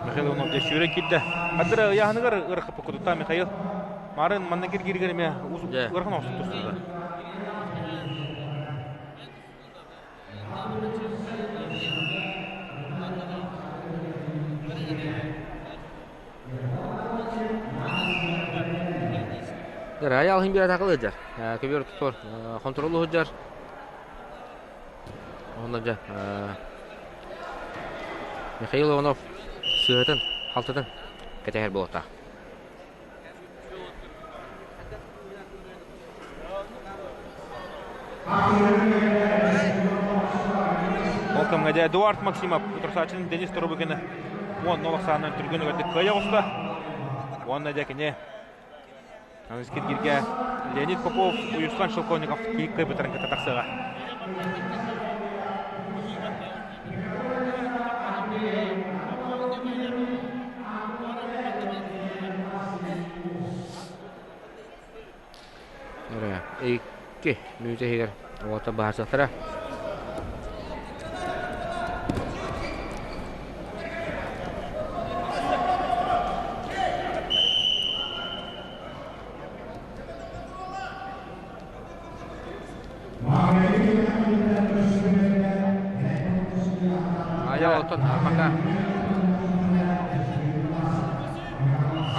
Speaker 1: Михаил Иванов дьэ сүүрэн киирдэ. Хаддыра ыйааһыныгар ырахаппы кутутта Михаил. Марын манна киргиригэр эмиэ ыарахан оҕустук тустубута.
Speaker 2: Рая алһын биэрэ такылыдьар. Көбүөр тутор контролу сылдьар. Онно дьэ Михаил Иванов сыһытын, халтытын кэтэһэр буолуохтаах.
Speaker 1: Ол кэмҥэ дьэ Эдуард Максимов утарсааччытын Денис Торубыкины 10-0 ахсаанынан түргэн үгэрдик кыайа оҕуста. Уонна дьэ кини Аныскиргиргэ Леонид Попов, Уйусхан Шелковников киик кыайбыттарын кытта тахсыаҕа.
Speaker 2: Икки мүнүүтэ иһигэр уота баһарсахтара. Айа оттон пока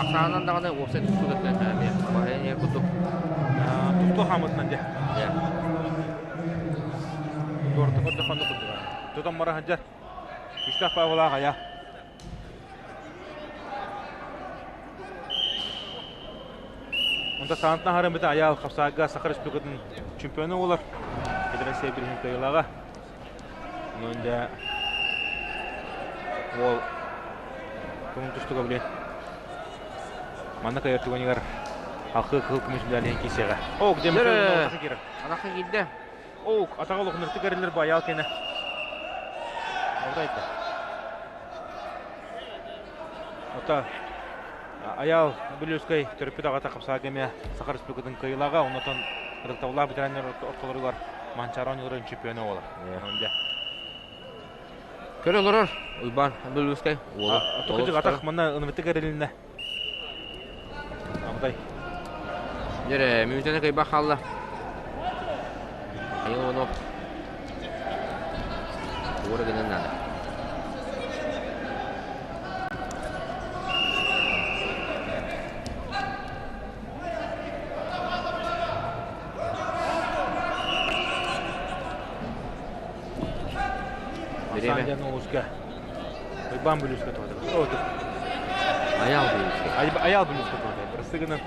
Speaker 2: ахсаанан даҕаны уопсай тустуу кытта эмиэ баһыйан иһэр курдук.
Speaker 1: Тустуу хаамытынан дьэ. Туорта көрдөххө оннук курдук. Тутан бара сылдьар. Күүстээх Павлаах айа. Онто саантан аһарыммыт Айаал Хапсаага Саха Республикатын чемпиона буолар. Федерация бириһин кыайыылааҕа. Онон дьэ уол көҥүл тустууга билин манна кыайар түгэнигэр халқы кыһыл көмүс медалиһин киирсиэҕэ. Оок, дьэ Михаил
Speaker 2: Атахха киирдэ.
Speaker 1: Оок, атаҕа олохуннартык эриллэр бу Айаал кэнэ. Алдайда. Ота Айаал Бүлүүскэй төрөппүт аҕата хапсаага эмиэ Саха Республикатын кыайыылааҕа, оннотон ытыктабыллаах ветераннар ортолоругар Манчаары оонньууларын чемпиона буолар.
Speaker 2: Көрө олорор Уйбаан Бүлүүскэй уолу.
Speaker 1: Токудьук атах манна ынырытык эрилиннэ. Абытай.
Speaker 2: Дьэрэ, мүнүүтэни кыйбах хаалла. Михаил Иванов. Туора гынан наада.
Speaker 1: Асан диэн улууска Уйбаан Бүлүүскэ тоҕо
Speaker 2: Аял Бүлүүскэ.
Speaker 1: Аял Бүлүүскэ тоҕо Бырастыгынан.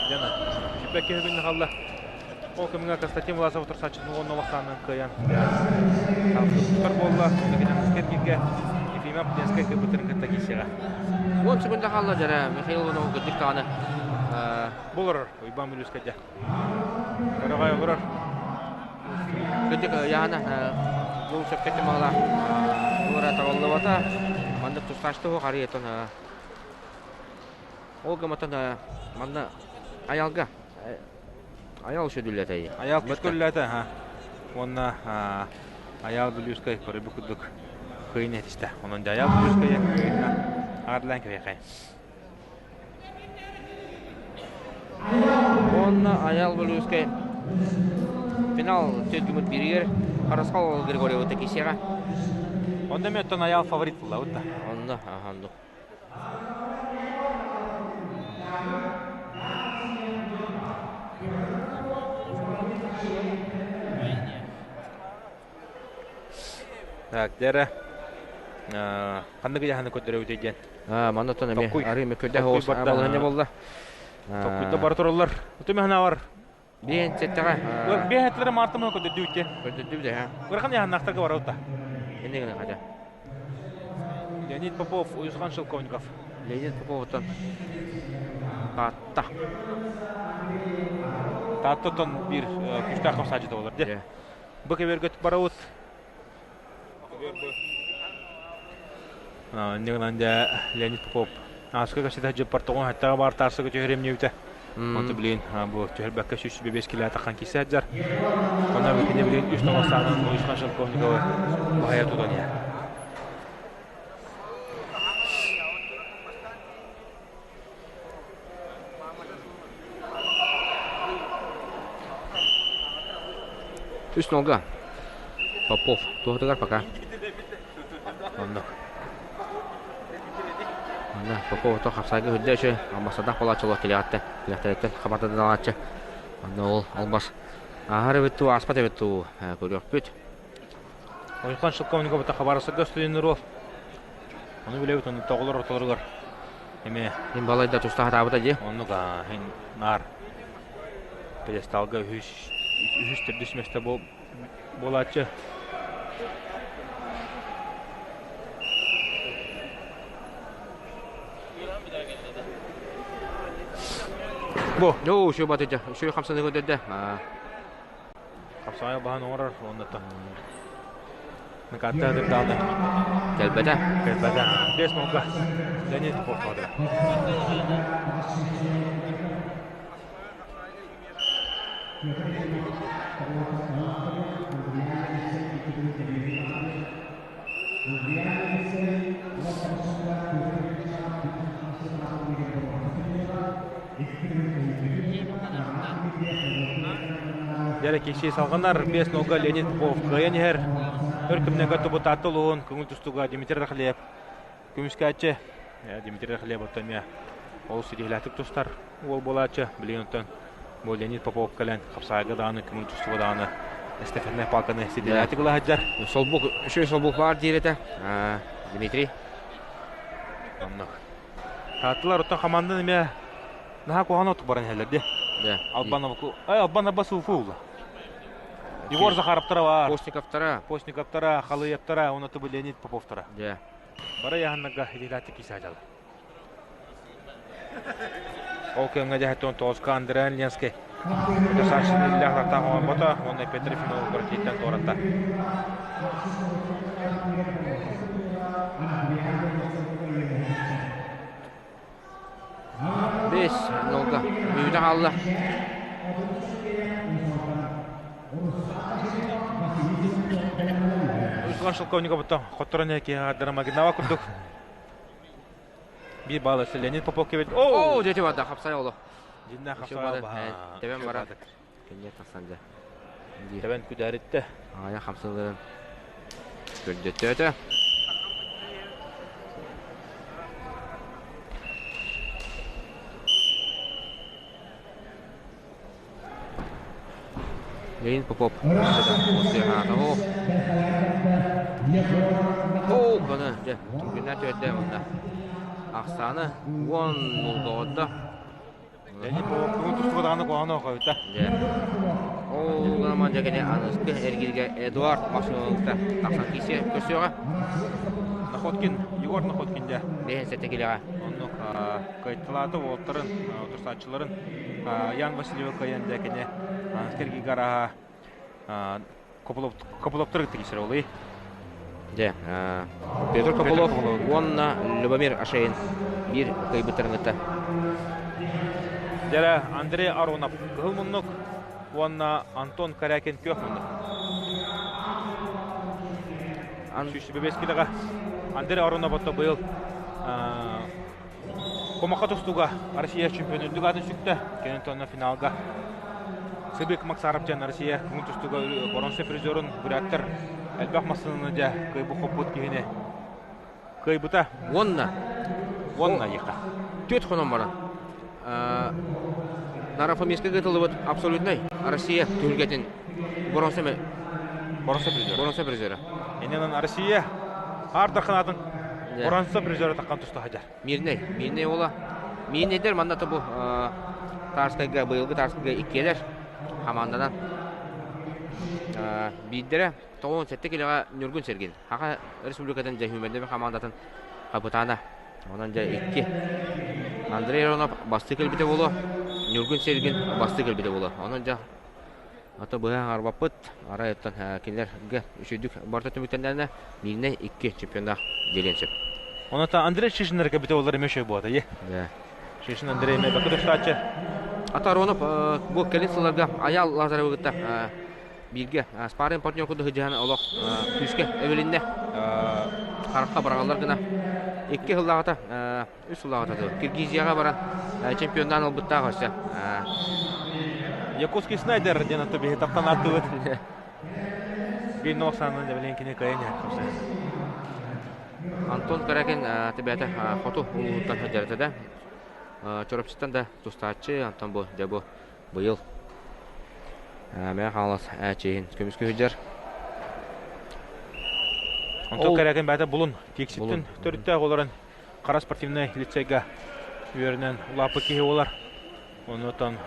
Speaker 1: Дьана, Сиппэккэ күннэ халла. Ол кэмҥэ Константин Власов утарсааччытын уонна олохтоонун кыайан тутар буолла. Кэргиргэ Ефимов Ленскэй кырбыттарын кытта киирсиэҕэ.
Speaker 2: 10 секунда хаалла дьэрэ Михаил Иванов кырдьык даҕаны
Speaker 1: Болорор Уйбаан Бүлүүскэ дьэ. Көрөҕөй олорор.
Speaker 2: Кырдьык ыйаана бу сөпкө тымаҕалаах туора табыллыбата. Маннык тустаачты суох арыйатан. Ол гымматан манна Айалга Аял сөдүллэтэй.
Speaker 1: Аял күскөллөтө ха. Уонна Аял Бүлүүскэй көрүбү курдук кыйын этистэ. Онон Аял Бүлүүскэй кыйына арлан кэйхэй.
Speaker 2: Уонна Аял Бүлүүскэй финал төргүмүт биригер Харасхал Григорьева кисеҕэ.
Speaker 1: Онда мен Аял фаворит була да.
Speaker 2: Онно аханду.
Speaker 1: Так, дere ханнык ыйаһаны көрдөрөбүт диэн.
Speaker 2: Манна тон эми арыы мөккөдө хоос балыһыня болла.
Speaker 1: Токкуйда бар тураллар. Утуме хана бар.
Speaker 2: Биэн сеттэҕэ.
Speaker 1: Биэн хетлere мартымы көдөрдүбүт.
Speaker 2: Көдөрдүбүт э.
Speaker 1: Ырахан яһаннахтарга бараута.
Speaker 2: Инне гына хата.
Speaker 1: Леонид Попов, Уйусхан Шелковников.
Speaker 2: Леонид Поповтан Таатта.
Speaker 1: Тааттаттан биир күүстээх хамсааччыта болар де. Бу кебергөт барабыт. Инне дьэ Леонид Попов ааска кэпсэтэ дьыппар тоҕун хаттаҕа баар таарсыга түһэрим диэбитэ. Онто билигин бу түһэрбэккэ 105 килэ таххан киирсэ сылдьар. Онно кини билигин үс тоҕус саанан Уйусхан Шелковниковы баһыйа тутан иһэр.
Speaker 2: Үс нолга. Попов. Туһатыгар пока.
Speaker 1: Оннук.
Speaker 2: Манна Попов ото хапсайга үрдэ өчө амбассадах болааччы килэҕиттэн килэхтэриттэн хабардыналааччы. Онно ол албас ааһар эбит туу ааспат эбит туу көрүөхпүт.
Speaker 1: Ойхан Шелковников хабарсыга студеннер Ону билэбит ону тоҕолор ортолоругар эмиэ
Speaker 2: Мин балайда туста хатаабыта дии.
Speaker 1: Оннук хин наар пьедесталга үһүс үһүс төрдүс миэстэ буолааччы.
Speaker 2: Бу. Оо, үчүгэй батыйда. Үчүгэй хамсаныы көрдөрдө.
Speaker 1: Хапсаҕай баһан оҥорор уонна Накатта дырдааны.
Speaker 2: Кэлбэтэ.
Speaker 1: Кэлбэтэ. Бес нолга. Леонид Попов. Дьэрэ киһи салҕанар 5 нолга Леонид Попов кыайан иһэр. Өр кэмнэргэ тубутаатты улуһун көҥүл тустууга Дмитрий Рахлеев көмүскээччи. Дмитрий Рахлеев оттон эмиэ олус ситиһилээхтик тустар уол буолааччы. Билигин оттон бу Леонид Попов кэлэн хапсаайга даҕаны көҥүл тустууга даҕаны эстафетнай палканы ситиһилээхтик ыла сылдьар.
Speaker 2: Солбук, үчүгэй солбук баар диир этэ. Дмитрий.
Speaker 1: Оннук. Таатталар оттон хамаандан эмиэ наһаа куһаҕан отук баран иһэллэр дии. Албан Албан Суфу ула. Егор Захаровтара бар.
Speaker 2: Постниковтара.
Speaker 1: Постниковтара, Халыевтара, уонна тубу Леонид Поповтара. Бары яһаннарга илиилээттик киисаадьалар. Ол кэмҥэ дьэһэттэн тоҕуска Андреан Ленский Петр Сашин иллээх тахтаах оҥорбото уонна Петр Ефимов Городиттан туоратта.
Speaker 2: Бес нолга мүнүүтэ хаалла.
Speaker 1: Руслан Шелковников хотторон киһи Магинава курдук Биир баалы Леонид Попов кебет.
Speaker 2: Оо, дьэ барда хапсай оло.
Speaker 1: Дьиннэ хапсай
Speaker 2: Тэбэн барар. Кэнньэ тахсан дьэ.
Speaker 1: Тэбэн күдээриттэ.
Speaker 2: Аҕайа хамсаларын көрдөттөөтө. Леонид Попов. Оо, гына, дьэ, түргэннээх түөрдэ уонна ахсааны уон нулга
Speaker 1: Леонид Попов бүгүн тустууга даҕаны куһаҕан оҕойута.
Speaker 2: Дьэ. Ол гынан дьэ кини аныгыскы эргииргэ Эдуард Максимовка тахсан киирсиэ көрсүөҕэ.
Speaker 1: Находкин, Егор Находкин дьэ.
Speaker 2: Бэһин сэттэ килэҕэ.
Speaker 1: Оннук кыайталаата уолаттарын, утарсааччыларын Ян Васильева кыайан дьэ кини Сергей Гараһа Копыловтар кытта киирсэр олый.
Speaker 2: Дьэ, Петр Копылов уонна Любомир Ашейн биир кыайбыттарын кытта.
Speaker 1: Дьэрэ Андрей Аронов кыһыл муннук уонна Антон Корякин күөх муннук. 125 килоҕа Андрей Аронов отто быйыл Кумаха тустууга Россия чемпионун үрдүк аатын сүктэ. Кэнин тонна финалга Сыбык Максаров диэн Россия көҥүл тустууга боронса призерун буряттар элбэх массыынаны дьэ кыайбыт хоппут киһини кыайбыта.
Speaker 2: Уонна
Speaker 1: Уонна йыха.
Speaker 2: Түөрт хонон баран Нарафамиска ыытыллыбыт абсолютнай Россия түһүлгэтин боронса
Speaker 1: боронса призера.
Speaker 2: Боронса призера.
Speaker 1: Иннинэн Россия Аар Дархан боронса призера таххан туста хадьар.
Speaker 2: Мирнэй, Мирнэй уола. Мирнэйдэр манна тобу Тарскайга быйылгы Тарскайга иккиэлэр хамаанданан биирдэрэ 97 килоҕа Ньургун Сергин Саха Республикатын дьэһүүмэрдэми хамаандатын хапытаана. Онон дьэ икки Андрей Аронов бастыы кэлбитэ буолуо, Ньургун Сергин бастыы кэлбитэ буолуо. Онон дьэ ото быһа арбаппыт. Арай оттон кинилэргэ үчүгдүк барыта түмүктэннэ Миирнэй икки чемпионнаах диэлиэн сөп.
Speaker 1: Онон Андрей Шишиннерге бите олар эме шөй буота, е. Шишин Андрей эме бакы тустааччы.
Speaker 2: Ата Аронов бу кэлин сылларга Аял Лазаревы кытта бииргэ спарринг партнер курдук сыдьаһан олох күүскэ эбилиннэ. Харахха бараҕаллар гына. Икки сыллааҕыта, үс сыллааҕыта Киргизияҕа баран чемпионнаан ылбыттаах өссө.
Speaker 1: Якутский Снайдер диэн аты биһи таптан аттыбыт. Биир нохсаанын дебилин кини кыайан
Speaker 2: Антон Каракин тибээтэ хоту улууһуттан сылдьар да. Чурапчыттан да тустааччы Антон бу дьэ бу Быйыл Мэҥэ Хаҥалас чиэһин көмүскүү сылдьар.
Speaker 1: Онтон кэрээкин бэйэтэ Булун Тиекситтэн төрүттээх олорон Хара спортивнай лицейга үөрэнэн улааппыт киһи буолар. Оннуттан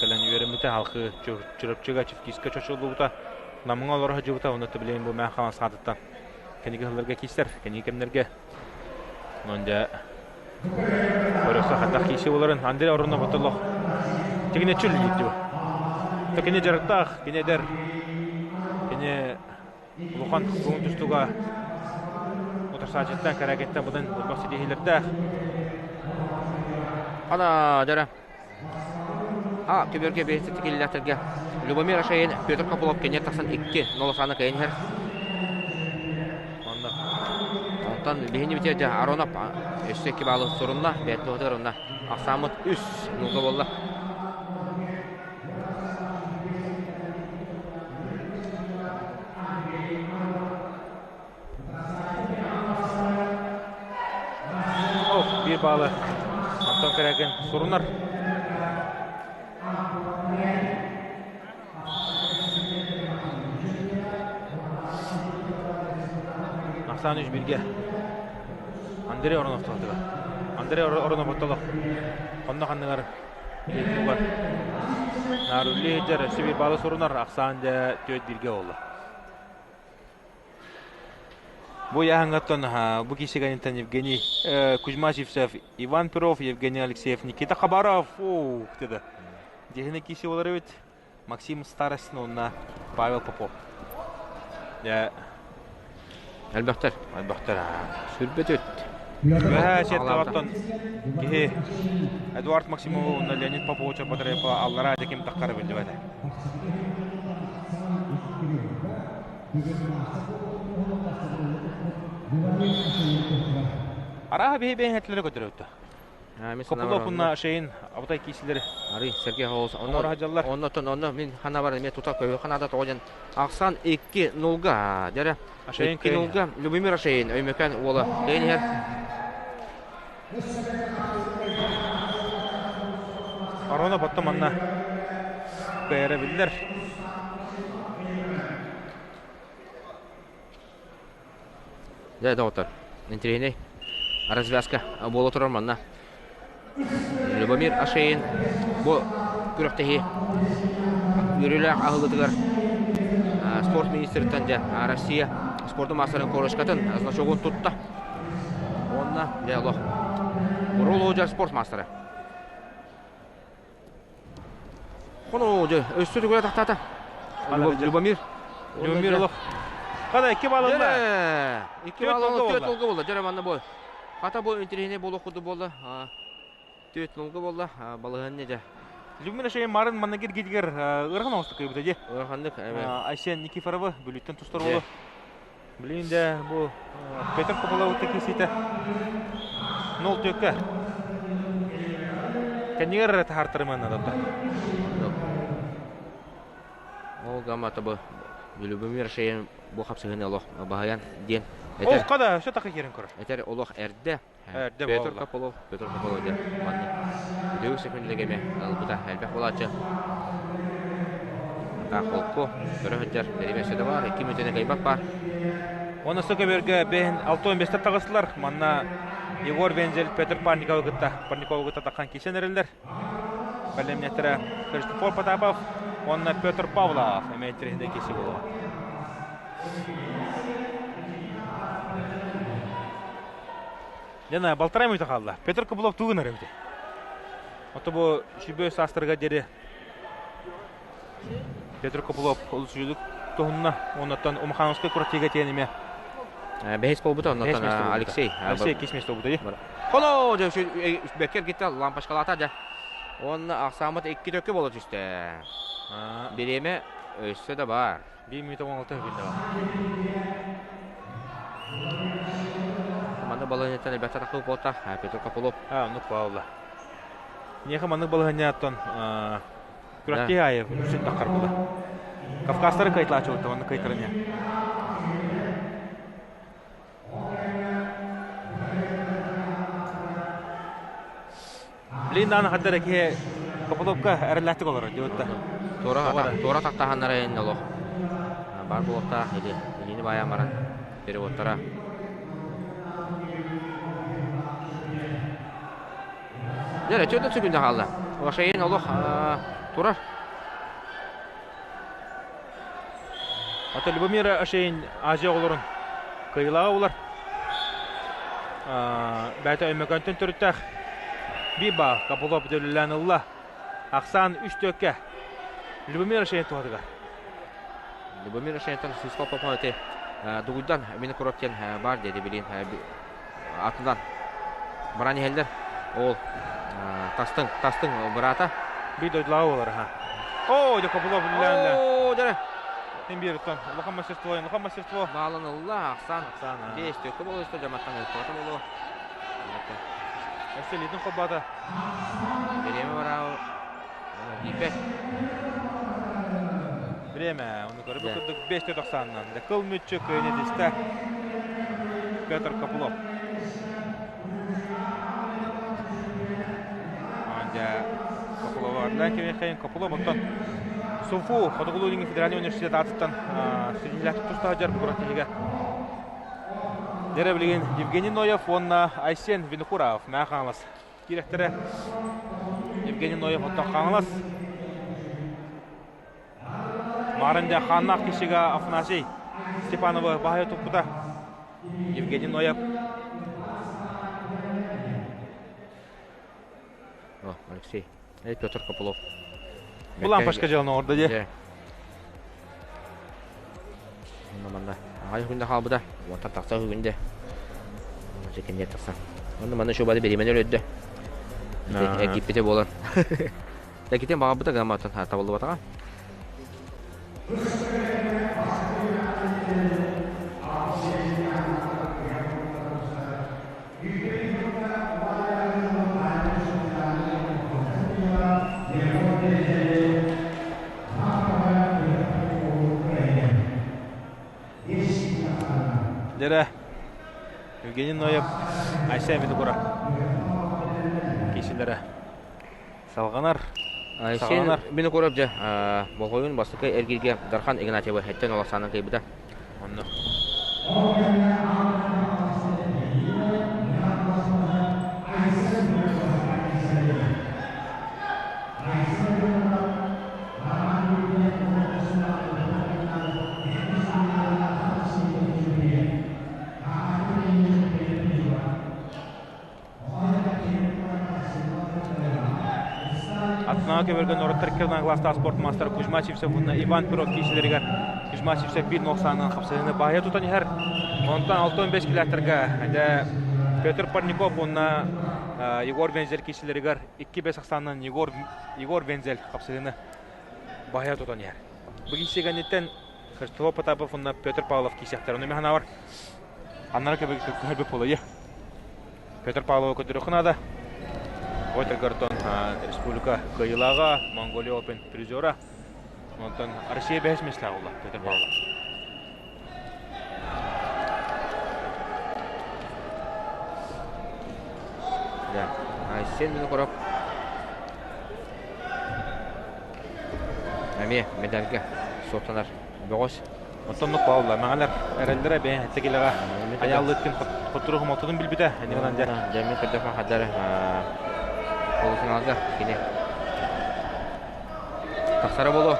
Speaker 1: кэлэн үөрэммитэ халқы Чурапчыга Чевкиска чочуллубута, Намҥа олоро сылдьыбыта, онно билигин бу Мэҥэ Хаҥалас аатыттан кэнники сылларга киистэр, кэнники кэмнэргэ. Онон дьэ Көрөсө хайдах кииси боларын Андрей Оронов отолох тигинеччи үлэлиир дии. Кини дьарыктаах, кини эдэр, кини улахан көҥүл тустууга утарсааччыттан, кэрээкиттэн быдан элбэх ситиһиилэрдээх.
Speaker 2: Ана дьара. А, көбөргө бэйэтэ киллэртэргэ Любомир Ашайын Петр Копылов кэннэ тахсан икки нолосааны кыайан иһэр.
Speaker 1: Онно.
Speaker 2: Онтон биһини битэ дьэ Аронов өссө икки баалы сурунна, бэйэтин туһатыгар онно ахсааммыт үс нулга буолла.
Speaker 1: Ох, биир баалы Антон Корякин сурунар. Ахсаан үс бирге. Андрей Оронов туһатыгар. Андрей Оронов оттолох. Хонно ханныгар илиитигэр. Наарулли дьэр өссө биир баалы сурунар. Ахсаан дьэ түөрт бирге болла. Бу ыйааһыҥҥаттан бу киисиганинтан Евгений Кузьма Сивцев, Иван Перов, Евгений Алексеев, Никита Хабаров, ух ты Дьиһинэ кииси болар эбит. Максим Старостин уонна Павел Попов. Дьэ
Speaker 2: Элбэхтэр.
Speaker 1: Элбэхтэр.
Speaker 2: Сүрбэт үт.
Speaker 1: Үөһээ сиэттэ киһи Эдуард Максимов уонна Леонид Попович Батарейпа аллараа дьэ ким таххара биллибэтэ. Арааһа биһи бэйэн этилэри көтөрөбүт. Копылов уонна Шейн абытай киисилэри
Speaker 2: Арый Сергей Холос
Speaker 1: оҥоро сылдьаллар.
Speaker 2: Оннотон онно мин ханабар эмиэ тута көһү ханаада тоҕо диэн ахсан 2-0-га дьэрэ
Speaker 1: Шейн
Speaker 2: 2-0-га Любомир Шейн Өймөкөөн уола кыайан иһэр.
Speaker 1: Аронов оттон манна кыайара биллэр.
Speaker 2: Дьэ, доҕоттор, интэриэһинэй развязка буола турар манна. Любомир Ашеин бу күрэхтэһии үөрүүлээх аһыллытыгар спорт министриттэн дьэ Россия спордун маастарын корочкатын значогун тутта. Уонна дьэ олох Урул спорт маастара. Хоно дьэ өссө түгүрэ тахтаата. Любомир.
Speaker 1: Любомир олох. Хана икки баллы.
Speaker 2: Икки баллы түөрт нолга буолла. Дьэ манна бу. Хата бу интэриэһинэй буолуох курдук буолла. Түөрт нолга буолла. Балаһыанньа дьэ.
Speaker 1: Любмина Шейн марын манна киргитигэр ыарахан оҥостук кыйбыта дии.
Speaker 2: Ыараханнык эме.
Speaker 1: Айсен Никифоровы Бүлүүттэн тустар уолу. Билигин дэ бу Петр Копыловы кисите нол төккө. Кэннигэр таһаартарыман надата.
Speaker 2: Ол гамма табы Любомир Шейн бу хапсыһыны олох баһыйан диэн
Speaker 1: этер. Ол када все так кирин көрөр.
Speaker 2: Этер олох эрдэ
Speaker 1: Эрдэ
Speaker 2: Петр
Speaker 1: буолла.
Speaker 2: Копылов, Петр Копылов диэн манна үтүө секүндэлэгэме ылбыта элбэх буолааччы. Атаах холку, көрө сылдьар, бэримэ өссө да баар, икки мүнүүтэни кыайбат баар.
Speaker 1: Уонна көбөргө бэһин 6-15 таҕыстылар. Манна Егор Вензель Петр Парниковы кытта Парниковы кытта таххан киирсэн эрэллэр. Бэлэмнэттэрэ Христофор Потапов уонна Петр Павлов эмиэ интэриэһинэй киирсии буолуоҕа. Лена, балтараа мүнүүтэ хаалла. Петр Копылов тугу гынар эбитий? Ото бу сүбө саастарыгар диэри Петр Копылов олус үчүгүйдүк туһунна. Оннуттан Умахановскай куратыыга тиэн эмиэ.
Speaker 2: Бэһис буолбута, оннуттан Алексей.
Speaker 1: Алексей иккис место буолбута дии.
Speaker 2: Холо, дьэ, бэккэ эргиттэ лампочкалаата дьэ. Уонна ахсааммыт икки төккө буола түстэ. Бириэмэ өссө да баар.
Speaker 1: Биир мүнүүтэ 16 секунда бар.
Speaker 2: Маннык балаһыанньаттан элбэхтэ тахсыбыт буолта Петр Копылов.
Speaker 1: А, оннук буолла. Миэхэ маннык балаһыанньаттан күрэхтэһии аайы үксүн таххар буолла. Кавказтары кыайталааччыбыт онно кыайтаран иһэ. Блин, дааны хаддар киһи Копыловка эрэллээхтик олорор диэбитта.
Speaker 2: Туора тахтаһаннара эн олох бар буолуохтаах или илиини баайан баран переводтара. Дьэ, чөтө сүгүнэ хаалла. Вашайын олох турар.
Speaker 1: Ата Любомир Ашейн Азия оҕолорун кыайыылааҕа булар. Бэйэтэ Өймөкөөнтөн төрүттээх биир баал Копылов дөлүлээн ылла. Ахсаан үс түөккэ Любомир Ашейн туһатыгар.
Speaker 2: Любомир Ашейнтан Сыскал Попов эти дугуйдан мини курорт диэн баар диэти билин атынан баран иһэллэр. Ол тастыҥ, тастыҥ быраата.
Speaker 1: Биир дойдулааҕа буолар аха. Оо, дьэ Копылов үлэлээн.
Speaker 2: Оо, дьэ.
Speaker 1: Син биир оттон улахан мастерство, улахан мастерство.
Speaker 2: Баалын ылла, ахсаан. Бес төккө болуйста, жаматтан ыппата болуо.
Speaker 1: Өссө илиитин холбоото.
Speaker 2: Бириэмэ бараа дииппэт.
Speaker 1: Время, ону көрбүт курдук 5 90-нан. Кыл мүччү кыайны тистэ Петр Копылов. Дьэ, Копылова Арлан Кемехейн Копылов оттон СУФУ Хотугулуу-Илиҥҥи федеральнай университет аатыттан ситиһиилээхтик туста сылдьар куорат Дьэрэ билигин Евгений Ноев уонна Айсен Винокуров Мэҥэ Хаҥалас киирэхтэрэ. Евгений Ноев оттон Хаҥалас Маарында хааннаах кишига Афанасий Степановы баһайа туппута. Евгений Ноев.
Speaker 2: О, Алексей. Эй, Петр Копылов.
Speaker 1: Бу лампочка дьыаланы оҥордо дии.
Speaker 2: Онно манна аҕай күндэ хаалбыта. Уонтан тахса күндэ. Чекинде тахса. Онно манна шубады беримен өлөддө. Экиппите буолан. Экитин баҕарбыта гамматтан табыллыбатаҕа.
Speaker 1: Дьэрэ, Евгений Ноев, Айсен Винокуров киисилэрэ салҕанар.
Speaker 2: Айсен Винокуров дьэ болҕойун бастакы эргииргэ Дархан Игнатьевы эттэн олохсаанан кыайбыта.
Speaker 1: Онно. Атынаҕа көбөргө норуоттар кылынан кылаастаах спорт маастара Кузьма Сивцев уонна Иван Перов киисэлэригэр Кузьма Сивцев биир нуохсаанынан хапсыһыыны баһыйа тутан иһэр. Онтон 65 километрга дьэ Петр Парников уонна Егор Вензель киирсилэригэр 2-5 ахсаанынан Егор, Егор Вензель хапсыһыыны баһыйа тутан иһэр. Бу киирсигэниттэн Христофор Потапов уонна Петр Павлов киирсиэхтэр. Ону мин санаабар аннара көбүк буолайы. Петр Павлова көтөрөххө наада. Отергартон республика кыайыылааҕа, Монголия Open призера. Онтон Россия бэһис миэстэлээх буолла Петр Павлов.
Speaker 2: Да. Айсен Винокуров эмиэ медальга суоттанар бөҕөс.
Speaker 1: Оттон Павла мэҥэлэр эрэллэрэ бэйэн сэттэ килэҕэ айааллыыттын хоттору хомолтотун билбитэ. Эниганан дьэ.
Speaker 2: Дьэ мин көрдөхпүнэ хаддар полуфиналга кини тахсара буолуо.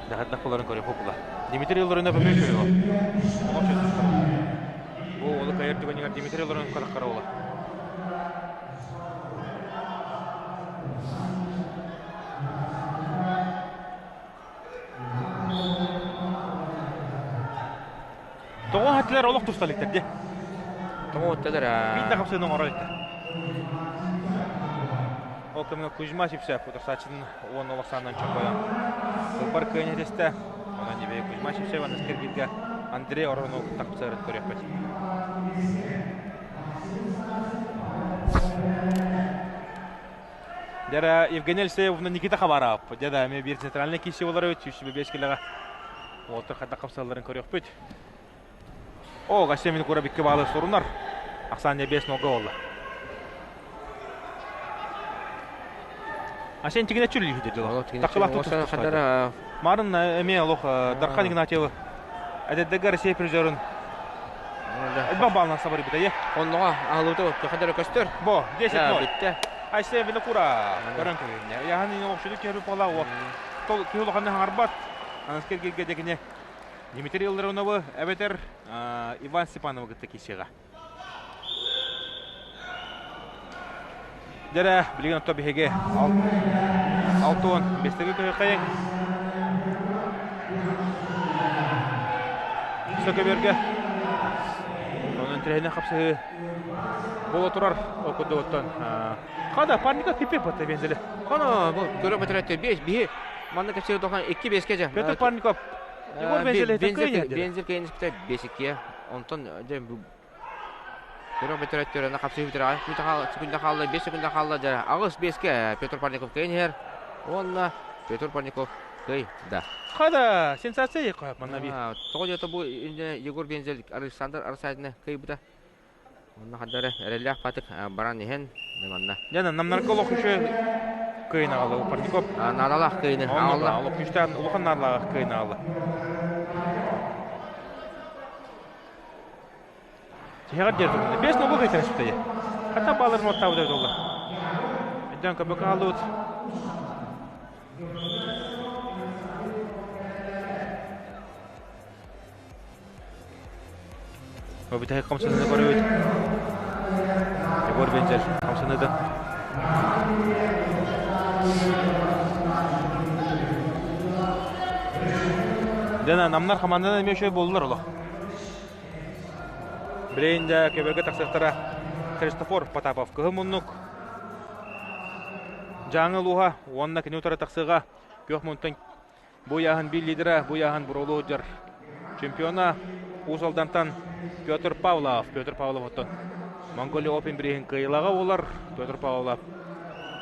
Speaker 1: Дьаһардах боларын көрө попула. Дмитрий Лоренов эмиэ үчүгэй Бу уолу кайар түгэнигэр Дмитрий Лоренов хараххара уола. Тоҕо хатылар олох туста иликтэр дии.
Speaker 2: Тоҕо оттолор
Speaker 1: Биир да хапсыгын оҥоро иликтэр. Ол кэмҥэ Кузьма Сипсев утарсааччытын уон олох саанан чорбойон кылбар кыайан этистэ. Онон дьэбэйэ Кузьма Сипсев аныскыр бииргэ Андрей Оронов тахсарын көрүөхпүт. Дьэ Евгений Алексеевна Никита Хабаров. Дьэ да, эмиэ биир центральный киирсии буолар эбит, 125 килоҕа. Уолаттар хайдах хапсалларын көрүөхпүт. О, Гасия Минкура бикки баалы сурунар. Ахсаанньа 5 нолга буолла. Асен тигине чүллү деді. Такылах
Speaker 2: Хадара
Speaker 1: Марын эмиэ олох Дархан Игнатьева эдэрдэргэ Россия призерын Элбэх баалынан сабарыйбыта, е.
Speaker 2: Онноҕо аһылыбыта хадара көстөр.
Speaker 1: Бо, 10-0.
Speaker 2: Бүттэ.
Speaker 1: Айсен Винокура көрөн көһүннэ. Яһан ини охшуду киһи буола о. Тол киһи улаханны хаҥарбат. Анаскер кирге декине Дмитрий Илларионовы эбэтэр Иван Степановы кытта киирсиэҕэ. Дьэрэ, билигин отто биһиги 65 бестеги көһүккайыҥ. Сөкөбөргө. Онон тирэһинэ хапсыһыы буола турар ол курдугуттан. Хада, парника пипе бата бензеле.
Speaker 2: Хоно, бу көрө бөтөрөттөр бес биһи манна кэпсиир тохан 2 беске жа.
Speaker 1: Петр Парников Егор Бензеле
Speaker 2: Бензель кыйын бесикке. Онтон дьэ Көрөх бөтөрөттөр ана хапсыы бүтэр секунда хаалла, 5 секунда хаалла дьэ аҕыс биэскэ Петр Парников кыайан иһэр. Уонна Петр Парников кыайда.
Speaker 1: Хада, сенсация қойып манна би.
Speaker 2: Тоҕо диэтэ бу Егор Бензель Александр Арсадина кыайбыта. Онно хаддары эрэллээх патык баран иһэн манна.
Speaker 1: Дьэ, намнарга олох үчүгэй кыайын аҕалла Парников.
Speaker 2: Наадалаах кыайыны
Speaker 1: аҕалла. Олох күүстээх улахан наадалаах кыайын аҕалла. Тиһэҕэр диэри тутунна. Бес нолу кыйтара сүптэйэ. Хата бааларын оттаабыт эбит олла. Өйдөөн көбөкө хааллыбыт. Бүтэһик хамсаныыны көрөбүт. Егор Вензель хамсаныытын. Дена намнар хамаанданан эмиэ үчүгэй буоллулар олох. Билигин дьэ көбөргө тахсыахтара Христофор Потапов кыһыл муннук Дьааҥы улууһа уонна кини утары тахсыыга күөх мунтан бу ыйааһын биир лидера, бу ыйааһын буруолуу сылдьар чемпиона Уус Алдантан Петр Павлов. Петр Павлов оттон Монголия Open бирииһин кыайыылааҕа буолар. Петр Павлов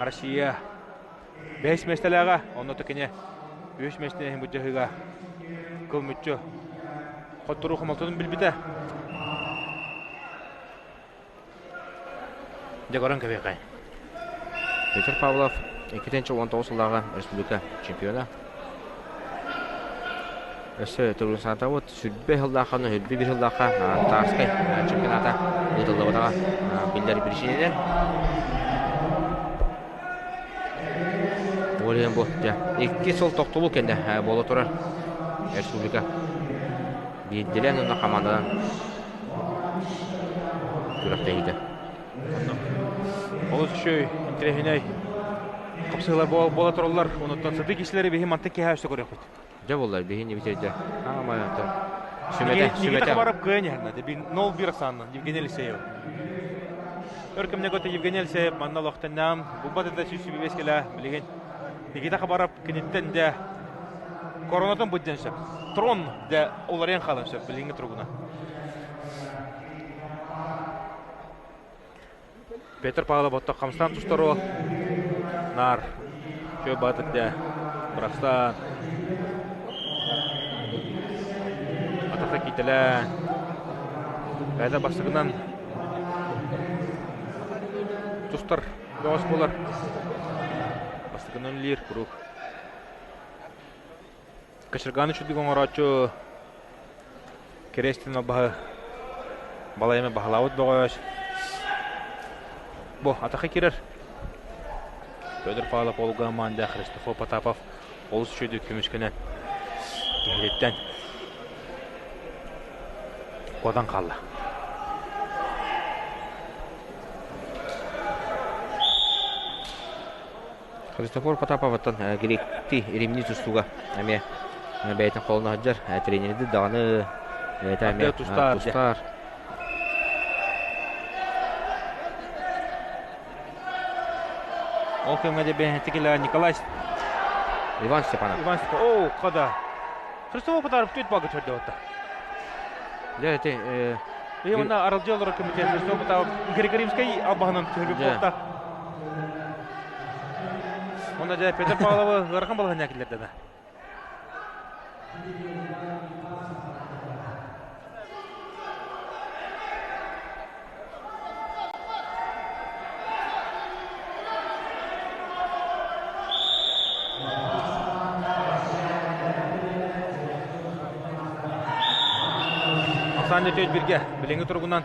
Speaker 1: Россия бэһис миэстэлээҕэ, онно кини үһүс миэстэни иһин былдьаһыыга кыл мүччү хотторуу хомолтотун билбитэ. Дьэ көрөн кэбиэхэй.
Speaker 2: Петр Павлов 2019 сыллааҕы республика чемпиона. Өссө төгүл санатабыт, сүрбэ сыллаахха, сүрбэ биир сыллаахха Тарскай чемпионата ыытыллыбатаҕа биллэр биричиинэнэн. Ол иһин бу дьэ икки сыл тохтобул кэннэ буола турар республика биирдилээн уонна хамаанданан күрэхтэһиитэ.
Speaker 1: Олус үчүгэй, интэриэһинэй хапсыһыылар буола тураллар. Онуттан сытыы киһилэри биһи мантан киэһэ өссө көрүөхпүт.
Speaker 2: Дьэ буоллар биһини бүтэрдэ. Аамай оттон сүмэтэ
Speaker 1: Никита
Speaker 2: сүмэтэ.
Speaker 1: Хабаров кыайан иһэр. Нол бир ахсаанынан Евгений Алексеев. Өр кэмнэ көтө Евгений Алексеев манна олохтоннам булбат да 125 килэ билигин Никита Хабаров киниттэн дэ коронатын будден сөп. Трон дэ уларыйан хаалан сөп билиҥҥи туругунан. Петр Павлов оттон хамстаан тустар наар чө баатык дэ бырахсан атахта кийтэлээн бэйэтэ бастакынан тустар бөҕөс буолар бастакынан үлэлиир куруук Кочерганы үчүгдүк оҥорооччу Кириэстин албаһы балай эмэ баһылаабыт бөҕөс. Бу атахы киирэр. Федор Павлов Олга Аманда Христофор Потапов олус үчүгдүк көмүскэнэн киһититтэн куотан хаалла.
Speaker 2: Христофор Потаповыттан гректи римни тустууга эмиэ бэйэтин холуна сылдьар тренерди даҕаны бэйэтэ эмиэ тустар.
Speaker 1: Ол кэмҥэ дебэһэтикилэ Николай
Speaker 2: Иван Степанов.
Speaker 1: Иван Степанов. Оо, када. Христофор Потапов түт багы төрдө отта.
Speaker 2: Дьэ, ити
Speaker 1: И онна аралдьы олорор комитет Христофор Потапов Григорьевскай албаһынан түһүрбүт буолта. Онно дьэ Петр Павловы ыарахан балаһыанньа киллэрдэ да. Оксана Летевич бирге билиҥҥи туругунан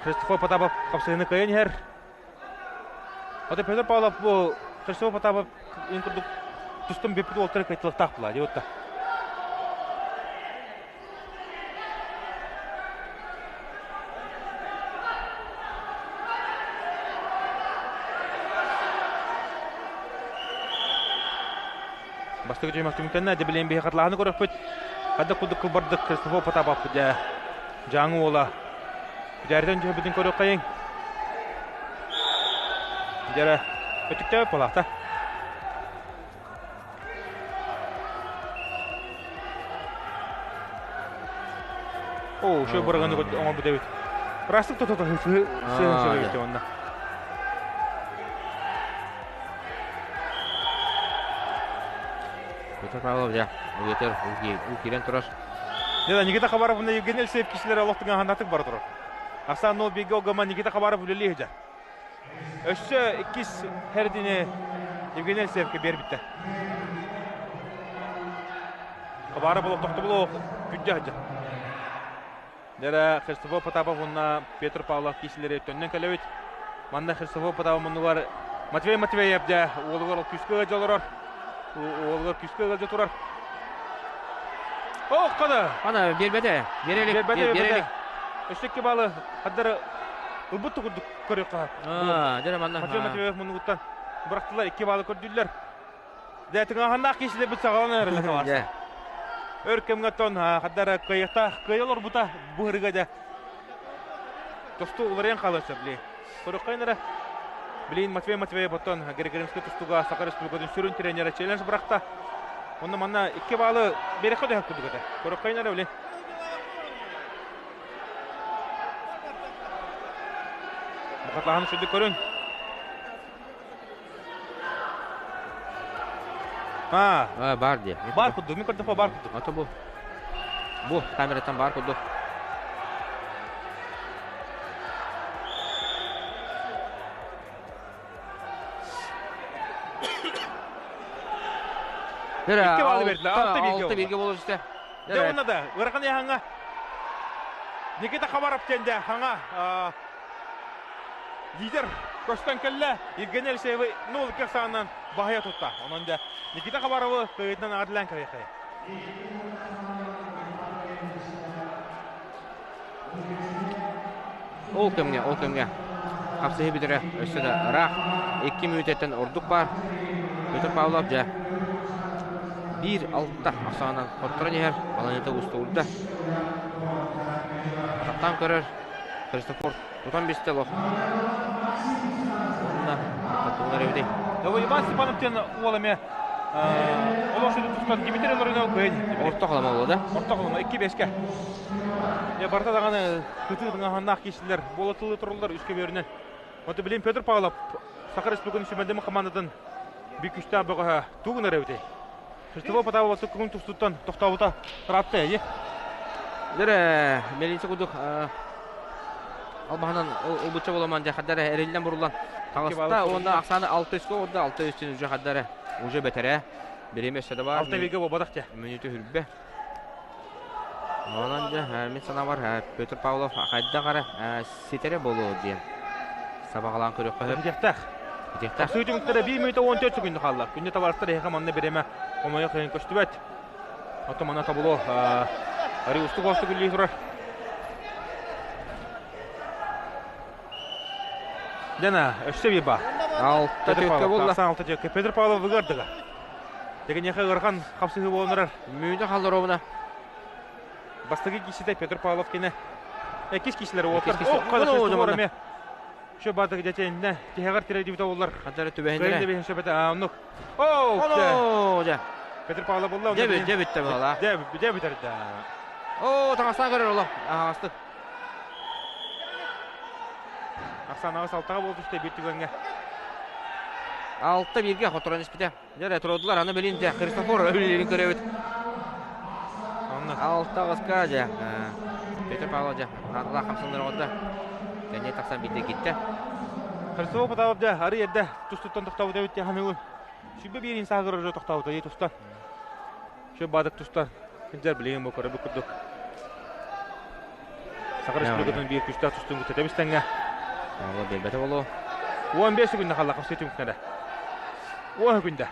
Speaker 1: Христофор Потапов хапсыһыны кыайан иһэр. Ата Петр Павлов бу Христофор Потапов ин курдук тустан бүппүт уолтары кыайтылыктаах була диэбитта. Бастакы түһүмэх түмүктэннэ, дьэ билигин биһи хатылааһыны көрөхпүт. Хайдах курдук кылбардык Христофор Потапов дьэ Дьааҥы уола Дьээритэн түһэрбитин көрүөххэйиҥ. Дьэрэ өтүктээбит буолаахта. Оо, үчүгэй быраганы оҥорбут эбит. Ырастык тото сыһын эбит онно.
Speaker 2: Петр Павлов дьэ, уйатыр, уу киирэн турар.
Speaker 1: Дьэ, Никита Хабаров уонна Евгений Алексеев киһилэрэ олох тыҥааһыннаахтык бара турар. Ахсаан 0 бииргэ огома Никита Хабаров үлэлии сылдьар. Өссө иккис хэрдини Евгений Алексеевка биэрбиттэр. Хабаров олох тохтобулу күддьэ сылдьар. Дьэ, Христофор Потапов уонна Петр Павлов киһилэри төннөн кэлэбит. Манна Христофор Потапов муннугар Матвей Матвеев дьэ уолугар ол күүскэ ыалдьа олорор. Уолугар күүскэ ыалдьа турар. Ох, хана!
Speaker 2: Ана биэрбэтэ. Биэрэ илик.
Speaker 1: Биэрбэтэ, биэрбэтэ. Өссө икки баалы хаддары ылбыт курдук көрүөххэ.
Speaker 2: Аа, дьэ манна.
Speaker 1: Матвей Матвеев муннугуттан бырахтылар, икки баалы көрдүллэр. Дьэ, тыҥааһыннаах киһилэрбит саҕаланан эрэллэр табаарыстар. Өр кэмҥэ оттон хаддара кыайыахтаах кыайа олорбута бу ырыга дьэ тосту уларыйан хаалыа сөп били. Көрүөххэйин эрэ. Билигин Матвей Матвеев оттон Григорьевскай тустууга Саха Республикатын сүрүн тренерэ челлендж бырахта. Онно манна икки баалы биэрэххэ дөһөк курдук этэ. Көрүөххэйин эрэ били. Бухатлаһан сүрдүк көрүҥ.
Speaker 2: Аа, баар дии.
Speaker 1: Баар курдук, мин көрдөхпө баар курдук.
Speaker 2: Ото бу. Бу камераттан баар курдук.
Speaker 1: Икки баалы бердилер. Алты бирге
Speaker 2: Алты бирге болор үстэ.
Speaker 1: Дьэ уонна да ыарахан ыйааһыҥҥа Никита Хабаров диэн дьэ хаҥа лидер көстөн кэллэ. Евгений Алексеевы 0-2 ахсаанынан баһыйа тутта. Онон дьэ Никита Хабаровы кыайыытынан аҕардылаан кэриэхэ.
Speaker 2: Ол кэмҥэ, ол кэмҥэ хапсыһыы бүтэрэ өссө да ыраах. Икки мүнүүтэттэн ордук баар. Петр Павлов дьэ 1-6 ахсаанынан хотторон иһэр. Баланыта устуурда. Атахтаан көрөр. Христофор тутан бистэ олох. Онна тугун эрэбитий?
Speaker 1: Иван Степанов диэн уол эмиэ олох сүдү тустан Дмитрий Ларинов кыайын.
Speaker 2: Орто халама буолла да?
Speaker 1: Орто халама 2-5-ке. Я барта даҕаны кытыы тыҥаһаннаах киисилэр буола тылы туруллар үскэ бөрүнэн. Оттон билин Петр Павлов Саха Республикатын сүмэдэмин командатын бик күстээх бөҕөһө тугун эрэбитий? Христофор Потапов күн тустуттан тохтообута ыраатта эйи.
Speaker 2: Дөрө мэлинсе кудук албаһынан ылбычча боламан дьэ хаддара эриллэн буруллан таҕыста уонна ахсааны алта үскэ уонна алта үстүн уже хаддара уже бэтэрэ бириэмэ өссө да бар
Speaker 1: алта бииргэ буолбатах дьэ
Speaker 2: мүнүүтү хүрбэ онон дьэ мин санаабар Петр Павлов хайдах эрэ ситэрэ буолуо диэн сабаҕалаан көрүөххэ сөп.
Speaker 1: Итиэхтээх.
Speaker 2: Итиэхтээх.
Speaker 1: Сыы түмүктэрэ 1 мүнүүтэ 14 секунда хаалла. Күндү табаарыстар эһиэхэ манна бириэмэ хомойо кыайан көстүбэт. Оттон манна тобулу ари устук остук үллүү турар. Дена, өссө bir ба.
Speaker 2: Алта төккө болла.
Speaker 1: Алта төккө. Петр Павлов ыгырдыга. Дегенеха ырхан хапсыһы болонорар.
Speaker 2: Мүнө халлар обуна.
Speaker 1: Бастакы кииситэ Петр Павлов кине. Эккис киисилэр уоттар. О, када эме. Шо бадык дятенне тиһэҕэр тирэдибит оллар.
Speaker 2: Хантары түбэһиннere.
Speaker 1: Кыйын сөбөтө оннук. О,
Speaker 2: дьэ.
Speaker 1: Петр Павлов булла.
Speaker 2: Дьэ, дьэ бүтте буола.
Speaker 1: Дьэ, дьэ бүтэрдэ.
Speaker 2: О, таҥастаан көрөр олох. Аһаҕастык.
Speaker 1: Ахсаанаҕа салтаҕа буол түстэ биир түгэҥҥэ.
Speaker 2: Алта бииргэ хоторон испитэ. Дьэ, турдулар, аны билин дьэ, Христофор үлэлиирин көрөбүт. Алта аҕыска дьэ, Петр Павлов дьэ, наадалаах хамсанар оҕото. Кэнние тахсан биирдэ киттэ.
Speaker 1: Христофор Потапов дьэ, ары эрдэ тустуттан тохтообута эбит ханыгын. Сүбэ биэрин саагыр уже тохтообута ей тустан. Шө бадык тустан. Киндер билигин бу көрөбүт курдук. Саха Республикатын биир күстээх тустун күттэтэбис тэҥҥэ.
Speaker 2: Ол биэрбэтэ болу.
Speaker 1: 15 күндэ халла хапсы түмүктэнэ. 10 күндэ.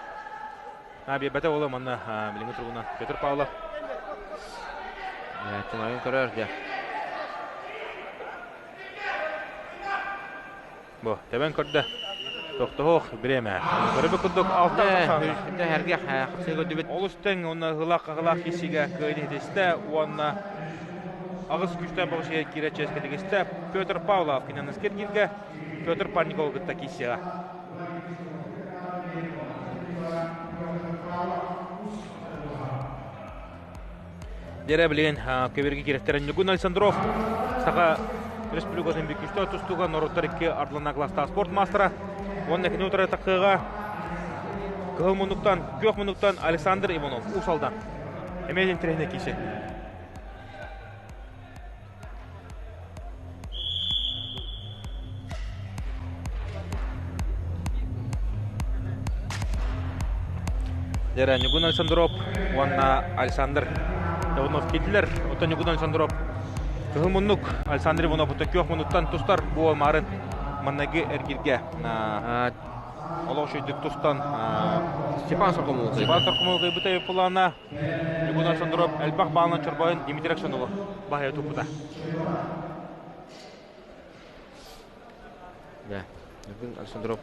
Speaker 1: А биэрбэтэ болу манна билиҥҥи туругунан Петр Павлов.
Speaker 2: Тунайын көрөр дьэ.
Speaker 1: Бу тэбэн көрдө. Тохтоһуох бириэмэ. Көрөбүт курдук алта
Speaker 2: Эргэх хапсыы көрдүбүт.
Speaker 1: Олус тэҥ уонна ыһылаах-хаһылаах киирсиигэ кыайыы иһитистэ уонна аҕыс күүстээх бөҕөсүгэр киирэ чиэскэ тигистэ. Петр Павлов киниэхэ киргилгэ Петр Парниковы кытта киирсиэҕэ. Дьэрэ билигин көбүөргэ киирэттэрэ Ньургун Александров Саха Республикатын бүкүстэ тустууга норуоттар икки ардыларына класстаах спорт маастара уонна кини утары тахсыыга кыһыл муннуктан, күөх муннуктан Александр Иванов Уус Алдан. Эмиэ интэриэһинэй киирсэ. Дьэрэ Ньугун Александров уонна Александр Иванов киирдилэр. Оттон Ньугун Александров кыһыл муннук, Александр Иванов оттон күөх муннуктан тустар бу марын маннайгы эргиргэ олох үчүгдүк тустан
Speaker 2: Степан Соркомолов
Speaker 1: Степан Соркомолов ыйбыта пулана Ньугун Александров элбэх баалынан чорбойон Дмитрий Аксенову баһыйа туппута.
Speaker 2: Да, Ньургун Александров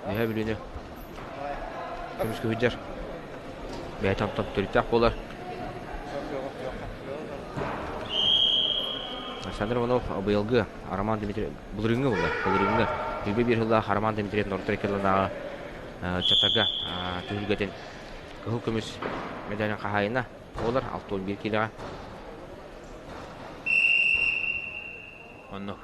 Speaker 2: Үһэ Бүлүүнү көмүскэ сылдьар. Бэйэтэ онтон төрүттээх буолар. Александр Иванов быйылгы Роман Дмитриев былырыыҥҥы буолла. Былырыыҥҥы Бүлбэ биир сыллаах Роман Дмитриев Нортор икки Чатага түһүлгэтин кыһыл көмүс медалин хаһаайына буолар 61 киилэҕэ.
Speaker 1: Оннук.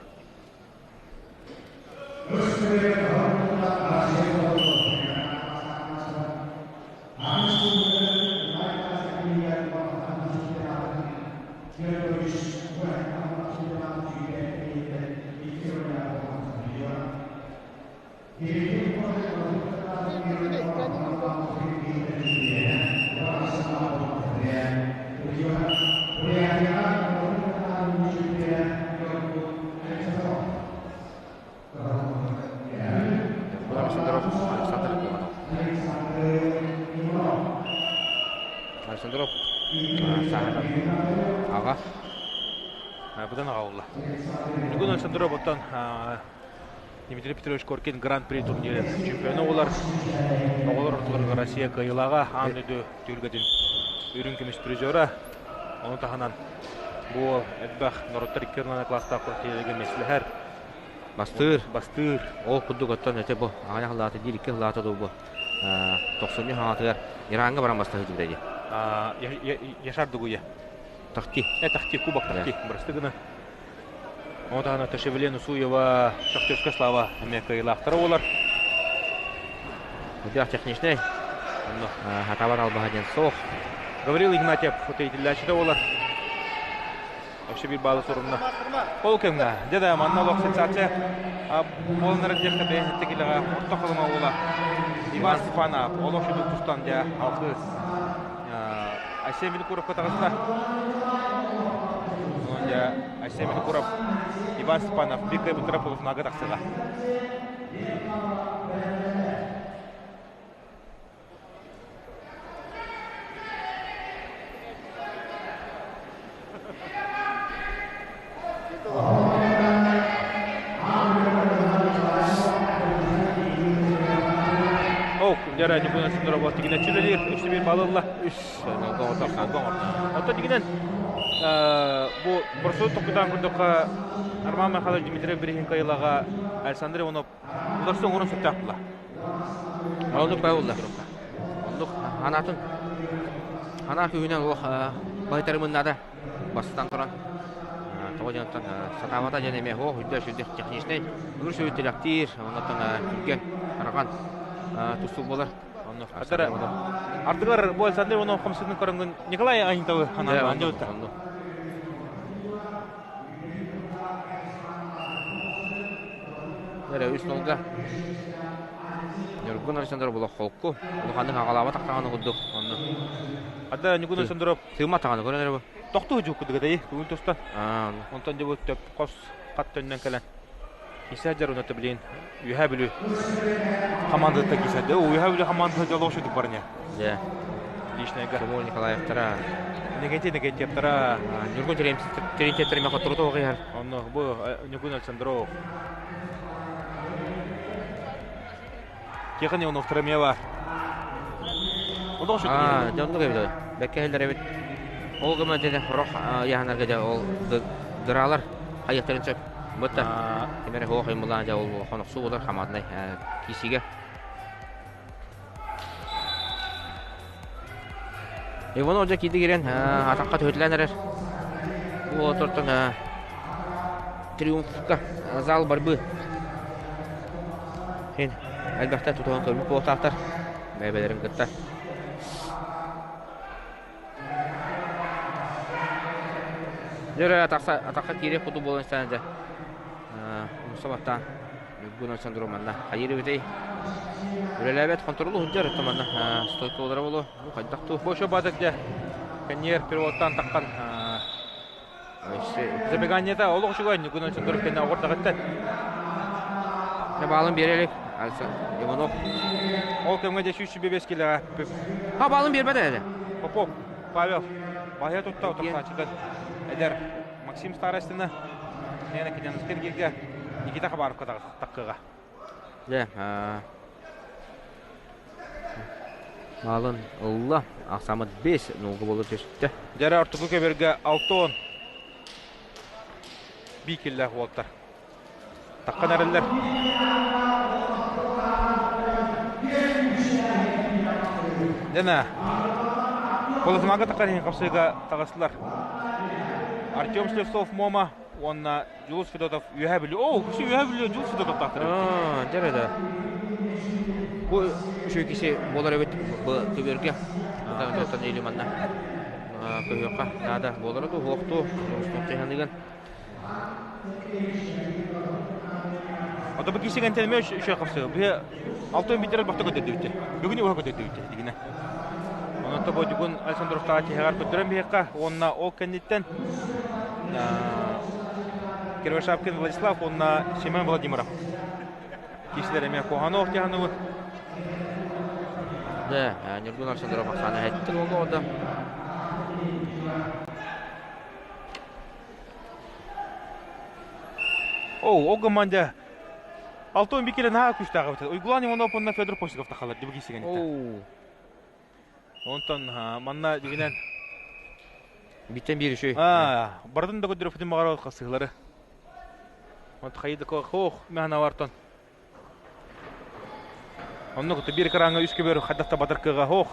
Speaker 2: Александров Александр Иванов. Александров сааһынан аҕа.
Speaker 1: Быдан аҕа буолла. Бүгүн Александров оттон Дмитрий Петрович Коркин Гран-при турнирын чемпиона буолар. Оҕолор ортолоругар Россия кыайыылааҕа аан дойду түһүлгэтин үрүҥ көмүс призера. Ону таһынан Бу элбэх норуоттар икки ардыларынан кылаастаах күрэхтэһиилэргэ миэстэлэһэр.
Speaker 2: Бастыыр.
Speaker 1: Бастыыр.
Speaker 2: Ол курдук оттон ити бу аҕыйах лаата диир икки лаата дуу бу тохсунньу хаҥатыгар Ираҥҥа баран бастаһыы дии дии.
Speaker 1: Яшар Дугуя.
Speaker 2: Тахти.
Speaker 1: Тахти, кубок Тахти. Бырасты гына. Ону таһынан Ташевлен Усуева, Шахтерская слава эмиэ кыайыылаахтара буолар.
Speaker 2: Удях техничный. Хатабар албаһа диэн суох.
Speaker 1: Гаврил Игнатьев фотоитиллээччитэ буолар. Вообще биир баалы сурунна. Ол кэмҥэ, дьэ да, манна олох сенсация буолан эрэр диэххэ бэйэ сэттэ орто халыма уола Иван Степанов олох шүдүк тустан дьэ алгыы Айсен Винокуровка таҕыста. Онон дьэ Айсен Винокуров Иван Степанов биир кыайбыттара полуфиналга тахсыаҕа. Ок, дьара Ньукуна Сидорова тигинэ чүлэлиир, үс биир балылла.
Speaker 2: Үс
Speaker 1: Оттон тигинэн бу борсуут токкутаан курдукка Арман Михайлович Дмитриев Берегин кайылаҕа Александр Иванов уларсы оҥорон сөптөөх була.
Speaker 2: Оннук бай буолла. Оннук анаатын анаа күүһүнэн олох баһытарымыннаада бастатан туран тоҕо диэн оттон сатаабата диэн эмиэ оһох үрдэ сүрдэх техничнэй ылыр сүрү тилэхтиир оннуттан түргэн арҕан тустуу буолар.
Speaker 1: Онно ардыгар бу Александр Иванов хамсыытын көрөнгүн Николай Анитовы ханаан андьыбытта.
Speaker 2: Эрэ үс нолга. Ньургун Александров була холку. Улаханнык аҕалаабат тахтаҕаны курдук.
Speaker 1: Онно. Ада Ньургун Александров
Speaker 2: Тыымма таҕаны көрөн эрэ бу.
Speaker 1: Тохтуу жук курдук этэй бүгүн тустан. Онтон дьэ бу төп хос хат төннөн кэлэн. Киса дьаруна блин Үһэ Бүлүү хамаандата киисэрдэ. Үһэ Бүлүү хамаандата дьолуох шүтүк барыня.
Speaker 2: Дьэ.
Speaker 1: Личнайга.
Speaker 2: Тимур Николаевтара.
Speaker 1: Иннокентий Иннокентьевтара.
Speaker 2: Ньургун Терентьевтэр эмэ хоттору тоҕуһар.
Speaker 1: Онно бу Ньургун Александров. Тихон Ивановтара эмиэ бар. Олох шүтүк.
Speaker 2: Аа, дьэ оннук эбит. Бэккэ иһэллэр эбит. Ол гынан дьэ хорох яһанарга дьэ ол дыраалар хайыахтарын сөп. Бытта ким эрэ суох ыймылаан дьэ ол хонохсуу буолар хамаатынай киисигэ. Иванов дьэ киирди киирэн атахха түһүтүлээн эрэр. Бу отортон триумфка зал барбы. Хин элбэхтэ тутуһан көрбүт буолтаахтар. Бэйбэлэрин кытта. Дьөрө атахха киириэх курдук буолан истэҕинэ дьэ умса баттаан Ньургун Александров манна хайыыр эбитэй? Үлэлээбэт хонтуруолу сылдьар оттон манна стойка буолара буолуо. Бу хайдах туу?
Speaker 1: Бу еще бадык дьэ кэнниэр переводтаан таххан Забеганията олох үчүгэй Ньургун Александров кэннэ оҕор даҕыттан.
Speaker 2: Дьэ баалын биэрэ илик Иванов.
Speaker 1: Ол кэмҥэ дьэ 125 килэҕэ
Speaker 2: Ха баалын биэрбэт этэ.
Speaker 1: Попов Павел баһыйа тутта утарсааччытын эдэр Максим Старостина Лена Кидяновскай эргииргэ Никита Хабаровка таххыга.
Speaker 2: Дьэ, Маалын ылла. Ахсааммыт 5 нолга буола түстэ.
Speaker 1: Дьэрэ ортоку көбөргө Алтон бикиллээх уолтар. Таххан эрэллэр. Дена Полуфиналга таххан иһин хапсыыга таҕыстылар. Артем Слепцов Мома уонна Дьулус Федотов Үөһээ Бүлүү. Оо, Үөһээ Бүлүү Дьулус Федотов тахтар.
Speaker 2: Аа, дьэ да. Бу үчүгэй киһи буолар эбит бу көбүөргэ. Оттон или манна көһүөххэ наада буолара дуу, суох дуу, Дьулус
Speaker 1: Ото бу киси гэнтэн үчүгэй хапсыга. Бу алтын битерер бахта көтөрдүбүтэ. Бүгүн уха көтөрдүбүтэ дигинэ. Онон тобо бүгүн Александровтаҕа тиһэҕэр көрдөрөн биһиэххэ уонна ол кэнниттэн Кривошапкин Владислав уонна Семен Владимиров киһилэр эмиэ Куһанов тиһаныбыт.
Speaker 2: Да, Ньургун Александров ахсаана хэттин олоҕо
Speaker 1: Оо, ол команда Алтон Бикеле наһаа күүстээх эбит. Уйгулан Иванов уонна Федор Постников тахалар дибги сигэнитэ. Онтон манна дигинэн
Speaker 2: Биттен биир үчүй.
Speaker 1: Аа, бардын да көдөрөпүтүн баҕар хасыһылары. От хайы да хоох мэхана бартон. Онно кытта биир экраҥҥа үс көбөр хайдах да батар кыаҕа суох.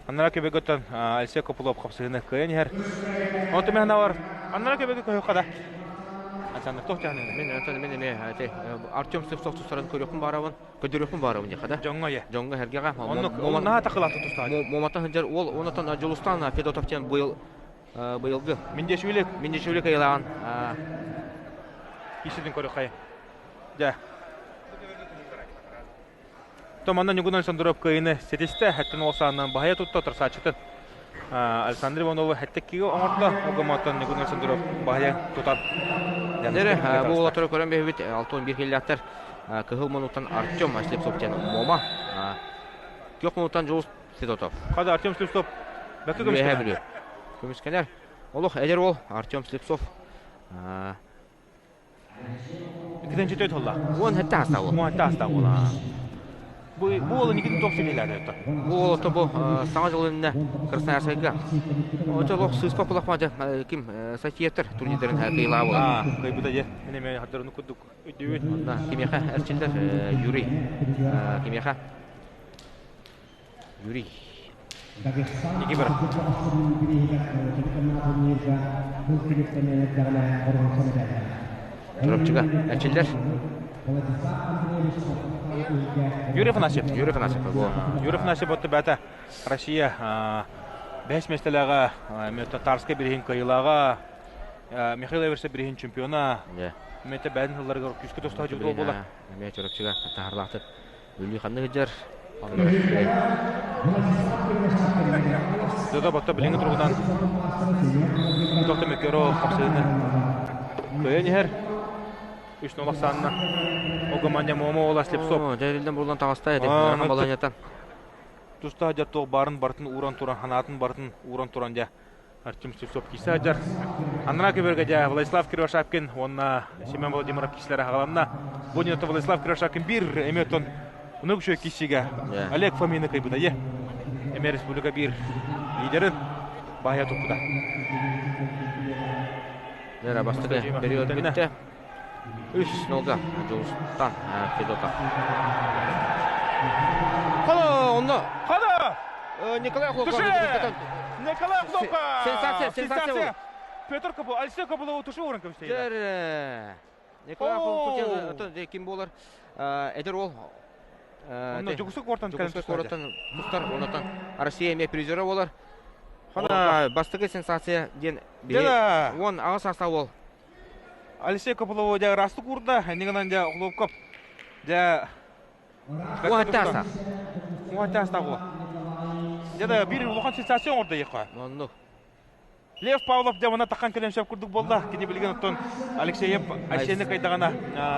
Speaker 1: Анараа көбөгөттөн Алексей Копылов хапсыһыны кыайан иһэр. Онтон мен бар анараа көбөгө көһөххө да. Александр туох дьаһаныгын?
Speaker 2: Мен онтон мен эмиэ ити Артем Слепцов тустарын көрүөхпүн баарабын, көдөрүөхпүн баарабын диэхэ да.
Speaker 1: Дьоҥҥо е.
Speaker 2: Дьоҥҥо эргэҕэ.
Speaker 1: Оннук наһаа такылааты тустааччы.
Speaker 2: Момата сылдьар уол онотон Дьулустан Федотов диэн быйыл быйылгы
Speaker 1: Миндешвили
Speaker 2: Миндешвили кыйылаан
Speaker 1: Кисидин көрөххэ. Дьэ. Томанна Ньугун Александров кыайыны ситистэ. Хэттэн ол саанынан баһайа тутта тұрсааччытын. Александр Иванову хэттеккиге оҥордо. Огомотон Ньугун Александров баһайа тутан.
Speaker 2: Дэрэ, бу уолаттары көрөн бэһибит 61 киллээхтэр. Кыһыл мунуттан Артем Слепцов диэн Мома. Күөх мунуттан Дьулус Федотов.
Speaker 1: Хада Артем Слепцов. Бәккі
Speaker 2: көмүскэнэр. Көмүскэнэр. Олох эдэр уол Артем Слепцов.
Speaker 1: Иккитен четөт холла.
Speaker 2: Уон хэтте хаста ол.
Speaker 1: Уон хэтте хаста ол. Бу бу ол никин тох силилер это.
Speaker 2: Бу ол то бу саҥа жыл инне Красноярскайга. Ото лох сыспа кулахма ким Сатиевтер турнирдарын кыйлаа буолар.
Speaker 1: Аа, кыйбыта же. Мен эме хадырыны курдук өйдүүбүт.
Speaker 2: Онна кимиэхэ эрчиллер Юрий кимиэхэ Юрий.
Speaker 1: Ики бар.
Speaker 2: Чурапчыга эрчиллэр.
Speaker 1: Юрий Афанасьев.
Speaker 2: Юрий Афанасьев.
Speaker 1: Юрий Афанасьев отто бәтә Россия бәс местеләгә Татарскай бириһин кыйылаға Михаил Эверсе бириһин чемпиона. Мете бәдин хылларыгар күскө тостоо жудол була.
Speaker 2: Эме Чурапчыга тахарлаахтык Бүлүү ханна сылдьар?
Speaker 1: Дада батта билиҥҥи туругунан тохто мөккөрө хапсыыны кыайан иһэр. Үс нолах саанна. Огоманья Момо ола Слепцов.
Speaker 2: Дэрилден булан таҕыста эти. Ыарахан балаһыанньаттан.
Speaker 1: Тустаах дьар баарын бартын ууран туран, ханаатын бартын ууран туран дьэ Артем Слепцов киирсэ сылдьар. Анараа көбөргө дьэ Владислав Кривошапкин уонна Семен Владимиров киирсилэрэ аҕаланна. Бу ньыта Владислав Кривошапкин биир эмиэ оттон онук үчүгэй киирсиигэ Олег Фомины кыйбыта е. Эмиэ республика биир лидерин баһыйа туппута.
Speaker 2: Дьэ, бастакы период бүттэ. Үс нолга Дьулустан Федотов. Хоно, онно.
Speaker 1: Хоно!
Speaker 2: Николай Хлопков.
Speaker 1: Николай Хлопков!
Speaker 2: Сенсация, сенсация.
Speaker 1: Петр Копылов, Алексей Копылову тушу уран көмүстейді.
Speaker 2: Николай Хлопков ким болар? Эдер ол
Speaker 1: Онно Жугусук куортан
Speaker 2: Жугусук куораттан тустар, онотон Россия эмиэ призера болар. Хона бастакы сенсация диэн уон аҕыс саастаах уол
Speaker 1: Алексей Копылову дьэ ыраастык уурда, иннигинэн дьэ Хлопков дьэ
Speaker 2: Уһатта аста.
Speaker 1: Уһатта аста буо. Дьэ да биир улахан сенсация оҥордо диэххэ.
Speaker 2: Оннук.
Speaker 1: Лев Павлов дьэ мана таххан кэлэн сөп курдук буолла. Кини билигин оттон Алексеев Айсены кайдаҕына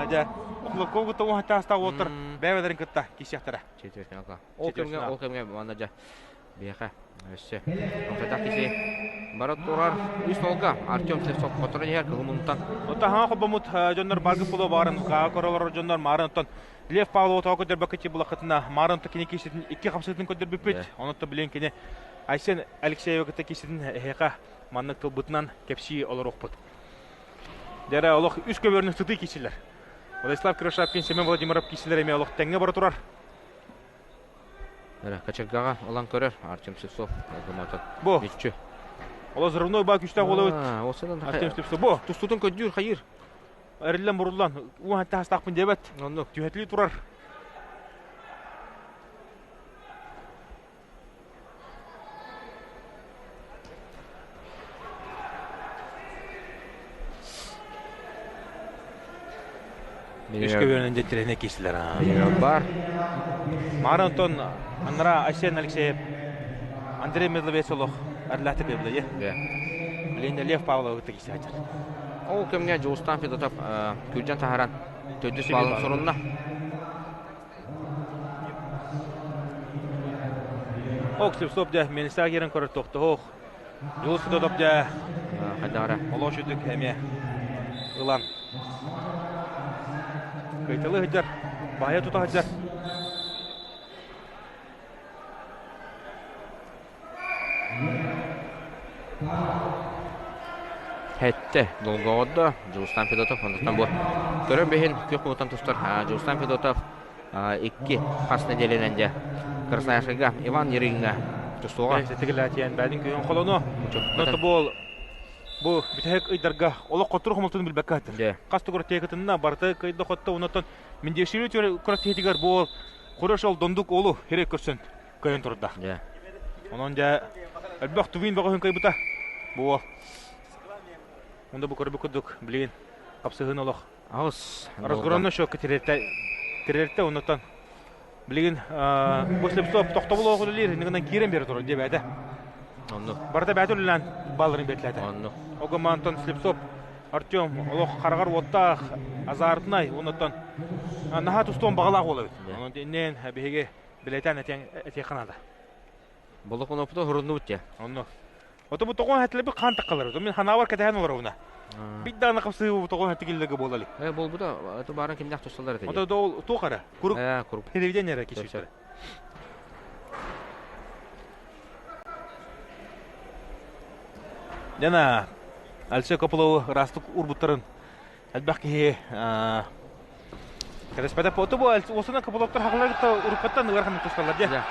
Speaker 1: дьэ Хлопкову кытта уһатта аста уолтар бэйэлэрин кытта киирсиэхтэрэ.
Speaker 2: Четвертьфиналга. Ол кэмҥэ ол кэмҥэ манна дьэ Биһиэхэ өссө Тоҥсойдоох киһи бара турар үс суолга Артем Слепцов хотторон иһэр кыһыл муннуктан.
Speaker 1: Оттон хаҥа холбоммут дьоннор баргы пулу баарын каа көрө дьоннор маарын оттон Лев Павлов тоҕо көрдөрбөккө ти булахытына маарын кини кииситин икки хамсыытын көрдөрбүппүт. Онон билин кини Айсен Алексеева кытта кииситин эһиэхэ маннык тылбытынан кэпсии олоруохпут. Дьэрэ олох үс көбөрүнү сытыы киисилэр. Владислав Кривошапкин, Семен Владимиров киисилэр эмиэ олох тэҥҥэ бара турар.
Speaker 2: Эрэ кочергаҕа ылан көрөр Артем Слепцов гымата.
Speaker 1: Бу.
Speaker 2: Мүччү.
Speaker 1: Ол взрывной баа күстээх буолабыт. Артем Слепцов бу.
Speaker 2: Тустутун көддүүр хайыр.
Speaker 1: Эриллэн буруллан уон хаттаастаахпын диэбэт.
Speaker 2: Оннук.
Speaker 1: Түһэтилии турар. Үс көбүөрүнэн дьэтtirene киирсилэр.
Speaker 2: Бар.
Speaker 1: Маар онтон аннара Айсен Алексеев, Андрей Медловец олох арлааты кыйбыла
Speaker 2: Иә.
Speaker 1: Билин Лев Павлов кытта киирсэ сылдьар.
Speaker 2: Ол кэмҥэ Дьулустан Федотов күрдьэн таһааран төрдүс баалын сурунна.
Speaker 1: Ок, стоп дьэ, Мелисаа киирэн көрөр тохтоһуох. Дьулус Федотов дьэ
Speaker 2: хайдаара.
Speaker 1: Олош үтүк эмиэ ылан. Кыйталы сылдьар, баһыйа тута сылдьар.
Speaker 2: Хэтте долгоҕордо Дьулустан Федотов онтон бу көрөн биһин күөх муҥутан тустар Дьулустан Федотов икки хас нэдиэлэнэн дьэ Красноярскайга Иван Ерыгиҥҥа тустуоҕа.
Speaker 1: Тигилээтиэн бэдин күйүн холону. Нотобол бу бүтэһик ыйдарга олох хотур хомолтун билбэккэ хатыр. Хас тугур текытынна барыта кыйда хотто онотон Миндешири күрэх тиһитигэр буол Куреш ол дондук олу хире көрсөн кыайан турда. Онон дьэ элбэх тувин бөҕөһүн кыайбыта бу Онда бу көрбүт курдук билигин хапсыһын олох
Speaker 2: Аҕыс.
Speaker 1: Разгромно счетка тирэртэ оннуттан билигин бу Слепцов тохтобул оҕо үлэлиир иннигинэн киирэн биэрэ турар диэбээтэ.
Speaker 2: Онну.
Speaker 1: Барыта бэйэтэ үлэлээн балларын биэртилээтэ.
Speaker 2: Онну.
Speaker 1: Ого Антон Слепцов Артем олох хараҕар уоттаах, азартнай, оннуттан наһаа тустуон баҕалаах уол эбит. Онон иннин биһиги билэтэн этиэххэ наада.
Speaker 2: Болокуноппута хоруннубут дьэ.
Speaker 1: Онну. Ото бу тоҕо хэтилэби хаан таккалар. Мин ханаабар кэтэһэн олоробуна. Бит даҕаны хапсыы бу тоҕо хэтигиллэгэ буолали.
Speaker 2: Э буолбута, это бааран кимнээх тусталлар этэ.
Speaker 1: Ото дол туох эрэ? Курук.
Speaker 2: Э, курук.
Speaker 1: Телевидение эрэ кисүүттэр. Дьана Алексей Копылову ыраастык урбуттарын элбэх киһи кэтэспэтэ поту бу уосунан Копыловтар хахалар кытта уруккаттан ыарахан тусталлар дьэ.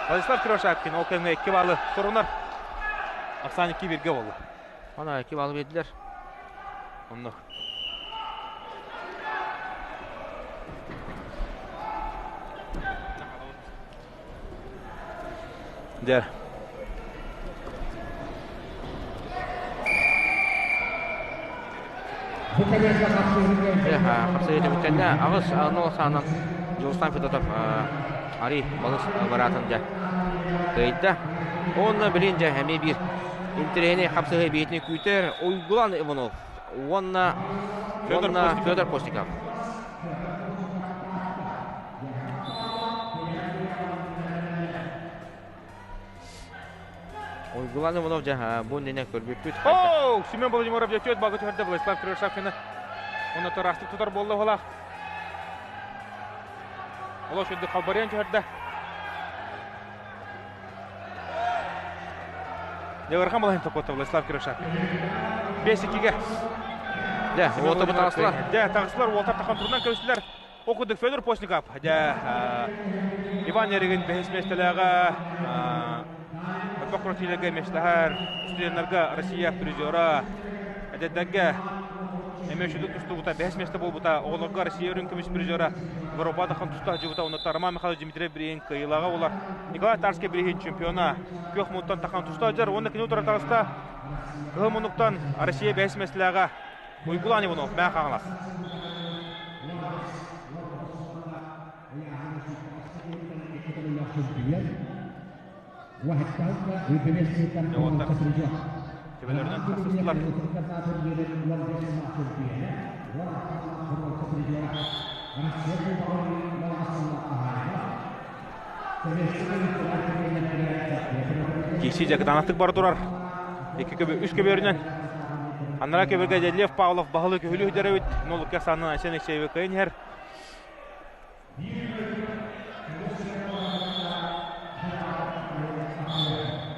Speaker 1: Владислав Кривошапкин ол кэмҥэ икки баалы сорунар. Оксана икки бирге болла.
Speaker 2: Ана икки баалы бердилер.
Speaker 1: Онно. Дьэ.
Speaker 2: Хапсыһыы түмүктэннэ. Аҕыс нол саанан Дьулустан Федотов Ари балыс бараатын дьэ кыайда. Уонна билин дьэ эмиэ биир интэриэһинэй хапсыһыы биэтини күүтэр Уйгулан Иванов уонна Федор Постников. Уйгулан Иванов дьэ бу иннинэ көрбүппүт.
Speaker 1: Оу, Семен Владимиров дьэ түөрт балга түһэрдэ Владислав Кривошапкина. Онно тараастык тутар буолла уһалаах. Олох үрдүк халбарыйан түһэрдэ. Дьэ ыарахан балаһын токуотта Владислав Кривошапкин. 5-2-ге.
Speaker 2: Дьэ, уота бу таҕыстылар.
Speaker 1: Дьэ, таҕыстылар, уолтар тахан турунан көстүлэр. Ол курдук Федор Постников, дьэ, Иван Ярыгин бэһис миэстэлээҕэ элбэх крутилергэ миэстэлэһэр, студеннарга Россия призера, эдэрдэргэ эмиэ үчүгэй тустубута, бэһис миэстэ буолбута, оҕолорго Россия үрүҥ көмүс призера Воропа Дахан туста сылдьыбыта, оннуттан Роман Михайлович Дмитриев бирииһин кыайыылааҕа буолар. Николай Тарский бирииһин чемпиона күөх муннуктан тахан туста сылдьар уонна кини утары таҕыста кыһыл муннуктан Россия бэһис миэстэлээҕэ Уйгулаан Иванов, Мэҥэ Хаҥалас. Уолаттар төбөлөрүнэн тахсыстылар. Киси дьакытаанахтык бара турар. Икки көбө, үс көбүөрүнэн. Анараа көбүргэ Дядлев Павлов баһылык үһүлү үдерэбит. Нолукка саннан Айсен Алексеевич кыайан иһэр.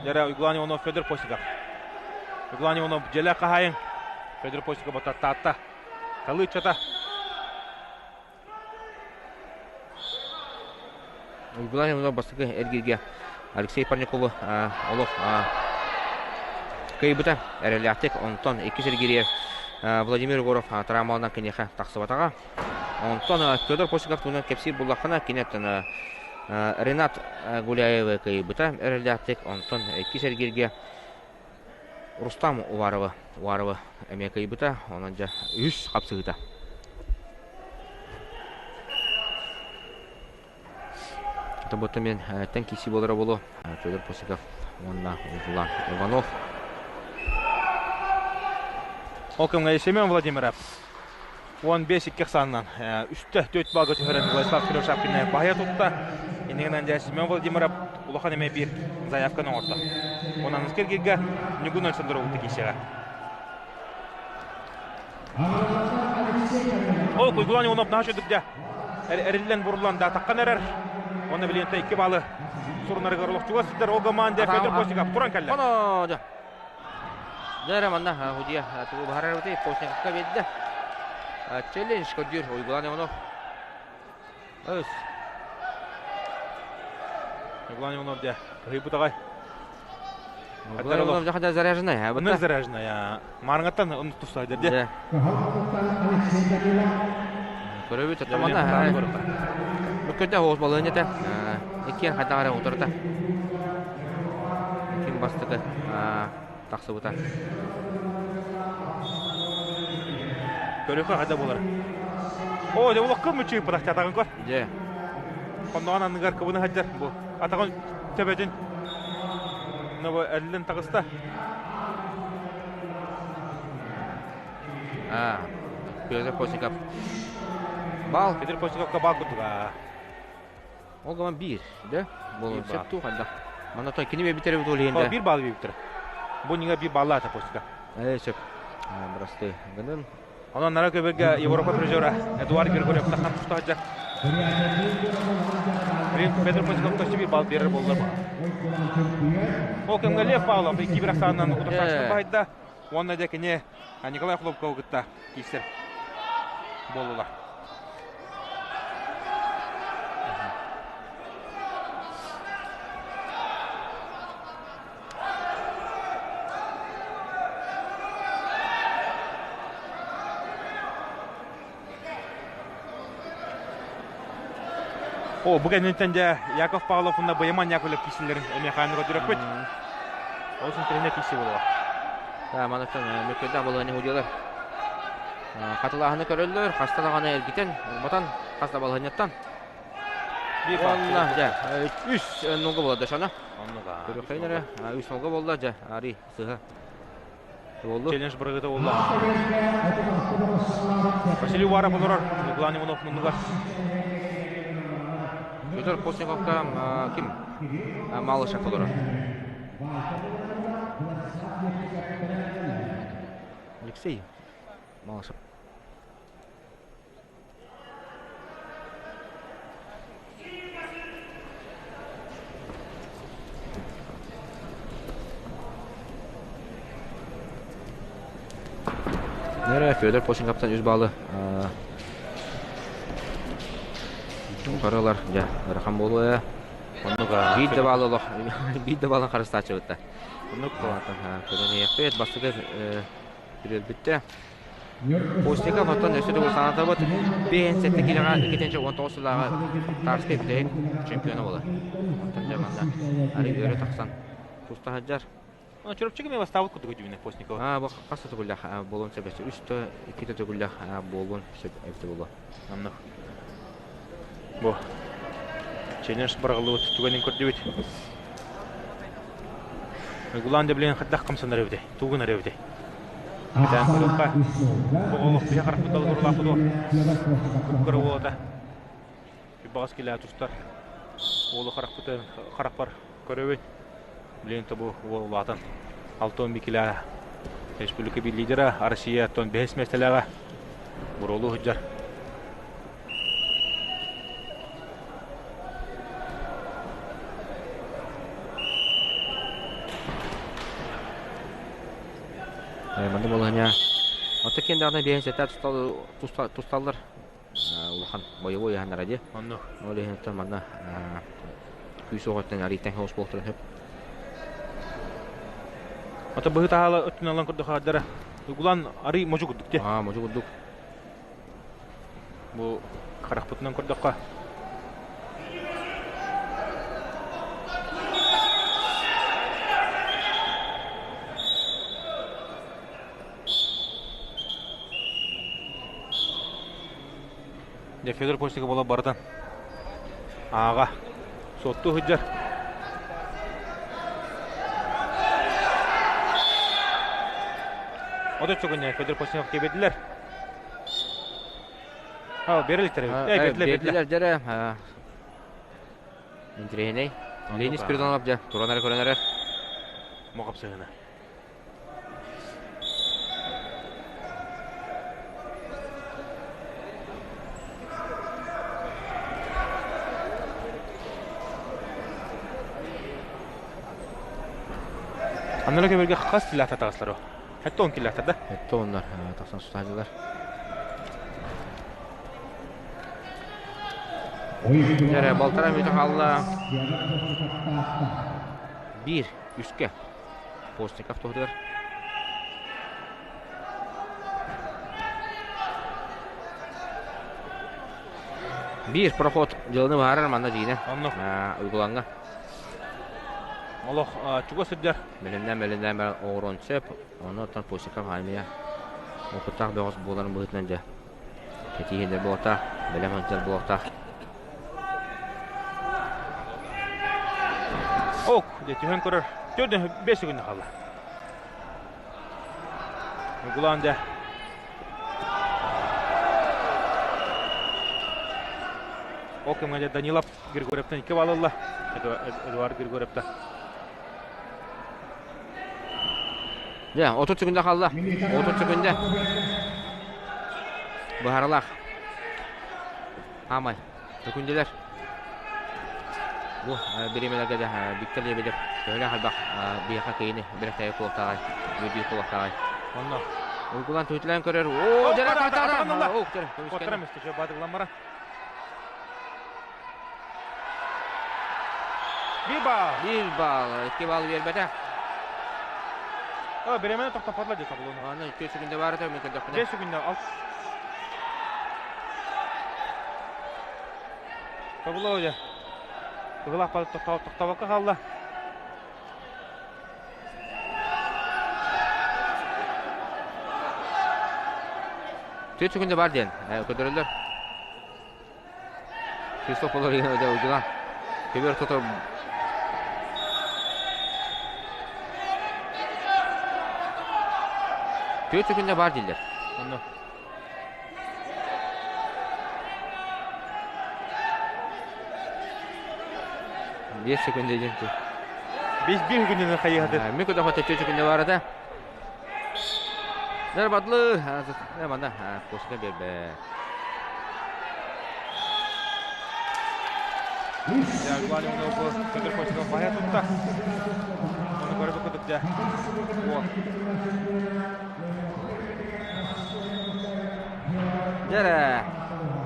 Speaker 1: Дьэрэ Уйгулан Иванов Федор Постиков. Уйгулан Иванов дьэлэ хаһайын. Федор Постиков бататтаатта. Талыыччата.
Speaker 2: Уйгулан Иванов бастакы эргииргэ Алексей Парникову олох кыайбыта эрэллээхтик. Онтон иккис эргииригэр Владимир Егоров травмаланан киниэхэ тахсыбатаҕа. Онтон Федор Постников туһунан кэпсиир буоллаххына, киниэттэн Ренат Гуляевы кыайбыта эрэллээхтик. Онтон иккис эргииргэ Рустам Уварова, Уварова эмиэ кыайбыта, онон дьэ үһүс хапсыһыыта. Тобуотта мен тэн киси буолара буолуо Федор Посиков уонна Уйгулан Иванов.
Speaker 1: Ол кэмҥэ Семен Владимиров 15 икки ахсаанынан үстэ төрт балга түһэрэн Владислав Кривошапкины баһыйа тутта. Иннигинэн дьэ Семен Владимиров улахан эмиэ биир заявканы оҥордо. Онон Искергиргэ Ньугун Александрову киирсиэҕэ. Ол Куйгулан Иванов наһаа үчүгдүк дьэ эриллэн буруллан да таххан эрэр. Онно билиэнтэ икки баалы сурунарыгар олохчуга сылдьар ол команда Федор Костиков туран кэллэ.
Speaker 2: Оно дьэ. Дьэ манна Худия тугу баһарар эбитий Постниковка биэрдэ. Челлендж көрдүүр Уйгулан Иванов.
Speaker 1: Өс. Уйгулан Иванов дьэ кыһыйбыт аҕай.
Speaker 2: Уйгулан Иванов дьэ хада заряженный.
Speaker 1: Ыныр заряженный. Марыңаттан ыныр тустайдар дьэ.
Speaker 2: Көрөбүт оттон манна Бүккөтө оҕус балыанньата иккиэн хайдах эрэ утарыта ким бастакы тахсыбыта.
Speaker 1: Көрүөххэ хайда буолар. Оо, дьэ улаххан мүччү бырахта атаҕын көр.
Speaker 2: Дьэ.
Speaker 1: Хонноҕун анныгар кыбыны сылдьар бу. Атаҕын төбөтүн бу эллин таҕыста.
Speaker 2: А, Петр Постников. Бал.
Speaker 1: Петр Постниковка бал курдуга.
Speaker 2: Ол гынан биир, да? Болон сөп туу ханда. Манна той кини бэбитер бит ол
Speaker 1: Биир бал бэбитер. Бу нига биир баллаата Постников.
Speaker 2: Э, сөп. Бырасты. Гынан.
Speaker 1: Онон нара көбөргө Европа призера Эдуард Григорьев тахан тустаачча. Петр Постников көстү биир бал берер боллар. Ол кэмҥэ Лев Павлов икки бир ахсаанынан утарсааччы баһайда. Уонна дьэ кини Николай Хлопковы кытта киирсэр буоллулар. О, бу кэнниттэн дьэ Яков Павлов уонна Бояман Яковлев киирсэллэрин эмиэ хааны көрдөрөкпүт. Ол тренер киирсии буолуоҕа.
Speaker 2: Да, манаттан мөккүөрдээх балаһыанньа судьуйалар хатылааһыны көрөллөр, хаста даҕаны эргитэн, ылбатан, хас да балаһыанньаттан. Уонна дьэ, үс нолга буолла дашана.
Speaker 1: Оннуга.
Speaker 2: Көрүөххэйин эрэ, үс нолга буолла дьэ, ари сыһа. Буоллу.
Speaker 1: Челлендж бырагыта буолла. Василий Уваров олорор, Николай Иванов муннугар.
Speaker 2: Петр Постниковка ким? Малышев олорор. Алексей Малышев. Нэрэ Федор Постниковтан үс баалы Харылар, дьэ, ыарахан буолуо ээ.
Speaker 1: Оннук
Speaker 2: Биир да баалы олох, биир да баалын харыстааччыбыт да.
Speaker 1: Оннук
Speaker 2: Көрөн иһиэхпит. Бастакы бүрүөлбүттэ. Постников оттон өссө төгүл санатабыт, 57 килоҕа 2019 сыллааҕы Тарскай бүтэһик чемпиона буолар. Онтон дьэ манна арый өрө тахсан туста сылдьар.
Speaker 1: Чурапчыга эмиэ бастаабыт курдук өйдүүбүн Постникова.
Speaker 2: Аа, бу хас да төгүллээх буолуон сөп өссө үс да икки да төгүллээх буолуон сөп эбитэ буолуо.
Speaker 1: Оннук. Бу челлендж быраҕыллыбыт түгэнин көрдүбүт. Уйгулаан да билигин хайдах хамсанар эбитэй, тугу гынар эбитэй? Кэтээн көрүөххэ. Бу олох биһи харахпыт далыгырлаах дуо? Кып-кыра уолата. Баҕас килээ тустар. Уолу харахпыты харахпар көрөбүн. Билигин тобу уол улаатан 6 килээ республика биир лидера Россия оттон бэһис миэстэлээҕэ буруолуу сылдьар.
Speaker 2: Манна балаһыня Оттон киэн даҕаны биэһин сэттэ тусталлар улахан бойобуой ыһаннара дии.
Speaker 1: Оннук.
Speaker 2: Ол иһин оттон манна күүс оҕоттон арыйтан соҕус буолтарын сөп.
Speaker 1: Ото быһыы таһаала өттүн алан көрдөх хаардара. Угулан арый модьу курдук дии.
Speaker 2: Аа, модьу курдук.
Speaker 1: Бу харахпытынан көрдөххө Дьэ Федор Постников буола барытын ааҕа суоттуу сылдьар. Отут секунд Федор Постников кэбиэтилэр. Аа, бериликтер. Э, бердилер,
Speaker 2: бердилер дьэрэ. Интириэһинэй. Ленин Спиридонов дьэ туран эрэ көрөн эрэр.
Speaker 1: Моҕапсыһына. Аннары көбөргө хас тилаата таҕыслар о? Хэтте он киллэхтэр да?
Speaker 2: Хэтте оннар тахсан сутаадылар. Дьэрэ, балтара мүтэ хаалла. Биир, үскэ. Постников туһутугар. Биир проход дьылыны баһарар манна дьиинэ.
Speaker 1: Онно.
Speaker 2: Уйгулаҥҥа.
Speaker 1: Олох чугас сылдьар.
Speaker 2: Бэлэмнээн бэлэмнээн баран оҥоруон сөп. Онно оттон Постников армия опыттаах бөҕөс буоларын быһыытынан дьэ кэтииһинэр буолуохтаах, бэлэм сылдьар буолуохтаах.
Speaker 1: Ок, дьэ түһэн көрөр. Төрдө бес күннэ хаалла. Угулаан дьэ. Ол кэмҥэ дьэ Данилов Григорьевтан икки балл ылла. Эдуард Григорьевтан.
Speaker 2: Дьэ, 30 секунда хаалла. 30 секунда. Быһаралаах. Хаамай. Төкүндүлэр. Бу бириэмэлэргэ да Виктор Лебедев төһөлөөх элбэх биһиэхэ киһини бэлэхтээбит буолуохтааҕай, үөрдүү буолуохтааҕай.
Speaker 1: Онно.
Speaker 2: Уйгулан түһүтүлээн көрөр. Оо, дьэрэ тартара! Оо, дьэрэ,
Speaker 1: Коттара месте баатыгламмара. Биир баал.
Speaker 2: Биир баал. Икки баал биэрбэтэ.
Speaker 1: О, бириэмэни тохтоппотла дии таблону.
Speaker 2: Аны 2 секунда баар этэ, мен көрдөхпүнэ.
Speaker 1: 5 секунда. Табло дьэ. Кыһылаах тохтообокко хаалла.
Speaker 2: Түөрт секунда бар диэн көрдөрөллөр. Свисток половина дьэ уйгулаан. Көбүөр тото Түөрт секунда бар дииллэр.
Speaker 1: Онно.
Speaker 2: Биэс секунда диэн
Speaker 1: Биэс биир күнүнэн хайыһады.
Speaker 2: Ми көтөхөтө түөрт секунда бар этэ. Нэр бадлы, манна косина бербе.
Speaker 1: Петр Костиков баһа тутта. Оны көрөбү кудук дьэ.
Speaker 2: Дьэрэ,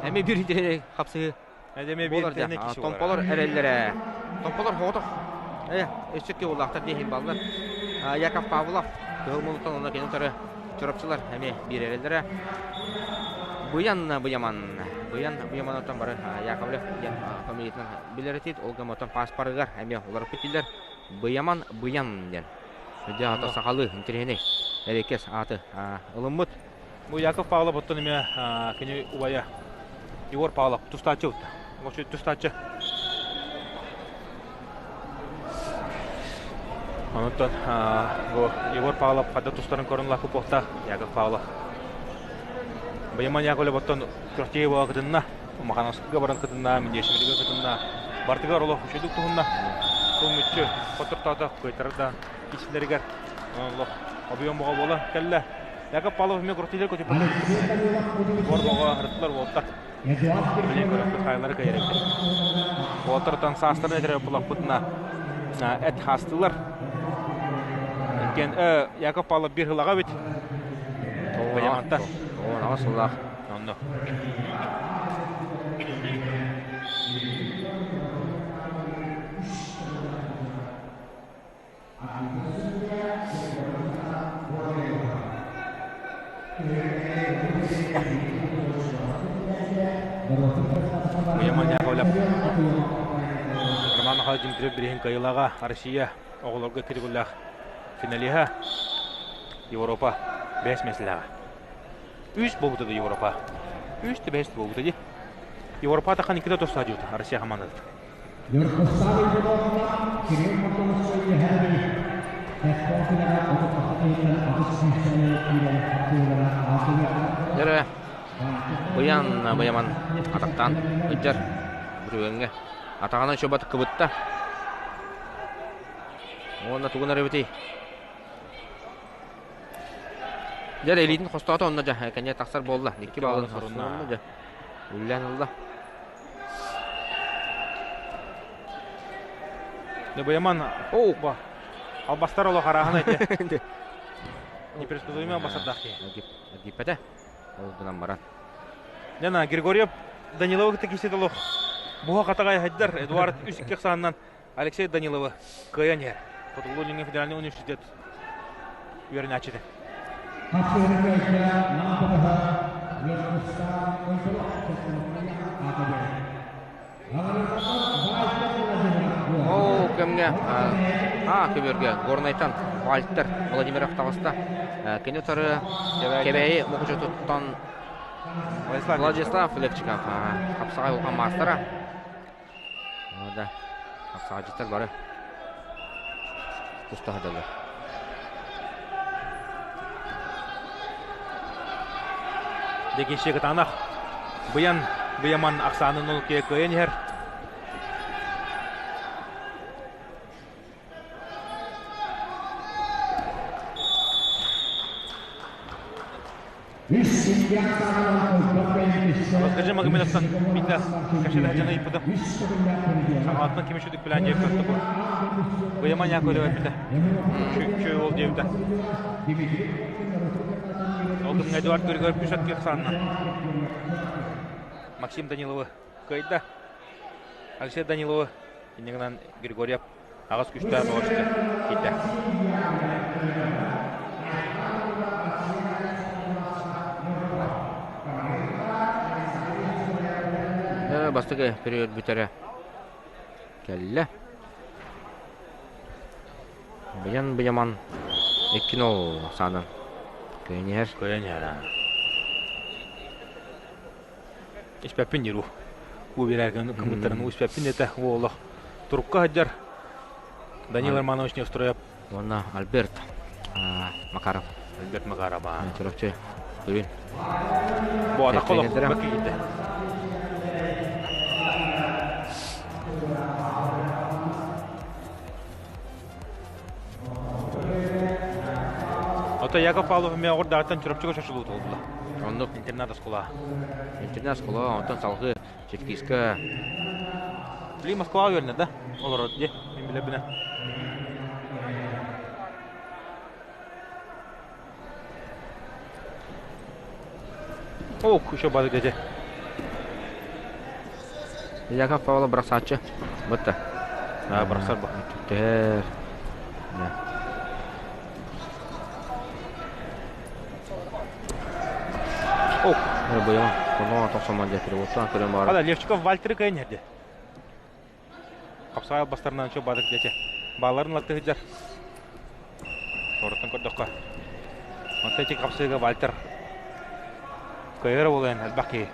Speaker 2: эми бир хапсыы
Speaker 1: Эми бир киши
Speaker 2: Томполор эрэллэрэ. Томполор хоҕотох. Э, өссө улаахтар диэһин баллар. Яков Павлов кыһыл мулутан онно кини утары чурапчылар эмиэ биир эрэллэрэ. Быйан Быйаман. Быйан Быйаман оттон бары Яковлев диэн фамилиятынан билэр этит. Ол гымматон паспорыгар эмиэ уларыппыт дииллэр. Быйаман Быйан диэн. Дьэ, ата сахалыы интэриэһинэй эриэккэс ааты ылыммыт.
Speaker 1: Бу Яков Павлов оттон эмиэ кини убайа Егор Павлов тустааччы ытта. Тустааччы. Онуттан бу Егор Павлов хадда тустарын көрөн лаппы буохта Яков Павлов. Быйаман Яковлев оттон күрэхтэһии буола кытынна. Махановскайга баран кытынна, Миндешевигэ кытынна. Бартыгар олох үчүгдүк туһунна. Сыл мүччү хотортоото кыайтарар да кичилэригэр олох объем боҕо буола кэллэ. Яков Павлов эмиэ күрэхтэһиилэр көтүппүт. Егор боҕо ырыттылар уолаттар. Билин көрөккүт хайлары кыайар эбит. Уолаттар оттон саастарын этэрэ булаппытына эт хаастылар. Иккиэн Яков Павлов биир сылаҕа эбит. Баяманта.
Speaker 2: Оҕо сыллаах.
Speaker 1: Онно. Уйаман Яковлев Роман Михайлович Дмитриев бириһин кыайыылааҕа Россия оҕолорго киригуллаах финалиһа Европа бэс миэстэлээҕэ. Үс буолбута да Европа. Үс да бэс буолбута дии. Европа тахан иккитэ тостаадьыта Россия хамаандата.
Speaker 2: Дьэрэ, быйан быйаман атахтаан ыдьар бүрүөҥҥэ атаҕынан чобат кыбытта. Уонна тугун эрэ Дьэ, илиитин хостоото онно дьэ, кэнньэ тахсар буолла. Икки баалын сорунна дьэ. Үллээн ылла.
Speaker 1: Небояман
Speaker 2: Оо,
Speaker 1: албастар олох арааһын эти. Непредсказуемый басардаах киһи.
Speaker 2: Эргиппэтэ. Ол гынан баран.
Speaker 1: Дьана Григорьев Даниловы кытта киирсэ олох буһа хатаҕай хайдар Эдуард үс икки ахсаанынан Алексей Даниловы кыайан иһэр. Хотугулуу-Илиҥҥи федеральнай университет үөрэнээччитэ.
Speaker 2: Ол кэмҥэ А көбүөргэ Горнайтан Вальтер Владимиров таҕыста. Кини утары Кэбээйи Мукучутуттан Владислав Левчиков хапсаҕай улахан маастара. Да, хапсаҕайдьыттар бары туста сылдьаллар.
Speaker 1: Декинчи кытаанах быйан быйаман ахсаанын ол кыайан иһэр. Скажи, Магомедовтан биитэ кэпсэтэ ыйыппытым. Саҥалаттан ким үчүгдүк билэн диэбитэ бу. Быйаман Яковлев эппитэ. Үчүгэй уол диэбитэ. Ол кэмҥэ Эдуард Григорьев үс санна. Максим Даниловы кыайда. Алексей Даниловы инньэ гынан Григорьев аҕыс күстээх бөҕөстө киирдэ.
Speaker 2: Бастакы период бүтэрэ кэллэ. Быйан Быйаман 2-0 саанан кыайан иһэр.
Speaker 1: Кыайан иһэр. Испэппин диир уу биэрэргин кымыттарын уу испэппин диэтэ уу олох турукка сылдьар Данил Романович Неустроев
Speaker 2: уонна Альберт Макаров
Speaker 1: Альберт Макаров
Speaker 2: Чурапчы Турин
Speaker 1: бу атахха олох бэккэ киирдэ. Ото Яков Павлов эмиэ оҕурдааттан Чурапчыга чочулуу туолла.
Speaker 2: Оннук.
Speaker 1: Интернат оскуола.
Speaker 2: Интернат оскуола, онтон салгыы Черкизка.
Speaker 1: Били Москваҕа үөрэнэр да? Олорор дии, мин билэбинэ. Ох, еще бады дядя.
Speaker 2: Яков Павлов бросаччы. Бытта.
Speaker 1: А, бросар бу.
Speaker 2: Түттэр.
Speaker 1: Ох.
Speaker 2: Быйыл коно тохсомон дьэ переводтан көрөн баар.
Speaker 1: Ада Левчиков Вальтер кыйын эрде. Хапсаҕай бастарынан чо бадык дьэ. Бааларын латты сылдьар. Торттан көрдөххө. Онтон ити хапсыыга Вальтер кыайар буолан элбэх киһи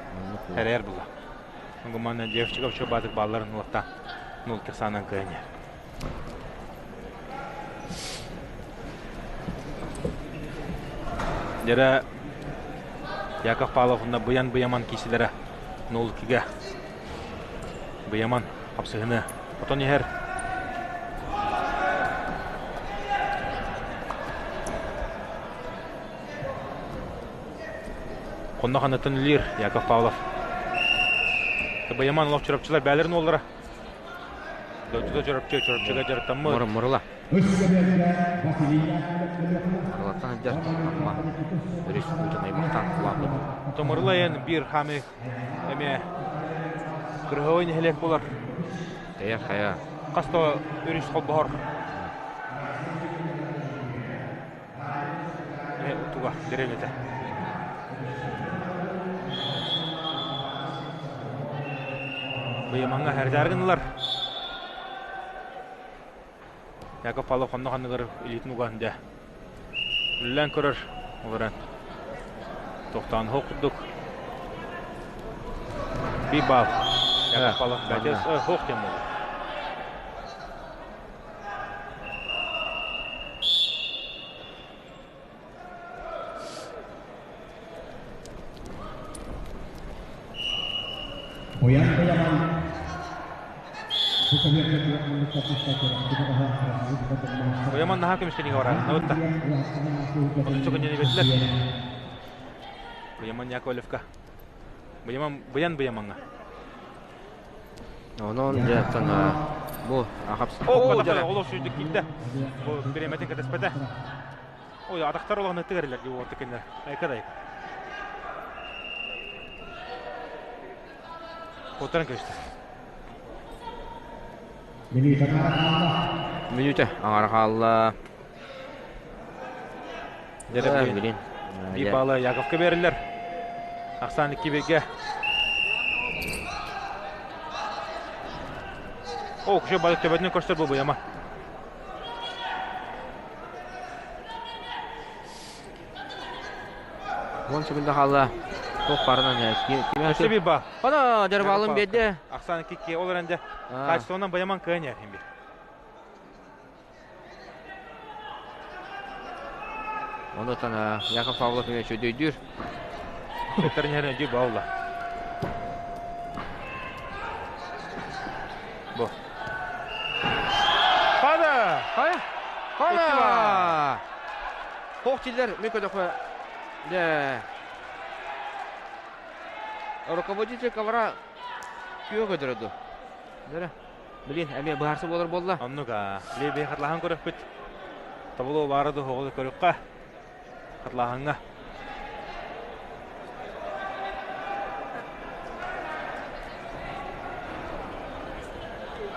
Speaker 1: тэрийэр була. Гуманна Левчиков чо бадык бааларын латта нул кырсаанан кыайан Дьэрэ Яков Павлов уонна Быйан Быйаман киисилэрэ 0-2-гэ Быйаман хапсыһыны отон иһэр. Хонно ханнаттан үлэлиир Яков Павлов. Быйаман олох чурапчылар бээлэрин уоллара. Дойдута Чурапчы, Чурапчыга дьарыктаммыт.
Speaker 2: Мурыла. Мурылаттан сылдьар Амма өрүс уутун аймахтаан улааппыт.
Speaker 1: Томурла эн биир хаамыы эмиэ кырыһабай нэһилиэк буолар.
Speaker 2: Тэйэр хайа.
Speaker 1: Хас да өрүс холбоһор. Туга дэриэбинэтэ. Быйамаҥҥа хэрдээр гыннылар. Яков Павлов хонно ханныгар илиитин уган дьэ. Үллээн көрөр олорон. Тохтоон хоқ курдук. Би бал. Яков Павлов бәтес хоқ тем болар. Буйаман наһаа көмүскэнигэ барар. Набытта. Отучча күннэни бэрдилэр. Буйаман Яковлевка. Буйаман Буян Буйамаҥҥа.
Speaker 2: Онон дьэ бу
Speaker 1: О, олох сүүрдүк киирдэ. Бу бириэмэтин кэтэспэтэ. Ой, атахтар улахан ытык эрилэр дии уолта кинилэр. Айка да айка. Куоттаран көстө.
Speaker 3: Мүнүүтэ аҥара хаалла.
Speaker 2: Мүнүүтэ аҥара хаалла.
Speaker 1: Дьэ,
Speaker 2: Билин.
Speaker 1: Биир баалы Яковка берилер. Ахсан 2-1-ге. О, күшө балы төбөтүнэн көстөр бу буяма.
Speaker 2: Уон секунда хаалла. Туох барынан киме
Speaker 1: Өссө bir ба.
Speaker 2: Ана дербалын берді.
Speaker 1: Ахсан 2-2 ол эрэнде. Качествонан баяман кыан ер химби.
Speaker 2: Онутан Яков Павлов өйдүүр.
Speaker 1: Өттөрүн өйдүүр баула. Бу. Хада!
Speaker 2: Хая! Хада! Хоқ тилер мен көдөкө де руководитель ковра күйө көдөрөдү. Дөрө. Билин эме быһарсы болар болла.
Speaker 1: Оннуга. Лебе хатлахан көрөкпүт. Табылоо баарады хоҕол көрүкка. Хатлаханга.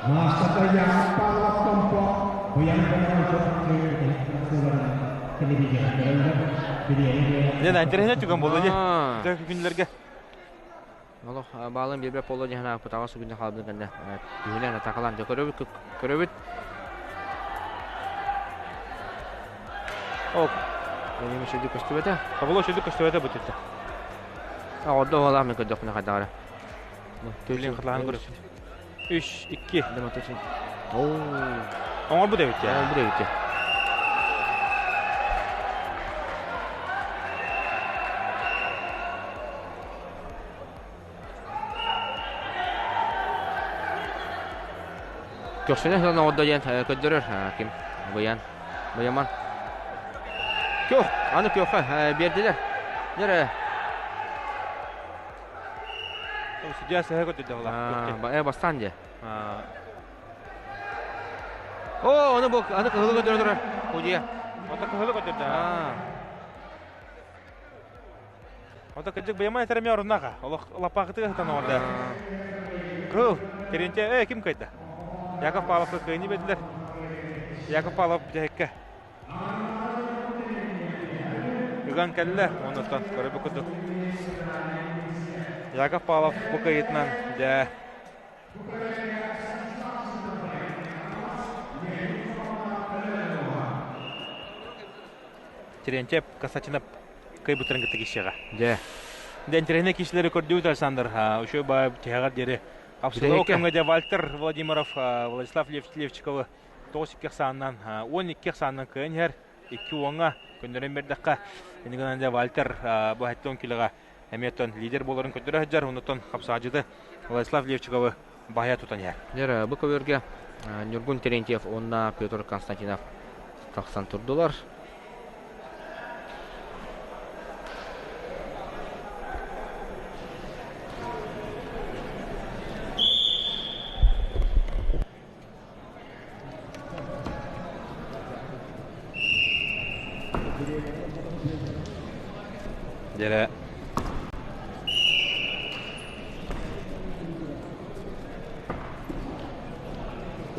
Speaker 3: Маастарда Яков Павлов Томпо буян телевидение көрөллөр.
Speaker 1: Ден интернет түгөн болду ди. Күнлерге.
Speaker 2: Олох баалын бирбе поло дихана путага сугунда халбын кэннэ түһүнэн атакалан дьэ көрөбүт көрөбүт.
Speaker 1: Ок.
Speaker 2: Менин шүдү көстүбөтө.
Speaker 1: Табыло шүдү көстүбөтө бутүттэ.
Speaker 2: Ордо ола мен көрдөкүнө хайдагара.
Speaker 1: Билин кытлаан көрөсүн. 3 2
Speaker 2: Дематочын. Оо.
Speaker 1: Оңор бу дебит я.
Speaker 2: Оңор бу дебит. Көхсүнэ сылан оҕордо диэн көрдөрөр ким Быйан Быйаман Көх аны көхө биэрдилэр Дere
Speaker 1: Судья сыһа көрдөрдө
Speaker 2: Э бастан дии. О, аны бу аны кыһылы көрдөрө турар. Судья.
Speaker 1: Ото кыһылы көрдөрдө. Ото кыдьык быйаман этереме оруннаха. Олох лапаахытыга сытан оҕорда. Кыл, Терентьев, э, ким кыайда? Яков Павловка кыайны бердилер. Яков Павлов бүтэһиккэ. Ыган кэллэ, оннуттан көрөбүт курдук. Яков Павлов бу кыайыытынан дьэ Терентьев Константинов кыайбыттарын кытта киирсиэҕэ.
Speaker 2: Дьэ.
Speaker 1: Дьэ интэриэһинэй киирсиилэри көрдүбүт Александр. Үчүгэй баай тиһэҕэр диэри Абсолют кэмҥэ дьэ Вальтер Владимиров Владислав Левчиковы 9-2 ахсаанынан 12 ахсаанынан кыайан иһэр. 2 уоҥҥа көннөрөн биэрдэххэ ини гынан дьэ Вальтер бу 70 килоҕа эмиэ оттон лидер буоларын көрдөрө сылдьар. Оннуттан хапсаадьыты Владислав Левчиковы баһыйа тутан иһэр.
Speaker 2: Дьэ, бу көбүөргэ Ньургун Терентьев уонна Петр Константинов тахсан турдулар.
Speaker 1: Дьэ,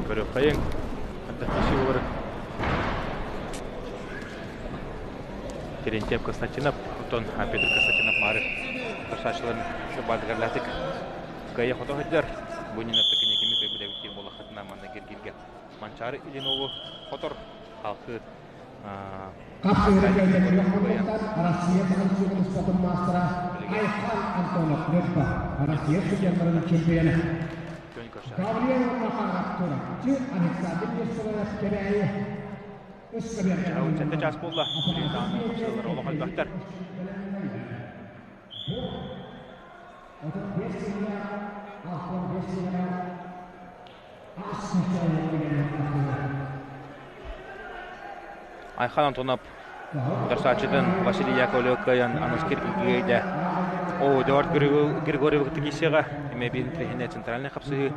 Speaker 1: Көрүөххэйиҥ, хайдах киирсии буоларын. Терентьев Константинов, оттон Петр Константинов Маары көрсааччыларын баардыгарлаатык кыайа хото сылдьар. Бу иннинэ кини кими кыайбыт эбит диэн буоллаххытына манна киргииргэ Манчаары Ильинову хотор халкы
Speaker 3: Хапсыһыыга Россия Федерациятын спортун маастара Айхан Антонов Нюрба, Россия судьяларын чемпиона. Гавриил Макаров Чурапчы, Александр Нестеров Кэбээйи.
Speaker 1: Сэттэ чаас буолла. Билигин хапсыһыылар олох элбэхтэр. Айхан Антонов утарсааччытын Василий Яковлев кыайан Анаскир Игигэйдэ О, Эдуард Григорьев кытта эмиэ биир интэриэһинэй центральнай хапсыһыы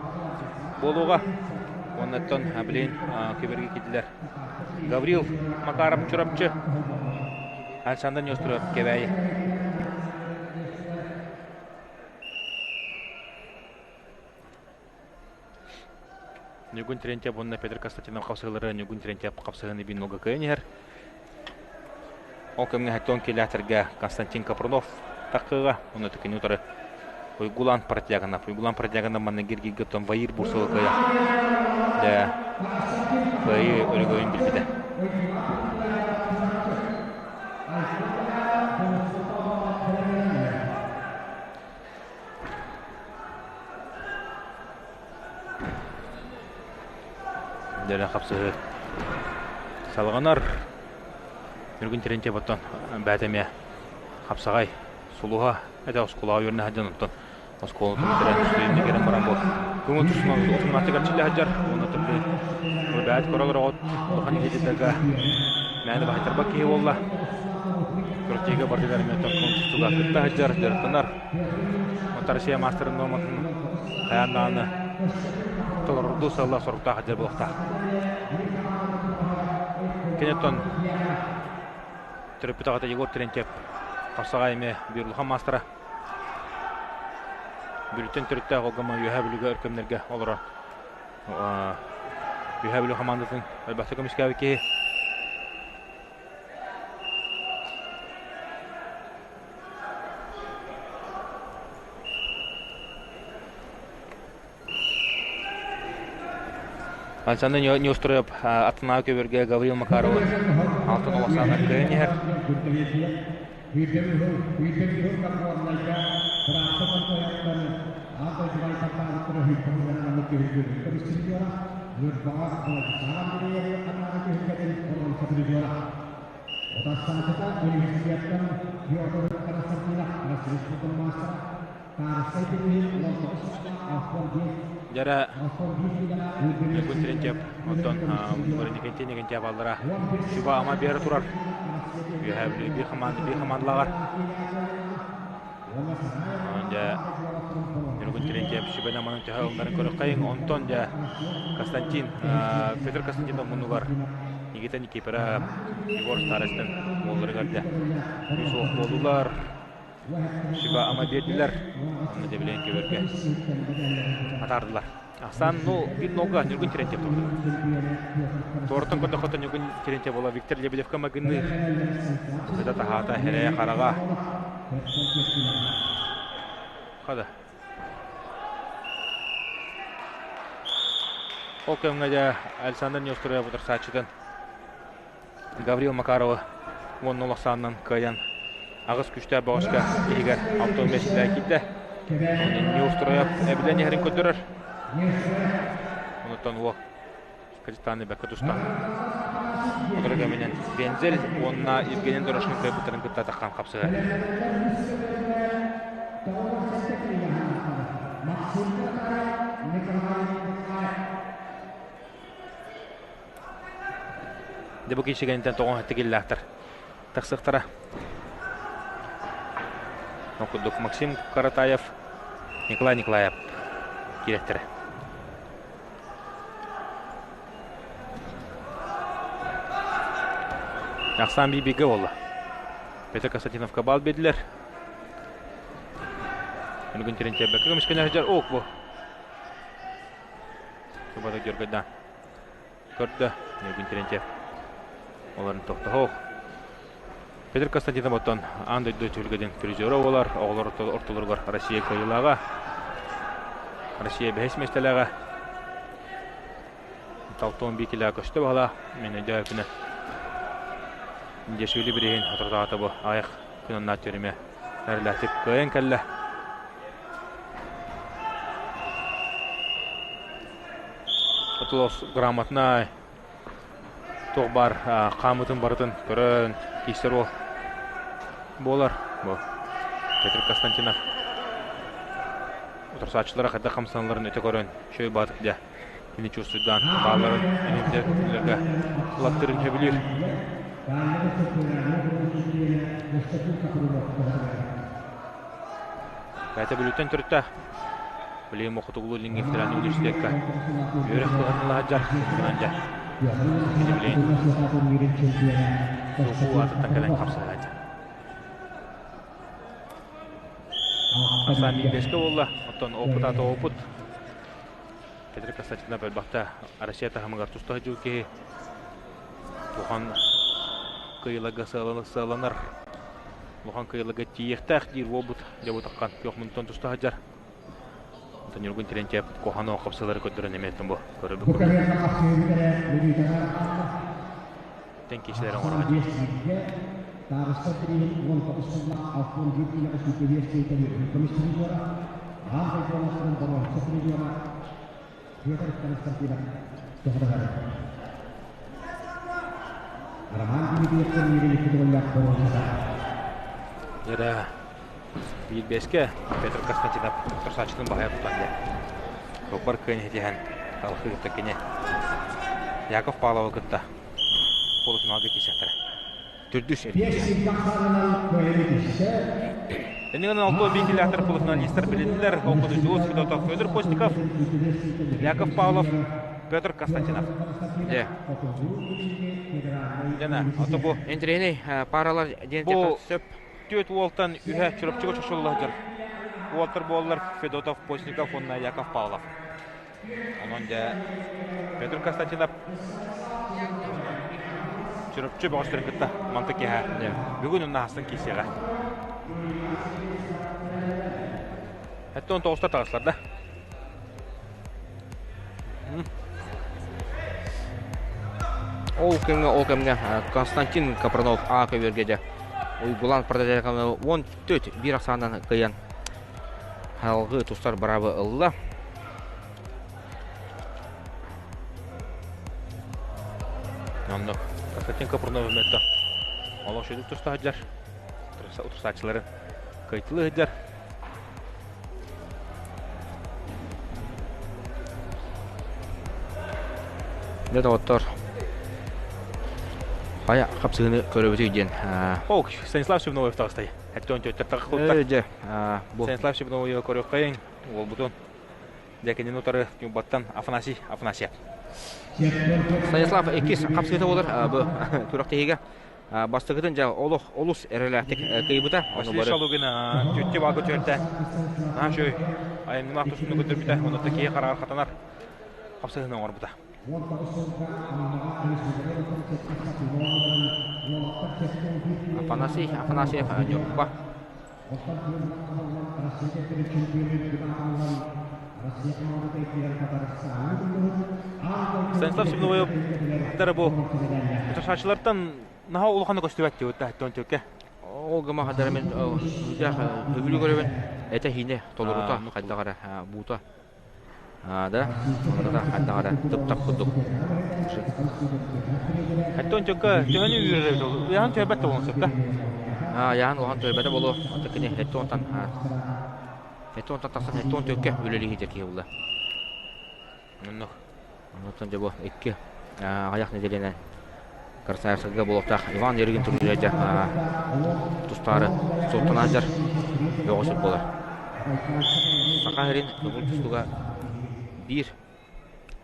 Speaker 1: буолуоҕа. Уоннаттан билигин көбөргө киирдилэр. Гаврил Макаров Чурапчы. Александр Неустроев Кэбээйи. Ньургун Терентьев уонна Петр Константинов хапсыһыылары Ньургун Терентьев хапсыһыыны биир нолга кыайан иһэр. Ол кэмҥэ хэттон килээтэргэ Константин Капрунов таххыга, онно түкини утары Уйгулан Протягонов. Уйгулан Протягонов манна гиргиргэ оттон Ваир Бурсова кыайа. Дэ кыайыы өрөгөйүн билбитэ. Дьэ хапсыһыы салҕанар. Ньургун Терентьев оттон бэйэтэ эмиэ хапсаҕай сулуһа этэ оскуолаҕа үөрэнэ сылдьан оттон оскуолатын бүтэрэн студенныы кэлэн баран бу көҥүл тустунан утумнаахтык эрчиллэ сылдьар уонна төбүлүн бэйэт көрө олороҕут улахан идиэтэтэргэ мээнэ баһыйтарбат киһи буолла. Күрэхтэһиигэ барытыгар эмиэ оттон көҥүл тустууга кытта сылдьар, дьарыктанар. Онтон Россия маастарын нуорматын хайаан даҕаны толорордуу сыаллаах соруктаах сылдьар буолуохтаах. Кини оттон төрөппүт аҕата Егор Терентьев хапсаҕай эмиэ биир улахан маастара. Бүлүүттэн төрүттээх Олгомо Үөһээ Бүлүүгэ өр кэмнэргэ олорор. Үөһээ Бүлүү хамаандатын элбэхтик көмүскээбит киһи. Александр Неустроев атынааҕы көбүөргэ Гаврил Макаровы алтан олохсаанар кыайан иһэр. Дьэрэ Ньургун Терентьев оттон Никентий Никентьев аллара Шуба ама биэрэ турар. Үөһээ Бүлүү биир хамаанда биир хамаандалааҕар. Дьэ Ньургун Терентьев сүбэнэн манан төһө ылынарын көрүөххэйиҥ. Онтон дьэ Константин Петр Константинов муннугар Никита Никифоров Егор Старостин уолларыгар дьэ үс уох буоллулар. Сүбэ-ама биэрдилэр, онно дьэбилиэн көбөргө атаардылар. Ахсаан, ну, биир нолга Ньургун Терентьев турда. Туораттан көрдөххө Ньургун Терентьев буола Виктор Лебедевка магынныыр. Быта таһаата херэйэ хараҕа. Хада. Ол кэмҥэ дьэ Александр Неустроев утарсааччытын Гаврил Макаровы уонна улахсаанынан кыайан аҕыс күүстээх бөҕөскө иһигэр 65 ситэ киирдэ. Оны Неустроев эбилэн иһэрин көрдөрөр. Онуттан уол Кыргызстаны бэккэ тустан. Сотору кэминэн Вензель уонна Евгений Дорошин кыайбыттарын кытта таххан хапсыһар. Дьэ бу киирсигэнтэн тоҕо тигиллээхтэр тахсыахтара. Ол курдук Максим Каратаев, Николай Николаев киирэттэрэ. Ахсаан биир-бииргэ буолла. Петр Константиновка баал биэрдилэр. Бүгүн Терентьевбекка көмүскэнэ сылдьар. Ок бу. Субата дьөргөйдөөн көрдө Ньургун Терентьев. Олорун тохтоһуох. Петр Константинов оттон аан дойду түһүлгэтин призера буолар. Оҕолор ортолоругар Россия кыайыылааҕа. Россия бэһис миэстэлээҕэ. Талтон биикилээ көстө баһыла. Мен өйдөөпүнэ. Дешвили бириһин соторутааҕыта бу аҕыйах күн аннаа түрүмэ эрэлээхтик кыайан кэллэ. Отулос грамотнай туох баар хаамытын барытын көрөн киирсэр уол буолар. Бу Петр Константинов утарсааччылара хайдах хамсаналларын өтө көрөн үчүгэй баатык дьэ кини чувствуйдаан баалларын иннилэргэ ылаттырын сөбүлүүр. Бэйэтэ Бүлүүттэн төрүттээх. Билигин Хотугулуу-Илиҥҥи федеральнай университекка үөрэх кыһатын сылдьар. Онон дьэ, кини билигин Суохуу аатыттан кэлэн хапсыһааччы. Ахсаан биирдэскэ буолла. Оттон опыт аата опыт. Петр Константинов элбэхтэ Россия таһымыгар туста сылдьыбыт киһи. Улахан кыайыыларга сыаланар. Улахан кыайыыларга тиийиэхтээх диир уолбут дьабытаххан күөх мунтан туста сылдьар. Онтон Ньургун Терентьев куһаҕан хапсыылары көрдөрөн эмиэ бу көрөбүт курдук. Тэн киһилэрин оҥороҕун. Дьэ, биир бэскэ Петр Константинов утарсааччытын баһыйа тутан дьэ. Суоппар кыайан ситиһэн талахы кытта кини Яков Павловы кытта полуфиналга киирсиэхтэрэ.
Speaker 2: Төрдүс эргииргэ.
Speaker 1: Энигэн алто биикилэхтэр полуфиналистар билиннилэр. Ол курдук Дьулус Федотов, Федор Постников, Яков Павлов, Петр Константинов.
Speaker 2: Дьэ.
Speaker 1: Дьэна, ото бу.
Speaker 2: Интириэһинэй паралар диэн
Speaker 1: Бу
Speaker 2: сөп.
Speaker 1: Түөрт уолтан үһэ Чурапчыга чочулла сылдьар. Уолтар буоллар Федотов, Постников уонна Яков Павлов. Онон дьэ Петр Константинов Чурапчы бөҕөстөрүн кытта манта киэһэ бүгүн уонна аһастан киирсиэҕэ. Эттон тоҕуста таҕыслар да.
Speaker 2: Ол кэмҥэ, ол кэмҥэ Константин Капранов А көбүөргэ дьэ Уйгулан Протодьяконов 14 биир ахсаанынан кыайан Салгыы тустар быраабы ылла.
Speaker 1: Оннук. Константин Капрунов үмөттө. Олох шүдүк туста сылдьар. Утурсааччылары кыайтылыы сылдьар.
Speaker 2: Дьэ доҕоттор, хайа хапсыһыны көрөбүтүй диэн.
Speaker 1: Ок, Станислав Семеновев таҕыстай. Эттон төттөр таххылтар.
Speaker 2: Дьэ, бу.
Speaker 1: Станислав Семеновы көрүөххэйиҥ, уолбутун. Дьэ, кинини утары Ньурбаттан Афанасий Афанасьев.
Speaker 2: Станислав иккис хапсыыта буолар бу күрэхтэһиигэ. Бастакытын дьэ олох олус эрэлээхтик кыйбыта.
Speaker 1: Василий Шалугин түттү баага түөртэ. Наһаа үчүгэй айымньылаах тустууну көрдөрбүтэ. Онно киһи хараҕар хатанар хапсыһыыны оҥорбута.
Speaker 2: Афанасий Афанасьев Ньурба.
Speaker 1: Станислав Семеновы бу утарсааччылартан наһаа улахана көстүбэт диэбит төкке.
Speaker 2: Ол гыма хадара мен өбүлү көрөбүн этэ хине толорута хайдах эрэ буута Да, да, хайдах эрэ тып-тап курдук.
Speaker 1: Оттон төккө төһөнү үүрэр эбит Ыйаһын төһөбөт да буолуон сөп да?
Speaker 2: Ыйаһын улахан төһөбөтө буолуо. Оттон кини эттуонтан эттуонтан тахсан эттуон төккө үлэлиһитэр киһи буолла.
Speaker 1: Оннук.
Speaker 2: Онтон дьэ бу икки аҕыйах нэдиэлэнэн Красноярскайга буолуохтаах Иван Ерыгин турнирга тустаары суоттана сылдьар бөҕө сөп буолар. Саха сирин көҥүл тустууга биир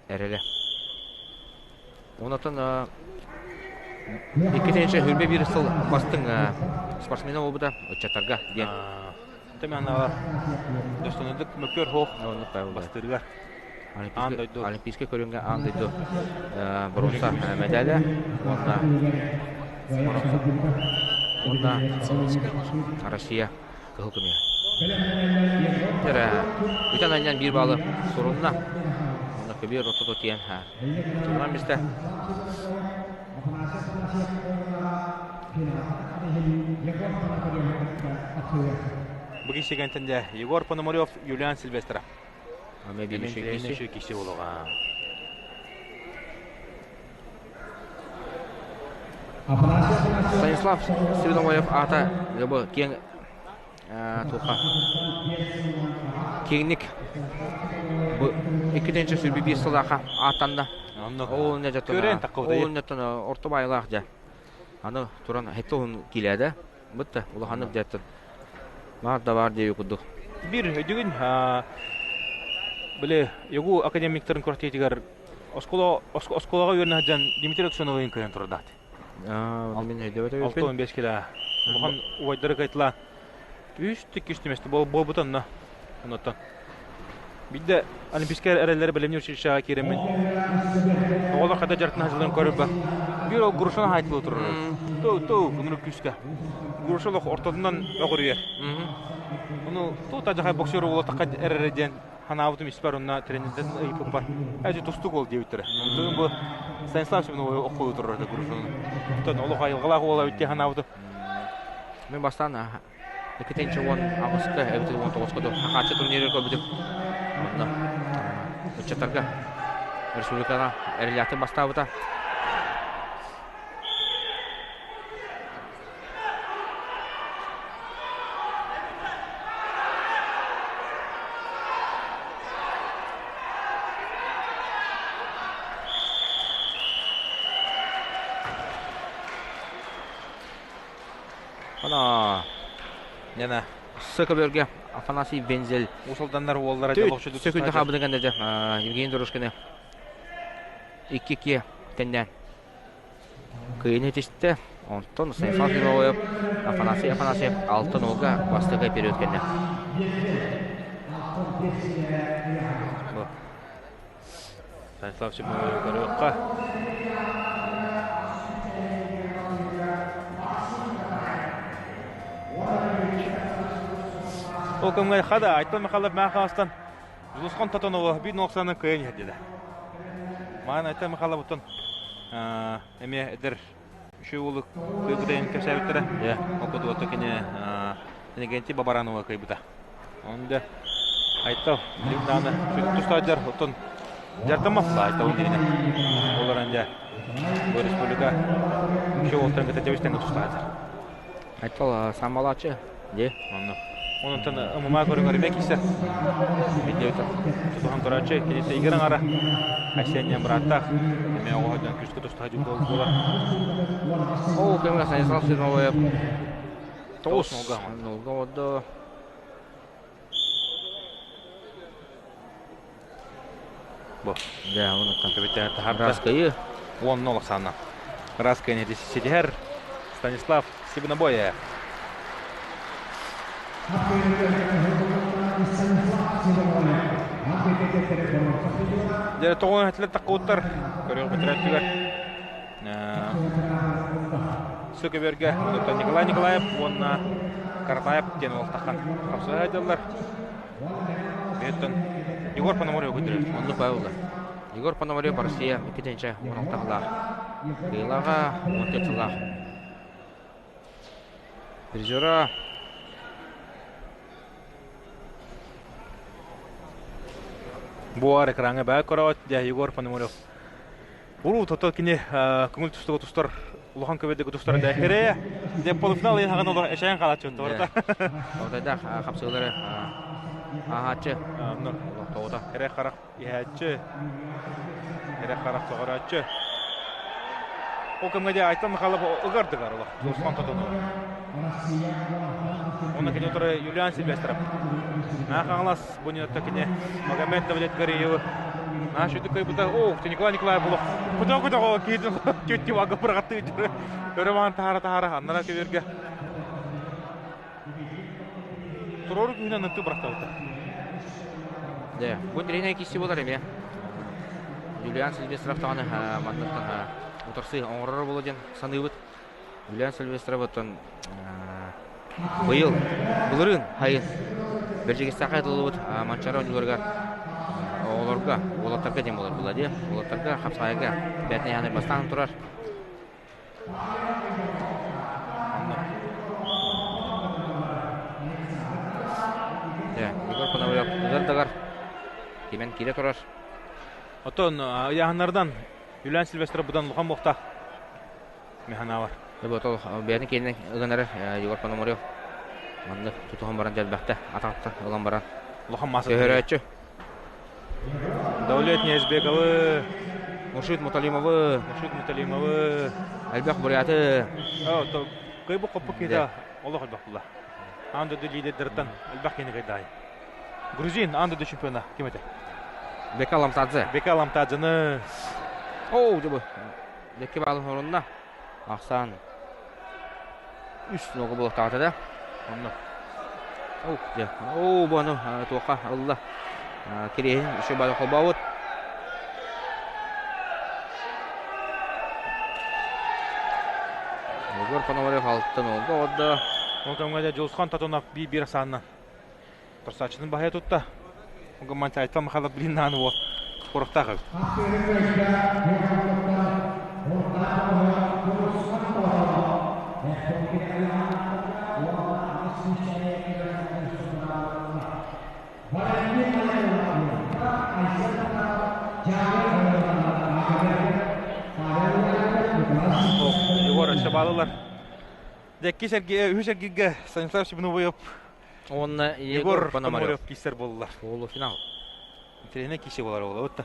Speaker 2: эрэлэ. Онтон 2021 сыл бастыҥ спортсмена буолбута ыччаттарга диэн.
Speaker 1: Тэмэнаҕа Достонудук мөккүөр хоох бастыырыгар
Speaker 2: Аан дойду Олимпийскай көрүҥҥэ аан дойду боруонса мэдээлэ уонна уонна Россия кыһыл көмүһэ. Эрэ бүтэн анньан биир баалы сурунна. Уонна көбүөр ортото тиийэн турунан бистэ.
Speaker 1: Бу киһи дьэ Егор Пономарев, Юлиан Сильвестров.
Speaker 2: Аме
Speaker 1: биир киһи буолуоҕа.
Speaker 2: Станислав Свиновоев аата бу киэҥ туха киэҥник бу 2021 сыллаахха ааттанна.
Speaker 1: Ол
Speaker 2: нэтон орто баайлаах дьэ. Аны туран хэтте уһун киилээдэ. Бытта улаханнык дьэттэн. Баар да баар диэби курдук.
Speaker 1: Биир өйдүгүн били ЕГУ академиктарын күрэхтэһиитигэр оскуола оскуолаҕа үөрэнэ сылдьан Дмитрий Аксеновыын кыайан турардаат.
Speaker 2: Мин өйдөбөт
Speaker 1: 65 кило. Улахан убайдары кайтла. Үс иккис миэстэ буолбут онно. Оннуттан. Биирдэ Олимпийскай эрэллэри бэлэмниир училищеҕа киирэммин оҕолор хайдах дьарыктана сылдьалларын көрөр Биир ол грушаны хаайтылыы турар. Ту ту ынырык күүскэ. Груша олох ортотунан өҕүрүйэр. Ону ту тажахай боксер уолатахха эрэрэ диэн ханаабытым испэр онно тренерден ыйыппыппар эдьи тустук уол диэбиттэрэ. Онтон бу Станислав Семенов оххолуу турар этэ грушаны. Оттон олох айылҕалаах уола эбит дии ханаабытым.
Speaker 2: Мин бастаан иккитинчи уон аҕыска эбэтэр уон тоҕуска дуу Хахааччы турнирыгар көрбүтүм. Онно ыччаттарга республикаҕа эрэллээхтик бастаабыта. Ана
Speaker 1: Нена
Speaker 2: Сөкөбөргө Афанасий Вензель
Speaker 1: Усалданнар уоллара
Speaker 2: Сөкүндэ хаабыдыган дэ Евгений Дорожкины 2-2 тэннээн кыайыны этистэ. Онтон Станислав Ивановев Афанасий Афанасьев 6-0-га бастакы период кэннэ.
Speaker 1: Станислав Семенович көрүөххэ. Ол кэмҥэ хада Айтал Михайлов Махаастан Дьулусхан Тотонова биир нуоксаны кыайан иһэрдилэр. Маан Айтал Михайлов оттон эмиэ эдэр үчүгэй уолу кыайбыта иһин кэпсээбиттэрэ. Ол курдук кини Иннокентий Бабаранова кыайбыта. Оны да Айтал билим даҕаны тустааччылар оттон дьардаммаппа Айтал диэни. Олорон дьэ бу республика үчүгэй уолтан кытта дьэбистэн тустааччылар.
Speaker 2: Айтал самбалааччы дии.
Speaker 1: Онно. Онтон ММА көрүҥэр эмиэ киирсэр. Видеота тутуһан көрөөччү киниттэ игр аҥара Айсен бырааттаах эмиэ оҕо дьон күүскэ тустаһа буолар.
Speaker 2: Ол кэмҥэ Станислав Семеновев Тоҕус нолга. Нолга оҕордо.
Speaker 1: Бу.
Speaker 2: Дьэ, онуттан.
Speaker 1: Көбүтэ таһаарда.
Speaker 2: Раскайы.
Speaker 1: 10-0 оксана. Раскайны ситиһэр Станислав Сибинобоя. Дьэ, тоҕо этилэр таккуттар. Көрүөх бэтэрээттигэр. Сөкөбөргө онуттан Николай Николаев уонна Каратаев диэн уолтахан хапсыһа сылдьаллар. Бэйэттэн Егор Пономарев көтүрэр.
Speaker 2: Оннук баайылла. Егор Пономарев Россия иккитинчи 16 сыллаах. Кыайыылааҕа 14 сыллаах. Призера
Speaker 1: Буар экраҥҥа баа көрөөт, дьэ Егор Пономарев Уруу тото кини көҥүл тустууга тустар улахан көбөдөкө тустар да хире де полуфинал ыйын олор эшээн хаалааччы торта.
Speaker 2: Отайдаах хапсыылары ааһааччы тоҕута.
Speaker 1: Хире харах иһээччи хире харах тоҕорааччы. Ол кэмҥэ де Айтан Михайлов ыгардыгар олох Руслан Тотонов. Онно кини утары Юлиан Сильвестров. Наахаҥалас Бу ньыта кини Магомед Давлетгариевы наш үтүк кыйбыта. О, Николай Николаев було. Куда куда киитин киитти вага бырагатты өрө маан таһара таһара аннара көбүргэ. Турору күһүнэн ытты бырахтабыта.
Speaker 2: Дэ, бу тренер киси болар эме. Юлиан Сильвестров даҕаны манныктан утарсыы оҥорор боло диэн саныыбыт. Юлиан Сильвестров оттон быйыл былырыын хайын Бэрдьигэстээххэ ыытыллыбыт Манчаары оонньууларыгар оҕолорго, уолаттарга диэн буолар буолла дии. Уолаттарга хапсаҕайга бэртин бастаан турар. Егор Пономарев ыгар-дагар кимэн киирэ турар.
Speaker 1: Оттон ыйааһыннардан Юлиан Сильвестров будан улахан буохтаах. Механавар.
Speaker 2: Ол бэйэтин киэнинэн ыган эрэр Егор Пономарев маннык тутуһан баран дьэлбэхтэ атахтан ылан баран
Speaker 1: улахан мааса
Speaker 2: көһөрөөччү.
Speaker 1: Давлет Ниязбековы,
Speaker 2: Муршид Муталимовы,
Speaker 1: Муршид Муталимовы,
Speaker 2: элбэх буряты.
Speaker 1: О, кыйбы коппу киһи олох элбэх була. Аан дойду лидердэртэн элбэх киһини кыйдаай. Грузин аан дойду чемпиона ким этэ?
Speaker 2: Бека Ламтадзе.
Speaker 1: Бека Ламтадзены.
Speaker 2: Оу, дьыбы. Лекки баалын хорунна. Ахсаан үс нога буолуохтаах да.
Speaker 1: Онно.
Speaker 2: Оо, бу аны туохха ылла. Кириэһин еще бары холбообут. Егор Пономарев алтан олга оҕордо.
Speaker 1: Ол кэмҥэ Дьулусхан Татонов биир-биир ахсаанынан Торсааччытын баһыйа тутта. Гымман Айтал Михайлов блин нааны уол куруктаах эбит. Егор өссө баалылар. Дьэкки сэрги, үһүс эргиргэ Станислав Семеновоев
Speaker 2: Уонна
Speaker 1: Егор Пономарев киисэр буоллулар.
Speaker 2: Полуфинал.
Speaker 1: Интэриэһинэй киисэ буолар буолла бутта.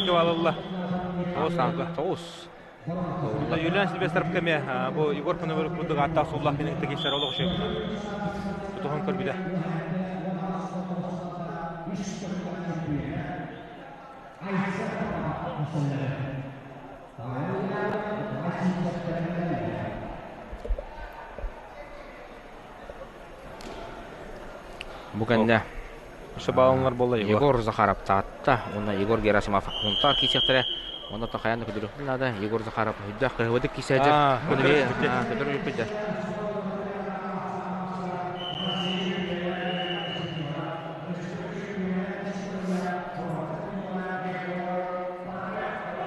Speaker 1: Кыбалылла.
Speaker 2: Тоҕус.
Speaker 1: Юлиан Сильвестров кэме бу Егор Пономарев курдук ааттаах суоллаах кинигэ киирсэр олох үчүгэй тутуһан көрбүтэ.
Speaker 2: Бу кэннэ
Speaker 1: Шабаланнар буолла
Speaker 2: Егор. Егор Захаров Таатта уонна Егор Герасимов Хунтаар киисиэхтэрэ. Онно хайаан да көдөрүөхпүн наада. Егор Захаров үрдээх кыһыбытык киисээдьэр. Көдөрү үппүтэ.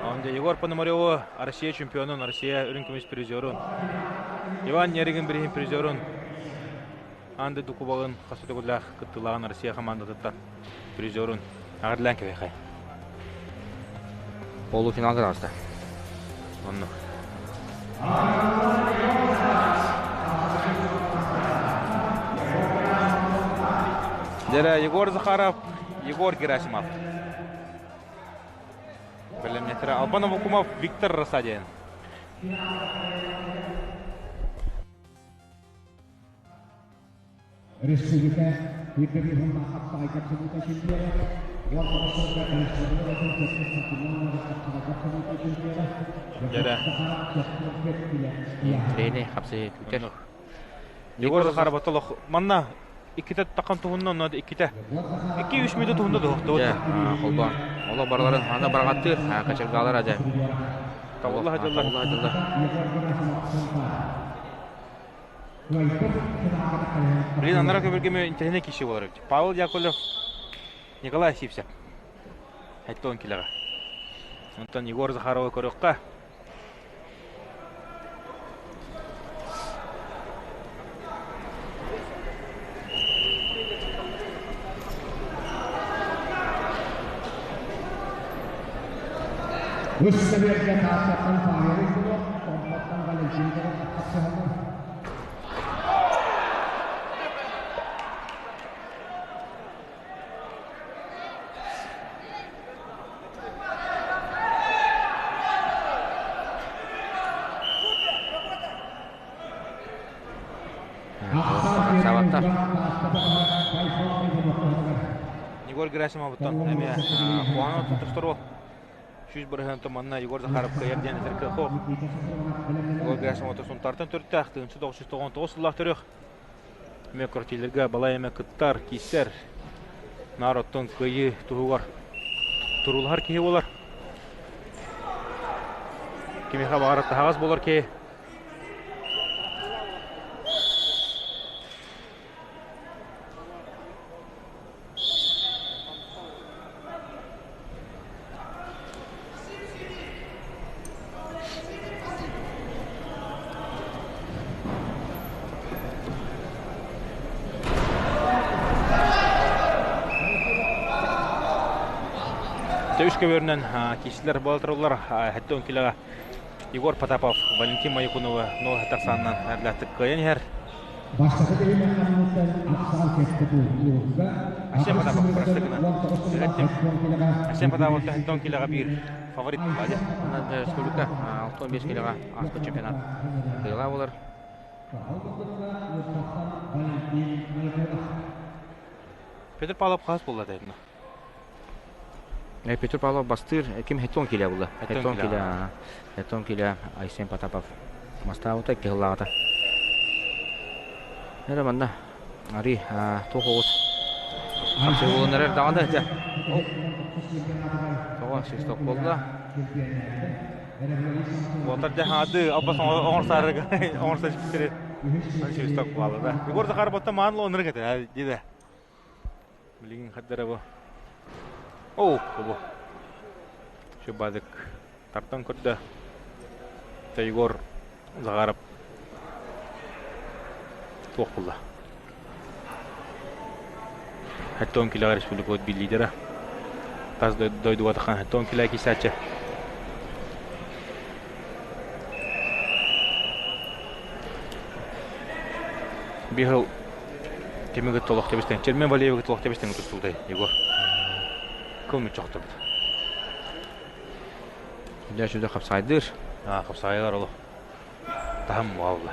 Speaker 1: Онда Егор Пономареву Россия чемпионун, Россия үрүҥ көмүс призерун, Иван Ярыгин бириһин призерун Аан дойду кубогын хас төгүллээх кыттыылааҕын Россия хамаандатыттан призерун эҕэрдэлээн кэбиһиэхэй.
Speaker 2: Полуфиналга таҕыста.
Speaker 1: Оннук. Дьэрэ Егор Захаров, Егор Герасимов. Бэлэмнэтэрэ Албан Авакумов, Виктор Рассадин.
Speaker 3: Республика ирдэбилин хапсаҕайга абсолютно чемпиона, уонна сылга республикатын абсолютно чемпиона,
Speaker 1: Дьэрэ.
Speaker 2: Тренер хапсыһы күүтэр.
Speaker 1: Егор Захаров олох манна иккитэ таххан туһунна онно иккитэ. 2-3 мүнүүтэ туһунна дуһуктубут.
Speaker 2: Дьэ, холбоон. Олох барыларын аны барҕаттыыр качыргаалар адьа.
Speaker 1: Табылла сылдьаллар.
Speaker 2: Табылла сылдьаллар.
Speaker 1: Блин, анара көбүргеме интэриэһинэй киһи буолар эбит. Павел Яковлев, Николай Сивцев. Хэттон килэҕэ. Онтон Егор Захарова көрүөххэ.
Speaker 3: Үс көбүөргэ Тааттаттан Павел Иванов, Томпоттон Валентин Горохов хапсыһаллар.
Speaker 2: Сабаттар.
Speaker 1: Егор Герасимовтан эмиэ куһаҕан тустар уол. 100% манна Егор Захаров кыайар диэн этэр кыах суох. Егор Герасимов Сунтаартан төрүттээх, 1999 сыллаах төрүөх. Эмиэ квартираларга балай эмэ кыттар, киирсэр. Наар оттон кыайыы туһугар туруулаһар киһи буолар. Кимиэхэ баҕарар таһаҕас буолар киһи. Үс көбөрүнэн киисилэр буола тураллар. 70 килоҕа Егор Потапов Валентин Моякунова 0 тахсаанынан эрлээхтик кыайан иһэр.
Speaker 3: Бастакы түһүмэххэ ахсаан кэппит улууска
Speaker 1: Асен Потапов простыгынан Асен Потапов 70 килоҕа биир фаворит Вадя.
Speaker 2: Республика 65 килоҕа ааспыт чемпионат кыайыылаах буолар.
Speaker 1: Петр Павлов хас буолла дайна?
Speaker 2: Петр Павлов бастыыр ким хеттон киле була. Хеттон киле. Хеттон киле Айсен Потапов. Мастаабыта кыһыллаҕата. Эрэ манна Ари туох оҕус хапсы булунар даҕаны дьэ. Тоҕо свисток буолла.
Speaker 1: Уотар дьэ хаады албас оҥорсаарыга оҥорсар испиттери свисток буолла да. Егор Захаров батта маан лоннар кете диде. Билигин хаддара бу. Оо, бу. Шубадык тартан көрдө. Егор Захаров туох булла. Хаттон килэҕэ республикабыт биир лидера. Тас дойдуга тахан хаттон килэ кисачы. Бихыл кемиге толох тебистен, Чермен Валеевге толох тебистен тустуудай, Егор. Кыл мүччөхтөбүт.
Speaker 2: Дьэ сүдэ хапсайдыр.
Speaker 1: А, хапсайылар олу. Таһым буолла.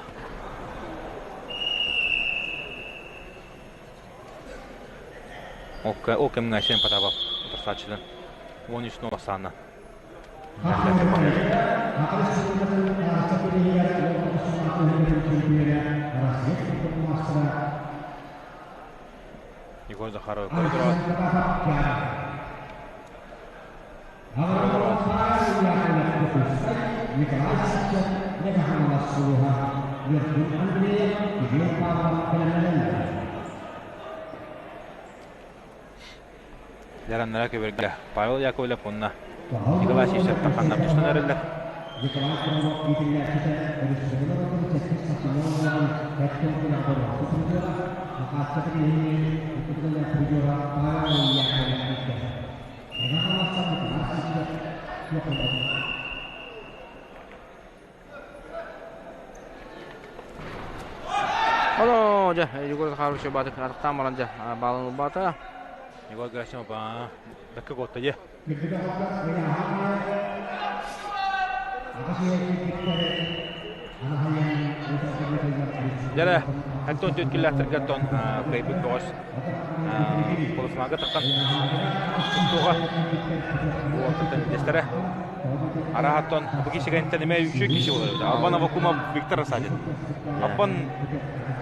Speaker 1: Ол кэмҥэ Айсен Потапов утарсааччытын 13 ахсаанна. Егор Захаров көрдөрөт. Яраннара көбөргө Павел Яковлев уонна Николай Сивцев таханнар тустан эрэллэр.
Speaker 2: Оно, дьэ, Егор Захарович баатык атахтаан баран дьэ, баалын ылбаата.
Speaker 1: Егор Герасимов дакка куотта дьэ. Дьэрэ, Антон Түткүллээхтэргэ тон кыайбыт бөҕөс полуфиналга тахсан туға уолтан дестері Араһаттан бу киһи эмээ үчүгэй киһи буолар эбит. Албан Авакумов Виктор Рассадин. Аппан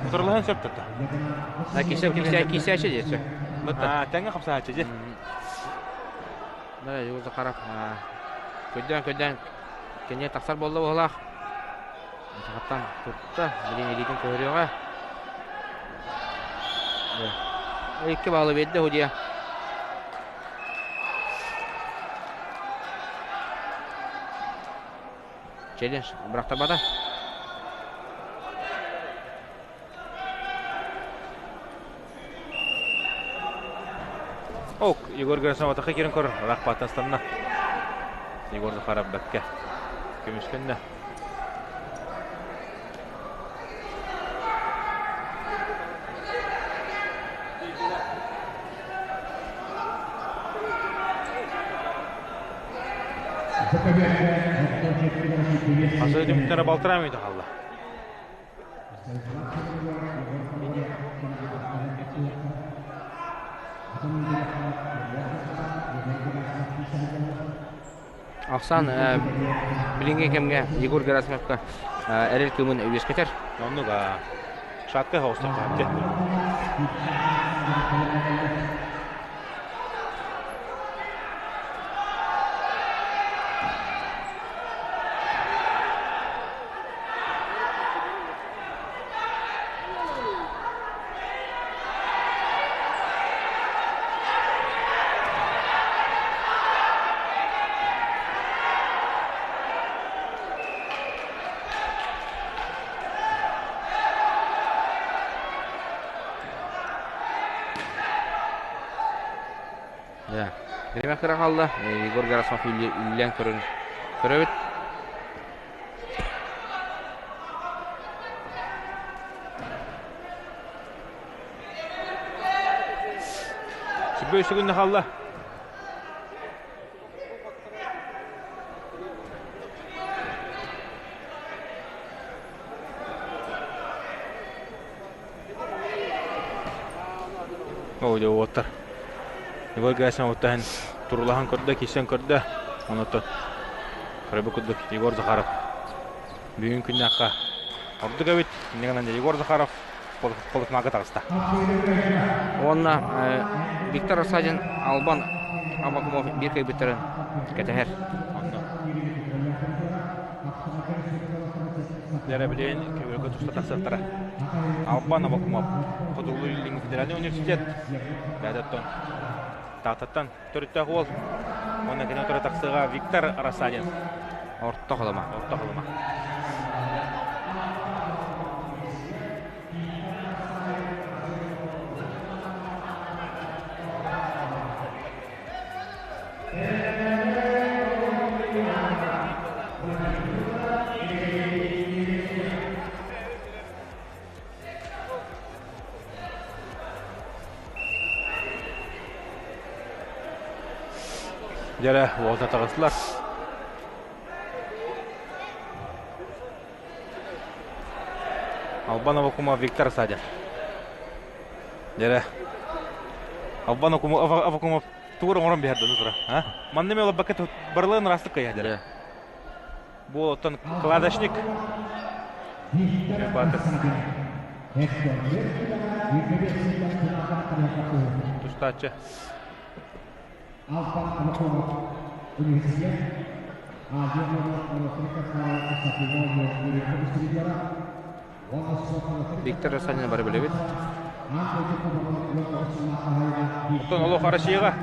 Speaker 1: утарылаһан сөп тутта.
Speaker 2: Кисе кисе кисээчи диэчи.
Speaker 1: Тэҥҥэ хапсааччы дьэ.
Speaker 2: Да, Егор Захаров көддөөн көддөөн кэннигэр тахсар буолла быһылаах. Сахаттан тутта, билин илиитин көһөрүөҕэ. Икки баалы биэрдэ Худия. Челлендж бырахтарбата.
Speaker 1: Ок, Егор Герасимов атака кирин көрөр. Рахпаттан станна. Егор Захаров бэккэ. Көмүскэннэ. Асы түмүктөрө балтараа мүнүүтэ хаалла.
Speaker 2: Ахсан билиҥҥи кэмҥэ Егор Герасимовка эрэл кыымын үөскэтэр.
Speaker 1: Оннук шатка хоустар.
Speaker 2: Биримэ кыра хаалла. Егор Герасимов үллэн көрөн көрөбүт.
Speaker 1: Сүбэ үсүгүн хаалла. Оо, дьэ уоттар. Егор Герасимов оттоһон турулаһан көрдө, киирсэн көрдө. Онуттан көрөбүт курдук Егор Захаров бүгүн күннээххэ ордук эбит. Инньэ гынан Егор Захаров полуфиналга таҕыста.
Speaker 2: Уонна Виктор Рассадин Албан Абакумов биир кыайбыттарын кэтэһэр.
Speaker 1: Онно. Дьэрэ билигин көбүргө туста тахсыахтара. Албан Абакумов Хотугулуу-Илиҥҥи федеральнай университет бэйэтиттэн Тааттаттан төрүттээх уол. Уонна кини утары тахсыаҕа Виктор Рассадин.
Speaker 2: Орто Халыма.
Speaker 1: Орто Халыма. Дьэрэ, уолта таҕыстылар. Албан Авакумов Виктор Садин. Дьэрэ. Албан Авакумов тугур оҥорон биһэр дыны тура. А? Манна мен олорбакка барыларын ырастык кыйа дьэрэ. Бу оттон кладочник. Тустааччы.
Speaker 2: Виктор Рассадин бары билэбит.
Speaker 1: Оттон олох Россияҕа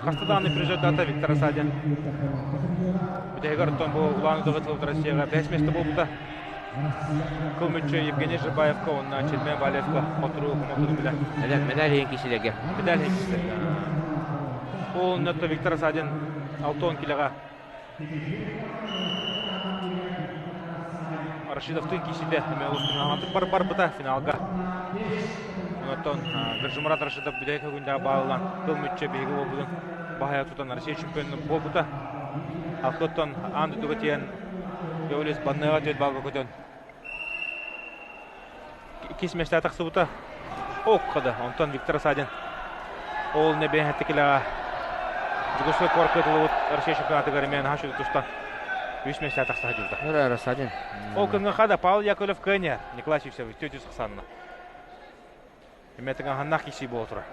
Speaker 1: хаста даҕаны призердата Виктор Рассадин. Бүтэһигэр оттон бу Улан-Удэҕэ тылбыт Россияҕа бэһис миэстэ буолбута. Кыл мүччү Евгений Жибаевка уонна Чельмен Валевка хотуруу хомотуну билэ.
Speaker 2: Медаль иһин киһилэргэ.
Speaker 1: Медаль иһин киһилэргэ. Ол оннотто Виктор Рассадин 60 килоҕа Рашидовтыын киирсиитэ эмиэ олус тыҥааһыннаахтык барбыта финалга. Онтон Гаджимурат Рашидов бүтэһик күндээх баалынан кыл мүччү биһиги уолбутун баһыйа тутан Россия чемпионун буолбута. Алтыттан аан дойдуга тиийэн Йовлес банныаҕа түөрт баалга көтөн иккис миэстэҕэ тахсыбыта. Оккада. Онтон Виктор Асадин ол нэбиэһэттикилэҕэ Дьокуускай куоракка ыытыллыбыт Россия чемпионатыгар эмиэ наһаа үчүгэй тустан үс миэстэҕэ тахса сылдьыбыта.
Speaker 2: Рассадин.
Speaker 1: Ол кэмҥэ хада Павел Яковлев кыайан Николай Сивцев 400 ахсаанна. Эмиэ тыҥааһыннаах киирсии буола турар.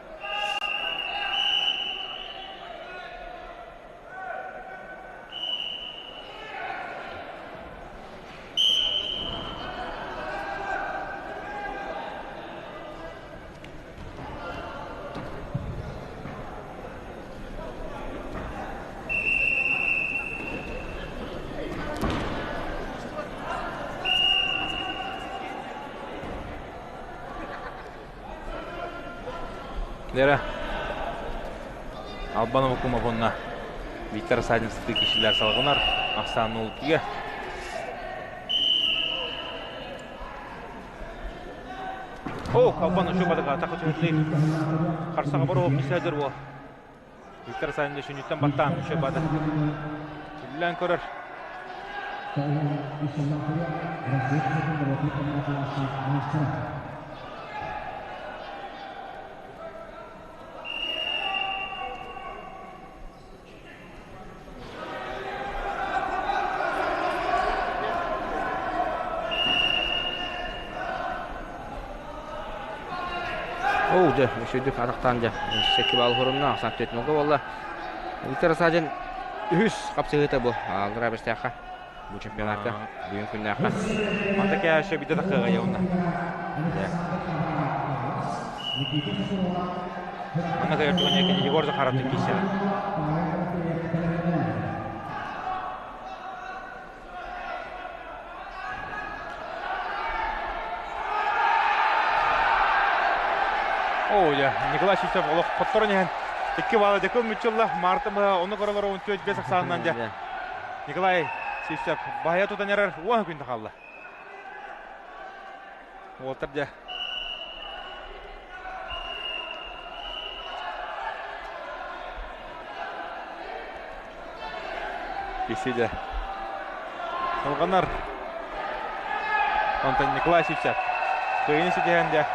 Speaker 1: Лера Албанова Кумов уонна Виктор Садин сытыы киһилэр салҕанар ахсаан 0-2-гэ. О, Албан үчү бадыга атака түһүллүү. Харсаҕа баруох кисээдэр уол. Виктор Садин сүнньүттэн баттаан үчү бады. Түллээн көрөр.
Speaker 2: Оу, дьэ, үчүгдүк атахтаан дьэ, сэкки баал хорунна, ахсаан түөтүнүгэ буолла. Виктор Сажин үһүс хапсыһыыта бу Аллараа Бэстээххэ бу чемпионатка бүгүн күннээххэ.
Speaker 1: Манта кээшэ биде тахыаҕа явна. Манна кайар туган кини Егор Захаровтын киирсэҕэ. Оо, дьэ, Николай Сивцев олох хотторон иһэн икки баалы дьэ кыл мүччүлла Марта быһа ону көрөлөр 14-5 ахсаанынан дьэ Николай Сивцев баһыйа тутан эрэр 10 күн хаалла. Уолтар дьэ Киси дьэ салҕанар. Онтон Николай Сивцев кыайыыны ситиһэн дьэ.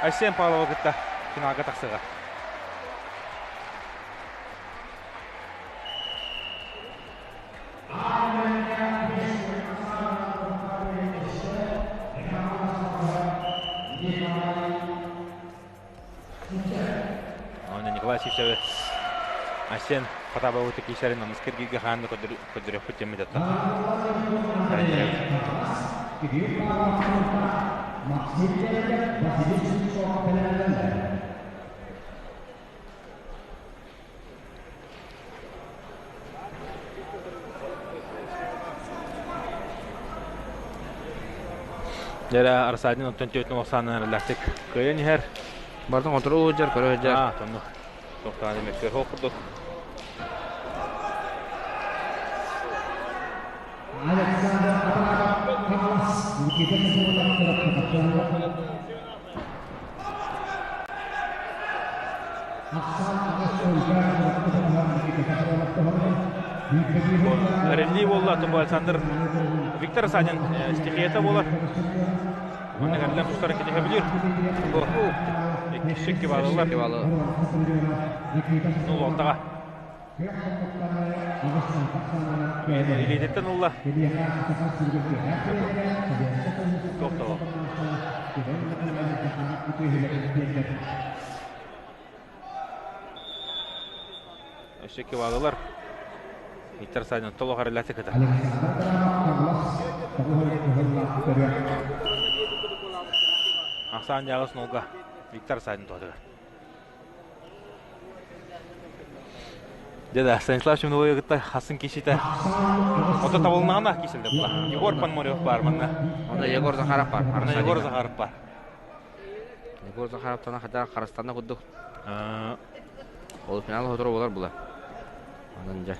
Speaker 1: Айсен Павлова кытта финалга тахсыга. Онно Николай Сивцевы Айсен Потапова киисэрин онус киргииргэ хаанны көрдөрүөхпүт диэммит аттан. Дьэрэ Арсадин оттон түөтүн олохсаанынан эрэллээхтик кыайан иһэр.
Speaker 2: Бартын контрол сылдьар, көрө сылдьар.
Speaker 1: Аа, тонну. Тохтоон эмеккэ хоох курдук.
Speaker 3: Александр Абрамов Хаҥалас Никита Соколов
Speaker 1: Релли буолла тобу Александр Виктор Санин стихията буолар. Манна кэллэн тустарын кинигэ билир. Бу иккисчик кибалылар. Ну, алтаға. Илиититтэн ылла. Туох Өссө кивалылар. Виктор Савин толох эрэллээхтик кытар. Ахсаан дьаҕыс нолга Виктор Савин туһатыгар. Дьэ да, Станислав Чумновой кытта хасын кишите. Ото табылнаҕына киселде була. Егор Пономарев бар манна.
Speaker 2: Онно Егор Захаров бар.
Speaker 1: Онно Егор Захаров бар.
Speaker 2: Егор Захаров тана хата Харастана курдук. Ол финал хотору болар була. Анан дьэ.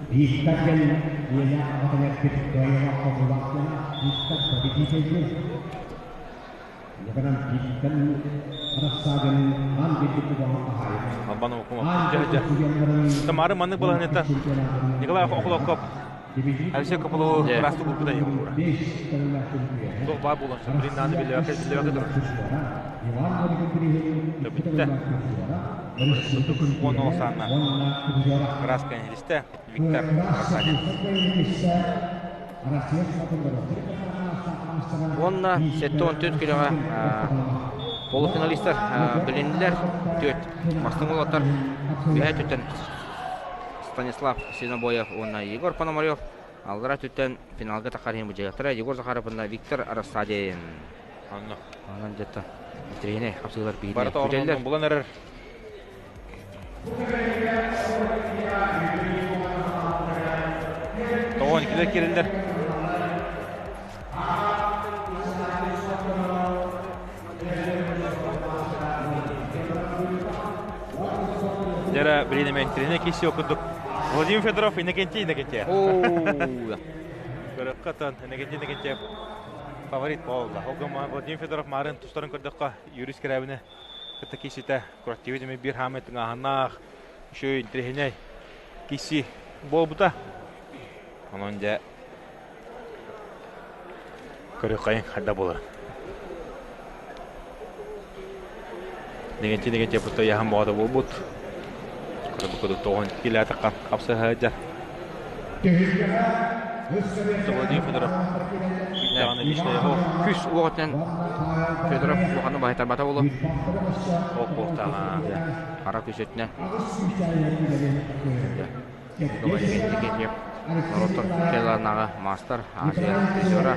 Speaker 3: Виктор кэлин Елена аҕатыгар кыайыылаах хотуулаах Виктор победитель
Speaker 1: Албан Тамары маннык балаһанета Николай Охлоков Алексей Копылову ыраастык курбута егура. Туох баар буолан блин нааны биллибэккэ биллибэккэ турар. Бүттэ. Уон олсаанна краска илистэ Виктор Арсанин.
Speaker 2: Уонна 74 күрэҕэ полуфиналистар билиннилэр. Түөрт бастыҥ уолаттар үһэ өттүттэн Станислав Синобоев уонна Егор Пономарев аллара өттүттэн финалга таххар иһин быдьайыахтара Егор Захаров уонна Виктор Рассадин.
Speaker 1: Онно.
Speaker 2: Онон дьэ интэриэһинэй хапсыылар биһиги
Speaker 1: Барыта орнон булан эрэр. Тоҕон иккилэр кириллэр. Дьэрэ билин эмэ интириэһинэй киһи курдук. Владимир Федоров Иннокентий Иннокентьев. Көрөххө Иннокентий Иннокентьев фаворит буолла. Ол гынан Владимир Федоров марын тустарын көрдөххө Юрий Скрябины кытта кииситэ курактивы деми биир хаамай тыҥааһыннаах үчүгэй интэриэһинэй киси буолбута. Онон дьэ көрүөххэйин хайда буолар. Дегенчи дегенчи бутта яһан боҕото буолбут. Көрбүт тоҕон килээтэ хапсыһа Владимир Федоров даҕаны
Speaker 2: Күс уоҕуттан Федоров улаханнык баһыйтарбата буолуо.
Speaker 1: Ол куохтааҕа.
Speaker 2: Хара күс өттүнэн. Норуоттар Келларнааҕы маастар Азия призера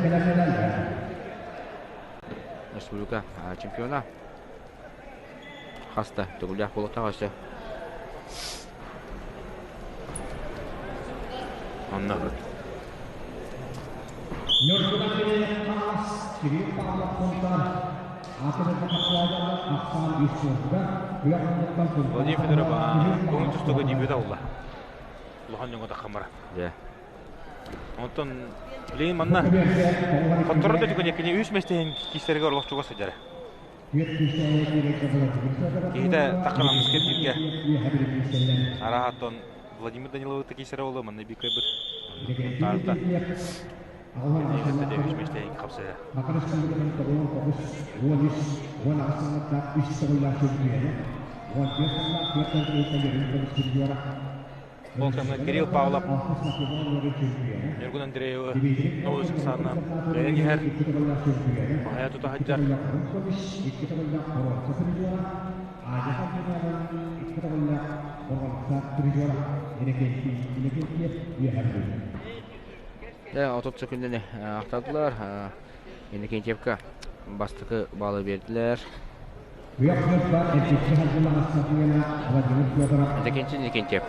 Speaker 2: республика чемпиона Хас да төгүллээх буолуохтаах өссө.
Speaker 1: Онно. Владимир Федоров көҥүл тустууга дебюта буолла. Улахан дьоҥҥо таххан баран.
Speaker 2: Дьэ.
Speaker 1: Онтон билигин манна хотторор да түгэн кини үс миэстэһин киистэригэр олох чугас сылдьара. Киһитэ таххаламмыска бииргэ арааһа оттон Владимир Даниловы киисэрэ буолуо манна биир кыайбыт. Таарта. Кинигэ Дэвиш миэстэһин хапсыһа. Ол кэмҥэ Кирилл Павлов Ньургун Андреевы Новый Саксанна кыайан иһэр. Баһайа тута сылдьар.
Speaker 2: Дьэ, 30 секүндэни ахтардылар. Иннокентьевка бастакы баалы биэрдилэр. Иннокентий Иннокентьев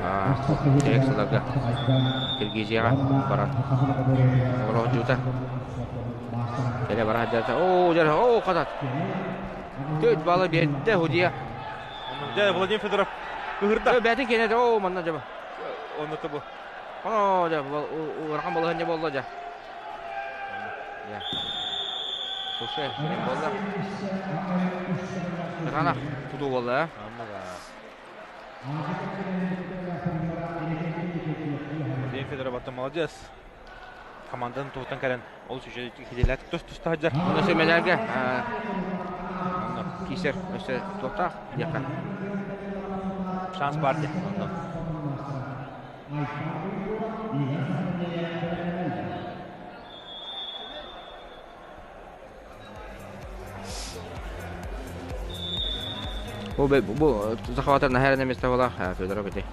Speaker 2: Терек сылларга Киргизияҕа баран олоһдьуута. Кэлэ бара сылдьар. Оо, дьэ, оо, хатат. Төрт баалы биэрдэ Худия.
Speaker 1: Дьэ, Владимир Федоров кыһырда.
Speaker 2: Бээтин киэнэ, оо, манна дьэ.
Speaker 1: Онно тобу.
Speaker 2: Оо, дьэ, ыарахан балаһыанньа буолла дьэ. Дьэ. Слушай, буолла. Сатана тутуу буолла, э?
Speaker 1: Владимир Федоров аттан молодец. Команданын туһуттан кэлэн олус үчүгэй хидилээтик тус-туста сылдьар.
Speaker 2: Онно өссө медальга киисэр өссө туохтаах диэххэ.
Speaker 1: Шанс баар диэн.
Speaker 2: Бу бу захватар наһаа эрэ место буолар Федоров ити.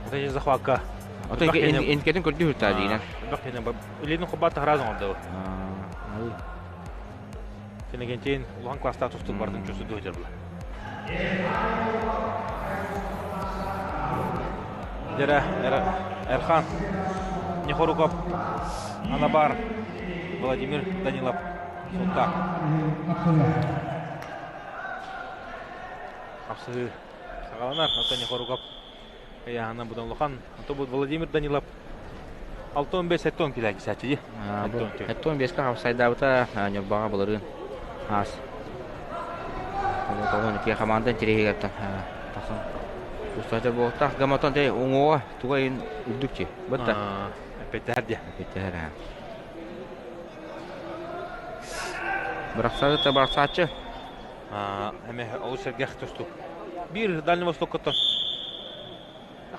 Speaker 1: Вот эти захватка.
Speaker 2: Ото инкетин көрдүү хүртаа диинен.
Speaker 1: Илин хобат таһаразын ордо. Кенегентин улахан класста тустук бардын чөсү дыһдыр була. Дера Эрхан Нехоруков Анабар Владимир Данилов Султак. Хапсыһыы саҕаланар. Оттон Нехоруков ыйааһына будан улахан. Ото бу Владимир Данилов 65-70 килэ кисээччи дии.
Speaker 2: 75-ка хапсайдаабыта Ньурбаҕа былырыын аас. Тоҕон икки хамаанда интэриэһигэр тахсан тустааччы буолуохтаах. Гаматон те уҥуоҕа туга иһин үрдүк чи. Бытта.
Speaker 1: Эппэттэһэр диэ.
Speaker 2: Эппэттэһэр аа. Бырахсааччы бырахсааччы.
Speaker 1: Эме олус сэргэх тустуу. Биир Дальний Востокка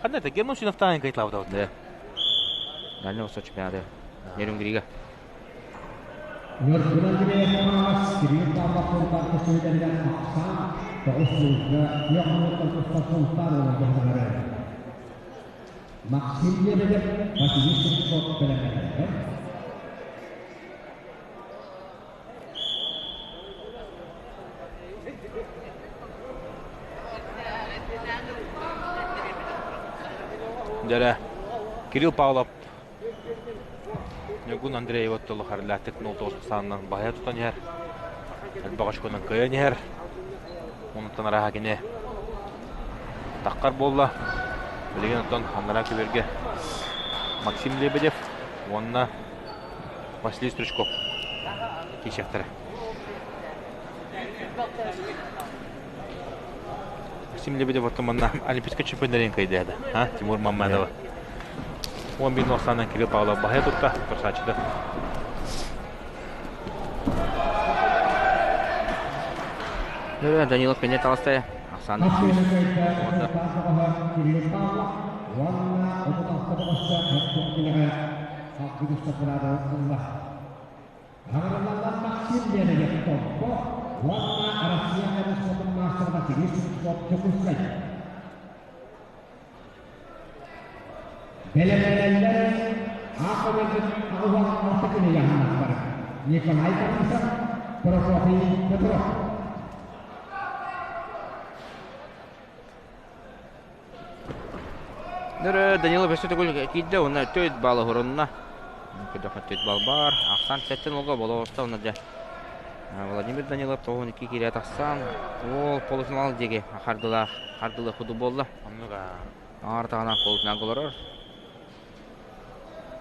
Speaker 1: Ханна это Герман Синовтаан кайтлаабыта
Speaker 2: Да. Дальний Восток чемпионаты. Нерюнгрига.
Speaker 3: Максим Лебедев, Василий Стручков бэлэмнэнэллэр.
Speaker 1: Дьэрэ, Кирилл Павлов Ньургун Андреева оттолу харылаатык 09 ахсаанынан баһыйа тутан иһэр. Элбэх очконан кыайан иһэр. Онтон арааһа кини таххар буолла. Билигин оттон анараа күбэргэ Максим Лебедев уонна Василий Стручков киирсиэхтэрэ. Максим Лебедев оттон манна Олимпийскай чемпионнарын кыайдыада. А, Тимур Маммадова. 11 ахсаанынан Кирилл Павлов баһыйа тутта, көрсааччыта.
Speaker 2: Данилов кэннэ таҕыста ахсаан сүүс.
Speaker 3: Аҕыраллар Максим Лебедев Томпо уонна Россия көмүс маастара Василий Стручков Дьокуускай. Бэлэмнэнэллэр аахабыт 86 күнү яһаннахтар. Николай Борисов, Прокопий Петров.
Speaker 2: Данилов өссө төгүл киирдэ уонна төрт балл оһорунна. Көдөхө төрт балл бар. Ахсан сэттэн олга болоҕоста уонна дьэ Владимир Данилов 92 киирэ тахсан ол полуфинал диэки хардылаах хардылы худу буолла.
Speaker 1: Оннук
Speaker 2: Аар таҕана полуфиналга олорор.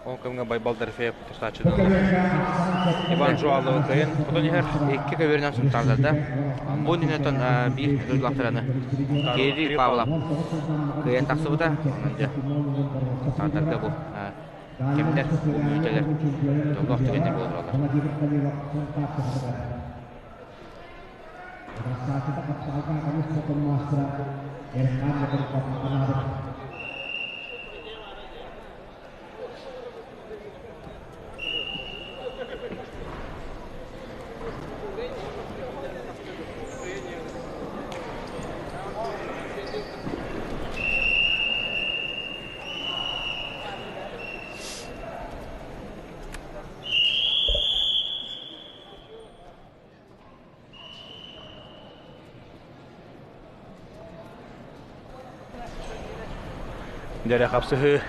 Speaker 1: Ол кэмҥэ Байбал Дорофеев тустааччынан Иван Жуаловы кыайан хотон иһэр.
Speaker 2: Икки көбүөрүнэн сунтаардар да. Бу иннинэ биир дойдулаахтараны Кирилл Павлов кыайан тахсыбыта. Онон дьэ сунтаардарга бу кэмнэр, бу мүнүүтэлэр дьоллоох түгэннэр буола тураллар.
Speaker 1: Дьэрэ хапсыһыы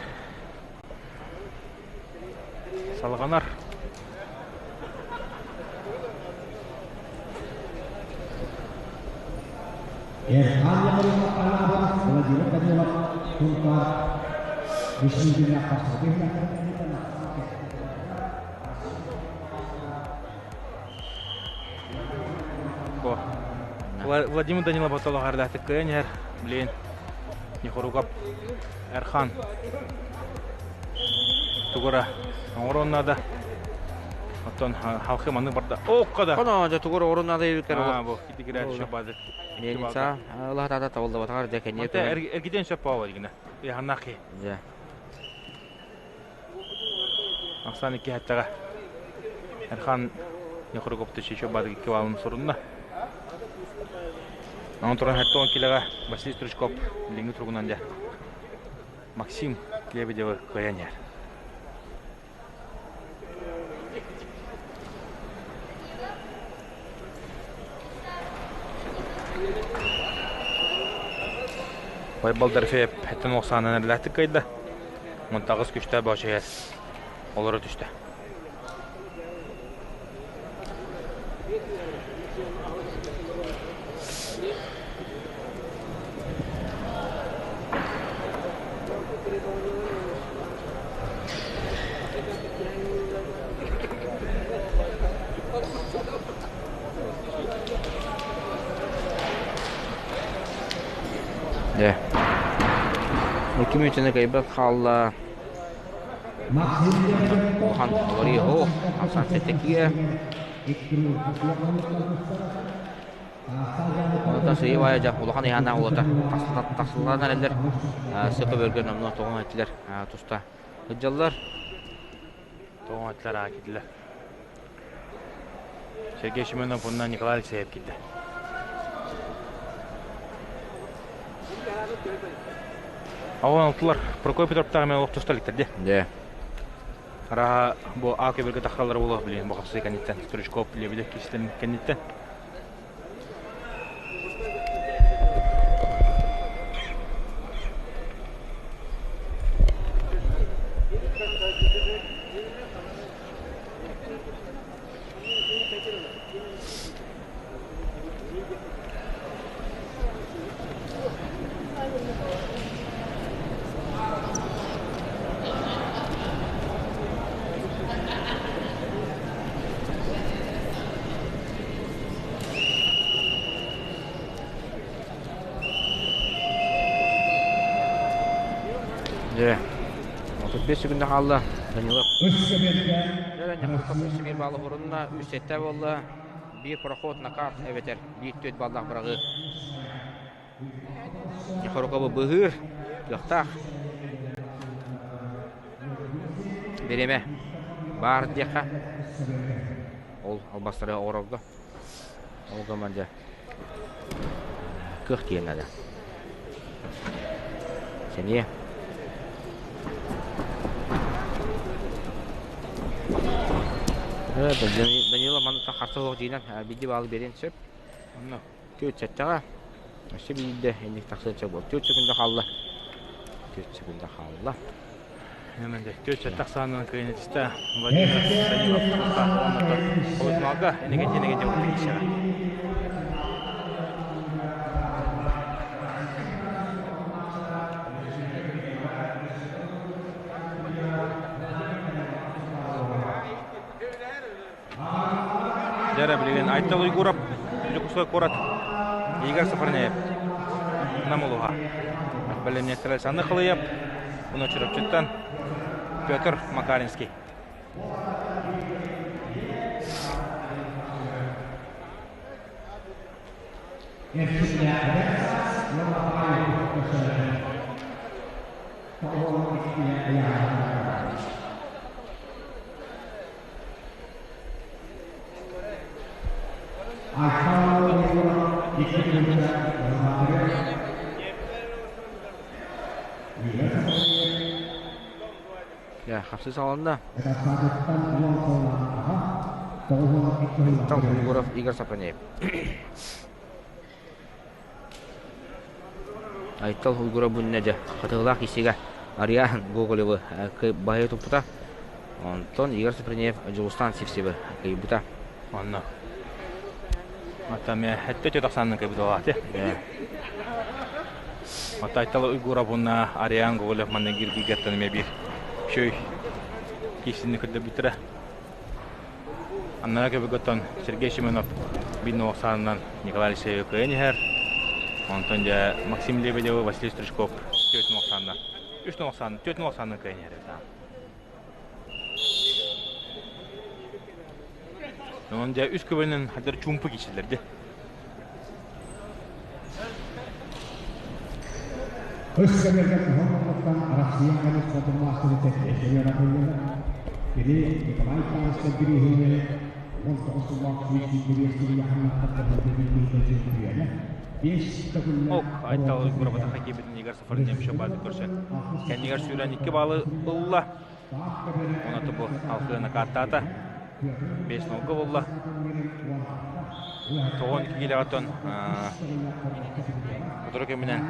Speaker 1: салҕанар.
Speaker 3: Эрхан Яковлев Анаабыр Владимир Данилов Сунтаар Вишнигина
Speaker 1: Владимир Данилов отолоҕардаатык кыайан иһэр. Блин, Нехоругап Эрхан тугура оҥоруон наада. Оттон халқы маннык барда. Окко да.
Speaker 2: Хоно дьэ тугур оҥоруон наада эбиккэр
Speaker 1: Аа бу китигирээт шабады.
Speaker 2: Мельница ылаһатаата табыллыбатаҕар дьэ кэнниэ
Speaker 1: Эргитен сөп баава дигинэ. Яханнахи.
Speaker 2: Дьэ.
Speaker 1: Ахсаан икки хаттаҕа Эрхан Нехоруковтич еще баадык икки баалын сурунна. Онон туран 70 килоҕа Василий Стручков билиҥҥи туругунан дьэ Максим Лебедевы кыайан иһэр. Байбал Дорофеев эттэн охсаанан эрлээхтик кыайда. Монтаҕыс күштээх бөҕөчөйөр олоро түстэ.
Speaker 2: Дьэ, икки мүнүүтэни кыайбат хаалла. Улахан уларыйыы суох. Ахсаан сэттэ Онтон сыыйа-баайа дьэ улахан ыйааннаах уолаттар тахсыллан эрэллэр. Сыпа бөргө номнуо тоҕон этилэр туста сылдьаллар.
Speaker 1: Тоҕон этилэр аа киирдилэр. Сергей Семенов уонна Николай Алексеев киирдэ. Аҕа алтылар Прокопий Троптаах эмиэ олох туста иликтэр дии.
Speaker 2: Дьэ.
Speaker 1: Арааһа бу А көбүргэ таххаллара буолуох билигин бу хапсыы кэнниттэн Стручков Лебедев киистэн кэнниттэн.
Speaker 2: Дьэ, 35 секунда хаалла Данилов. Дьэ, биир баллы урунна, үс сэттэ буолла. Биир проход накат эбэтэр биир түөрт баллаах быраҕыы. Хорукову быһыыр кыахтаах. Бириэмэ баар диэххэ. Ол албастары оҥорорго. Ол гынан дьэ кыах тиийэн наада. Сэниэ. Данила манна харса суох дьиинэн биирдии баалы биэриэн сөп.
Speaker 1: Онно.
Speaker 2: Түөрт сэттэҕэ. Өссө биирдэ инник тахсыан сөп буол. 4 секунда хаалла. 4 секунда хаалла.
Speaker 1: Түөрт сэттэ ахсаанынан кыайан этистэ Владимир Данилов полуфиналга энеге дьэ киирсэҕэ. Дьэрэ билигин Айтал Уйгуров, Дьокуускай куорат, Игорь Сафарнеев, Нам улууһа. Бэлэмниэктэр Александр Халыев, уонна Чурапчыттан Петр Макаринский.
Speaker 2: Хапсы салонна. Там Угуров Игорь Сапанеев. Айтал Уйгура бу дьэ хатыылаах киисигэ Ариан Гоголевы баһыйа туппута. Онтон Игорь Сапринеев Дьулустаан Сивцевы кыйбыта.
Speaker 1: Онно. Ата ме хэтте тахсанны кыйбыта Ата Айтал Уйгура буна Ариан Гоголев манна киргигеттен ме бир шөй киисини көрдөрбүттэрэ. Аннара көбөгөттөн Сергей Семенов бин оксанынан Николай Алексеевич кыайан иһэр. Онтон дьэ Максим Лебедев, Василий Стручков 4 оксанна. 3 оксан, 4 оксанна кыайан иһэр. Онон дьэ үс көбөнөн хадыр чуумпу кичилэрди.
Speaker 3: Үс көбөргө туһан Россия хотун маастары тэттэ Кини Николай Павлович бирииһини 19 сыллаах
Speaker 1: Ок, Айтал Уйгурова хоккейбитин Игорь Сафарнем баады көрсөн. Кэннигэр сүүрэн 2 баалы ылла. Оны тубу алхыына кааттаата. 5 нолга болла. Тоҕон киилэҕэтон утары кэминэн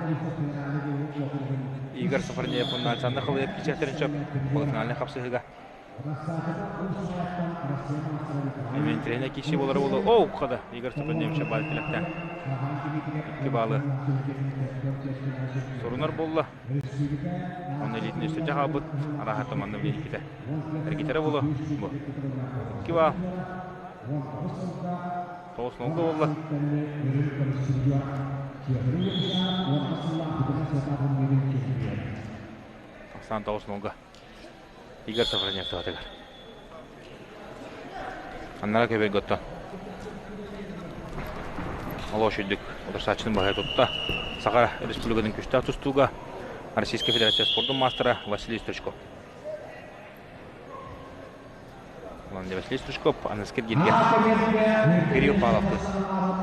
Speaker 1: Игорь Сафарнеев уонна Александр Халыев кичэхтерин чөп полуфинальный хапсыһыга. Эми тренер киши болары болу. Оу, қада Игорь Сафарнеев шабал тілектен. 2 балы сорунар болла. Оны элитин өстө жахабыт араха таманны билен иките. Эргитере болу. Бу. 2 бал. Тоғыз нолга болла. Сан тоғыз нолга. Игорь Сафронев туатыгар. Аннара көбей готто. Ало шүлдік отырсачының бахай тұтта. Саха Республиканың күшті тұстуға Российская Федерация спортының мастера Василий Стручков. Василий Стручков, Анаскер Гирге. Кирилл Павлов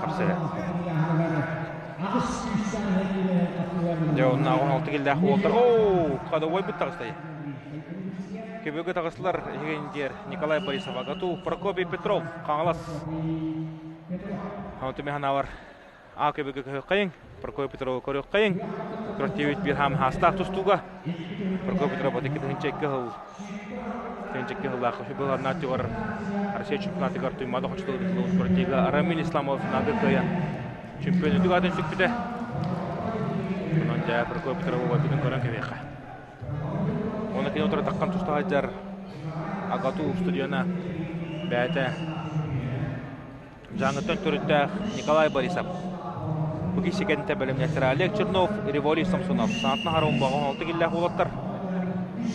Speaker 1: қапсыға. Жа, онна 16 келді олтар. Оу, қада ой бұт тағыстай. Көбөгі тағысылар егендер Николай Борисов Агату, Прокопий Петров, Қаңалас. Хаутыме ханавар. А көбөгі көйін, Прокопий Петров көрі қайын. Кротевит bir хам хаста тустуга. Прокопий Петров отеки тыгынчекке хыл. Тыгынчекке хыл лақы был арнатигар Россия чемпионатыгар туймады хочтылы битилы Кротега Рамиль Исламов нагы кыя. Чемпион үтүг атын сүкпүтэ. Онон жа Прокопий Петров бүтүн көрөн кебеха. Оны кино отыра таққан туста Агату студиона бәйті Жаңыттан төрүттәэх Николай Борисов. Бу киши кэннэ бэлэмнэхтэрэ Олег Чернов, Револий Самсонов. Саатна харун бағын алты киллээх уолаттар.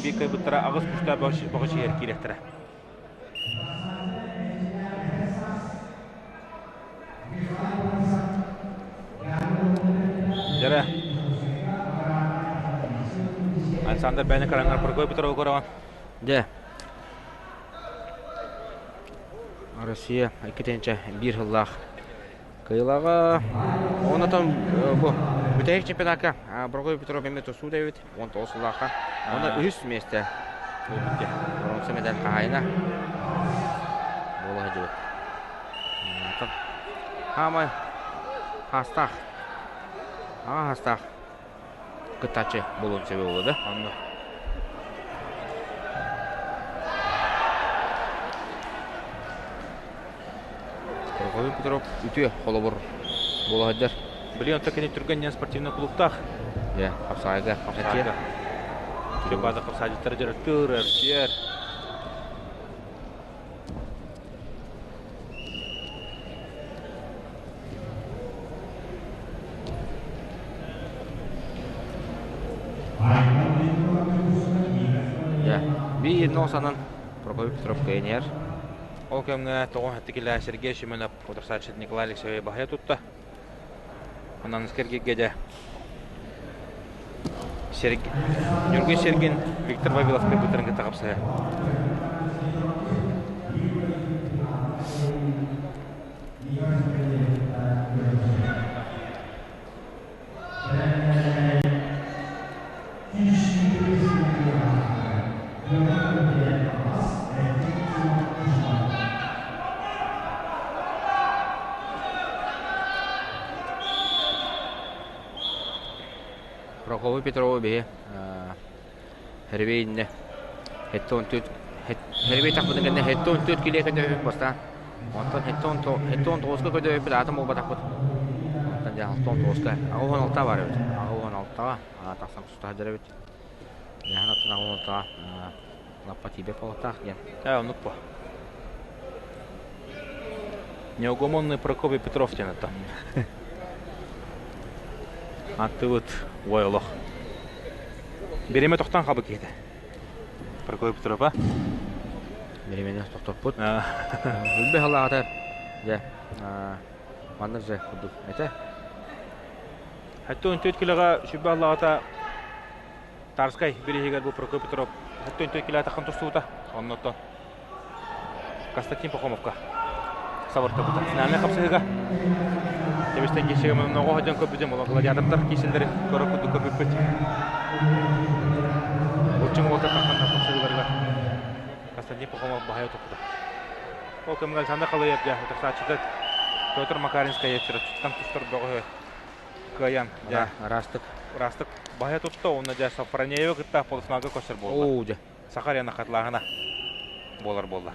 Speaker 1: Биир кыайбыттара аҕыс күүстээх бөҕө киириэхтэрэ. Дьэрэ. Александр бэйэни карангар Прокопий Петров көрөҕүн.
Speaker 2: Дьэ. Россия 2-1 сыллаах кыайыылааҕа. Онтон бу бүтэһик чемпионатка Прокопий Петров эмиэ тустуу дэбит 19 сыллаахха. Онно үһүс миэстэ буолбут бронза медаль хаһаайына буола сылдьыбыт. Хаамай хаастаах аҕа хаастаах кыттааччы буолуон сөбө буолуо да.
Speaker 1: Онно.
Speaker 2: Прокопий Петров үтүө холобур буола сылдьар.
Speaker 1: Билигин онто кини түргэн диэн спортивный клубтаах.
Speaker 2: Дьэ, хапсаайга.
Speaker 1: Хапсаайга. Баада хапсаайдыттар дьарыктыыр, эрчийэр.
Speaker 2: Биир санан Прокопий Петров кыайан
Speaker 1: Ол кэмҥэ тоҕо хаттыкилэ Сергей Семенов утарсааччы Николай Алексеевич баһыйа тутта. Онон Сергейгэ дьэ Ньургун Сергин Виктор Вавилов кыргыттарын кытта хапсыһа.
Speaker 2: Прокопий Петрову биһи Хэрбей иннэ Хэрбей тахпытын кэннэ 74 килиэ көтөһүбүт бастаан. Онтон 79-ка көтөһүбүт аатын булбатахпыт. Онтон дьэ 69-ка 86 бар эбит. 86-га тахсан тустаһар эбит. Яһан аттын 86-га лаппа тиийбэт буолуохтаах диэн.
Speaker 1: Ээ, оннук бу. Неугомонный Прокопий Петров диэн ата. Аттыбыт ой олох. Бириэмэ тохтоон хаалбыт киһитэ. Прокопий Петров, а?
Speaker 2: Бириэмэни тохтоппут. Үлбэ халаата дьэ маннык же курдук этэ.
Speaker 1: Хаттон төт килоға сүбэ аллаҕата Тарскай бириһигэр бу Прокопий Петров хаттон төт килоға таххан тустуута. Оннотон Константин Пахомовка сабыртыбыта. Финальнай хапсыһыга Тэбистэн киирсигэ ноҕо сылдьан көрбүтүм, ол гладиатордар киирсэллэрин көрөр курдук көрбүппүт. Былчыҥ уолаттар тахханнар хапсыһыыларыгар Константин Пахомов баһайа туппута. Ол кэмҥэ Александр Халыев дьэ утарсааччыта Петр Макаринскай Чурапчыттан тустар бөҕөһү кыайан дьэ
Speaker 2: ыраастык
Speaker 1: ыраастык баһайа тутта уонна дьэ Сафронеевы кытта полуфиналга көрсөр буолла.
Speaker 2: Оо дьэ.
Speaker 1: Саха арена хатылааһына буолар буолла.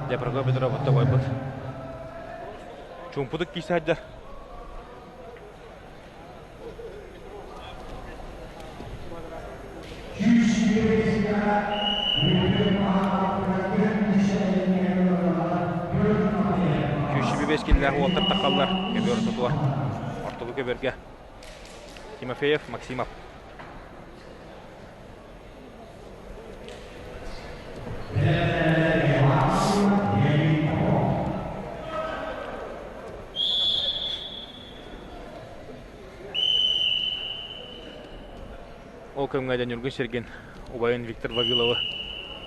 Speaker 1: Дьэ, Прокопий Петров бойбут. Чуумпутук киирсэ сылдьар. Күүсүбү бэскиллээх уолтар тахаллар көбүөр ортотугар ортоку көбүөргэ Тимофеев Максимов Ол кэмҥэ дьэ Ньургун Сергин убайын Виктор Вавиловы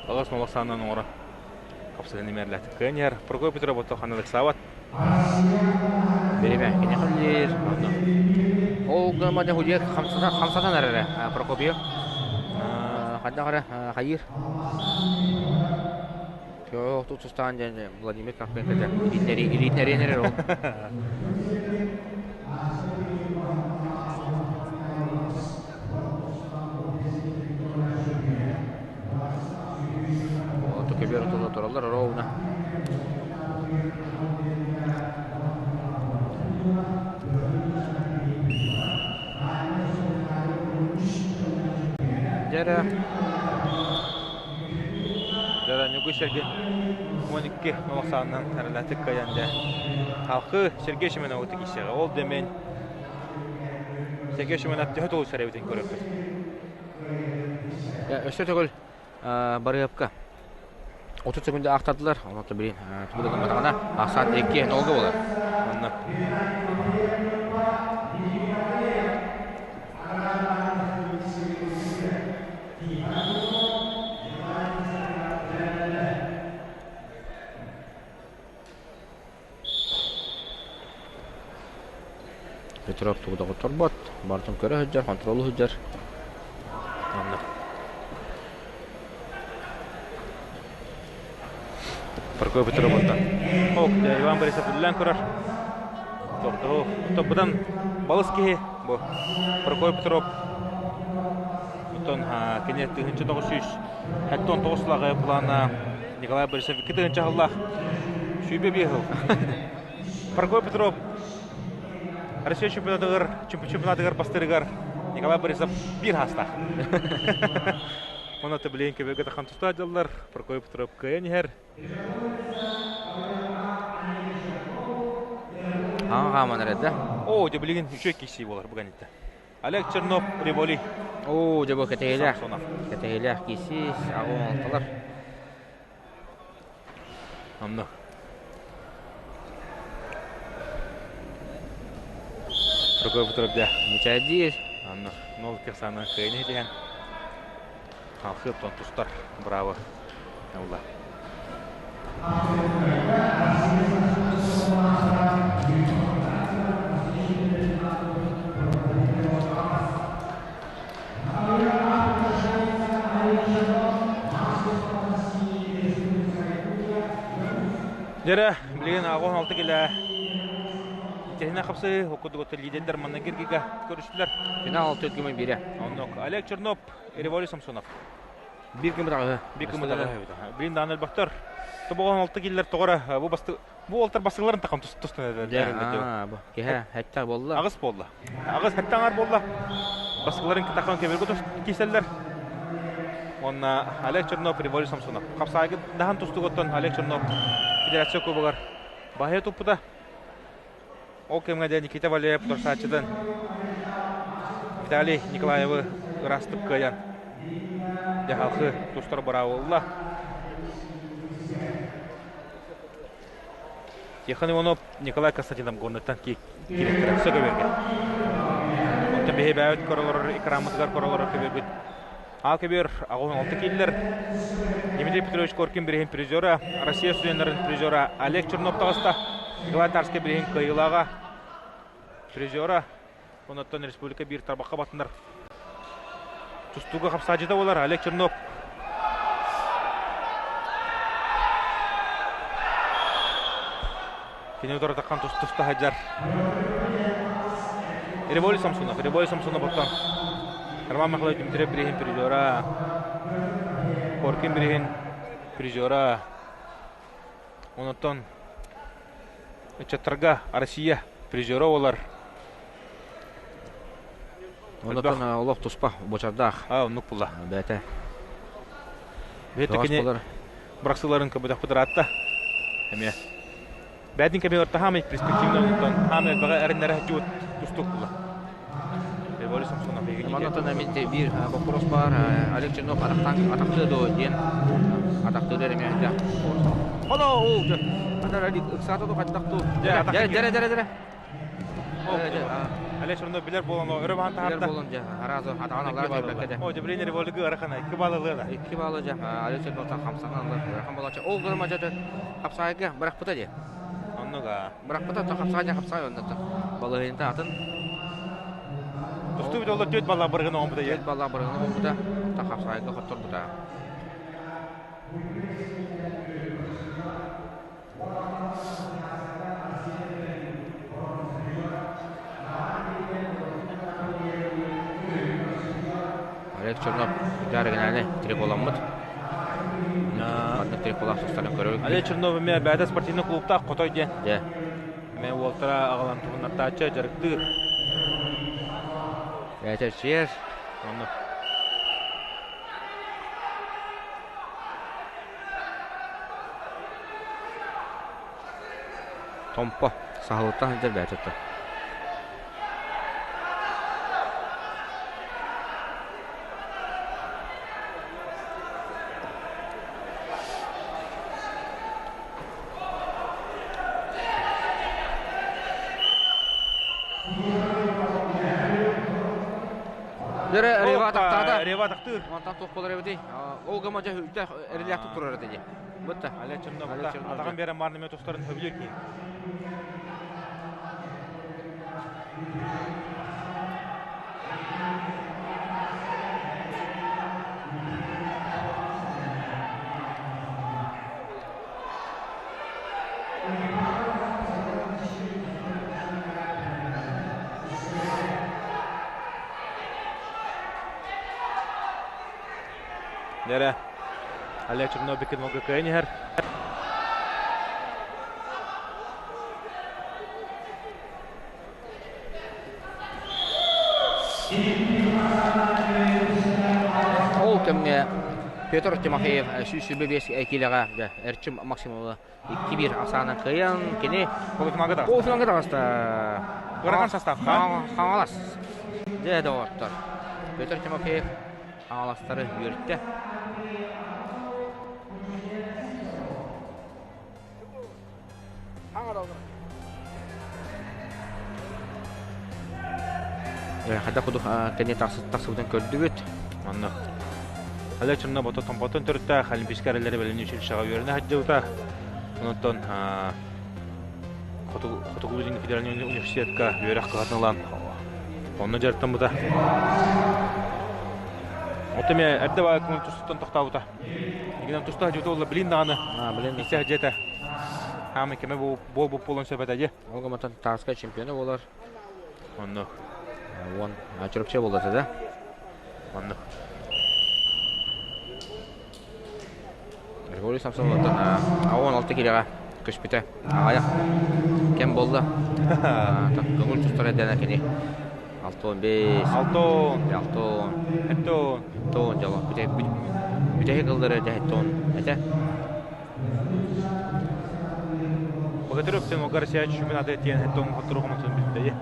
Speaker 1: алас нолох саанан оҥоро хапсыһан имэрлэт. Кыайан иһэр Прокопий Петров ото ханна ыксаабат.
Speaker 2: Биримэ кини халлиир. Ол гына дьэ худья хамсатан эрэрэ Прокопьев. Хайдах эрэ хайыыр. Тоо тустаан дьэ Владимир Карпенко дьэ илиитинэриэн эрэр ол. Көбүөр отула тураллар ровно.
Speaker 1: Дьэрэ Дьэ, Ньургун Сергей 12 олохсаанынан эрэлээхтик кыайан дьэ. Халкы Сергей Семеновы тикисиэҕэ. Ол да мен Сергей Семенов төһө толуйсар эбитин көрөппүт.
Speaker 2: Өссө төгүл Барыапка 30 секунда аахтардылар. Онон билин тугу да гымматаҕына ахсаан 2 нолга буолар.
Speaker 1: Онно
Speaker 2: Петров тугу да хотторбот, барытын көрө сылдьар, хонтуруолу сылдьар.
Speaker 1: Онно. Прокопий Петров онтон. Ок, Иван Борисов үллээн көрөр. Тохтоо, бұдан балыс киһи бу Прокопий Петров Оттон кини 1979 сылаҕа плана Николай Борисов 2 сыллаах 25 сыл. Прокопий Петров Россия чемпионатыгар чемпионатыгар бастырыгар Николай Борисов биир хаастаах. Онно билигин көбөгө тахан туста дьаллар Прокопий Петров кыайан иһэр.
Speaker 2: Аҕа хааман эрэ да.
Speaker 1: Оо, дьэ билигин үчүгэй киирсии буолар бу кэнниттэн. Олег Чернов, Револи.
Speaker 2: Оо, дьэ бу кэтэһиилээх. Кэтэһиилээх киирсии, аҕа оҥолтолор.
Speaker 1: Онно. Прокопий Петровдя.
Speaker 2: Мичээдиир.
Speaker 1: Онно. Нол кехсаны кыайны хитиһэн. Халхыып тон тустар. Браво. Алла. Дьэрэ, билигин 86 килэ Тэһинэ хапсы оккудугуттар лидердер манна киргига көрүстүлэр.
Speaker 2: Финал 6 күн биирэ.
Speaker 1: Оннук. Олег Чернов, Револи Самсонов.
Speaker 2: Биир күн бытаҕыһы.
Speaker 1: Биир күн бытаҕыһы. Билин даҕаны элбэхтэр. Тобоҕон алты киллер тоҕора бу басты бу олтар бастыгыларын такам тустан
Speaker 2: эрэллэр. Бу киһэ хэтта болла.
Speaker 1: Аҕыс буолла. Аҕыс хэтта аҥар буолла. Бастыгыларын такам кеберге киселлер. Уонна Олег Чернов, Револи Самсонов. Хапсаайгы дахан тустугуттан Олег Чернов Федерация Кубогар баһыйа туппута. Ол кэмҥэ дьэ Никита Валеев утарсааччытын Виталий Николаевы ыраастык кыайан дьаһалхы тустар быраабылла. Тихон Иванов Николай Константинов горныттан кииректэрэ сөкө берген. Онтон биһи бэйэбит көрөлөр экраммытыгар көрөлөр көбөрбүт. Ал көбөр аҕуһун алты киллер. Дмитрий Петрович Коркин бириһин призера, Россия студеннарын призера Олег Чернов таҕыста. Николай Тарский бириһин кыайыылааҕа призера. Онуттан республика биир тарбахха батынар тустууга хапсаадьыта буолар Олег Чернов. Кини утары таххан туста сылдьар. Револи Самсонов, Револи Самсонов оттон Роман Михайлович Дмитриев бириһин призера, Коркин бириһин призера. Онуттан ыччаттарга Россия призера болар.
Speaker 2: Онуттан олох туспа бочардаах.
Speaker 1: А, оннук була.
Speaker 2: Бэйэтэ.
Speaker 1: Бэйэтэ кини бырахсыыларын көбөтөхпүт ыраатта. Эмиэ. Бэйэтин кэмигэр хаамай перспективный онтон хаамай элбэҕи эрэннэрэ сылдьыбыт тустуук була. Револи Самсонов
Speaker 2: Манна мин биир боппуруос баар Олег Чернов атахтаан атахтыа дуо диэн атахтыыр эмиэ Хоно оо ыксаата ду хаттах ту дьэ дьэ дьэ дьэ
Speaker 1: Олег Чернов билэр буолан өрө баһан
Speaker 2: таһаарда. Билэр буолан дьэ аразы атаҕын аллара биэрбэккэ дьэ.
Speaker 1: О, дьэ Револига ыарахана икки баллы ылыа да.
Speaker 2: Икки баллы дьэ Олег Черновтан хамсанан ылар. Ыарахан болача. Ол гына дьэ хапсаайга бырахпыта дьэ.
Speaker 1: Оннуга.
Speaker 2: Бырахпыта то хапсаай дьэ хапсаай оннуттан. Балыһыйынта атын.
Speaker 1: Тустуу бит олор 4 балла быргын оҥбута.
Speaker 2: 4 балла быргын оҥбута. Та хапсаайга хотторбута. Олег Чернов оригинальный триколаммыт. Маннык триколаах сустарын көрөбүт.
Speaker 1: Олег Чернов эмиэ бэйэтэ спортивный клубтаах Хотой диэн.
Speaker 2: Дьэ.
Speaker 1: Эмиэ уолтара аҕалан туһуннартааччы дьарыктыыр.
Speaker 2: Бэйэтэ чиэр.
Speaker 1: Онно.
Speaker 2: Томпо саһылыттан сылдьар бэйэтэ Дөрө Рева атахтаата.
Speaker 1: Рева атахтыыр.
Speaker 2: Онтон туох буолар эбитий? Ол гыма дьэ үрдэх эрэлээхтик турар этэ дии. Бытта.
Speaker 1: Олег Чернов атаҕын биэрэн маарныме тустарын сөбүлүүр киһи. Дэрэ Олег Чернов Бекенмога кыайан иһэр.
Speaker 2: Ол кэмҥэ Петр Тимофеев 125 киилэҕэ Эрчим Максимова 2-1 ахсаанан кыайан кини
Speaker 1: полуфиналга таҕыста.
Speaker 2: Полуфиналга таҕыста.
Speaker 1: Ыарахан состав.
Speaker 2: Хаҥалас. Дьэ доҕоттор. Петр Тимофеев хаҥаластары үөртэ. Хайдах кудук кэнни тахсыбытын көрдүбүт.
Speaker 1: Онно Олег Чернов ото томпотун төрүттээх Олимпийскай эрэллэри бэлэмниир училищеҕа үөрэнэ сылдьыбыта. Онтон Хотугу Илиҥҥи федеральнай университетка үөрэх кыһатын ылан онно дьарыктаммыта. Оттон эмиэ эрдэ баайы көҥүл тустууттан тохтообута. Игинэн туста сылдьыбыта буолла билин даҕаны истэ сылдьыа этэ. Хаамай кэмэ буолбут буолуон сөп этэ дии.
Speaker 2: Ол гымматан Тарскай чемпиона буолар.
Speaker 1: Онно.
Speaker 2: Уон Чурапчы буолла да?
Speaker 1: Онно.
Speaker 2: Григорий Самсонов 16 килэҕэ көспүтэ. Аҕайах кэм буолла. Көҥүл тустар эрдэнэ кини 65,
Speaker 1: 6,
Speaker 2: 6,
Speaker 1: 7,
Speaker 2: 7 дьоло. Бүтэһик ыллары этэ 7 этэ.
Speaker 1: Богатырь өптен Огар Сяч шүмін аты тиен хеттон хотуру хомотун билтэйи.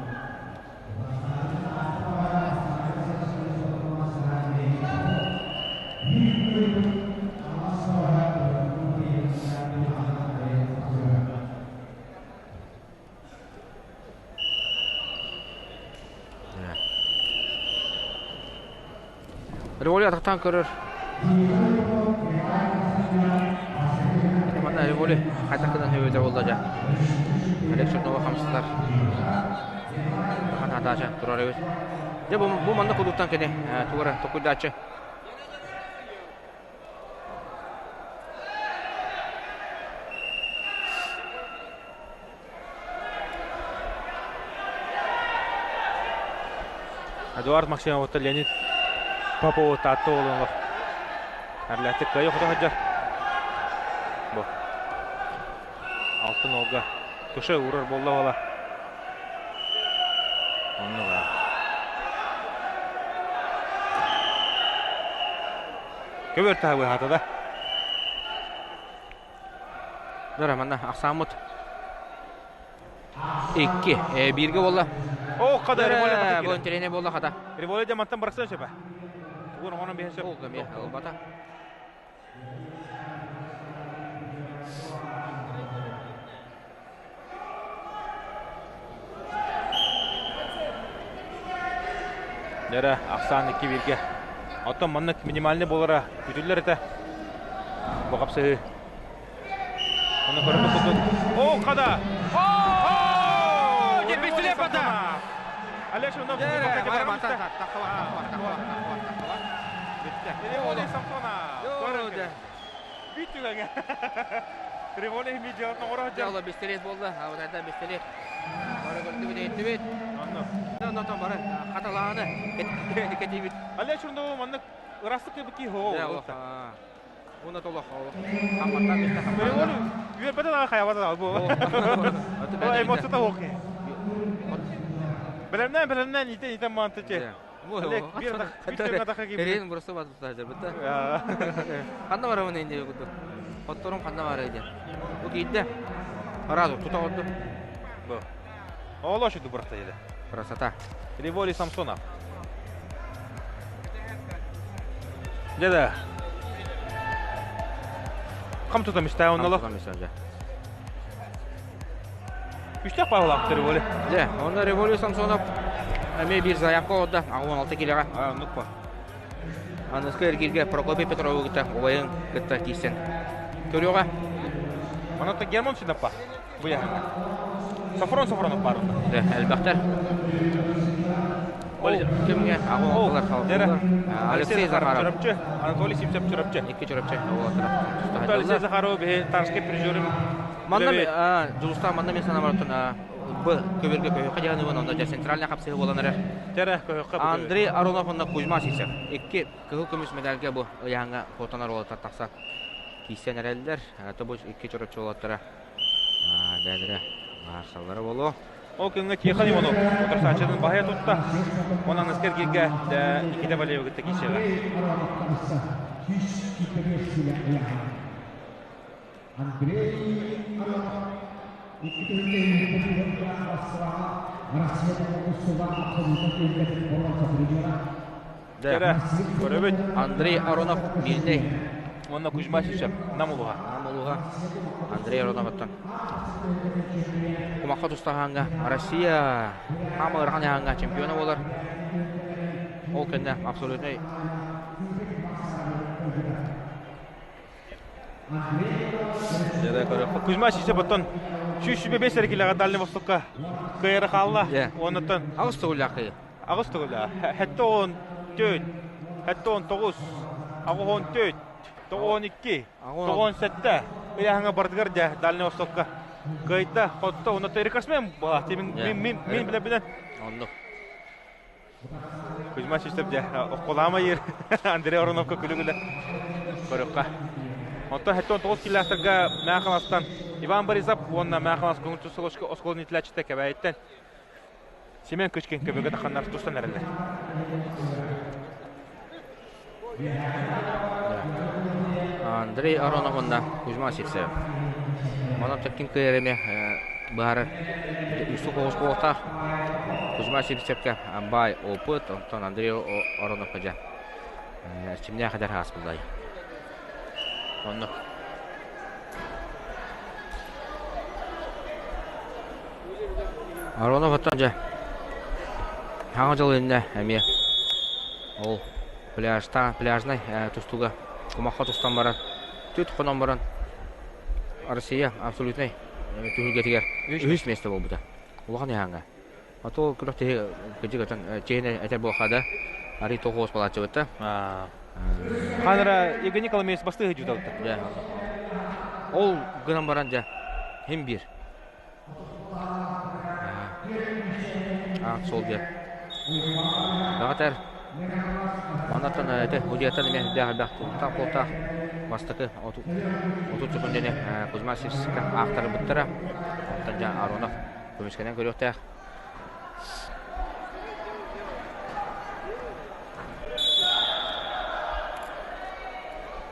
Speaker 2: Револи атахтаан көрөр. Манна Револи хайдах гынан өбүтэ буолла дьэ. Олег Чернова хамсатар. Хаан хатаача турар эбит. Дьэ бу, бу манна кудуттан кини тугара токуйдааччы.
Speaker 1: Эдуард Максимовтан Леонид Попова Таатта уолун Арлятик кыайа хото сылдьар. Бу. Алтын олга туше уурар буолла буола. Оннук аа. Көбөр таһы быһаата да.
Speaker 2: Дора манна ахсааммыт икки бииргэ буолла.
Speaker 1: О, хата револе
Speaker 2: Бу интэриэһинэй буолла хата.
Speaker 1: Револе дьэ мантан барсан сөп. Тугун оҥорон биһэн сөп.
Speaker 2: Ол гэмиэ ылбата.
Speaker 1: Дьэрэ, ахсаан 2-1-гэ. Оттон маннык минимальный буолара күтүллэр этэ. Бу хапсыһыы. Оны көрбүт курдук. О, хада!
Speaker 2: О, пистолет бата!
Speaker 1: Олег Шунов. Револе Самсона. Бүт түгэҥэ. Револе медиатын оҥоро сылдьар.
Speaker 2: Дьэ, бистэлиэт буолла. Абытайда бистэлиэт. Бары көрдүбүт, иһиттибит.
Speaker 1: Онно.
Speaker 2: Онно бары хаталааны кэтиибит.
Speaker 1: Олег Шунов маннык ырастык кыбыки хоо.
Speaker 2: Уна толох. Хамматтан битте
Speaker 1: Револе үөрбэтэ даҕа хайабата даҕа бу. Эмоцията хоки. Бэлэмнээн бэлэмнээн итен итен маантычы. Олег bir bir атака киирбит.
Speaker 2: Эрин бурса батып сылдьар Ханна барабын инде курдук. Хотторум ханна бар диэн. Бу киирдэ. Сразу тута орду.
Speaker 1: Бу. Ооло шуду бырахта еді.
Speaker 2: Красота.
Speaker 1: Револи Самсонов. Дьэ Хам тутам истээ онноло.
Speaker 2: Хам тутам истээ.
Speaker 1: Күстээх баҕалаах Револи.
Speaker 2: Дьэ, онно Револи Самсонов эмиэ биир заявка оҕордо, 16 килэҕэ.
Speaker 1: Аа, оннук па.
Speaker 2: Аныгыскы эргииргэ Прокопий Петрову кытта убайын кытта киирсэн көрүөҕэ.
Speaker 1: Онон Герман Сидаппа бу яһаҥҥа. Софрон Софронов баар онно.
Speaker 2: Дьэ, элбэхтэр. Ол кэмҥэ аҕа
Speaker 1: Дьэрэ.
Speaker 2: Алексей Захаров.
Speaker 1: Чурапчы, Анатолий Сивцев Чурапчы.
Speaker 2: Икки Чурапчы уолаттара.
Speaker 1: Алексей Захаров биһи Тарскай призерым
Speaker 2: Манна Дьулустаан манна мен санаабар б көбүргэ көһүөххэ дьаһаныбын онно дьэ центральный хапсыһы буолан эрэр.
Speaker 1: Дьэрэ көһүөххэ
Speaker 2: Андрей Аронов уонна Кузьма Сивцев икки кыһыл көмүс медальга бу ыйааһыҥҥа хотонор уолаттар тахсан киирсэн эрэллэр. Тобу икки чороччу уолаттара бэйэлэрэ баарсаллара буолуо.
Speaker 1: Ол күҥҥэ Тихон Иванов утарсааччытын баһыйа тутта. Онон Аскер Гиргэ Никита Валеевы кытта киирсиэҕэ.
Speaker 3: 125 килэ ыйааһын. Андрей Аронов 2023 Москваҕа Россия Туссуба абсолютно түһүлгэтин боруонса призера.
Speaker 1: Кэрэ, көрөбүт.
Speaker 2: Андрей Аронов Мирнэй.
Speaker 1: Уонна Кузьма Сичев Нам улуһа.
Speaker 2: Нам улуһа. Андрей Ароноваттан. Кумахха тустаһааҥҥа Россия хаама ыарахан ыһааҥҥа чемпиона буолар. Ол кэннэ абсолютнай
Speaker 1: Кузьма Сичев оттон 125 эргилэҕэ Дальний Востокка кыайара хаалла. Оннуттан
Speaker 2: аҕыс төгүллээх кыайыы.
Speaker 1: Аҕыс төгүллээх. 74, 79, 84, 92, 97 ыйааһыҥа барытыгар дьэ Дальний Востокка кыайда, хотто. Оннуттан рекордсмен буолла. Мин мин билэбинэн.
Speaker 2: Оннук.
Speaker 1: Кузьма Чистов дьэ оккулаама ер Андрей Ороновка күлүгүлэ көрүөххэ. Онтон 79 километрга Мэхаластан Иван Борисов уонна Мэхалас көҥүл тустуу оскуолатын иитиллээччитэ Кэбээйиттэн Семен Кычкин көмөгө таханнар тустан эрэллэр.
Speaker 2: Андрей Аронов уонна Кузьма Сивцев. Манан ким кыайар эмиэ быһаарар үстүк оҕус буолуохтаах. Кузьма Сивцевкэ баай опыт, онтон Андрей Ароновка дьэ эрчимнээх эдэр хаас буллай.
Speaker 1: Оннук.
Speaker 2: Аронов оттон дьэ хаҥа дьыл иннэ эмиэ ол пляжта пляжнай тустууга кумахха тустан баран түт хонон баран Россия абсолютнай түһүлгэтигэр үһүс миэстэ буолбута улахан ыһааҥҥа а то күрэхтэһии кырдьык отон чиэһинэй этэр буолха да арый тоҕус балааччыбыта
Speaker 1: Ханара Евгений Коломеец бастыы дьуталта.
Speaker 2: Ол гынан баран дьэ хим биир Аат суол диэн. Баҕатар Манаттан ити Удьуоттан эмиэ үрдээх элбэх тутулуктаах буолтаах бастакы 30 секундэни Кузьма Сивцевка аахтарбыттара. Онтон дьэ Аронов көмүскэнэн көрүөхтээх.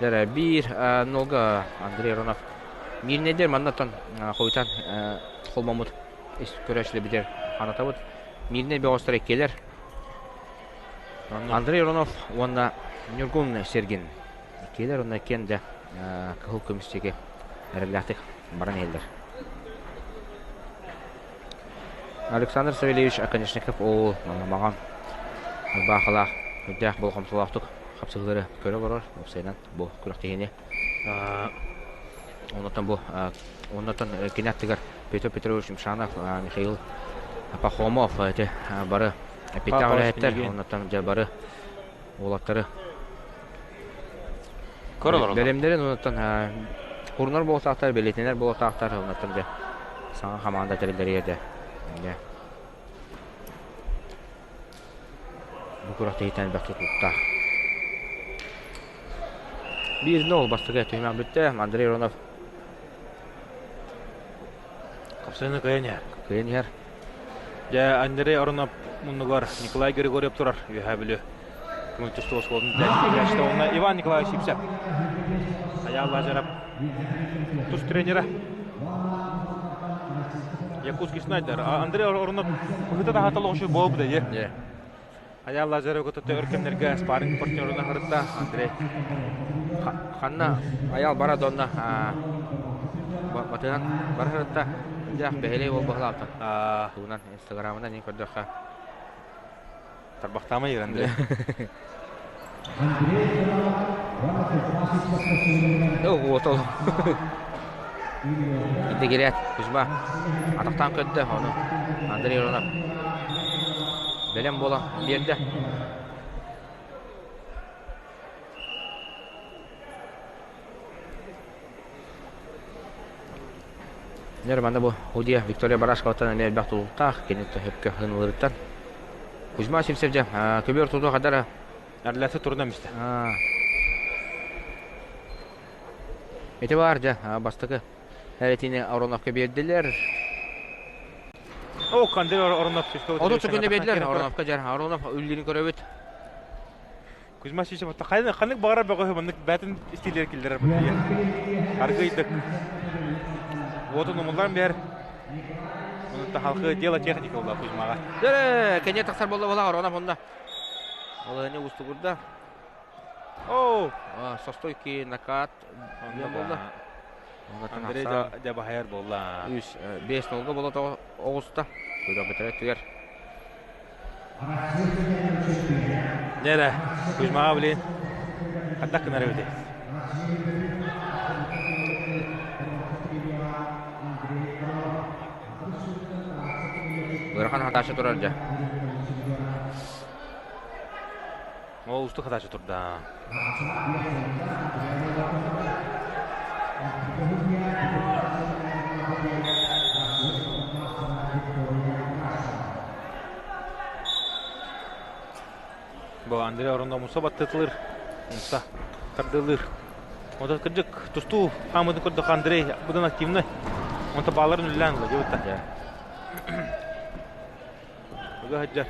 Speaker 2: Дьэ биир нолга Андрей Аронов Миирнэйдэр маннаттан хойутаан холбоммут көрөөччүлэрбитигэр анатабыт. Миирнэй бөҕөстөр иккиэлэр. Андрей Иронов уонна Ньургун Сергин иккиэлэр уонна иккиэн да кыһыл көмүс диэки эрэллээхтик баран иһэллэр. Александр Савельевич Оконешников ол маҕан ырбаахылаах, үрдээх болҕомтолоохтук хапсыһыылары көрө олорор. Уопсайынан бу күрэхтэһиини Оннуттан бу оннуттан кини аттыгар Петр Петрович Мшанов, Михаил Пахомов эти бары эппиттээх үлэһиттэр, оннуттан дьэ бары уолаттары бэлэмнэрин оннуттан хурунар буолуохтаахтар, бэлиэтэнэр буолуохтаахтар, оннуттан дьэ саҥа хамаанда тэриллэригэр дьэ Бу күрэхтэһииттэн элбэх тутулуктаах. 1-0 бастакы түһүмэх бүттэ. Андрей Иронов
Speaker 1: Хапсыны кыайан иһэр.
Speaker 2: Кыайан иһэр.
Speaker 1: Дьэ, Андрей Оронов муннугар Николай Григорьев турар Үөһээ Бүлүү көҥүл тустуу оскуолатын иитээччитэ уонна Иван Николаевич Сипсев. Айаал Лазаров тус тренера. Якутский снайпер. Андрей Оронов быһыта таһата лоҕушу буолбут дии. Айаал Лазарев кытта өр кэмнэргэ спарринг партнерун аһарытта Андрей.
Speaker 2: Ханна Айаал бара донна батыһан барыһырытта дьах бэһэлэй ол баһылаабыта. Тугунан инстаграмынан ин көрдөххө
Speaker 1: Тарбахтаама ер Андрей.
Speaker 2: Уотол. Интегрет Кузьма атахтаан көрдө ону Андрей Иронов бэлэм буолан биэрдэ. Дьэ, манна бу Худия Виктория Барашковаттан эмиэ элбэх тутулуктаах, кини төһөккө ынылырыттан. Кузьма Сивцев дьэ, көбүөр туту хадара.
Speaker 1: Арласы турунан мисте.
Speaker 2: Ити бар дьэ, бастакы эретини Ароновка биэрдилэр.
Speaker 1: О, Андрей Аронов
Speaker 2: 30 секунда биэрдилэр Ароновка дьэ, Аронов үллүрүн көрөбүт.
Speaker 1: Кузьма Сисев ханнык баҕарар бөҕөһү маннык бээтин истиилэр киллэрэр бытыйа. Аргыйдык. Уотун умулларан биэр. Онуттан халқы дело техника буолла Кузьмаҕа.
Speaker 2: Дөрө, кэнньэ тахсар буолла буолла Аронов онно. Ол устугурда.
Speaker 1: Оо!
Speaker 2: Состойки накат буолла.
Speaker 1: Андрей дьабаһайар буолла.
Speaker 2: Үс, бес нолга буола оҕуста. Күрэх бүтэр
Speaker 1: Дьэ Кузьмаҕа блин, хайдах гынар эбитий?
Speaker 2: Ыарахан хатааччы турар дьэ.
Speaker 1: Ол устук хатааччы турда. Бу Андрей Оронно муса баттатылыр, муса тардылыр. Онтон кырдьык тустуу хаамыытын көрдөх Андрей быдан активный. Онто бааларын үллээн ыла дебутта. Ыга сылдьар.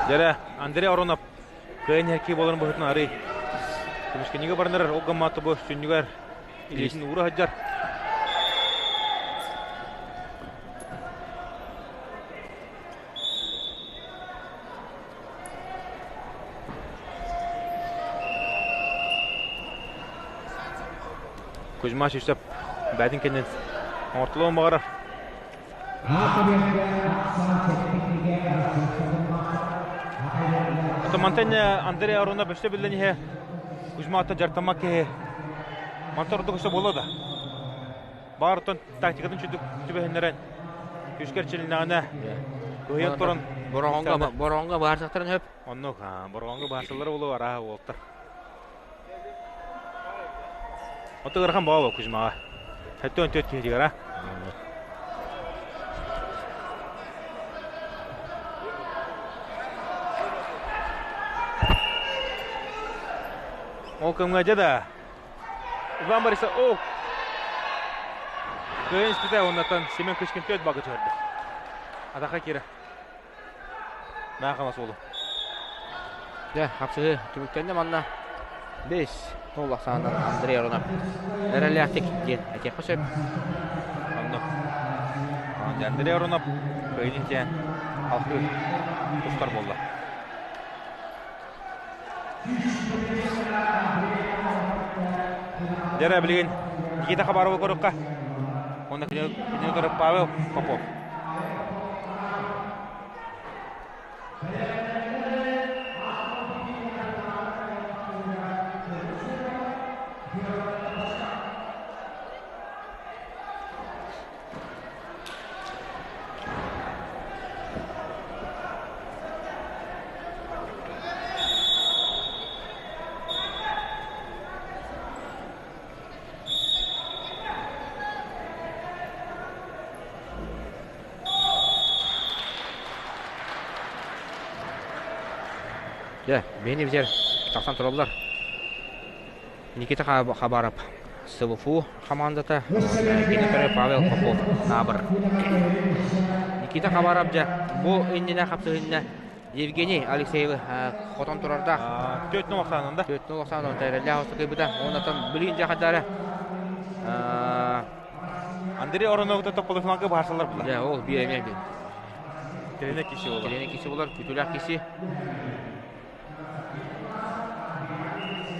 Speaker 1: Дьэрэ, Андрей Оронов кыайан иһэр киһи буоларын быһыытынан арый. Көмүскэнигэ баранар ол гаммааты бу сүнньүгэр илиитин уура сылдьар. Кузьма Сюсеп бэйэтин кэннин оҥортолуон баҕарар. Мантан Андрей Аронов өссө биллэн иһэ Кузьма ата дьартаммат киһи мантан ордук өссө буолуо да. Баар оттон тактикатын чүдүк түбэһиннэрэн күскэр чилиннэҕинэ кыһыйан туран
Speaker 2: Бороҕоҥҥо бороҕоҥҥо баарсахтарын хөп.
Speaker 1: Оннук бороҕоҥҥо баарсаллара буолуо арааһа уолтар. Оттон ыарахан баҕа Кузьмаҕа. 74 киһитигэр а. Ол кэмҥэ дьэ да Иван Борисов о кыайан испитэ уоннаттан Семен Кычкин төрт балга түһэрдэ. Атаха киирэ. Наахама суолу.
Speaker 2: Дьэ, хапсыһыы түмүктэннэ манна. Бес нол ахсаанынан Андрей Аронов эрэллээхтик диэн этиэххэ сөп.
Speaker 1: Онно. Андрей Аронов кыайын иһин алгыы тустар буолла. Дьэ билигин Никита Хабарова көрүөххэ. Уонна кинини көрөр Павел Попов.
Speaker 2: Дьэ, биһини бизер тахсан тураллар. Никита Хабаров СВФУ хамаандата кини көрө Павел Попов Наабыр. Никита Хабаров дьэ бу иннинэ хапсыһынна Евгений Алексеевы хотон турардаах.
Speaker 1: Төрт нол ахсаанан да?
Speaker 2: Төрт нол ахсаанан тэрэллээх остукайбыта. Оннотон билигин дьэ хадара
Speaker 1: Андрей Оронову тополуфланга баарсалар була.
Speaker 2: Дьэ, ол биир эмиэ бин.
Speaker 1: Кирине киси болар.
Speaker 2: Кирине киси болар, күтүлээх киси.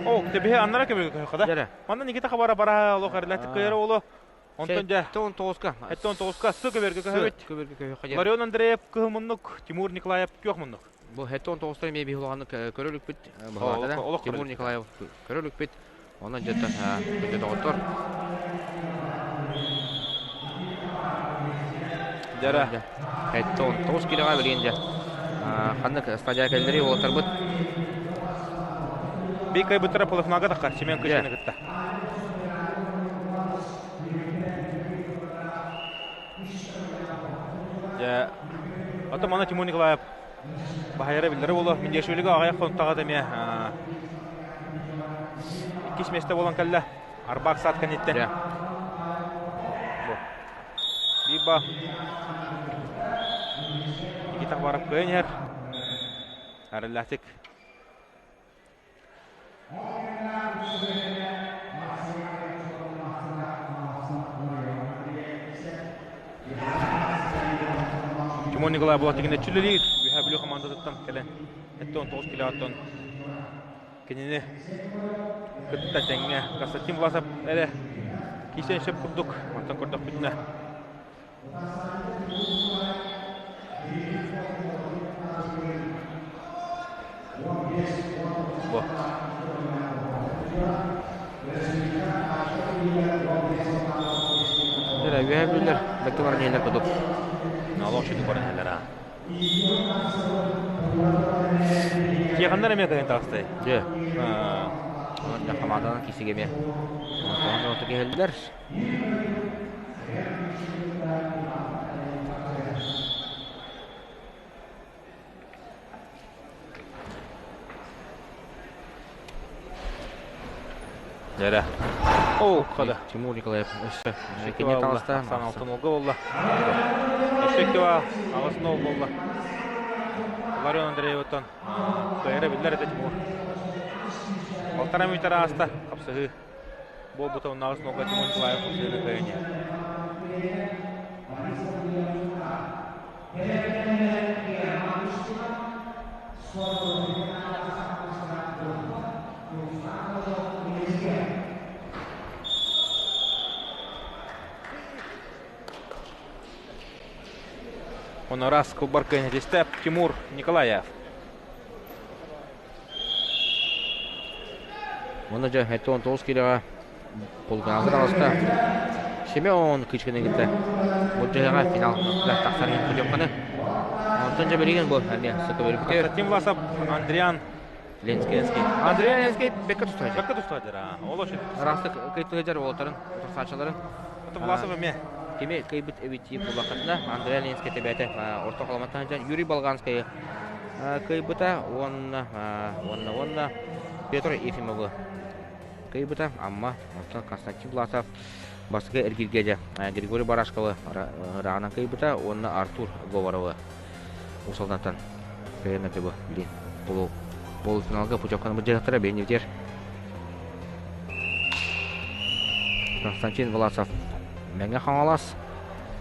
Speaker 1: О, тебиһи аннара көбүгө көһө да. Манна Никита Хабара бара олох эрлэтик кыйара оло. Онтон дьэ.
Speaker 2: 19-ка.
Speaker 1: 19-ка сы көбөргө көһөбүт.
Speaker 2: Көбөргө көһө
Speaker 1: Ларион Андреев кыһыл муннук, Тимур Николаев күөх муннук.
Speaker 2: Бу 79-тан эмиэ биһулаҕаннык көрөлүкпүт. Тимур Николаев көрөлүкпүт. Онон дьэттэн күндү доҕоттор.
Speaker 1: Дьара.
Speaker 2: 79 килоҕа билигин дьэ. Ханнык стадия кэллэри уолаттарбыт.
Speaker 1: Бик кайбыттара полуфиналга таххар Семен Кычкины кытта. Дьэ, оттон мана Тимур Николаев. Баһайара биллэрэ буолуо. Миндиашвилига аҕыйах хонтаҕа эмиэ иккис миэстэ буолан кэллэ. Арбак саат кэнниттэн. Биба Никита Хабаров кыайан иһэр. Арыллаатык. Тимон Николай Булатыгин өччүлэлиир. Үөһээ Бүлүү хамаандатыттан кэлэн 79 килоттон кинини кытта тэҥҥэ Константин Власов эрэ киирсэн сөп курдук. Мантан көрдөхпүтүнэ Бу.
Speaker 2: Эрэ үөһэ бүллэр, бэккэ баран иһэллэр кудук.
Speaker 1: Налог шүтүк баран иһэллэр аа. Киэханнар эмиэ кыһын таҕыстай.
Speaker 2: Дьэ. Онон хамаанданан киисигэ эмиэ. Онтон оту киһэллэр.
Speaker 1: Дьэрэ. Оо, хада.
Speaker 2: Тимур Николаев өссө кини таҕыста.
Speaker 1: Алтын олга болла. Өссө икки аҕыс нол болла. Ларион Андреевыттан кыайара биллэр этэ Тимур. Полтора метр ааста хапсыһыы. Буолбута оннааҕыс нолга Тимур Николаев хапсыһыыны кыайан Онорас кылбар кыайан Тимур Николаев.
Speaker 2: Уонна дьэ 79 киилэҕэ полуфиналга таҕыста. Семен Кычкины кытта былдьаһыаҕа финал тахсар иһин путевканы. Онтон дьэ билигин бу эмиэ сыкыбырбытыгар.
Speaker 1: Константин Власов, Андриан
Speaker 2: Ленский. Андриан Ленский бэккэ тустааччы.
Speaker 1: Бэккэ тустааччы, ол очень.
Speaker 2: Ыраастык кыйтыһыдьар уолаттарын, утарсааччыларын.
Speaker 1: Это Власов эмиэ.
Speaker 2: Кими кыйбыт эбит буллаххытына Андриан Ленский тэбээтэ орто холоматтан Юрий Болганскайы кыайбыта уонна уонна уонна Петр Ефимовы кыайбыта Амма онтон Константин Власов бастакы эргииргэ дьэ Григорий Барашковы ырааҕынан кыайбыта уонна Артур Говоровы Уус-Алдантан кыайан бу блин полу полуфиналга путевканы былдьаһыктара бэйнивдер Константин Власов Мэҥэ Хаҥалас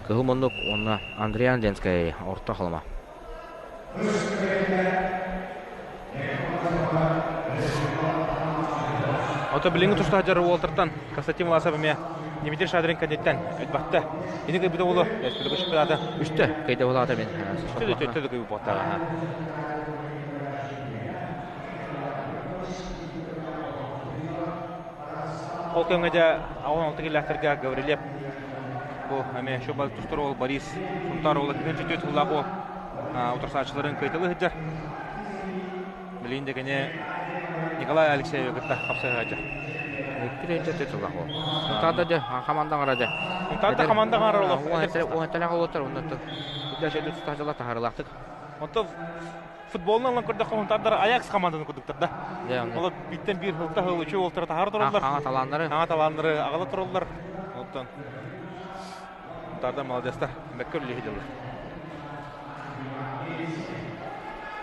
Speaker 2: Кыһыл Муннук уонна Андриан Ленскэй Орто Халыма.
Speaker 1: Ото билиҥҥи тустаах дьары уолтартан Константин Власов эмиэ Дмитрий Шадрин кэнниттэн элбэхтэ. Ини кыйбыта уолу республика чемпионата.
Speaker 2: Үстэ кыйда булаата мин.
Speaker 1: Үстэ да төттө да кыйбыт буолтаҕа. Ол кэмҥэ дьэ 16 киллээхтэргэ Гаврилев бу эмиэ шубал тустар уол Борис Сунтаар уола 44 сыллаах уол утарсааччыларын кыайталыы сылдьар. Билигин да кини Николай Алексеевы кытта хапсыһааччы.
Speaker 2: Икки төрт сыллаах уол. Сунтаарда дьэ хамаанда оҥоро дьэ.
Speaker 1: Сунтаарда хамаанда оҥорор олох.
Speaker 2: Уон олоттор оннуттан. Үдэ тустааччылар таһаарылаахтык.
Speaker 1: Онтон футболун ылан көрдөххө Сунтаардар Аякс хамаанданы курдуктар да. Ол бииртэн биир ылта ыл үчүгэй уолтара таһаара тураллар.
Speaker 2: Аҥа талааннары.
Speaker 1: Аҥа талааннары аҕала тураллар. Оттон Сунтаардар молодецтар. Бэккэ үлэлии сылдьаллар.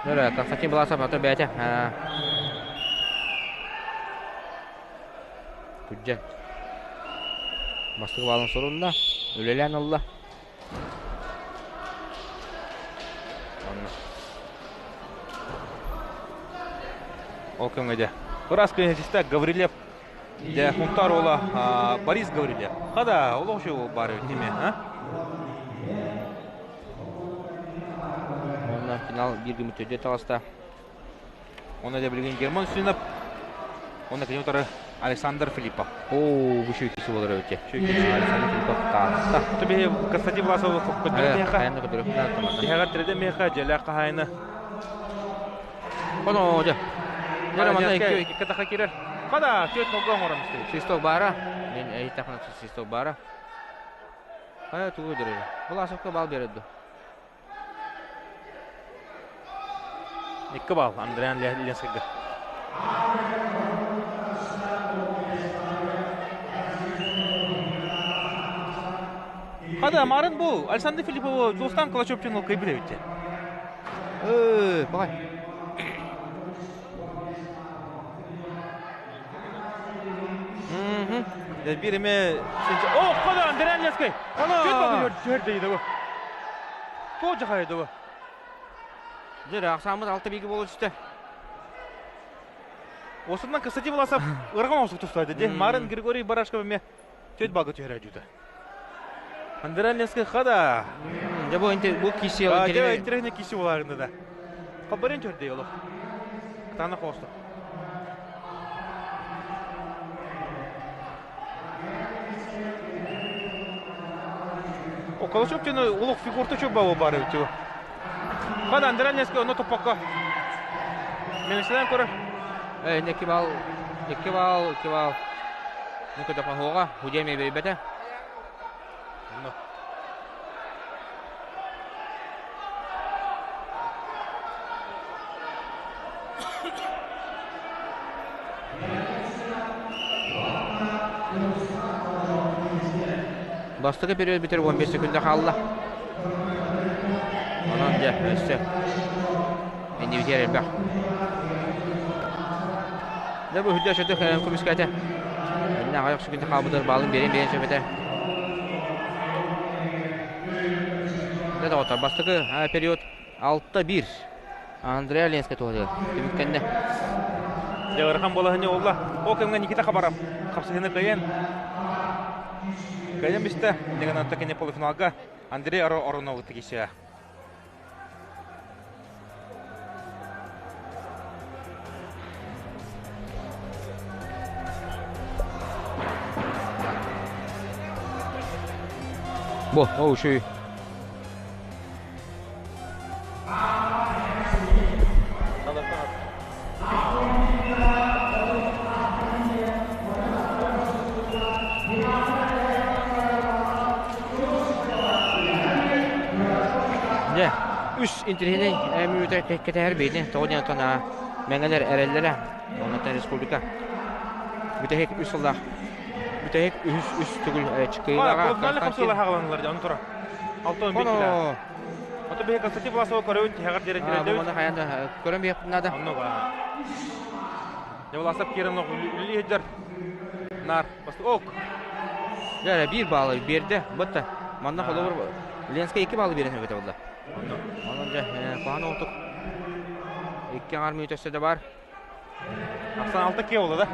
Speaker 2: Нөрө, Константин Власов ата бэйэтэ Күрдьэн бастакы баалын сурунна, үлэлээн ылла.
Speaker 1: Ол көҥө дьэ. Ыраас көнөтүстэ Гаврилев дьэ Хунтар уола Борис Гаврилев. Хада, олох үчүгэй баар эбит тиме, а?
Speaker 2: Уонна финал биир гыммыт төрдүө таҕыста.
Speaker 1: Онно дьэ билигин Герман Устинов уонна кини утары Александр Филиппов.
Speaker 2: Оо, бу үчүгэй киһи буолар эбит.
Speaker 1: Үчүгэй киһи.
Speaker 2: Александр Филиппов таатта.
Speaker 1: Ото биһи Константин Власовы көттөрө миэхэ.
Speaker 2: Хайанна көтөрө.
Speaker 1: Тиһэҕэр тирэдэ миэхэ дьэлээх хаһаайына.
Speaker 2: Оно дьэ. Дьэ манна икки
Speaker 1: икки таха киирэр. Хада, түөрт нолга оҥорон истэбит.
Speaker 2: Свисток баара. Мен эйтэхна свисток баара. Хайа тугу дөрөр. Власовка бал береді.
Speaker 1: 2 балл Андриан Ленскийга. Хада марын бу Александр Филиппову Жулстан Калачевчун кыйбыт эбит.
Speaker 2: Э, бай.
Speaker 1: Биир эме О, хода Андриан Ленский. Чөт бабы түһэрдэ бу. Тоо жахайды бу.
Speaker 2: Дьэ, ахсааммыт алта биги болу түстэ.
Speaker 1: Осынан Константин Власов ырган осук тустайды. Де Марын Григорий Барашков эме төт багы түһэрэ жута. Андриан Ленский хада.
Speaker 2: Дьэ бу бу киси
Speaker 1: Дьэ интересный киси боларында да. Хабарын төрдей олох. Тана хосто. О, Колосов тені улук фигурта чөп бабы бар өтү. Хада Андриан Ленский оны топпакка. Менеселен көрөр.
Speaker 2: Э, 2 балл, 2 балл, 2 балл. Ну-ка, пахоға, худеме бербете. Бастакы период бүтэр 15 секунда хаалла. Онон дьэ, өссө иннибитигэр элбэх. Дьэ бу үрдэ өссө көмүскээтэ. Иннэ аҕыйах секунда хаалбытыгар баалын биэрэн биэрэн сөп этэ. Дьэ доҕоттор, бастакы период 6-1. Андреа Ленскэй туһатыгар түмүктэннэ.
Speaker 1: Дьэ ыарахан балаһыанньа буолла. Ол кэмҥэ Никита Хабаров хапсыһыыны кыайан кыайан бистэ. Иннигэн кини полуфиналга Андрей Оронову тигисе.
Speaker 2: Бу, ол үчүгэй. Дьэ, үс интириэһинэй мүнүүтэ кэтэһэр бэйэтин тоҕо диэн оттон мэҥэлэр эрэллэрэ оннуттан республика бүтэһик үс сыллаах бүтэһик үһүс үс төгүл кыайыылааҕа
Speaker 1: Константин Алтон биккилэ. Ото биһи Константин Власова көрөбүт тиһэҕэр диэри тирэдэбит.
Speaker 2: Оны хайан да көрөн биһиэхпит наада.
Speaker 1: Оннук. Дьэ Власов киирэн үлэлии сылдьар. Нар. Ок.
Speaker 2: Дьэ биир баалы биэрдэ. Бытта. Манна холобур Ленскэй 2 баалы биэрэн эбитэ буолла. Онон дьэ куһаҕан оҕотук икки аҥар мүнүүтэ өссө да бар.
Speaker 1: Ахсан алта киэ буолла да.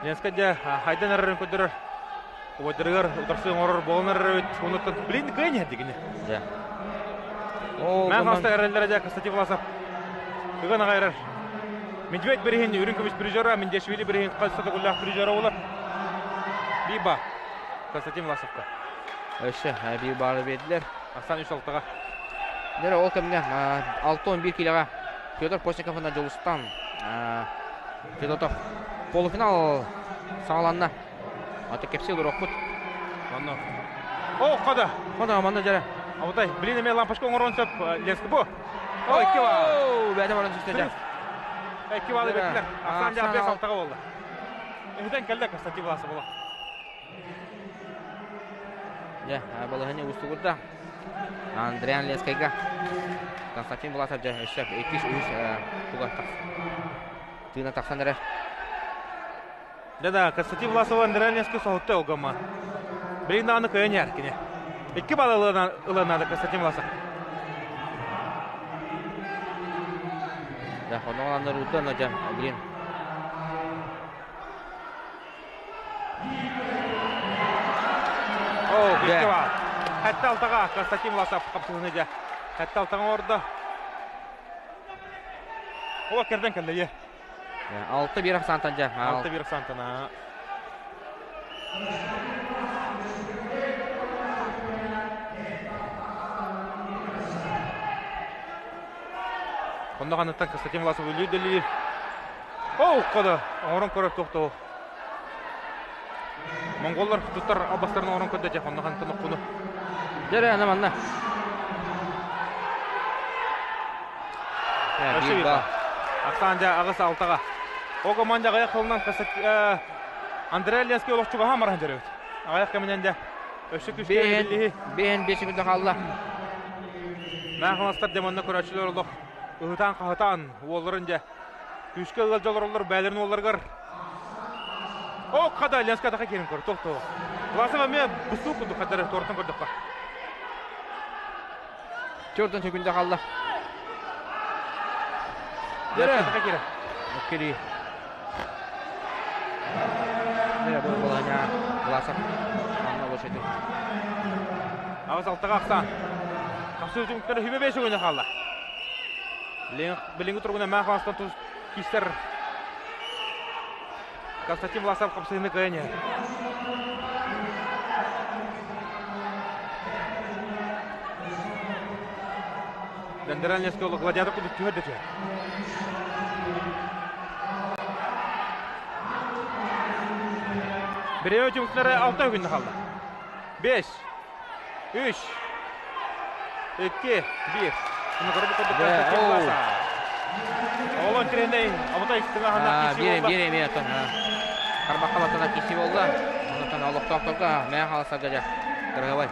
Speaker 1: Ленскэй дьэ хайдан эрэрин көрдөрөр. Убайдарыгар утарсыы оҥорор буолан эрэр эбит. Онуттан блин кыайан иһэрдик ини.
Speaker 2: Дьэ.
Speaker 1: Мэн хаста эрэллэрэ дьэ Константин Власов ыган аҕай эрэр. Медведь бириһин үрүҥ көмүс призера, Миндешвили бириһин хас төгүллээх призера буолар. Биба Константин Власовка.
Speaker 2: Өссө биир баары биэрдилэр.
Speaker 1: Ахсан үс алтаҕа.
Speaker 2: Дьэ ол кэмҥэ 6-11 киилэҕэ Федор Постников уонна Дьулустан Федотов полуфинал саҕаланна. Аты кэпсии олоруохпут.
Speaker 1: Онно. О, хода!
Speaker 2: Хода, манна дьэрэ.
Speaker 1: Абытай, блин, эмиэ лампочка оҥорон сөп Ленск бу. О, икки баал.
Speaker 2: Бэйэтэ баран түстэ дьэ.
Speaker 1: Икки баалы бэртилэр. Ахсан дьэ бес алтаҕа буолла. Эһитэн кэллэ Константин Власов була.
Speaker 2: Дьэ, балаһыанньа уустугурда. Андриан Ленскайга Константин Власов дьэ өссө иккис үһүс туга тыына тахсан эрэр.
Speaker 1: Да-да, Константин Власова Андриан Ленскай соһутта олгома. Билигин даҕаны кыайан иһэр кини. Икки балл ылан наада Константин Власов.
Speaker 2: Да, онон аннар но дьэ, блин.
Speaker 1: О, фестивал. Хәтта алтаға Константин Власов қапсығыны дьэ. Хәтта алтаға орда. О, керден кэллэ, е.
Speaker 2: 6-1 ахсаантан дьэ.
Speaker 1: 6-1 ахсаантан. Онно ханныттан Константин Власов үлүү О, уккада. Оҥорон көрөр тохтоо. Монголлар туттар албастарын оҥорон көрдө дьэ, онно хантан оккуну.
Speaker 2: Дьэ, ана манна.
Speaker 1: Өссө биир Ахсаан дьэ аҕыс алтаҕа. Ол команда аҕыйах тылынан Андрей Ленский олох чугаһаан баран дьөрөбүт. Аҕыйах кэминэн дьэ өссө күүскэ биллиһи.
Speaker 2: Бэйэн 5 секунда хаалла.
Speaker 1: Мэхаластар дьэ манна көрөөччүлэр олох ыһытаан-хаһытаан уолларын дьэ күүскэ ыалдьа олороллор бээлэрин уолларыгар. О, хада Ленская таха киирин көр, тохто. Власов эмиэ быстуу курдук хадары туортан көрдөххө.
Speaker 2: Төрдөн секунда қалла.
Speaker 1: Дere. Таха киирэ.
Speaker 2: Кири. Дere бұл баланя Власов. Анна лошадь.
Speaker 1: Аҕыс алтаҕа ахсаан. Хасыы түмүктэрэ хүбэ бэс өгөнө хаалла. Билиҥҥи туругунан Мээх Хаҥаластан тус киистэр Константин Власов хапсыһыыны кыайан иһэр. Дендеральный оскуола гладиатор курдук түһэр да түһэр. Бириэмэ түмүктэрэ алта күннэ хаалла. 5, 3, 2, 1. Олон треней, абытай тыҥаһына киси
Speaker 2: болла. Биир эмиэ отон харбахха батана киси болла. Онтон олохтоохторго мээ халасарга дьэ кырыһабай.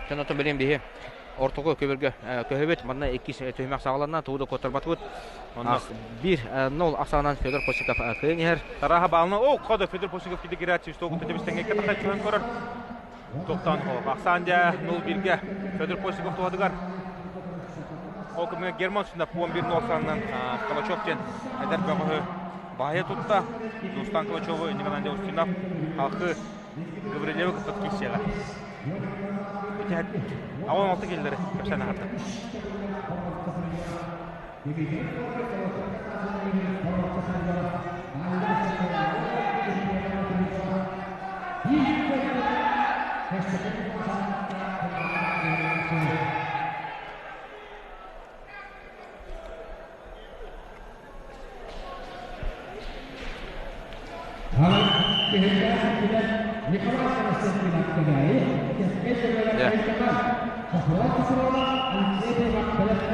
Speaker 2: Дьон билин биһи ортоку көбөргө көһөбүт. Манна иккис түһүмэх саҕаланна, тугу да куоттарбатыбыт. 1-0 ахсаанан Федор Косиков кыайан иһэр.
Speaker 1: Тараха баалына, о, хода Федор Косиков киди кирээччи, стоку төбүстеңге катаха чуһан көрөр. Тоқтан Ахсаан дьэ 0-1-ге Федор Постников туһатыгар. Ол кэмҥэ Герман Сүннэп 11-0 санынан Калачев диэн эдэр бөҕөһү баһыйа тутта. Дустан Калачеву Николай Устинов халқы Гаврилевы кытта киирсиэҕэ. Аҕан алты келлери кэпсээн аһарда.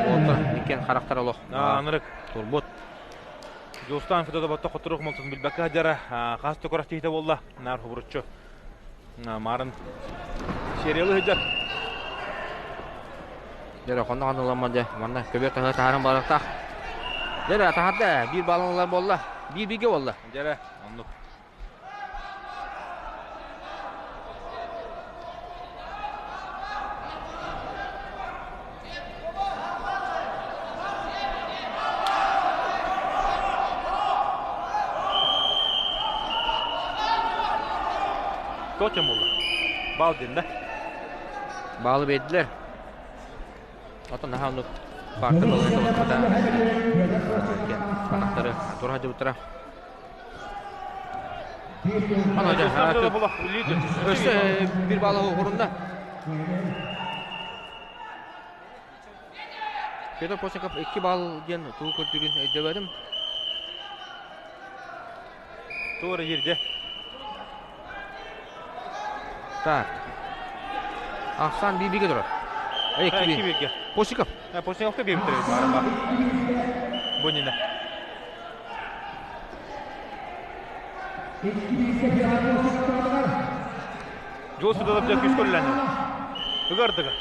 Speaker 2: Уолтар иккен харахтар олох.
Speaker 1: Анырык.
Speaker 2: Турбут.
Speaker 1: Дьулустаан Федотов хотурук молтун билбэккэ сылдьара хас да күрэхтэһиитэ буолла. Наар хобуруччу Марын сериалы сылдьар.
Speaker 2: Дьэ, хонно ханныламман дьэ, манна көбүөр таһа таһааран барыахтаах. Дьэ, таһаарда, биир баллан ылар буолла, биир бииргэ буолла.
Speaker 1: Дьэ, оннук. Точно буолла. Бал диэн да.
Speaker 2: Баалы биэрдилэр. Отон наһаа оннук баартар балыыта атахтары тура сылдьыбыттара. Өссө бір балы орында. Петр Косиков 2 балл диэн тугу көрдүүрүн өйдөбөтүм.
Speaker 1: Туора жерде.
Speaker 2: Так. Ахсан бибиге турар.
Speaker 1: Эй, бирге.
Speaker 2: Косиков.
Speaker 1: Косиковка биир битирбит баарба. Бу нина. Жол судалап жа күш көрүләнер. Ыгардыга.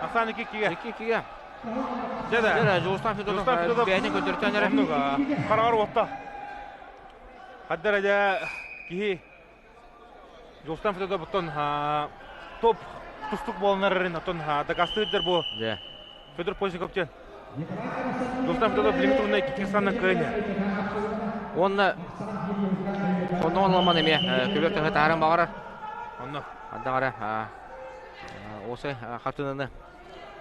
Speaker 1: Асан iki киге.
Speaker 2: Iki киге.
Speaker 1: Деді.
Speaker 2: Деді, Жолстан Федотов бәйнен көтөртөн
Speaker 1: Қарағар отта. Хаддар киһи Жолстан Федотов бұттан топ тустук боланарын отон дакастыдыр бу. Федор Постников тен. Жолстан Федотов билиҥ туһунан Киргизстаннан кыайан
Speaker 2: Уонна онно ламан эмиэ көбүөр таһы таһаран баҕарар.
Speaker 1: Онно.
Speaker 2: Андаҕара осы хартынаны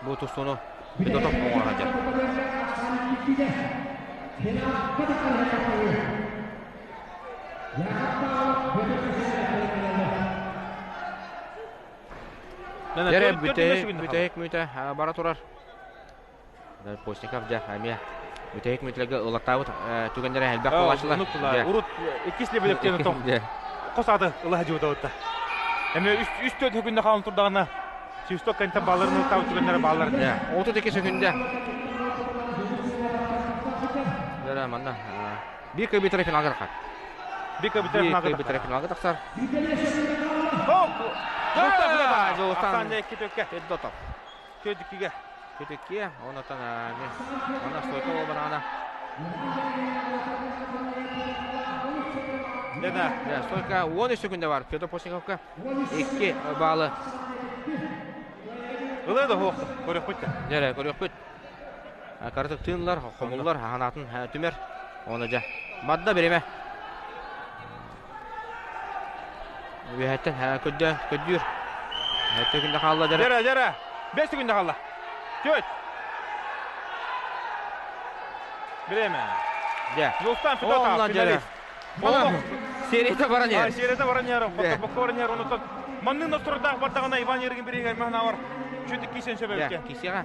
Speaker 2: бу тустууну Федотов оҥоро сылдьар. Дьэрэ бүтэһик бүтэһик мүтэ бара турар. Постников дьэ эмиэ бүтэһик мүтэлэргэ ылаттаабыт түгэннэрэ элбэх буолааччылар.
Speaker 1: Урут иккис лебедевтен том хос аты ыла дьуутабытта. Эмиэ үс төрт күндэ хаалан турдаҕына Свисток кэнтэн баалларын ылтаабыт түгэннэрэ бааллар.
Speaker 2: 32 сөкүндэ. Дьэрэ манна биир кыбитер финалга тахсар.
Speaker 1: Биир кыбитер
Speaker 2: финалга тахсар.
Speaker 1: Жолустан
Speaker 2: Федотов.
Speaker 1: Төдүккүгэ.
Speaker 2: Төдүккүгэ. Онотон манна стойка буолбатаҕына.
Speaker 1: Да.
Speaker 2: Стойка 13 секунда бар. Федор Постниковка 2 баалы.
Speaker 1: Ылы да хоох көрөхпүт.
Speaker 2: Дьэрэ көрөхпүт. Каратык тыынлар, хомуллар, ханаатын түмэр. Оны дьэ. Мадда бириме. Үөһэттэн көрдөөн көрдүүр. Өттө күндэ хаалла дьэрэ.
Speaker 1: Дьэрэ, дьэрэ. Бэс күндэ хаалла. Түөт. Бириэмэ.
Speaker 2: Дьэ.
Speaker 1: Жулстан Федотов, финалист.
Speaker 2: Серията баран иһэр.
Speaker 1: Серията баран иһэр. Хотторбокко баран иһэр. Онуттан маннын остурдаах бардаҕына Иван Ерыгин бириһигэр махнавар чүтүк кисен сөбөбүкке.
Speaker 2: Кисиэҕэ.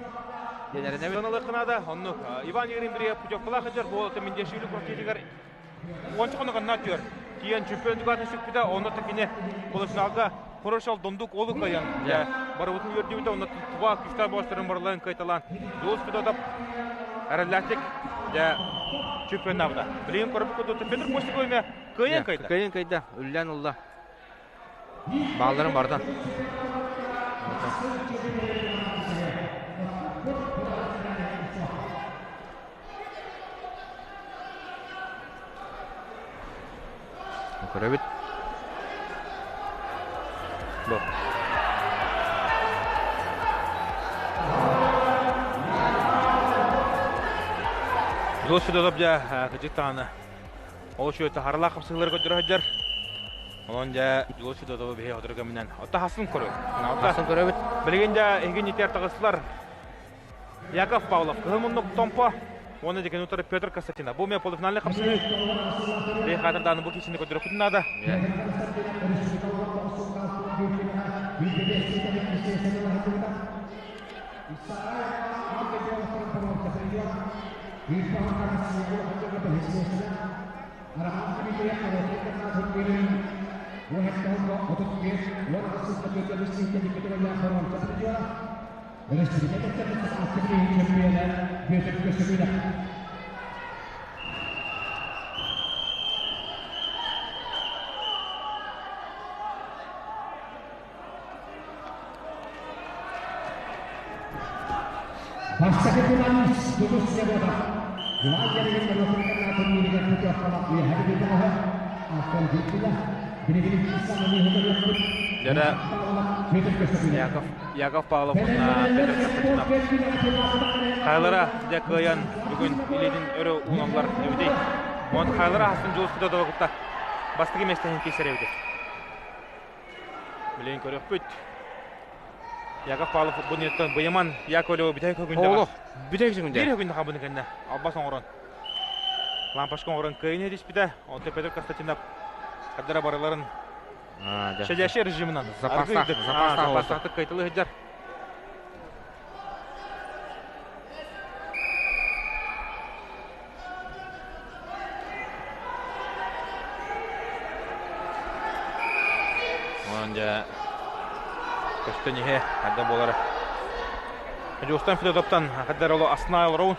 Speaker 1: Сыналык оннук. Иван Ерыгин бириһэ путевкалаах хадьар буолата Миндешвили квартиратыгар Уонча хонугунна түөр. Тиийэн чемпион дугатын сүкпүтэ, онно кини полуфиналга Хорошал Дондук олу кыайан. Барыбытын үөрдүбүтэ, онно туба күстээх бостерын барыларын кыайталаан Дулус Федотов эрэллээхтик дьэ чемпионнаабыта. Билигин көрбүт курдук Петр Костиков эмиэ кыайан кыайда.
Speaker 2: Кыайан кыайда, үллээн ылла. Баалларын бардан. Көрөбүт.
Speaker 1: Бу. Дос Федотов дьэ кыдьык Ол үчүгэй таһаралаах хапсыһыылары көрдөрө сылдьар. Онон дьэ Дьулус Федотовы биһи хотор көмүнэн. Отто хасын көрө.
Speaker 2: Хасын көрөбүт.
Speaker 1: Билигин дьэ эһиги нитер таҕыстылар. Яков Павлов, кыһыл муннук Томпо уонна дьэкин утары Петр Константинов. Бу мен полуфинальный хапсыһыы. Биһи хаатырдааны бу киисини көрдөрөхпүтүн наада.
Speaker 3: Бастакы финалист Тутус Себотов Иван Ярыгин норуотун путевкалаах үөһэ бүтэҕэ алтан диэкилэ билигин
Speaker 1: Дьэрэ Яков Яков Павлов уонна Петр Константинов Хайлара дьэ кыайан бүгүн илиитин өрө ууналлар эбитий. Онон Хайлара хасын Дьулус Федотова кытта бастакы миэстэһин киирсэр эбитий. Билигин көрүөхпүт. Яков Павлов бу ниэттэн Быйаман Яковлева бүтэһик күндэ.
Speaker 2: Олох бүтэһик күндэ.
Speaker 1: Биир күндэ хабыны кэннэ албас оҥорон лампашка оҥорон кыайын этиспитэ. Онтон Петр Константинов хардара барыларын щадящий режимынан
Speaker 2: запастаах
Speaker 1: запастаахтык кыайтылыы сылдьар. Онон дьэ көстөн иһэ хайда буолара. Дьуустан Федотовтан хаддар оло астына олоробун.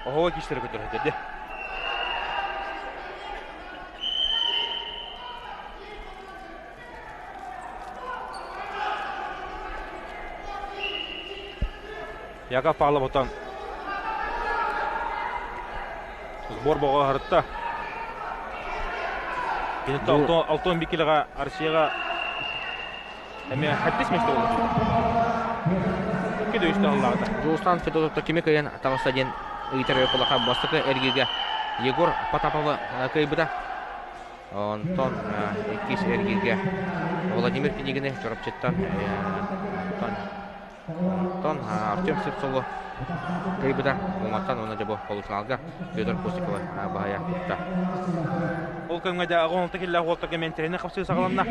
Speaker 1: Оһуга киистери көтөр деді. Яков Павлов отон сбор боҕо аһарытта. Киниттэ Алтон Бикилеҕа Арсияҕа эмиэ хэттис месте буолла. Икки да үстэ аллаҕыта.
Speaker 2: Дьулустан Федотов кими кыайан таҕыста диэн ыйытар Кулаха бастакы эргииргэ Егор Потаповы кыайбыта. Онтон иккис эргииргэ Владимир Пинигини Чурапчыттан онтон Оттон Артем Слепцову кыайбыта. Муматтан уонна дьэ бу полуфиналга Федор Костикова баһыйа тутта.
Speaker 1: Ол кэмҥэ дьэ 16 киллээх уолтарга мэнтэһини хапсыы саҕаланна.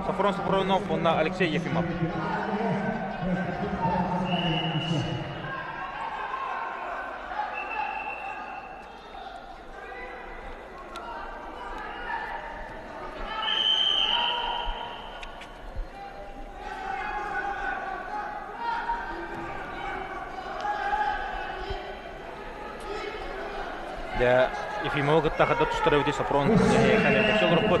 Speaker 1: Софрон Софронов уонна Алексей Ефимов. Дьэ, Ефимовы кытта хата тустар эбити Сопрон кэпсэл олорбут.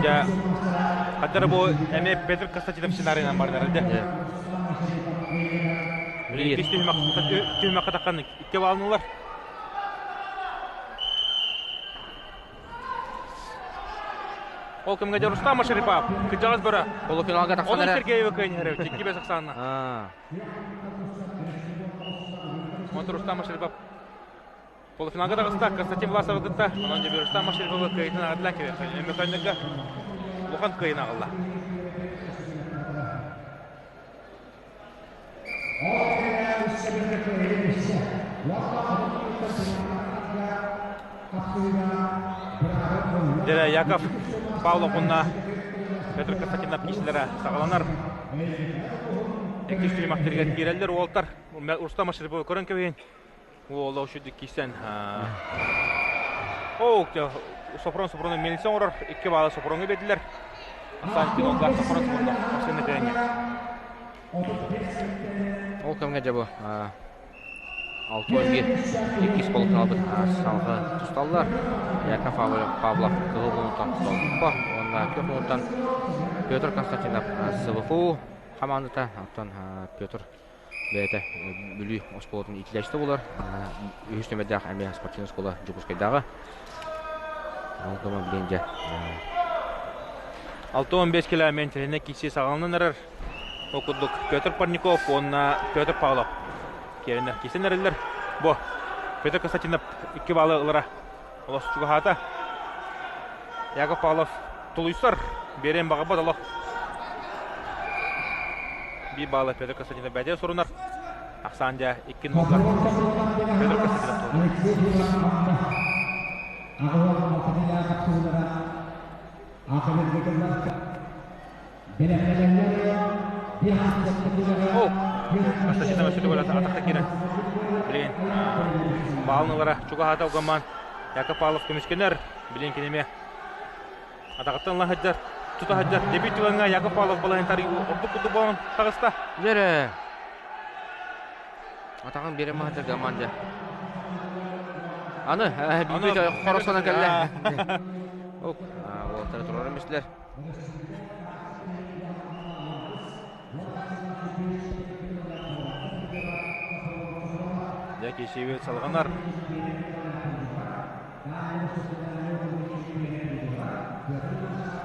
Speaker 1: Дьэ, хаддар бу эмиэ Петр Константинов сценарийынан бардар дьэ. Иккис түһүмэххэ таххан икки баалынылар. Ол кэмҥэ дьэ Рустам Машарипов кырдьаҕас бөрө.
Speaker 2: Полуфиналга тахсан
Speaker 1: Онон Сергеева кыайан икки бэс ахсаанна. Онтон Рустам Машарипов полуфиналга таҕыста Константин Власовы кытта. Онон дьэ Рустам Машариповы кыайыытын аҕалла Өмөкөннөргө улахан кыайыны аҕалла. Дьэ, Яков Павлов уонна Петр Константинов киисилэрэ саҕаланар. Иккис түһүмэхтэригэр киирэллэр уолтар. Рустам Машарипова көрөн кэбиһин. Уола үчүгдүк киирсэн. Оо, Сопрон Сопрону милиция оҥорор. Икки баалы Сопроҥҥа биэрдилэр. Асан Кинолга Сопрон Сопронно машина тэҥэ.
Speaker 2: Ол кэмҥэ дьэ бу 6-11 иккис полуфиналбыт салҕыы тусталлар. Яков Павлов кыһыл муннуттан Томпо уонна күөх муннуттан Петр Константинов СВФУ хамаандата. Оттон Петр бэйэтэ Бүлүү оскуолатын иитиллээччитэ буолар. Үһүс нүөмэрдээх эмиэ спортивнай оскуола Дьокуускайдааҕы. Ол гынан билигин дьэ
Speaker 1: 6-15 километринэ киирсии саҕаланан эрэр. Ол курдук Петр Парников уонна Петр Павлов киэринэ киирсэн эрэллэр. Бу Петр Константинов икки баалы ылара олох чугаһаата. Яков Павлов тулуйсар, биэриэн баҕарбат олох. Биир баалы Петр Константинов бэйэтэ сурунар. Ахсаан дьэ икки нолга Петр Константинов туһунар. О, Константинов өссө төгүл атахта киирэн. Билигин баалын ылара чугаһаата угаммаан Яков Павлов көмүскэнэр. Билигин кини эмиэ атаҕыттан ыла сылдьар, тута сылдьар. Дебют түгэҥҥэ Яков Павлов балаһын тарыы ордук курдук буолан таҕыста.
Speaker 2: Дьэрэ. Атаҕын биэрэн маһатар команда. Аны, билбит хоросонон кэллэ. Ок, уолаттары турар эмислэр.
Speaker 1: Дьэ, киирсиибит салҕанар.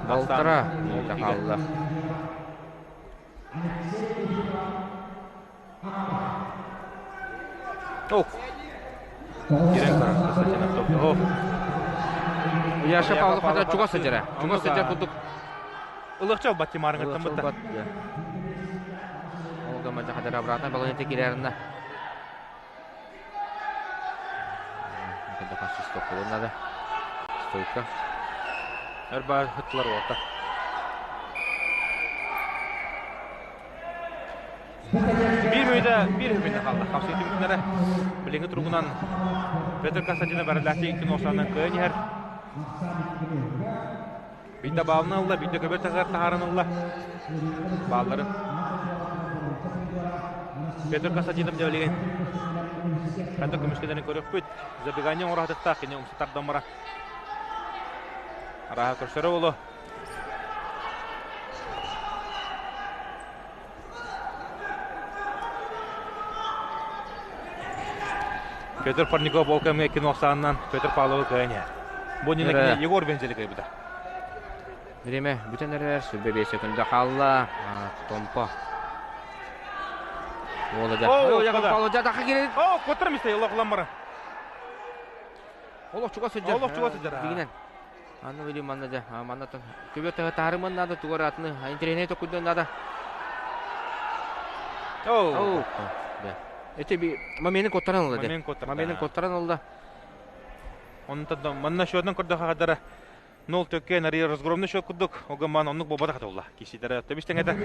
Speaker 2: Балтара мүнүүтэ хаалла.
Speaker 1: Ок. Кирен көрөр Константин Автопов.
Speaker 2: Яша Павлов хата чугас сылдьара. Чугас сылдьар курдук.
Speaker 1: Ылыхча албат тимарыҥыттан бытта.
Speaker 2: Ол гамма хадара обратно балаһыта кирерна. Надо. Стойка.
Speaker 1: Өр хыттылар уолта. Биир мүнүүтэ биир мүнүүтэ хаалла. Хапсыы түмүктэнэрэ. Билиҥҥи туругунан Петр Константинов бэриллээччи икки нуосанан кыайан иһэр. Биирдэ баалынан ылла, биирдэ көбө таһыгар таһааран ылла. Баалларын. Петр Константинов дьэ билигин ханна көмүскэлэрин көрүөхпүт. Забегание оҥоро кини умса тардан бара. Арааһа көрсөрө буолуо. Петр Парников ол кэмҥэ кино ахсаанынан Петр Павловы кыайан иһэр. Бу иннинэ кини Егор Вензели кыайбыта.
Speaker 2: Бириэмэ бүтэн эрэр, сүрбэ биэс секунда хаалла. Томпо. Уола дьа.
Speaker 1: О, Павлов дьа, таха киирэн. О, куттар мисте, олох ламмара.
Speaker 2: Олох чугас сылдьар.
Speaker 1: Олох чугас сылдьар.
Speaker 2: Дигинен. Анна били манна дьэ манна көбө таһы таарыман наада тугар атыны интэриэһинэй токуйдуон наада.
Speaker 1: Оу.
Speaker 2: Эти би моментин коттаран ылла
Speaker 1: Момент коттарда.
Speaker 2: Моментин коттаран ылла.
Speaker 1: Онтон манна шотун көрдө хадара нол төккен ари разгромный шот курдук огаман оннук бобата хатылла. Кисидere төбүстен это.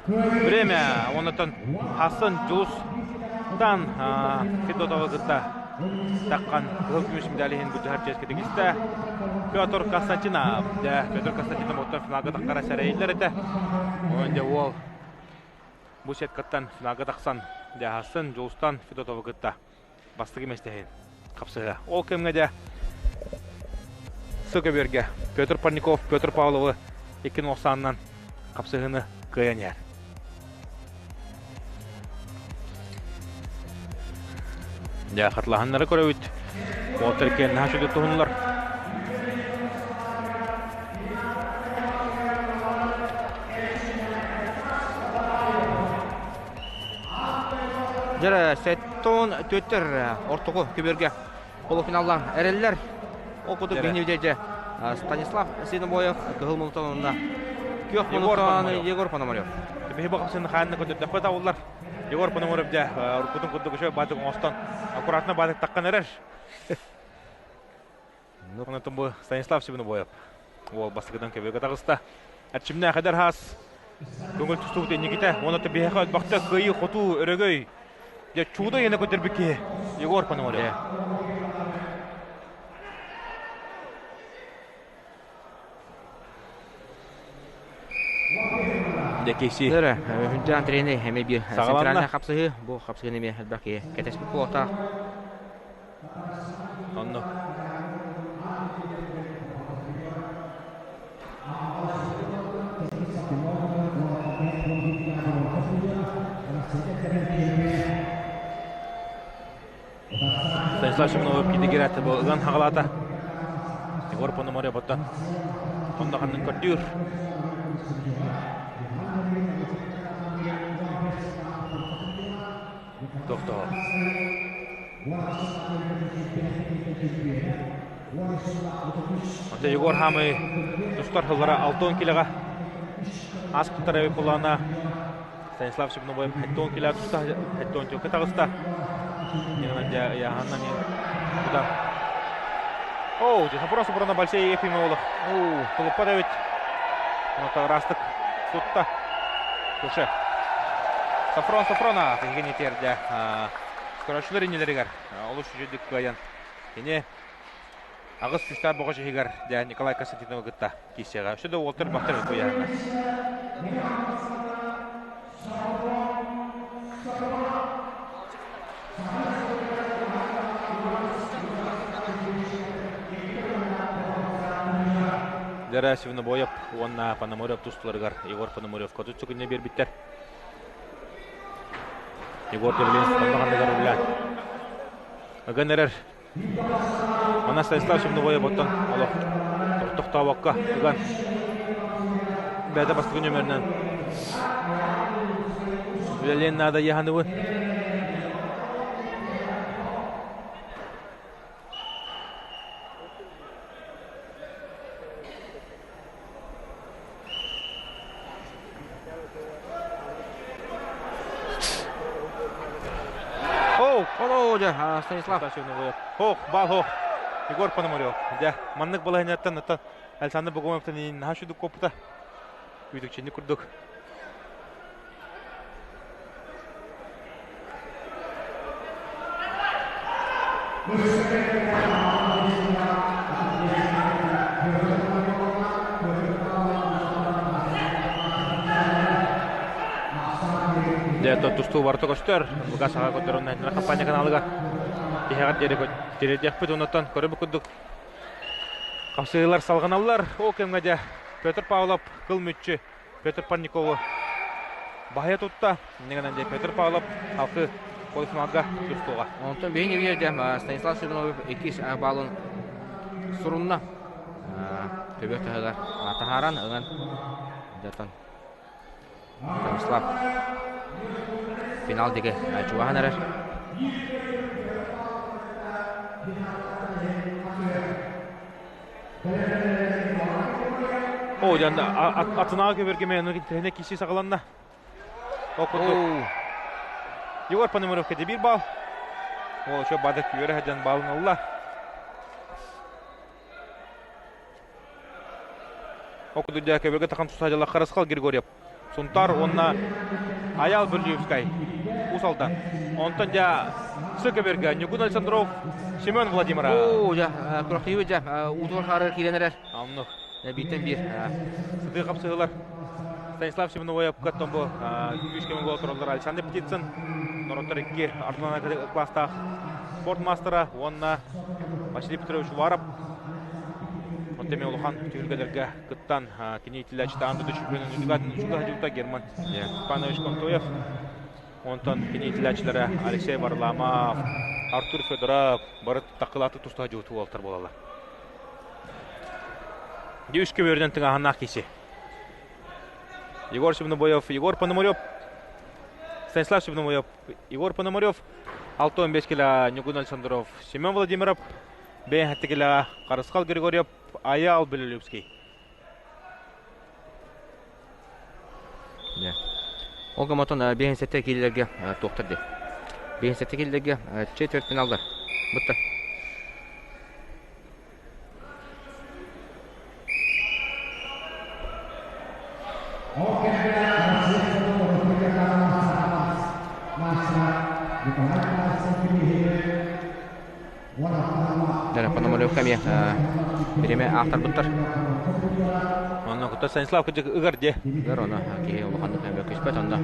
Speaker 1: Время онотон Хасан Жулус тан Федотова кытта таққан кыһыл көмүс медалиһин будьаһар чиэскэ тигистэ. Петр Константинов, дьэ, Петр Константинов оттон финалга тахтара сэрэйиллэр этэ. Онон дьэ уол бу сеткаттан финалга тахсан дьэ Хасан Жулустан Федотовы кытта бастакы миэстэһин хапсыһа. Ол кэмҥэ дьэ Сыкөбүөргэ Петр Парников Петр Павловы икки нуохсаанынан хапсыһыыны кыайан иһэр. Дьэ, хатылаһаннары көрөбүт. Уолаттар иккиэн наһаа үчүгэй туһуннулар.
Speaker 2: Дьэ, сэттон түөттэр ортоку көбүөргэ полуфиналлаан эрэллэр. Ол курдук биһиги дьэ Станислав Синобоев кыһыл мунутан күөх мунутан Егор Пономарев.
Speaker 1: Биһи бу хаанна көтөрдөхпө тауллар. Егор Пономарев дьэ уруккутун курдук үчүгэй баатык оҥостон аккуратно баатык таххан эрэр. Онтон бу Станислав Сибинобоев уол бастакыдан көбүөгэ таҕыста. Эрчимнээх эдэр хаас көҥүл тустубут инникитэ уонна биһиэхэ өлбөхтө кыайыы хотуу өрөгөй дьэ чудо иэнэ көтөрбүт киһи Егор Пономарев. Дьэ киси.
Speaker 2: Дөрө, хүнтү Андрены эме бир центральный хапсыһы, бу хапсыһыны эме элбэх киһи кэтэспит буолуохтаах.
Speaker 1: Онно. Станислав Семенов кидигират бу ыган хагалаата. Егор Пономарев оттон онно ханнын көрдүүр. Тохтоо. Ата Егор Хамы тустар хыллара 6 килоға аспыттар кулана Станислав Семеновым 7 кило туста 7 төкө тағыста. Яханнан куда? Оу, просто бұрына большие ефимы олық. Оу, тулуппа да ведь. Растык сутта. Туше. Сафрон Сафрона киһигин итиэрдэ көрөөччүлэр иннилэригэр олус үчүгүйдүк кыайан кини аҕыс күүстээх боҕо иһигэр дьэ Николай Константиновы кытта киирсиэҕэ. Өссө да уолтар бахтар куйааһына. Дерасевна Боев уонна Пономарев тустуларыгар Егор Пономарев котут сүкүнне биэрбиттэр. Егор Девлинов онно үлээн. Ыган эрэр. Манна Станислав Семновой оттон олох тохтообокко ыган бэйэтэ бастакы нөмеринэн үлэлиэн наада яһаныбын.
Speaker 2: Оу, Оу, дьэ, Станислав.
Speaker 1: Хох, бал хох. Егор Пономарев. Дьэ, маннык балаһынньаттан оттон Александр Богомовтан наһаа шүдүк куоппута. Күүтүкчүнү курдук. Дьэ, тустуу барыта көстөр. Луга саха көрдөрөн компания каналыгар тиһэҕэр диэри тириэрдиэхпит. Оннуттан көрөбүт курдук хапсыһыылар салҕаналлар. Ол кэмҥэ дьэ Петр Павлов кыл мүччү Петр Парникову баһыйа тутта. Иннигинэн дьэ Петр Павлов алты полуфиналга тустууга.
Speaker 2: Онтон биһиги биэрдэ Станислав Семенов иккис балын сурунна. Көбө таһыгар таһааран ылан Дьатан Станислав финал диэки чугаһан эрэр.
Speaker 1: О, дьан атынааҕы көбөргө мэйэн тэһинэ киси саҕаланна. Ол курдук Егор Пономарев кэдэ биир бал. Ол еще бада күөрэ сылдьан балын ылла. Ол курдук дьэ көбөргө тахан тусаадьалар Харысхал Григорьев Сунтар уонна Аял Бүллүүскай Уус Алдан. Онтон дьэ сы көбөргө Ньугун Александров Семен Владимиров.
Speaker 2: Оо, дьэ, күрэхтэһии дьэ уутугар хаарыгар киирэн эрэр.
Speaker 1: Оннук.
Speaker 2: Бииртэн биир.
Speaker 1: Сытыы хапсыһыылар Станислав Семеновоевка бу күүс көмө олороллор Александр Птицын, норуоттар икки ардынан класстаах спорт маастара уонна Василий Петрович Уваров. Онтон эмиэ улахан түһүлгэлэргэ кыттан кини иитиллээччитэ аан дойду чемпионун чугаһдьыта Герман Степанович Контоев. Онтон кини иитиллээччилэрэ Алексей Варламов, Артур Федоров бары таккылааты туста дьууту уолтар буолаллар. Үс көбүөрүнэн тыҥааһыннаах киси. Егор Семенобоев, Егор Пономарев, Станислав Семенобоев, Егор Пономарев, 6-15 кило Ньугун Александров, Семен Владимиров, 5 кило Харысхал Григорьев, Аял Белолюбский.
Speaker 2: Ол гомотон 5-7 киилэлэргэ туохтар дии. 5-7 киилэлэргэ четверть финаллар. Бутта. Пономаревка эмиэ бириэмэ аахтарбыттар.
Speaker 1: Онно кытта Станислав кыдьык ыгар дии.
Speaker 2: Ыгар ону киһи улаханнык көспөт онно.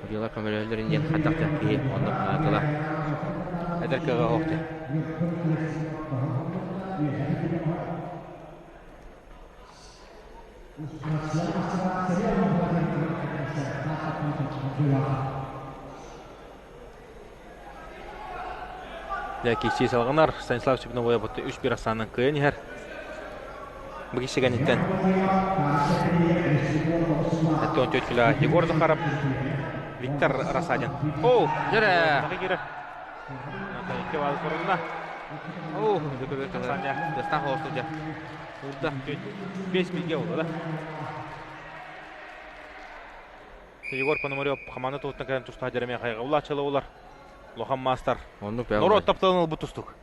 Speaker 2: Удьуолар көмөлөһөллөрүн диэн хайдах да киһи оннук тыла
Speaker 1: эдэр кыаҕа оһох дии. Дьэ, киирсии салҕанар. Станислав Степановой бутта 3-1 ахсаанынан кыайан иһэр. Бу киирсигэниттэн 74 кило Егор Захаров, Виктор Рассадин. Оу!
Speaker 2: Дьэрэ!
Speaker 1: Икки баалы сорунна.
Speaker 2: Оу, Дастан хоосту дьэ. Урда.
Speaker 1: Бес билге болду да. Егор Пономарев хамаана туһуттан кэлэн тустаах дьэрэмиэ хайҕабылааччылы улар. Улахан маастар.
Speaker 2: Оннук
Speaker 1: Норуот тапталын ылбыт тустук.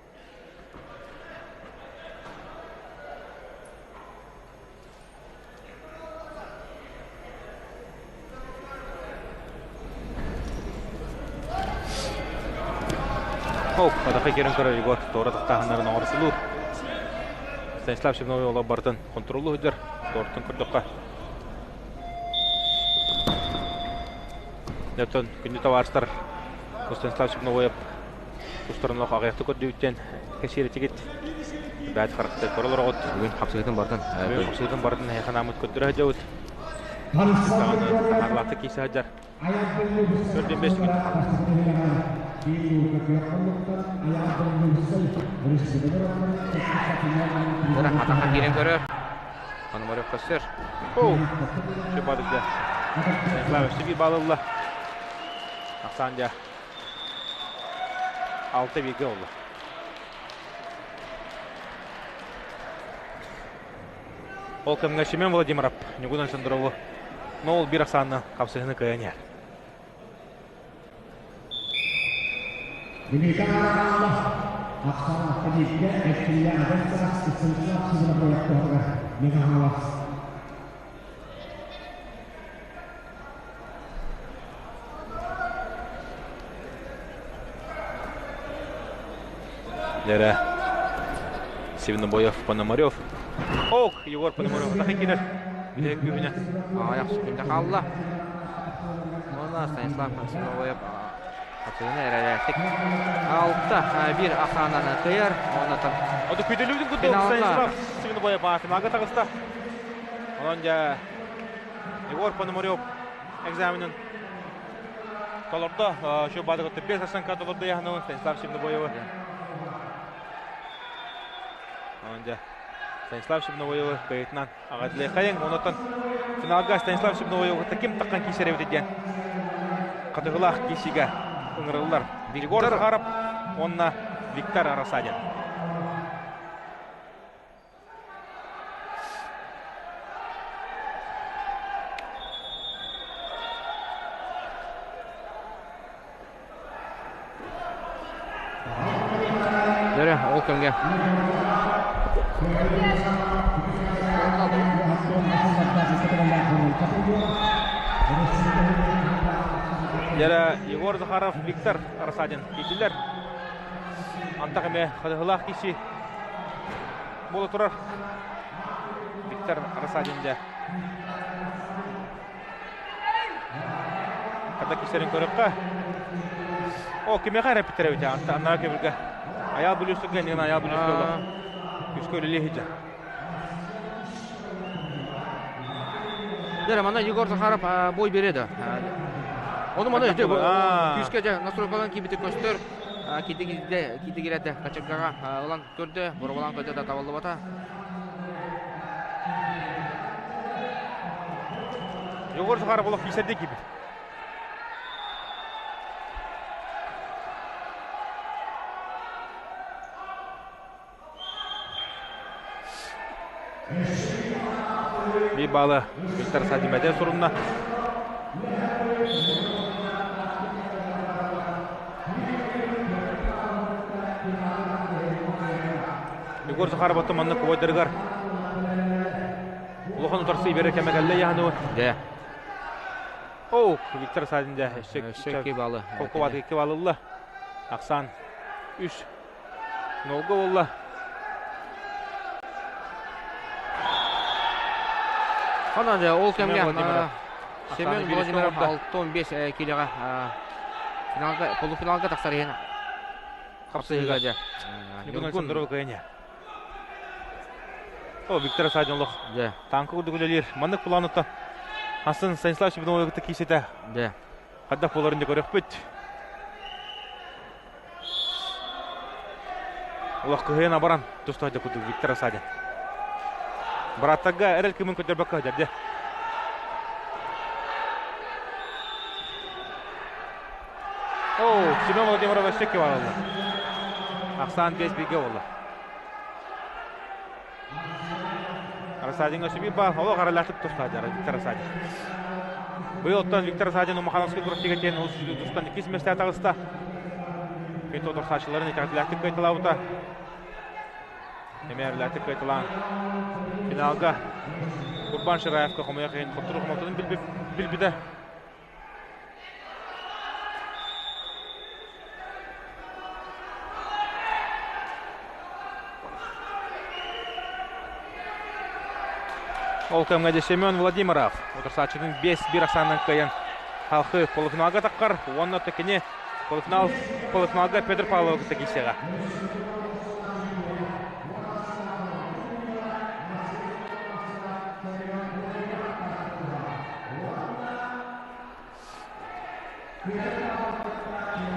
Speaker 1: Оп, Адаха керен көрөр Егор туора тахтааһыннарын оҥорсулуур. Станислав Семенович олох барытын хонтуруоллуу сылдьар. Туортан көрдөххө. Оттон күндү табаарыстар Станислав Семенович тустарын олох аҕыйахта көрдүүттэн кэсиэрэтигит. Бэт харахты көрө олороҕут.
Speaker 2: Бүгүн хапсыгытын бартын.
Speaker 1: Бүгүн хапсыгытын бартын эһиэхэ анааммыт көрдөрө сылдьабыт. Даҕаны таһаарлаахтык киирсэ сылдьар. Төрдүн бэс күн
Speaker 2: Атаха киирэн көрөр. Пономарев көссөр.
Speaker 1: Оу! Шибадыгда. Станислав өссө балылла. Ахсаан дьа. Алта бииргэ олла. Ол кэмҥэ Семен Владимиров Ньугун Александрову Ноул биир ахсаанна хапсыһыны кыайан иһэр. Дэрэ Сивнобоев Пономарев. Ох, Егор Пономарев атаха киирэр. Бүтэһик күүһүнэ.
Speaker 2: Аҕыйах секунда хаалла. Уонна Станислав Сивнобоев хапсыгына эрэлээхтик алта биир ахсаанан кыайар. Уонна
Speaker 1: Оду күдүлүбүтүн курдук Станислав Сивнобоев финалга таҕыста. Онон дьэ Егор Пономарев экзаменын толордо. Şu бадыгытты 5 оценка толорду яһанын Станислав Сивнобоевы. Онон дьэ Станислав Сивнобоевы кыйытынан аҕадылай хайын. Онотон Финалга Станислав Семеновы кытта ким таххан киисэр эбит диэн хатыгылаах киисигэ ыҥырыллар. Егор Захаров уонна Виктор Рассадин.
Speaker 2: Дөрө, ол кэмҥэ
Speaker 1: Дьэрэ Егор Захаров, Виктор Рассадин киирдилэр. Антах эмэ хатыһылаах киси буола турар. Виктор Рассадин дьэ. Хата кисэрин көрөххө. О, кимиэхэ эрэппиттэр эбит аннаа көбүргэ. Аял бүлүүсүгэ нин аял бүлүүсүгэ олох. Күскө үлэлии сылдьар.
Speaker 2: Дьэ, манна Егор Захаров бой береді. Оны маны күүскэ дьэ настройкалан киирбити көстөр. Киити киирэрдэ качыргаҕа ылан көрдө, боробалаан көрдө да табыллыбата.
Speaker 1: Егор Захаров олох киисэрдик киирбит. Биир баалы Виктор Садимэдэ сурунна. Егор Захаров оттон маннык убайдарыгар улахан утарсыы берер кэмэ кэллэ яһаныуа.
Speaker 2: Дэ.
Speaker 1: Оу, Виктор Садин дэ
Speaker 2: өссө икки баллы.
Speaker 1: Холкубаты икки баллылла. Ахсан үс нолга болла.
Speaker 2: Онон дьэ ол кэмҥэ Семен Владимиров 6-15 килоҕа финалга полуфиналга тахсар иһин хапсыһыыга дьэ
Speaker 1: Ньургун Александров кыайан О, Виктор Садин олох
Speaker 2: дьэ
Speaker 1: танка курдук үлэлиир. Маннык планутта Асын Станислав Семеновы кытта киисэтэ.
Speaker 2: Дьэ.
Speaker 1: Хайдах буоларын да көрөхпүт. Олох кыһыйан абаран тустаһа курдук Виктор Садин. Бырааттарга эрэл кымын көрдөрбөккө сылдьар О, Семен Владимиров өссө кивалалла. Ахсаан 5 бигэ болла. Рассадинга өссө баар, олох аралаатык тустаадьар Виктор Рассадин. Быйыл оттон Виктор Рассадин Умахановский күрэхтигэ тиэн улус тустан иккис миэстэ таҕыста. Пин тоторсааччыларын итэҕэтилээхтик кыайталаабыта. Эмиэ кыайталаан финалга Курбан Шираевка хомойох иһин хоттору хомолтотун билбитэ. Ол кэмҥэ Семен Владимиров утарсааччытын 5-1 ахсаанынан кыайан халқы полуфиналга таххар уонна кини полуфинал полуфиналга Петр Павлова кытта киирсиэҕэ.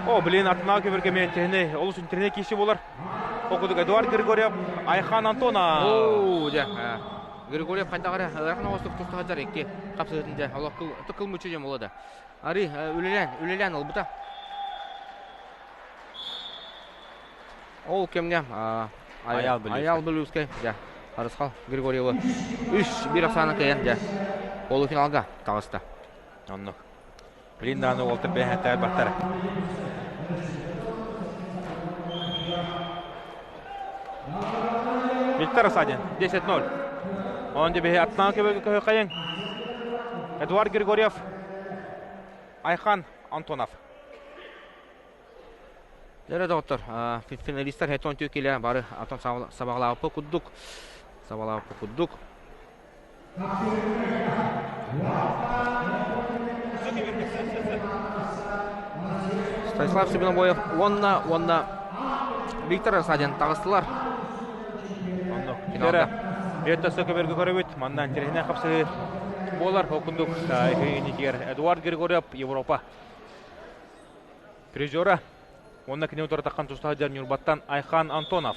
Speaker 1: О, блин, атынаа көбөргө мен интиһини, олус интиһини киси болар. Окудук Эдуард Григорьев, Айхан Антона.
Speaker 2: Оо, дьэ. Григорьев хайдах эрэ ыарахан оҕустук туста сылдьар икки хапсыһытын дьэ олох кыл мүччү дьэ буола да. Ари үлэлээн, үлэлээн ылбыта. Ол кэмҥэ Айаал Белюскай дьэ Харысхал Григорьевы үс биир ахсаана кыайан дьэ полуфиналга таҕыста.
Speaker 1: Оннук. Блин даҕаны уолтар бэһэттээр баттар. Виктор Асадин 10-0. Он дебеһи аттаан көбөлгө көһө Эдуард Григорьев, Айхан Антонов.
Speaker 2: Дөрө доҕоттор, финалистар хетон түүкилэ бары атон сабаҕалаабыппыт курдук, сабаҕалаабыппыт курдук. Станислав Семенобоев уонна уонна Виктор Рассадин таҕыстылар.
Speaker 1: Онно финалга. Бэт өссө көбөргө көрөбүт. Манна интэриэһинэй хапсыһыы буолар. Ол курдук инникигэр Эдуард Григорьев Европа призера. Уонна кини утарытаххан туста сылдьар Ньурбаттан Айхан Антонов.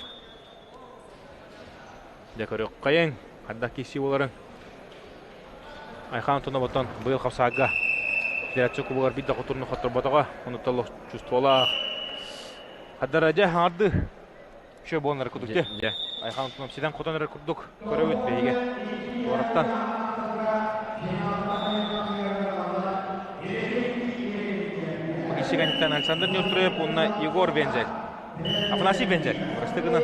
Speaker 1: Дьэ көрүөххэйиҥ, хайдах киирсии буоларын. Айхан Антонов оттон быйыл хапсаага Федерация кубогар биир да хотурну хотторботоҕо. Онуттан олох чувстволаах. Хаддарадьа хаҥарды Үшө буолан курдук дьэ. Айхан Антонов ситэн хотон эрэр курдук көрөбүт биһиги. Туораттан. Исиганниттан Александр Неустроев уонна Егор Вензель. Афанасий Вензель. Бырасты гынан.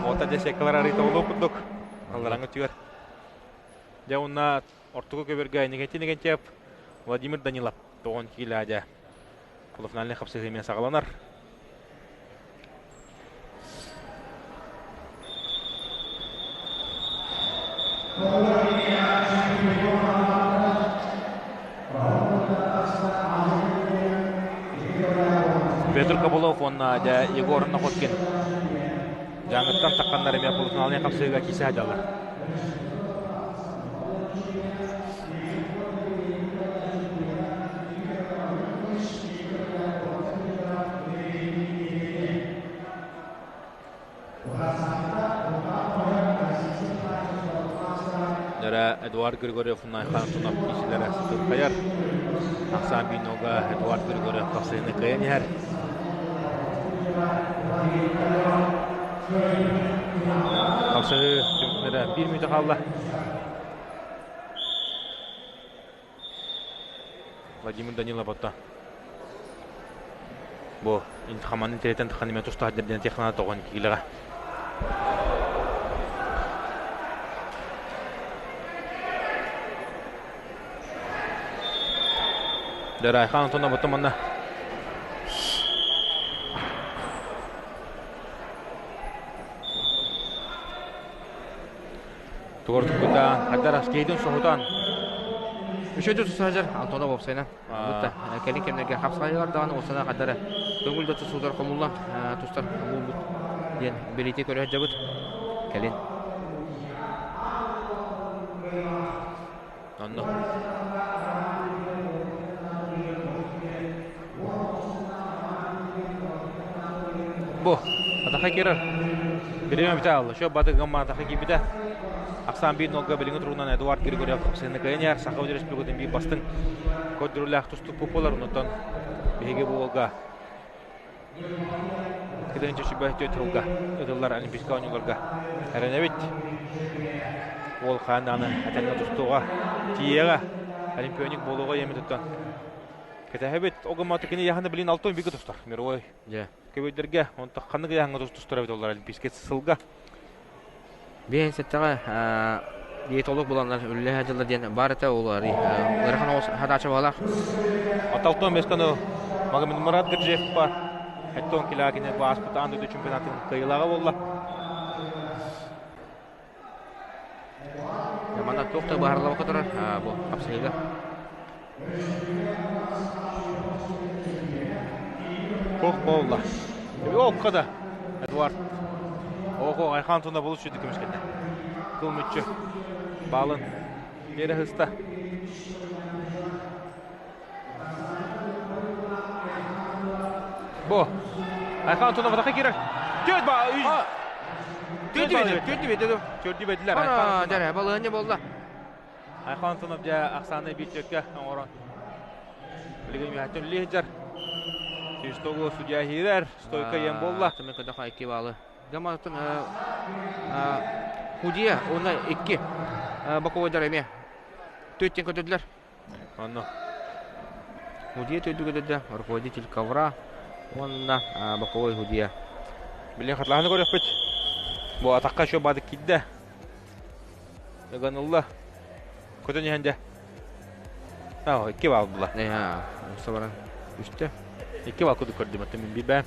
Speaker 1: Ота дьэ секкалар арыйта олуо курдук. Аллараңы түгэр. Дьэ уонна ортоку көбөргө Никитин Игентьев, Владимир Данилов тоҕон киилэ дьэ. Полуфинальный хапсыһыы эмиэ саҕаланар. Петр Кобылов уонна дьэ Егор Находкин Дьааҥыттан тахханнар эмиэ полуфинальнай хапсыһыыга киирсэ сылдьаллар. Нөрэ Эдуард Григорьев Найхан Антонов киисилэрэ сытырхайар. Ахсаан Бинога Эдуард Григорьев хапсыһыыны кыайан иһэр. Хапсыһыы түмүктэрэ биир мүнүүтэ хаалла. Владимир Данилов отто. Бу хаманын тирэтэн таххан тустаах дэрдэн технана тоҕон киилэҕэ. Дэрайхан Антонов оттон манна Тугар туппутаан, хайдар аскейтин соһутан.
Speaker 2: Үшөтү тусажар Антонов опсайна. Бутта кэлин кэмнэргэ хапсайылар даҕаны осана хадара көҥүл да тусуутар хомуллан тустар буолбут диэн билити көрө сылдьабыт. Кэлин.
Speaker 1: Онно. Бу, атаха кирер. Бириме бите алла. Шо баты гамма атаха кийбите. Ахсан биир нолга билиҥи туругунан Эдуард Григорьев сыны кыайан Саха Республикатын биир бастыҥ көрдөрүүлээх тустуук болар. Онтон биһиги бу уолга Кыдыынча сүбэ түөрт сылга ыытыллар Олимпийскай оонньууларга эрэнэбит. Уол хаан даҕаны этэҥҥэ тустууга тиийиэҕэ, олимпионик буолуоҕа ийэмит туттан кэтэһэбит. Ол гыммата кини яһаны билин алтын бигэ тустар мировой көбөйдөргө онтон ханнык ыйааһыҥҥа тустар эбит олар олимпийскай сылга.
Speaker 2: Биэһин сэттэҕэ диетолог буланнар үлэлэһэ дьыллар диэн баар этэ ол ыарахан оҕус хатааччы баҕалаах.
Speaker 1: Алтан бесканы Магомед Мурат Гаджиев бар. Хэттон килаакини бу ааспыт аан дойду чемпионатын кыайыылааҕа буолла.
Speaker 2: Манна туох да быһаарыллыбакка турар бу хапсыһыыга.
Speaker 1: Туох буолла? Окко да, Эдуард. Ого, Айхан туна булус сүдү көмүскэннэ. Кыл мүччү. Баалын. Биэрэ хыста. Бу. Айхан туна батака кирер. Төт ба.
Speaker 2: Төрдү бедилер, төрдү бедилер.
Speaker 1: Төрдү бедилер.
Speaker 2: Ана, дәрә, балыгыння болла.
Speaker 1: Айхан Антонов дьэ ахсааны биир түөккэ оҥорон билигин үөһэттэн үлэлии сылдьар. Свистогу судья иһиирэр, стойка иэн буолла.
Speaker 2: Түмэн көтөхө икки баалы. Гаматын Худия уонна икки боковойдар эмиэ төттен көтөдүлэр.
Speaker 1: Онно.
Speaker 2: Худия төдү көтөдө, руководитель ковра уонна боковой Худия.
Speaker 1: Билин хатлаһаны көрөхпүт. Бу атаққа еще бадык киирдэ. Ыган ылла. Көтөн иһэн дьэ. Аа, икки баал була.
Speaker 2: Ээ, баран үстэ.
Speaker 1: Икки баал курдук көрдүм, оттон мин билбэм.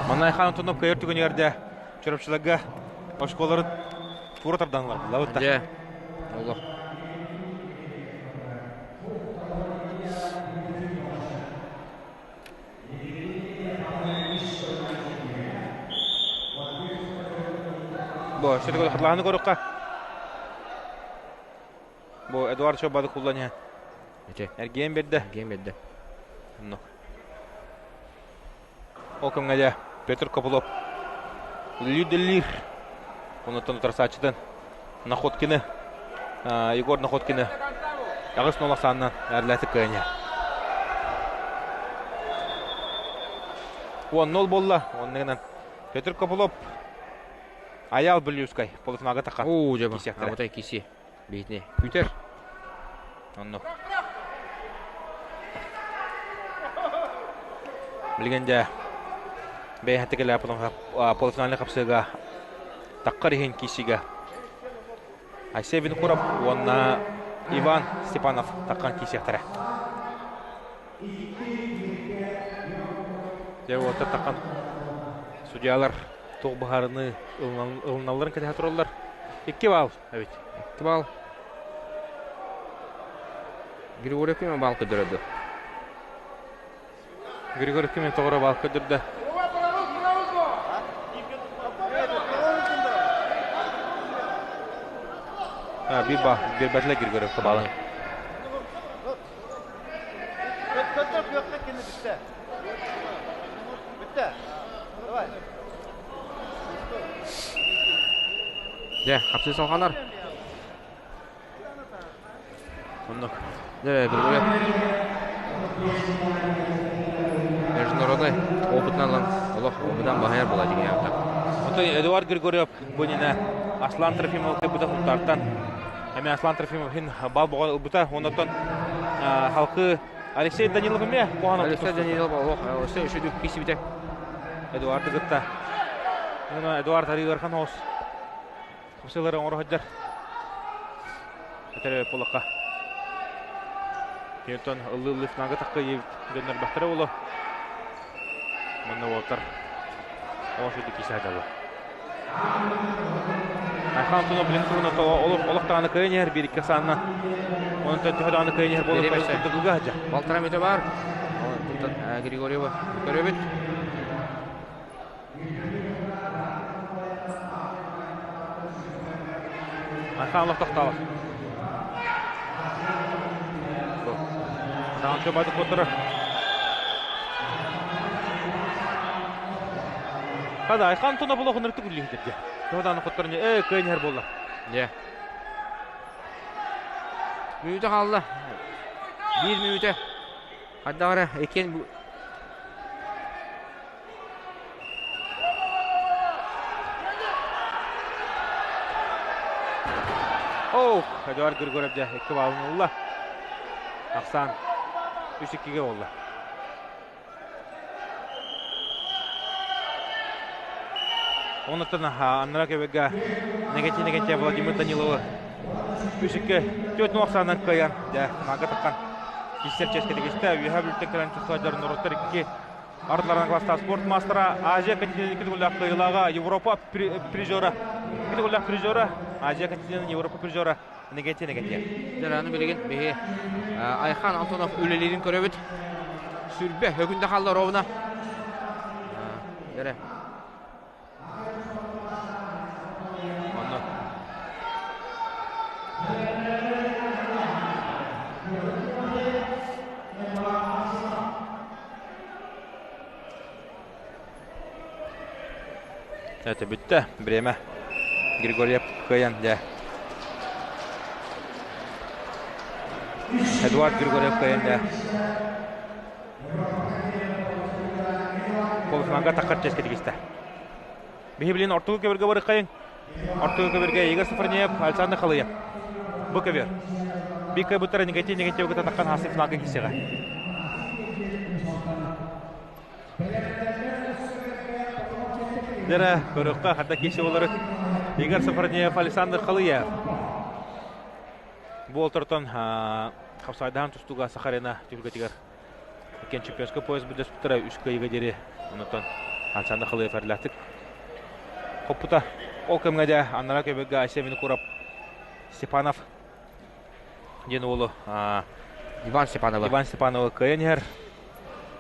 Speaker 1: Манна Айхан Антонов кыайар түгэнигэр дэ Чурапчыларга оскуолаларын тура тардан ылар.
Speaker 2: Дьэ, олох.
Speaker 1: Бу сөтөгө хатлааны көрүккэ. Бу Эдуард Чобады куллан иһэ.
Speaker 2: Ити.
Speaker 1: Эргиэн берде.
Speaker 2: Эргиэн берде.
Speaker 1: Оннук. Ол кэмҥэ дьэ Петр Копылов үлэлиир. Онуттан утарсааччытын Находкины, Егор Находкины 8-0 ахсаанынан эрлээтик кыайан 10-0 буолла. Оннугунан Петр Копылов Аял Блюскай полуфиналга таха.
Speaker 2: Оо, дьэ, абытай киси. Биитини күтэр.
Speaker 1: Оннук. Билигин дьэ бэйэһэтик элэ полуфинальный хапсыга таққар иһин киисигэ Айсей Винокуров уонна Иван Степанов таққан киисиэхтэрэ. Дьэ уоттар таққан судьялар туох быһаарыны ылыналларын кэтэһэ тураллар. 2 балл эбит.
Speaker 2: 2 балл. Григорий ким балл көрдөрөдө?
Speaker 1: Григорий ким тоҕоро балл көрдөрдө? Bir бал, биэрбэтилэр Григорьевка балын.
Speaker 2: Дьэ, хапсыы салҕанар.
Speaker 1: Оннук.
Speaker 2: Дьэ, Григорьев. Международный опытынан ылан олох опытан баһайар була дигиһээбитэ.
Speaker 1: Оттон Эдуард Григорьев бу иннинэ Аслан Трофимов кыппыта Сунтаартан. Эмиэ Аслан Трофимов иһин бал боҕо ылбыта. Оннуттан халкы Алексей Данилов эмиэ куһаҕан
Speaker 2: Алексей Данилов олох өссө үчүгэй киирсибитэ.
Speaker 1: Эдуарды кытта. Эдуард арыы ыарахан оҕус. Хапсыылары оҥоро сылдьар. Этэр полока. Киэнтон ыллыы-ыллыы финалга тахха дьоннор бахтара боло. Манна уолаттар оҕо сүрдүк киирсэ сылдьаллар. Айхан Антонов билин туһунан олох олох даҕаны кыайан иһэр биир икки саанна. Онтон төһө даҕаны кыайан иһэр буолуох курдук ыга сылдьар.
Speaker 2: Балтара мүтэ бар. Онтон Григорьева көрөбүт.
Speaker 1: Айхан олох тохтообот. Таанча бады куоттара. Хада Айхан Антонов олох ыныртык үллүһүтэргэ. Тоһодааны хотторун ээ кыайан иһэр буолла.
Speaker 2: Дьэ. Мүнүүтэ хаалла. Биир мүнүүтэ. Хайдах эрэ иккиэн
Speaker 1: Оу, Эдуард Григорьев дьэ икки баалын ылла. Ахсаан 3-2-ге буолла. Онуттан аннара көбөгө Негати Негатия Владимир Даниловы 3-2 4 ахсаанынан кыайан дьэ наага таххан киссер чэскэтигистэ үөһэ бүлтэн кэлэн тустааччылар норуоттар икки ардыларынан класстаах спорт маастара Азия континентин кытыллаах кыайыылааҕа Европа призера кытыллаах призера Азия континентин Европа призера Негатия Негатия.
Speaker 2: Дьэ, аны билигин биһи Айхан Антонов үлэлиирин көрөбүт. Сүрбэ өгүндэ хаалла ровно. Дьэ,
Speaker 1: Онно Это бүттэ. Время. Григорьев кыайан дьэ. Эдуард Григорьев кыайан дьэ. Полуфиналга таххар чэскэ тигистэ. Биһи билин ортугу көбөргө барыккайын. Ортугу көбөргө Игорь Сафарниев, Александр Халыев. Бу көбөр. Би көбүттэр негатив негатив кыта таххан хасы финалга кисеҕэ. Дера көрөххө хата кисе болары Игорь Сафарниев, Александр Халыев. Бу олтортон хапсайдаан тустууга Сахарина түһүлгэтигэр иккиэн чемпионскай пояс бүдэспиттэрэ үс кыайыыга диэри онтон Александр Халыев эрлээтик хоппута. Ол кэмҥэ дьэ аннара көбөккө Айсен Винокуров Степанов диэн уолу
Speaker 2: Иван Степанова
Speaker 1: Иван Степанова кыайан иһэр.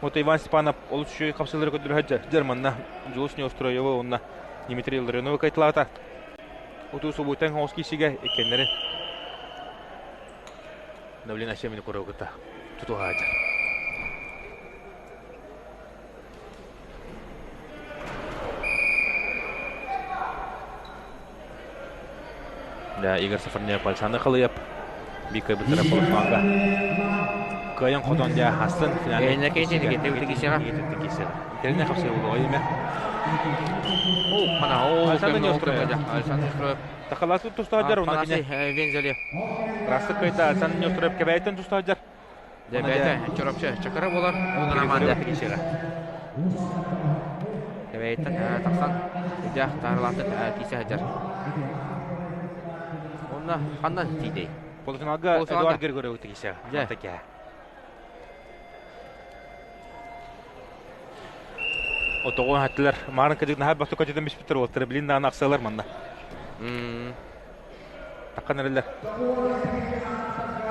Speaker 1: Вот Иван Степанов олус үчүгэй хапсыылары көрдөрө сылдьар манна Дьулус Неустроева уонна Дмитрий Илларионовы кайталаата. Утуу субуутан хоҥос киисигэ иккиэннэрин Давлина Семин куруугута тутуһаачар. Игорь Сафарнеев Александр Халыев Бика бытыра полуфиналга кыайан хотон дьэ хастын
Speaker 2: финале кисеҕэ.
Speaker 1: Кэлин хапсай буолуо име.
Speaker 2: О, мана о Александр Неустроев. Александр Неустроев.
Speaker 1: Тахаласы тустаһар уна кине.
Speaker 2: Вензеле.
Speaker 1: Расы кыйта Александр Неустроев кэбэйтен тустаһар.
Speaker 2: Дьэ бэйэтэ чорапчы чакара буолар. Ол команда. Кэбэйиттэн тахсан үрдээх таарылаахтык киирсэ сылдьар. Онно ханна тиийдэй?
Speaker 1: Полуфиналга Эдуард Григорьев тиксэ.
Speaker 2: Дьэ.
Speaker 1: Отоҕу хаттылар. Маарын кыдык наһаа бастык көтүтэн биспиттэр уолаттара билин даҕаны ахсалар манна. Таххан эрэллэр.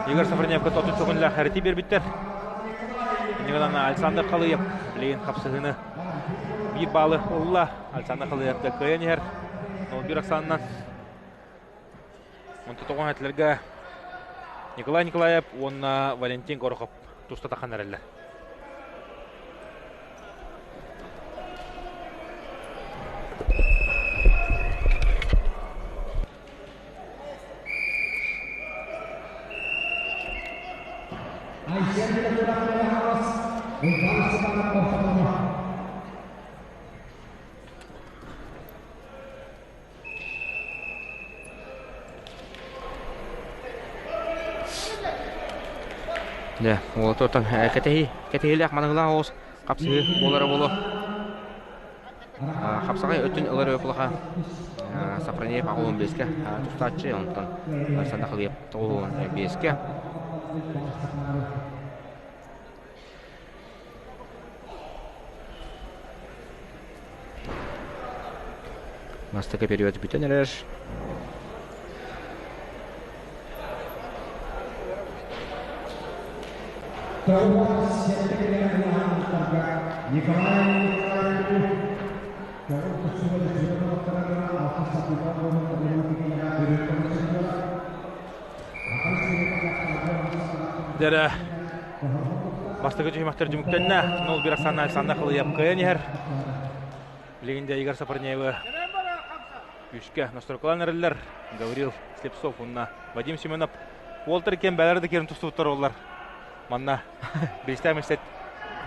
Speaker 1: Игорь Сафроневка тотун сөҕүнлээх хэрити биэрбиттэр. Иннигынан Александр Халыев билигин хапсыһыыны биир баалы ылла. Александр Халыев да кыайан иһэр. 0-1 Оксанынан. Онто тоҕон этилэргэ Николай Николаев уонна Валентин Горохов туста тахан эрэллэр.
Speaker 2: Дьэ, уолаттартан кэтэһии, кэтэһиилээх маныгылаах оҕус хапсыһыы буолара буолуо. Хапсаҕай өттүн ылар улахан Сафронеев 85-кэ тустааччы, онтон Александр Халыев 95-кэ. Бастакы период бүтэн эрэр.
Speaker 1: Дэрэ бастакы түһүмэхтэр түмүктэннэ. 0-1 Оксана Александр Халыев кыайан иһэр. Билигин дьэ Игорь Сапарнеевы күүскэ настройкалаан эрэллэр. Гаврил Слепцов уонна Вадим Семенов уолтар кем бэлэр да киирэн тустубуттар оллар. Манна биристээ месте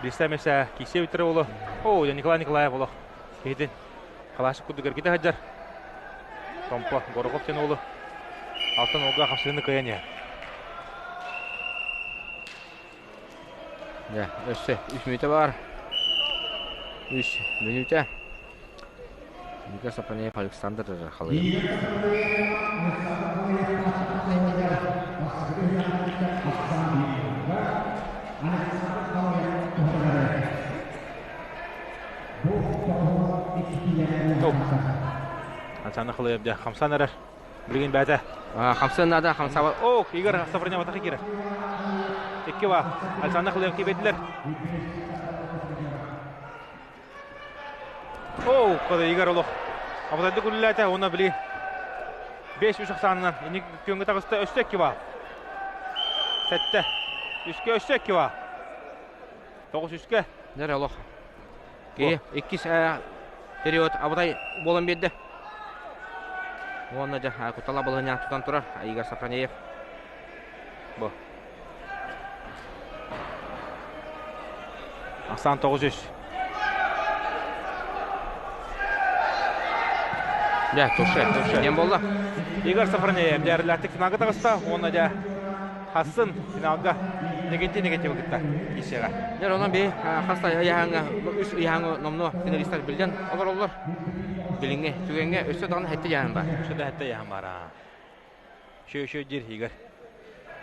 Speaker 1: биристээ месте кисе бүтэр оло. О, Николай Николаев олох. Киһитин халаашык курдук эргитэ сылдьар. Томпо Горохов диэн уолу алтан уолга хапсыһыны кыайан иһэр.
Speaker 2: Дьэ, өссө үс мүнүүтэ баар. Үс мүнүүтэ. Ника Сапанеев Александр Халыев.
Speaker 1: Александр Халыев дьэ хамсан эрэр. Билигин бэйэтэ.
Speaker 2: Хамсыан наада, хамсаабат.
Speaker 1: О, Игорь Сафронев атака киирэр. Икки ба. Александр Халыев киирбэтилэр. О, кода Игорь олох. Абытайды күллээтэ, уонна били 5-3 ахсаанынан инник күөҥҥэ таҕыста өссө икки ба. Сэттэ. Үскэ өссө икки ба. Тоҕус үскэ.
Speaker 2: Дьэ олох. Киһи иккис период абытай буолан биэрдэ. Уонна дьэ куттала балаһыанньа тутан турар Игорь Сафронеев.
Speaker 1: Бу. Ахсаан 900.
Speaker 2: Дьэ, туше, туше. Диэн буолла.
Speaker 1: Игорь Сафронеев дьээрлээхтик финалга таҕыста уонна дьэ Хассын финалга негатив негативы кытта киирсиэҕэ.
Speaker 2: Дьэ, онон би хаста ыйааһыҥҥа үс ыйааһыҥҥа номнуо финалистар биллэн олороллор. Билиҥҥи түгэҥҥэ өссө даҕаны сэттэ ыйааһын баар.
Speaker 1: Өссө да сэттэ ыйааһын баар. Үчүгэй үчүгэй диир Игорь.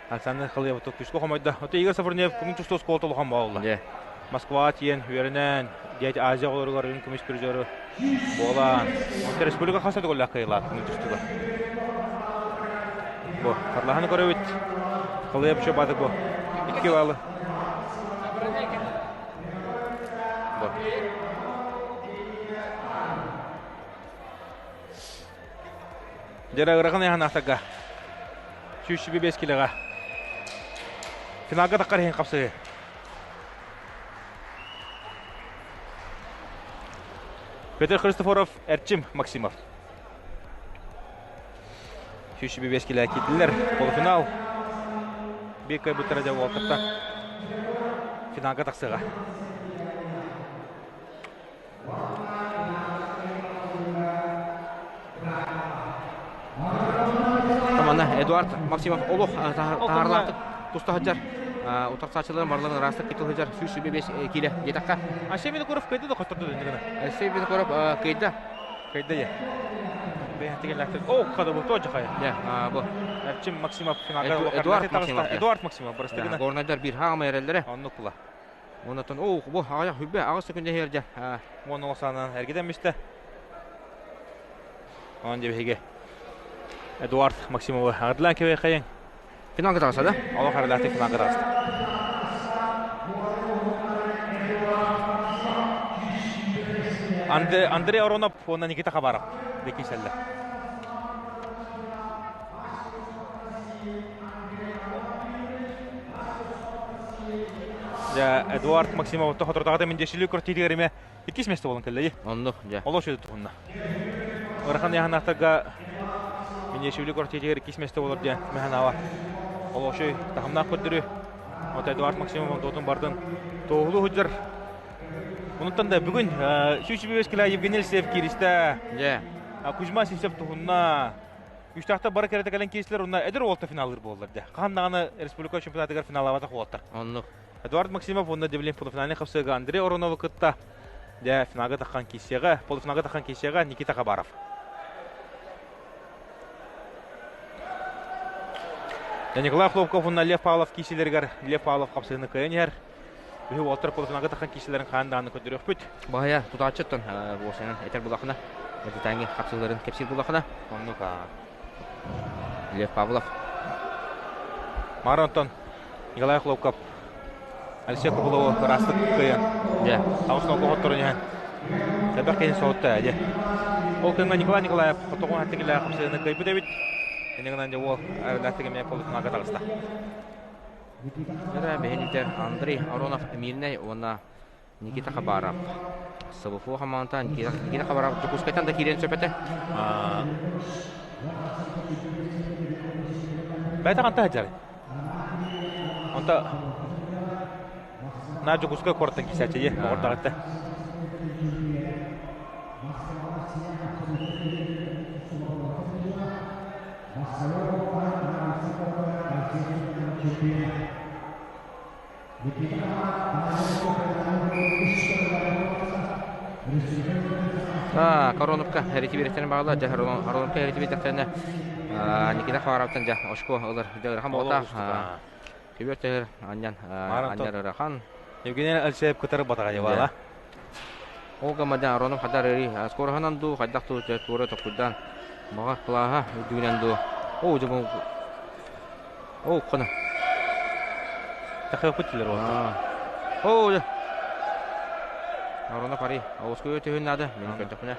Speaker 1: Александр Халыев күүскэ хомойдо. Ото Игорь Сафронеев көҥүл тустуу оскуолата улахан буолла. Москваҕа тиийэн үөрэнэн, Дети Азия оҕолоругар үрүҥ көмүс призеры буолан, онто республика хас да төгүллээх кыайыылаах көҥүл тустууга. Бу, харлаһаны көрөбүт. Халыев үчүгэй баатык бу. Икки баалы. Бу. Дьэрэ ырахан ыйаһанаахтарга 125 килоҕа финалга таххар иһин хапсыһыы. Петр Христофоров, Эрчим Максимов. 125 килэ киирдилэр. Полуфинал. Биир кыайбыттара дьэ уолтарта финалга тахсыаҕа.
Speaker 2: Манна Эдуард Максимов олох таһаарылаахтык туста сылдьар. Утарсааччыларын барыларын ыраастык кытыл сылдьар 125 киилэ диэтэххэ.
Speaker 1: Алексей Винокуров кыайда да хотторду дэннигина.
Speaker 2: Алексей Винокуров кыайда.
Speaker 1: Кыайда я. О, када бу тоже хая.
Speaker 2: Я, бу.
Speaker 1: Эрчим Максимов финалга
Speaker 2: Эдуард Максимов.
Speaker 1: Эдуард Максимов барыстыгына.
Speaker 2: Горнайдар бир хаама эрэллэре.
Speaker 1: Оннук була.
Speaker 2: Онотон о бу аҕыйах хүббэ аҕыс секунда иһэрдэ.
Speaker 1: Уон олосаанан эргитэн мистэ. Он дебиһиге. Эдуард Максимовы ардылаан кебей хайын.
Speaker 2: Финалга таҕыста да?
Speaker 1: Олох арылаатык финалга таҕыста. Андрей Аронов уонна Никита Хабаров бекиселлер. Дьэ, Эдуард Максимов хотурдаҕата мин дьэшили квартирыгар эмэ иккис место болон кэллэйи.
Speaker 2: Оннук, дьэ.
Speaker 1: Олох шөйдө туһунна. Ырахан яханахтарга Минешвили квартирыгар иккис место болор диэн мэханава. Олох шөй тахымнаах көрдөрү. Вот Эдуард Максимов дотун бардын тоғулу худжар. Онуттан да бүгүн сүүс кило Евгений Алексеев киристэ.
Speaker 2: Дьэ.
Speaker 1: Кузьма Сивцев туһунна. Үстаахта бары кэрэтэ кэлэн киирсилэр уонна эдэр уолта финаллыыр буоллар дьэ. Хаһан даҕаны республика чемпионатыгар финаллаабатах уолаттар.
Speaker 2: Оннук.
Speaker 1: Эдуард Максимов уонна Девлин полуфинальнай хапсыыга Андрей Ороновы кытта дьэ финалга таххан киирсиэҕэ, полуфиналга таххан киирсиэҕэ Никита Хабаров. Николай Хлопков уонна Лев Павлов киирсиилэригэр Лев Павлов хапсыыны кыайан иһэр. Биһи уолаттар полуфиналга таххан киирсиилэрин хаан даҕаны көрдөрүөхпүт.
Speaker 2: Баһыйа тутааччыттан буосайынан этэр булахына, эрдэтээҥи хапсыыларын кэпсиир булахына.
Speaker 1: Оннук
Speaker 2: Лев Павлов.
Speaker 1: Мара онтон Николай Хлопков Алексей Копылову ыраастык кыайан.
Speaker 2: Дьэ.
Speaker 1: Аҕыс нолго хотторон иһэн. Элбэх киһи соһутта дьэ. Ол кэмҥэ Николай Николаев хотоҕун хаттыгилээх хапсыыны кыайбыт эбит. Иннигинэн дьэ уол арылаахтык эмиэ полуфиналга таҕыста.
Speaker 2: Дьэ, бэһин Андрей Аронов Мирнэй уонна Никита Хабаров. СВФО хамаандата Никита, Никита Хабаров Дьокуускайтан да киириэн сөп этэ.
Speaker 1: Бэйэтэ ханта сылдьар? Онто на Дьокуускай куораттан киирсээччи оҕордаҕытта.
Speaker 2: Короновка эрити биэртэрин баҕалар, дьэ Короновка эрити биэрдэхтэринэ Никита Хабаровтан дьэ очко ылар дьэ ыарахан буолта. Көбүөр төһөр анньан анньар ыарахан.
Speaker 1: Евгений Алексеев кытары батаҕайыбала.
Speaker 2: Ол гамадан Аронов хадар ыри скороһынан дуу хайдах дуу туора токуйдаан баҕар кылааһа үрдүгүнэн дуу. Оо дьэ бу Оо қана.
Speaker 1: Тахыаппыт дилер ол.
Speaker 2: Оо дьэ. Аронов ари оскуйа түһүн наада мин көрдөхпүнэ.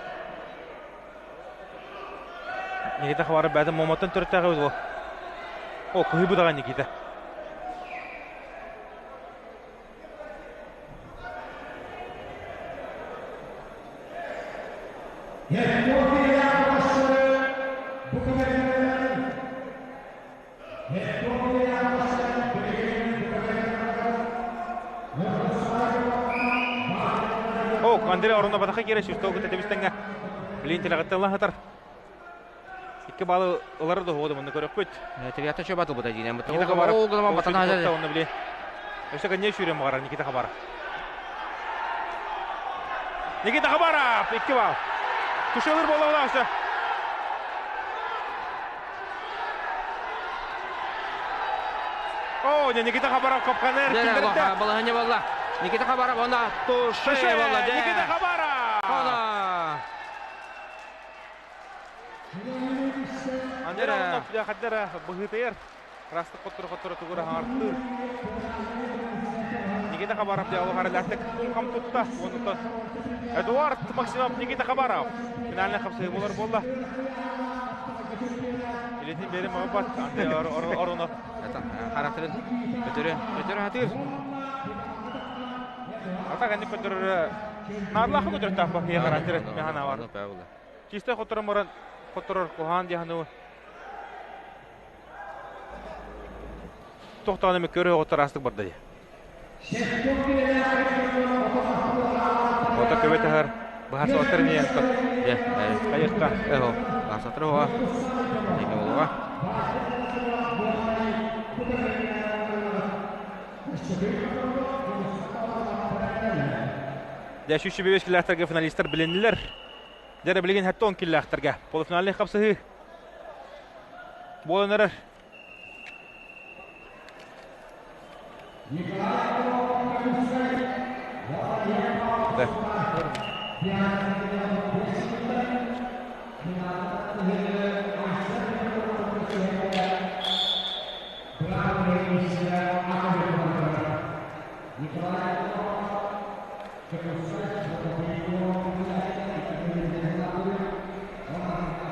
Speaker 1: Никита Хабаров бэйэтин Момоттон төрүттээх эбит ол. О, кыһыйбыт аҕай Никита. О, Андрей Оруна-Батаха киирэ сүүстэ кытта тэбистэнгэ. Билин тилэҕиттэн лаһатар. Икки балы ылары да ходу мунну көрөкпүт.
Speaker 2: Триата чөбө атылбыта диинен бу.
Speaker 1: Никита Хабаров.
Speaker 2: Ол гынан батана
Speaker 1: Онно били. Өссө кэнне сүүрэн баҕарар Никита Хабаров. Никита Хабаров икки бал. Тушелыр буола өссө. О, Никита Хабаров капканер киллэрдэ.
Speaker 2: Балаһыня болла. Никита Хабаров она туше болла.
Speaker 1: Никита Хабаров.
Speaker 2: Она.
Speaker 1: Андрей Аронов хаддара быһыытыйар. Растык хоттору-хоттору тугура хаҥартыыр. Никита Хабаров дьэ харалаахтык хам тутта. Онуттан Эдуард Максимов Никита Хабаров финальный хапсыы болар буолла. Илитин бери мабат Андрей Аронов.
Speaker 2: Характерын өтөрө өтөрө хатыр.
Speaker 1: Ата кэнник көтөрөр наарлаахы көтөрө тааппа киһи характеры механа бар. Чисте хотторон баран хотторор куһаан диэхану. Тохтоон эми көрө оҕотор астык барда дии. Ото көбө таһар баһар соҕотор эмиэ
Speaker 2: Дьэ,
Speaker 1: хайыкка.
Speaker 2: Эһо, баһар оҕа. Эйгэ болуға.
Speaker 1: Дьэ, сүүс бэс киллээхтэргэ финалистар билиннилэр. Дьэ, билигин 70 киллээхтэргэ полуфинальный хапсыһыы буолан эрэр. Да.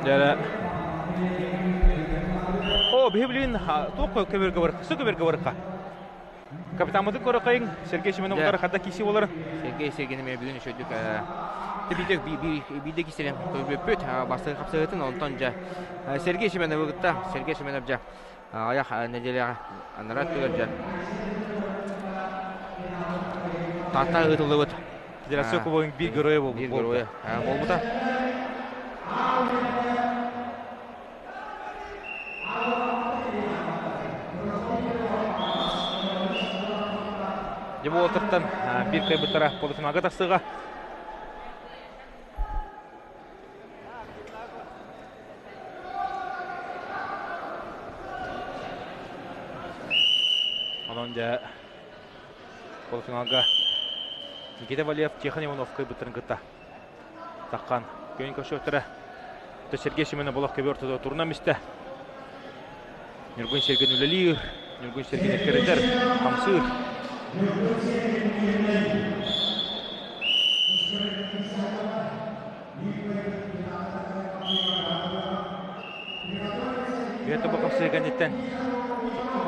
Speaker 1: Дьэ, О, биһи билигин туох көбүргэ барыкка, су көбүргэ барыкка. Капитаммытын көрөкөйүҥ, Сергей Семенов утары хадда киси болар.
Speaker 2: Сергей Сергейни мен бүгүн үчүгдүк биирдэ биирдэ кистерен көрбүппүт бастакы хапсыһытын онтон дьэ Сергей Семеновы кытта Сергей Семенов дьэ аҕыйах нэдиэлэҕэ анараа өттүгэр дьэ Таатта ыытыллыбыт
Speaker 1: Федерация кубогын биир геройа буолбут.
Speaker 2: Биир геройа буолбута.
Speaker 1: Дьэ бу уолаттартан биир кыайбыттара полуфиналга тахсыаҕа. Онон дьэ полуфиналга Никита Валиев Тихон Иванов кыайбыттарын кытта таххан күөн көрсүөхтэрэ. Сергей Семенов болох көбө ортото турунан истэ. Ньургун Сергин үлэлиир, Ньургун Сергин эккирэтэр, хамсыыр. Бэйэтэ бу хамсыыр кэнниттэн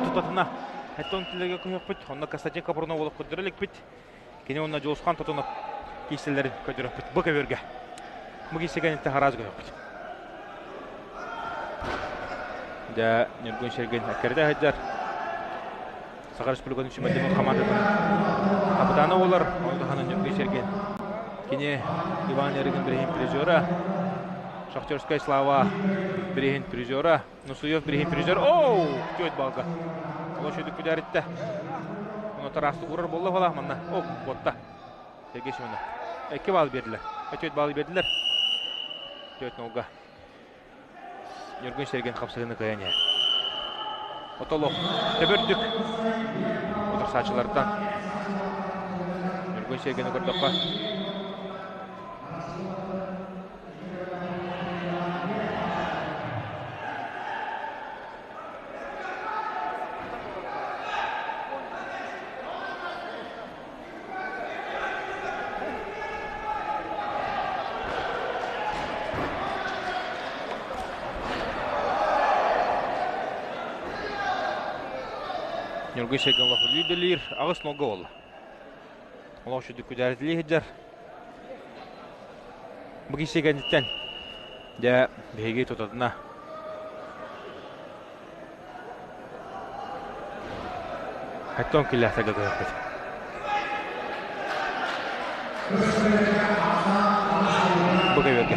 Speaker 1: тутатына Хэттон тилэгэ көһөхпүт, онно Константин Капрунов олох көрдөрө иликпит. Кини онно Дьулусхан Тотонов киирсэллэрин көрдөрөхпүт. Бу көбүөргэ. Бу киирсэ кэнниттэн хараас көһөхпүт. Дьэ, Ньургун Сергин эккирэтэ сылдьар. Саха Республикатын сүүмэрдэммит хамаандатын хапытаана буолар. Ону таһынан Ньургун Сергин кини Иван Ярыгин бириһин призера, Шахтерская слава бириһин призера, Нусуев бириһин призер. Оу! Түөт балга. Оло шөдүк күдәриттэ. Оны тараасты урар болла фала манна. О, ботта. Сергей Семенов. Эки балл бердилер. Өтөт балл бердилер. Төт нолга. Ньургун Сергин хапсыгыны кыайан иһэр. Отолох төбөрдүк утарсааччылартан Ньургун Сергини көрдөххө Ньургун Сергин лохулүү аҕыс нолга буолла. Олох шүдүк күдээритилии сылдьар. Бу киһи кэнниттэн дьэ биһиги тутатына Хаттон киллээхтэргэ көһөхпүт. Бу көбүөргэ.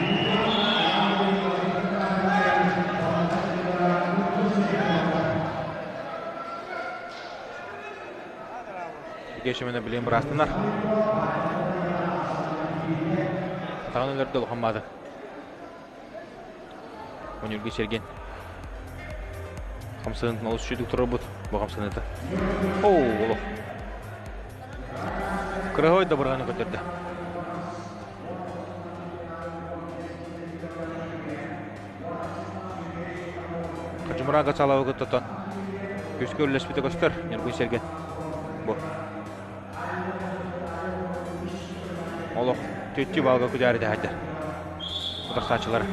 Speaker 1: Кешемені билен быраастынар. Атаҕын өлөрдө улахан баады. Өнүргү Сергин. Хамсыгын олус үчүгдүк турарбыт. Бу хамсаныыта. Оу, олох. Кыраһой да бырҕаны көтөрдө. Хачымыра Гацалавы кыттатан күскө үллэспитэ көстөр Ньургун Сэргэн. Бу. Олох түттү балга күдээри дэһэрдэр. Утарсааччылары.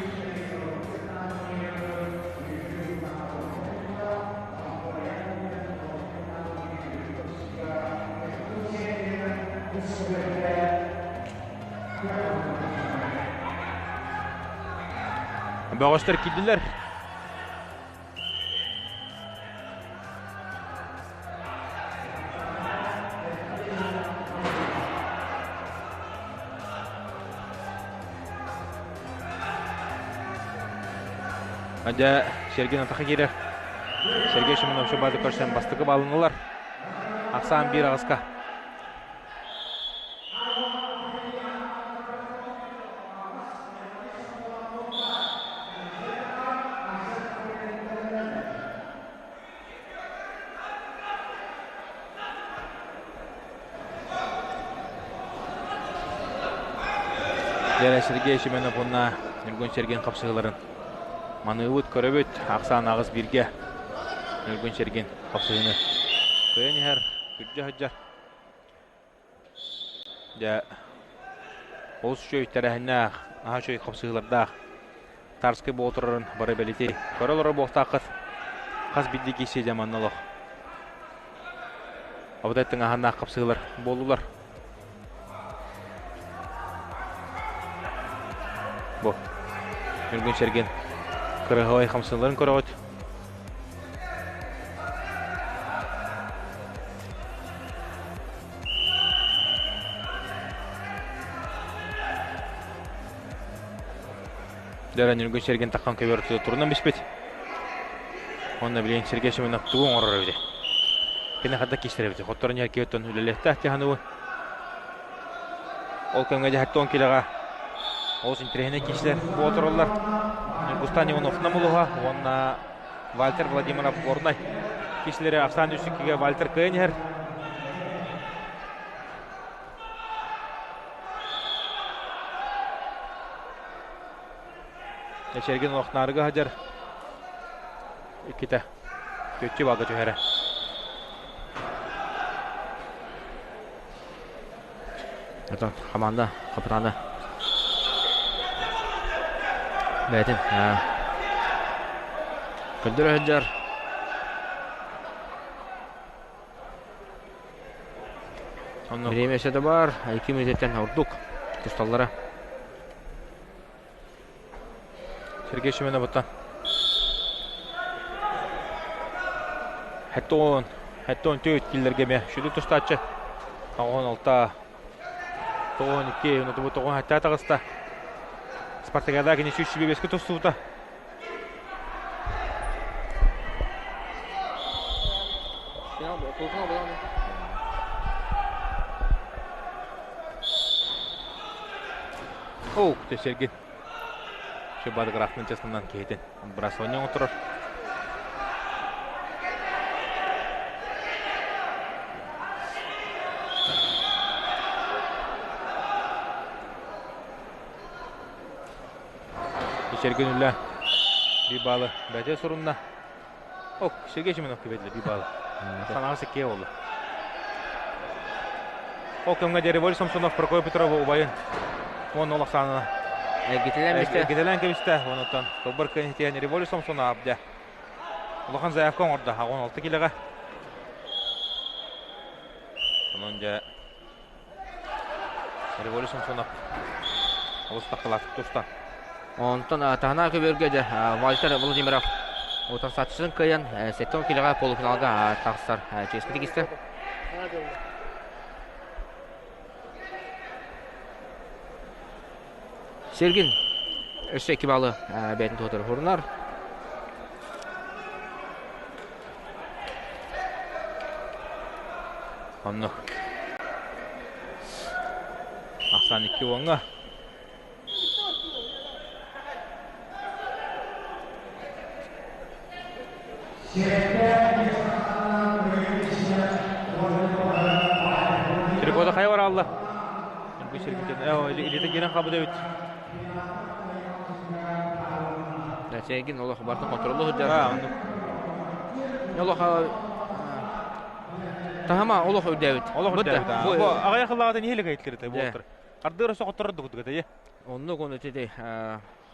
Speaker 1: Бөҕөстөр киирдилэр. Дьэ, Сергей атаха киирэр. Сергей Шимонов базы көрсөн бастакы балын ылар. Ахсаан биир аҕыска. Дьэрэ Сергей Семенов уонна Ньургун Сергин хапсыһыыларын маныыбыт, көрөбүт. Ахсаан аҕыс бииргэ Ньургун Сергин хапсыһыыны кыайан иһэр, күрдьэ сылдьар. Дьэ, олус үчүгэй тэрээһиннээх, наһаа үчүгэй хапсыһыылардаах Тарскай буола турарын бары бэлиэтии көрө олорор буолтааххыт. Хас биирдии киһи дьэ манна олох. Абытай тыҥааһыннаах хапсыһыылар буоллулар. Бу Ньургун Сергин кырыһылай хамсыыларын көрөҕүт. Дөрө Ньургун Сергин таххан көбөр турунан биспит. Онно билигин Сергей Семенов тугу оҥорор эбитий? Кини хадда киистэр эбитий? Хотторон иһэр үлэлиэхтээх тиһаныбын. Ол кэмҥэ дьаһаттон килэҕэ олус интэриэһинэй киисилэр буола тураллар. Ньургустан Иванов Намулуһа уонна Вальтер Владимиров Горнай киисилэри ахсаан үсүккигэ Вальтер кыайан иһэр. Эчэргин олохнаарыга сылдьар иккитэ түөччү балга түһэрэ.
Speaker 2: Отон хамаанда капитана бэйэтин көрдөрө сылдьар. Время өссө да бар, 2 мүнүүтэттэн ордук тусталлара.
Speaker 1: Сергей Семеновыттан. Хэттон, хэттон төрт киллэргэ эмэ сүдү тустааччы. 96, 92, унутубу 97 таҕыста. Спартакиада кини 125 тустубута. Оу, Сергей. Шибадграфтын честынан киһитин бросоне оҥоторор. Сергей үлэ bir балы бәте сурунна. Ок, Сергей Семенов кебедле bir балы. Санаға секке oldu. Ол кэмҥэ Дереволь Самсонов Прокопий Петрова убайын уон ол ахсаанына
Speaker 2: Эргитэлээн
Speaker 1: кэбистэ. Онуттан Кылбар кыайан Револь Самсонов абдя. Улахан заявка оҥордо. 16 килоҕа. Онон дьэ Револь Самсонов олус таххалаатык туста.
Speaker 2: Онтон таһына көбүөргэ дьэ Вальтер Владимиров утарсааччытын кыайан 70 килоҕа полуфиналга тахсар чиэскэ тигистэ. Сергин өссө 2 баллы бэйэтин туһатар хурунар.
Speaker 1: Оннук. Ахсан 2 уоҥҥа. Трикота хайа баралла? Илиитэ киирэн хаалбыт эбит.
Speaker 2: Сергин олох барытын контроллуу сылдьар. Олох таһыма олох үрдээбит.
Speaker 1: Олох үрдээбит. Бу аҕыйах ыллаҕата нэһилик айытлырыта буолтар. Ардыыра соҕотторор дугутугата
Speaker 2: Оннук ону ити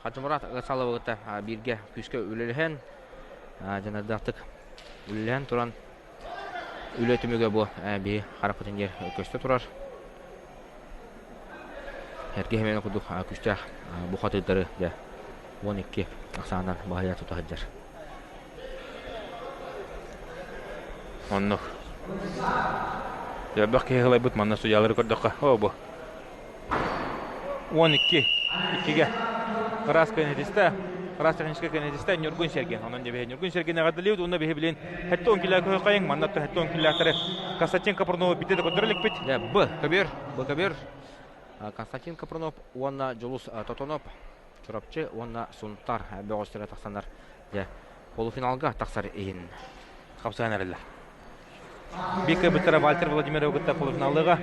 Speaker 2: Хаджымурат Салабыгыта бииргэ күүскэ үлэлэһэн дьанардаахтык үлэлэһэн туран үлэ түмүгэ бу биһи харахпытын диэр көстө турар. Эргэ хэмээн курдук күүстээх бу хатыырдары дьэ 12 ахсаанан баһыйа тута сылдьар.
Speaker 1: Оннук. Элбэх киһи ылайбыт манна судьялары көрдөххө, о бу 12 иккигэ ыраас кыайан этистэ. Араас техническэй кэнэтистэ Ньургун Сергин. Онон дьэ биһи Ньургун Сергин эҕэрдэлиибит уонна биһи билин 70 килэ көһө манна 70 килэлээхтэри Константин Капрунов биирдэ да көрдөрө иликпит.
Speaker 2: Б. Көбүөр, Б. Көбүөр. Константин Капрунов уонна Дьулус Тотонов Чурапчы уонна Сунтар бөҕөстөрө тахсаннар дьэ полуфиналга тахсар иһин
Speaker 1: хапсыһан эрэллэр. Бика бытара Вальтер Владимиров кытта полуфиналыга.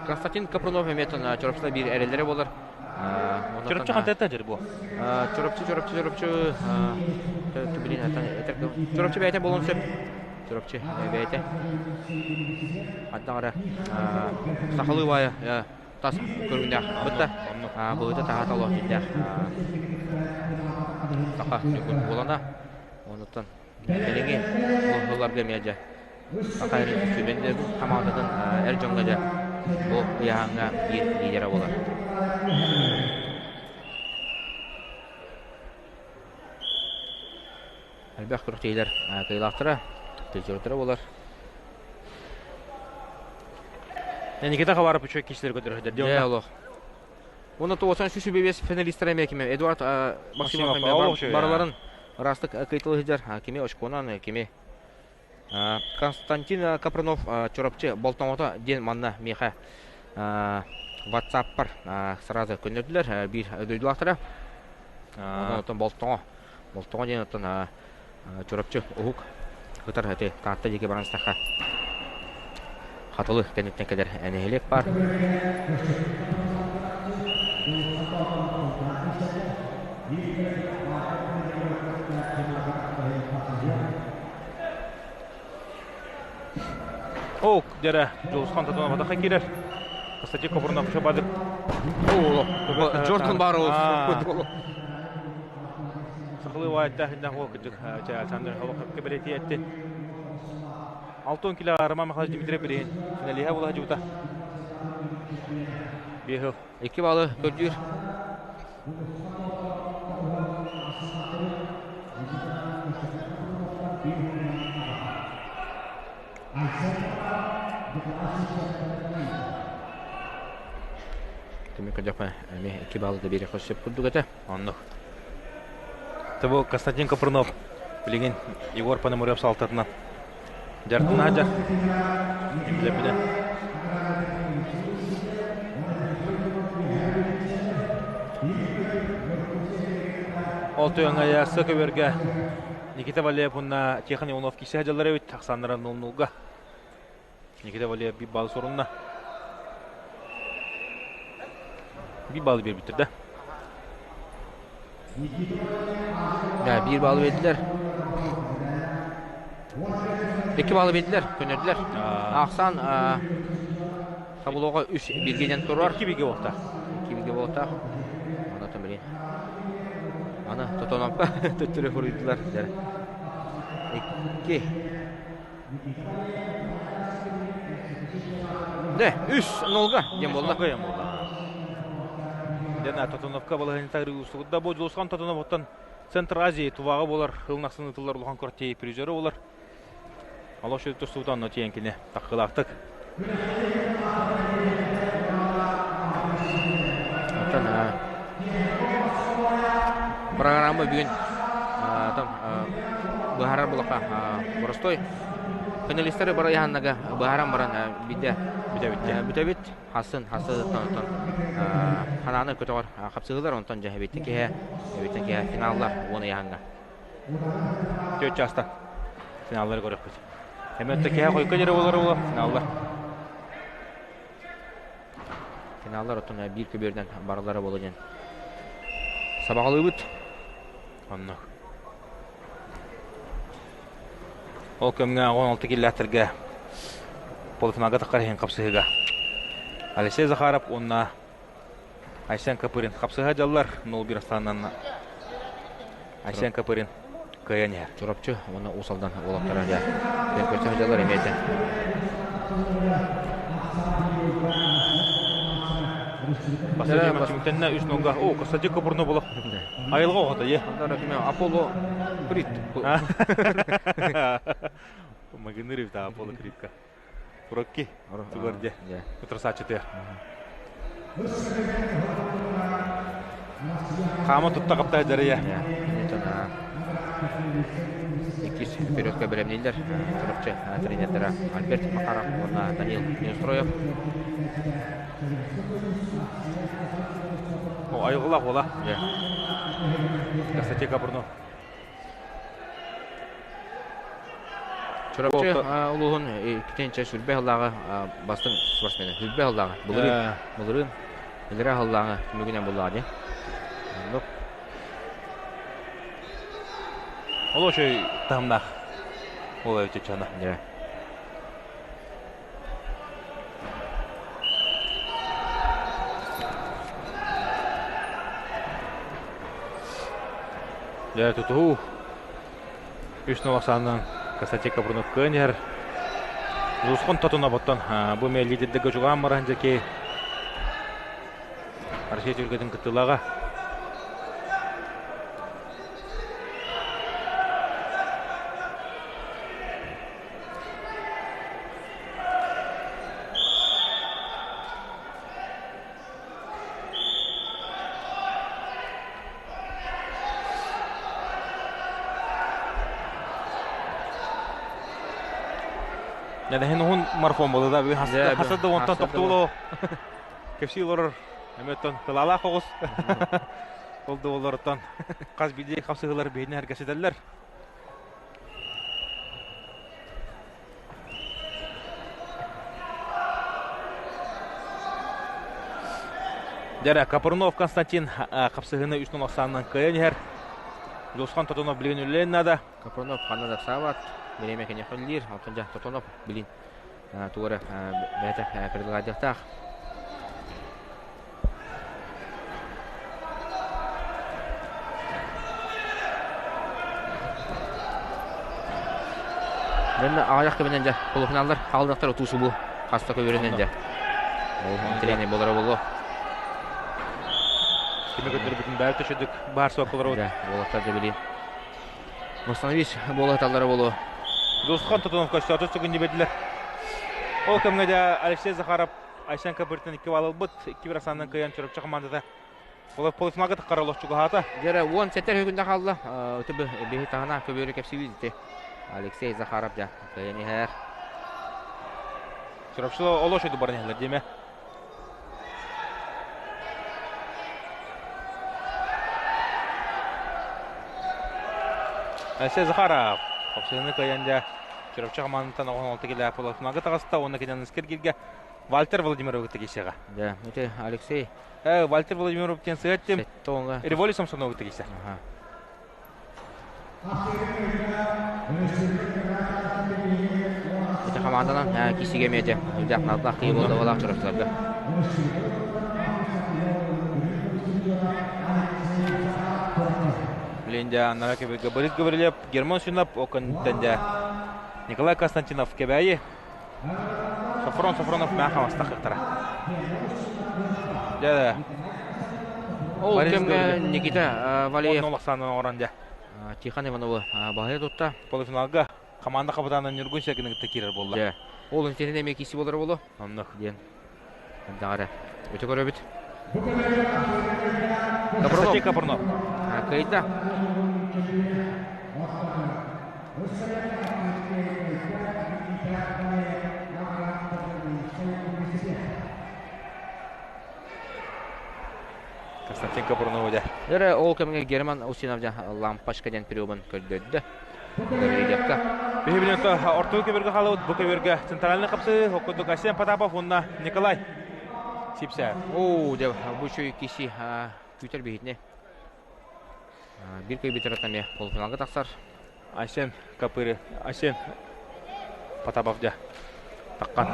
Speaker 2: Константин Капрунов эмиэ Чурапчыта биир эрэллэрэ буолар.
Speaker 1: Чурапчы хантан дьэр бу?
Speaker 2: Чурапчы, Чурапчы, Чурапчы, Чурапчы бэйэтэ буолуон сөп. Чурапчы бэйэтэ. Хантан эрэ сахалыы баайа тас көрүҥнээх бытта быһыта таһаата олох дьиҥнээх саха ньукун буолана онуттан кэлиҥҥи сылларга эмиэ дьэ саха сүбэннэр хамаандатын эр дьоҥҥо дьэ бу ыйааһыҥҥа биир лидера буолар. Элбэх күрэхтэһиилэр кыайыылаахтара, призердара буолар.
Speaker 1: Никита Хабаров үчүгэй киһилэр көтөрөһүдэр
Speaker 2: Дьэ олох. Уонна тоҕусан сүүс үбүбэс финалистара эмиэ кими Эдуард Максимов эмиэ барыларын ыраастык кыйтылы сылдьар. Кими очконан, кими Константин Капрынов Чурапчы болтоҥото диэн манна миэхэ WhatsApp-пар сразу көннөрдүлэр биир дойдулаахтара. Онон болтоҥо Болтоҕо диэн оттон Чурапчы уһук ытар ити Таатта диэки баран истэххэ Хатылы кэнниттэн кэлэр нэһилиэк баар.
Speaker 1: Ок, дьэрэ, Дьулусхан Тотонов атаха киирэр. Кстати, Копурнов шабадык.
Speaker 2: Джордан баар ол.
Speaker 1: Сахалыы уайта хиннах ол кырдьык Александр Холоховка бэлиэтии этти. Алтон кило Роман Михайлович Дмитриев билигин финалиһа буола сылдьыбыта. Биэһил.
Speaker 2: Икки баллы көрдүүр. Түмүк көрдөххө эмиэ икки баллы да биэриэххэ сөп курдук этэ.
Speaker 1: Оннук. Тобу Константин Копрунов билигин Егор Пономарев салтатынан дьартына дьар. Билэбинэ. Ол туйаҥа сы көбөргө Никита Валеев уонна Тихон Иванов кисе дьаллар эбит Оксана Нулга. Никита Валеев биир балл сорунна. Биир баллы биэрбиттэр да.
Speaker 2: Да, биир баллы биэрдилэр. Икки баллы биэрдилэр, көннөрдүлэр. Ахсан Табулоға үс биргеден турар.
Speaker 1: Икки биге болта.
Speaker 2: Икки биге болта. Аны билин. Аны тотоноппа төттөрү хуруйдулар. Икки. Дэ, үс нолга диэн буолла.
Speaker 1: Диэн буолла. Дена Тотоновка балаһыанньата уустугурда. Бу Дьулусхан Тотонов оттон Центр Азии туваҕа буолар, хыл нахсын ытыллар улахан квартира призеры буолар. Олох шүт тустубута онно тиийэн кини таххылаахтык.
Speaker 2: Оттон программа бүгүн там быһаарар булаха боростой финалистары барайаһаннага быһааран баран бидэ бүтэбит хасын хасыттан онтон ханааны көтөҕөр хапсыһылар онтон дьэ эбиттен киһэ эбиттен киһэ финаллар уон ыйаһанга
Speaker 1: Төрт часта финаллары көрөхпүт. Эмэтте киһэ хойко дьэрэ болар була финаллар.
Speaker 2: Финаллар оттон биир көбүөрдэн барылара буолуо диэн сабаҕалыыбыт.
Speaker 1: Оннук. Ол кэмҥэ 16 киллээхтэргэ полуфиналга таххар иһин хапсыһыыга Алексей Захаров уонна Айсен Копырин хапсыһа дьаллар 0-1 астанан Айсен Копырин кыайан иһэр.
Speaker 2: Чурапчы уонна Уус Алдан уолаттара дьэ көрсө сылдьаллар эмиэ
Speaker 1: Бастакы Максимтенна үс нолга. О, Костадик Копурно было. Айылға оғата, е.
Speaker 2: Аполло Крид.
Speaker 1: Магынырев да Аполло Кридка. Рокки. Тугар де. Утрасачы тер. Хаама тутта қапта дәрия.
Speaker 2: Иккис периодка бэлэмнииллэр Чурапчы тренердара Альберт Макаров уонна Данил Неустроев.
Speaker 1: О, айылғылақ ола. Константин Капрунов.
Speaker 2: Чурапчы улууһун иккитинчэ сүрбэ сыллааҕы бастыҥ спортсмена. Сүрбэ сыллааҕы. Былырыын, былырыын илэрэ сыллааҕы түмүгүнэн буллаҕа дии. Оннук.
Speaker 1: Ол очой таһымнаах ол чачана.
Speaker 2: Дьэ.
Speaker 1: Дьэ, тутуһуу үс нолохсаанынан Константин Капрунов кыан иһэр. Лусхон тотуна боттон бу мэ лидердерге чугаан баран дьэки Россия түргэтин кыттыылааҕа. Нәдәһин уһун марафон болду да хасыт да онтон токтуулоо кепси олорор эметтон кылаалаах оҕус ол да олортон хас биирдии хапсыһыылар биһини эргэситэллэр. Дьэрэ, Капрунов Константин хапсыһыыны үс нолохсаанынан кыайан иһэр. Дьулусхан Тотонов билигин үлэлээн наада.
Speaker 2: Капрунов ханна да саабат, бириэмэ киниэхэ үлэлиир. Онтон дьэ Тотонов билин тугу эрэ бэйэтэ предлагайдыахтаах. Дьонно аҕыйах кэминэн дьэ полуфиналлар хааллахтар утуу субу хаста көбүрүнэн дьэ. Ол тренер болара боло.
Speaker 1: Кими көрдөрбүтүн баар төшөдүк баар суоккалар
Speaker 2: Дьэ, буолаттар дьэ билин. Восстановись буолаталлара боло.
Speaker 1: Дусхан Тотонов көстөөтө сүгүн дибедилер. Ол кэмҥэ дьэ Алексей Захаров Айсен Кабыртын икки балл ылбыт, икки бір асаннан кыайан Чурапчы командата полуфиналга таххара олохчугаһаата.
Speaker 2: Дьэрэ 17 хүнде хаалла. Өтө биһи таһына көбүөрү кэпсиибит ити. Алексей Захаров дьа кыайан иһэр.
Speaker 1: Чурапчы олох шойду баран иһэллэр диэме. Алексей Захаров хапсыһыны кыайан дьэ Чурапчы командаттан 16 килэ полуфиналга таҕыста уонна кинен Скиргиргэ Вальтер Владимировы тигисеҕэ.
Speaker 2: Да, это Алексей.
Speaker 1: Вальтер Владимиров диэн сыаттим. Революция Самсоновы тигисе.
Speaker 2: Это команданан кисиге меде. Үлдәк наллах кыйы болды олақ чурапчыларга.
Speaker 1: Блин, анара кебеге Борис Гаврилев, Герман Сюнап, окон Николай Константинов кебәйи. Софрон Софронов мә хамастахыктара. Дьэ,
Speaker 2: Ол кэмҥэ Никита Валеев
Speaker 1: оҥорон дьэ.
Speaker 2: Тихон Ивановы баһыйа тутта.
Speaker 1: Полуфиналга команда капитана Нюргун Сергин кытта киирэр буолла.
Speaker 2: Дьэ, ол интенин эмиэ киси болар болу.
Speaker 1: Оннук.
Speaker 2: Диэн. Даҕара. Өтө көрөбүт.
Speaker 1: Константин Капрунов.
Speaker 2: Кыйда.
Speaker 1: Константин Капрунов дьэ.
Speaker 2: Эрэ ол кэмҥэ Герман Устинов дьэ лампочка диэн приемун көрдөрдө. Гаврильевка.
Speaker 1: Биһибинен ортуу көбөргө халыбыт бу көбөргө центральный хапсы оккудук Асен Потапов уонна Николай Сипсәев.
Speaker 2: Оо, дьэ бу үчүгэй киси күүтэр биһитини. Бир көй бүтэр эмиэ полуфиналга тахсар.
Speaker 1: Айсен Капыры, Айсен Потапов дьэ таққан.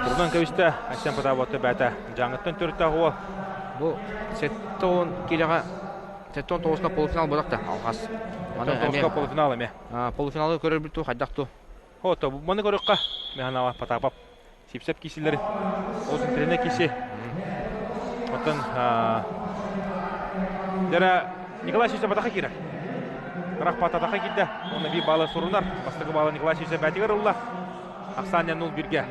Speaker 1: Турунан кэбистэ Айсен Потапов бәтә жаңыттан төрүттээх уол.
Speaker 2: Бу 70 килоға 79-ка полуфинал бодақта алғас.
Speaker 1: Маны 79-ка полуфинал эме.
Speaker 2: Полуфиналы көрөр бүтү хайдах ту.
Speaker 1: Хо, то маны көрөккө механава Потапов сипсеп кисилер. Олсын тренер киси. Оттон Дәрә Николай Сипсеп атаха кирер. Бірақ пататаха кирді. Оны bir балы сорунар. Бастығы балы Николай Сипсеп бәтігер ұлла. Ақсания 0-1-ге.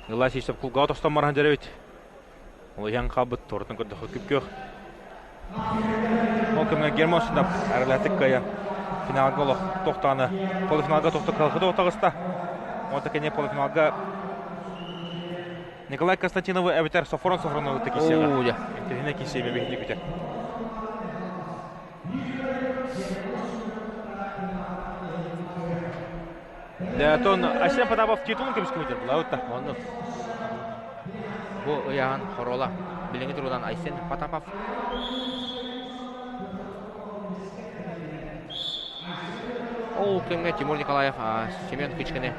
Speaker 1: Николай Сивцев кулгаҕа тостон баран дьэрэбит. Ол иһэн хаалбыт туоратын көрдөххө күп-күөх. Ол кэмҥэ Герман Сунап аралаатык кыайан финалга олох тохтоно полуфиналга тохто кылхы таҕыста. Онто кэннэ полуфиналга Николай Константиновы эбэтэр Софрон Софроновы киирсиэҕэ. Интэриэһинэй киирсиэме биһини күтэр. Тон Айсен Потапов титулун көмүскүбүтэ булаабыт да.
Speaker 2: Оннук. Бу ыйааһын хорола. Билиҥҥи туругунан Айсен Потапов. Ол кэмҥэ Тимур Николаев Семен Кычкины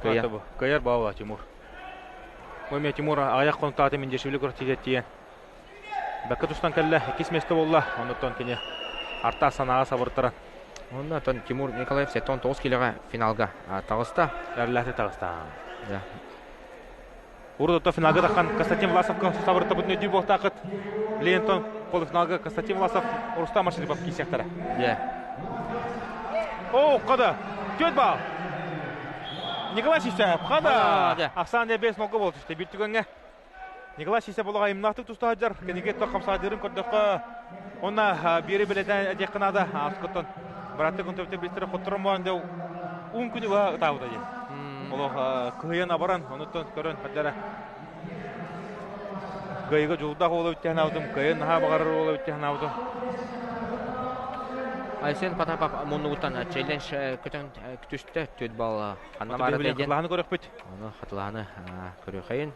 Speaker 1: кыайар. Кыайар баала Тимур. Ой, Тимур аяқ контааты мен дешевле көртиге тиен. Бэккэ тустан кэллэ, иккис миэстэ буолла. Оннуттан кини арта санааҕа сабыртаран.
Speaker 2: Оннуттан Тимур Николаев 79 килоҕа финалга таҕыста.
Speaker 1: Эрлэхти таҕыста. Урут ото финалга таххан Константин Власовка сабыртабытын өйдүү буолтаахыт. Билигин полуфиналга Константин Власов Рустам Машарипов киирсиэхтэрэ. О, қада! Төт бал! Николай Сисаев, қада! Ахсан 5 нолга болды түсті. Bir түгенге Николай Сисеболоҕа айымнаахтык туста сылдьар, кинигэ туох хамсаадырын көрдөххө, уонна биэри билэтэ диэххэ наада, ааскыттан бырааттыы күн билистэрэ хотторон буолан дэ уун күнү быһа ытаабыта диэн. Олох кыһыйан абаран, онуттан көрөн хардара кыайыга дьулдаах уола бүттэһэн аабытым, кыайан наһаа баҕарар уола бүттэһэн аабытым.
Speaker 2: Айсен Потапов муннугуттан челлендж көтөн түстэ, түөт балл ханна баара диэн.
Speaker 1: Хатылаһаны көрөхпүт.
Speaker 2: Ону хатылаһаны көрүөхайын.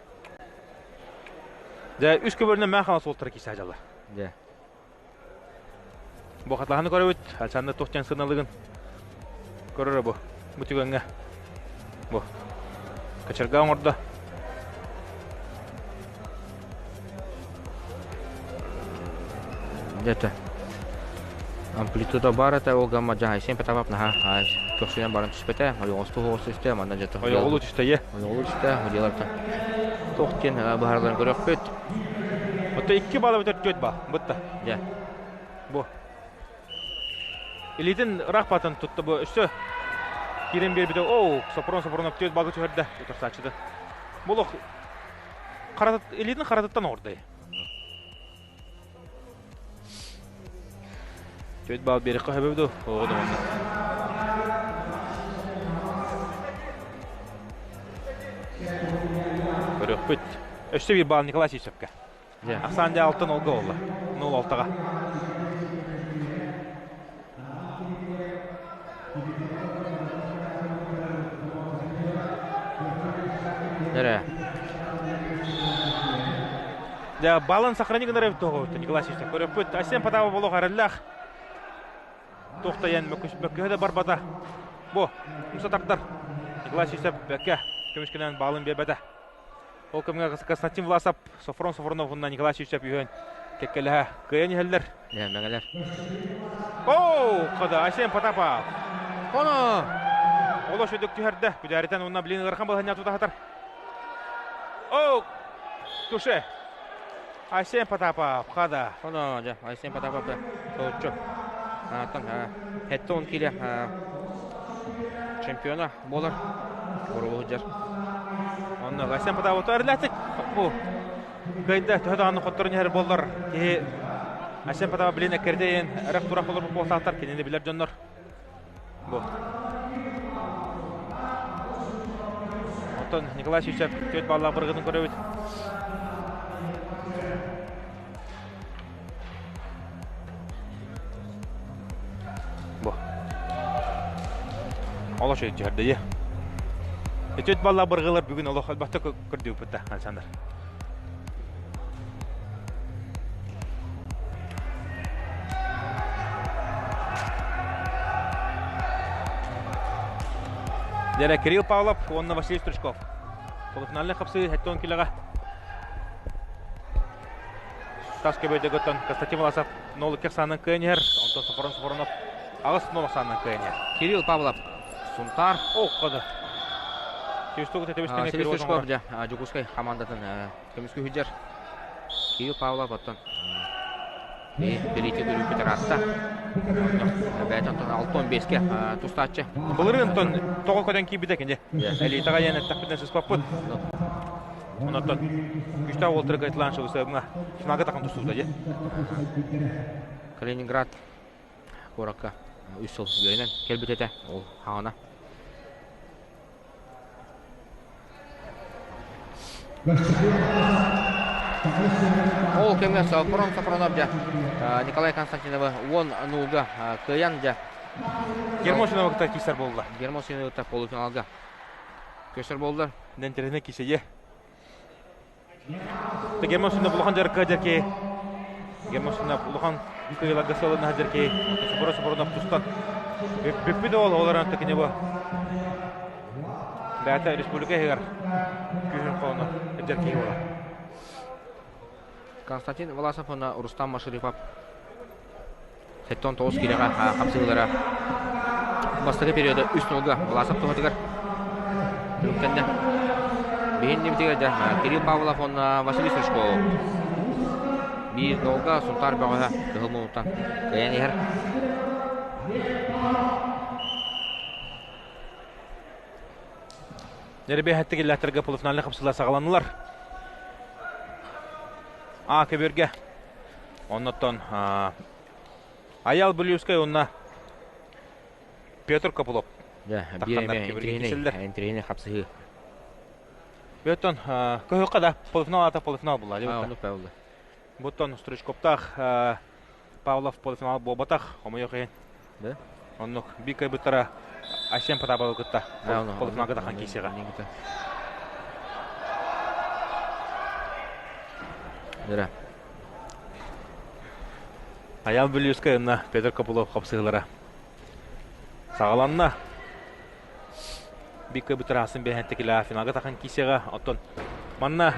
Speaker 1: Дьэ, үс көбөрүнэн мээ хаҥас уолтара киирсэ дьалла.
Speaker 2: Дьэ.
Speaker 1: Бу хатылаһаны көрөбүт. Александр туох диэн сыналыгын көрөрө бу. Бу түгэҥҥэ. Бу. Кочерга оҥордо.
Speaker 2: Где-то амплитуда бар это ол гамма жаһай сен патапап наха көхсүнэн баран түспэтэ ойоҕосту оҕус түстэ манна дьэ
Speaker 1: ойоҕолуу түстэ е
Speaker 2: ойоҕолуу түстэ одиаларта туох диэн быһаарыларын көрөхпүт
Speaker 1: Отто икки бала бүтэр түөт ба бытта
Speaker 2: дьэ
Speaker 1: бу илиитин ыраах батын тутта бу өссө киирэн биэрбитэ оу Сопрон Сопронов түөт балга түһэрдэ утарсааччыта Булох илиитин харатыттан оҕордой Түөт баал биэрэххэ сөбө дуу? Оҕо да манна. Көрүөхпүт. Өссө биир баал Николай Сивцевкэ. Ахсаан дьэ алтан олга буолла. Нул алтаҕа.
Speaker 2: Эрэ.
Speaker 1: Дьэ, балын сохрани гынар эбит тоҕо Николай Сивцев. Көрөппүт. Асен Потапов болох эрэллээх. Туохтайан мөккүһэ да барбата. Бу, умса тардар. Николай Сивцев бэккэ көмүскэнэн балын биэрбэтэ. Ол кэмҥэ Константин Власов, Софрон Софронов уонна Николай Сивцев үһүөн кэккэлэһэ кыайан иһэллэр.
Speaker 2: Мэҥэлэр.
Speaker 1: Оу, хода Айсен Потапов.
Speaker 2: Хоно!
Speaker 1: Олос өдөк түһэрдэ. Күдээритэн уонна блин ыарахан балаһынньа тутаһатар. Оу, туше. Айсен Потапов, хада.
Speaker 2: Хоно, дьэ, Айсен Потапов да соһуччу. Аттан хеттон киле чемпиона буолар. Боруобу сылдьар.
Speaker 1: Онно Айсен Потапов эрлэтик. Бу кыайда төһө даҕаны хотторун иһэр буоллар киһи Айсен Потапов билин эккэрдейин эрэх турах олорбут буолтаахтар кинини билэр дьоннор. Бу. Оттон Николай Сивцев түөрт баллаах быргытын көрөбүт. Бу. Олох үчүгэй түһэрдэ Үтүөт балла быргылар бүгүн олох элбэхтэ көрдүүппүт да, Александр. Дьэрэ Кирилл Павлов уонна Василий Стручков. Полуфинальнай хапсыы 70 килоҕа Тас көбөйдөгөттөн Константин Власов 0-2 ахсаанынан кыайан иһэр. Онтон Софрон Софронов 8-0 ахсаанынан кыайан иһэр.
Speaker 2: Кирилл Павлов Сунтаар.
Speaker 1: О, Стручков
Speaker 2: Сергей Стручков дьэ Дьокуускай хамаандатын көмүскүү сылдьар. Кирилл Павлов оттон билиити көрүүпүт ыраатта. Бэйэтэ онтон 6-15-ке тустааччы.
Speaker 1: Былырыын онтон тоҕо көтөн киирбитэ кини. Элитаҕа диэн эттэхпитинэ сыспаппыт. Онтон күүстээх уолтары кайтылаан шыбысыабыҥа финалга тахан тустубута дии.
Speaker 2: Калининград куоракка үс сыл үөрэнэн кэлбит этэ. Ол хаҕана. Ол кэмҥэ Сопром Сопронов дьэ Николай Константиновы уон нуулга кыайан дьэ
Speaker 1: Гермосинова кытта киирсэр буолла.
Speaker 2: Гермосинова кытта полуфиналга көстөр буоллар.
Speaker 1: Дэнтеринэ кисэйэ. Гермосинов улахан дьарыкка дьэркэй. Гермосинов улахан кыайыларга сыалына дьэркэй. Сопоро Сопронов тустан. Бүппүт ол олорон такини бу. Бэйэтэ республика иһигэр күүһүн холонор дьэркэй буолар.
Speaker 2: Константин Власов уонна Рустам Машарипов 79 киилэҕэ хапсыһыылара бастакы периода үс нолга Власов туһатыгар түмүктэннэ. Биһиннибитигэр дьэ Кирилл Павлов уонна Василий Стручков биир нолга Сунтаар бөҕөһө кыһыл муннуктан кыайан иһэр.
Speaker 1: Нэрбиэһэттик иллээхтэргэ полуфинальнай хапсыһыылар саҕаланнылар. А көбүөргэ Оннуттан Аял Блюскай уонна Петр Копылов
Speaker 2: тахханнар интириэһинэй хапсыһыы.
Speaker 1: Бөттөн көһөххө да полуфинал аата полуфинал буолла. Буттан Стручковтаах Павлов полуфинал буолбатах, хомойуох иһин.
Speaker 2: Да?
Speaker 1: Оннук биир кыайбыттара Айсен Потаповы кытта полуфиналга тахан киисиэҕэ.
Speaker 2: Дыра.
Speaker 1: Аял Бүлүүскэ уонна Петр Копылов хапсыһыылара саҕаланна. Биир кыайбыттара асын биэһэнтикилээх финалга тахан киисиэҕэ. Оттон манна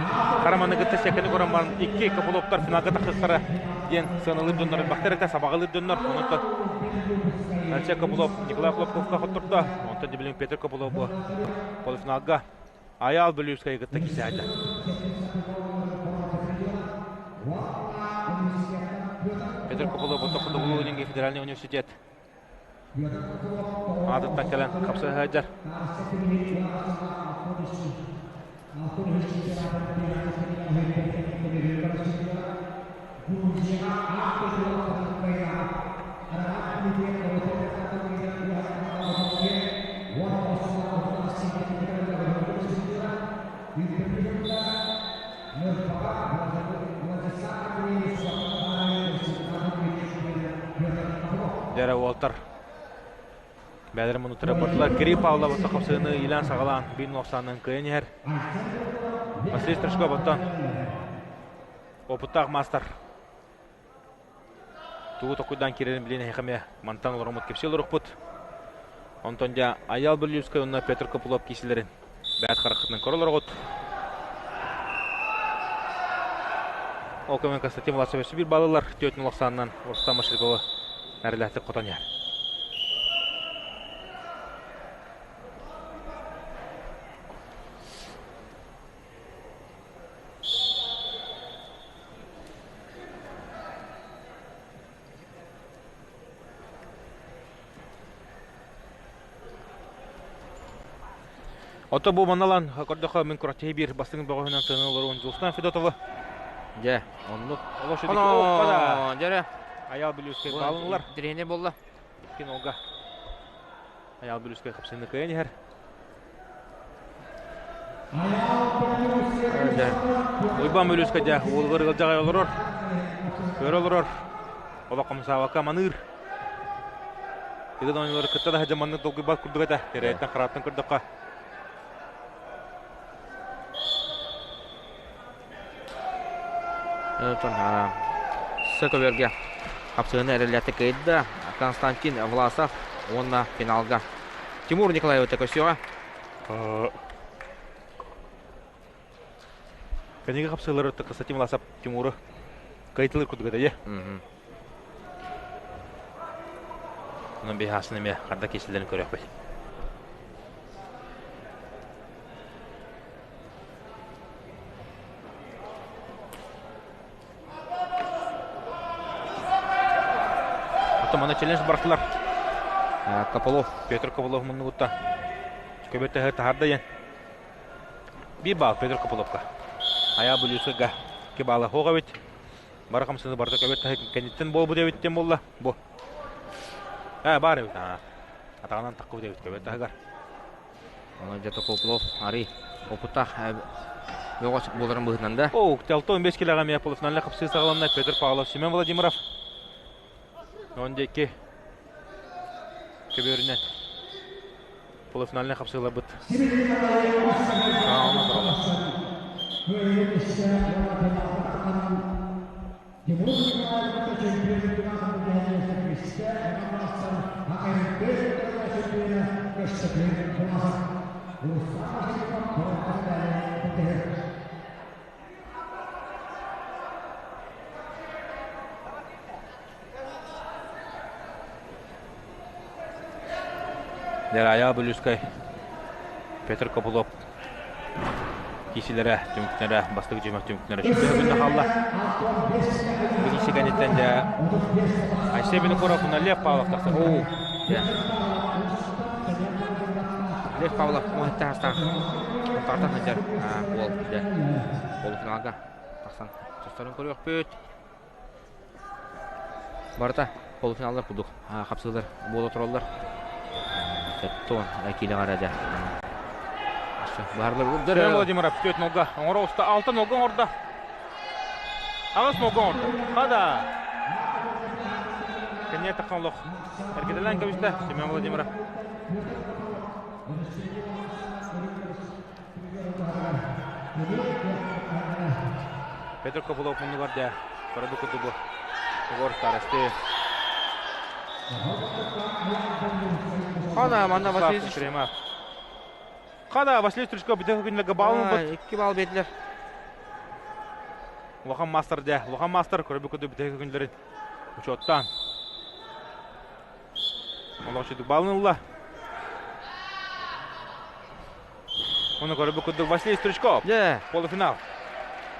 Speaker 1: Хараманы кытта секканы көрөн баран икки Копыловтар финалга тахсыахтара диэн сыаналыыр дьоннор элбэхтэр этэ, сабаҕалыыр дьоннор. Онон Алексей Копылов Николай Хлопковка хоттордо. Онтон дебилин Петр Копылов бу полуфиналга Айаал Бүлүүскэйи кытта киисээтэ. Петр Копылов Хотугулуу Илиҥҥи федеральный университет аатыттан кэлэн хапса сылдьар. Дьэрэ уолтар бэйэлэрин муннуктара бардылар. Кирилл Павлов хапсыыны иилээн-саҕалаан биир нуохсаанынан кыайан иһэр. Василий Стручков оттон опыттаах маастар тугу токуйдаан киирэрин билин эһиэхэ эмиэ мантан олороммут кэпсии олоруохпут. Онтон дьэ Айаал Бүлүүскэй уонна Петр Копылов киисилэрин бэйэт хараххытынан көрө олороҕут. Ол кэмҥэ Константин Власович биир баллылар түөртүн улахсаанынан Рустам Машриповы эрэлээхтик хотон иһэр. Ото бу маналан көрдөхө мин кураччыһы биир бастыҥ бөҕөһүнэн сыана олоруон Дьулустан Федотова.
Speaker 2: Дьэ, оннук.
Speaker 1: Олох шүдүк
Speaker 2: Дьэрэ.
Speaker 1: Аял Бүлүүскэй баалынылар.
Speaker 2: Тириэни болла.
Speaker 1: Кинолга. Аял Бүлүүскэй хапсыны кыайан иһэр. Уйбаан Бүлүүскэ дьэ уолугар ыалдьаҕай олорор, көрө олорор, олох хамсаабакка маныыр. Тыгын оонньуулары кытта да сылдьан маннык долгуйбат курдук этэ, тирэйиттэн харааттан көрдөххө.
Speaker 2: С көбүөргэ хапсыһыны эрэллээхтик кыайда Константин Власов уонна финалга Тимур Николаевич көрсүөҕэ.
Speaker 1: Кэнниги хапсыылары Константин Власов Тимуру кыайтылыр курдук этэ, Онон биһаасын эмиэ харда киисэлэрин көрүөхпүт. Оттон мана челлендж барахтылар.
Speaker 2: Копылов.
Speaker 1: Петр Копылов муннугутта. Көбөтөһө таһарда диэн. Биир баал Петр Копыловка. Аяа Бүлүүскэгэ икки баала суох эбит. Бары хамсыны барыта көбөт таһы кэнниттэн буолбут эбит диэн буолла. Бу. Ээ баар эбит. Атаҕынан таххыбыт эбит көбөт таһыгар.
Speaker 2: Онон дьэ Копылов арый опыттаах бөҕөс буоларын быһыытынан да.
Speaker 1: О, 65 килоҕа эмиэ полуфинальнай хапсыы саҕаланна Петр Павлов, Семен Владимиров. Он диэки көбүөрүнэн полуфинальнай хапсыыларбыт.
Speaker 3: Тимур Николаевич чемпионатыгар сэттискэ маастар АРТ чемпиона Көстөкүүн Власов Руслан Васильев бронза
Speaker 1: Дэрая Бүлүүскэй Петр Копылов киисилэрэ түмүктэрэ бастакы түһүмэх түмүктэрэ сүрдээх күннэ хаалла. Бу кииси кэнниттэн дьэ Айсен Винокуров уонна Лев Павлов тахсар.
Speaker 2: Оо, дьэ. Лев Павлов уһатта хастаах тартан сылдьар уол дьэ полуфиналга тахсан тустарын көрүөхпүт. Барыта полуфиналлар курдук хапсыылар буола тураллар. Сэттон киилэҕэ эрэ дьэ.
Speaker 1: Семен Владимиров түөрт нолга оҥоро уста, алта нолга оҥордо. Аҕыс нолга оҥордо. Хада! Кэнниэ таххан олох эргитэлээн кэбистэ Семен Владимиров. Петр Копылов муннугар дьэ көрөбүт курдук Егор Старосты.
Speaker 2: Хана манна Василий
Speaker 1: Кремов. Хана Василий Стручков бүтэ күнлэргэ баал ылбыт.
Speaker 2: Икки баал биэрдилэр.
Speaker 1: Улахан мастер дьэ, улахан мастер көрөбүт курдук бүтэ күнлэрин учуоттаан. Олохчутук балын ылла. Оны көрбүт курдук Василий Стручков.
Speaker 2: Дьэ.
Speaker 1: Полуфинал.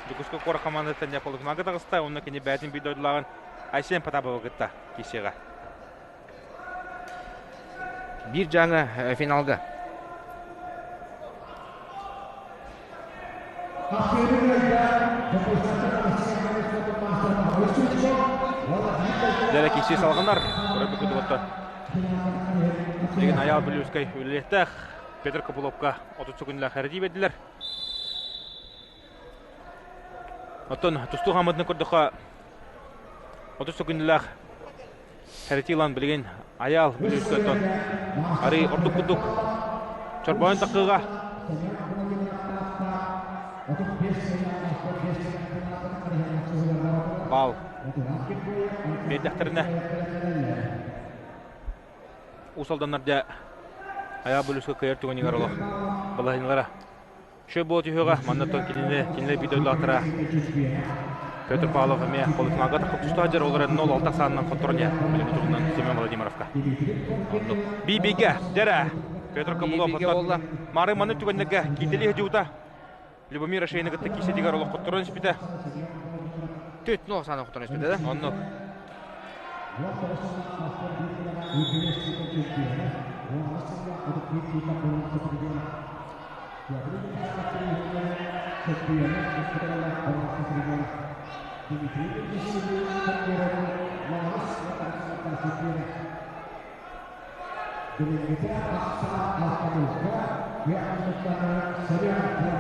Speaker 1: Дьокуускай куорат командаттан дьэ полуфиналга таҕыста. Онно кини бэйэтин биир дойдулааҕын Айсен Потаповы кытта киирсиэҕэ.
Speaker 2: Биир дьааҥы финалга.
Speaker 1: Дьэ киирсии салҕанар. Көрбүт курдук оттон. Билигин Айаал Бүлүүскэй үлэлиэхтээх. Петр Копыловка 30 секундалаах эрдии бердилэр. Оттон тустуу хаамытын көрдөххө 30 секундалаах хэрэтии ылан билигин Айаал Бүлүүскэй оттон арый ордук курдук чорбойон такыыга баал биэрдэхтэринэ Уус Алданнар дьэ Айаал Бүлүүскэ кыайар түгэнигэр олох балаһыанньалара Шөй буола түһүөҕэ. Манна оттон кинини кинилэр биир дойдулаахтара Петр Павлов эмиэ полуфиналга тахсып тустаах дьэр ол эрэн 0-6 ахсаанынан хотторон иһэр. Билиҥҥи туругунан Семен Владимировка.
Speaker 2: Оннук.
Speaker 1: Би-бигэ дьэрэ Петр Копылов
Speaker 2: Би-бигэ буолла.
Speaker 1: Мары маны түгэннэргэ киитэлии сылдьыбыта. Любомир Ашейны кытта киисэтигэр олох хотторон испитэ.
Speaker 2: Түт, ну, сааны хотторон испитэ да?
Speaker 1: Оннук.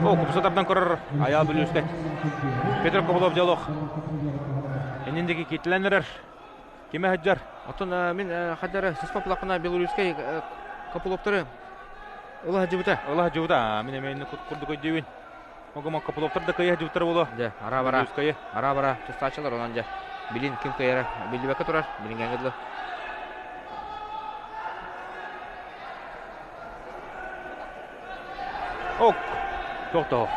Speaker 1: О, купса тардан көрөр Айаал Бүлүүскэй. Петр Копылов дьолох. Иннин диэки киитилэн эрэр. Кимэ сылдьар?
Speaker 2: Оттон мин хаддары сыспапылахпына Белорусскай Копыловтары ыла сылдьыбыта.
Speaker 1: Ыла сылдьыбыта. Мин эмиэ курдук өйдүүбүн. Огомо Копыловтар да кыайа сылдьыбыттара буолуо.
Speaker 2: Дьэ, ара-бара. Ара-бара тустааччылар онон дьэ. Билин ким кыайара биллибэккэ турар. Билиҥҥээҥҥэ дылы.
Speaker 1: Ок. Тохтоо.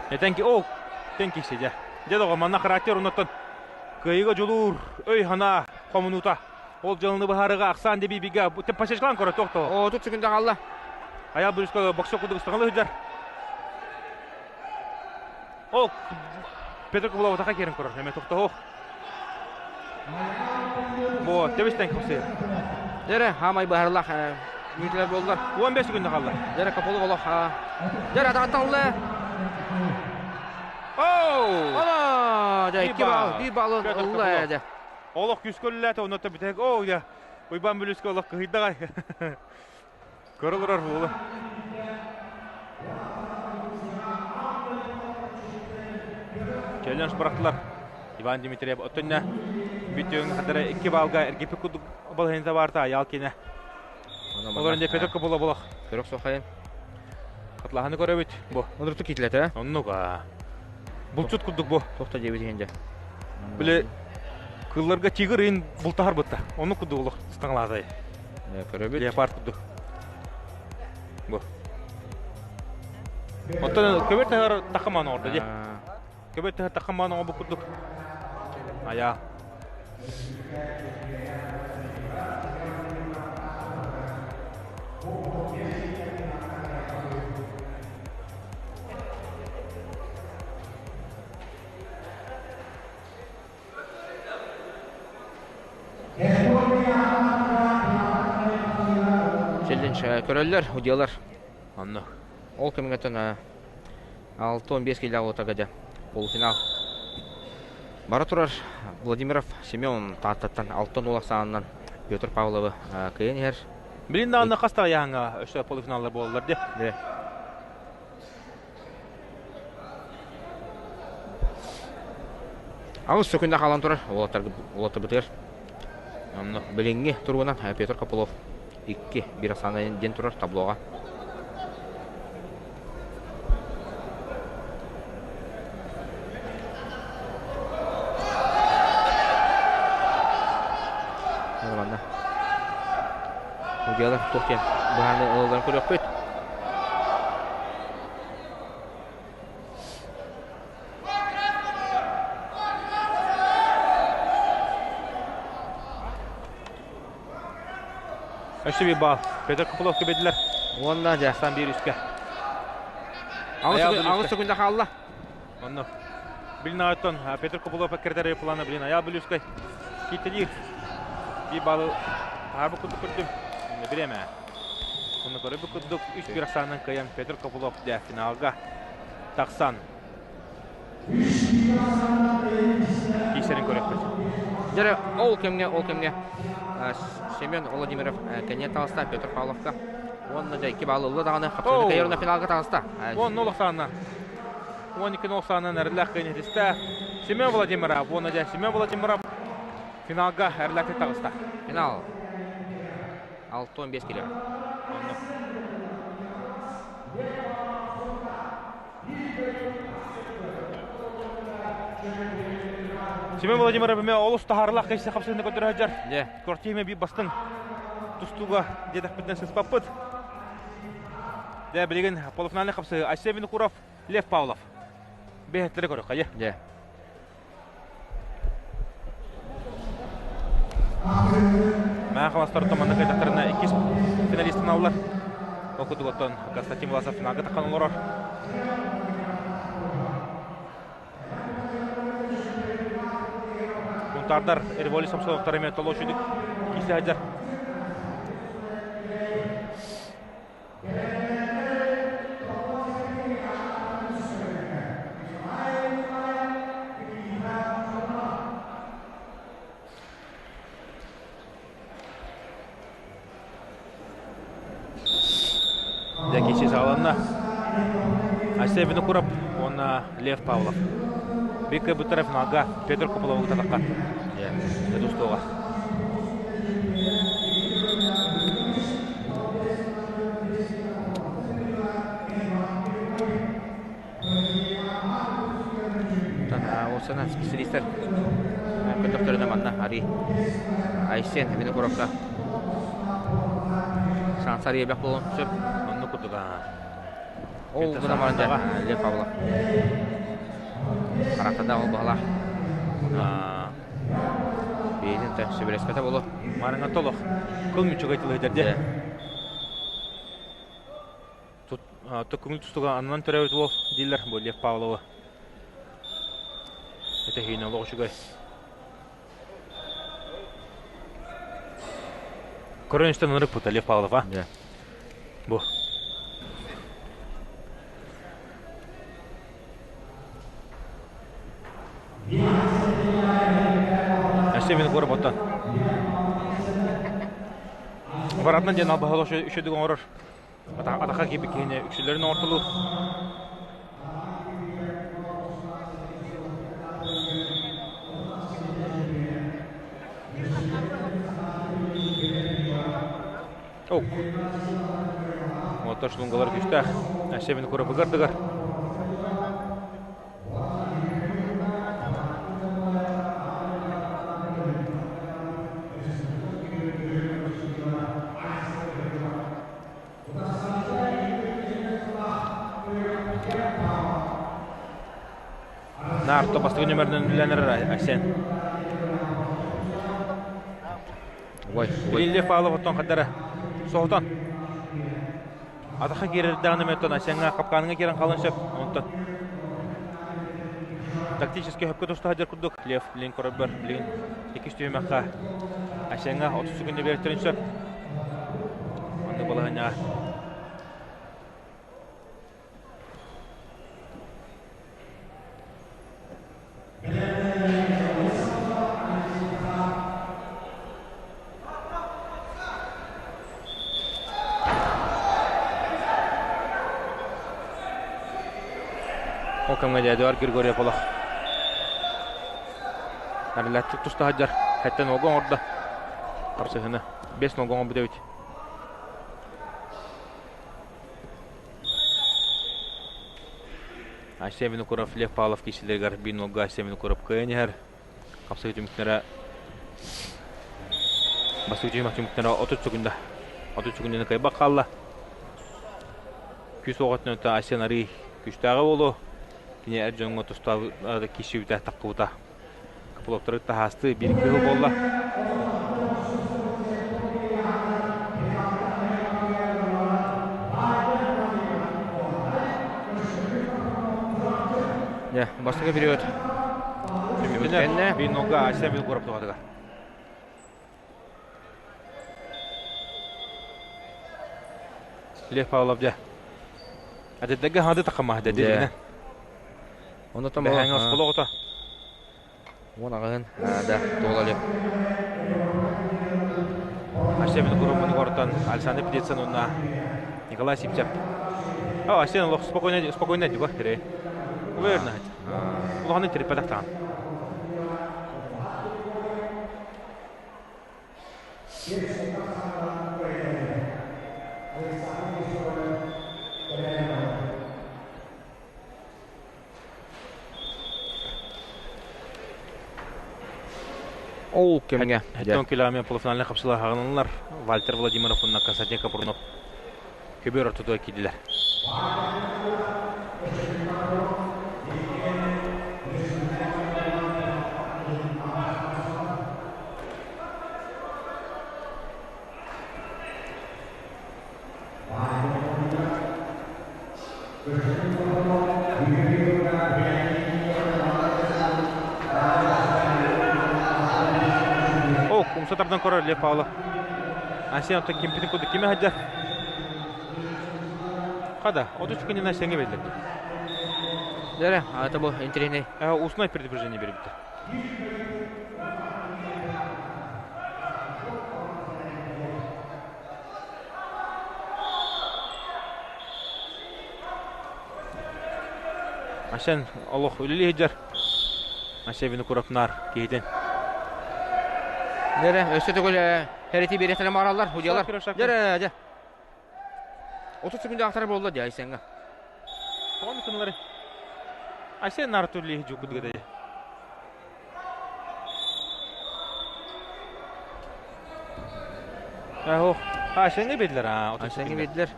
Speaker 1: Этэн ки ок. Тэн кисе дьэ. Дьэ доҕор манна характер оннуттан кыайыыга дьулуур өй-санаа хомунуута. Ол дьылыны быһаарыга ахсаан дебибигэ пасечкалан көрө тохтоо.
Speaker 2: О, тут секунда хаалла.
Speaker 1: Аял Бүрүскө боксер курдук ыстаҥалыы сылдьар. Ок. Петр Копылов атака киирэн көрөр. Эме тохтоһуох. Бу тэбистен капсыыр.
Speaker 2: Дere хамай баһарлах мүнүтүлэр буоллар.
Speaker 1: 15 секунда қалды.
Speaker 2: Дere Копылов олох. Дere атаҕаттан
Speaker 1: Оу!
Speaker 2: Ана, дьэ икки баал, биир баалын ылла дьэ.
Speaker 1: Олох күскөлләтэ, онно бүтэк. Оу, я. Уйбан бүлүскө олох кыһыйдагай. Көрө олорор буола. Челлендж бырахтылар. Иван Дмитриев оттонна бүтүн хадара икки балга эргипи кудук балаһынта барта аял кине. Олорон же Петр Копула болох.
Speaker 2: Көрөх сохайын.
Speaker 1: Хатлаһаны көрөбүт бу.
Speaker 2: Онурту китлете.
Speaker 1: Оннук а. Булчут курдук бу.
Speaker 2: Тохта дебит хенде.
Speaker 1: Биле кылларга тигр ин бултахар бутта. Ону курдук олох стаңлатай.
Speaker 2: Көрөбүт.
Speaker 1: Леопард курдук. Бу. Оттон көбөр тахар тахаман орда же. Көбөр тахар тахаман оңо бу курдук. Ая.
Speaker 2: Челлендж көрөллөр, удьялар.
Speaker 1: Онно.
Speaker 2: Ол кэмҥэ 6-15 килэ отага полуфинал. Бара турар Владимиров Семен Тааттаттан алтан улах саанынан Петр Павловы кыйын иһэр.
Speaker 1: Билин даҕаны хаста яһаңа өссө полуфиналлар буолаллар де.
Speaker 2: Де. Ауыз сөкүндө қалан турар олаттар бытыр.
Speaker 1: Онно.
Speaker 2: Билиңги туругунан Петр Копылов 2 бир асана ден турар таблоға. Нормально. Удиялар тохтен баһаны ылыларын көрөкпүт.
Speaker 1: Өссө bir бал. Петр Копылов кебедилер.
Speaker 2: Онна жа.
Speaker 1: Сан бир үскә.
Speaker 2: Ауыз сөкүндө хаалла.
Speaker 1: Онно. Билин аттон Петр Копылов кертер планы билин аял бүлүскә. Киттелир. Bir балы харбы курдук көрдүм. Биреме. Оны көрөбү курдук 3 бир санын кыян Петр Копылов дә финалга таксан. Кисерин көрөкпүт.
Speaker 2: Жere ол кемге, ол кемге Семен Владимиров кене таҕыста Петр Павловка. Онна жа икки баалы ылла даҕаны хапсыны кайырына финалга таҕыста.
Speaker 1: 10 нолық санынан. 12 нолық санынан әрләк кенетисте Семен Владимиров. Оны жа Семен Владимиров финалга әрләк таҕыста.
Speaker 2: Финал. 6-15 кило.
Speaker 1: Онно. Семен Владимиров эме олус тахарлах кайсы хапсыны көтөрө хажар.
Speaker 2: Де.
Speaker 1: Кортиме би бастың тустуга дедах битен сыспаппыт. Де билеген полуфинальный хапсы Айсен Винокуров, Лев Павлов. Бехетлери көрөк кайы.
Speaker 2: Де.
Speaker 1: Мә халастар томаны кайтактарына икки финалистын аллар. Окудуготтон Константин Власов финалга таккан олорор. Бунтардар Эрволи Самсоновтар эме толошудук кисе хажар. Дәкече саланна. Айсен Винокуров, он Лев Павлов. Бека Бутарев нага Петр Копылов татаққа. Дустуға.
Speaker 2: Осана специалисттер көтөктөрүнө манна Ари Айсен Винокуровка шансар ебек болон сөп.
Speaker 1: Онну курдуга.
Speaker 2: Ол гына барында Лев Павлов. Характада ол бала. Бейнин та сөбелеспете болу.
Speaker 1: Марыңа толық. Кыл мүчөг айтылы дерде. Тут көңүл тустуга аннан төрөбүт бол дилер бу Лев Павловы. Этэһиини олох үчүгэй. Көрөн истэн ынырыкпыт Лев Павлов, а? Бу. Өссө мин куорап оттон. Баратынан диэн албаһы үчүдүк оҥорор. Атаха киирбит киһини үксүлэрин оҥортолуур. Ок. Оттон шлунгалар күүстээх. Өссө курапыгар дыгар. Наарто бастакы нөмеринэн үлэлэнэр Айсен. Лилия Павлов оттон хаддара соһутан Атаха киирэрдэҕинэ мөттөн Айсеҥҥа капкааныҥа киирэн хаалан сөп. Онтон тактически хөпкө туста сылдьар курдук Лев билин көрөрбөр билигин иккис түһүмэххэ Айсеҥҥа 30 секунда биэртэрин сөп. Маннык балаһыанньаҕа Ол кэмҥэ Эдуард Григорьев олох Арилаччык туста сылдьар. Хэттэн олго оҥордо. Харсыһыны. Бес нолго оҥорбут эбит. Айсен Винокуров, Лев Павлов киирсиилэригэр биир нолга Айсен Винокуров кыайан иһэр. Хапсыы түмүктэрэ бастакы түһүмэх түмүктэрэ 30 секунда. 30 секунданы кыайбат хаалла. Күүс оҕотунан Айсен арыы күүстээҕэ буолуо. Кини эр дьоҥҥо тустаах киирсибитэ таххыбыта. Копыловтары таһаастыы биир кыһыл буолла.
Speaker 2: Дьэ, бастакы период.
Speaker 1: Түмүктэннэ. Биир нолга Айсен Винокуров туһатыгар. Лев Павлов дьэ. Атыттарга хаады тахамаһа дэ.
Speaker 2: Онотон
Speaker 1: Бэһээҥи оскуола оҕото.
Speaker 2: Уон аҕыһын да туола илик.
Speaker 1: Арсен Винокуров ортон Александр Птицын уонна Николай Сивцев. О, Арсен олох спокойно спокойно дии бу Уверенно. Улаханын терпетах таҕан.
Speaker 2: Ол кэмҥэ
Speaker 1: Хэттон километр полуфинальнай хапсыла хаҕынылар Вальтер Владимиров уонна Константин Капрунов көбүөр ортотугар киирдилэр. О, умса тардан көрөр Лев Павлов. Асен оттон кимпитин курдук кими сылдьар? Хада, 33 күнүн Асеҥҥа биллэр.
Speaker 2: Дэрэ, это был интересный.
Speaker 1: Устное предупреждение бербиттэр. Асен олох үлэлии сылдьар. Асен Винокуров наар киһитин.
Speaker 2: Дэрэ, өссө төгүл хәрити биэриэхтэрэ маараллар, судьялар. Дэрэ, дьэ. 30 секунда ахтар буолла дии Айсеҥҥа.
Speaker 1: Тоҕо кынылары? Айсен наар түллии жукудуга дии. Ох, Айсенге бердилер а.
Speaker 2: Айсенге бердилер.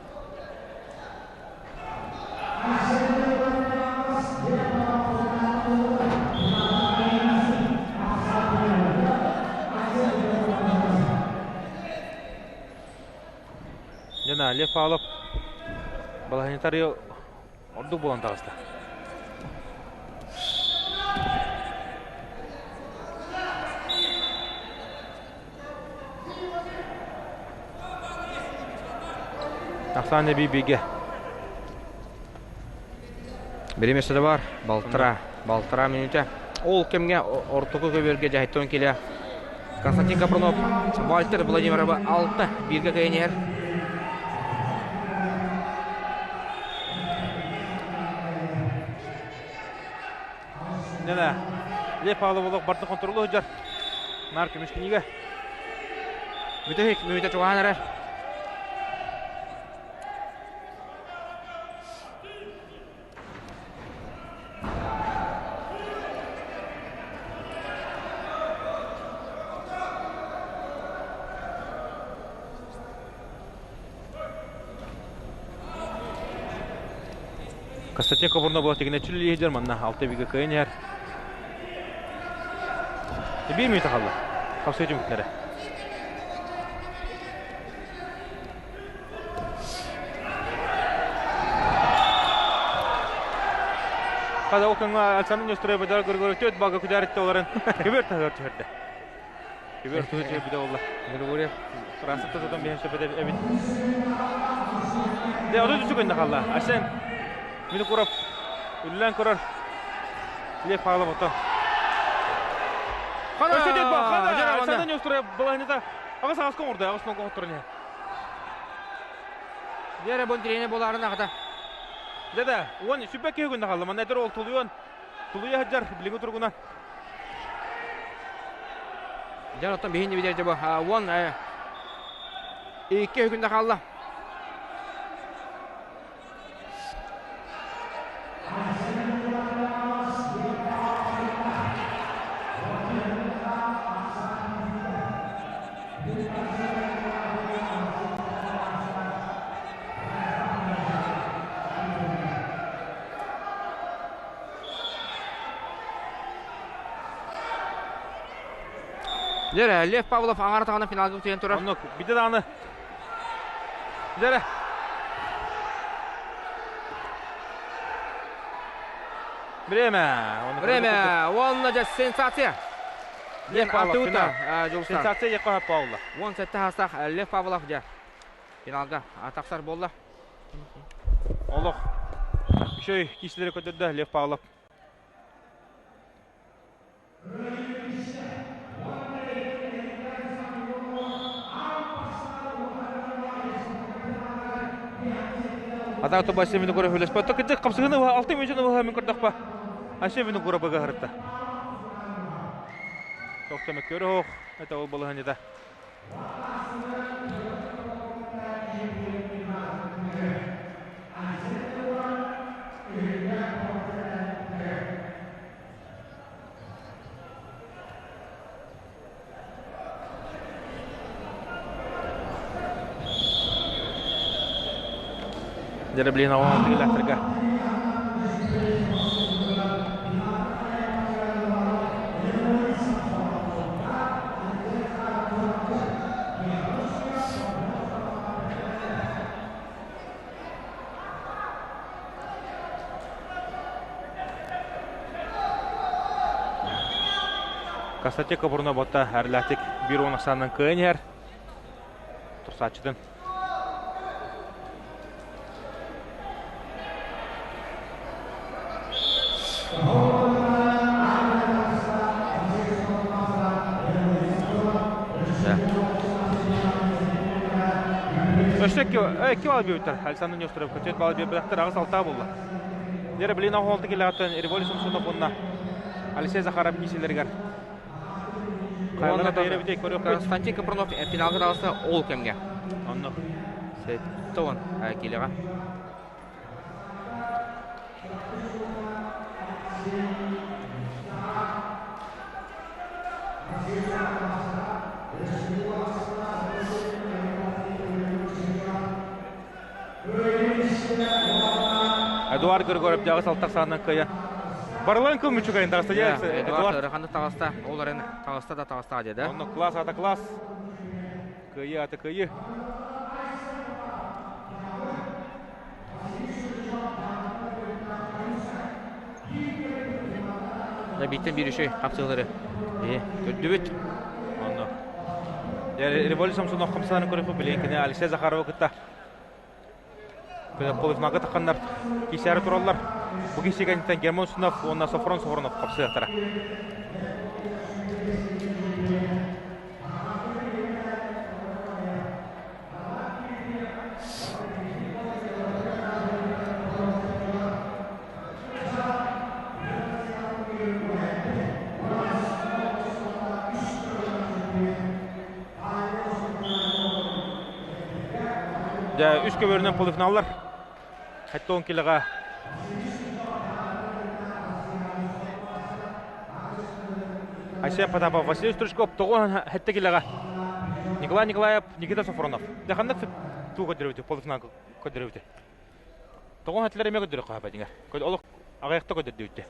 Speaker 1: Жана Лев Павлов балаһанитарий ордук буолан таҕыста. Ахсаан эбии бигэ.
Speaker 2: Биримэсэ да бар, балтара, балтара мүнүүтэ. Ол кэмҥэ ортоку көбүөргэ дьаһайттан кэлэ Константин Капрунов, Вальтер Владимирова алта бииргэ кыайан иһэр.
Speaker 1: Нена, Лев Павлов олох барда контролу сылдьар. Нар көмүс кинигэ.
Speaker 2: Бүтэһик мүнүүтэ чугаһаан эрэр.
Speaker 1: Константин Кобурнов тигинэ чүллиһидер манна алта бигэ кыайан иһэр. Биир мүнүүтэ хаалла. Хапсыы түмүктэрэ. Хада ол кэмҥэ Александр Нестеров быдар Григорьев төрт балга күдээриттэ олорон көбүөр таһыгар түһэрдэ. Көбүөр туһу түһэрбитэ буолла.
Speaker 2: Григорьев
Speaker 1: Францияттан тутан биһэн сөп эбит. Дэ отут үс күннэ хаалла. Арсен Винокуров үллэн көрөр. Лев Павлов ото.
Speaker 2: Хана!
Speaker 1: Александр Нестеров балаһынета аҕыс аҕыс оҥордо, аҕыс нолго оҥотторон иһэ.
Speaker 2: Дьэ бу тренер буоларын аҕата.
Speaker 1: Дьэ да, уон сүппэ киһи күннэ хаалла. Манна этэр ол тулуйан, тулуйа сылдьар билиҥҥи туругунан.
Speaker 2: Дьэ оттон биһини билэр дьэ бу уон икки күннэ хаалла. Дьэ, Лев Павлов аҥара таҕына финалга утуйан турар.
Speaker 1: Оннук, биде даҕаны. Дьэ, Время.
Speaker 2: Время. Уонна дьэ сенсация.
Speaker 1: Лев Павлов финал. Сенсация Якова Павлова.
Speaker 2: 17 хастах Лев Павлов дьэ финалга тахсар буолла.
Speaker 1: Олох. Үчүгэй киисилэри көрдөрдө Лев Павлов. Ата тоба семini көрө хүлэспэ. Токыдык қапсыгыны алты мүнчүн уха мен көрдөхпө. Асе мені көрө бага харытта. Тоқтама көрө ох, это ол балыһаньыта. Дьэ, блин, оҕоҥ тыгылаахтарга. Касатек оборона бота әрләтик бир он ахсанынан кыайан иһэр. Турсааччытын. Өссө икки бал биэрбиттэр. Александр Нестеровка төрт бал биэрбэтэхтэр аҕыс алта буолла. Дьэ, блин, оҕолту килэҕиттэн Революция Самсонов уонна Алексей Захаров киисэлэригэр
Speaker 2: Константин Капронов финалга таҕыста ол кэмҥэ.
Speaker 1: Оннук.
Speaker 2: 70 килоҕа.
Speaker 1: Эдуард Григорьев дьаҕыс алтах саанан кыайа. Барылан кыл мүчүгайын таҕыста
Speaker 2: Эдуард ыараханнык таҕыста, ол эрэн таҕыста да таҕыста дии да.
Speaker 1: Онно класс ата класс. Кыайыы ата кыайыы.
Speaker 2: Да бииртэн биир үчүгэй хапсыылары көрдүбүт.
Speaker 1: Онно. Революция Самсонов хамсааны көрөккө билигин кини Алексей Захарова кытта. Полуфиналга тахханнар киисээри тураллар. Бу киисигэнтэн Герман Усунов уонна Софрон Софронов хапсыахтара. Дьэ, үс көбүөрүнэн полуфиналлар. Хэттон килоҕа Айсен Потапов, Василий Стручков тоҕо хэттэ килоҕа Николай Николаев, Никита Софронов. Дьэ, ханнык туу көрдөрөбүтүй, полуфинал көрдөрөбүтүй? Тоҕо хэтлэр эмиэ көрдөрө хаапа дьиҥэр. Олох аҕыйахта көрдөрдүбүттэ.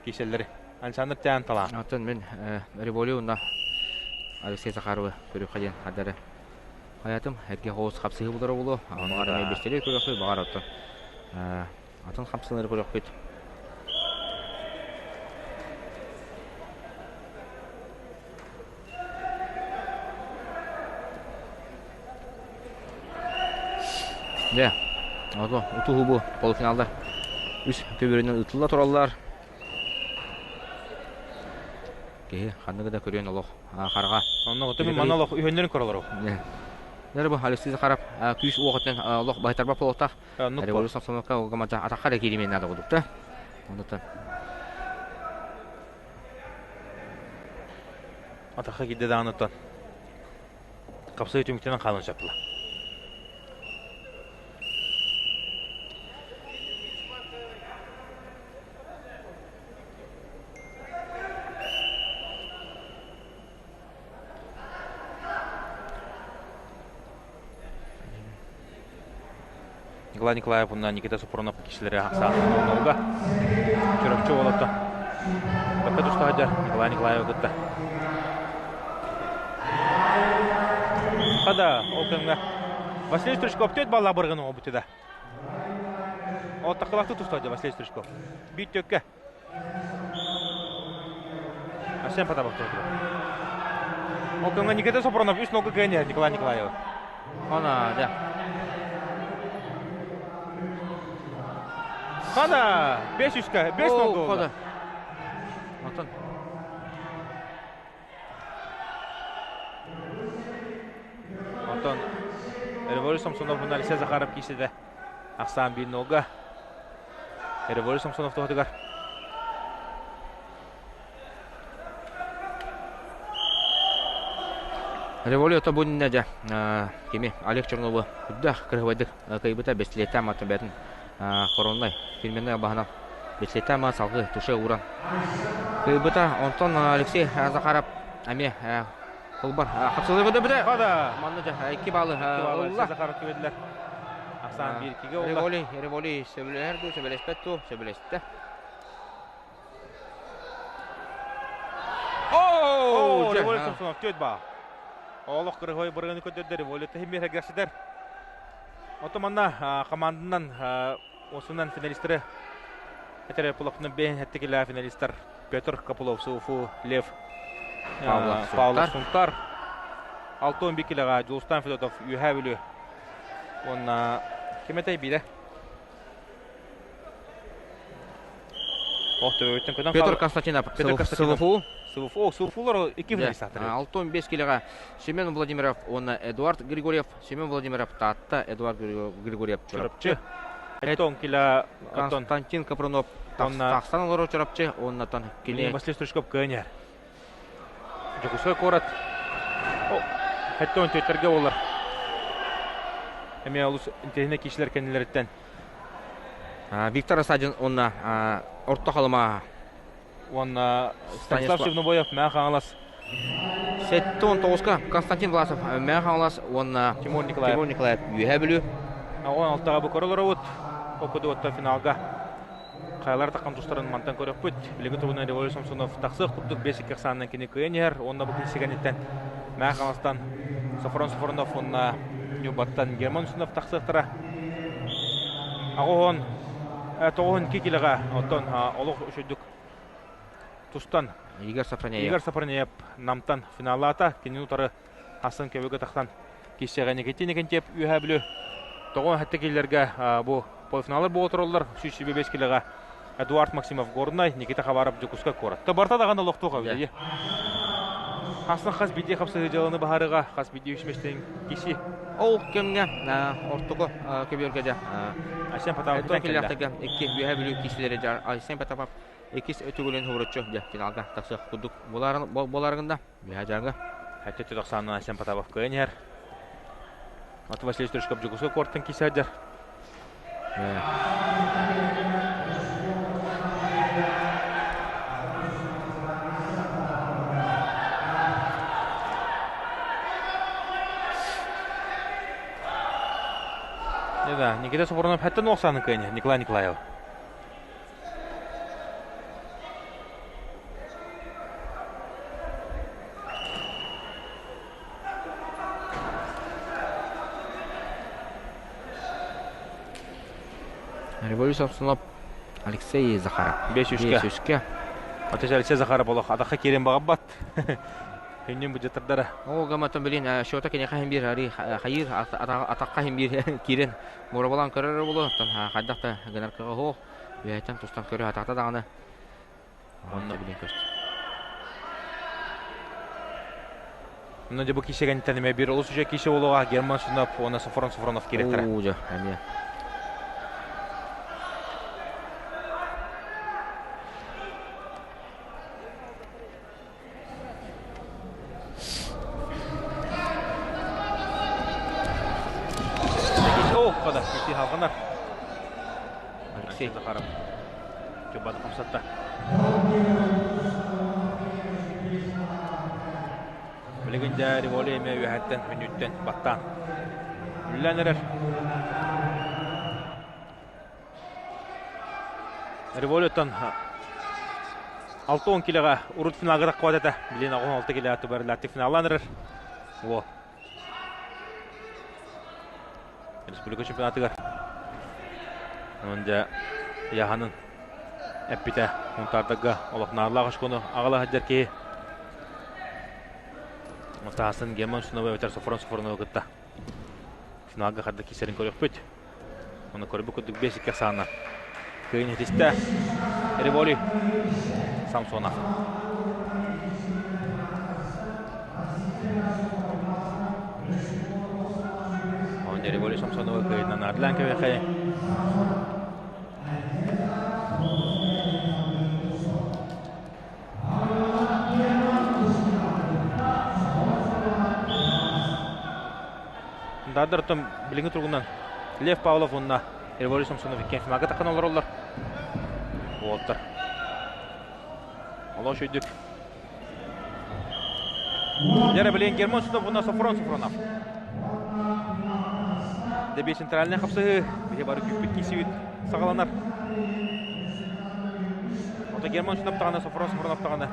Speaker 1: Киселлери. Александр Тян талаан.
Speaker 2: Оттон мин Револю уонна Алексей Захаровы көрүөххэ диэн хардары хайатым. Эргэ хоус хапсыһыы булара буолуо. Ону эмиэ бэстэлиэ көрүөхпүт, баҕар оттон атын хапсыһыылары көрүөхпүт. Дьэ, ото утуһу бу полуфиналлар үс көбүөрүнэн ыытылла тураллар. Киһи ханныгы да көрүөн олох хараҕа.
Speaker 1: Онно оту манна олох үһөннөрүн көрөлөр.
Speaker 2: Нэр бу Алексей Захаров күүс уоҕуттан олох баһытарба полотах. Революция Самсоновка оҕамата атахха да кииримиэн наада курдукта. Оннуттан.
Speaker 1: Атахха киирдэ даҕаныттан хапсыы түмүктэнэн хаалан сөп Николай Николаев уонна Никита Сопронов киһилэри ахсааннолга Чурапчы уолатта бакка туста сылдьар Николай Николаевы кытта. Хада ол кэмҥэ Василий Стручков төрт баллаах быргын оҥорбут да. Ол такылахты туста сылдьар Василий Стручков. Биир төккө. Арсен Потапов туһатыгар. Ол кэмҥэ Никита Сопронов үс нолга кыайан Николай Николаева.
Speaker 2: Она, да.
Speaker 1: Хана, бес үскэ, бес нолга
Speaker 2: Хода. Онтон.
Speaker 1: Онтон Революция Самсонов уонна Алексей Захаров киисэтэ ахсаан биир нолга. Революция Самсонов туһатыгар.
Speaker 2: Революция бу иннинэ дьэ кими Олег Чернову үрдээх кырыһыбайдык кыайбыта бэстилиэттээх мааттан бэйэтин короннай фирменнай албаһынан бэстилиэттээх маат салгыы туше ууран кыайбыта. Онтон Алексей Захаров эмиэ холбор хапсылыы көтөбүтэ. Манна дьэ икки баалы ылла.
Speaker 1: Захаров кибедилэр. Ахсаан биир иккигэ
Speaker 2: олла. Револи, Револи сөбүлэһэр дуу, сөбүлэспэт дуу, сөбүлэстэ.
Speaker 1: Оо, Революция Самсонов түөт баа. Олох кырыһой бырыгыны көрдөрдө Революция миэрэгэрсидер. Ото манна команданан осунан финалисттары этер Пулапынан бэйэн хэттикилээ финалисттар Петр Копылов, Суфу Лев Павлов Сунтар Алтон Бикилеға Жулстан Федотов Үһээ Бүлүү уонна ким этэй биирэ
Speaker 2: Петр Константинов СВФУ.
Speaker 1: СВФУ, СВФУлар икки финалист
Speaker 2: Алтон бес килеҕэ Семен Владимиров уонна Эдуард Григорьев. Семен Владимиров Таатта, Эдуард Григорьев Чурапчы.
Speaker 1: Алтон киле
Speaker 2: Константин Капрунов тахсан олорор Чурапчы уоннатан
Speaker 1: кини Василий Стручков кыаньар. Дьокуускай куорат Хэттон төттөргө болар. Эмиэ олус интэриэһинэй киһилэр кэннилэриттэн
Speaker 2: Виктор Осадин уонна Орто Халыма
Speaker 1: уонна Станислав Чернобоев Мэҥэ Хаҥалас
Speaker 2: 79-ка Константин Власов Мэҥэ Хаҥалас уонна
Speaker 1: Тимур Николаев
Speaker 2: Тимур Николаев Үөһээ Бүлүү
Speaker 1: 16-га бу көрөлөр Окудуоттан финалга хайалар таххан тустарын мантан көрөкпүт. Билиҥҥи туругунан Революция Самсонов тахсыах курдук 5-2 ахсаанынан кини кыайан иһэр. Уонна бу киһисигэниттэн Мэҥэ Хаҥаластан Софрон Софронов уонна Ньурбаттан Герман Усунов тахсыахтара. Аҕыһон тоҕуһун кикилэҕэ оттон олох үчүгдүк тустан
Speaker 2: Игорь Сафронеев
Speaker 1: Игорь Сафронеев Намтан финаллаата. Кинини утары астын көбүгө тахсан киссэҕэ Никитин Никентьев Үөһээ Бүлүү. Тоҕо киллэргэ бу полуфиналар буола тураллар. 125 килоҕа Эдуард Максимов Горнай, Никита Хабаров Дьокуускай куорат. Барта даҕаны олохтуох эбит. Хастан хас биирдии хапсыһыы дьыаланы баһарыга, хас биирдии үс киси.
Speaker 2: Ол кэмҥэ ортоку көбүөргэ дьэ
Speaker 1: Айсен Потапов
Speaker 2: кэллэхтэргэ икки Үөһээ Бүлүү киисилэри Айсен Потапов иккис өтүгүлүн хобуруччу дьэ финалга тахсыах курдук буоларыгында Үөһээ Дьааҥы.
Speaker 1: Хэтте тутахсаанынан Айсен Потапов кыайан иһэр. Мат Василий Стручков Дьокуускай куораттан киисээдэр. Да, Никита Сопронов хэттэн уохсаанын кыайан Николай Николаев.
Speaker 2: Революция Самсонов Алексей Захаров.
Speaker 1: 5-3-ке.
Speaker 2: 5-3-ке.
Speaker 1: Отец Алексей Захаров олох атахха киирэн баҕарбат. Хүннүн быдьатырдара.
Speaker 2: Ол гаматтан билин счета киниэхэ иһин биир ари хайыр атахха иһин биир киирэн муорабалаан көрөр буолуо. Хайдах да гынар кыаҕа суох. Үөһэттэн тустан көрө атахта даҕаны. Онно билин көстөр.
Speaker 1: Онно дьэ бу киисэгэнтэн эмэ биир олус үчүгэй киисэ буолуоҕа Герман Сунов уонна Софрон Софронов киирэттэрэ.
Speaker 2: Уу дьэ, эмиэ.
Speaker 1: О, кода, киси халҕанар.
Speaker 2: Алексей
Speaker 1: Захаров. Чубаны хамсатта. Билигин дьэ Риволи эмиэ үөһэттэн, мүнүүттэн баттаан. Үллэн эрэр. Революттан 60 килоҕа урут финалга таххыбат этэ. Билин 16 килоҕа түбэрлээтик финаллаан эрэр. Во. Республика чемпионатыгар. Онон дьэ Яханын эппитэ Мунтаардарга олох наарлаах очкону аҕала сылдьар киһи. Мутаасын Герман Сунова эбэтэр Софрон Софроновы кытта финалга харда киирсэрин көрүөхпүт. Оны көрбүт курдук 5-2 ахсааннар кыайын этистэ. Револи Самсонов. Онно Револи Самсонова кыайынан Арлан кэбэхэ. Дадар оттон билиҥҥи туругунан Лев Павлов уонна Револий Самсонов иккиэн финалга таххан олороллор. Уолаттар. Олох үчүйдүк. Дьэрэ билигин Герман Сунов уонна Софрон Софронов. Дебе центральный хапсыһыы биһи бары күүппүт киисибит саҕаланар. Ото Герман Сунов даҕаны Софрон Софронов даҕаны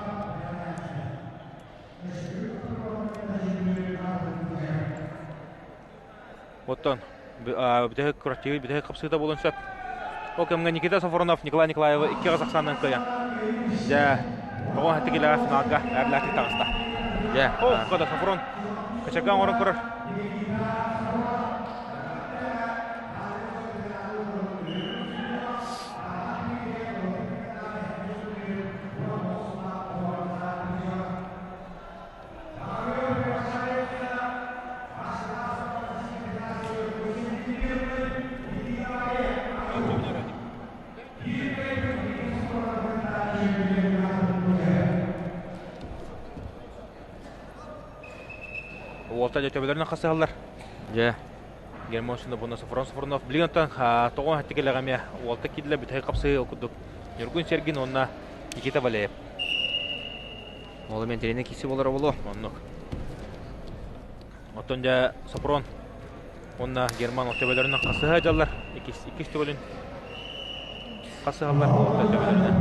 Speaker 1: Оттон бүтэһик куративы бүтэһик хапсыыта буолуон сөп. Ол кэмҥэ Никита Софронов Николай Николаевы икки Казахстанынан кыайан. Дьэ, тоҕо хаттыгилэҕэ финалга эрлээтик таҕыста.
Speaker 2: Дьэ.
Speaker 1: О, кода Софрон кычага оҥорон көрөр. Уолта дьэ төбөлөрүнэн хасыһаллар.
Speaker 2: Дьэ.
Speaker 1: Герман Сунов Софрон Софронов билигин оттон тоҕо хаттикэлэҕэ эмиэ уолта киирдилэр бүтэһик хапсыһыы ол курдук Ньургун Сергин уонна Никита Валеев.
Speaker 2: Ол мен тренер киси болар боло.
Speaker 1: Оннук. Оттон дьэ Сопрон уонна Герман төбөлөрүнэн хасыһа дьаллар. Иккис, иккис төгүлүн хасыһаллар уолаттар төбөлөрүнэн.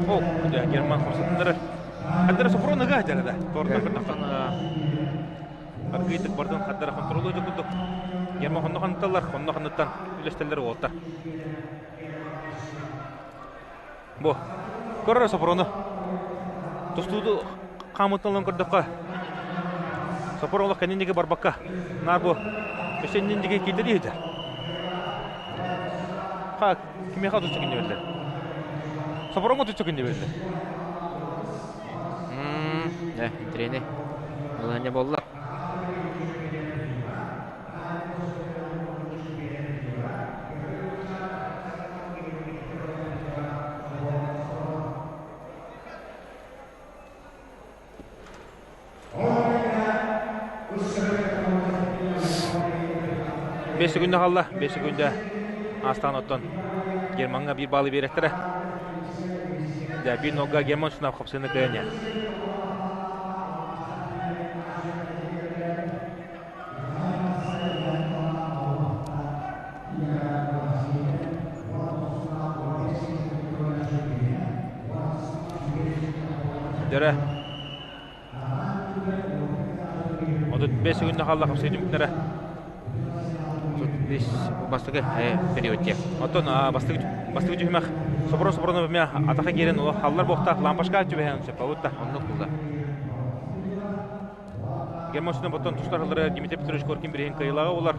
Speaker 1: О, Герман Хомсатындары. Хаддара Софрон ыга дьарада. Торта кырнахтан. Аргыйтык бардын хардара контролу курдук. Герман хонно ханыталлар, хонно ханныттан үлэстэллэр уолаттар. Бу көрөр Сопорону. Тустууду хаамыттан ылан көрдөххө, Сопор олох кэннин диэки барбакка, наар бу өссө иннин диэки киирдэ диэбитэ. Ха, кимиэхэ отучча күн диэбиллэр. Сопороҥҥо отучча күн диэбиллэр.
Speaker 2: Э, интириэһинэй. Балаһыанньа буолла.
Speaker 1: Бес секунда қалды. 5 секунда астан оттон Германға бір балы береттірі. Да, bir нога Герман сынап қапсыны кыяне. Дөрө. 35 секунда қалла қапсый түмүктері.
Speaker 2: 35 бастығы периодте.
Speaker 1: Оттон бастығы бастығы түһүмэх сопро сопрону біме атақа керен олар халлар боқтақ лампашка түбэһэн сөп болутта.
Speaker 2: Оннук булда.
Speaker 1: Герман боттон тустар халлары Дмитрий Петрович Коркин бирин кыйлага олар.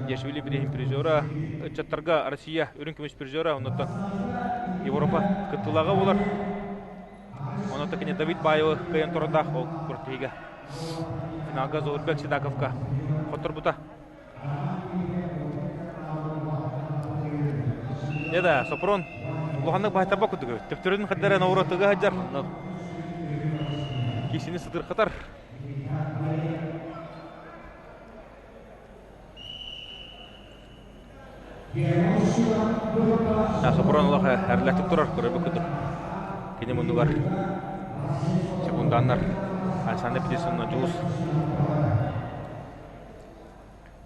Speaker 1: Дешвили бирин призера, ычаттарга Россия үрүн көмүс призера, оннотон Европа кыттылага олар. Онотон кини Давид Баевы кыйын тородах ол куртига. Финалга Заурбек Седаковка хотторбута. Деда, Сопрон улаханнык баһытарба кутугу. Төптөрүн хаддара науротуга хаджар. Кисини сытырхатар. Сопрон улах әрләтеп турар көрөбү кутук. Кини муннугар секунданнар Александр Петерсонна Жулус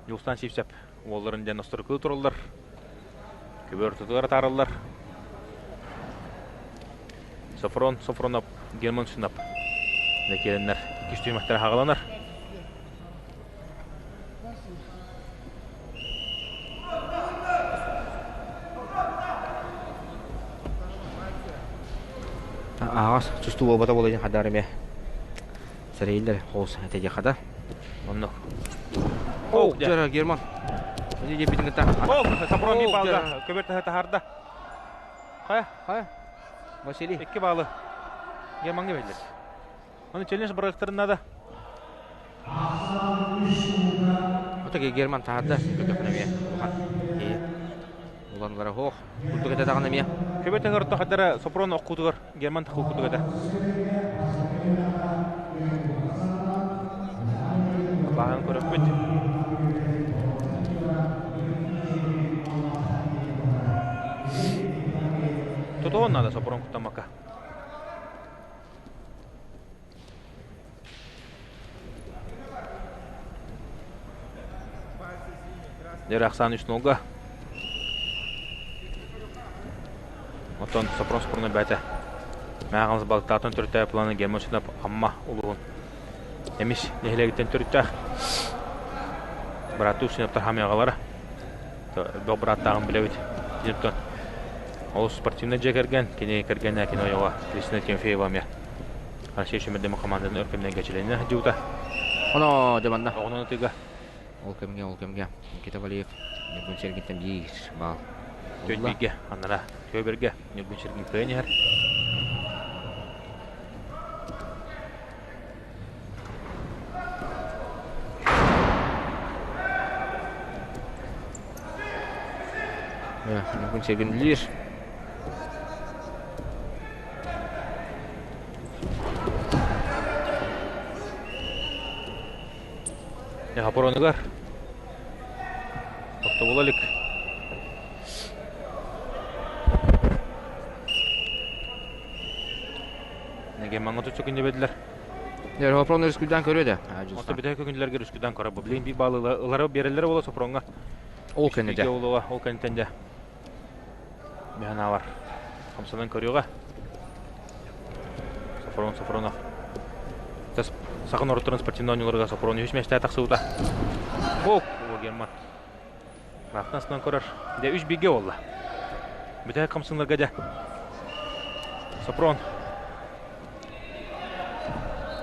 Speaker 1: Жулстан Сипсеп уолларын ден остуркуу тураллар. Көбөр тутугар таараллар. Софрон Софронов Герман Сунап Некереннер иккис түймэхтэр хагаланар.
Speaker 2: Ағас тустуу буолбата буолла диэн хадаар эмиэ сэрэйиллэр хоус этэ хада.
Speaker 1: Оннук.
Speaker 2: О, дьара Герман. Они диэбитин кытта.
Speaker 1: О, Сопрон би балга көбөр таһарда. Хайа?
Speaker 2: Хайа? Василий.
Speaker 1: Икки баалы. Германга берилер. Оны челлендж бырактырына да.
Speaker 2: Ото Герман таһарда. Көтөхнө эмиэ. Улахан. Уланлара хоох. Курдук этэ даҕаны эмиэ.
Speaker 1: Көбөр таһар тахадара Сопрон оккутугар Герман тахукутуг этэ. Баһын көрөппүт. Тутуон надо Сопрон куттамакка. Дер Ахсан үс нолга. Оттон Сопрон спорна бәтә. Мәғамыз балықтатын түртә планы Герман сынап Амма улуғын. Эмис нехлегіттен түрттәх. Брату сынаптар хамияғалары. Бө браттағын білебит. Тиниптон. Ол спортивный же керген, кene керген кene ойоға Кристина Тимофеева ме. Россия шүмірдемі команданың өркемнен кечелене жута.
Speaker 2: Оно дебанда.
Speaker 1: Оғынан тыга.
Speaker 2: Ол кемге, ол кемге. Никита Валиев Нюргун Сергинтен биир бал.
Speaker 1: Төт биге, анара төберге Нюргун Сергин кыйын
Speaker 2: Нюргун Сергин лишь
Speaker 1: Хапороныгар. Тохтобулалик. Неге маңа түчүк бедилер.
Speaker 2: Дер Хопрон өрүскүдөн көрөдө.
Speaker 1: Ото битэ көкүнлерге өрүскүдөн көрө. Бу билин би балы ылары берелер бола Сопронга.
Speaker 2: Ол кенеде.
Speaker 1: Олуга, ол кенетенде. Механа бар. Хамсанан көрүгө. Софрон Софронов. Саха норуоттарын спортивнай оонньууларыгар Сопрон үһүс миэстэ тахсыбыта. Ок, Герман. Рахтан сынан көрөр. Дьэ үс бигэ буолла. Бүтэһик хамсыннарга дьэ. Сопрон.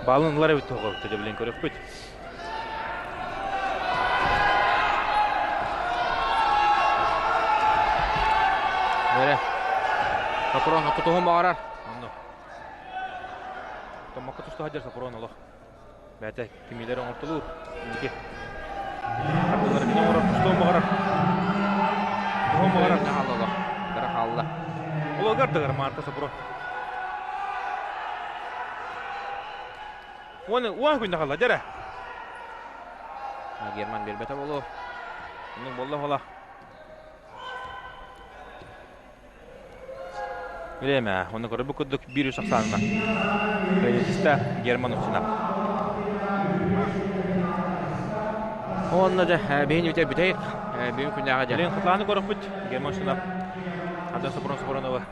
Speaker 1: Балын ылар эбит тоҕо дьэ билин көрөхпүт.
Speaker 2: Бэрэ. Сопрон тутуһун баҕарар.
Speaker 1: Онно. Томмокко туста сылдьар Сопрон олох. Бэйэтэ кимиилэр оҥортолуур. Инники. Ардылары кини оҥорор, тустуон баҕарар. Туһуон баҕарар.
Speaker 2: Хаалла олох. Дара хаалла.
Speaker 1: Улугар дыгар Марта Сопрон. Уон уон күннэ хаалла дьэрэ.
Speaker 2: Герман биэрбэтэ буолуо.
Speaker 1: Оннук буолла буола. Время. Оны көрө бу курдук биир үс ахсаанна. Кредитиста Герман Устинов.
Speaker 2: Онно дьэ биһин үтэ бүтэйик бүгүн күннээҕи дьэ.
Speaker 1: Билин Хатлааны көрөхпүт Герман Устинов. Антон Сопрун Сопрунова.